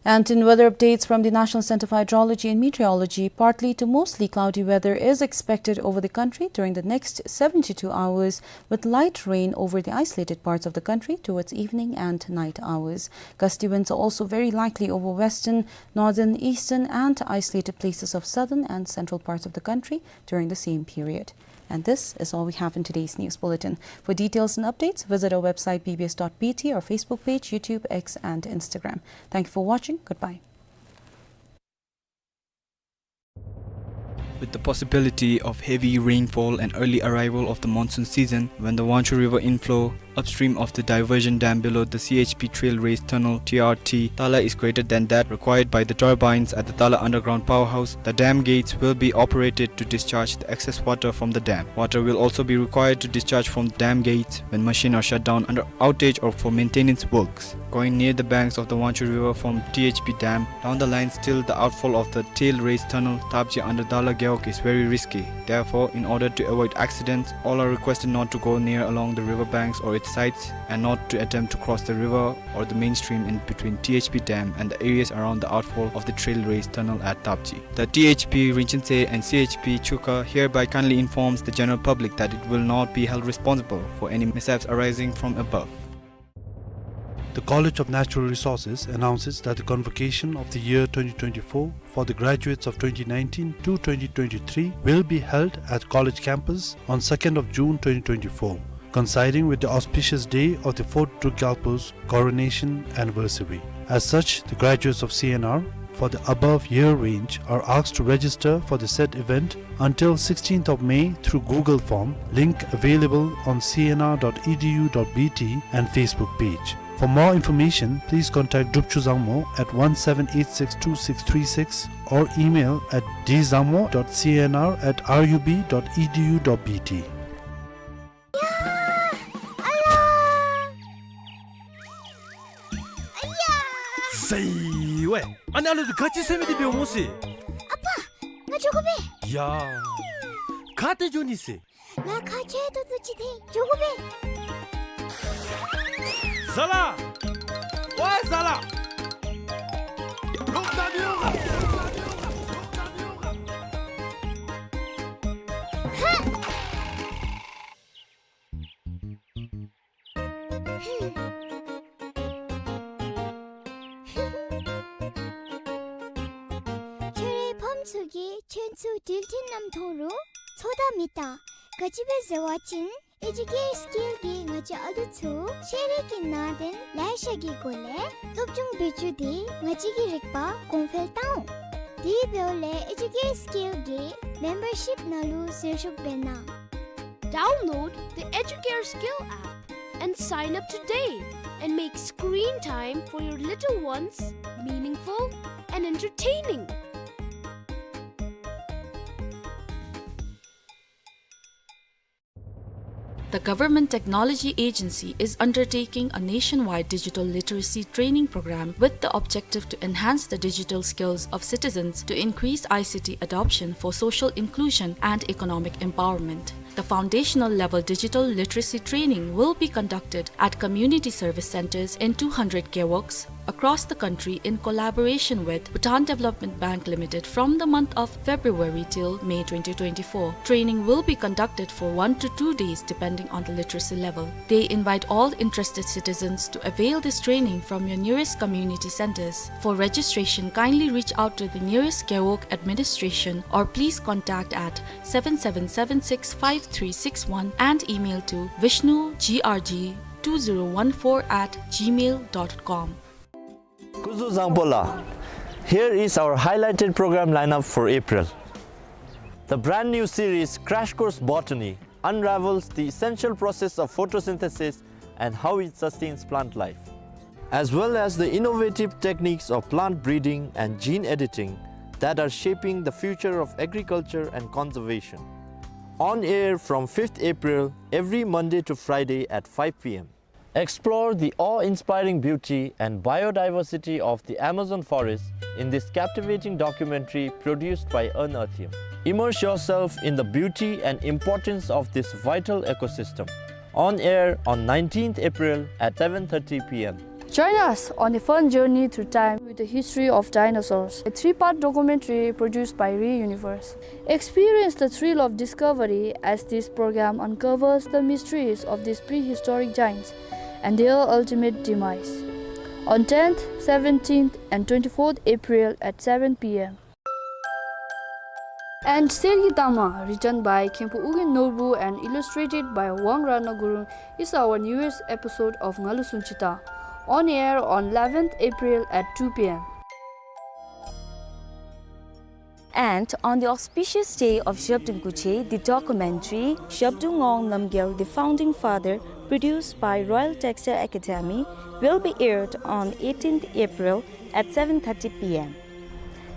And in weather updates from the National Centre for Hydrology and Meteorology, partly to mostly cloudy weather is expected over the country during the next seventy-two hours, with light rain over the isolated parts of the country towards evening and night hours. Gusty winds are also very likely over western, northern, eastern, and isolated places of southern and central parts of the country during the same period. And this is all we have in today's news bulletin. For details and updates, visit our website B B S dot B T, our Facebook page, YouTube, X, and Instagram. Thank you for watching. Goodbye. With the possibility of heavy rainfall and early arrival of the monsoon season, when the Wangchhu River inflow upstream of the diversion dam below the C H P Trail Race Tunnel, T R T, tala is greater than that required by the turbines at the Tala Underground Powerhouse, the dam gates will be operated to discharge the excess water from the dam. Water will also be required to discharge from the dam gates when machines are shut down under outage or for maintenance works. Going near the banks of the Wangchhu River from T H P Dam, down the lines till the outfall of the Trail Race Tunnel, Tapji under Tala Gewog is very risky. Therefore, in order to avoid accidents, all are requested not to go near along the river banks or its sides and not to attempt to cross the river or the main stream in between T H P Dam and the areas around the outfall of the Trail Race Tunnel at Tapji. The T H P Rinchen Tse and C H P Chukha hereby kindly informs the general public that it will not be held responsible for any mishaps arising from above. The College of Natural Resources announces that the convocation of the year twenty twenty-four for the graduates of twenty nineteen to twenty twenty-three will be held at college campus on second of June twenty twenty-four, coinciding with the auspicious day of the fourth Druk Gyalpo's coronation anniversary. As such, the graduates of C N R for the above year range are asked to register for the said event until sixteenth of May through Google form, link available on C N R dot E D U dot B T and Facebook page. For more information, please contact Drupchu Zangmo at one seven eight six two six three six or email at dzangmo dot C N R at R U B dot E D U dot B T. ཟེར་ཝེ། ཨ་ནཱ་ལུ་ག་ཅི་ཟེར་མི་འདི་འབདཝ་སྨོ་ཟེར། ཨ་པ། ང་འགྱོ་དགོ་པས། ཡ། ག་ཏེ་འགྱོ་ནི་ཟེར། ང་ཁ་ཆེ་ཏོག་ཏོ་ཅིག་འཐེན་འགྱོ་དགོ་པས། ཟ་ལ། ཝའི་ཟ་ལ། ཁྱོད་རའི་ཕམ་ཚུ་གིས་ཁྱོད་ཚུ་འགྲུལ་འཕྲིན་ལམ་ཐོག་ལུ་ཚོད་ལྟ་མི་བལྟ། ག་ཅི་སྦེ་ཟེར་བ་ཅིན་ཨེ་ཌིའུ་ཀེར་སི་ཀིལ་གྱིས་ང་བཅས་ཨ་ལུ་ཚུ་ཤེས་རིག་གི་ནང་དོན་ལེ་ཤ་གི་སྒོ་ལས་སློབ་སྦྱོང་འབད་བཅུག་སྟེ་ང་བཅས་ཀྱི་རིག་པ་གོང་འཕེལ་བཏང་འོང་། དེ་འབདཝ་ལས་ཨེ་ཌིའུ་ཀེར་སི་ཀིལ་གྱི་མེམ་བར་ཤིཔ་ནང་ལུ་ཟུར་ཞུགས་འབད་གནང་། Download the Educare Skill app and sign up today and make screen time for your little ones meaningful and entertaining. The Government Technology Agency is undertaking a nationwide digital literacy training program with the objective to enhance the digital skills of citizens to increase I C T adoption for social inclusion and economic empowerment. The foundational level digital literacy training will be conducted at community service centers in two hundred gewogs across the country in collaboration with Bhutan Development Bank Limited from the month of February till May twenty twenty-four. Training will be conducted for one to two days depending on the literacy level. They invite all interested citizens to avail this training from your nearest community centers. For registration, kindly reach out to the nearest gewog administration or please contact at seven seven seven six five three six one and email to vishnu G R G two zero one four at gmail dot com. Kuzu Zangpo la. Here is our highlighted program lineup for April. The brand new series Crash Course Botany unravels the essential process of photosynthesis and how it sustains plant life, as well as the innovative techniques of plant breeding and gene editing that are shaping the future of agriculture and conservation. On air from fifth April, every Monday to Friday at five P M. Explore the awe-inspiring beauty and biodiversity of the Amazon forest in this captivating documentary produced by Earn Earthium. Immerse yourself in the beauty and importance of this vital ecosystem. On air on nineteenth April at seven thirty P M. Join us on a fun journey through time with the history of dinosaurs, a three-part documentary produced by Reuniverse. Experience the thrill of discovery as this program uncovers the mysteries of these prehistoric giants and their ultimate demise. On tenth, seventeenth, and twenty-fourth April at seven P M. And Sergi Tama, written by Khenpo Ugyen Norbu and illustrated by Wang Ratna Gurung, is our newest episode of Ngalu Sunchita, on air on eleventh April at two P M. And on the auspicious day of Zhabdrung Kuche, the documentary Zhabdrung Ngawang Namgyal, the Founding Father, produced by Royal Textile Academy, will be aired on eighteenth April at seven thirty P M.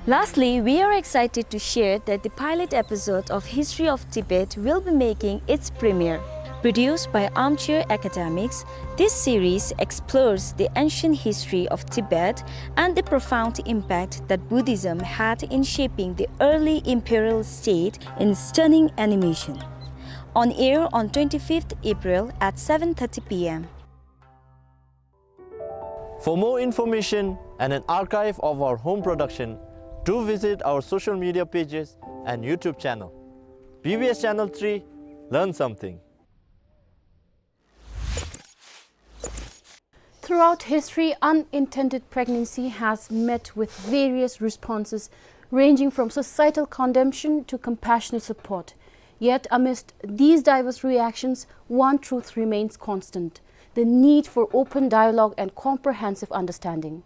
Lastly, we are excited to share that the pilot episode of History of Tibet will be making its premiere. Produced by Armchair Academics, this series explores the ancient history of Tibet and the profound impact that Buddhism had in shaping the early imperial state in stunning animation. On air on twenty-fifth April at seven thirty P M. For more information and an archive of our home production, do visit our social media pages and YouTube channel. B B S Channel three, learn something. Throughout history, unintended pregnancy has met with various responses, ranging from societal condemnation to compassionate support. Yet, amidst these diverse reactions, one truth remains constant: the need for open dialogue and comprehensive understanding.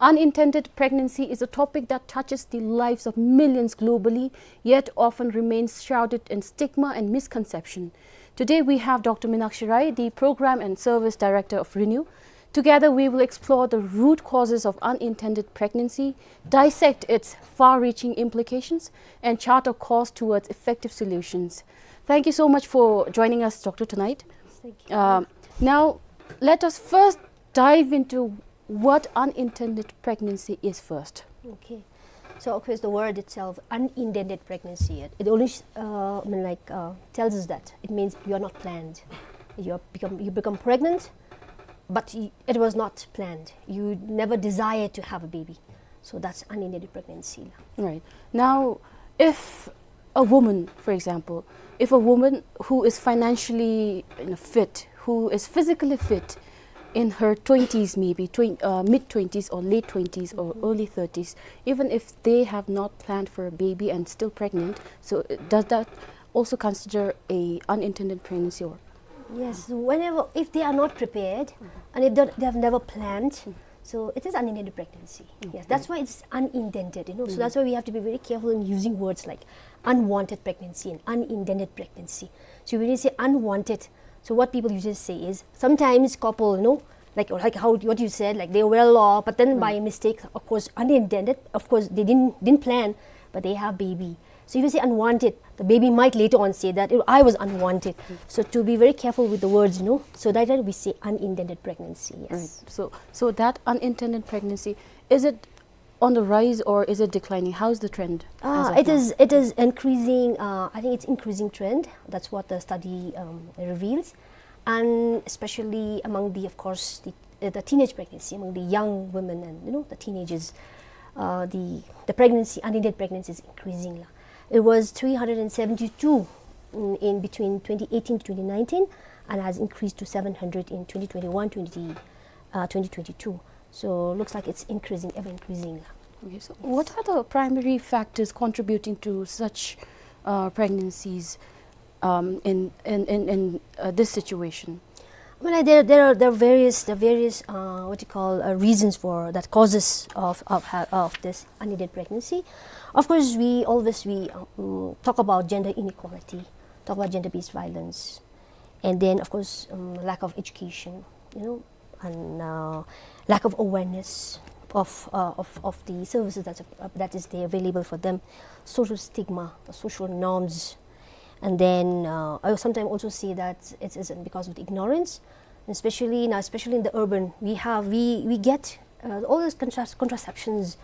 Unintended pregnancy is a topic that touches the lives of millions globally, yet often remains shrouded in stigma and misconception. Today we have Doctor Meenakshi Rai, the Program and Service Director of Renew. Together we will explore the root causes of unintended pregnancy, dissect its far-reaching implications, and chart a course towards effective solutions. Thank you so much for joining us, Doctor, tonight. Thank you. Um, now, let us first dive into what unintended pregnancy is first. Okay. So, of course, the word itself, unintended pregnancy, it, it only, uh, I mean, like, uh, tells us that it means you are not planned. You are become, you become pregnant, but y-, it was not planned. You never desired to have a baby. So that's unintended pregnancy. Right. Now, if a woman, for example, if a woman who is financially, you know, fit, who is physically fit in her twenties, maybe twen-, uh, mid twenties or late twenties or early thirties, even if they have not planned for a baby and still pregnant, so, uh, does that also consider a unintended pregnancy or? Yes, whenever, if they are not prepared and if they, they have never planned, so it is unintended pregnancy. Yes, okay, that's why it's unintended, you know. So that's why we have to be very careful in using words like unwanted pregnancy and unintended pregnancy. So when you say unwanted, so what people usually say is sometimes couple, you know, like, like how, what you said, like, they were well off, but then by mistake, of course, unintended, of course, they didn't, didn't plan, but they have baby. So if you say unwanted, the baby might later on say that, "Oh, I was unwanted." So to be very careful with the words, you know. So that time we say unintended pregnancy, yes. Right. So, so that unintended pregnancy, is it on the rise or is it declining? How's the trend as of now? Ah, it is, it is increasing, uh, I think it's increasing trend. That's what the study, um, reveals. And especially among the, of course, the, uh, the teenage pregnancy, among the young women and, you know, the teenagers, uh, the, the pregnancy, unintended pregnancy is increasing la. It was three hundred and seventy-two, mm, in between twenty eighteen to twenty nineteen, and has increased to seven hundred in twenty twenty-one, twenty, uh, twenty twenty-two. So looks like it's increasing, ever increasing la. Okay, so what are the primary factors contributing to such, uh, pregnancies, um, in, in, in, in, uh, this situation? I mean, like, there, there are, there are various, there are various, uh, what you call, uh, reasons for that, causes of, of ha-, of this unintended pregnancy. Of course, we always, we, um, talk about gender inequality, talk about gender-based violence, and then, of course, um, lack of education, you know, and, uh, lack of awareness of, uh, of, of the services that, uh, that is there available for them, social stigma, social norms, and then, uh, I sometimes also see that it is because of the ignorance, especially now, especially in the urban, we have, we, we get, uh, all those contras-, contraceptions,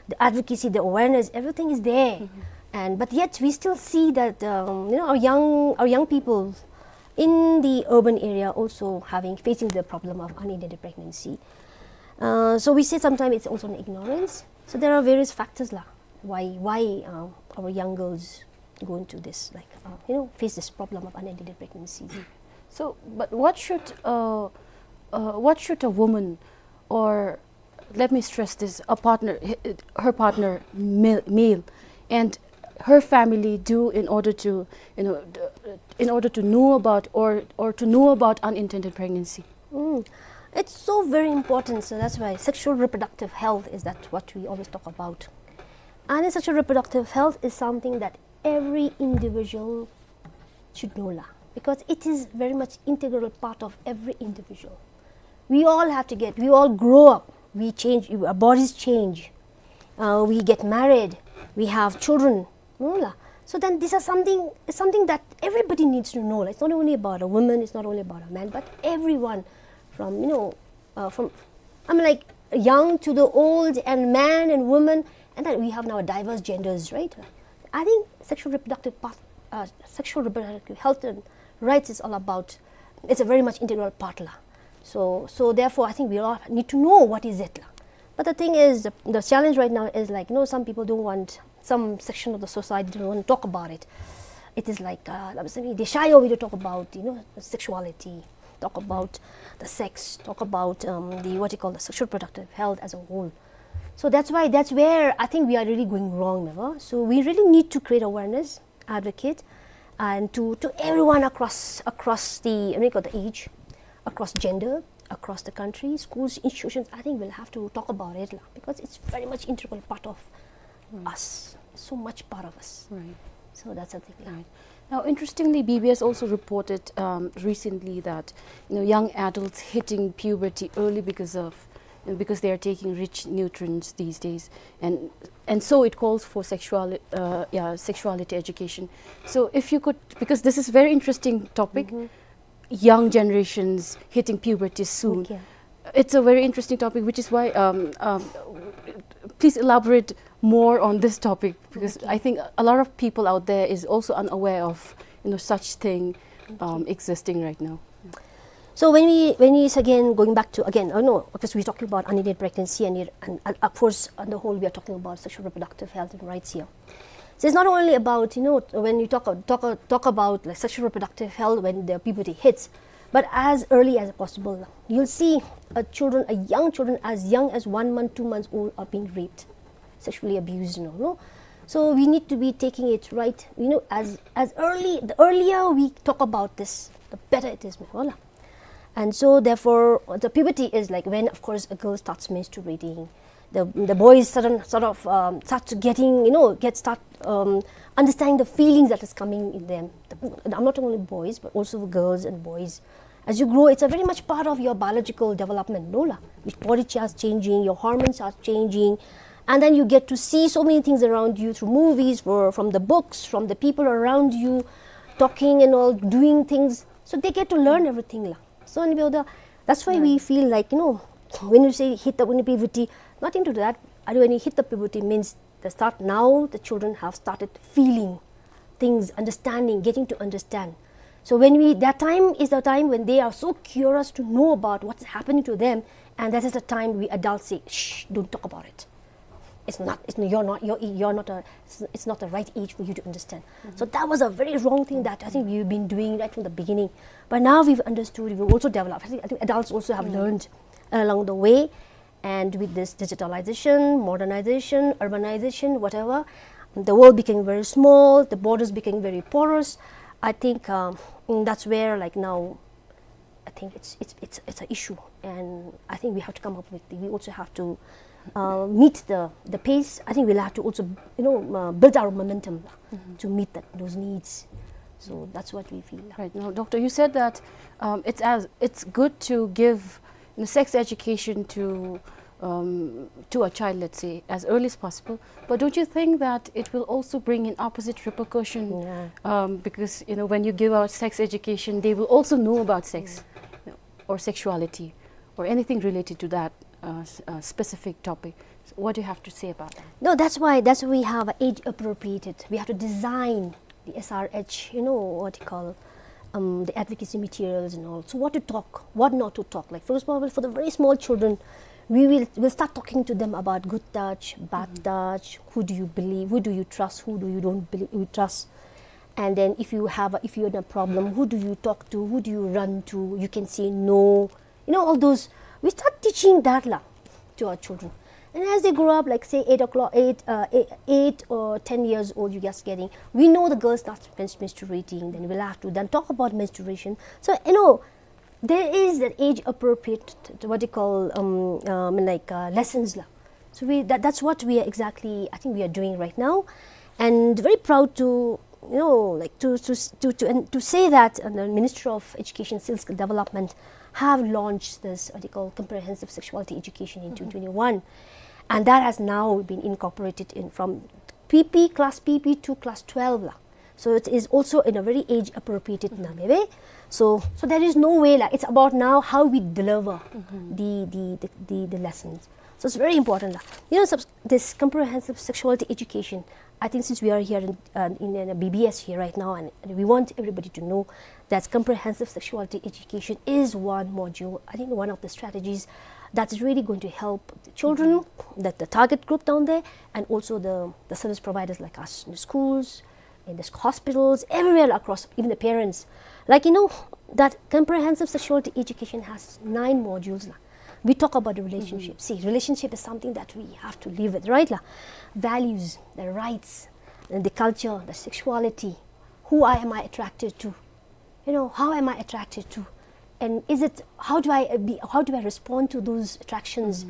the advocacy, the awareness, everything is there. And, but yet we still see that, um, you know, our young, our young people in the urban area also having, facing the problem of unintended pregnancy. Uh, so we say sometimes it's also an ignorance. So there are various factors la, why, why, uh, our young girls go into this, like, uh, you know, face this problem of unintended pregnancies. So, but what should, uh, uh, what should a woman, or let me stress this, a partner, h-, her partner, male, male, and her family do in order to, you know, d-, in order to know about or, or to know about unintended pregnancy? Mm. It's so very important, so that's why sexual reproductive health is that what we always talk about. And sexual reproductive health is something that every individual should know la, because it is very much integral part of every individual. We all have to get, we all grow up, we change, our bodies change, uh, we get married, we have children, no la. So then these are something, something that everybody needs to know la. It's not only about a woman, it's not only about a man, but everyone from, you know, uh, from, I mean, like, young to the old and man and woman, and then we have now diverse genders, right? I think sexual reproductive part, uh, sexual reproductive health and rights is all about, it's a very much integral part la. So, so therefore, I think we all need to know what is it la. But the thing is, the, the challenge right now is, like, you know, some people don't want, some section of the society don't want to talk about it. It is like, uh, they shy away to talk about, you know, sexuality, talk about the sex, talk about, um, the, what you call, the sexual reproductive health as a whole. So that's why, that's where I think we are really going wrong, never? So we really need to create awareness, advocate, and to, to everyone across, across the, what you call, the age, across gender, across the country, schools, institutions, I think we'll have to talk about it lah, because it's very much integral part of us, so much part of us. Right. So that's the thing lah. Right. Now, interestingly, B B S also reported um, recently that, you know, young adults hitting puberty early because of, you know, because they are taking rich nutrients these days, and and so it calls for sexual, uh, yeah, sexuality education. So if you could, because this is very interesting topic, young generations hitting puberty soon. Okay. It's a very interesting topic, which is why um, um, please elaborate more on this topic, because Okay. I think a lot of people out there is also unaware of, you know, such thing um, existing right now. So when we, when we, again, going back to, again, oh no, because we're talking about unintended pregnancy, and, it, and uh, of course, on the whole, we are talking about sexual reproductive health and rights here. So it's not only about, you know, when you talk, talk, talk about, like, sexual reproductive health when the puberty hits, but as early as possible. You'll see uh, children, uh, young children as young as one month, two months old are being raped, sexually abused, you know, no? So we need to be taking it right, you know, as, as early, the earlier we talk about this, the better it is, ma'am, voila. And so therefore, the puberty is, like, when, of course, a girl starts menstruating, the, the boys sudden, sort of um, start to getting, you know, get, start um, understanding the feelings that is coming in them. The, I'm not only boys, but also girls and boys. As you grow, it's a very much part of your biological development, no lah? Your body starts changing, your hormones are changing, and then you get to see so many things around you through movies, for, from the books, from the people around you, talking and all, doing things. So they get to learn everything lah. So, and we, that's why we feel like, you know, when you say hit the, when puberty, nothing to that. When you hit the puberty means the start, now the children have started feeling things, understanding, getting to understand. So when we, that time is the time when they are so curious to know about what's happening to them, and that is the time we adults say, "Shh, don't talk about it. It's not, it's, you're not, you're, you're not a, it's, it's not the right age for you to understand." So that was a very wrong thing that I think we've been doing right from the beginning. But now we've understood, we've also developed. I think, I think adults also have learned along the way. And with this digitalization, modernization, urbanization, whatever, the world became very small, the borders became very porous. I think um, mm, that's where, like, now, I think it's, it's, it's, it's an issue, and I think we have to come up with, we also have to uh, meet the, the pace. I think we'll have to also, you know, uh, build our momentum to meet that, those needs. So that's what we feel. Right. Now, doctor, you said that um, it's as, it's good to give, you know, sex education to um, to a child, let's say, as early as possible. But don't you think that it will also bring in opposite repercussion? Yeah. Um, because, you know, when you give out sex education, they will also know about sex, you know, or sexuality, or anything related to that uh, s- uh, specific topic. So what do you have to say about that? No, that's why, that's why we have age appropriated. We have to design the S R H, you know, what you call, um, the advocacy materials and all. So what to talk, what not to talk. Like, for example, for the very small children, we will, will start talking to them about good touch, bad touch, who do you believe, who do you trust, who do you don't believe, you trust. And then if you have, a, if you're in a problem, who do you talk to, who do you run to? You can say no. You know, all those. We start teaching that lah to our children. And as they grow up, like, say, eight o'clock, eight, uh, eight, eight or ten years old, you just getting. We know the girl starts mens- menstruating, then we'll have to then talk about menstruation. So, you know, there is that age appropriate, what you call, um, um, like uh, lessons lah. So we, that, that's what we are exactly, I think we are doing right now, and very proud to, you know, like, to to s- to to, and to say that uh, the Ministry of Education, Skill Development have launched this, what they call, comprehensive sexuality education in twenty twenty-one, and that has now been incorporated in from P P, class P P to class twelve lah. So it is also in a very age appropriated manner. So, so there is no way lah. It's about now how we deliver the, the, the, the, the lessons. So it's very important lah. You know, subs- this comprehensive sexuality education, I think since we are here in, uh, in, in a B B S here right now, and, and we want everybody to know that comprehensive sexuality education is one module, I think one of the strategies that is really going to help the children, that the target group down there, and also the, the service providers like us in the schools, in the hospitals, everywhere across, even the parents. Like, you know, that comprehensive sexuality education has nine modules lah. We talk about the relationship. See, relationship is something that we have to live with, right lah? Values, the rights, and the culture, the sexuality. Who I, am I attracted to? You know, how am I attracted to? And is it, how do I, uh, be, how do I respond to those attractions?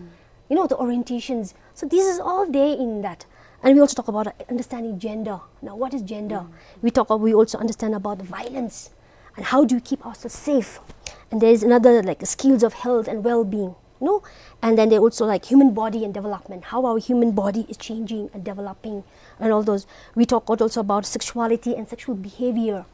You know, the orientations. So this is all there in that. And we also talk about, uh, understanding gender. Now, what is gender? We talk, we also understand about the violence and how do we keep ourselves safe. And there is another, like, skills of health and well-being, you know? And then they also, like, human body and development, how our human body is changing and developing and all those. We talk also about sexuality and sexual behavior,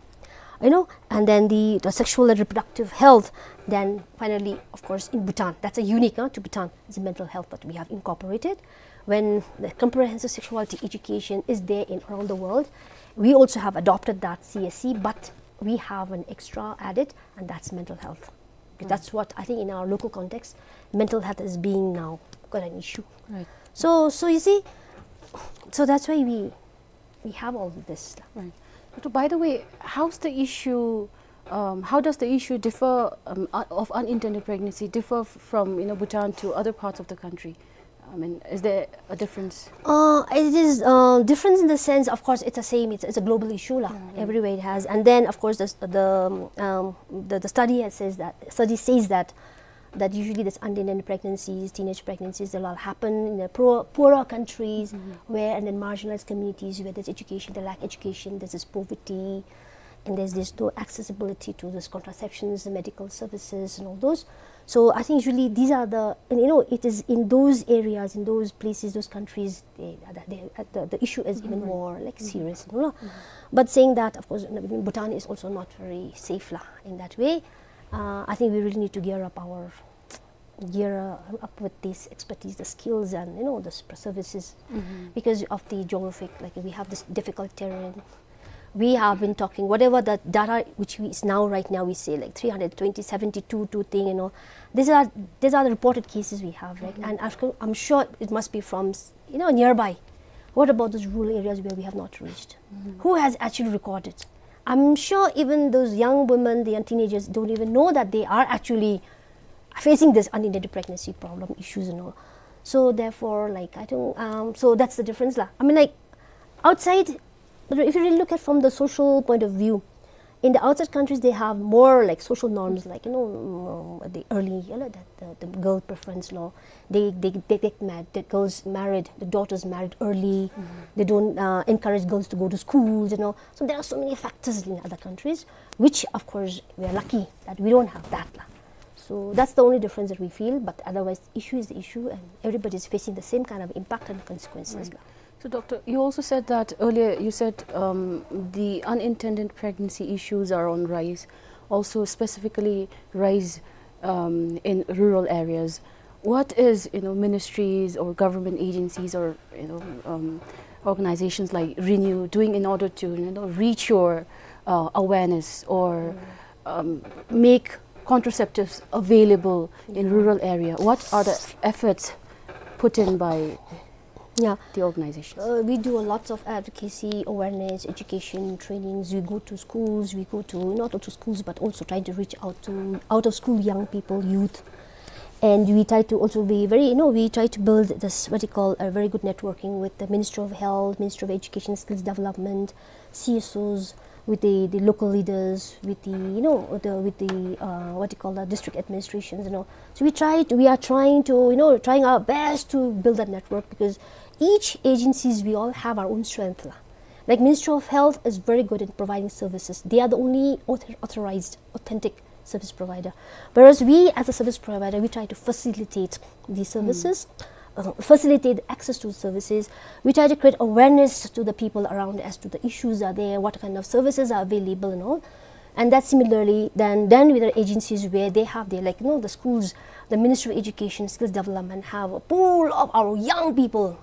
you know, and then the, the sexual and reproductive health. Then finally, of course, in Bhutan, that's a unique, uh, to Bhutan, is the mental health that we have incorporated. When the comprehensive sexuality education is there in around the world, we also have adopted that C S C, but we have an extra added, and that's mental health. That's what I think in our local context, mental health is being now quite an issue. Right. So, so you see, so that's why we, we have all this. Right. So by the way, how's the issue, um, how does the issue differ, um, uh, of unintended pregnancy differ f-, from, you know, Bhutan to other parts of the country? I mean, is there a difference? Uh, it is, uh, difference in the sense, of course, it's the same. It's, it's a global issue, lah. Everywhere it has. And then, of course, the, the, um, the, the study has says that, study says that, that usually this unintended pregnancies, teenage pregnancies, they all happen in the poor, poorer countries where, and then marginalized communities where there's education, they lack education, there's this poverty, and there's this no accessibility to this contraceptions, the medical services, and all those. So I think usually these are the, and, you know, it is in those areas, in those places, those countries, they, they, the, the issue is even more, like, serious, you know. But saying that, of course, Bhutan is also not very safe, lah, in that way. Uh, I think we really need to gear up our, gear up with this expertise, the skills, and, you know, the s-, services, because of the geographic, like, we have this difficult terrain. We have been talking, whatever the data which we, is now, right now, we say, like, three hundred twenty, seventy-two, two thing, you know. These are, these are the reported cases we have, right? And after, I'm sure it must be from, s-, you know, nearby. What about those rural areas where we have not reached? Who has actually recorded? I'm sure even those young women, the young teenagers don't even know that they are actually facing this unintended pregnancy problem issues and all. So therefore, like, I think, um, so that's the difference, lah. I mean, like, outside, but if you really look at from the social point of view, in the outside countries, they have more, like, social norms, like, you know, um, the early, you know, the, the, the girl preference law. They, they, they get married, the girls married, the daughters married early. They don't, uh, encourage girls to go to schools, you know. So there are so many factors in other countries, which, of course, we are lucky that we don't have that, lah. So that's the only difference that we feel, but otherwise, the issue is the issue, and everybody is facing the same kind of impact and consequences, lah. So, Doctor, you also said that earlier, you said, um, the unintended pregnancy issues are on rise, also specifically rise, um, in rural areas. What is, you know, ministries or government agencies or, you know, um, organizations like Renew doing in order to, you know, reach your, uh, awareness or, um, make contraceptives available in rural area? What are the efforts put in by, yeah, the organizations? Uh, we do a lots of advocacy, awareness, education, trainings. We go to schools, we go to, not only to schools, but also trying to reach out to out of school young people, youth. And we try to also be very, you know, we try to build this, what you call, a very good networking with the Ministry of Health, Ministry of Education, Skills Development, C S Os, with the, the local leaders, with the, you know, the, with the, uh, what you call, the district administrations, you know. So we try to, we are trying to, you know, trying our best to build that network, because each agencies, we all have our own strength, lah. Like, Ministry of Health is very good in providing services. They are the only author-, authorized, authentic service provider. Whereas we, as a service provider, we try to facilitate these services, uh, facilitate access to services. We try to create awareness to the people around as to the issues are there, what kind of services are available and all. And that similarly, then, then with the agencies where they have their, like, you know, the schools, the Ministry of Education, Skills Development have a pool of our young people.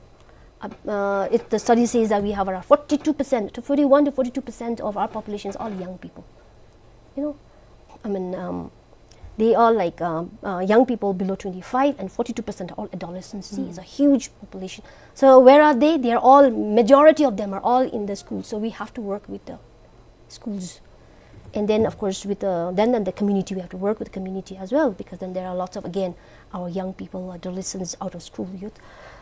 Uh, uh, it, the study says that we have around forty-two percent, to forty-one to forty-two percent of our population is all young people. You know, I mean, um, they are, like, um, uh, young people below twenty-five, and forty-two percent are all adolescents. See, it's a huge population. So where are they? They are all, majority of them are all in the school. So we have to work with the schools. And then, of course, with the, then, then the community, we have to work with the community as well, because then there are lots of, again, our young people, adolescents, out of school youth.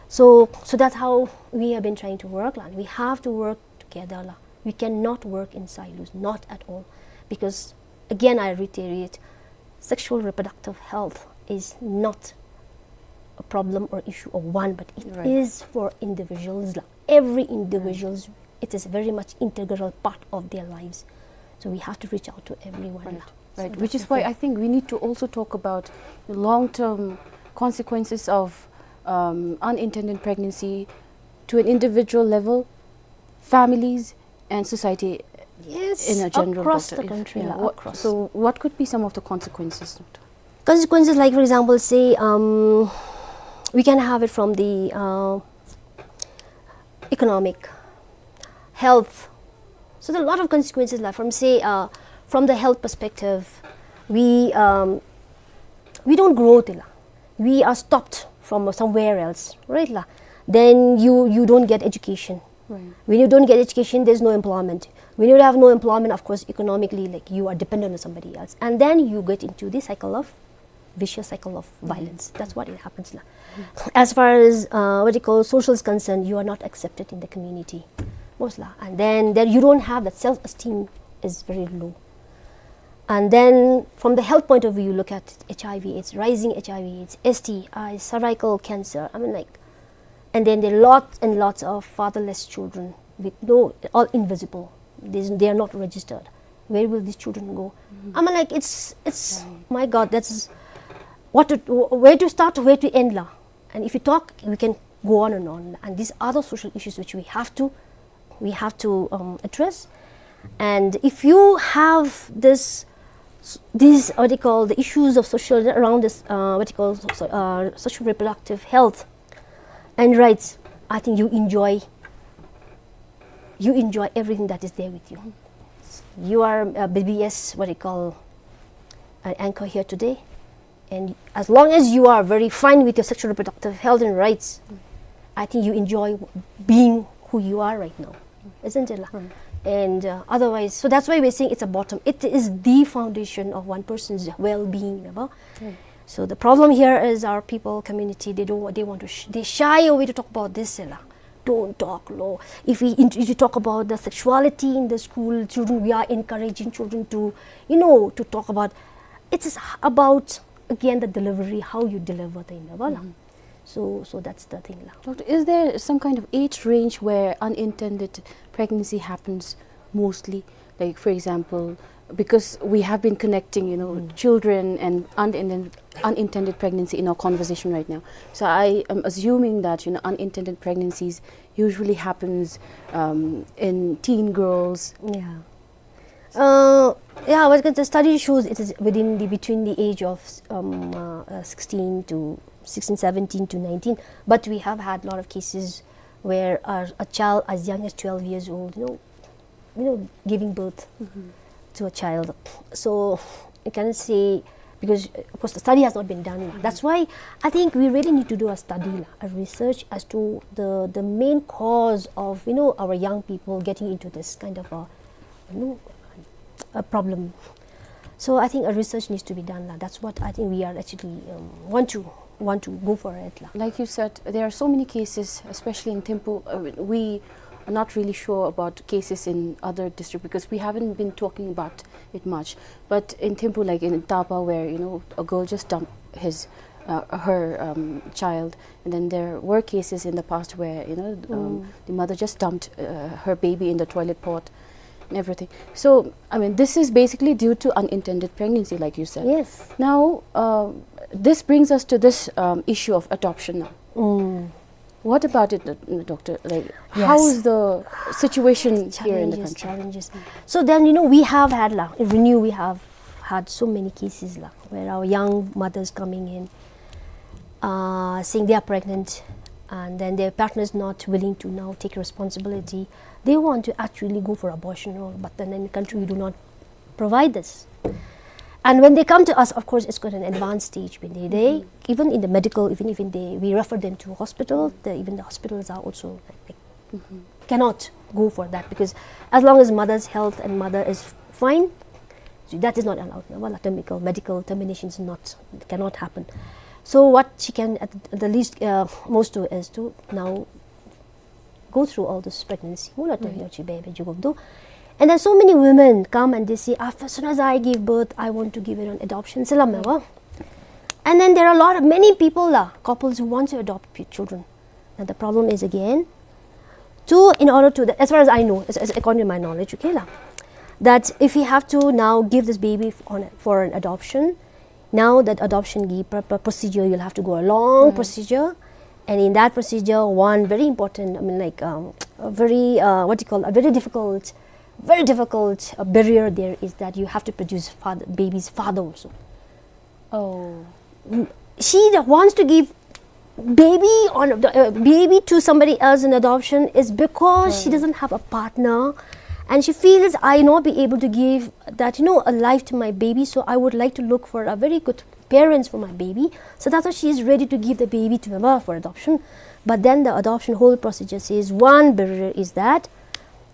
So, so that's how we have been trying to work, lah. We have to work together, lah. We cannot work in silos, not at all. Because, again, I reiterate, Sexual reproductive health is not a problem or issue of one, but it Right. is for individuals la. Every individuals, it is very much integral part of their lives. So we have to reach out to everyone Right. la. So Right. that's Which is the why thing. I think we need to also talk about the long-term consequences of um, unintended pregnancy to an individual level, families, and society Yes, in a general across doctor. the If- country yeah, la, what- across. So what could be some of the consequences, doctor? Consequences, like, for example, say, um, we can have it from the uh, economic, health. So there are a lot of consequences la, from, say, uh, from the health perspective, we um, we don't grow tila. We are stopped from somewhere else, right la? Then you you don't get education. Right. When you don't get education, there's no employment. When you have no employment, of course, economically, like, you are dependent on somebody else, and then you get into the cycle of vicious cycle of violence. That's what it happens la. As far as uh, what you call social is concerned, you are not accepted in the community, most la. And then then you don't have that self-esteem is very low. And then from the health point of view, you look at H I V AIDS, rising H I V AIDS, S T I, cervical cancer. I mean, like, and then there are lots and lots of fatherless children with no, all invisible. There's, they are not registered. Where will these children go? I mean, like, it's it's my God. That's what to, where to start, where to end la. And if you talk, we can go on and on. And these are the social issues which we have to we have to um, address. And if you have this, these, what you call, the issues of social around this, uh, what you call, so, uh, social reproductive health and rights, I think you enjoy you enjoy everything that is there with you. You are a B B S, what you call, an anchor here today. And as long as you are very fine with your sexual reproductive health and rights, I think you enjoy being who you are right now, isn't it? La? And uh, otherwise, so that's why we're saying it's a bottom. It is the foundation of one person's well-being. Right? So the problem here is our people, community, they don't, they want to, sh- they shy away to talk about this. La. Don't talk low. If we, if you talk about the sexuality in the school, children, we are encouraging children to, you know, to talk about. It is about, again, the delivery, how you deliver the thing. So, so that's the thing la. Doctor, is there some kind of age range where unintended pregnancy happens mostly? Like, for example, because we have been connecting, you know, children and unintended, unintended pregnancy in our conversation right now. So I am assuming that, you know, unintended pregnancies usually happens um, in teen girls. Yeah. Uh, yeah, what the study shows, it is within the, between the age of um, uh, uh, sixteen to sixteen, seventeen to nineteen. But we have had a lot of cases where a, a child as young as twelve years old, you know, you know, giving birth to a child. So you can say, because uh, of course the study has not been done. That's why I think we really need to do a study, la, a research as to the the main cause of, you know, our young people getting into this kind of a, you know, a problem. So I think a research needs to be done la. That's what I think we are actually um, want to want to go for it la. Like you said, there are so many cases, especially in Thimphu. Uh, we are not really sure about cases in other districts because we haven't been talking about it much. But in Thimphu, like in Tapa, where, you know, a girl just dumped his uh, her um, child, and then there were cases in the past where, you know, um, the mother just dumped uh, her baby in the toilet pot and everything. So I mean, this is basically due to unintended pregnancy, like you said. Yes. Now, uh, this brings us to this um, issue of adoption now. What about it, uh, doctor? Like, how Yes. is the situation here in the Challenges, country? Challenges. So then, you know, we have had la, in Renew, we have had so many cases la, where our young mothers coming in, uh, saying they are pregnant, and then their partner is not willing to now take responsibility. They want to actually go for abortion, or, but then in the country we do not provide this. And when they come to us, of course, it's got an advanced stage. When they, they even in the medical, even even they, we refer them to hospital. The, even the hospitals are also like, like cannot go for that, because as long as mother's health and mother is fine, so that is not allowed. No? Well, termical, medical termination is not, cannot happen. So what she can at the least uh, most do is to now go through all this pregnancy. Mula to Right. yochi baby jugobdo. And then so many women come and they say, "After, as soon as I give birth, I want to give it on adoption." Salam, mm, and then there are a lot of, many people, uh, couples who want to adopt p- children. Now the problem is again, to, in order to, as far as I know, as, as according to my knowledge, okay, la, that if we have to now give this baby f- on, for an adoption, now that adoption gi- pr- pr- procedure, you'll have to go a long, mm, procedure. And in that procedure, one very important, I mean, like, um, a very, uh, what do you call, a very difficult, very difficult, uh, barrier there is that you have to produce father, baby's father also. Oh. Mm, she that wants to give baby on the, uh, baby to somebody else in adoption is because she, mm, doesn't have a partner, and she feels, "I not be able to give that, you know, a life to my baby, so I would like to look for a very good parents for my baby." So that's why she is ready to give the baby to Myanmar for adoption. But then the adoption whole procedure says one barrier is that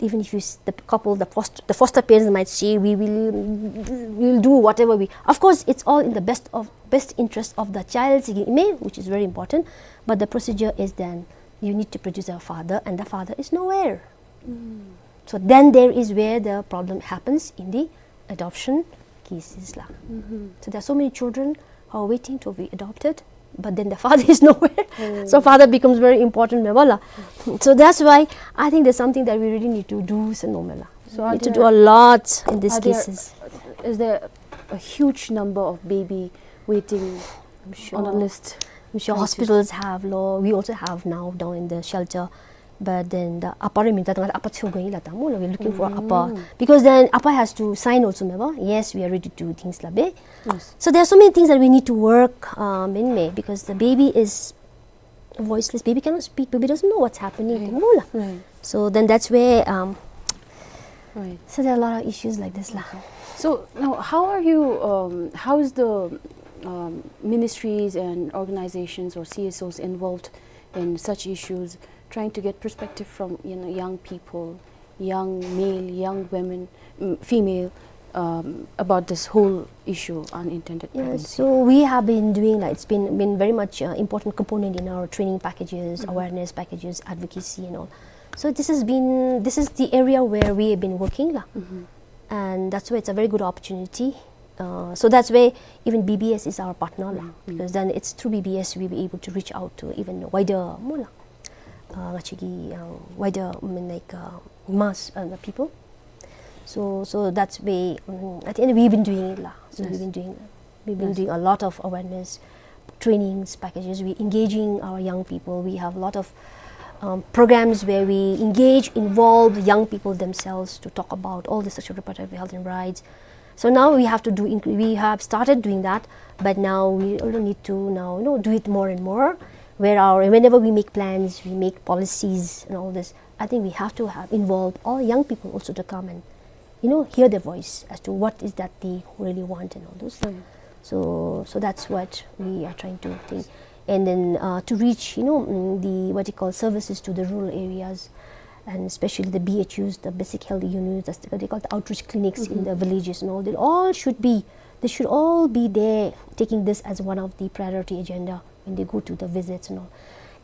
even if you s- the couple, the foster, the foster parents might say, "We will, we will do whatever we," of course, it's all in the best of, best interest of the child, sigi ime, which is very important. But the procedure is then you need to produce a father, and the father is nowhere. Mm. So then there is where the problem happens in the adoption cases la. Mm-hmm. So there are so many children who are waiting to be adopted, but then the father is nowhere. Oh. So father becomes very important, me bala. So that's why I think there's something that we really need to do, so no me la. So are need to do there, a lot in these are there, cases. Is there a huge number of baby waiting, I'm sure, on a list? I'm sure hospitals have lo. We also have now down in the shelter. But then the apa re minta tanga apa chu going la tamu la, we're looking for apa. Mm. Because then apa has to sign also, me ba? Yes, we are ready to do things la be. Yes. So there are so many things that we need to work, um, in me, because the baby is voiceless. Baby cannot speak. Baby doesn't know what's happening. Right. Tamu la. Right. So then that's where, um, right, so there are a lot of issues like this la. Okay. So now, how are you? Um, how is the, um, ministries and organizations or C S Os involved in such issues, trying to get perspective from, you know, young people, young male, young women, mm, female, um, about this whole issue, unintended pregnancy? Yeah, so we have been doing, like, it's been, been very much, uh, important component in our training packages, mm-hmm, awareness packages, advocacy and all. So this has been, this is the area where we have been working la. Mm-hmm. And that's why it's a very good opportunity. Uh, so that's why even B B S is our partner la, mm, because then it's through B B S we'll be able to reach out to even wider, more la, uh, actually, uh, wider, I mean, like, uh, mass, uh, the people. So, so that's why, um, at the end we've been doing it la. So we've been doing, we've been doing a lot of awareness trainings packages. We engaging our young people. We have a lot of, um, programs where we engage, involve the young people themselves to talk about all the sexual reproductive health and rights. So now we have to do, inc- we have started doing that, but now we also need to now, you know, do it more and more. Where our, whenever we make plans, we make policies and all this, I think we have to have involve all young people also to come and, you know, hear their voice as to what is that they really want and all those. Mm. So, so that's what we are trying to think. And then, uh, to reach, you know, mm, the, what you call, services to the rural areas, and especially the B H Us, the basic health units, that's the, what they call the outreach clinics in the villages and all. They all should be, they should all be there, taking this as one of the priority agenda when they go to the visits and all.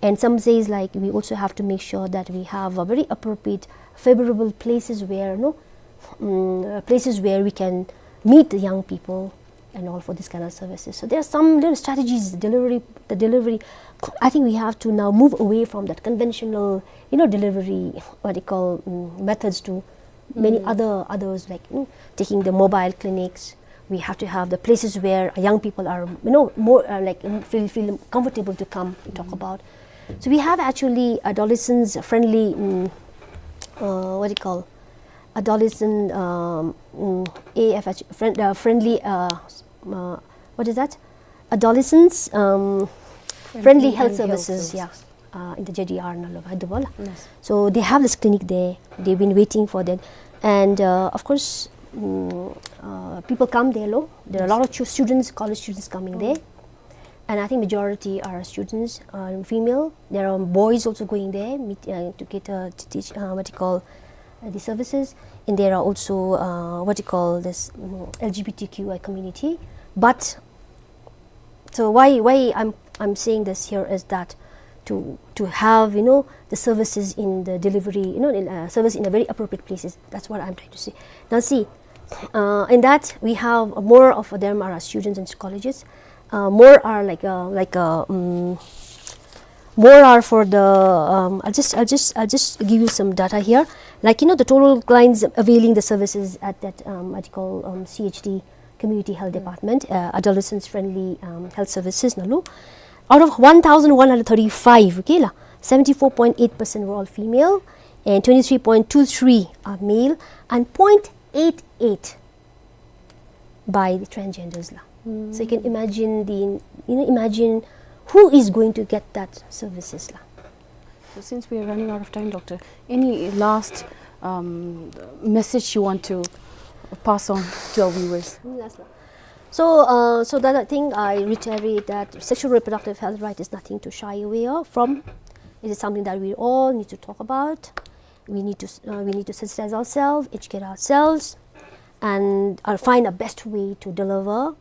And some says, like, we also have to make sure that we have a very appropriate, favorable places where, no, mm, uh, places where we can meet the young people and all for this kind of services. So there are some little strategies, delivery, the delivery. I think we have to now move away from that conventional, you know, delivery, what you call, mm, methods to many other, others, like, you know, taking the mobile clinics. We have to have the places where young people are, you know, more, uh, like, mm, feel, feel comfortable to come and talk about. So we have actually adolescents friendly, mm, uh, what do you call, adolescent, um, mm, A F H, friend, uh, friendly, uh, s- uh, what is that? Adolescents, um, friendly health services, yeah. Uh, in the J D R nalo, I do bol. Yes. So they have this clinic there. They've been waiting for that. And, uh, of course, mm, uh, people come there, lo. There are a lot of chu- students, college students coming there. And I think majority are students, uh, female. There are boys also going there meet, uh, to get, uh, to teach, uh, what you call, uh, the services. And there are also, uh, what you call this, mm, L G B T Q I community. But so why, why I'm, I'm saying this here is that to, to have, you know, the services in the delivery, you know, in, uh, service in a very appropriate places. That's what I'm trying to say. Now see, uh, in that we have more of them are our students and colleges. Uh, more are like, uh, like, uh, um, more are for the, um, I'll just, I'll just, I'll just give you some data here. Like, you know, the total clients availing the services at that, um, what you call, um, C H D, Community Health Department, uh, adolescents friendly, um, health services, nalu. Out of one thousand one hundred thirty-five, okay la, seventy-four point eight percent were all female, and twenty-three point two three are male, and point eight eight by the transgenders la. So you can imagine the, you know, imagine who is going to get that services la. So since we are running out of time, Doctor, any last, um, message you want to pass on to our viewers? Last one. So, uh, so that I think I reiterate that sexual reproductive health right is nothing to shy away of, from. It is something that we all need to talk about. We need to s-, uh, we need to sensitize ourselves, educate ourselves, and, uh, find a best way to deliver.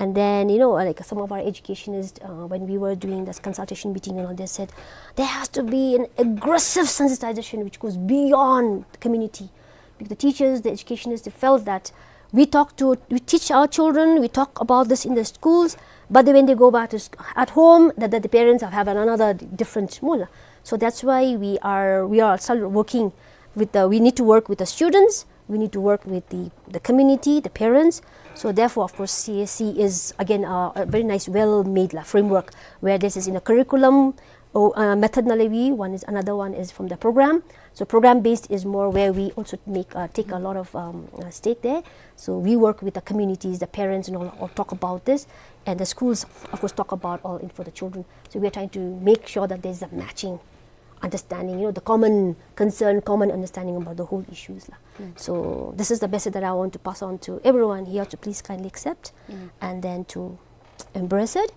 And then, you know, like, some of our educationists, uh, when we were doing this consultation meeting and all, they said there has to be an aggressive sensitization which goes beyond the community. Because the teachers, the educationists, they felt that we talk to, we teach our children, we talk about this in the schools, but then when they go back to sc-, at home, that, that the parents have, have another different mula. So that's why we are, we are still working with the, we need to work with the students, we need to work with the, the community, the parents. So therefore, of course, C S C is again a, a very nice, well-made la, framework where this is in a curriculum, or, uh, method nalai, one is, another one is from the program. So program based is more where we also make, uh, take a lot of, um, uh, stake there. So we work with the communities, the parents, and all, all talk about this, and the schools, of course, talk about all in for the children. So we are trying to make sure that there's a matching understanding, you know, the common concern, common understanding about the whole issues la. So this is the message that I want to pass on to everyone here to please kindly accept and then to embrace it,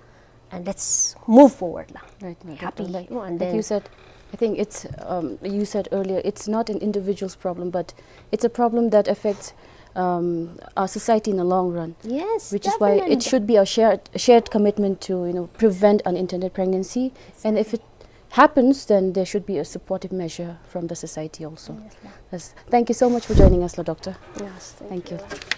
and let's move forward la. Right, right, right. Happy, like, you know, and like then you said, I think it's, um, you said earlier, it's not an individual's problem, but it's a problem that affects, um, our society in the long run. Yes, which is why it definitely should be a shared, shared commitment to, you know, prevent unintended pregnancy. And if it happens, then there should be a supportive measure from the society also. Yes, ma'am. Yes. Thank you so much for joining us, la, Doctor. Yes, thank you. Thank you.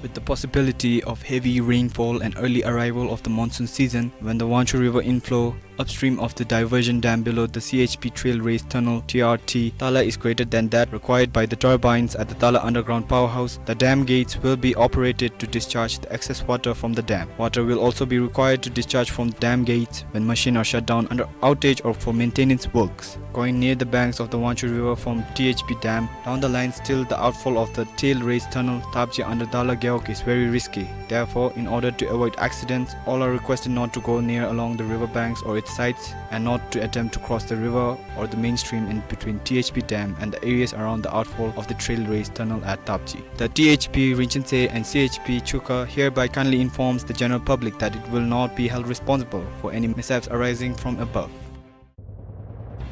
With the possibility of heavy rainfall and early arrival of the monsoon season, when the Wangchhu River inflow upstream of the diversion dam below the C H P Trail Race Tunnel, T R T, Tala is greater than that required by the turbines at the Tala Underground Powerhouse, the dam gates will be operated to discharge the excess water from the dam. Water will also be required to discharge from the dam gates when machines are shut down under outage or for maintenance works. Going near the banks of the Wangchhu River from T H P Dam, down the line still the outfall of the Trail Race Tunnel, Tapji under Tala Gewog is very risky. Therefore, in order to avoid accidents, all are requested not to go near along the river banks or its sides and not to attempt to cross the river or the main stream in between T H P Dam and the areas around the outfall of the Trail Race Tunnel at Tapji. The T H P Rinchen Tse and C H P Chukha hereby kindly informs the general public that it will not be held responsible for any mishaps arising from above.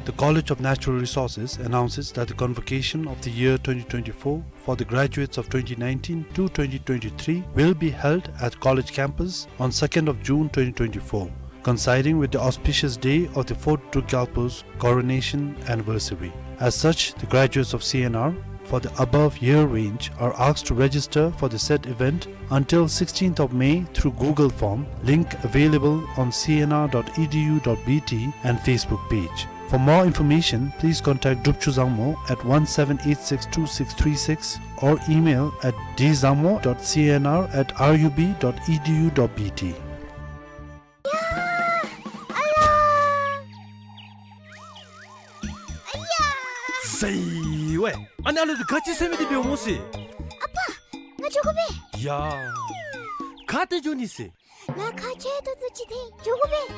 The College of Natural Resources announces that the convocation of the year twenty twenty-four for the graduates of twenty nineteen to twenty twenty-three will be held at college campus on second of June twenty twenty-four, coinciding with the auspicious day of the fourth Druk Gyalpo's coronation anniversary. As such, the graduates of C N R for the above year range are asked to register for the said event until sixteenth of May through Google form, link available on C N R dot E D U dot B T and Facebook page. For more information, please contact Drupchu Zangmo at one seven eight six two six three six or email at dzangmo dot C N R at R U B dot E D U dot B T. ཟེར་ཝེ། ཨ་ནི་ཨ་ལོ་འདི་ག་ཅི་ཟེར་མི་འདི་འབདཝ་སྨོ་ཟེར། ཨ་པ། ང་འགྱོ་དགོ་པས། ཡ། ག་ཏེ་འགྱོ་ནི་ཟེར། ང་ཁ་ཆེ་ཏོག་ཏོ་ཅིག་ཏེ་འགྱོ་དགོ་པས།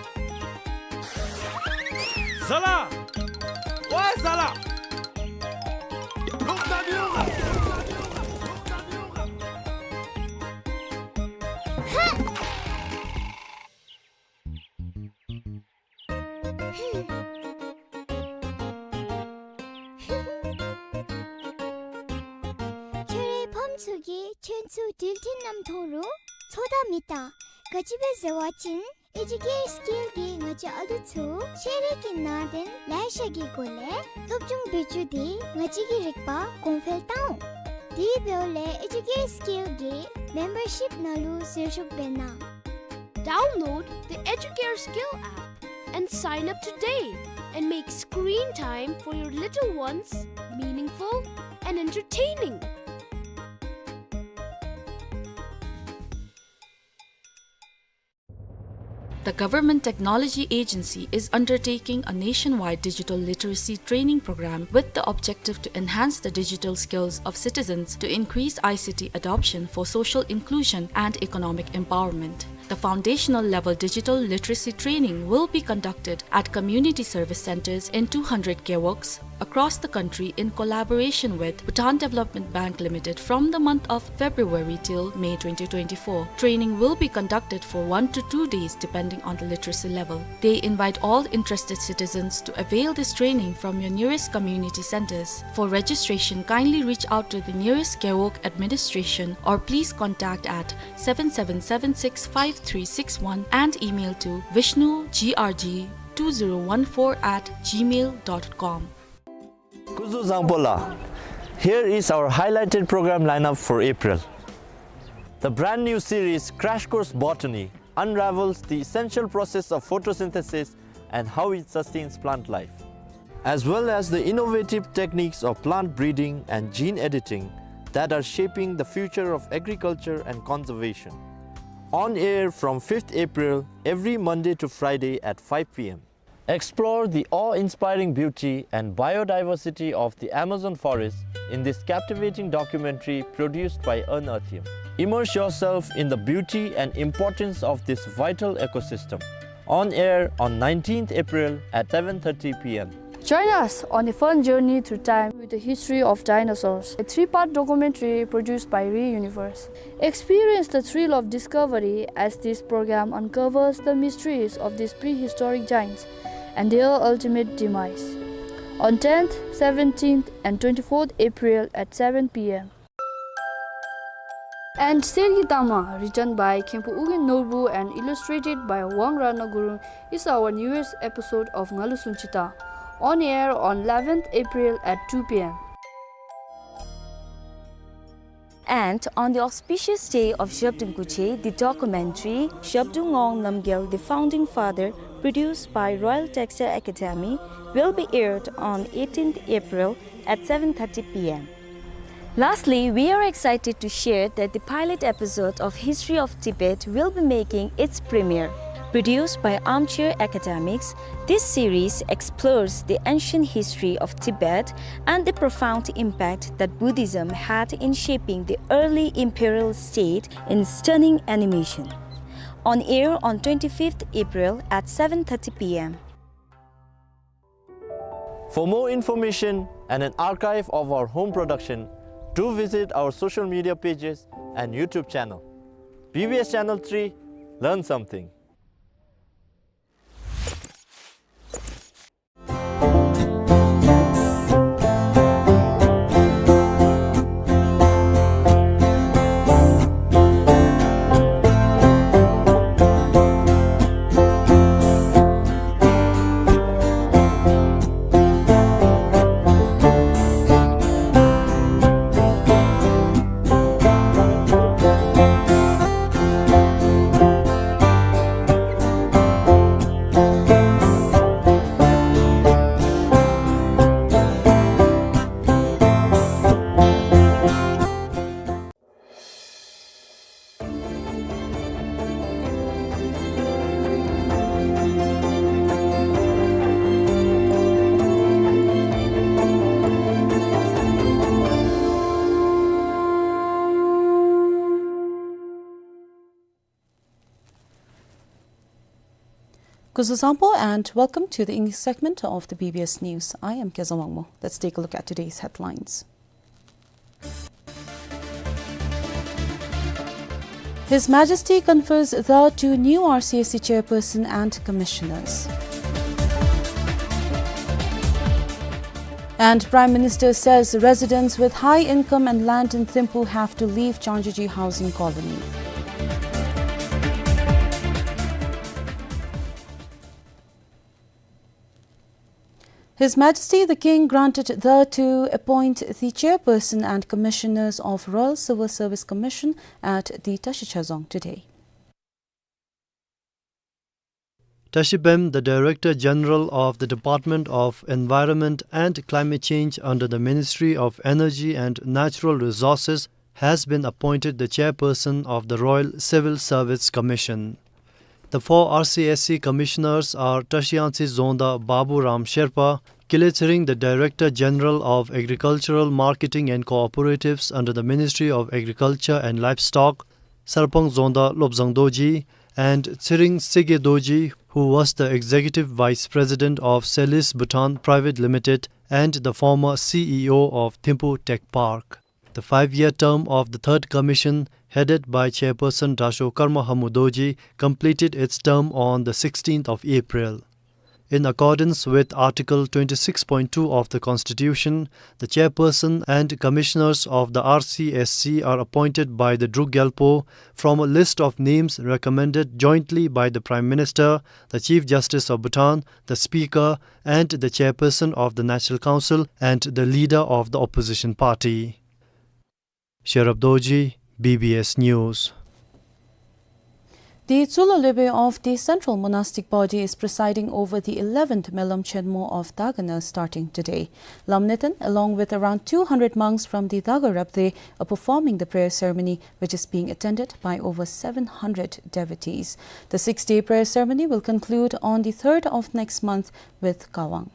ཟ་ལ། ཝའེ་ཟ་ལ། ཁྱོད་རའི་ཕམ་ཚུ་གིས་ཁྱོད་ཚུ་འགྲུལ་འཕྲིན་གནམ་ཐོག་ལུ་ཚོད་ལྟ་མི་བལྟ། ག་ཅི་སྦེ་ཟེར་བ་ཅིན་ ཨེ་ཌུ་ཀེར་སི་ཀིལ་གྱིས་ང་བཅས་ཨ་ལུ་ཚུ་ཤེས་རིག་གི་ནང་དོན་ལེ་ཤ་གི་སྒོ་ལས་སློབ་སྦྱོང་འབད་བཅུག་སྟེ་ང་བཅས་ཀྱི་རིག་པ་གོང་འཕེལ་བཏང་འོང་། དེ་འབདཝ་ལས་ཨེ་ཌུ་ཀེར་སི་ཀིལ་གྱི་མེམ་བར་ཤིཔ་ནང་ལུ་འཛུལ་ཞུགས་འབད་གནང་། Download the Educare Skill app and sign up today and make screen time for your little ones meaningful and entertaining. The Government Technology Agency is undertaking a nationwide digital literacy training program with the objective to enhance the digital skills of citizens to increase I C T adoption for social inclusion and economic empowerment. The foundational level digital literacy training will be conducted at community service centers in two hundred gewogs across the country in collaboration with Bhutan Development Bank Limited from the month of February till May twenty twenty-four. Training will be conducted for one to two days depending on the literacy level. They invite all interested citizens to avail this training from your nearest community centers. For registration, kindly reach out to the nearest gewog administration or please contact at seven seven seven six five three six one and email to vishnu G R G two zero one four at gmail dot com. Kuzuzangpo la, here is our highlighted program lineup for April. The brand new series Crash Course Botany unravels the essential process of photosynthesis and how it sustains plant life, as well as the innovative techniques of plant breeding and gene editing that are shaping the future of agriculture and conservation. On air from fifth April, every Monday to Friday at five P M. Explore the awe-inspiring beauty and biodiversity of the Amazon forest in this captivating documentary produced by Earn Earthium. Immerse yourself in the beauty and importance of this vital ecosystem. On air on nineteenth April at seven thirty P M. Join us on a fun journey through time with the history of dinosaurs, a three-part documentary produced by Re Universe. Experience the thrill of discovery as this program uncovers the mysteries of these prehistoric giants and their ultimate demise. On tenth, seventeenth, and twenty-fourth April at seven P M. And Sergi Tama, written by Khenpo Ugyen Norbu and illustrated by Wang Ratna Gurung, is our newest episode of Ngalu Sunchita, on air on eleventh April at two P M. And on the auspicious day of Zhabdrung Ghochhe, the documentary Zhabdrung Ngawang Namgyal, the Founding Father, produced by Royal Textile Academy, will be aired on eighteenth April at seven thirty P M. Lastly, we are excited to share that the pilot episode of History of Tibet will be making its premiere. Produced by Armchair Academics, this series explores the ancient history of Tibet and the profound impact that Buddhism had in shaping the early imperial state in stunning animation. On air on twenty-fifth April at seven thirty P M. For more information and an archive of our home production, do visit our social media pages and YouTube channel. B B S Channel three, learn something. Kuzuzangpo and welcome to the English segment of the B B S News. I am Kezang Wangmo. Let's take a look at today's headlines. His Majesty confers the two new R C S C chairperson and commissioners. And Prime Minister says residents with high income and land in Thimphu have to leave Changjuji housing colony. His Majesty the King granted the to appoint the chairperson and commissioners of Royal Civil Service Commission at the Tashi Chazong today. Tashi Bem, the Director General of the Department of Environment and Climate Change under the Ministry of Energy and Natural Resources, has been appointed the chairperson of the Royal Civil Service Commission. The four R C S C commissioners are Tashi Yangtse Dzongda Babu Ram Sherpa, Kile Tshering, the Director General of Agricultural Marketing and Cooperatives under the Ministry of Agriculture and Livestock, Sarpang Dzongda Lobzang Dorji, and Tshering Sege Dorji, who was the Executive Vice President of Celis Bhutan Private Limited and the former C E O of Thimphu Tech Park. The five-year term of the third commission, headed by Chairperson Dasho Karma Hamu Dorji, completed its term on the sixteenth of April. In accordance with Article twenty-six point two of the Constitution, the chairperson and commissioners of the R C S C are appointed by the Druk Gyalpo from a list of names recommended jointly by the Prime Minister, the Chief Justice of Bhutan, the Speaker, and the chairperson of the National Council and the leader of the opposition party. Sherab Dorji, B B S News. The Tsulwa Lwebwe of the Central Monastic Body is presiding over the eleventh Melam Chenmo of Dagana starting today. Lamnetan, along with around two hundred monks from the Daga Rabdey, are performing the prayer ceremony, which is being attended by over seven hundred devotees. The six-day prayer ceremony will conclude on the third of next month with Kawang.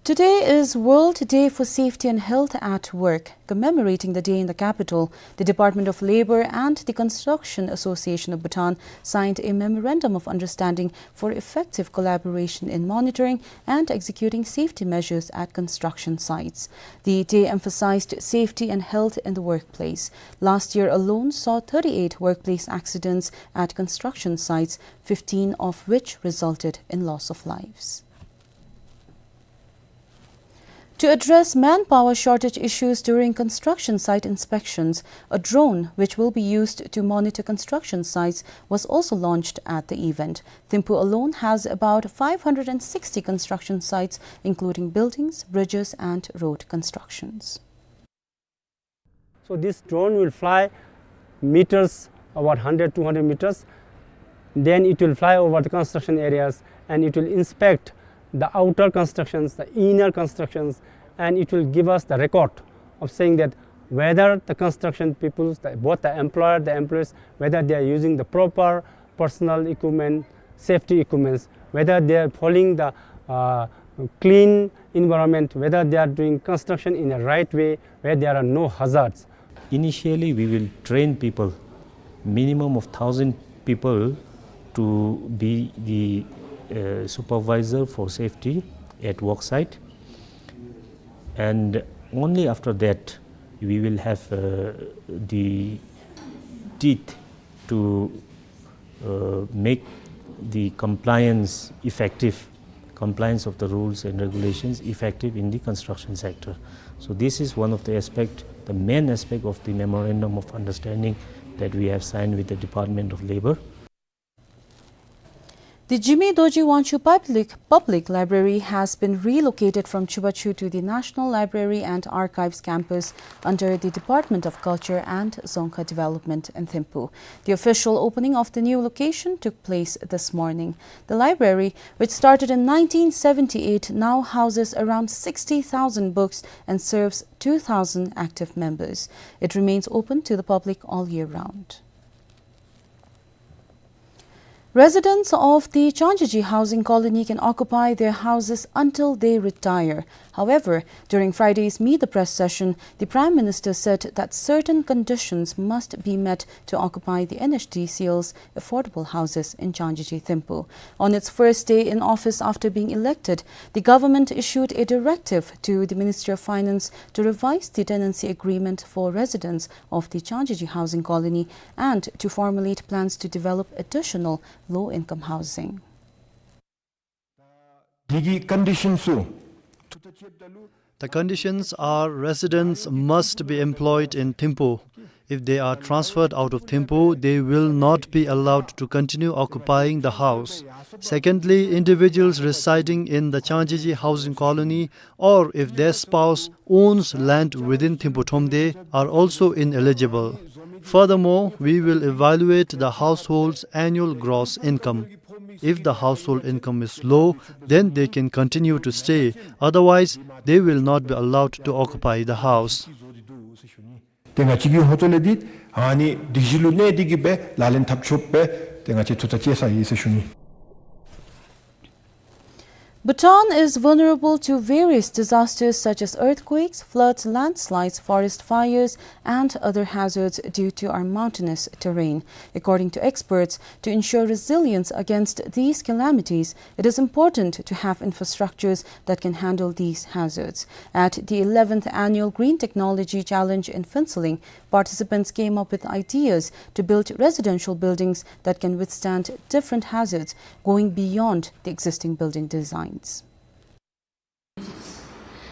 Today is World Day for Safety and Health at Work. Commemorating the day in the capital, the Department of Labor and the Construction Association of Bhutan signed a memorandum of understanding for effective collaboration in monitoring and executing safety measures at construction sites. The day emphasized safety and health in the workplace. Last year alone saw thirty-eight workplace accidents at construction sites, fifteen of which resulted in loss of lives. To address manpower shortage issues during construction site inspections, a drone which will be used to monitor construction sites was also launched at the event. Thimphu alone has about five hundred and sixty construction sites, including buildings, bridges, and road constructions. So this drone will fly meters, about hundred, two hundred meters. Then it will fly over the construction areas and it will inspect the outer constructions, the inner constructions, and it will give us the record of saying that whether the construction peoples, the, both the employer, the employees, whether they are using the proper personal equipment, safety equipments, whether they are following the, uh, clean environment, whether they are doing construction in a right way, where there are no hazards. Initially, we will train people, minimum of thousand people, to be the, uh, supervisor for safety at work site. And only after that, we will have, uh, the teeth to, uh, make the compliance effective, compliance of the rules and regulations effective in the construction sector. So this is one of the aspect, the main aspect of the memorandum of understanding that we have signed with the Department of Labor. The Jigme Dorji Wangchuck Public, Public Library has been relocated from Chubachu to the National Library and Archives campus under the Department of Culture and Dzongkha Development in Thimphu. The official opening of the new location took place this morning. The library, which started in nineteen seventy-eight, now houses around sixty thousand books and serves two thousand active members. It remains open to the public all year round. Residents of the Changjigie Housing Colony can occupy their houses until they retire. However, during Friday's Meet the Press session, the Prime Minister said that certain conditions must be met to occupy the N H D C L's affordable houses in Changjigie Thimphu. On its first day in office after being elected, the government issued a directive to the Ministry of Finance to revise the tenancy agreement for residents of the Changjigie Housing Colony and to formulate plans to develop additional low-income housing. The conditions are residents must be employed in Thimphu. If they are transferred out of Thimphu, they will not be allowed to continue occupying the house. Secondly, individuals residing in the Changjeji housing colony, or if their spouse owns land within Thimphu Thromde, are also ineligible. Furthermore, we will evaluate the household's annual gross income. If the household income is low, then they can continue to stay. Otherwise, they will not be allowed to occupy the house. ཏེ་ང་བཅས་ཀྱི་ཧོ་ཏོ་ལས་འདི་ཨ་ནི་སྒྲིག་གཞི་ལུ་གནས་ཏེ་གི་སྦེ་ལག་ལེན་འཐབ་ཆོགཔ་སྦེ་ཏེ་ང་བཅས་ཐུགས་ཐག་བཅད་ཚར་ཡི་ཟེར་ཞུ་ནི། Bhutan is vulnerable to various disasters such as earthquakes, floods, landslides, forest fires, and other hazards due to our mountainous terrain. According to experts, to ensure resilience against these calamities, it is important to have infrastructures that can handle these hazards. At the eleventh Annual Green Technology Challenge in Phuentsholing, participants came up with ideas to build residential buildings that can withstand different hazards, going beyond the existing building designs.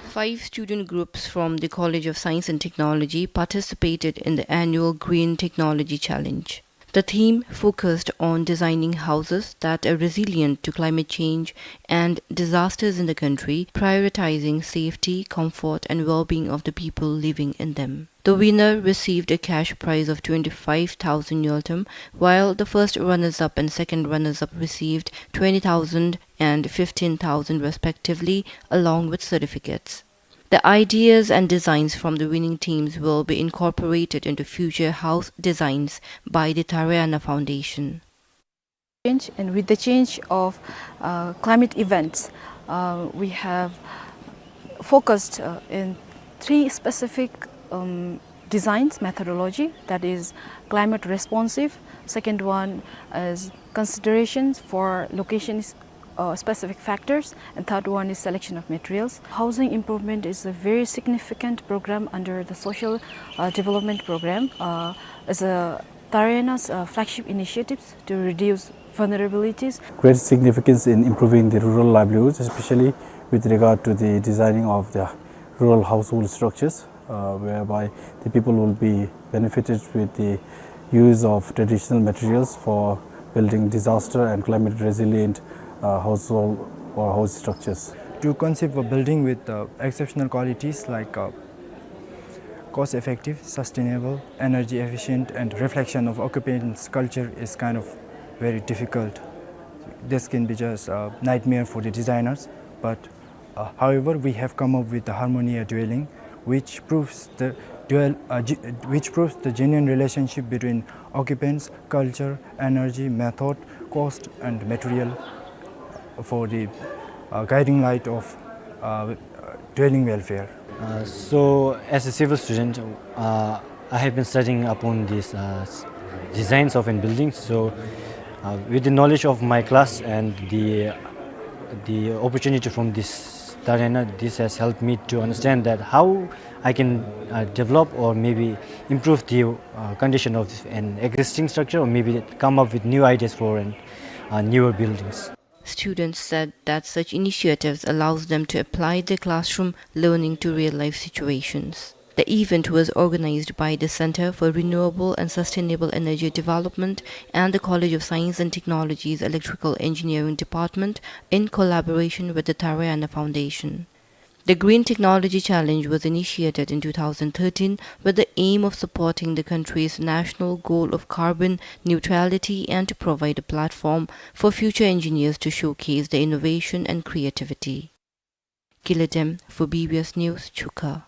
Five student groups from the College of Science and Technology participated in the annual Green Technology Challenge. The theme focused on designing houses that are resilient to climate change and disasters in the country, prioritizing safety, comfort, and well-being of the people living in them. The winner received a cash prize of twenty-five thousand ngultrum, while the first runners-up and second runners-up received twenty thousand and fifteen thousand respectively, along with certificates. The ideas and designs from the winning teams will be incorporated into future house designs by the Taraiyana Foundation. Change, and with the change of, uh, climate events, uh, we have focused, uh, in three specific, um, designs methodology, that is climate responsive. Second one is considerations for locations, uh, specific factors, and third one is selection of materials. Housing improvement is a very significant program under the social, uh, development program. Uh, as a Taraiyana's, uh, flagship initiatives to reduce vulnerabilities. Great significance in improving the rural livelihoods, especially with regard to the designing of the rural household structures, uh, whereby the people will be benefited with the use of traditional materials for building disaster and climate resilient, uh, household or house structures. To conceive a building with, uh, exceptional qualities like, uh, cost-effective, sustainable, energy-efficient, and reflection of occupants' culture is kind of very difficult. This can be just a nightmare for the designers, but, uh, however, we have come up with the Harmonia dwelling, which proves the dual-, uh, ge-, which proves the genuine relationship between occupants, culture, energy, method, cost, and material for the, uh, guiding light of, uh, dwelling welfare. Uh, so, as a civil student, uh, I have been studying upon these, uh, s-, designs of a building. So, uh, with the knowledge of my class and the, the opportunity from this Taraiyana, this has helped me to understand that how I can, uh, develop or maybe improve the, uh, condition of an existing structure, or maybe come up with new ideas for an, uh, newer buildings. Students said that such initiatives allows them to apply their classroom learning to real-life situations. The event was organized by the Center for Renewable and Sustainable Energy Development and the College of Science and Technology's Electrical Engineering Department in collaboration with the Taraiyana Foundation. The Green Technology Challenge was initiated in two thousand thirteen with the aim of supporting the country's national goal of carbon neutrality and to provide a platform for future engineers to showcase their innovation and creativity. Kiledem for B B S News, Chukha.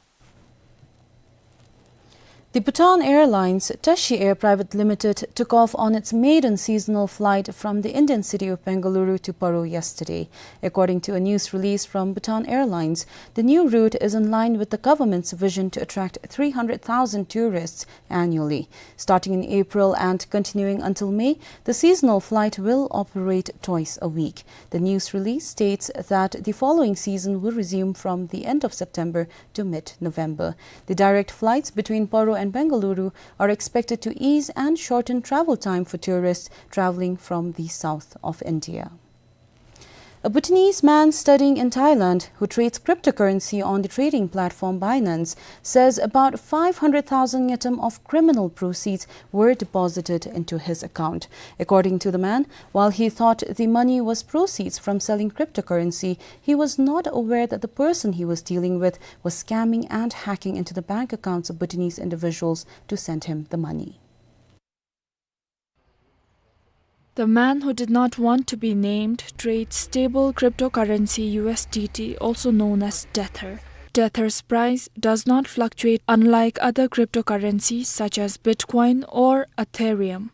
The Bhutan Airlines, Tashi Air Private Limited, took off on its maiden seasonal flight from the Indian city of Bengaluru to Paro yesterday. According to a news release from Bhutan Airlines, the new route is in line with the government's vision to attract three hundred thousand tourists annually. Starting in April and continuing until May, the seasonal flight will operate twice a week. The news release states that the following season will resume from the end of September to mid-November. The direct flights between Paro and Bengaluru are expected to ease and shorten travel time for tourists traveling from the south of India. A Bhutanese man studying in Thailand who trades cryptocurrency on the trading platform Binance says about five hundred thousand ngultrum of criminal proceeds were deposited into his account. According to the man, while he thought the money was proceeds from selling cryptocurrency, he was not aware that the person he was dealing with was scamming and hacking into the bank accounts of Bhutanese individuals to send him the money. The man who did not want to be named trades stable cryptocurrency U S D T, also known as Tether. Tether's price does not fluctuate, unlike other cryptocurrencies such as Bitcoin or Ethereum.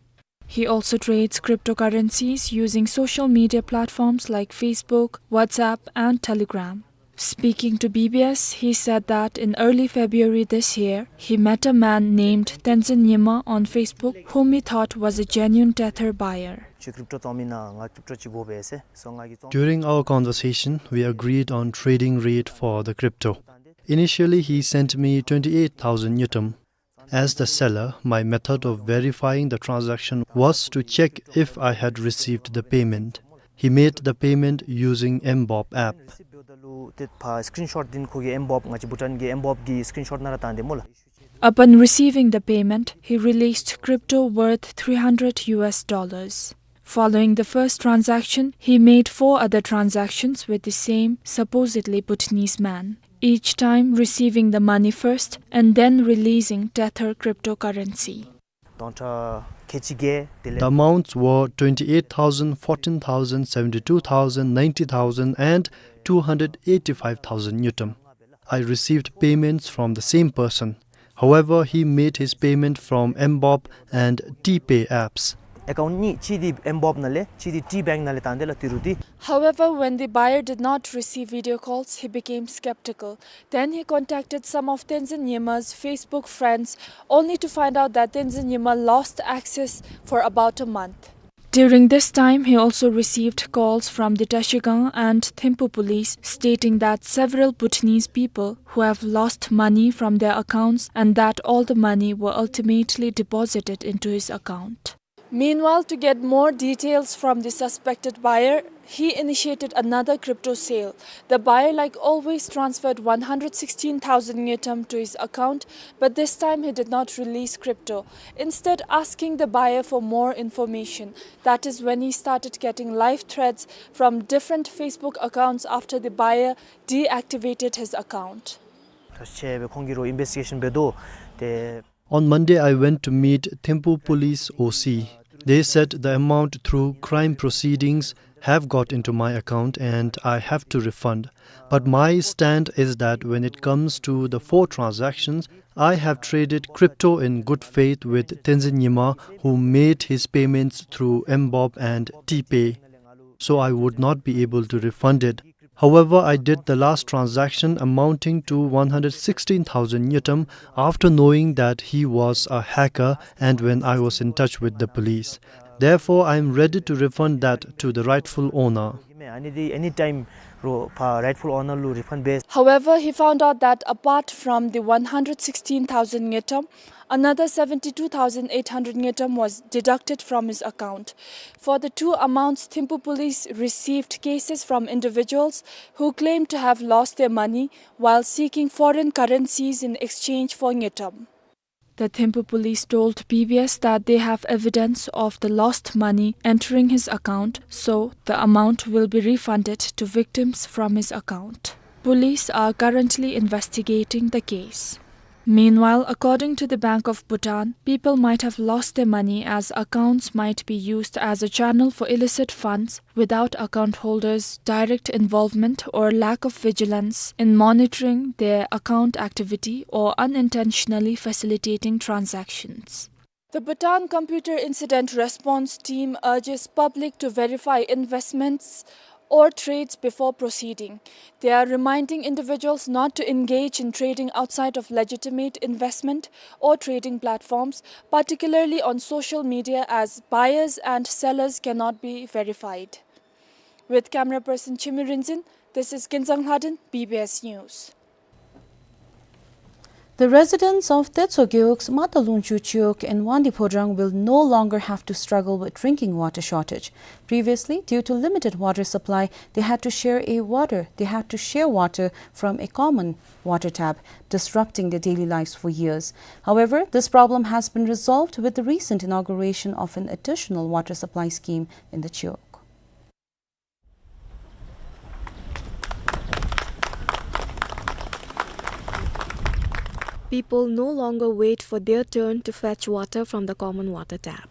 He also trades cryptocurrencies using social media platforms like Facebook, WhatsApp, and Telegram. Speaking to B B S, he said that in early February this year, he met a man named Tenzin Nyima on Facebook, whom he thought was a genuine Tether buyer. ཁྱོད་ཀྲིབ་ཊོ་བཙོང་མི་ན་ང་ཀྲིབ་ཊོ་ཅིག་དགོ་པས་ཟེར། སོ་ང་གིས་བཙོང་། During our conversation, we agreed on trading rate for the crypto. Initially, he sent me twenty-eight thousand ngultrum. As the seller, my method of verifying the transaction was to check if I had received the payment. He made the payment using Mbob app. ཏེ་ཕར་སི་ཀྲིན་ཤོཊ་འདི་ཁོ་གི་ཨེམ་བོབ་ང་བཅས་བྷུ་ཊཱན་གྱི་ཨེམ་བོབ་ཀྱི་སི་ཀྲིན་ཤོཊ་ནང་ར་བཏང་སྟེ་སྨོ་ལགས། Upon receiving the payment, he released crypto worth three hundred U S dollars. Following the first transaction, he made four other transactions with the same supposedly Bhutanese man, each time receiving the money first and then releasing Tether cryptocurrency. སྟོང་ཕྲག་ཁལ་གཅིག་བརྒྱད་དེ་ལས། The amounts were twenty-eight thousand, fourteen thousand, seventy-two thousand, ninety thousand, and two hundred eighty-five thousand ngultrum. I received payments from the same person. However, he made his payment from Mbob and TPay apps. ཨེ་ཀའུནཊ་གཉིས་གཅིག་འདི་ཨེམ་བོབ་ནང་ལས་གཅིག་འདི་ཊི་བེངཀ་ནང་ལས་བཏང་སྟེ་ལགས་ཏི་རུ་འདི། However, when the buyer did not receive video calls, he became skeptical. Then he contacted some of Tenzin Nyima's Facebook friends, only to find out that Tenzin Nyima lost access for about a month. During this time, he also received calls from the Trashigang and Thimphu police stating that several Bhutanese people who have lost money from their accounts and that all the money were ultimately deposited into his account. Meanwhile, to get more details from the suspected buyer, he initiated another crypto sale. The buyer, like always, transferred one hundred sixteen thousand ngultrum to his account, but this time he did not release crypto, instead asking the buyer for more information. That is when he started getting live threats from different Facebook accounts after the buyer deactivated his account. ཐབས་ཤེས་སྦེ་ཁོང་གིས་རོགས་ཨིན་བེསི་ཊི་གེ་ཤཱན་འབད་དོ། ཏེ། On Monday, I went to meet Thimphu Police O C. They said the amount through crime proceedings have got into my account and I have to refund. But my stand is that when it comes to the four transactions, I have traded crypto in good faith with Tenzin Nyima, who made his payments through Mbob and TPay. So I would not be able to refund it. However, I did the last transaction amounting to one hundred sixteen thousand ngultrum after knowing that he was a hacker and when I was in touch with the police. Therefore, I am ready to refund that to the rightful owner. ཨ་ནི་འདི་ཨེ་ནི་ཊའིམ་རོགས་ཕར་རའིཊ་ཕུལ་ཨོ་ནར་ལུ་རི་ཕཱནཌ་འབད། However, he found out that apart from the one hundred sixteen thousand ngultrum, another seventy-two thousand eight hundred ngultrum was deducted from his account. For the two amounts, Thimphu police received cases from individuals who claimed to have lost their money while seeking foreign currencies in exchange for ngultrum. The Thimphu police told B B S that they have evidence of the lost money entering his account, so the amount will be refunded to victims from his account. Police are currently investigating the case. Meanwhile, according to the Bank of Bhutan, people might have lost their money as accounts might be used as a channel for illicit funds without account holders' direct involvement or lack of vigilance in monitoring their account activity or unintentionally facilitating transactions. The Bhutan Computer Incident Response Team urges public to verify investments or trades before proceeding. They are reminding individuals not to engage in trading outside of legitimate investment or trading platforms, particularly on social media, as buyers and sellers cannot be verified. With camera person Chimi Rinzin, this is Kinzang Lhaden, B B S News. The residents of Tetso Gewog's Mata Lungchu Chiwog in Wangdue Phodrang will no longer have to struggle with drinking water shortage. Previously, due to limited water supply, they had to share a water, they had to share water from a common water tap, disrupting their daily lives for years. However, this problem has been resolved with the recent inauguration of an additional water supply scheme in the Chiwog. People no longer wait for their turn to fetch water from the common water tap.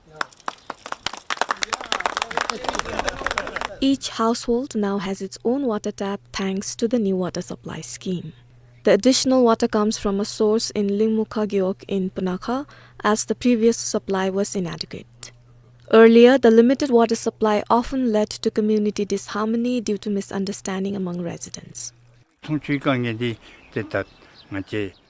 Each household now has its own water tap thanks to the new water supply scheme. The additional water comes from a source in Lingmukha Gewog in Punakha, as the previous supply was inadequate. Earlier, the limited water supply often led to community disharmony due to misunderstanding among residents. ཚོང་ཆུའི་དཀའ་ངལ་འདི་ཏེ་ད་ང་བཅས།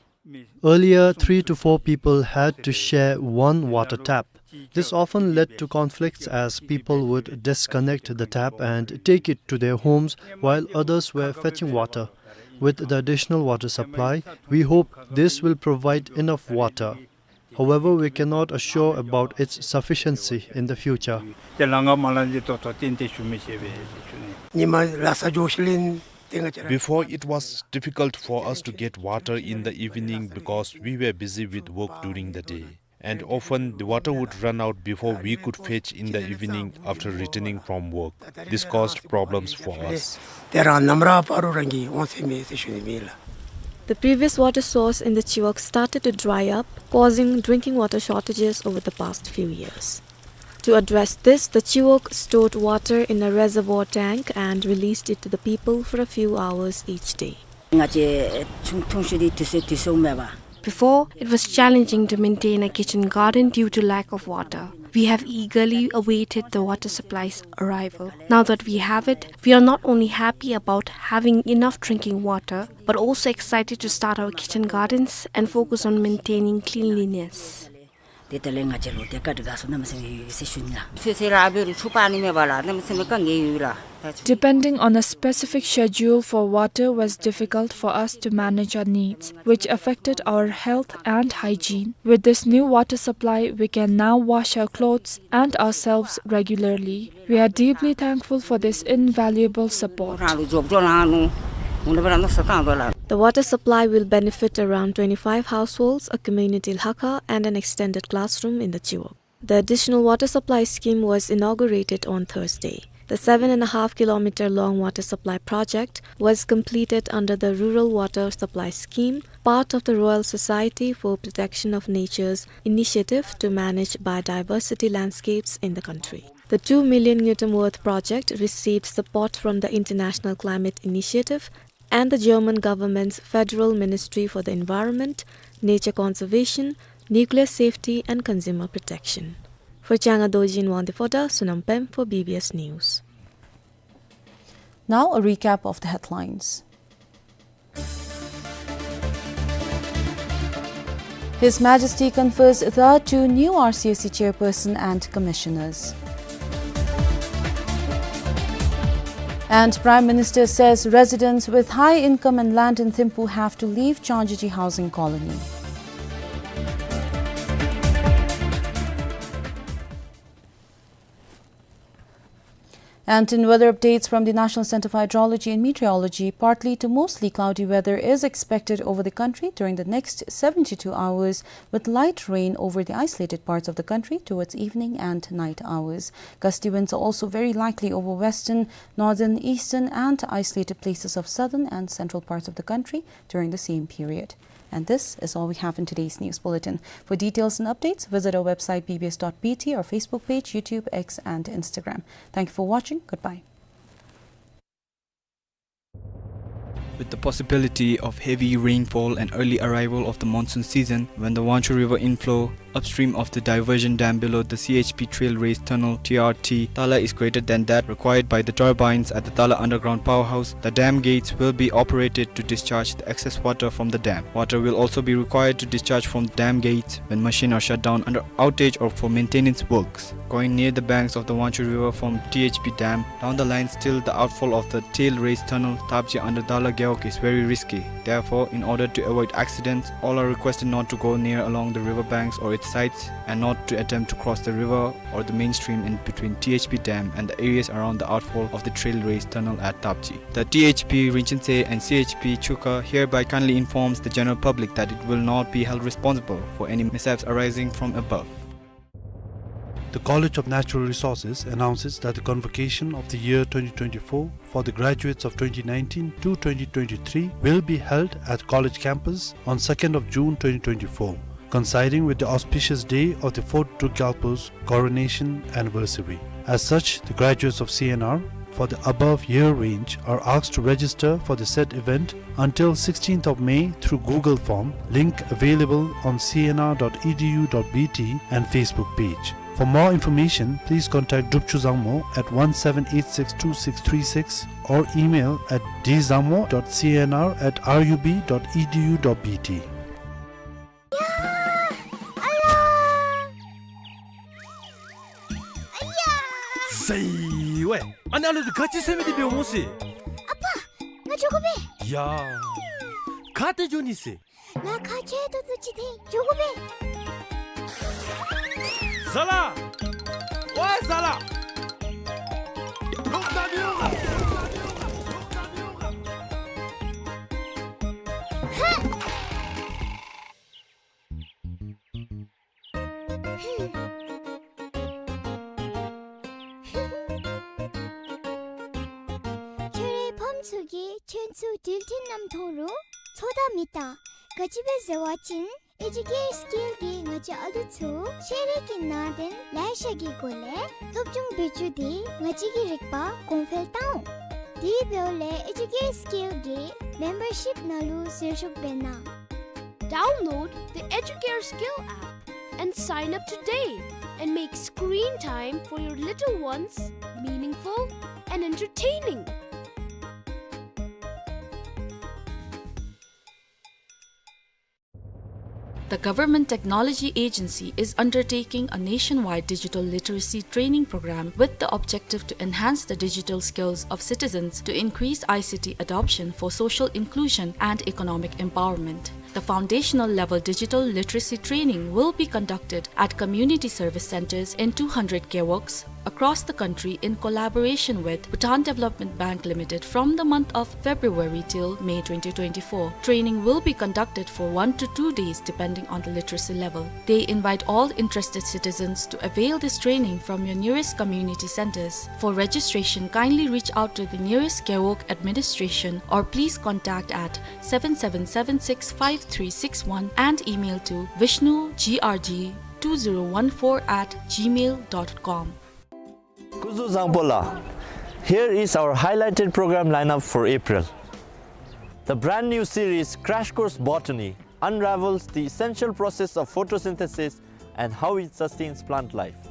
Earlier, three to four people had to share one water tap. This often led to conflicts as people would disconnect the tap and take it to their homes while others were fetching water. With the additional water supply, we hope this will provide enough water. However, we cannot assure about its sufficiency in the future. ཏེ་ལང་ག་མ་ལང་འདི་ཏོག་ཏོ་ཏན་ཏན་ཞུ་མི་ཤེས་པས་ཞུ་ནི། ཉི་མ་ལ་ས་འགྱོ་ཤི་ལེན་ཏེ་ང་བཅས་ར། Before, it was difficult for us to get water in the evening because we were busy with work during the day. And often the water would run out before we could fetch in the evening after returning from work. This caused problems for us. ཏེ་རང་ནམ་ར་ཕར་རང་གི་འོང་ས་མེད་ཟེར་ཞུ་ནི་མེད་ལགས། The previous water source in the Chiwog started to dry up, causing drinking water shortages over the past few years. To address this, the Chiwog stored water in a reservoir tank and released it to the people for a few hours each day. ང་བཅས་ཆུང་འཐུང་ཤུལ་འདི་དུས་ཚོད་དུས་ཚོད་མེད་པ། Before, it was challenging to maintain a kitchen garden due to lack of water. We have eagerly awaited the water supply's arrival. Now that we have it, we are not only happy about having enough drinking water, but also excited to start our kitchen gardens and focus on maintaining cleanliness. ཏེ་དེ་ལས་ང་བཅས་ལུ་ཏེ་བཀའ་དྲིན་དགའ་ཚོར་གནམ་མེད་ས་མེད་ཡོད་ཟེར་ཞུ་ནི་ལགས། ཚོད་ཚོད་ར་ཨ་བེ་རུ་ཆུ་པ་ནི་མེད་པ་ལགས། གནམ་མེད་ས་མེད་དཀའ་ངལ་ཡོད་ལགས། Depending on a specific schedule for water was difficult for us to manage our needs, which affected our health and hygiene. With this new water supply, we can now wash our clothes and ourselves regularly. We are deeply thankful for this invaluable support. The water supply will benefit around twenty-five households, a community lhakha, and an extended classroom in the Chiwog. The additional water supply scheme was inaugurated on Thursday. The seven and a half kilometer long water supply project was completed under the Rural Water Supply Scheme, part of the Royal Society for Protection of Nature's initiative to manage biodiversity landscapes in the country. The two million ngultrum worth project received support from the International Climate Initiative and the German government's Federal Ministry for the Environment, Nature Conservation, Nuclear Safety and Consumer Protection. For Changa Dorji in Wangdue Phodrang, Sonam Pem for B B S News. Now a recap of the headlines. His Majesty confers the two new R C S C chairperson and commissioners. And Prime Minister says residents with high income and land in Thimphu have to leave Changji Housing Colony. And in weather updates from the National Centre for Hydrology and Meteorology, partly to mostly cloudy weather is expected over the country during the next seventy-two hours, with light rain over the isolated parts of the country towards evening and night hours. Gusty winds are also very likely over western, northern, eastern, and isolated places of southern and central parts of the country during the same period. And this is all we have in today's news bulletin. For details and updates, visit our website B B S dot B T, our Facebook page, YouTube, X, and Instagram. Thank you for watching. Goodbye. With the possibility of heavy rainfall and early arrival of the monsoon season, when the Wangchhu River inflow upstream of the diversion dam below the C H P Trail Race Tunnel, T R T, tala is greater than that required by the turbines at the Tala Underground Powerhouse, the dam gates will be operated to discharge the excess water from the dam. Water will also be required to discharge from the dam gates when machines are shut down under outage or for maintenance works. Going near the banks of the Wangchhu River from T H P Dam down the lines till the outfall of the Trail Race Tunnel, Tapji under Tala Gewog is very risky. Therefore, in order to avoid accidents, all are requested not to go near along the river banks or its sides and not to attempt to cross the river or the main stream in between T H P Dam and the areas around the outfall of the Trail Race Tunnel at Tapji. The T H P Rinchen Tse and C H P Chukha hereby kindly informs the general public that it will not be held responsible for any mishaps arising from above. The College of Natural Resources announces that the convocation of the year twenty twenty-four for the graduates of twenty nineteen to twenty twenty-three will be held at college campus on second of June twenty twenty-four, coinciding with the auspicious day of the fourth Druk Gyalpo's coronation anniversary. As such, the graduates of C N R for the above year range are asked to register for the said event until sixteenth of May through Google form, link available on C N R dot E D U dot B T and Facebook page. For more information, please contact Drupchu Zangmo at one seven eight six two six three six or email at dzangmo dot C N R at R U B dot E D U dot B T. ཟེར་ཝའི། ཨ་ནི་ཨ་ལུ་འདི་ག་ཅི་ཟེར་མི་འདི་འབདཝ་སྨོ་ཟེར། ཨ་པ། ང་འགྱོ་དགོ་པས། ཡ། ག་ཏེ་འགྱོ་ནི་ཟེར། ང་ཁ་ཆེ་ཏོག་ཏོ་ཅིག་འཐེན་འགྱོ་དགོ་པས། ཟ་ལ། ཝའི་ཟ་ལ། ལོག་ད་མི་འོང་ག། ལོག་ད་མི་འོང་ག། ཧ། ཁྱོད་རའི་ཕམ་ཚུ་གིས་ཁྱོད་ཚུ་འགྲུལ་འཕྲིན་རྣམས་མཐོང་རུང་ཚོད་ལྟ་མི་གཏང་། ག་ཅི་སྦེ་ཟེར་བ་ཅིན་ཨེ་ཇུ་ཀེར་སི་ཀིལ་གྱིས་ང་བཅས་ཨ་ལུ་ཚུ་ཤེས་རིག་གི་ནང་དོན་ལེ་ཤ་གི་སྒོ་ལས་སློབ་སྦྱོང་འབད་བཅུག་སྟེ་ང་བཅས་ཀྱི་རིག་པ་གོང་འཕེལ་གཏང་འོང་། དེ་འབདཝ་ལས་ཨེ་ཇུ་ཀེར་སི་ཀིལ་གྱི་མེམ་བར་ཤིབ་ནང་ལུ་ཟུར་ཞུགས་འབད་གནང་། Download the Educare Skill app and sign up today and make screen time for your little ones meaningful and entertaining. The Government Technology Agency is undertaking a nationwide digital literacy training program with the objective to enhance the digital skills of citizens to increase I C T adoption for social inclusion and economic empowerment. The foundational level digital literacy training will be conducted at community service centers in two hundred gewogs across the country in collaboration with Bhutan Development Bank Limited from the month of February till May twenty twenty-four. Training will be conducted for one to two days depending on the literacy level. They invite all interested citizens to avail this training from your nearest community centers. For registration, kindly reach out to the nearest gewog administration or please contact at seven seven seven six five three six one and email to vishnu G R G two zero one four at gmail dot com. Kuzuzangpo la. Here is our highlighted program lineup for April. The brand new series Crash Course Botany unravels the essential process of photosynthesis and how it sustains plant life,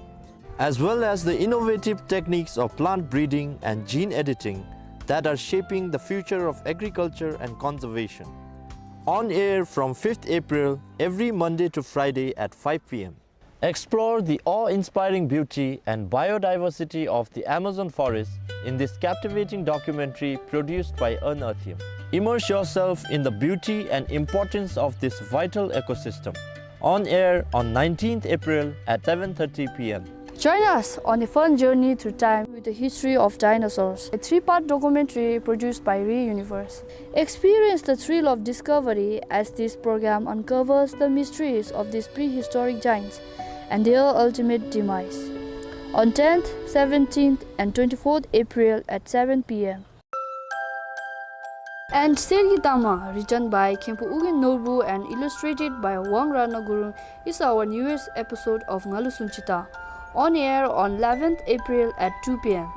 as well as the innovative techniques of plant breeding and gene editing that are shaping the future of agriculture and conservation. On air from fifth April, every Monday to Friday at five P M. Explore the awe-inspiring beauty and biodiversity of the Amazon forest in this captivating documentary produced by Unearthium. Immerse yourself in the beauty and importance of this vital ecosystem. On air on nineteenth April at seven thirty P M. Join us on a fun journey through time with the history of dinosaurs, a three-part documentary produced by Re Universe. Experience the thrill of discovery as this program uncovers the mysteries of these prehistoric giants and their ultimate demise. On tenth, seventeenth, and twenty-fourth April at seven P M. And Sergi Tama, written by Khenpo Ugyen Norbu and illustrated by Wang Ratna Gurung, is our newest episode of Ngalu Sunchita, on air on eleventh April at two P M.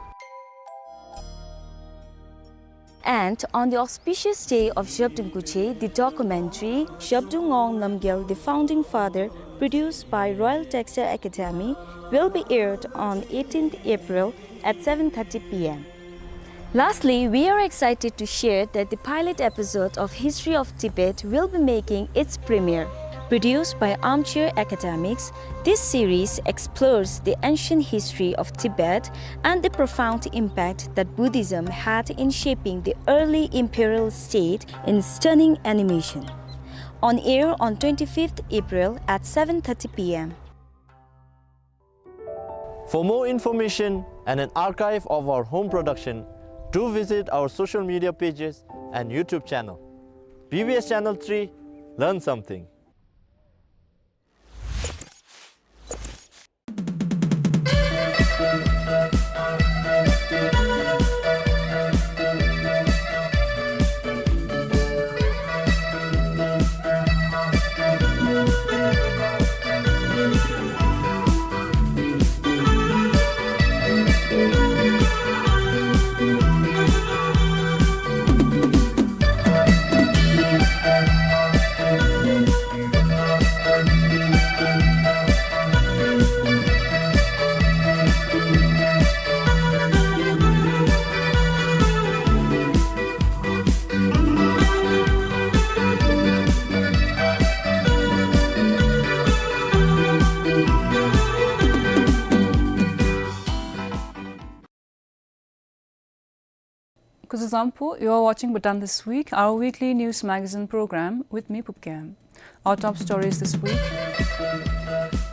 And on the auspicious day of Zhabdrung Kuche, the documentary Zhabdrung Ngawang Namgyel, the Founding Father, produced by Royal Textile Academy, will be aired on eighteenth April at seven thirty p m. Lastly, we are excited to share that the pilot episode of History of Tibet will be making its premiere. Produced by Armchair Academics, this series explores the ancient history of Tibet and the profound impact that Buddhism had in shaping the early imperial state in stunning animation. On air on twenty-fifth April at seven thirty p m. For more information and an archive of our home production, do visit our social media pages and YouTube channel. B B S Channel three, learn something. Kuzuzangpo, you are watching Bhutan This Week, our weekly news magazine program, with me, Phub Gyaltsuen. Our top stories this week.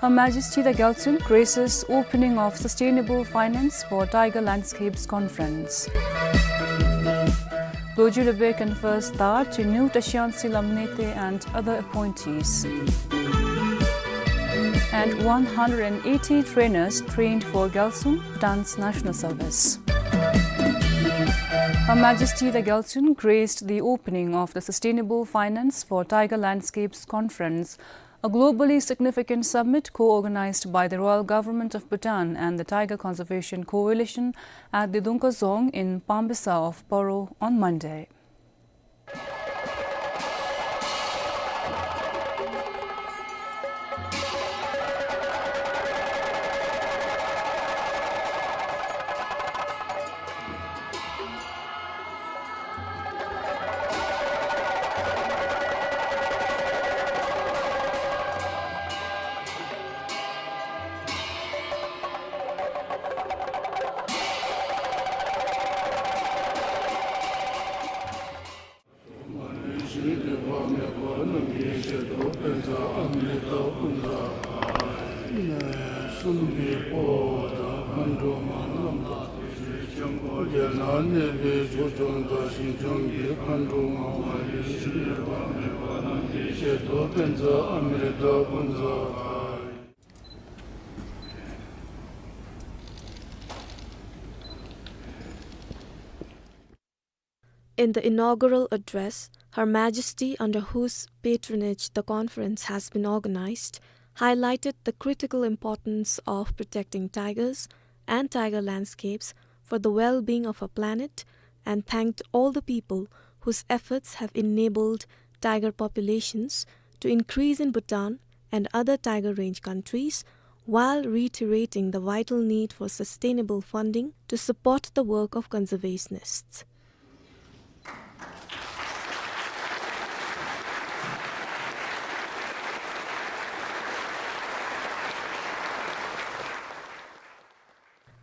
Her Majesty the Gyaltsuen graces opening of Sustainable Finance for Tiger Landscapes Conference. Dorji Ribae confers Dhar to new Tashian Silam Nete and other appointees. And one hundred and eighty trainers trained for Gyaltsuen, Bhutan's national service. Her Majesty the Gyaltsuen graced the opening of the Sustainable Finance for Tiger Landscapes Conference, a globally significant summit co-organized by the Royal Government of Bhutan and the Tiger Conservation Coalition at the Dungka Dzong in Pambisa of Paro on Monday. In the inaugural address, Her Majesty, under whose patronage the conference has been organized, highlighted the critical importance of protecting tigers and tiger landscapes for the well-being of our planet and thanked all the people whose efforts have enabled tiger populations to increase in Bhutan and other tiger range countries, while reiterating the vital need for sustainable funding to support the work of conservationists.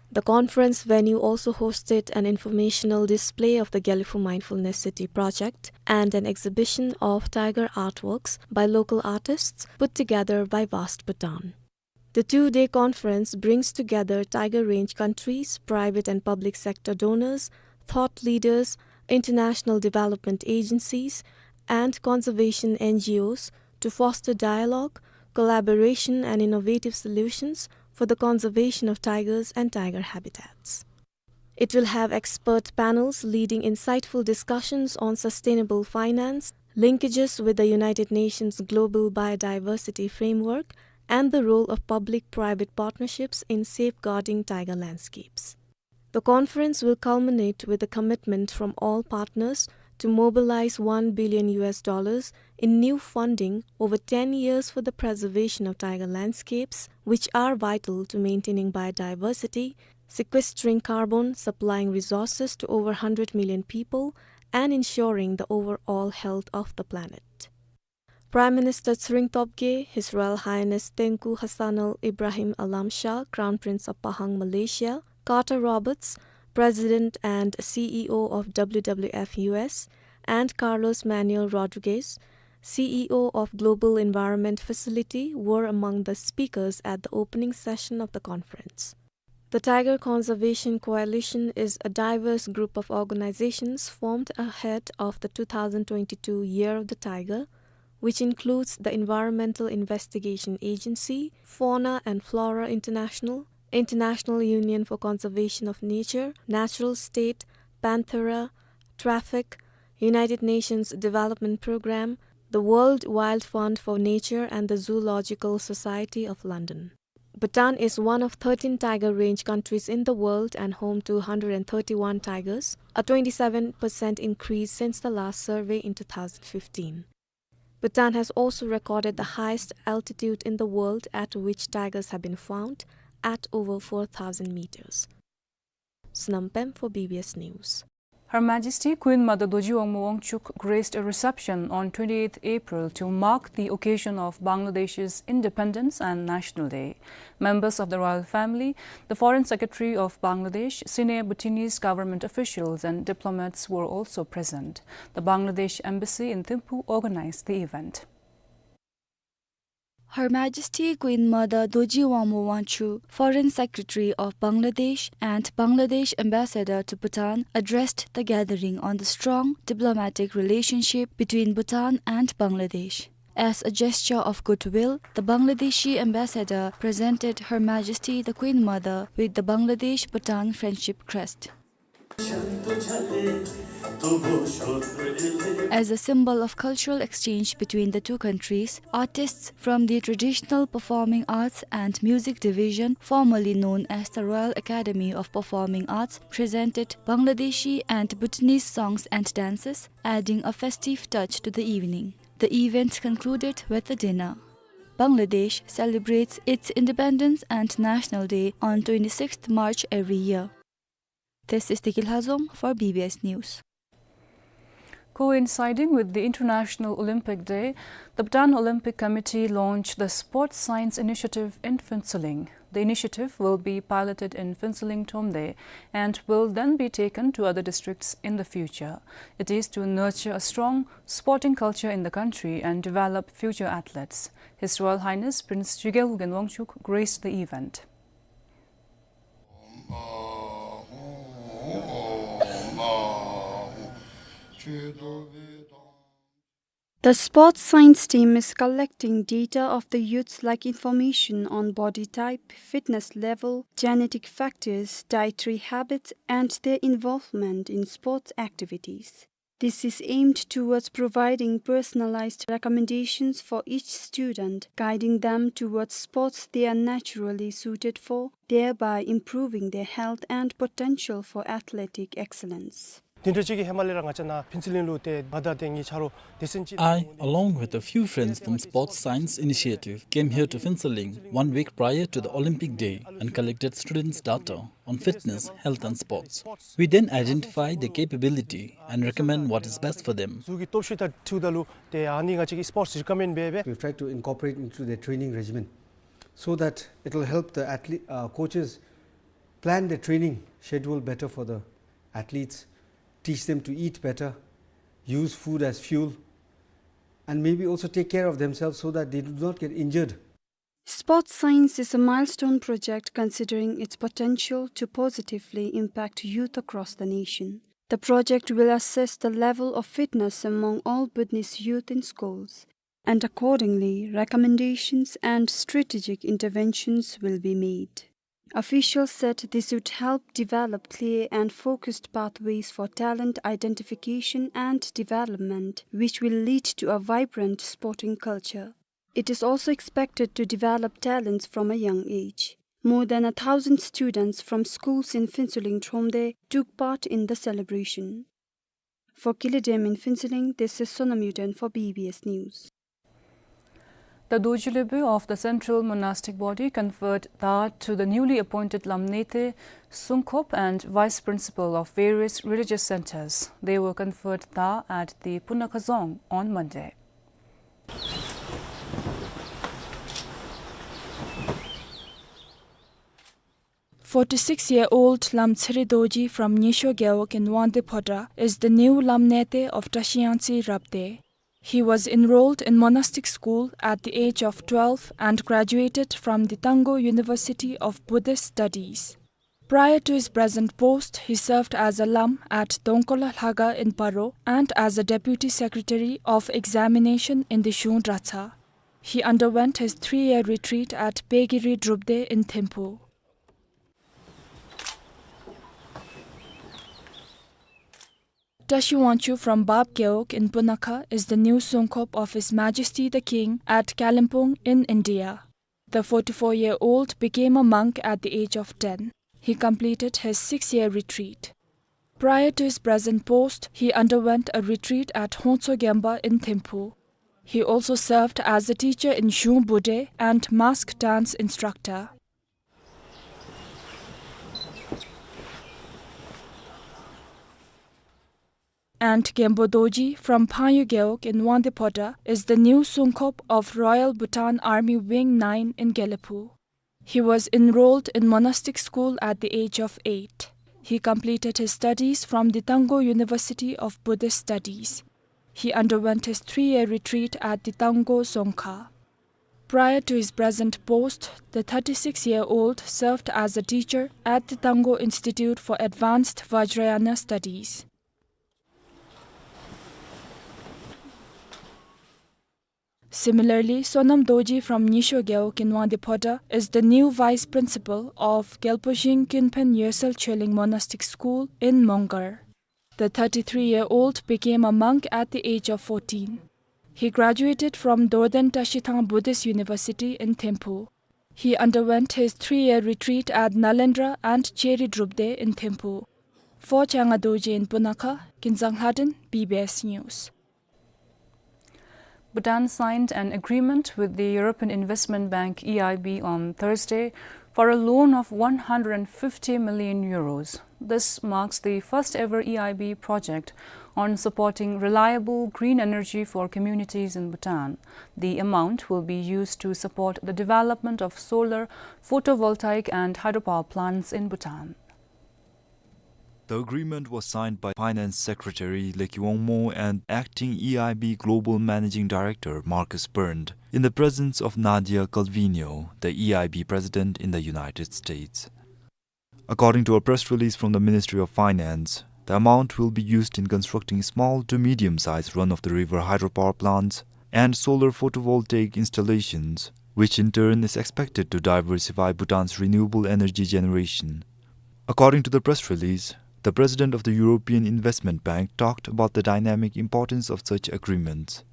The conference venue also hosted an informational display of the Gelephu Mindfulness City project and an exhibition of tiger artworks by local artists put together by Vast Bhutan. The two-day conference brings together tiger range countries, private and public sector donors, thought leaders, international development agencies, and conservation N G Os to foster dialogue, collaboration, and innovative solutions for the conservation of tigers and tiger habitats. It will have expert panels leading insightful discussions on sustainable finance, linkages with the United Nations Global Biodiversity Framework, and the role of public-private partnerships in safeguarding tiger landscapes. The conference will culminate with a commitment from all partners to mobilize one billion U S dollars in new funding over ten years for the preservation of tiger landscapes, which are vital to maintaining biodiversity, sequestering carbon, supplying resources to over hundred million people, and ensuring the overall health of the planet. Prime Minister Tshering Tobgay, His Royal Highness Tengku Hassanal Ibrahim Alam Shah, Crown Prince of Pahang, Malaysia, Carter Roberts, President and C E O of W W F U S, and Carlos Manuel Rodriguez, C E O of Global Environment Facility, were among the speakers at the opening session of the conference. The Tiger Conservation Coalition is a diverse group of organizations formed ahead of the two thousand twenty-two Year of the Tiger, which includes the Environmental Investigation Agency, Fauna and Flora International, International Union for Conservation of Nature, Natural State, Panthera, Traffic, United Nations Development Programme, the World Wild Fund for Nature, and the Zoological Society of London. Bhutan is one of thirteen tiger range countries in the world and home to hundred and thirty-one tigers, a twenty-seven percent increase since the last survey in two thousand fifteen. Bhutan has also recorded the highest altitude in the world at which tigers have been found, at over four thousand meters. Sonam Pem for B B S News. Her Majesty Queen Mother Dorji Wangmo Wangchuck graced a reception on twenty-eighth April to mark the occasion of Bangladesh's independence and National Day. Members of the royal family, the Foreign Secretary of Bangladesh, senior Bhutanese government officials and diplomats were also present. The Bangladesh Embassy in Thimphu organized the event. Her Majesty Queen Mother Dorji Wangmo Wangchuck, Foreign Secretary of Bangladesh and Bangladesh Ambassador to Bhutan, addressed the gathering on the strong diplomatic relationship between Bhutan and Bangladesh. As a gesture of goodwill, the Bangladeshi ambassador presented Her Majesty the Queen Mother with the Bangladesh-Bhutan Friendship Crest. As a symbol of cultural exchange between the two countries, artists from the Traditional Performing Arts and Music Division, formerly known as the Royal Academy of Performing Arts, presented Bangladeshi and Bhutanese songs and dances, adding a festive touch to the evening. The event concluded with a dinner. Bangladesh celebrates its independence and National Day on twenty-sixth March every year. This is Deki Lhazom for B B S News. Coinciding with the International Olympic Day, the Bhutan Olympic Committee launched the Sports Science Initiative in Phuentsholing. The initiative will be piloted in Phuentsholing, Thromde, and will then be taken to other districts in the future. It is to nurture a strong sporting culture in the country and develop future athletes. His Royal Highness Prince Chögyal Ughen Wangchuck graced the event. The sports science team is collecting data of the youths like information on body type, fitness level, genetic factors, dietary habits, and their involvement in sports activities. This is aimed towards providing personalized recommendations for each student, guiding them towards sports they are naturally suited for, thereby improving their health and potential for athletic excellence. དེ་འདྲ་ཅིག་གི་ཧེ་མ་ལས་ར་ང་བཅས་ནཱ་ཕུན་ཚོགས་གླིང་ལུ་ཏེ་ང་དང་ཏེ་ངེའི་ཆ་རོགས་སྡེ་ཚན་ཅིག I, along with a few friends from Sports Science Initiative, came here to Phuentsholing one week prior to the Olympic Day and collected students' data on fitness, health and sports. We then identify the capability and recommend what is best for them. གཟུགས་ཀྱི་སྟོབས་ཤུགས་དང་འཁྲིལཝ་ད་ལུ་ཏེ་ཨ་ནི་ང་བཅས་ཀྱིས་སི་པོརཊསི་རི་ཀོ་མེནཌ་འབད་འབད། We try to incorporate into their training regimen so that it will help the athlete, uh, coaches plan their training schedule better for the athletes, teach them to eat better, use food as fuel, and maybe also take care of themselves so that they do not get injured. Sports Science is a milestone project considering its potential to positively impact youth across the nation. The project will assess the level of fitness among all Bhutanese youth in schools, and accordingly, recommendations and strategic interventions will be made. Officials said this would help develop clear and focused pathways for talent identification and development, which will lead to a vibrant sporting culture. It is also expected to develop talents from a young age. More than a thousand students from schools in Phuentsholing, Thromde took part in the celebration. For Kili Dem in Phuentsholing, this is Sonam Yuden for B B S News. The Dorji Lhebe of the Central Monastic Body conferred Da to the newly appointed Lam Nete, Songkhop and Vice Principal of various religious centers. They were conferred Da at the Punakha Dzong on Monday. Forty-six-year-old Lam Tseri Dorji from Nyisho Gewog in Wangdue Phodrang is the new Lam Nete of Trashiyangtse Rabdey. He was enrolled in monastic school at the age of twelve and graduated from the Tanggo University of Buddhist Studies. Prior to his present post, he served as a Lam at Dongkola Lhaga in Paro and as a Deputy Secretary of Examination in the Shung Dratshang. He underwent his three-year retreat at Pegiri Drupdey in Thimphu. Tashi Wangchuk from Bab Gewog in Punakha is the new Songkhop of His Majesty the King at Kalimpong in India. The forty-four-year-old became a monk at the age of ten. He completed his six-year retreat. Prior to his present post, he underwent a retreat at Hongtso Gemba in Thimphu. He also served as a teacher in Shung Budey and mask dance instructor. And Genpo Dorji from Phangyu Gewog in Wangdue Phodrang is the new Songkhop of Royal Bhutan Army Wing nine in Gelephu. He was enrolled in monastic school at the age of eight. He completed his studies from the Tanggo University of Buddhist Studies. He underwent his three-year retreat at the Tanggo Dzongkha. Prior to his present post, the thirty-six-year-old served as a teacher at the Tanggo Institute for Advanced Vajrayana Studies. Similarly, Sonam Dorji from Nyisho Gewog in Wangdue Phodrang is the new vice principal of Gyalpo Zhing Kinphen Yesel Choeling Monastic School in Mongar. The thirty-three-year-old became a monk at the age of fourteen. He graduated from Dorden Tashithang Buddhist University in Thimphu. He underwent his three-year retreat at Nalendra and Cheri Drupdey in Thimphu. For Changa Dorji in Punakha, Kinzang Lhaden, B B S News. Bhutan signed an agreement with the European Investment Bank, E I B, on Thursday for a loan of one hundred and fifty million euros. This marks the first ever E I B project on supporting reliable green energy for communities in Bhutan. The amount will be used to support the development of solar, photovoltaic and hydropower plants in Bhutan. The agreement was signed by Finance Secretary Leki Wangmo and Acting E I B Global Managing Director Markus Bernd in the presence of Nadia Calvino, the E I B President in the United States. According to a press release from the Ministry of Finance, the amount will be used in constructing small to medium-sized run-of-the-river hydropower plants and solar photovoltaic installations, which in turn is expected to diversify Bhutan's renewable energy generation. According to the press release, the president of the European Investment Bank talked about the dynamic importance of such agreements.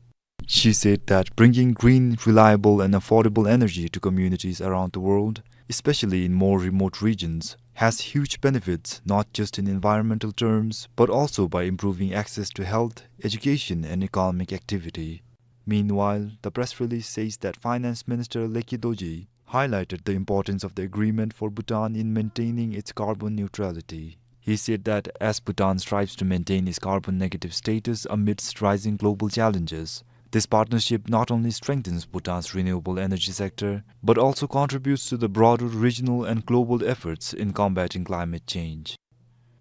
She said that bringing green, reliable and affordable energy to communities around the world, especially in more remote regions, has huge benefits not just in environmental terms, but also by improving access to health, education and economic activity. Meanwhile, the press release says that Finance Minister Leki Dorji highlighted the importance of the agreement for Bhutan in maintaining its carbon neutrality. He said that as Bhutan strives to maintain its carbon negative status amidst rising global challenges, this partnership not only strengthens Bhutan's renewable energy sector, but also contributes to the broader regional and global efforts in combating climate change.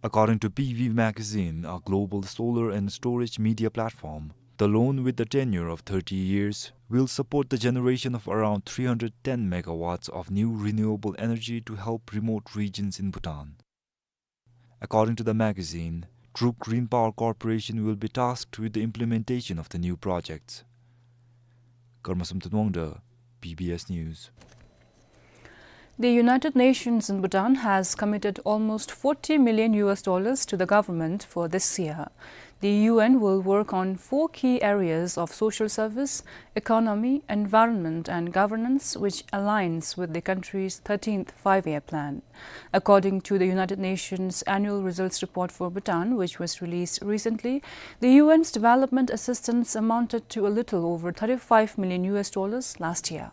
According to P V Magazine, a global solar and storage media platform, the loan, with a tenure of thirty years, will support the generation of around three hundred ten megawatts of new renewable energy to help remote regions in Bhutan. According to the magazine, Druk Green Power Corporation will be tasked with the implementation of the new projects. Karma Samten Wangda, B B S News. The United Nations in Bhutan has committed almost forty million U S dollars to the government for this year. The U N will work on four key areas of social service, economy, environment, and governance, which aligns with the country's thirteenth five-year plan. According to the United Nations annual results report for Bhutan, which was released recently, the U N's development assistance amounted to a little over thirty-five million U S dollars last year.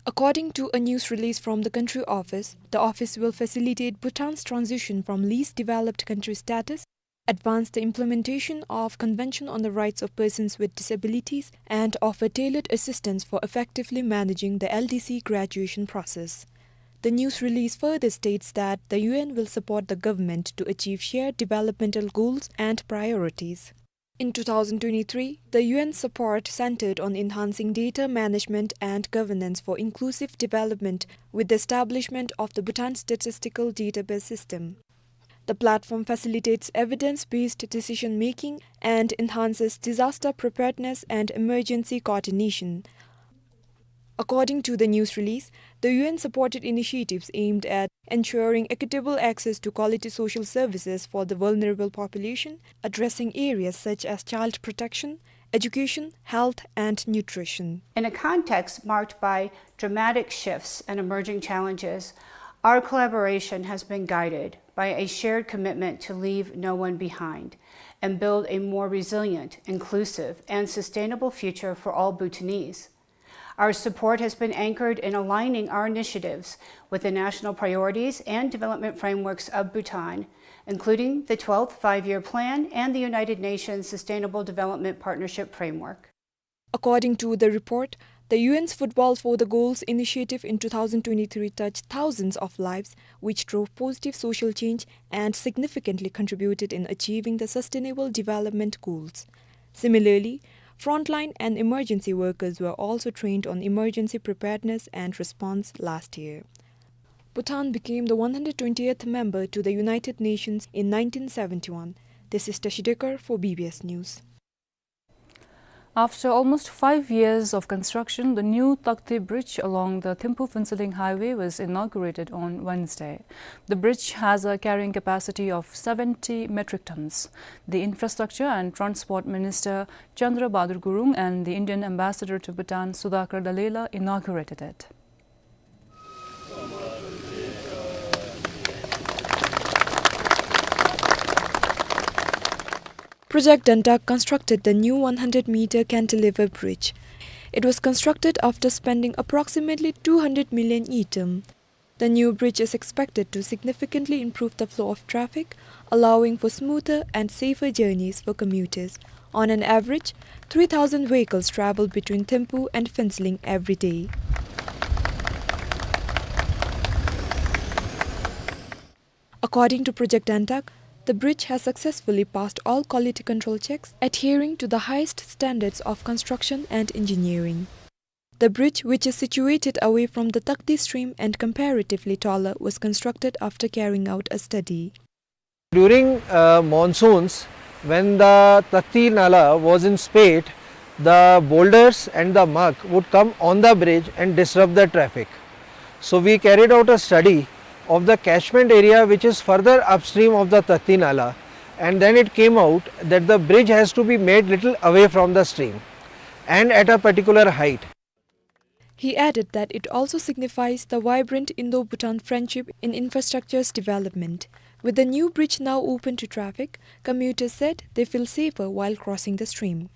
According to a news release from the country office, the office will facilitate Bhutan's transition from least developed country status, advance the implementation of Convention on the Rights of Persons with Disabilities, and offer tailored assistance for effectively managing the L D C graduation process. The news release further states that the U N will support the government to achieve shared developmental goals and priorities. In two thousand twenty-three, the U N support centered on enhancing data management and governance for inclusive development with the establishment of the Bhutan Statistical Database System. The platform facilitates evidence-based decision-making and enhances disaster preparedness and emergency coordination. According to the news release, the U N supported initiatives aimed at ensuring equitable access to quality social services for the vulnerable population, addressing areas such as child protection, education, health, and nutrition. In a context marked by dramatic shifts and emerging challenges, our collaboration has been guided by a shared commitment to leave no one behind and build a more resilient, inclusive, and sustainable future for all Bhutanese. Our support has been anchored in aligning our initiatives with the national priorities and development frameworks of Bhutan, including the twelfth Five-Year Plan and the United Nations Sustainable Development Partnership Framework. According to the report, the U N's Football for the Goals initiative in two thousand twenty-three touched thousands of lives, which drove positive social change and significantly contributed in achieving the Sustainable Development Goals. Similarly, frontline and emergency workers were also trained on emergency preparedness and response last year. Bhutan became the one hundred twentieth member to the United Nations in nineteen seventy-one. This is Tashi Dekar for B B S News. After almost five years of construction, the new Takti Bridge along the Thimphu-Phuentsholing Highway was inaugurated on Wednesday. The bridge has a carrying capacity of seventy metric tons. The Infrastructure and Transport Minister Chandra Bahadur Gurung and the Indian Ambassador to Bhutan, Sudhakar Dallela, inaugurated it. Project Dantak constructed the new one hundred meter cantilever bridge. It was constructed after spending approximately two hundred million ngultrum. The new bridge is expected to significantly improve the flow of traffic, allowing for smoother and safer journeys for commuters. On an average, three thousand vehicles travel between Thimphu and Phuentsholing every day. According to Project Dantak, the bridge has successfully passed all quality control checks, adhering to the highest standards of construction and engineering. The bridge, which is situated away from the Takti stream and comparatively taller, was constructed after carrying out a study. During, uh, monsoons, when the Takti Nala was in spate, the boulders and the muck would come on the bridge and disrupt the traffic. So we carried out a study of the catchment area which is further upstream of the Takti Nala, and then it came out that the bridge has to be made little away from the stream and at a particular height. He added that it also signifies the vibrant Indo-Bhutan friendship in infrastructure's development. With the new bridge now open to traffic, commuters said they feel safer while crossing the stream.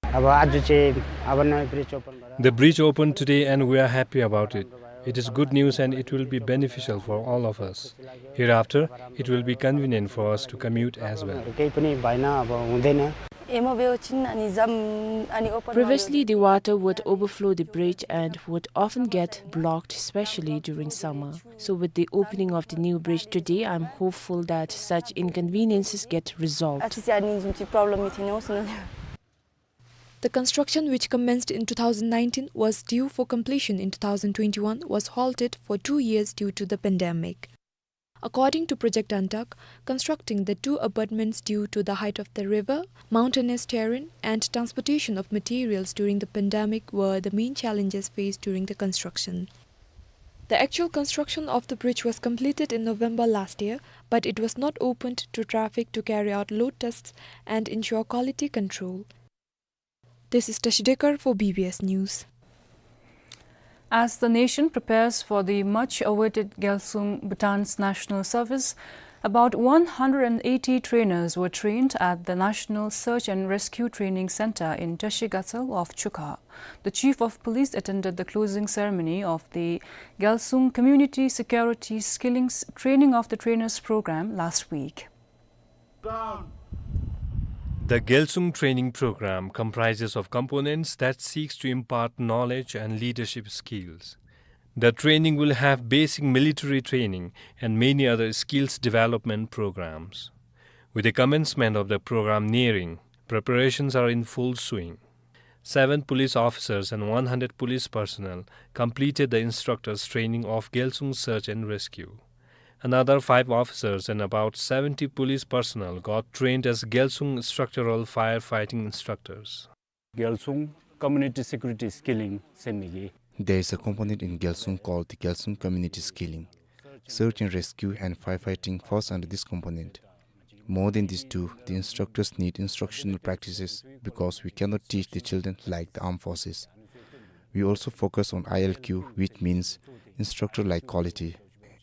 अब आज चाहिँ अब नयाँ bridge open भएर The bridge opened today and we are happy about it. It is good news and it will be beneficial for all of us. Hereafter, it will be convenient for us to commute as well. केही पनि भएन, अब हुँदैन। Previously, the water would overflow the bridge and would often get blocked, especially during summer. So, with the opening of the new bridge today, I'm hopeful that such inconveniences get resolved. The construction, which commenced in two thousand nineteen, was due for completion in two thousand twenty-one, was halted for two years due to the pandemic. According to Project Dantak, constructing the two abutments due to the height of the river, mountainous terrain, and transportation of materials during the pandemic were the main challenges faced during the construction. The actual construction of the bridge was completed in November last year, but it was not opened to traffic to carry out load tests and ensure quality control. This is Tashi Dekar for B B S News. As the nation prepares for the much-awaited Gyalsung Bhutan's national service, about one hundred and eighty trainers were trained at the National Search and Rescue Training Center in Tashi Gatsal of Chukha. The Chief of Police attended the closing ceremony of the Gyalsung Community Security Skilling S-, Training of the Trainers program last week. The Gyalsung training program comprises of components that seeks to impart knowledge and leadership skills. The training will have basic military training and many other skills development programs. With the commencement of the program nearing, preparations are in full swing. Seven police officers and one hundred police personnel completed the instructors' training of Gyalsung Search and Rescue. Another five officers and about seventy police personnel got trained as Gyalsung structural firefighting instructors. Gyalsung Community Security Skilling ཟེར་མི་གི། There is a component in Gyalsung called the Gyalsung Community Skilling. Search and rescue and firefighting falls under this component. More than these two, the instructors need instructional practices because we cannot teach the children like the armed forces. We also focus on I L Q, which means instructor-like quality.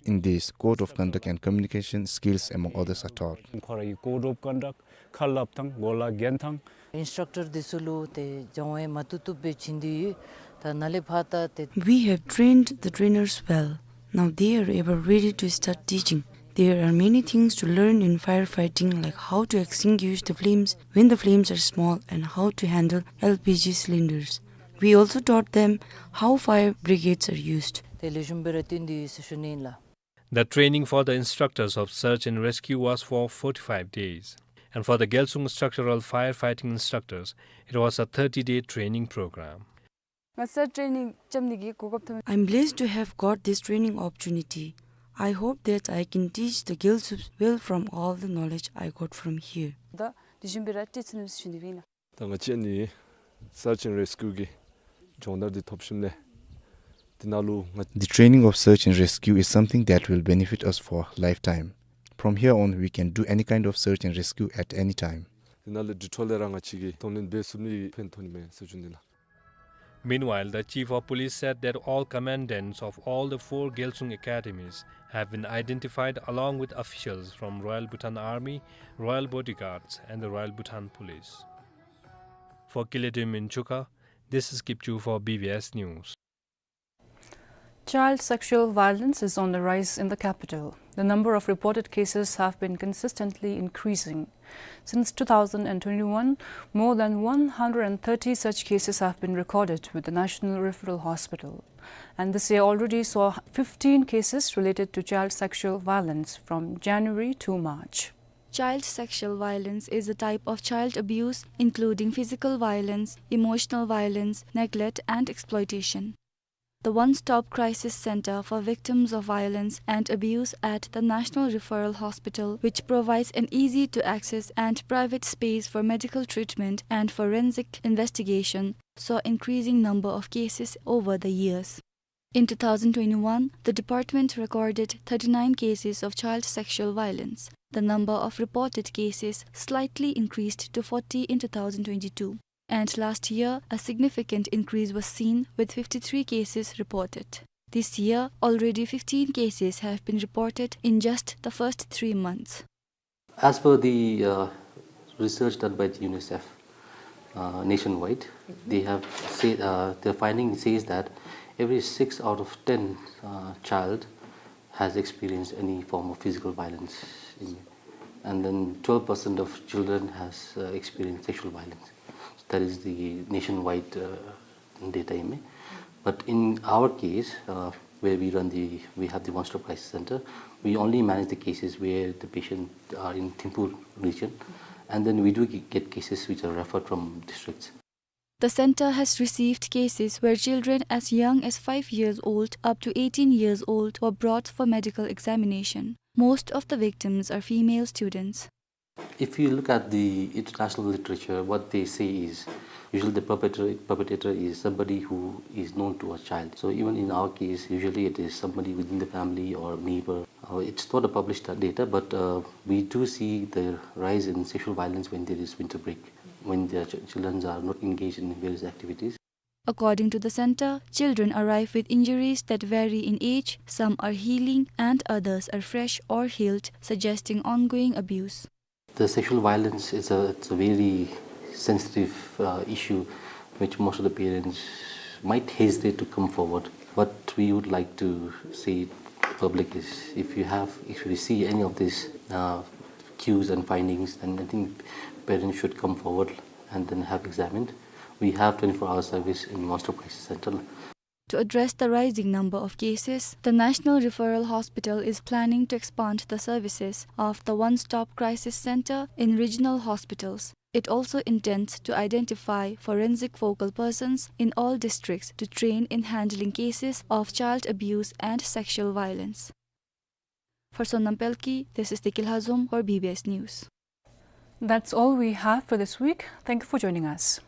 In this, code of conduct and communication skills, among others, are taught. ཁོ་རའི་code of conduct ཁ་སླབ་ཐངས་གོ་ལ་གྱོན་ཐངས། Instructor འདི་ཚུ་ལུ་ཏེ་སྦྱང་བ་མ་བཏུབ་བཏུབ་སྦེ་བྱིན་ཏེ་ཡོད། ད་ནཱ་ལས་ཕར་ད་ཏེ། We have trained the trainers well. Now they are ever ready to start teaching. There are many things to learn in firefighting, like how to extinguish the flames when the flames are small and how to handle L P G cylinders. We also taught them how fire brigades are used. ཏེ་ལེགས་ཤོམ་སྦེ་ར་བསྟུན་ཏེ་ཡོད་ཟེར་ཞུ་ནི་ཨིན་ལགས། The training for the instructors of search and rescue was for forty-five days, and for the Gyalsung structural firefighting instructors, it was a thirty-day training program. ང་སར་ཊེ་རེ་ནིང་རྐྱབ་ནི་གི་གོ་སྐབས་ཐོབ། I'm blessed to have got this training opportunity. I hope that I can teach the Gyalsungs well from all the knowledge I got from here. ད་དེ་བཞིན་པའི་ར་ཊེ་ཚུ་ནི་ཞུ་ནི་སྦེ་ཨིན་ལགས། ད་ང་བཅས་ནི་search and rescue གི་སྦྱོང་བརྡར་འདི་ཐོབ་ཞིནམ་ལས་འདི་ནང་ལུ་ང། The training of search and rescue is something that will benefit us for lifetime. From here on, we can do any kind of search and rescue at any time. འདི་ནང་ལུ་འདི་འཕྲོ་ལས་ར་ང་བཅས་ཀྱིས་གདོང་ལེན་འབད་ཚུགས་ནི་ཕན་ཐོགས་ནི་མས་ཟེར་ཞུ་ནི་ལགས། Meanwhile, the chief of police said that all commandants of all the four Gyalsung academies have been identified along with officials from Royal Bhutan Army, Royal Bodyguards, and the Royal Bhutan Police. For Kile Dum in Chukha, this is Kipchu for B B S News. Child sexual violence is on the rise in the capital. The number of reported cases have been consistently increasing. Since two thousand and twenty-one, more than one hundred and thirty such cases have been recorded with the National Referral Hospital. And this year already saw fifteen cases related to child sexual violence from January to March. Child sexual violence is a type of child abuse, including physical violence, emotional violence, neglect, and exploitation. The One Stop Crisis Center for Victims of Violence and Abuse at the National Referral Hospital, which provides an easy-to-access and private space for medical treatment and forensic investigation, saw increasing number of cases over the years. In two thousand twenty-one, the department recorded thirty-nine cases of child sexual violence. The number of reported cases slightly increased to forty in two thousand twenty-two. And last year, a significant increase was seen, with fifty-three cases reported. This year, already fifteen cases have been reported in just the first three months. As per the, uh, research done by the UNICEF, uh, nationwide, they have said, uh, their finding says that every six out of ten, uh, child has experienced any form of physical violence in, and then twelve percent of children has, uh, experienced sexual violence. So that is the nationwide, uh, data imi. But in our case, uh, where we run the, we have the One Stop Crisis Center, we only manage the cases where the patient are in Thimphu region, and then we do ge-, get cases which are referred from districts. The center has received cases where children as young as five years old up to eighteen years old were brought for medical examination. Most of the victims are female students. If you look at the international literature, what they say is usually the perpetrator, perpetrator is somebody who is known to a child. So even in our case, usually it is somebody within the family or neighbor. Uh, it's not a published data, but, uh, we do see the rise in sexual violence when there is winter break, when the ch-, children are not engaged in various activities. According to the center, children arrive with injuries that vary in age, some are healing and others are fresh or healed, suggesting ongoing abuse. The sexual violence is a, it's a very sensitive, uh, issue which most of the parents might hesitate to come forward. What we would like to say to the public is, if you have, if you see any of these, uh, cues and findings, then I think parents should come forward and then have examined. We have twenty-four hour service in One Stop Crisis Center. To address the rising number of cases, the National Referral Hospital is planning to expand the services of the One Stop Crisis Center in regional hospitals. It also intends to identify forensic focal persons in all districts to train in handling cases of child abuse and sexual violence. For Sonam Pelkey, this is Deki Lhazom for B B S News. That's all we have for this week. Thank you for joining us.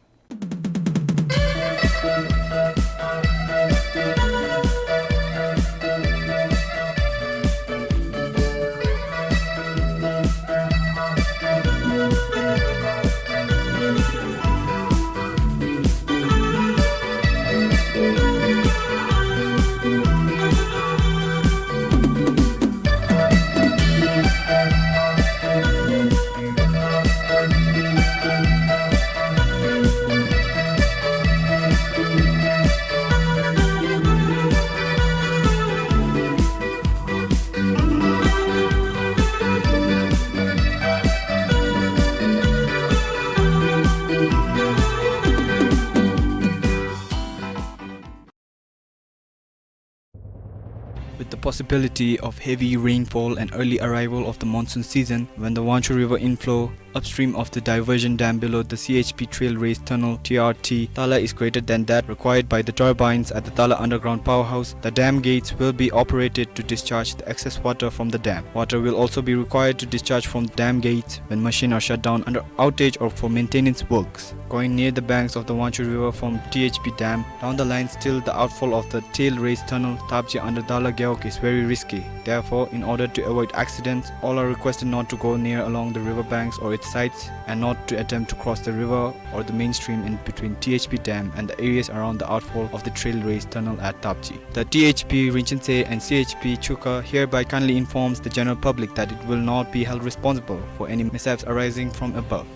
With the possibility of heavy rainfall and early arrival of the monsoon season, when the Wangchhu River inflow upstream of the diversion dam below the C H P Trail Race Tunnel, T R T, Tala is greater than that required by the turbines at the Tala Underground Powerhouse, the dam gates will be operated to discharge the excess water from the dam. Water will also be required to discharge from the dam gates when machines are shut down under outage or for maintenance works. Going near the banks of the Wangchhu River from T H P Dam down the lines till the outfall of the Trail Race Tunnel, Tapji under Tala Gewog is very risky. Therefore, in order to avoid accidents, all are requested not to go near along the river banks or its sides and not to attempt to cross the river or the main stream in between T H P Dam and the areas around the outfall of the Trail Race Tunnel at Tapji. The T H P Rinchen Tse and C H P Chukha hereby kindly informs the general public that it will not be held responsible for any mishaps arising from above.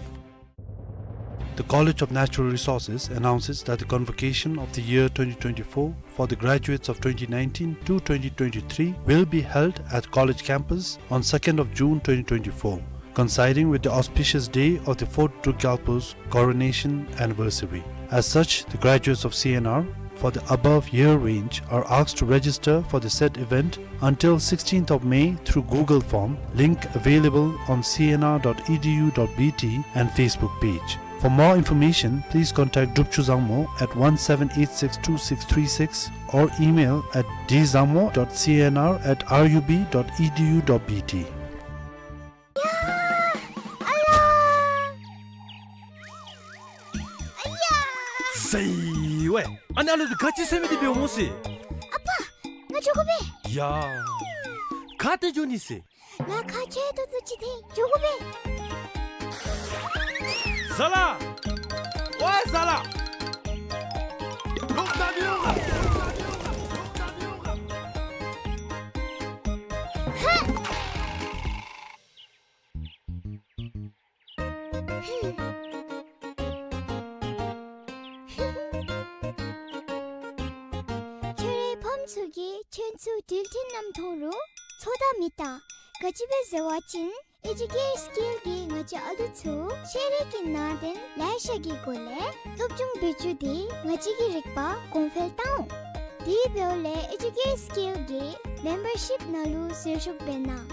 The College of Natural Resources announces that the convocation of the year twenty twenty-four for the graduates of twenty nineteen to twenty twenty-three will be held at college campus on second of June twenty twenty-four, coinciding with the auspicious day of the fourth Druk Gyalpo's coronation anniversary. As such, the graduates of C N R for the above year range are asked to register for the said event until sixteenth of May through Google form, link available on C N R dot E D U dot B T and Facebook page. For more information, please contact Drupchu Zangmo at one seven eight six two six three six or email at D zangmo dot C N R at R U B dot E D U dot B T. 야! 아야! 아야! ܣܝ་ཝܐ། ཨ་ནི་ཨ་ལོ་འདི་ག་ཅི་ཟེར་མི་འདི་འབདཝ་སྨོ་ཟེར། ཨ་པ། ང་འགྱོ་དགོ་པས། ཡ། ག་ཏེ་འགྱོ་ནི་ཟེར། ང་ཁ་ཆེ་ཏོག་ཏོ་ཅིག་འཐེན་འགྱོ་དགོ་པས། ཟ་ལ། ཝའི་ཟ་ལ། ལོག་ད་མི་འོང་། ཧ། ཁྱོད་རའི་ཕམ་ཚུ་གིས་ཁྱོད་ཚུ་འགྲུལ་འཕྲིན་ནང་མཐོང་རུང་ཚོད་ལྟ་མི་བཏང་། ག་ཅི་སྦེ་ཟེར་བ་ཅིན་ཨེ་ཇུ་ཀེར་སི་ཀེལ་གྱིས་ང་བཅས་ཨ་ལུ་ཚུ་ཤེས་རིག་གི་ནང་དོན་ལེ་ཤ་གི་སྒོ་ལས་སློབ་སྦྱོང་འབད་བཅུག་སྟེ་ང་བཅས་ཀྱི་རིག་པ་གོང་འཕེལ་བཏང་འོང་། དེ་འབདཝ་ལས་ཨེ་ཇུ་ཀེར་སི་ཀེལ་གྱི་མེམ་བར་ཤིཔ་ནང་ལུ་ཟུར་ཞུགས་འབད་གནང་།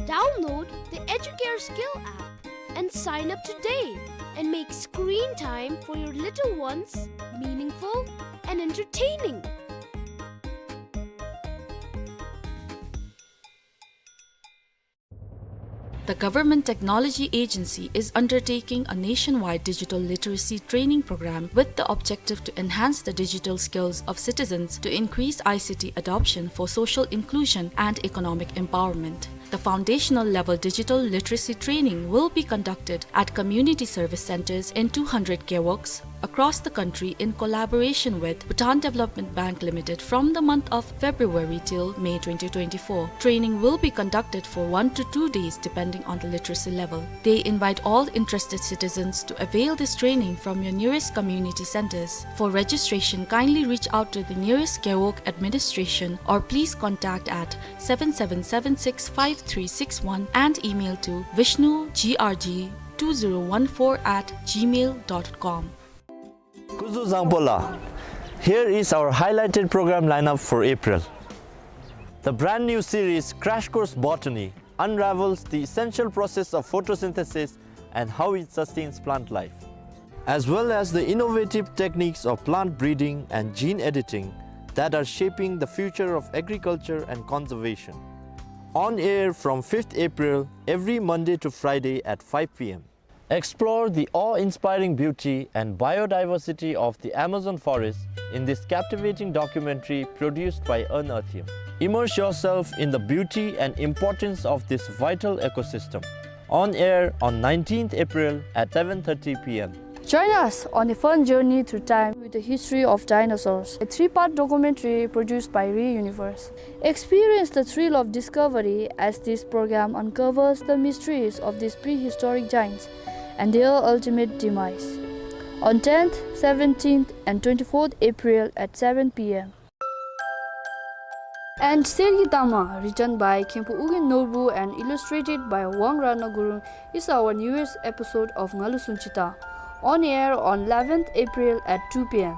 Download the Educare Skill app and sign up today and make screen time for your little ones meaningful and entertaining. The Government Technology Agency is undertaking a nationwide digital literacy training program with the objective to enhance the digital skills of citizens to increase I C T adoption for social inclusion and economic empowerment. The foundational level digital literacy training will be conducted at community service centers in two hundred gewogs across the country in collaboration with Bhutan Development Bank Limited from the month of February till May twenty twenty-four. Training will be conducted for one to two days depending on the literacy level. They invite all interested citizens to avail this training from your nearest community centers. For registration, kindly reach out to the nearest gewog administration or please contact at seven seven seven six five three six one and email to vishnu G R G two zero one four at gmail dot com. Kuzuzangpo la. Here is our highlighted program lineup for April. The brand new series Crash Course Botany unravels the essential process of photosynthesis and how it sustains plant life, as well as the innovative techniques of plant breeding and gene editing that are shaping the future of agriculture and conservation. On air from fifth April, every Monday to Friday at five P M. Explore the awe-inspiring beauty and biodiversity of the Amazon forest in this captivating documentary produced by Unearthium. Immerse yourself in the beauty and importance of this vital ecosystem. On air on nineteenth April at seven thirty P M. Join us on a fun journey through time with the history of dinosaurs, a three-part documentary produced by ReUniverse. Experience the thrill of discovery as this program uncovers the mysteries of these prehistoric giants and their ultimate demise. On tenth, seventeenth, and twenty-fourth April at seven P M. And Sergi Tama, written by Khenpo Ugyen Norbu and illustrated by Wang Ratna Gurung, is our newest episode of Ngalu Sunchita, on air on eleventh April at two P M.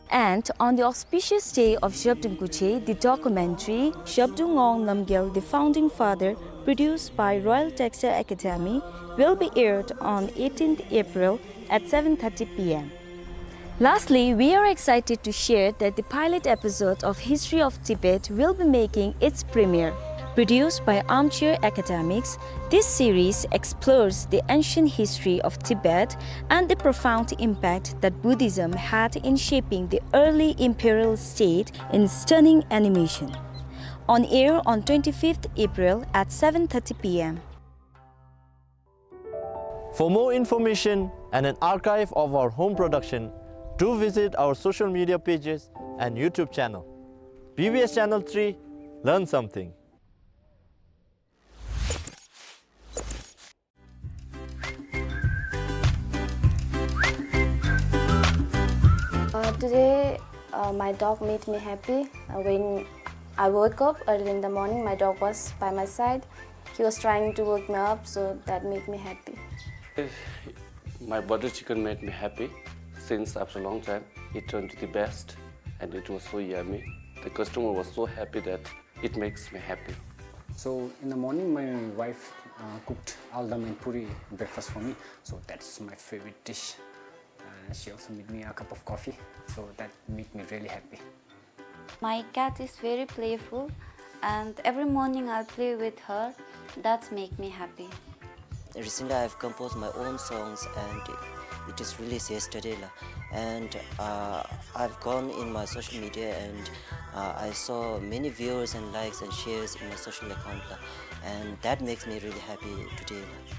And on the auspicious day of Zhabdrung Kuche, the documentary Zhabdrung Ngawang Namgyal, the Founding Father, produced by Royal Textile Academy, will be aired on eighteenth April at seven thirty P M. Lastly, we are excited to share that the pilot episode of History of Tibet will be making its premiere. Produced by Armchair Academics, this series explores the ancient history of Tibet and the profound impact that Buddhism had in shaping the early imperial state in stunning animation. On air on twenty-fifth April at seven thirty P M. For more information and an archive of our home production, do visit our social media pages and YouTube channel. B B S Channel three, learn something. Uh, today, uh, my dog made me happy. Uh, when I woke up early in the morning, my dog was by my side. He was trying to wake me up, so that made me happy. My butter chicken made me happy since after a long time. It turned to the best, and it was so yummy. The customer was so happy that it makes me happy. So in the morning, my wife, uh, cooked aldam and puri breakfast for me. So that's my favorite dish. Uh, she also made me a cup of coffee. So that made me really happy. My cat is very playful, and every morning I play with her. That make me happy. Recently, I've composed my own songs, and it is released yesterday, la. And, uh, I've gone in my social media, and, uh, I saw many viewers and likes and shares in my social account, la. And that makes me really happy today, la.